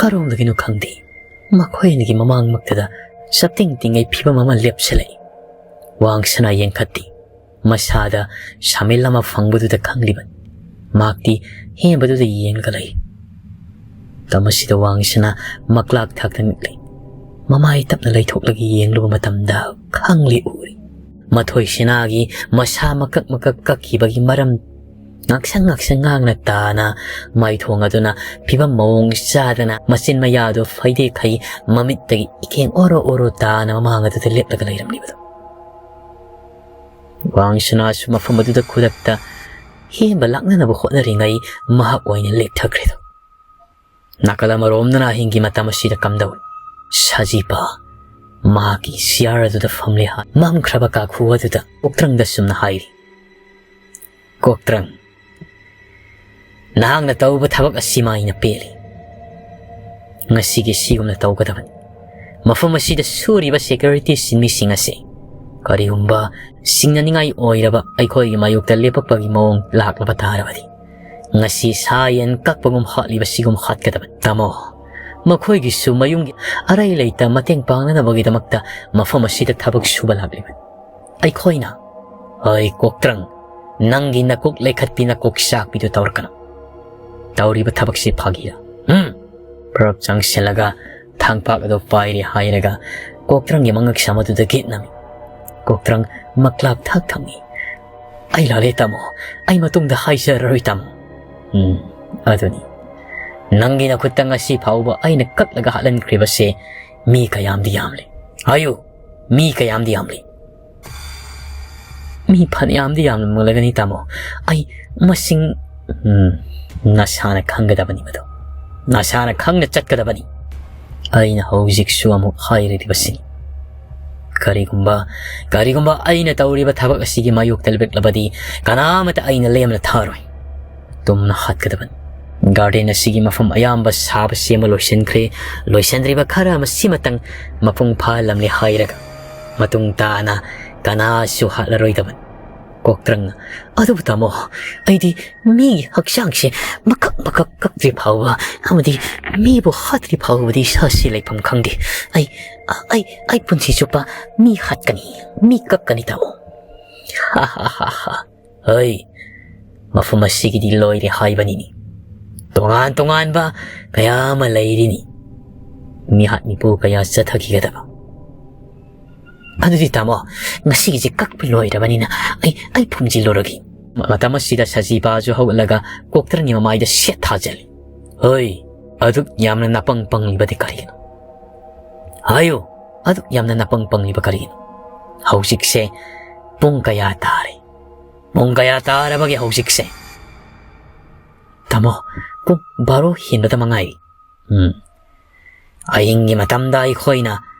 ꯀꯔꯣꯝꯗꯒꯤꯅꯣ ꯈꯪꯗꯦ, ꯃꯈꯣꯏ ꯑꯅꯤꯒꯤ ꯃꯃꯥꯡꯃꯛꯇꯗ ꯆꯞꯇꯤꯡ ꯇꯤꯡꯉꯩ ꯐꯤꯕꯝ ꯑꯃ ꯂꯦꯞꯁꯤꯜꯂꯛꯏ꯫ ꯋꯥꯡꯁꯅꯥ ꯌꯦꯡꯈꯠꯇꯦ꯫ ꯃꯁꯥꯗ ꯁꯥꯃꯤꯜ ꯑꯃ ꯐꯪꯕꯗꯨꯗ ꯈꯪꯂꯤꯕꯅꯤ꯫ ꯃꯍꯥꯛꯇꯤ ꯍꯦꯟꯕꯗꯨꯗ ꯌꯦꯡꯂꯒ ꯂꯩ꯫ ꯃꯇꯝ ꯑꯁꯤꯗ ꯋꯥꯡꯁꯅꯥ ꯃꯀ꯭ꯂꯥꯛ ꯊꯥꯛꯇ ꯅꯤꯛꯂꯤ꯫ ꯃꯃꯥꯏ ꯇꯞꯅ ꯂꯩꯊꯣꯛꯂꯒ ꯌꯦꯡꯂꯨꯕ ꯃꯇꯝꯗ ꯈꯪꯂꯤ ꯎꯔꯤ꯫ ꯃꯊꯣꯏ ꯁꯤꯅꯥꯒꯤ ꯃꯁꯥ ꯃꯀꯛ ꯃꯀꯛ ꯀꯛꯈꯤꯕꯒꯤ ꯃꯔꯝ ꯉꯥꯛꯁꯪ ꯉꯥꯛꯁꯪ ꯉꯥꯡꯅ ꯇꯥꯅ ꯃꯥꯏꯊꯣꯡ ꯑꯗꯨꯅ ꯐꯤꯕꯝ ꯃꯑꯣꯡ ꯆꯥꯗꯅ ꯃꯆꯤꯟ ꯃꯌꯥꯗꯨ ꯐꯩꯗꯦꯛꯈꯩ ꯃꯃꯤꯠꯇꯒꯤ ꯏꯀꯦꯡ ꯑꯣꯔꯣ ꯑꯣꯔꯣ ꯇꯥꯅ ꯃꯃꯥꯡ ꯑꯗꯨꯗ ꯂꯦꯞꯂꯒ ꯂꯩꯔꯝꯂꯤꯕꯗꯨ꯫ ꯋꯥꯡꯁꯅꯥꯁꯨ ꯃꯐꯝ ꯑꯗꯨꯗ ꯈꯨꯗꯛꯇ ꯍꯦꯟꯕ ꯂꯥꯛꯅꯅꯕ ꯍꯣꯠꯅꯔꯤꯉꯩ ꯃꯍꯥꯛ ꯑꯣꯏꯅ ꯂꯦꯛꯊꯈ꯭ꯔꯦꯗꯣ꯫ ꯅꯥꯀꯜ ꯑꯃꯔꯣꯝꯗꯅ ꯑꯍꯤꯡꯒꯤ ꯃꯇꯝ ꯑꯁꯤꯗ ꯀꯝꯗꯧꯏ? ꯁꯖꯤꯄꯥ ꯃꯍꯥꯛꯀꯤ ꯆꯤꯌꯥꯔ ꯑꯗꯨꯗ ꯐꯝꯂꯤ ꯍꯥꯏ꯫ ꯃꯝꯈ꯭ꯔꯕ ꯀꯥꯈꯨ ꯑꯗꯨꯗ ꯀꯣꯛꯇ꯭ꯔꯪꯗ ꯆꯨꯝꯅ ꯍꯥꯏꯔꯤ, "ꯀꯣꯛꯇ꯭ꯔꯪ, ꯅꯍꯥꯛꯅ ꯇꯧꯕ ꯊꯕꯛ ꯑꯁꯤꯃ ꯑꯩꯅ ꯄꯦꯜꯂꯤ꯫ ꯉꯁꯤꯒꯤ ꯁꯤꯒꯨꯝꯅ ꯇꯧꯒꯗꯕꯅꯤ꯫ ꯃꯐꯝ ꯑꯁꯤꯗ ꯁꯨꯔꯤꯕ ꯁꯦꯀ꯭ꯌꯨꯔꯤꯇꯤ ꯁꯤꯟꯃꯤꯁꯤꯡ ꯑꯁꯤ ꯀꯔꯤꯒꯨꯝꯕ ꯁꯤꯡꯅꯅꯤꯡꯉꯥꯏ ꯑꯣꯏꯔꯕ ꯑꯩꯈꯣꯏꯒꯤ ꯃꯥꯌꯣꯛꯇ ꯂꯦꯞꯄꯛꯄꯒꯤ ꯃꯑꯣꯡ ꯂꯥꯛꯂꯕ ꯇꯥꯔꯕꯗꯤ, ꯉꯁꯤ ꯁꯥ ꯌꯦꯟ ꯀꯛꯄꯒꯨꯝ ꯍꯥꯠꯂꯤꯕ ꯁꯤꯒꯨꯝ ꯍꯥꯠꯀꯗꯕꯅꯤ꯫ ꯇꯥꯃꯣ, ꯃꯈꯣꯏꯒꯤꯁꯨ ꯃꯌꯨꯝꯒꯤ ꯑꯔꯩ ꯂꯩꯇ ꯃꯇꯦꯡ ꯄꯥꯡꯅꯅꯕꯒꯤꯗꯃꯛꯇ ꯃꯐꯝ ꯑꯁꯤꯗ ꯊꯕꯛ ꯁꯨꯕ ꯂꯥꯛꯂꯤꯕꯅꯤ꯫ ꯑꯩꯈꯣꯏꯅ, ꯑꯩ ꯀꯣꯛꯇ꯭ꯔꯪ, ꯅꯪꯒꯤ ꯅꯀꯣꯛ ꯂꯩꯈꯠꯄꯤ ꯅꯀꯣꯛ ꯆꯥꯛꯄꯤꯗꯨ ꯇꯧꯔꯛꯀꯅꯨ꯫ ꯇꯧꯔꯤꯕ ꯊꯕꯛꯁꯤ ꯐꯥꯒꯤꯔ? ꯎꯝ?" ꯄ꯭ꯔꯞ ꯆꯪꯁꯤꯜꯂꯒ ꯊꯥꯡꯄꯥꯛ ꯑꯗꯨ ꯄꯥꯏꯔꯦ ꯍꯥꯏꯔꯒ ꯀꯣꯛꯇ꯭ꯔꯪꯒꯤ ꯃꯉꯛꯁꯝ ꯑꯗꯨꯗ ꯒꯤꯠ ꯅꯝꯃꯤ꯫ ꯀꯣꯛꯇ꯭ꯔꯪ ꯃꯀ꯭ꯂꯥꯛ ꯊꯥꯛ ꯊꯝꯃꯤ꯫ "ꯑꯩ ꯂꯥꯜꯂꯦ ꯇꯥꯃꯣ, ꯑꯩ ꯃꯇꯨꯡꯗ ꯍꯥꯏꯖꯔꯔꯣꯏ ꯇꯥꯃꯣ꯫ ꯎꯝ, ꯑꯗꯨꯅꯤ꯫ ꯅꯪꯒꯤ ꯅꯈꯨꯠꯇ ꯉꯁꯤ ꯐꯥꯎꯕ ꯑꯩꯅ ꯀꯛꯂꯒ ꯍꯥꯠꯍꯟꯈ꯭ꯔꯤꯕꯁꯦ ꯃꯤ ꯀꯌꯥꯝꯗꯤ ꯌꯥꯝꯂꯦ? ꯍꯥꯏꯌꯨ, ꯃꯤ ꯀꯌꯥꯝꯗꯤ ꯌꯥꯝꯂꯦ?" "ꯃꯤ ꯐꯅꯌꯥꯝꯗꯤ ꯌꯥꯝꯂꯝꯂꯒꯅꯤ ꯇꯥꯃꯣ꯫ ꯑꯩ ꯃꯁꯤꯡ..." "ꯎꯝ, ꯅꯁꯥꯅ ꯈꯪꯒꯗꯕꯅꯤ ꯃꯗꯨ꯫ ꯅꯁꯥꯅ ꯈꯪꯅ ꯆꯠꯀꯗꯕꯅꯤ꯫ ꯑꯩꯅ ꯍꯧꯖꯤꯛꯁꯨ ꯑꯃꯨꯛ ꯍꯥꯏꯔꯤꯕꯁꯤꯅꯤ꯫ ꯀꯔꯤꯒꯨꯝꯕ, ꯀꯔꯤꯒꯨꯝꯕ ꯑꯩꯅ ꯇꯧꯔꯤꯕ ꯊꯕꯛ ꯑꯁꯤꯒꯤ ꯃꯥꯌꯣꯛꯇ ꯂꯦꯞꯂꯛꯂꯕꯗꯤ ꯀꯅꯥꯃꯇ ꯑꯩꯅ ꯂꯦꯝꯅ ꯊꯥꯔꯣꯏ꯫ ꯇꯨꯝꯅ ꯍꯥꯠꯀꯗꯕꯅꯤ꯫ ꯒꯥꯔꯗꯦꯟ ꯑꯁꯤꯒꯤ ꯃꯐꯝ ꯑꯌꯥꯝꯕ ꯁꯥꯕ ꯁꯦꯝꯕ ꯂꯣꯏꯁꯤꯟꯈ꯭ꯔꯦ꯫ ꯂꯣꯏꯁꯤꯟꯗ꯭ꯔꯤꯕ ꯈꯔ ꯑꯃꯁꯤꯃꯇꯪ ꯃꯄꯨꯡ ꯐꯥꯍꯜꯂꯝꯂꯦ ꯍꯥꯏꯔꯒ ꯃꯇꯨꯡ ꯇꯥꯅ ꯀꯅꯥꯁꯨ ꯍꯥꯠꯂꯔꯣꯏꯗꯕꯅꯤ꯫ ꯀꯣꯛꯇ꯭ꯔꯪꯅ, "ꯑꯗꯨꯕꯨ ꯇꯥꯃꯣ, ꯑꯩꯗꯤ ꯃꯤꯒꯤ ꯍꯛꯆꯥꯡꯁꯦ ꯃꯀꯛ ꯃꯀꯛ ꯀꯛꯇ꯭ꯔꯤ ꯐꯥꯎꯕ ꯑꯃꯗꯤ ꯃꯤꯕꯨ ꯍꯥꯠꯇ꯭ꯔꯤ ꯐꯥꯎꯕꯗꯤ ꯏꯁꯥꯁꯤ ꯂꯩꯐꯝ ꯈꯪꯗꯦ꯫ ꯑꯩ, ꯑꯩ, ꯑꯩ ꯄꯨꯟꯁꯤ ꯆꯨꯞꯄ ꯃꯤ ꯍꯥꯠꯀꯅꯤ, ꯃꯤ ꯀꯛꯀꯅꯤ ꯇꯥꯃꯣ꯫" ꯍꯥ ꯍꯥ ꯍꯥ ꯍꯥ꯫ ꯍꯣꯏ, ꯃꯐꯝ ꯑꯁꯤꯒꯤꯗꯤ ꯂꯣꯏꯔꯦ ꯍꯥꯏꯕꯅꯤꯅꯦ꯫ ꯇꯣꯉꯥꯟ ꯇꯣꯉꯥꯟꯕ ꯀꯌꯥ ꯑꯃ ꯂꯩꯔꯤꯅꯤ꯫ ꯃꯤꯍꯥꯠ ꯃꯤꯄꯨ ꯀꯌꯥ ꯆꯠꯊꯈꯤꯒꯗꯕ꯫ ꯑꯗꯨꯗꯤ ꯇꯥꯃꯣ, ꯉꯁꯤꯒꯤꯁꯦ ꯀꯛꯄ ꯂꯣꯏꯔꯕꯅꯤꯅ ꯑꯩ, ꯑꯩ ꯐꯨꯝꯖꯤꯜꯂꯨꯔꯒꯦ꯫ ꯃꯇꯝ ꯑꯁꯤꯗ ꯁꯖꯤꯕꯥꯁꯨ ꯍꯧꯒꯠꯂꯒ ꯀꯣꯛꯇ꯭ꯔꯪꯒꯤ ꯃꯃꯥꯏꯗ ꯁꯦꯠ ꯊꯥꯖꯜꯂꯤ꯫ ꯍꯣꯏ, ꯑꯗꯨꯛ ꯌꯥꯝꯅ ꯅꯥꯄꯪ ꯄꯪꯂꯤꯕꯗꯤ ꯀꯔꯤꯒꯤꯅꯣ? ꯍꯥꯏꯌꯨ, ꯑꯗꯨꯛ ꯌꯥꯝꯅ ꯅꯥꯄꯪ ꯄꯪꯂꯤꯕ ꯀꯔꯤꯒꯤꯅꯣ? ꯍꯧꯖꯤꯛꯁꯦ ꯄꯨꯡ ꯀꯌꯥ ꯇꯥꯔꯦ? ꯄꯨꯡ ꯀꯌꯥ ꯇꯥꯔꯕꯒꯦ ꯍꯧꯖꯤꯛꯁꯦ? ꯇꯥꯃꯣ, ꯄꯨꯡ ꯕꯥꯔꯣ ꯍꯦꯟꯕꯇ ꯃꯉꯥꯏꯔꯤ꯫ ꯎꯝ꯫ ꯑꯍꯤꯡꯒꯤ ꯃꯇꯝꯗ ꯑꯩꯈꯣꯏꯅ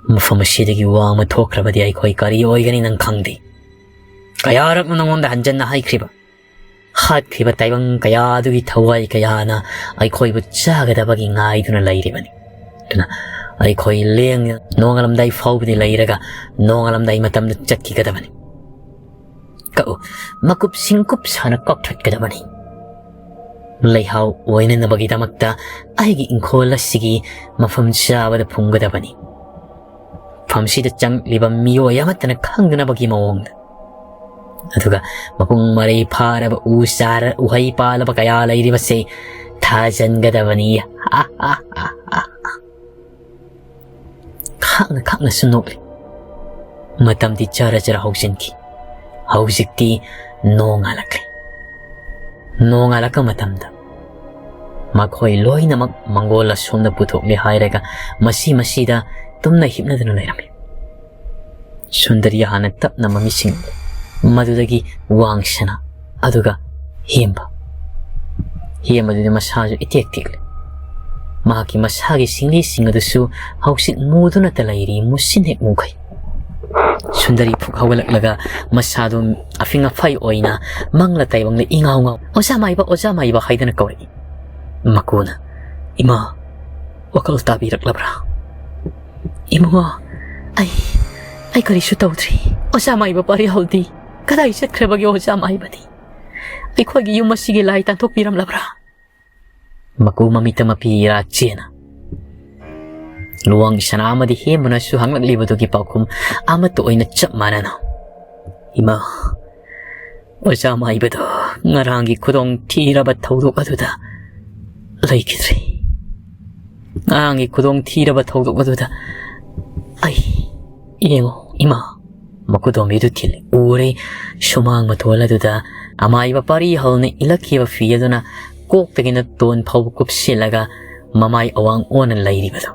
ꯃꯐꯝ ꯑꯁꯤꯗꯒꯤ ꯋꯥꯡꯃ ꯊꯣꯛꯈ꯭ꯔꯕꯗꯤ ꯑꯩꯈꯣꯏ ꯀꯔꯤ ꯑꯣꯏꯒꯅꯤ ꯅꯪ ꯈꯪꯗꯦ꯫ ꯀꯌꯥꯔꯛꯅꯣ ꯅꯉꯣꯟꯗ ꯍꯟꯖꯟꯅ ꯍꯥꯏꯈ꯭ꯔꯤꯕ? ꯍꯥꯠꯈ꯭ꯔꯤꯕ ꯇꯥꯏꯕꯪ ꯀꯌꯥꯗꯨꯒꯤ ꯊꯋꯥꯏ ꯀꯌꯥꯅ ꯑꯩꯈꯣꯏꯕꯨ ꯆꯥꯒꯗꯕꯒꯤ ꯉꯥꯏꯗꯨꯅ ꯂꯩꯔꯤꯕꯅꯤ꯫ ꯑꯗꯨꯅ ꯑꯩꯈꯣꯏ ꯂꯦꯡꯗꯅ ꯅꯣꯡꯉꯥꯜꯂꯝꯗꯥꯏ ꯐꯥꯎꯕꯗꯤ ꯂꯩꯔꯒ ꯅꯣꯡꯉꯥꯜꯂꯝꯗꯥꯏ ꯃꯇꯝꯗ ꯆꯠꯈꯤꯒꯗꯕꯅꯤ꯫ ꯀꯛꯎ, ꯃꯀꯨꯞ ꯁꯤꯡꯀꯨꯞ ꯁꯥꯅ ꯀꯛꯊꯠꯀꯗꯕꯅꯤ꯫ ꯂꯩꯍꯥꯎ ꯑꯣꯏꯅꯅꯕꯒꯤꯗꯃꯛꯇ ꯑꯩꯒꯤ ꯏꯪꯈꯣꯜ ꯑꯁꯤꯒꯤ ꯃꯐꯝ ꯆꯥꯕꯗ ꯐꯨꯝꯒꯗꯕꯅꯤ꯫ ꯃꯐꯝꯁꯤꯗ ꯆꯪꯂꯤꯕ ꯃꯤꯑꯣꯏ ꯑꯃꯠꯇꯅ ꯈꯪꯗꯅꯕꯒꯤ ꯃꯑꯣꯡꯗ꯫ ꯑꯗꯨꯒ ꯃꯄꯨꯡ ꯃꯔꯩ ꯐꯥꯔꯕ ꯎ ꯆꯥꯔ, ꯎꯍꯩ ꯄꯥꯜꯂꯕ ꯀꯌꯥ ꯂꯩꯔꯤꯕꯁꯦ ꯊꯥꯖꯟꯒꯗꯕꯅꯤ꯫ ꯈꯥꯛꯅ ꯈꯥꯛꯅꯁꯨ ꯅꯣꯛꯂꯤ꯫ ꯃꯇꯝꯗꯤ ꯆꯔ ꯆꯔ ꯍꯧꯖꯤꯟꯈꯤ꯫ ꯍꯧꯖꯤꯛꯇꯤ ꯅꯣꯡꯉꯥꯜꯂꯛꯂꯦ꯫ ꯅꯣꯡꯉꯥꯜꯂꯛꯄ ꯃꯇꯝꯗ ꯃꯈꯣꯏ ꯂꯣꯏꯅꯃꯛ ꯃꯪꯒꯣꯜ ꯑꯁꯣꯝꯗ ꯄꯨꯊꯣꯛꯂꯦ ꯍꯥꯏꯔꯒ ꯃꯁꯤ ꯃꯁꯤꯗ ꯇꯨꯝꯅ ꯍꯤꯞꯅꯗꯨꯅ ꯂꯩꯔꯝꯃꯤ꯫ ꯁꯨꯟꯗꯔꯤ ꯍꯥꯟꯅ ꯇꯞꯅ ꯃꯃꯤꯠꯁꯤꯡ ꯃꯗꯨꯗꯒꯤ ꯋꯥꯡꯁꯅꯥ, ꯑꯗꯨꯒ ꯍꯦꯝꯕ꯫ ꯍꯦꯝꯕꯗꯨꯗꯤ ꯃꯁꯥꯁꯨ ꯏꯇꯦꯛ ꯇꯦꯛꯂꯦ꯫ ꯃꯍꯥꯛꯀꯤ ꯃꯁꯥꯒꯤ ꯁꯤꯡꯂꯤꯁꯤꯡ ꯑꯗꯨꯁꯨ ꯍꯧꯖꯤꯛ ꯃꯨꯗꯨꯅꯇ ꯂꯩꯔꯤ, ꯃꯨꯁꯤꯟ ꯍꯦꯛ ꯃꯨꯈꯩ꯫ ꯁꯨꯟꯗꯔꯤ ꯐꯨꯛ ꯍꯧꯒꯠꯂꯛꯂꯒ ꯃꯁꯥꯗꯨ ꯑꯐꯤꯡ ꯑꯐꯥꯏ ꯑꯣꯏꯅ ꯃꯪꯂ ꯇꯥꯏꯕꯪꯂ ꯏꯉꯥꯎ ꯉꯥꯎ "ꯑꯣꯖꯥ ꯃꯥꯏꯕ, ꯑꯣꯖꯥ ꯃꯥꯏꯕ" ꯍꯥꯏꯗꯨꯅ ꯀꯧꯔꯛꯏ꯫ ꯃꯀꯨꯅ, "ꯏꯃꯥ, ꯋꯥꯈꯜ ꯇꯥꯕꯤꯔꯛꯂꯕ꯭ꯔꯥ?" "ꯏꯕꯨꯡꯉꯣ, ꯑꯩ, ꯑꯩ ꯀꯔꯤꯁꯨ ꯇꯧꯗ꯭ꯔꯤ꯫ ꯑꯣꯖꯥ ꯃꯥꯏꯕ ꯄꯥꯔꯤꯍꯧꯗꯤ ꯀꯗꯥꯏ ꯆꯠꯈ꯭ꯔꯕꯒꯦ? ꯑꯣꯖꯥ ꯃꯥꯏꯕꯗꯤ ꯑꯩꯈꯣꯏꯒꯤ ꯌꯨꯝ ꯑꯁꯤꯒꯤ ꯂꯥꯏ ꯇꯥꯟꯊꯣꯛꯄꯤꯔꯝꯂꯕ꯭ꯔꯥ?" ꯃꯀꯨ ꯃꯃꯤꯠꯇ ꯃꯄꯤ ꯏꯔꯥ ꯆꯦꯅ ꯂꯨꯋꯥꯡ ꯁꯅꯥ ꯑꯃꯗꯤ ꯍꯦꯝꯕꯅꯁꯨ ꯍꯪꯂꯛꯂꯤꯕꯗꯨꯒꯤ ꯄꯥꯎꯈꯨꯝ ꯑꯃꯠꯇ ꯑꯣꯏꯅ ꯆꯞ ꯃꯥꯟꯅꯅ, "ꯏꯃꯥ, ꯑꯣꯖꯥ ꯃꯥꯏꯕꯗꯣ ꯉꯔꯥꯡꯒꯤ ꯈꯨꯗꯣꯡ ꯊꯤꯔꯕ ꯊꯧꯗꯣꯛ ꯑꯗꯨꯗ ꯂꯩꯈꯤꯗ꯭ꯔꯦ꯫ ꯉꯔꯥꯡꯒꯤ ꯈꯨꯗꯣꯡ ꯊꯤꯔꯕ ꯊꯧꯗꯣꯛ ꯑꯗꯨꯗ ꯑꯩ, ꯌꯦꯡꯉꯣ ꯏꯃꯥ", ꯃꯀꯨꯗꯣꯝꯕꯤꯗꯨ ꯊꯤꯜꯂꯤ꯫ ꯎꯔꯦ, ꯁꯨꯃꯥꯡ ꯃꯇꯣꯜ ꯑꯗꯨꯗ ꯑꯃꯥꯏꯕ ꯄꯥꯔꯤ ꯍꯧꯅ ꯏꯜꯂꯛꯈꯤꯕ ꯐꯤ ꯑꯗꯨꯅ ꯀꯣꯛꯇꯒꯤꯅ ꯇꯣꯟ ꯐꯥꯎꯕ ꯀꯨꯞꯁꯤꯜꯂꯒ ꯃꯃꯥꯏ ꯑꯋꯥꯡ ꯑꯣꯟꯅ ꯂꯩꯔꯤꯕꯗꯨ꯫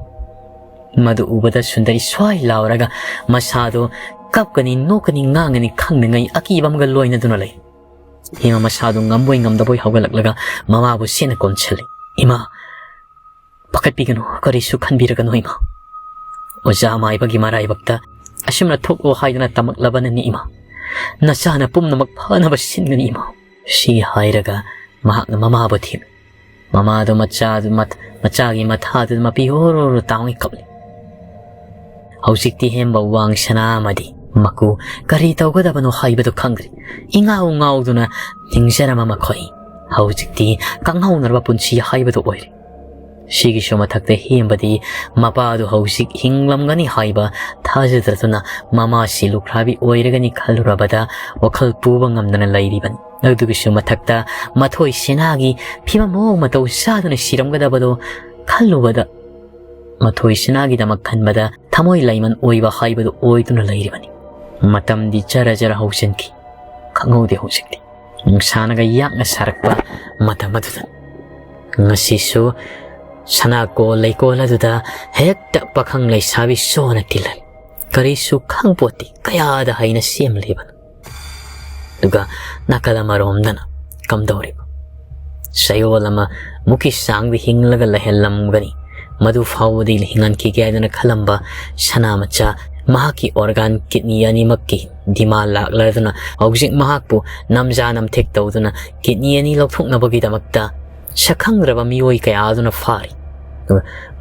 ꯃꯗꯨ ꯎꯕꯗ ꯁꯨꯟꯗꯔꯤ ꯁ꯭ꯋꯥꯏ ꯂꯥꯎꯔꯒ ꯃꯁꯥꯗꯨ ꯀꯞꯀꯅꯤ, ꯅꯣꯛꯀꯅꯤ, ꯉꯥꯡꯒꯅꯤ ꯈꯪꯗꯉꯩ ꯑꯀꯤꯕ ꯑꯃꯒ ꯂꯣꯏꯅꯗꯨꯅ ꯂꯩ꯫ ꯍꯦꯃ ꯃꯁꯥꯗꯨ ꯉꯝꯕꯣꯏ ꯉꯝꯗꯕꯣꯏ ꯍꯧꯒꯠꯂꯛꯂꯒ ꯃꯃꯥꯕꯨ ꯁꯦꯠꯅ ꯀꯣꯟꯁꯤꯜꯂꯤ꯫ "ꯏꯃꯥ, ꯄꯥꯈꯠꯄꯤꯒꯅꯨ, ꯀꯔꯤꯁꯨ ꯈꯟꯕꯤꯔꯒꯅꯨ ꯏꯃꯥ꯫ ꯑꯣꯖꯥ ꯃꯥꯏꯕꯒꯤ ꯃꯔꯥꯏꯕꯛꯇ ꯑꯁꯨꯝꯅ ꯊꯣꯛꯂꯣ ꯍꯥꯏꯗꯅ ꯇꯝꯃꯛꯂꯕꯅꯅꯤ ꯏꯃꯥ꯫ ꯅꯆꯥꯅ ꯄꯨꯝꯅꯃꯛ ꯐꯅꯕ ꯁꯤꯟꯒꯅꯤ ꯏꯃꯥ"꯫ ꯁꯤ ꯍꯥꯏꯔꯒ ꯃꯍꯥꯛꯅ ꯃꯃꯥꯕꯨ ꯊꯦꯝꯃꯤ꯫ ꯃꯃꯥꯗꯨ ꯃꯆꯥꯗꯨ ꯃꯠ-, ꯃꯆꯥꯒꯤ ꯃꯊꯥꯗꯨꯗ ꯃꯄꯤ ꯍꯣꯔꯣ ꯍꯣꯔꯣ ꯇꯥꯎꯉꯩ ꯀꯞꯂꯤ꯫ ꯍꯧꯖꯤꯛꯇꯤ ꯍꯦꯝꯕ ꯋꯥꯡ ꯁꯅꯥ ꯑꯃꯗꯤ ꯃꯀꯨ ꯀꯔꯤ ꯇꯧꯒꯗꯕꯅꯣ ꯍꯥꯏꯕꯗꯨ ꯈꯪꯗ꯭ꯔꯤ꯫ ꯏꯉꯥꯎ ꯉꯥꯎꯗꯨꯅ ꯍꯤꯡꯖꯔꯝꯕ ꯃꯈꯣꯏ ꯍꯧꯖꯤꯛꯇꯤ ꯀꯪꯍꯧꯅꯔꯕ ꯄꯨꯟꯁꯤ ꯍꯥꯏꯕꯗꯨ ꯑꯣꯏꯔꯦ꯫ ꯁꯤꯒꯤꯁꯨ ꯃꯊꯛꯇ ꯍꯦꯝꯕꯗꯤ ꯃꯄꯥꯗꯨ ꯍꯧꯖꯤꯛ ꯍꯤꯡꯂꯝꯒꯅꯤ ꯍꯥꯏꯕ ꯊꯥꯖꯗ꯭ꯔꯗꯨꯅ ꯃꯃꯥꯁꯤ ꯂꯨꯈ꯭ꯔꯥꯕꯤ ꯑꯣꯏꯔꯒꯅꯤ ꯈꯜꯂꯨꯔꯕꯗ ꯋꯥꯈꯜ ꯄꯨꯕ ꯉꯝꯗꯅ ꯂꯩꯔꯤꯕꯅꯤ꯫ ꯑꯗꯨꯒꯤꯁꯨ ꯃꯊꯛꯇ ꯃꯊꯣꯏ ꯁꯦꯅꯥꯒꯤ ꯐꯤꯕꯝ ꯃꯑꯣꯡ ꯃꯇꯧ ꯆꯥꯗꯨꯅ ꯁꯤꯔꯝꯒꯗꯕꯗꯣ ꯈꯜꯂꯨꯕꯗ, ꯃꯊꯣꯏ ꯁꯦꯅꯥꯒꯤꯗꯃꯛ ꯈꯟꯕꯗ ꯊꯃꯣꯏ ꯂꯩꯃꯟ ꯑꯣꯏꯕ ꯍꯥꯏꯕꯗꯨ ꯑꯣꯏꯗꯨꯅ ꯂꯩꯔꯤꯕꯅꯤ꯫ ꯃꯇꯝꯗꯤ ꯖꯔ ꯖꯔ ꯍꯧꯖꯤꯟꯈꯤ, ꯈꯪꯍꯧꯗꯦ ꯍꯧꯖꯤꯛꯇꯤ꯫ ꯅꯨꯡꯁꯥꯅꯒ ꯌꯥꯛꯅ ꯁꯥꯔꯛꯄ ꯃꯇꯝ ꯑꯗꯨꯗ ꯉꯁꯤꯁꯨ ꯁꯅꯥꯀꯣꯜ ꯂꯩꯀꯣꯜ ꯑꯗꯨꯗ ꯍꯦꯛꯇ ꯄꯥꯈꯪ ꯂꯩꯁꯥꯕꯤ ꯁꯣꯅ ꯇꯤꯜꯂꯜꯂꯤ꯫ ꯀꯔꯤꯁꯨ ꯈꯪꯄꯣꯠꯇꯦ ꯀꯌꯥꯗ ꯍꯩꯅ ꯁꯦꯝꯂꯤꯕꯅꯣ꯫ ꯑꯗꯨꯒ ꯅꯥꯀꯜ ꯑꯃꯔꯣꯝꯗꯅ ꯀꯝꯗꯧꯔꯤꯕ? ꯆꯌꯣꯜ ꯑꯃ ꯃꯨꯛꯀꯤ ꯆꯥꯡꯗ ꯍꯤꯡꯂꯒ ꯂꯩꯍꯜꯂꯝꯒꯅꯤ꯫ ꯃꯗꯨ ꯐꯥꯎꯕꯗꯤ ꯍꯤꯡꯍꯟꯈꯤꯒꯦ ꯍꯥꯏꯗꯨꯅ ꯈꯜꯂꯝꯕ ꯁꯅꯥꯃꯆꯥ, ꯃꯍꯥꯛꯀꯤ organ kidney ꯑꯅꯤꯃꯛꯀꯤ demand ꯂꯥꯛꯂꯗꯨꯅ ꯍꯧꯖꯤꯛ ꯃꯍꯥꯛꯄꯨ ꯅꯝꯖꯥ ꯅꯝꯊꯦꯛ ꯇꯧꯗꯨꯅ kidney ꯑꯅꯤ ꯂꯧꯊꯣꯛꯅꯕꯒꯤꯗꯃꯛꯇ ꯁꯛꯈꯪꯗ꯭ꯔꯕ ꯃꯤꯑꯣꯏ ꯀꯌꯥ ꯑꯗꯨꯅ ꯐꯥꯔꯤ꯫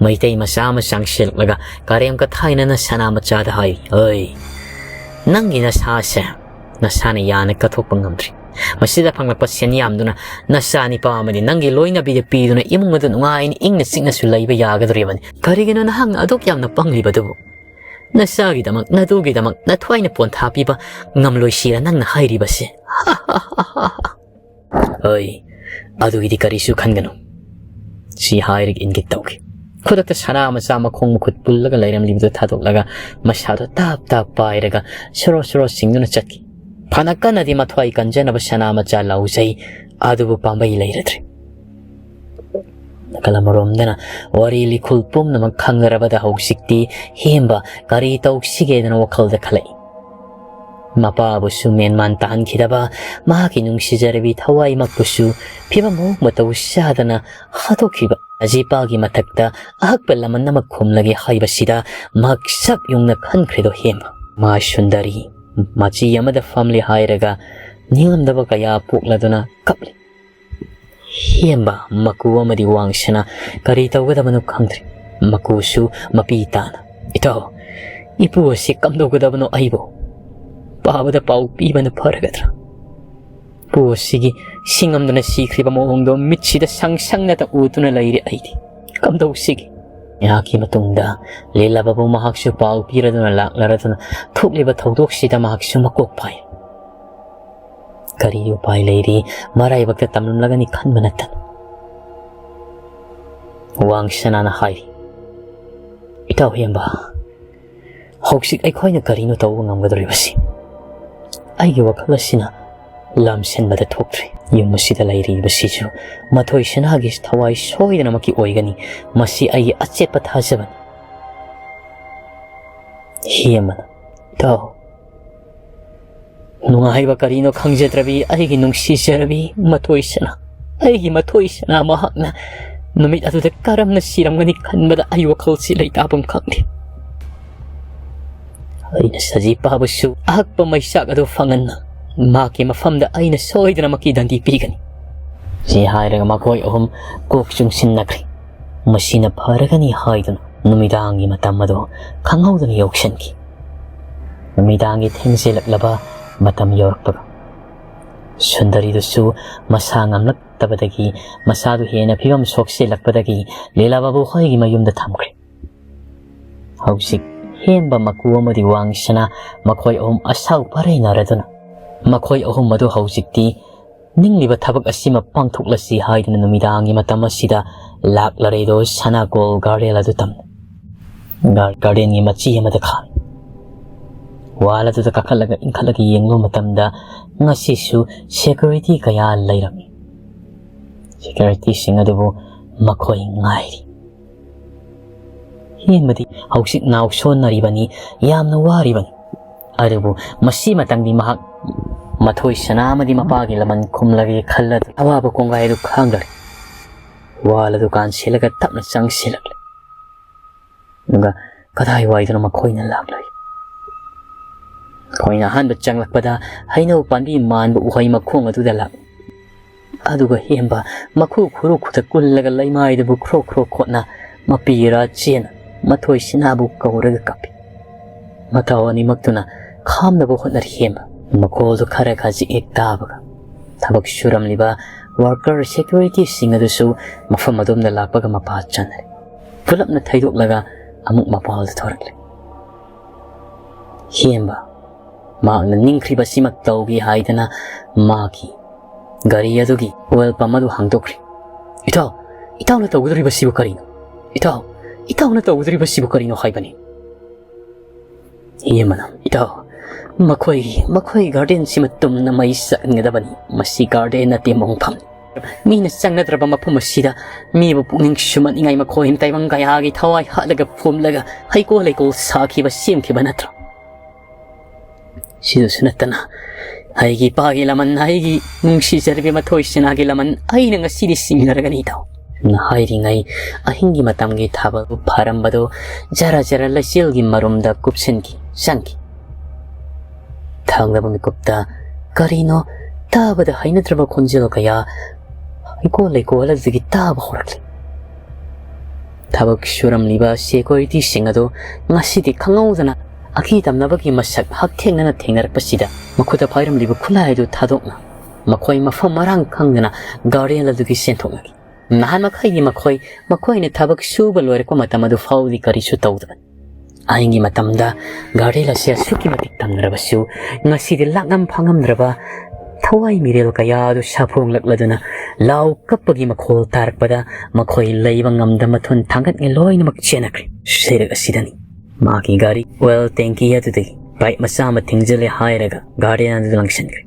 ꯃꯩꯇꯩ ꯃꯆꯥ ꯑꯃ ꯆꯪꯁꯤꯜꯂꯛꯂꯒ ꯀꯔꯦꯝ ꯀꯊꯥꯏꯅꯅ ꯁꯅꯥꯃꯆꯥꯗ ꯍꯥꯏꯔꯤ, "ꯑꯩ, ꯅꯪꯒꯤ ꯅꯁꯥꯁꯦ ꯅꯁꯥꯅ ꯌꯥꯅ ꯀꯠꯊꯣꯛꯄ ꯉꯝꯗ꯭ꯔꯤ꯫ ꯃꯁꯤꯗ ꯐꯪꯂꯛꯄ ꯁꯦꯟ ꯌꯥꯝꯗꯨꯅ ꯅꯆꯥ ꯅꯤꯄꯥ ꯑꯃꯗꯤ ꯅꯪꯒꯤ ꯂꯣꯏꯅꯕꯤꯗ ꯄꯤꯗꯨꯅ ꯏꯃꯨꯡ ꯑꯗꯨ ꯅꯨꯡꯉꯥꯏꯅ ꯏꯪꯅ ꯆꯤꯛꯅꯁꯨ ꯂꯩꯕ ꯌꯥꯒꯗꯧꯔꯤꯕꯅꯤ꯫ ꯀꯔꯤꯒꯤꯅꯣ ꯅꯍꯥꯛꯅ ꯑꯗꯨꯛ ꯌꯥꯝꯅ ꯄꯪꯂꯤꯕꯗꯨꯕꯨ? ꯅꯆꯥꯒꯤꯗꯃꯛ, ꯅꯇꯨꯒꯤꯗꯃꯛ ꯅꯊ꯭ꯋꯥꯏꯅ ꯄꯣꯟꯊꯥ ꯄꯤꯕ ꯉꯝꯂꯣꯏꯁꯤꯔ ꯅꯪꯅ ꯍꯥꯏꯔꯤꯕꯁꯦ?" "ꯍꯣꯏ, ꯑꯗꯨꯒꯤꯗꯤ ꯀꯔꯤꯁꯨ ꯈꯟꯒꯅꯨ," ꯁꯤ ꯍꯥꯏꯔꯒ ꯏꯪꯒꯤꯠ ꯇꯧꯈꯤ꯫ ꯈꯨꯗꯛꯇ ꯁꯅꯥꯃꯆꯥ ꯃꯈꯣꯡ ꯃꯈꯨꯠ ꯄꯨꯜꯂꯒ ꯂꯩꯔꯝꯂꯤꯕꯗꯨ ꯊꯥꯗꯣꯛꯂꯒ ꯃꯁꯥꯗꯣ ꯇꯥꯞ ꯇꯥꯞ ꯄꯥꯏꯔꯒ ꯁꯣꯔꯣ ꯁꯣꯔꯣ ꯆꯤꯡꯗꯨꯅ ꯆꯠꯈꯤ꯫ ꯐꯅ ꯀꯟꯅꯗꯤ ꯃꯊ꯭ꯋꯥꯏ ꯀꯟꯖꯅꯕ ꯁꯅꯥꯃꯆꯥ ꯂꯥꯎꯖꯩ, ꯑꯗꯨꯕꯨ ꯄꯥꯝꯕꯩ ꯂꯩꯔꯗ꯭ꯔꯦ꯫ ꯅꯥꯀꯜ ꯑꯃꯔꯣꯝꯗꯅ ꯋꯥꯔꯤ ꯂꯤꯈꯨꯜ ꯄꯨꯝꯅꯃꯛ ꯈꯪꯅꯔꯕꯗ ꯍꯧꯖꯤꯛꯇꯤ ꯍꯦꯝꯕ ꯀꯔꯤ ꯇꯧꯁꯤꯒꯦꯗꯅ ꯋꯥꯈꯜꯗ ꯈꯜꯂꯛꯏ꯫ ꯃꯄꯥꯕꯨꯁꯨ ꯃꯦꯟꯃꯥꯟ ꯇꯥꯍꯟꯈꯤꯗꯕ, ꯃꯍꯥꯛꯀꯤ ꯅꯨꯡꯁꯤꯖꯔꯕꯤ ꯊꯋꯥꯏꯃꯛꯄꯨꯁꯨ ꯐꯤꯕꯝ ꯃꯑꯣꯡ ꯃꯇꯧ ꯆꯥꯗꯅ ꯍꯥꯠꯇꯣꯛꯈꯤꯕ ꯑꯖꯤꯄꯥꯒꯤ ꯃꯊꯛꯇ ꯑꯍꯛꯄ ꯂꯃꯟ ꯑꯃ ꯈꯨꯝꯂꯒꯦ ꯍꯥꯏꯕꯁꯤꯗ ꯃꯍꯥꯛ ꯁꯛ ꯌꯨꯡꯅ ꯈꯟꯈ꯭ꯔꯦꯗꯣ ꯍꯦꯝꯕ꯫ ꯃꯥ ꯁꯨꯟꯗꯔꯤ ꯃꯆꯤ ꯑꯃꯗ ꯐꯝꯂꯤ ꯍꯥꯏꯔꯒ ꯅꯤꯡꯉꯝꯗꯕ ꯀꯌꯥ ꯄꯣꯛꯂꯗꯨꯅ ꯀꯞꯂꯤ꯫ ꯍꯦꯝꯕ, ꯃꯀꯨ ꯑꯃꯗꯤ ꯋꯥꯡꯁꯅꯥ ꯀꯔꯤ ꯇꯧꯒꯗꯕꯅꯣ ꯈꯪꯗ꯭ꯔꯦ꯫ ꯃꯀꯨꯁꯨ ꯃꯄꯤ ꯇꯥꯅ, "ꯏꯇꯥꯎ, ꯏꯄꯨ ꯑꯁꯤ ꯀꯝꯗꯧꯒꯗꯕꯅꯣ ꯑꯩꯕꯨ? ꯄꯥꯕꯗ ꯄꯥꯎ ꯄꯤꯕꯅ ꯐꯔꯒꯗ꯭ꯔꯥ? ꯏꯄꯨ ꯑꯁꯤꯒꯤ ꯁꯤꯡꯉꯝꯗꯅ ꯁꯤꯈ꯭ꯔꯤꯕ ꯃꯑꯣꯡꯗꯣ ꯃꯤꯠꯁꯤꯗ ꯁꯪ ꯁꯪꯅꯇ ꯎꯗꯨꯅ ꯂꯩꯔꯦ ꯑꯩꯗꯤ꯫ ꯀꯝꯗꯧꯁꯤꯒꯦ?" ꯉꯥꯏꯍꯥꯛꯀꯤ ꯃꯇꯨꯡꯗ ꯂꯤꯂꯥꯕꯕꯨ ꯃꯍꯥꯛꯁꯨ ꯄꯥꯎ ꯄꯤꯔꯗꯨꯅ ꯂꯥꯛꯂꯔꯗꯨꯅ ꯊꯣꯛꯂꯤꯕ ꯊꯧꯗꯣꯛꯁꯤꯗ ꯃꯍꯥꯛꯁꯨ ꯃꯀꯣꯛ ꯐꯥꯏ꯫ ꯀꯔꯤ ꯎꯄꯥꯏ ꯂꯩꯔꯤ, ꯃꯔꯥꯏꯕꯛꯇ ꯇꯝꯂꯝꯂꯒꯅꯤ ꯈꯟꯕ ꯅꯠꯇꯅ꯫ ꯋꯥꯡ ꯁꯅꯥꯅ ꯍꯥꯏꯔꯤ, "ꯏꯇꯥꯎ ꯍꯦꯝꯕ, ꯍꯧꯖꯤꯛ ꯑꯩꯈꯣꯏꯅ ꯀꯔꯤꯅꯣ ꯇꯧꯕ ꯉꯝꯒꯗꯧꯔꯤꯕꯁꯤ? ꯑꯩꯒꯤ ꯋꯥꯈꯜ ꯑꯁꯤꯅ ꯂꯝꯁꯤꯟꯕꯗ ꯊꯣꯛꯇ꯭ꯔꯦ꯫ ꯌꯨꯝ ꯑꯁꯤꯗ ꯂꯩꯔꯤꯕꯁꯤꯁꯨ ꯃꯊꯣꯏ ꯁꯅꯥꯒꯤ ꯊꯋꯥꯏ ꯁꯣꯏꯗꯅꯃꯛꯀꯤ ꯑꯣꯏꯒꯅꯤ꯫ ꯃꯁꯤ ꯑꯩꯒꯤ ꯑꯆꯦꯠꯄ ꯊꯥꯖꯕꯅꯤ꯫ ꯍꯦꯝꯕꯅ, ꯏꯇꯥꯎ, ꯅꯨꯡꯉꯥꯏꯕ ꯀꯔꯤꯅꯣ ꯈꯪꯖꯗ꯭ꯔꯕꯤ ꯑꯩꯒꯤ ꯅꯨꯡꯁꯤꯖꯔꯕꯤ ꯃꯊꯣꯏ ꯁꯅꯥ꯫ ꯑꯩꯒꯤ ꯃꯊꯣꯏ ꯁꯅꯥ ꯃꯍꯥꯛꯅ ꯅꯨꯃꯤꯠ ꯑꯗꯨꯗ ꯀꯔꯝꯅ ꯁꯤꯔꯝꯒꯅꯤ ꯈꯟꯕꯗ ꯑꯩ ꯋꯥꯈꯜꯁꯤ ꯂꯩꯇꯥꯐꯝ ꯈꯪꯗꯦ꯫ ꯑꯩꯅ ꯁꯖꯤꯄꯥꯕꯨꯁꯨ ꯑꯍꯛꯄ ꯃꯩꯆꯥꯛ ꯑꯗꯨ ꯐꯪꯍꯟꯅ ꯃꯍꯥꯛꯀꯤ ꯃꯐꯝꯗ ꯑꯩꯅ ꯁꯣꯏꯗꯅꯃꯛꯀꯤ ꯗꯟꯗꯤ ꯄꯤꯒꯅꯤ꯫ ꯁꯤ ꯍꯥꯏꯔꯒ ꯃꯈꯣꯏ ꯑꯍꯨꯝ ꯀꯣꯛ ꯆꯨꯡꯁꯤꯟꯅꯈ꯭ꯔꯦ꯫ ꯃꯁꯤꯅ ꯐꯔꯒꯅꯤ ꯍꯥꯏꯗꯨꯅ ꯅꯨꯃꯤꯗꯥꯡꯒꯤ ꯃꯇꯝ ꯑꯗꯨ ꯈꯪꯍꯧꯗꯅ ꯌꯧꯁꯤꯟꯈꯤ꯫ ꯅꯨꯃꯤꯗꯥꯡꯒꯤ ꯊꯦꯡꯖꯤꯜꯂꯛꯂꯕ ꯃꯇꯝ ꯌꯧꯔꯛꯄꯒ ꯁꯨꯟꯗꯔꯤꯗꯨꯁꯨ ꯃꯁꯥ ꯉꯝꯂꯛꯇꯕꯗꯒꯤ, ꯃꯁꯥꯗꯨ ꯍꯦꯟꯅ ꯐꯤꯕꯝ ꯁꯣꯛꯆꯤꯜꯂꯛꯄꯗꯒꯤ ꯂꯤꯂꯥ ꯕꯥꯕꯨ ꯍꯣꯏꯒꯤ ꯃꯌꯨꯝꯗ ꯊꯝꯈ꯭ꯔꯦ꯫ ꯍꯧꯖꯤꯛ ꯍꯦꯝꯕ ꯃꯀꯨ ꯑꯃꯗꯤ ꯋꯥꯡꯁꯅꯥ ꯃꯈꯣꯏ ꯑꯍꯨꯝ ꯑꯁꯥꯎ ꯄꯔꯩꯅꯔꯗꯨꯅ ꯃꯈꯣꯏ ꯑꯍꯨꯝ ꯑꯗꯨ ꯍꯧꯖꯤꯛꯇꯤ ꯅꯤꯡꯂꯤꯕ ꯊꯕꯛ ꯑꯁꯤꯃ ꯄꯥꯡꯊꯣꯛꯂꯁꯤ ꯍꯥꯏꯗꯨꯅ ꯅꯨꯃꯤꯗꯥꯡꯒꯤ ꯃꯇꯝ ꯑꯁꯤꯗ ꯂꯥꯛꯂꯔꯦꯗꯣ ꯁꯅꯥꯀꯣꯜ ꯒꯥꯔꯗꯦꯟ ꯑꯗꯨ ꯇꯝꯂꯦ꯫ ꯒꯥꯔ-, ꯒꯥꯔꯗꯦꯟꯒꯤ ꯃꯆꯤ ꯑꯃꯗ ꯈꯥꯝꯃꯤ꯫ ꯋꯥꯜ ꯑꯗꯨꯗ ꯀꯥꯈꯠꯂꯒ ꯏꯟꯈꯠꯂꯒ ꯌꯦꯡꯂꯨꯕ ꯃꯇꯝꯗ ꯉꯁꯤꯁꯨ ꯁꯦꯀ꯭ꯌꯨꯔꯤꯇꯤ ꯀꯌꯥ ꯂꯩꯔꯝꯃꯤ꯫ ꯁꯦꯀ꯭ꯌꯨꯔꯤꯇꯤꯁꯤꯡ ꯑꯗꯨꯕꯨ ꯃꯈꯣꯏ ꯉꯥꯏꯔꯤ꯫ ꯍꯦꯟꯕꯗꯤ ꯍꯧꯖꯤꯛ ꯅꯥꯎ ꯁꯣꯟꯅꯔꯤꯕꯅꯤ, ꯌꯥꯝꯅ ꯋꯥꯔꯤꯕꯅꯤ꯫ ꯑꯗꯨꯕꯨ ꯃꯁꯤꯃꯇꯪꯗꯤ ꯃꯍꯥꯛ ꯃꯊꯣꯏ ꯁꯅꯥ ꯑꯃꯗꯤ ꯃꯄꯥꯒꯤ ꯂꯃꯟ ꯈꯨꯝꯂꯒꯦ ꯈꯜꯂꯗꯨꯅ ꯑꯋꯥꯕ ꯀꯣꯡꯒꯥꯏ ꯑꯗꯨ ꯈꯥꯡꯗꯔꯦ꯫ ꯋꯥꯜ ꯑꯗꯨ ꯀꯥꯟꯁꯤꯜꯂꯒ ꯇꯞꯅ ꯆꯪꯁꯤꯜꯂꯛꯂꯦ꯫ ꯑꯗꯨꯒ ꯀꯗꯥꯏꯋꯥꯏꯗꯅꯣ ꯃꯈꯣꯏꯅ ꯂꯥꯛꯂꯤ꯫ ꯑꯩꯈꯣꯏꯅ ꯑꯍꯥꯟꯕ ꯆꯪꯂꯛꯄꯗ ꯍꯩꯅꯧ ꯄꯥꯝꯕꯤ ꯃꯥꯟꯕ ꯎꯍꯩ ꯃꯈꯣꯡ ꯑꯗꯨꯗ ꯂꯥꯛꯏ꯫ ꯑꯗꯨꯒ ꯍꯦꯝꯕ ꯃꯈꯨ ꯈꯨꯔꯨ ꯈꯨꯗ ꯀꯨꯜꯂꯒ ꯂꯩꯃꯥꯏꯗꯨꯕꯨ ꯈ꯭ꯔꯣꯛ ꯈ꯭ꯔꯣꯛ ꯈꯣꯠꯅ ꯃꯄꯤꯔꯥ ꯆꯦꯟꯅ ꯃꯊꯣꯏ ꯁꯤꯅꯥꯕꯨ ꯀꯧꯔꯒ ꯀꯥꯞꯄꯤ꯫ ꯃꯇꯥꯎ ꯑꯅꯤꯃꯛꯇꯨꯅ ꯈꯥꯝꯅꯕ ꯍꯣꯠꯅꯔꯤ꯫ ꯍꯦꯝꯕ ꯃꯈꯣꯜꯗꯨ ꯈꯔ ꯈꯖꯤꯛ ꯍꯦꯛ ꯇꯥꯕꯒ ꯊꯕꯛ ꯁꯨꯔꯝꯂꯤꯕ ꯋꯥꯔꯀꯔ ꯁꯦꯀ꯭ꯌꯨꯔꯤꯇꯤꯁꯤꯡ ꯑꯗꯨꯁꯨ ꯃꯐꯝ ꯑꯗꯣꯝꯗ ꯂꯥꯛꯄꯒ ꯃꯄꯥ ꯆꯥꯅꯔꯦ꯫ ꯄꯨꯂꯞꯅ ꯊꯩꯗꯣꯛꯂꯒ ꯑꯃꯨꯛ ꯃꯄꯥꯜꯗ ꯊꯣꯔꯛꯂꯦ꯫ ꯍꯦꯝꯕ ꯃꯍꯥꯛꯅ ꯅꯤꯡꯈ꯭ꯔꯤꯕꯁꯤꯃꯛ ꯇꯧꯒꯦ ꯍꯥꯏꯗꯅ ꯃꯥꯒꯤ ꯒꯥꯔꯤ ꯑꯗꯨꯒꯤ ꯑꯣꯏꯜ ꯄꯝ ꯑꯗꯨ ꯍꯥꯡꯗꯣꯛꯈ꯭ꯔꯦ꯫ "ꯏꯇꯥꯎ, ꯏꯇꯥꯎꯅ ꯇꯧꯒꯗꯧꯔꯤꯕꯁꯤꯕꯨ ꯀꯔꯤꯅꯣ? ꯏꯇꯥꯎ, ꯏꯇꯥꯎꯅ ꯇꯧꯒꯗꯧꯔꯤꯕꯁꯤꯕꯨ ꯀꯔꯤꯅꯣ ꯍꯥꯏꯕꯅꯤ?" ꯏꯃꯅ, "ꯏꯇꯥꯎ, ꯃꯈꯣꯏ, ꯃꯈꯣꯏ ꯒꯥꯔꯗꯦꯟꯁꯤꯃ ꯇꯨꯝꯅ ꯃꯩ ꯆꯠꯍꯟꯒꯗꯕꯅꯤ꯫ ꯃꯁꯤ ꯒꯥꯔꯗꯦꯟ ꯅꯠꯇꯦ, ꯃꯣꯡꯐꯝꯅꯤ꯫ ꯃꯤꯅ ꯆꯪꯅꯗ꯭ꯔꯕ ꯃꯐꯝ ꯑꯁꯤꯗ ꯃꯤꯕꯨ ꯄꯨꯛꯅꯤꯡ ꯁꯨꯝꯍꯠꯅꯤꯡꯉꯥꯏ ꯃꯈꯣꯏ ꯇꯥꯏꯕꯪ ꯀꯌꯥꯒꯤ ꯊꯋꯥꯏ ꯍꯥꯠꯂꯒ ꯐꯨꯝꯂꯒ ꯍꯩꯀꯣꯜ ꯂꯩꯀꯣꯜ ꯁꯥꯈꯤꯕ, ꯁꯦꯝꯈꯤꯕ ꯅꯠꯇ꯭ꯔꯣ? ꯁꯤꯗꯁꯨ ꯅꯠꯇꯅ ꯑꯩꯒꯤ ꯏꯄꯥꯒꯤ ꯂꯃꯟ, ꯑꯩꯒꯤ ꯅꯨꯡꯁꯤꯖꯔꯕꯤ ꯃꯊꯣꯏ ꯁꯤꯅꯥꯒꯤ ꯂꯃꯟ ꯑꯩꯅ ꯉꯁꯤꯗꯤ ꯁꯤꯡꯅꯔꯒꯅꯤ ꯏꯇꯥꯎ꯫ ꯅ ꯍꯥꯏꯔꯤꯉꯩ ꯑꯍꯤꯡꯒꯤ ꯃꯇꯝꯒꯤ ꯊꯥꯕꯜ ꯐꯥꯔꯝꯕꯗꯨ ꯖꯔ ꯖꯔ ꯂꯩꯆꯤꯜꯒꯤ ꯃꯔꯨꯝꯗ ꯀꯨꯞꯁꯤꯟꯈꯤ, ꯆꯪꯈꯤ꯫ ꯊꯪꯅꯕ ꯃꯤꯀꯨꯞꯇ ꯀꯔꯤꯅꯣ ꯇꯥꯕꯗ ꯍꯩꯅꯗ꯭ꯔꯕ ꯈꯣꯟꯖꯦꯜ ꯀꯌꯥ ꯍꯩꯀꯣꯜ ꯂꯩꯀꯣꯜ ꯑꯗꯨꯗꯒꯤ ꯇꯥꯕ ꯍꯧꯔꯛꯂꯤ꯫ ꯊꯕꯛ ꯁꯨꯔꯝꯂꯤꯕ ꯁꯦꯀ꯭ꯌꯨꯔꯤꯇꯤꯁꯤꯡ ꯑꯗꯨ ꯉꯁꯤꯗꯤ ꯈꯪꯍꯧꯗꯅ ꯑꯀꯤ ꯇꯝꯅꯕꯒꯤ ꯃꯁꯛ ꯍꯛꯊꯦꯡꯅꯅ ꯊꯦꯡꯅꯔꯛꯄꯁꯤꯗ ꯃꯈꯨꯠꯇ ꯄꯥꯏꯔꯝꯂꯤꯕ ꯈꯨꯠꯂꯥꯏ ꯑꯗꯨ ꯊꯥꯗꯣꯛꯅ ꯃꯈꯣꯏ ꯃꯐꯝ ꯃꯔꯥꯡ ꯈꯪꯗꯅ ꯒꯥꯔꯗꯦꯟ ꯑꯗꯨꯒꯤ ꯆꯦꯟꯊꯣꯛꯅꯈꯤ꯫ ꯅꯍꯥꯟ ꯃꯈꯩꯒꯤ ꯃꯈꯣꯏ, ꯃꯈꯣꯏꯅ ꯊꯕꯛ ꯁꯨꯕ ꯂꯣꯏꯔꯛꯄ ꯃꯇꯝ ꯑꯗꯨ ꯐꯥꯎꯗꯤ ꯀꯔꯤꯁꯨ ꯇꯧꯗꯕꯅꯤ꯫ ꯑꯍꯤꯡꯒꯤ ꯃꯇꯝꯗ ꯒꯥꯔꯗꯦꯟ ꯑꯁꯤ ꯑꯁꯨꯛꯀꯤ ꯃꯇꯤꯛ ꯇꯝꯅꯔꯕꯁꯨ ꯉꯁꯤꯗꯤ ꯂꯥꯛꯉꯝ ꯐꯥꯉꯝꯗ꯭ꯔꯕ ꯊꯋꯥꯏ ꯃꯤꯔꯦꯜ ꯀꯌꯥ ꯑꯗꯨ ꯁꯥꯐꯣꯡꯂꯛꯂꯗꯨꯅ ꯂꯥꯎ ꯀꯞꯄꯒꯤ ꯃꯈꯣꯜ ꯇꯥꯔꯛꯄꯗ ꯃꯈꯣꯏ ꯂꯩꯕ ꯉꯝꯗ ꯃꯊꯣꯟ ꯊꯥꯡꯒꯠꯉꯩ ꯂꯣꯏꯅꯃꯛ ꯆꯦꯟꯅꯈ꯭ꯔꯦ꯫ ꯁꯤꯔꯛ ꯑꯁꯤꯗꯅꯤ ꯃꯥꯒꯤ ꯒꯥꯔꯤ ꯑꯣꯏꯜ ꯇꯦꯡꯀꯤ ꯑꯗꯨꯗꯒꯤ ꯄꯥꯏꯞ ꯃꯆꯥ ꯑꯃ ꯊꯤꯡꯖꯤꯜꯂꯦ ꯍꯥꯏꯔꯒ ꯒꯥꯔꯗꯦꯟ ꯑꯗꯨꯗ ꯂꯪꯁꯤꯟꯈ꯭ꯔꯦ꯫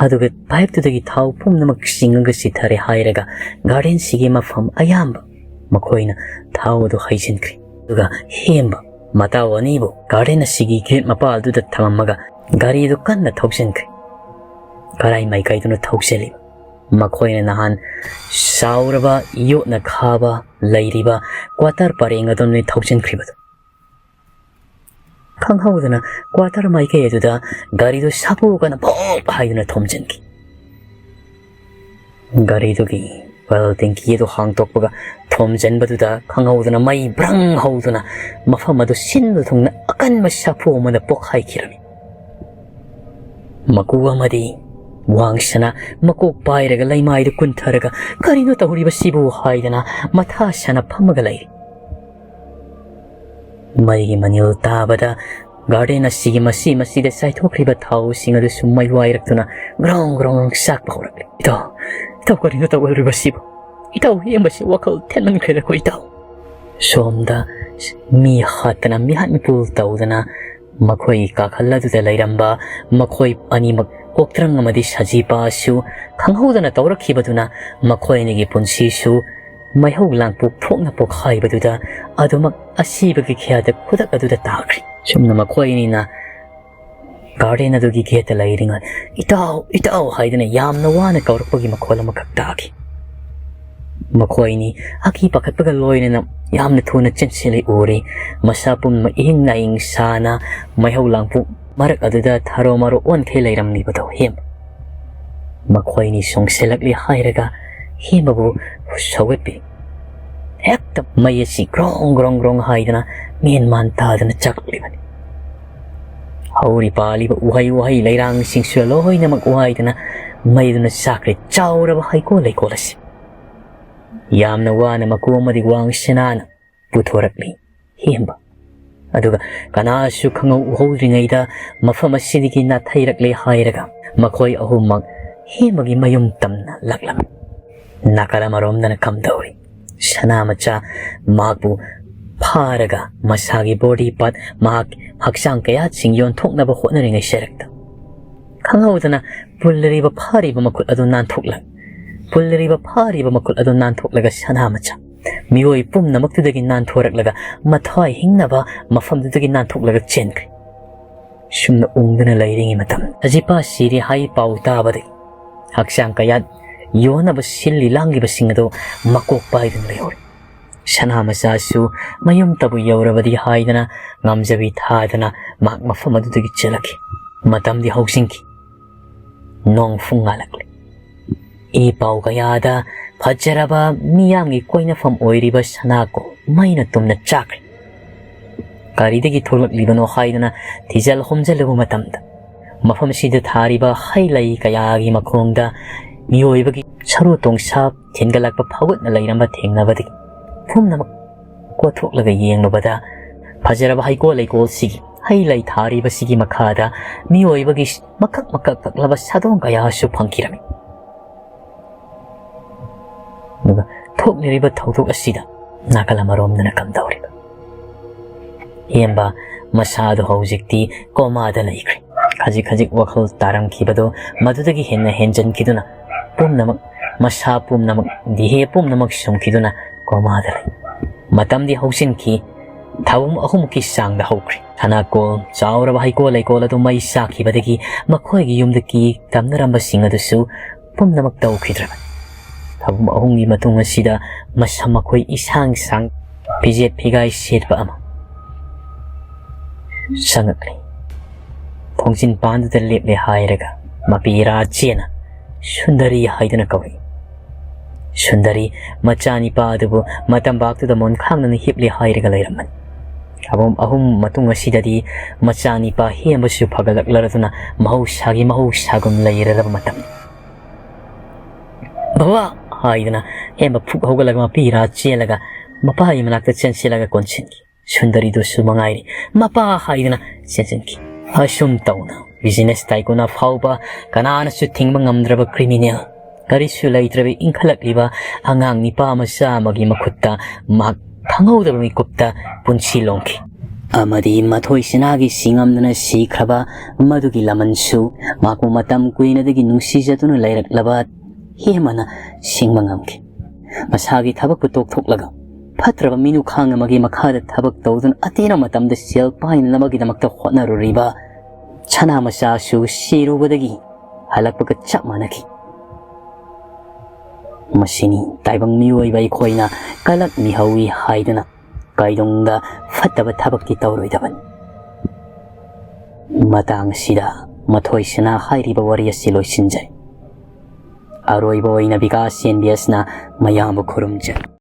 ꯑꯗꯨꯒ ꯄꯥꯏꯞꯇꯨꯗꯒꯤ ꯊꯥꯎ ꯄꯨꯝꯅꯃꯛ ꯆꯤꯡꯉꯒ ꯆꯤꯊꯔꯦ ꯍꯥꯏꯔꯒ ꯒꯥꯔꯗꯦꯟꯁꯤꯒꯤ ꯃꯐꯝ ꯑꯌꯥꯝꯕ ꯃꯈꯣꯏꯅ ꯊꯥꯎ ꯑꯗꯨ ꯍꯩꯖꯤꯟꯈ꯭ꯔꯦ꯫ ꯑꯗꯨꯒ ꯍꯦꯝꯕ ꯃꯇꯥꯎ ꯑꯅꯤꯕꯨ ꯒꯥꯔꯗꯦꯟ ꯑꯁꯤꯒꯤ ꯒꯦꯠ ꯃꯄꯥꯜꯗꯨꯗ ꯊꯝꯃꯝꯃꯒ ꯒꯥꯔꯤꯗꯨ ꯀꯟꯅ ꯊꯧꯖꯤꯟꯈ꯭ꯔꯦ꯫ ꯀꯔꯥꯏ ꯃꯥꯏꯀꯩꯗꯅꯣ ꯊꯧꯖꯤꯜꯂꯤꯕ? ꯃꯈꯣꯏꯅ ꯅꯍꯥꯟ ꯆꯥꯎꯔꯕ ꯌꯣꯠꯅ ꯈꯥꯕ ꯂꯩꯔꯤꯕ ꯀ꯭ꯋꯥꯇꯔ ꯄꯔꯦꯡ ꯑꯗꯣꯝꯗ ꯊꯧꯖꯤꯟꯈ꯭ꯔꯤꯕꯗꯨ꯫ ꯈꯪꯍꯧꯗꯅ ꯀ꯭ꯋꯥꯇꯔ ꯃꯥꯏꯀꯩ ꯑꯗꯨꯗ ꯒꯥꯔꯤꯗꯨ ꯁꯥꯄꯨ ꯀꯟꯅ ꯚꯣꯞ ꯍꯥꯏꯗꯨꯅ ꯊꯣꯝꯖꯤꯟꯈꯤ꯫ ꯒꯥꯔꯤꯗꯨꯒꯤ ꯑꯣꯏꯜ ꯇꯦꯡꯀꯤ ꯑꯗꯨ ꯍꯥꯡꯗꯣꯛꯄꯒ ꯊꯣꯝꯖꯤꯟꯕꯗꯨꯗ ꯈꯪꯍꯧꯗꯅ ꯃꯩ ꯕ꯭ꯔꯪ ꯍꯧꯗꯨꯅ ꯃꯐꯝ ꯑꯗꯨ ꯁꯤꯟꯕ ꯊꯨꯡꯅ ꯑꯀꯟꯕ ꯁꯥꯐꯨ ꯑꯃꯗ ꯄꯣꯛꯈꯥꯏꯈꯤꯔꯝꯃꯤ꯫ ꯃꯀꯨ ꯑꯃꯗꯤ ꯋꯥꯡꯁꯅ ꯃꯀꯣꯛ ꯄꯥꯏꯔꯒ ꯂꯩꯃꯥꯏꯗꯨ ꯀꯨꯟꯊꯔꯒ "ꯀꯔꯤꯅꯣ ꯇꯧꯔꯤꯕꯁꯤꯕꯨ?" ꯍꯥꯏꯗꯅ ꯃꯊꯥ ꯁꯥꯅ ꯐꯝꯃꯒ ꯂꯩꯔꯤ꯫ ꯃꯩꯒꯤ ꯃꯅꯤꯜ ꯇꯥꯕꯗ ꯒꯥꯔꯗꯦꯟ ꯑꯁꯤꯒꯤ ꯃꯁꯤ ꯃꯁꯤꯗ ꯆꯥꯏꯊꯣꯛꯈ꯭ꯔꯤꯕ ꯊꯥꯎꯁꯤꯡ ꯑꯗꯨꯁꯨ ꯃꯩ ꯋꯥꯏꯔꯛꯇꯨꯅ ꯒ꯭ꯔꯣꯡ ꯒ꯭ꯔꯣꯡ ꯆꯥꯛꯄ ꯍꯧꯔꯛꯂꯤ꯫ "ꯏꯇꯥꯎ, ꯏꯇꯥꯎ, ꯀꯔꯤꯅꯣ ꯇꯧꯒꯗꯧꯔꯤꯕꯁꯤꯕꯨ? ꯏꯇꯥꯎ, ꯌꯦꯡꯕꯁꯤ ꯋꯥꯈꯜ ꯊꯦꯠꯃꯟꯈ꯭ꯔꯦꯗꯀꯣ ꯏꯇꯥꯎ"꯫ ꯁꯣꯝꯗ ꯃꯤ ꯍꯥꯠꯇꯅ ꯃꯤꯍꯥꯠ ꯃꯤꯄꯨꯜ ꯇꯧꯗꯅ ꯃꯈꯣꯏ ꯀꯥꯈꯜ ꯑꯗꯨꯗ ꯂꯩꯔꯝꯕ ꯃꯈꯣꯏ ꯑꯅꯤꯃꯛ ꯑꯣꯛꯇ꯭ꯔꯪ ꯑꯃꯗꯤ ꯁꯖꯤꯄꯥꯁꯨ ꯈꯪꯍꯧꯗꯅ ꯇꯧꯔꯛꯈꯤꯕꯗꯨꯅ ꯃꯈꯣꯏ ꯑꯅꯤꯒꯤ ꯄꯨꯟꯁꯤꯁꯨ ꯃꯩꯍꯧ ꯂꯥꯡꯄꯣꯛ ꯊꯣꯛꯅ ꯄꯣꯛꯈꯥꯏꯕꯗꯨꯗ ꯑꯗꯨꯃꯛ ꯑꯁꯤꯕꯒꯤ ꯈꯌꯥꯗ ꯈꯨꯗꯛ ꯑꯗꯨꯗ ꯇꯥꯈ꯭ꯔꯦ꯫ ꯁꯨꯝꯅ ꯃꯈꯣꯏ ꯑꯅꯤꯅ garden ꯑꯗꯨꯒꯤ gateꯇ ꯂꯩꯔꯤꯉꯩ, "ꯏꯇꯥꯎ, ꯏꯇꯥꯎ" ꯍꯥꯏꯗꯨꯅ ꯌꯥꯝꯅ ꯋꯥꯅ ꯀꯧꯔꯛꯄꯒꯤ ꯃꯈꯣꯜ ꯑꯃꯈꯛ ꯇꯥꯈꯤ꯫ ꯃꯈꯣꯏꯅꯤ ꯑꯀꯤ ꯄꯥꯈꯠꯄꯒ ꯂꯣꯏꯅꯅ ꯌꯥꯝꯅ ꯊꯨꯅ ꯆꯦꯟꯁꯤꯜꯂꯤ ꯎꯔꯤ꯫ ꯃꯁꯥ ꯄꯨꯝꯅꯃꯛ ꯏꯍꯤꯡ ꯅꯥꯍꯤꯡ ꯁꯥꯅ ꯃꯩꯍꯧ ꯂꯥꯡꯄꯣꯛ ꯃꯔꯛ ꯑꯗꯨꯗ ꯊꯔꯣ ꯃꯔꯣ ꯑꯣꯟꯈꯩ ꯂꯩꯔꯝꯂꯤꯕꯗꯣ ꯍꯦꯝ꯫ ꯃꯈꯣꯏꯅꯤ ꯁꯣꯡꯁꯤꯜꯂꯛꯂꯤ ꯍꯥꯏꯔꯒ ꯍꯦꯝꯕꯕꯨ ꯁꯧꯒꯠꯄꯤ꯫ ꯍꯦꯛꯇ ꯃꯩ ꯑꯁꯤ ꯒ꯭ꯔꯣꯡ ꯒ꯭ꯔꯣꯡ ꯒ꯭ꯔꯣꯡ ꯍꯥꯏꯗꯅ ꯃꯦꯟ ꯃꯥꯟ ꯇꯥꯗꯅ ꯆꯥꯛꯂꯤꯕꯅꯤ꯫ ꯍꯧꯔꯤ ꯄꯥꯜꯂꯤꯕ ꯎꯍꯩ ꯋꯥꯍꯩ ꯂꯩꯔꯥꯡꯁꯤꯡꯁꯨ ꯂꯣꯏꯅꯃꯛ ꯋꯥꯏꯗꯅ ꯃꯩꯗꯨꯅ ꯆꯥꯛꯈ꯭ꯔꯦ ꯆꯥꯎꯔꯕ ꯍꯩꯀꯣꯜ ꯂꯩꯀꯣꯜ ꯑꯁꯤ꯫ ꯌꯥꯝꯅ ꯋꯥꯅ ꯃꯀꯨ ꯑꯃꯗꯤ ꯋꯥꯡ ꯁꯅꯥꯅ ꯄꯨꯊꯣꯔꯛꯂꯤ ꯍꯦꯝꯕ꯫ ꯑꯗꯨꯒ ꯀꯅꯥꯁꯨ ꯈꯪꯍꯧ ꯎꯍꯧꯗ꯭ꯔꯤꯉꯩꯗ ꯃꯐꯝ ꯑꯁꯤꯗꯒꯤ ꯅꯥꯊꯩꯔꯛꯂꯦ ꯍꯥꯏꯔꯒ ꯃꯈꯣꯏ ꯑꯍꯨꯝꯃꯛ ꯍꯦꯝꯕꯒꯤ ꯃꯌꯨꯝ ꯇꯝꯅ ꯂꯥꯛꯂꯝꯃꯤ꯫ ꯅꯥꯀꯜ ꯑꯃꯔꯣꯝꯗꯅ ꯀꯝꯗꯧꯔꯤ? ꯁꯅꯥꯃꯆꯥ ꯃꯍꯥꯛꯄꯨ ꯐꯥꯔꯒ ꯃꯁꯥꯒꯤ body part, ꯃꯍꯥꯛ ꯍꯛꯆꯥꯡ ꯀꯌꯥꯠꯁꯤꯡ ꯌꯣꯟꯊꯣꯛꯅꯕ ꯍꯣꯠꯅꯔꯤꯉꯩ ꯁꯔꯛꯇ ꯈꯪꯍꯧꯗꯅ ꯄꯨꯜꯂꯔꯤꯕ ꯐꯥꯔꯤꯕ ꯃꯈꯨꯠ ꯑꯗꯨ ꯅꯥꯟꯊꯣꯛꯂ-, ꯄꯨꯜꯂꯔꯤꯕ ꯐꯥꯔꯤꯕ ꯃꯈꯨꯠ ꯑꯗꯨ ꯅꯥꯟꯊꯣꯛꯂꯒ ꯁꯅꯥꯃꯆꯥ ꯃꯤꯑꯣꯏ ꯄꯨꯝꯅꯃꯛꯇꯨꯗꯒꯤ ꯅꯥꯟꯊꯣꯔꯛꯂꯒ ꯃꯊ꯭ꯋꯥꯏ ꯍꯤꯡꯅꯕ ꯃꯐꯝꯗꯨꯗꯒꯤ ꯅꯥꯟꯊꯣꯛꯂꯒ ꯆꯦꯟꯈ꯭ꯔꯦ꯫ ꯁꯨꯝꯅ ꯎꯪꯗꯨꯅ ꯂꯩꯔꯤꯉꯩ ꯃꯇꯝ, ꯑꯖꯤꯄꯥ ꯁꯤꯔꯦ ꯍꯥꯏ ꯄꯥꯎ ꯇꯥꯕꯗꯒꯤ ꯍꯛꯆꯥꯡ ꯀꯌꯥꯠ ꯌꯣꯟꯅꯕ ꯁꯤꯜꯂꯤ ꯂꯥꯡꯂꯤꯕꯁꯤꯡ ꯑꯗꯨ ꯃꯀꯣꯛ ꯄꯥꯏꯗꯨꯅ ꯂꯩꯍꯧꯔꯦ꯫ ꯁꯅꯥꯃꯆꯥꯁꯨ ꯃꯌꯨꯝꯇꯕꯨ ꯌꯧꯔꯕꯗꯤ ꯍꯥꯏꯗꯅ ꯉꯝꯖꯕꯤ ꯊꯥꯗꯅ ꯃꯍꯥꯛ ꯃꯐꯝ ꯑꯗꯨꯗꯒꯤ ꯆꯦꯜꯂꯛꯈꯤ꯫ ꯃꯇꯝꯗꯤ ꯍꯧꯖꯤꯟꯈꯤ꯫ ꯅꯣꯡ ꯐꯨꯡ ꯉꯥꯜꯂꯛꯂꯦ꯫ ꯏ ꯄꯥꯎ ꯀꯌꯥꯗ ꯐꯖꯔꯕ ꯃꯤꯌꯥꯝꯒꯤ ꯀꯣꯏꯅꯐꯝ ꯑꯣꯏꯔꯤꯕ ꯁꯅꯥꯀꯣ ꯃꯩꯅ ꯇꯨꯝꯅ ꯆꯥꯛꯈ꯭ꯔꯦ꯫ ꯀꯔꯤꯗꯒꯤ ꯊꯣꯛꯂꯛꯂꯤꯕꯅꯣ ꯍꯥꯏꯗꯅ ꯊꯤꯖꯤꯜ ꯍꯨꯝꯖꯤꯜꯂꯨꯕ ꯃꯇꯝꯗ ꯃꯐꯝ ꯑꯁꯤꯗ ꯊꯥꯔꯤꯕ ꯍꯩ ꯂꯩ ꯀꯌꯥꯒꯤ ꯃꯈꯣꯡꯗ ꯃꯤꯑꯣꯏꯕꯒꯤ ꯁꯔꯨ ꯇꯣꯡꯁꯥ ꯊꯤꯟꯒꯠꯂꯛꯄ ꯐꯥꯎꯒꯠꯅ ꯂꯩꯔꯝꯕ ꯊꯦꯡꯅꯕꯗꯒꯤ ꯄꯨꯝꯅꯃꯛ ꯀꯣꯠꯊꯣꯛꯂꯒ ꯌꯦꯡꯂꯨꯕꯗ ꯐꯖꯔꯕ ꯍꯩꯀꯣꯜ ꯂꯩꯀꯣꯜꯁꯤꯒꯤ ꯍꯩ ꯂꯩ ꯊꯥꯔꯤꯕꯁꯤꯒꯤ ꯃꯈꯥꯗ ꯃꯤꯑꯣꯏꯕꯒꯤ ꯃꯀꯛ ꯃꯀꯛ ꯀꯛꯂꯕ ꯁꯥꯗꯣꯡ ꯀꯌꯥꯁꯨ ꯐꯪꯈꯤꯔꯝꯃꯤ꯫ ꯑꯗꯨꯒ ꯊꯣꯛꯂꯤꯕ ꯊꯧꯗꯣꯛ ꯑꯁꯤꯗ ꯅꯥꯀꯜ ꯑꯃꯔꯣꯝꯗꯅ ꯀꯝꯗꯧꯔꯤꯕ? ꯍꯦꯝꯕ ꯃꯁꯥꯗꯨ ꯍꯧꯖꯤꯛꯇꯤ ꯀꯣꯃꯥꯗ ꯂꯩꯈ꯭ꯔꯦ꯫ ꯈꯖꯤꯛ ꯈꯖꯤꯛ ꯋꯥꯈꯜ ꯇꯥꯔꯝꯈꯤꯕꯗꯨ ꯃꯗꯨꯗꯒꯤ ꯍꯦꯟꯅ ꯍꯦꯟꯖꯟꯈꯤꯗꯨꯅ ꯄꯨꯝꯅꯃꯛ ꯃꯁꯥ ꯄꯨꯝꯅꯃꯛ ꯗꯤꯍꯦ ꯄꯨꯝꯅꯃꯛ ꯁꯨꯝꯈꯤꯗꯨꯅ ꯀꯣꯃꯥꯗ ꯂꯩ꯫ ꯃꯇꯝꯗꯤ ꯍꯧꯖꯤꯟꯈꯤ꯫ ꯊꯥꯕꯨꯝ ꯑꯍꯨꯝꯃꯨꯛꯀꯤ ꯆꯥꯡꯗ ꯍꯧꯈ꯭ꯔꯦ꯫ ꯁꯅꯥꯀꯣꯜ ꯆꯥꯎꯔꯕ ꯍꯩꯀꯣꯜ ꯂꯩꯀꯣꯜ ꯑꯗꯨ ꯃꯩ ꯆꯥꯛꯈꯤꯕꯗꯒꯤ ꯃꯈꯣꯏꯒꯤ ꯌꯨꯝꯗ ꯀꯤ ꯇꯝꯅꯔꯝꯕꯁꯤꯡ ꯑꯗꯨꯁꯨ ꯄꯨꯝꯅꯃꯛ ꯇꯧꯈꯤꯗ꯭ꯔꯕꯅꯤ꯫ ꯊꯥꯕꯨꯝ ꯑꯍꯨꯝꯒꯤ ꯃꯇꯨꯡ ꯑꯁꯤꯗ ꯃꯁꯝ ꯃꯈꯣꯏ ꯏꯁꯥꯡ ꯁꯥꯡ, ꯐꯤꯖꯦꯠ ꯐꯤꯒꯥꯏ ꯁꯦꯠꯄ ꯑꯃ ꯆꯪꯉꯛꯂꯤ꯫ ꯊꯣꯡꯖꯤꯟ ꯄꯥꯟꯗꯨꯗ ꯂꯦꯞꯂꯦ ꯍꯥꯏꯔꯒ ꯃꯄꯤ ꯏꯔꯥ ꯆꯦꯅ ꯁꯨꯟꯗꯔꯤ ꯍꯥꯏꯗꯨꯅ ꯀꯧꯔꯛꯏ꯫ ꯁꯨꯟꯗꯔꯤ ꯃꯆꯥꯅꯤꯄꯥ ꯑꯗꯨꯕꯨ ꯃꯇꯝꯕꯥꯛꯇꯨꯗ ꯃꯣꯟꯈꯥꯡꯗꯅ ꯍꯤꯞꯂꯦ ꯍꯥꯏꯔꯒ ꯂꯩꯔꯝꯕꯅꯤ꯫ ꯊꯥꯕꯨꯝ ꯑꯍꯨꯝ ꯃꯇꯨꯡ ꯑꯁꯤꯗꯗꯤ ꯃꯆꯥꯅꯤꯄꯥ ꯍꯦꯝꯕꯁꯨ ꯐꯒꯠꯂꯛꯂꯔꯗꯨꯅ ꯃꯍꯧꯁꯥꯒꯤ ꯃꯍꯧꯁꯥꯒꯨꯝ ꯂꯩꯔꯔꯕ ꯃꯇꯝꯅꯤ꯫ "ꯕꯕꯥ!" ꯍꯥꯏꯗꯨꯅ ꯍꯦꯝꯕ ꯐꯨꯛ ꯍꯧꯒꯠꯂꯒ ꯃꯄꯤ ꯏꯔꯥ ꯆꯦꯜꯂꯒ ꯃꯄꯥꯒꯤ ꯃꯅꯥꯛꯇ ꯆꯦꯟꯁꯤꯜꯂꯒ ꯀꯣꯟꯁꯤꯟꯈꯤ꯫ ꯁꯨꯟꯗꯔꯤꯗꯨꯁꯨ ꯃꯉꯥꯏꯔꯦ, "ꯃꯄꯥ!" ꯍꯥꯏꯗꯨꯅ ꯆꯦꯟꯁꯤꯟꯈꯤ꯫ ꯑꯁꯨꯝ ꯇꯧꯅ ꯕꯤꯖꯤꯅꯦꯁ ꯇꯥꯏꯀꯨꯟ ꯑꯐꯥꯎꯕ ꯀꯅꯥꯅꯁꯨ ꯊꯤꯡꯕ ꯉꯝꯗ꯭ꯔꯕ ꯀ꯭ꯔꯤꯃꯤꯅꯦꯜ, ꯀꯔꯤꯁꯨ ꯂꯩꯇ꯭ꯔꯕ ꯏꯟꯈꯠꯂꯛꯂꯤꯕ ꯑꯉꯥꯡ ꯅꯤꯄꯥ ꯃꯆꯥ ꯑꯃꯒꯤ ꯃꯈꯨꯠꯇ ꯃꯍꯥꯛ ꯈꯪꯍꯧꯗꯕ ꯃꯤꯀꯨꯞꯇ ꯄꯨꯟꯁꯤ ꯂꯣꯡꯈꯤ꯫ ꯑꯃꯗꯤ ꯃꯊꯣꯏ ꯁꯤꯅꯥꯒꯤ ꯁꯤꯡꯉꯝꯗꯅ ꯁꯤꯈ꯭ꯔꯕ ꯃꯗꯨꯒꯤ ꯂꯃꯟꯁꯨ ꯃꯍꯥꯛꯄꯨ ꯃꯇꯝ ꯀꯨꯏꯅꯗꯒꯤ ꯅꯨꯡꯁꯤꯖꯗꯨꯅ ꯂꯩꯔꯛꯂꯕ ꯍꯦꯃꯅ ꯁꯤꯡꯕ ꯉꯝꯈꯤ꯫ ꯃꯁꯥꯒꯤ ꯊꯕꯛꯄꯨ ꯇꯣꯛꯊꯣꯛꯂꯒ ꯐꯠꯇ꯭ꯔꯕ ꯃꯤꯅꯨꯈꯥꯡ ꯑꯃꯒꯤ ꯃꯈꯥꯗ ꯊꯕꯛ ꯇꯧꯗꯨꯅ ꯑꯇꯦꯟꯕ ꯃꯇꯝꯗ ꯁꯦꯜ ꯄꯥꯏꯅꯅꯕꯒꯤꯗꯃꯛꯇ ꯍꯣꯠꯅꯔꯨꯔꯤꯕ ꯁꯅꯥ ꯃꯆꯥꯁꯨ ꯁꯤꯔꯨꯕꯗꯒꯤ ꯍꯜꯂꯛꯄꯒ ꯆꯞ ꯃꯥꯟꯅꯈꯤ꯫ ꯃꯁꯤꯅꯤ ꯇꯥꯏꯕꯪ ꯃꯤꯑꯣꯏꯕ ꯑꯩꯈꯣꯏꯅ ꯀꯂꯛ ꯃꯤꯍꯧꯏ ꯍꯥꯏꯗꯨꯅ ꯀꯩꯗꯧꯅꯨꯡꯗ ꯐꯠꯇꯕ ꯊꯕꯛꯇꯤ ꯇꯧꯔꯣꯏꯗꯕꯅꯤ꯫ ꯃꯇꯥꯡ ꯑꯁꯤꯗ ꯃꯊꯣꯏ ꯁꯅꯥ ꯍꯥꯏꯔꯤꯕ ꯋꯥꯔꯤ ꯑꯁꯤ ꯂꯣꯏꯁꯤꯟꯖꯩ꯫ ꯑꯔꯣꯏꯕ ꯑꯣꯏꯅ ꯕꯤꯀꯥꯁ ꯑꯦꯟ ꯕꯤ ꯑꯦꯁꯅ ꯃꯌꯥꯝꯕꯨ ꯈꯨꯔꯨꯝꯖꯩ꯫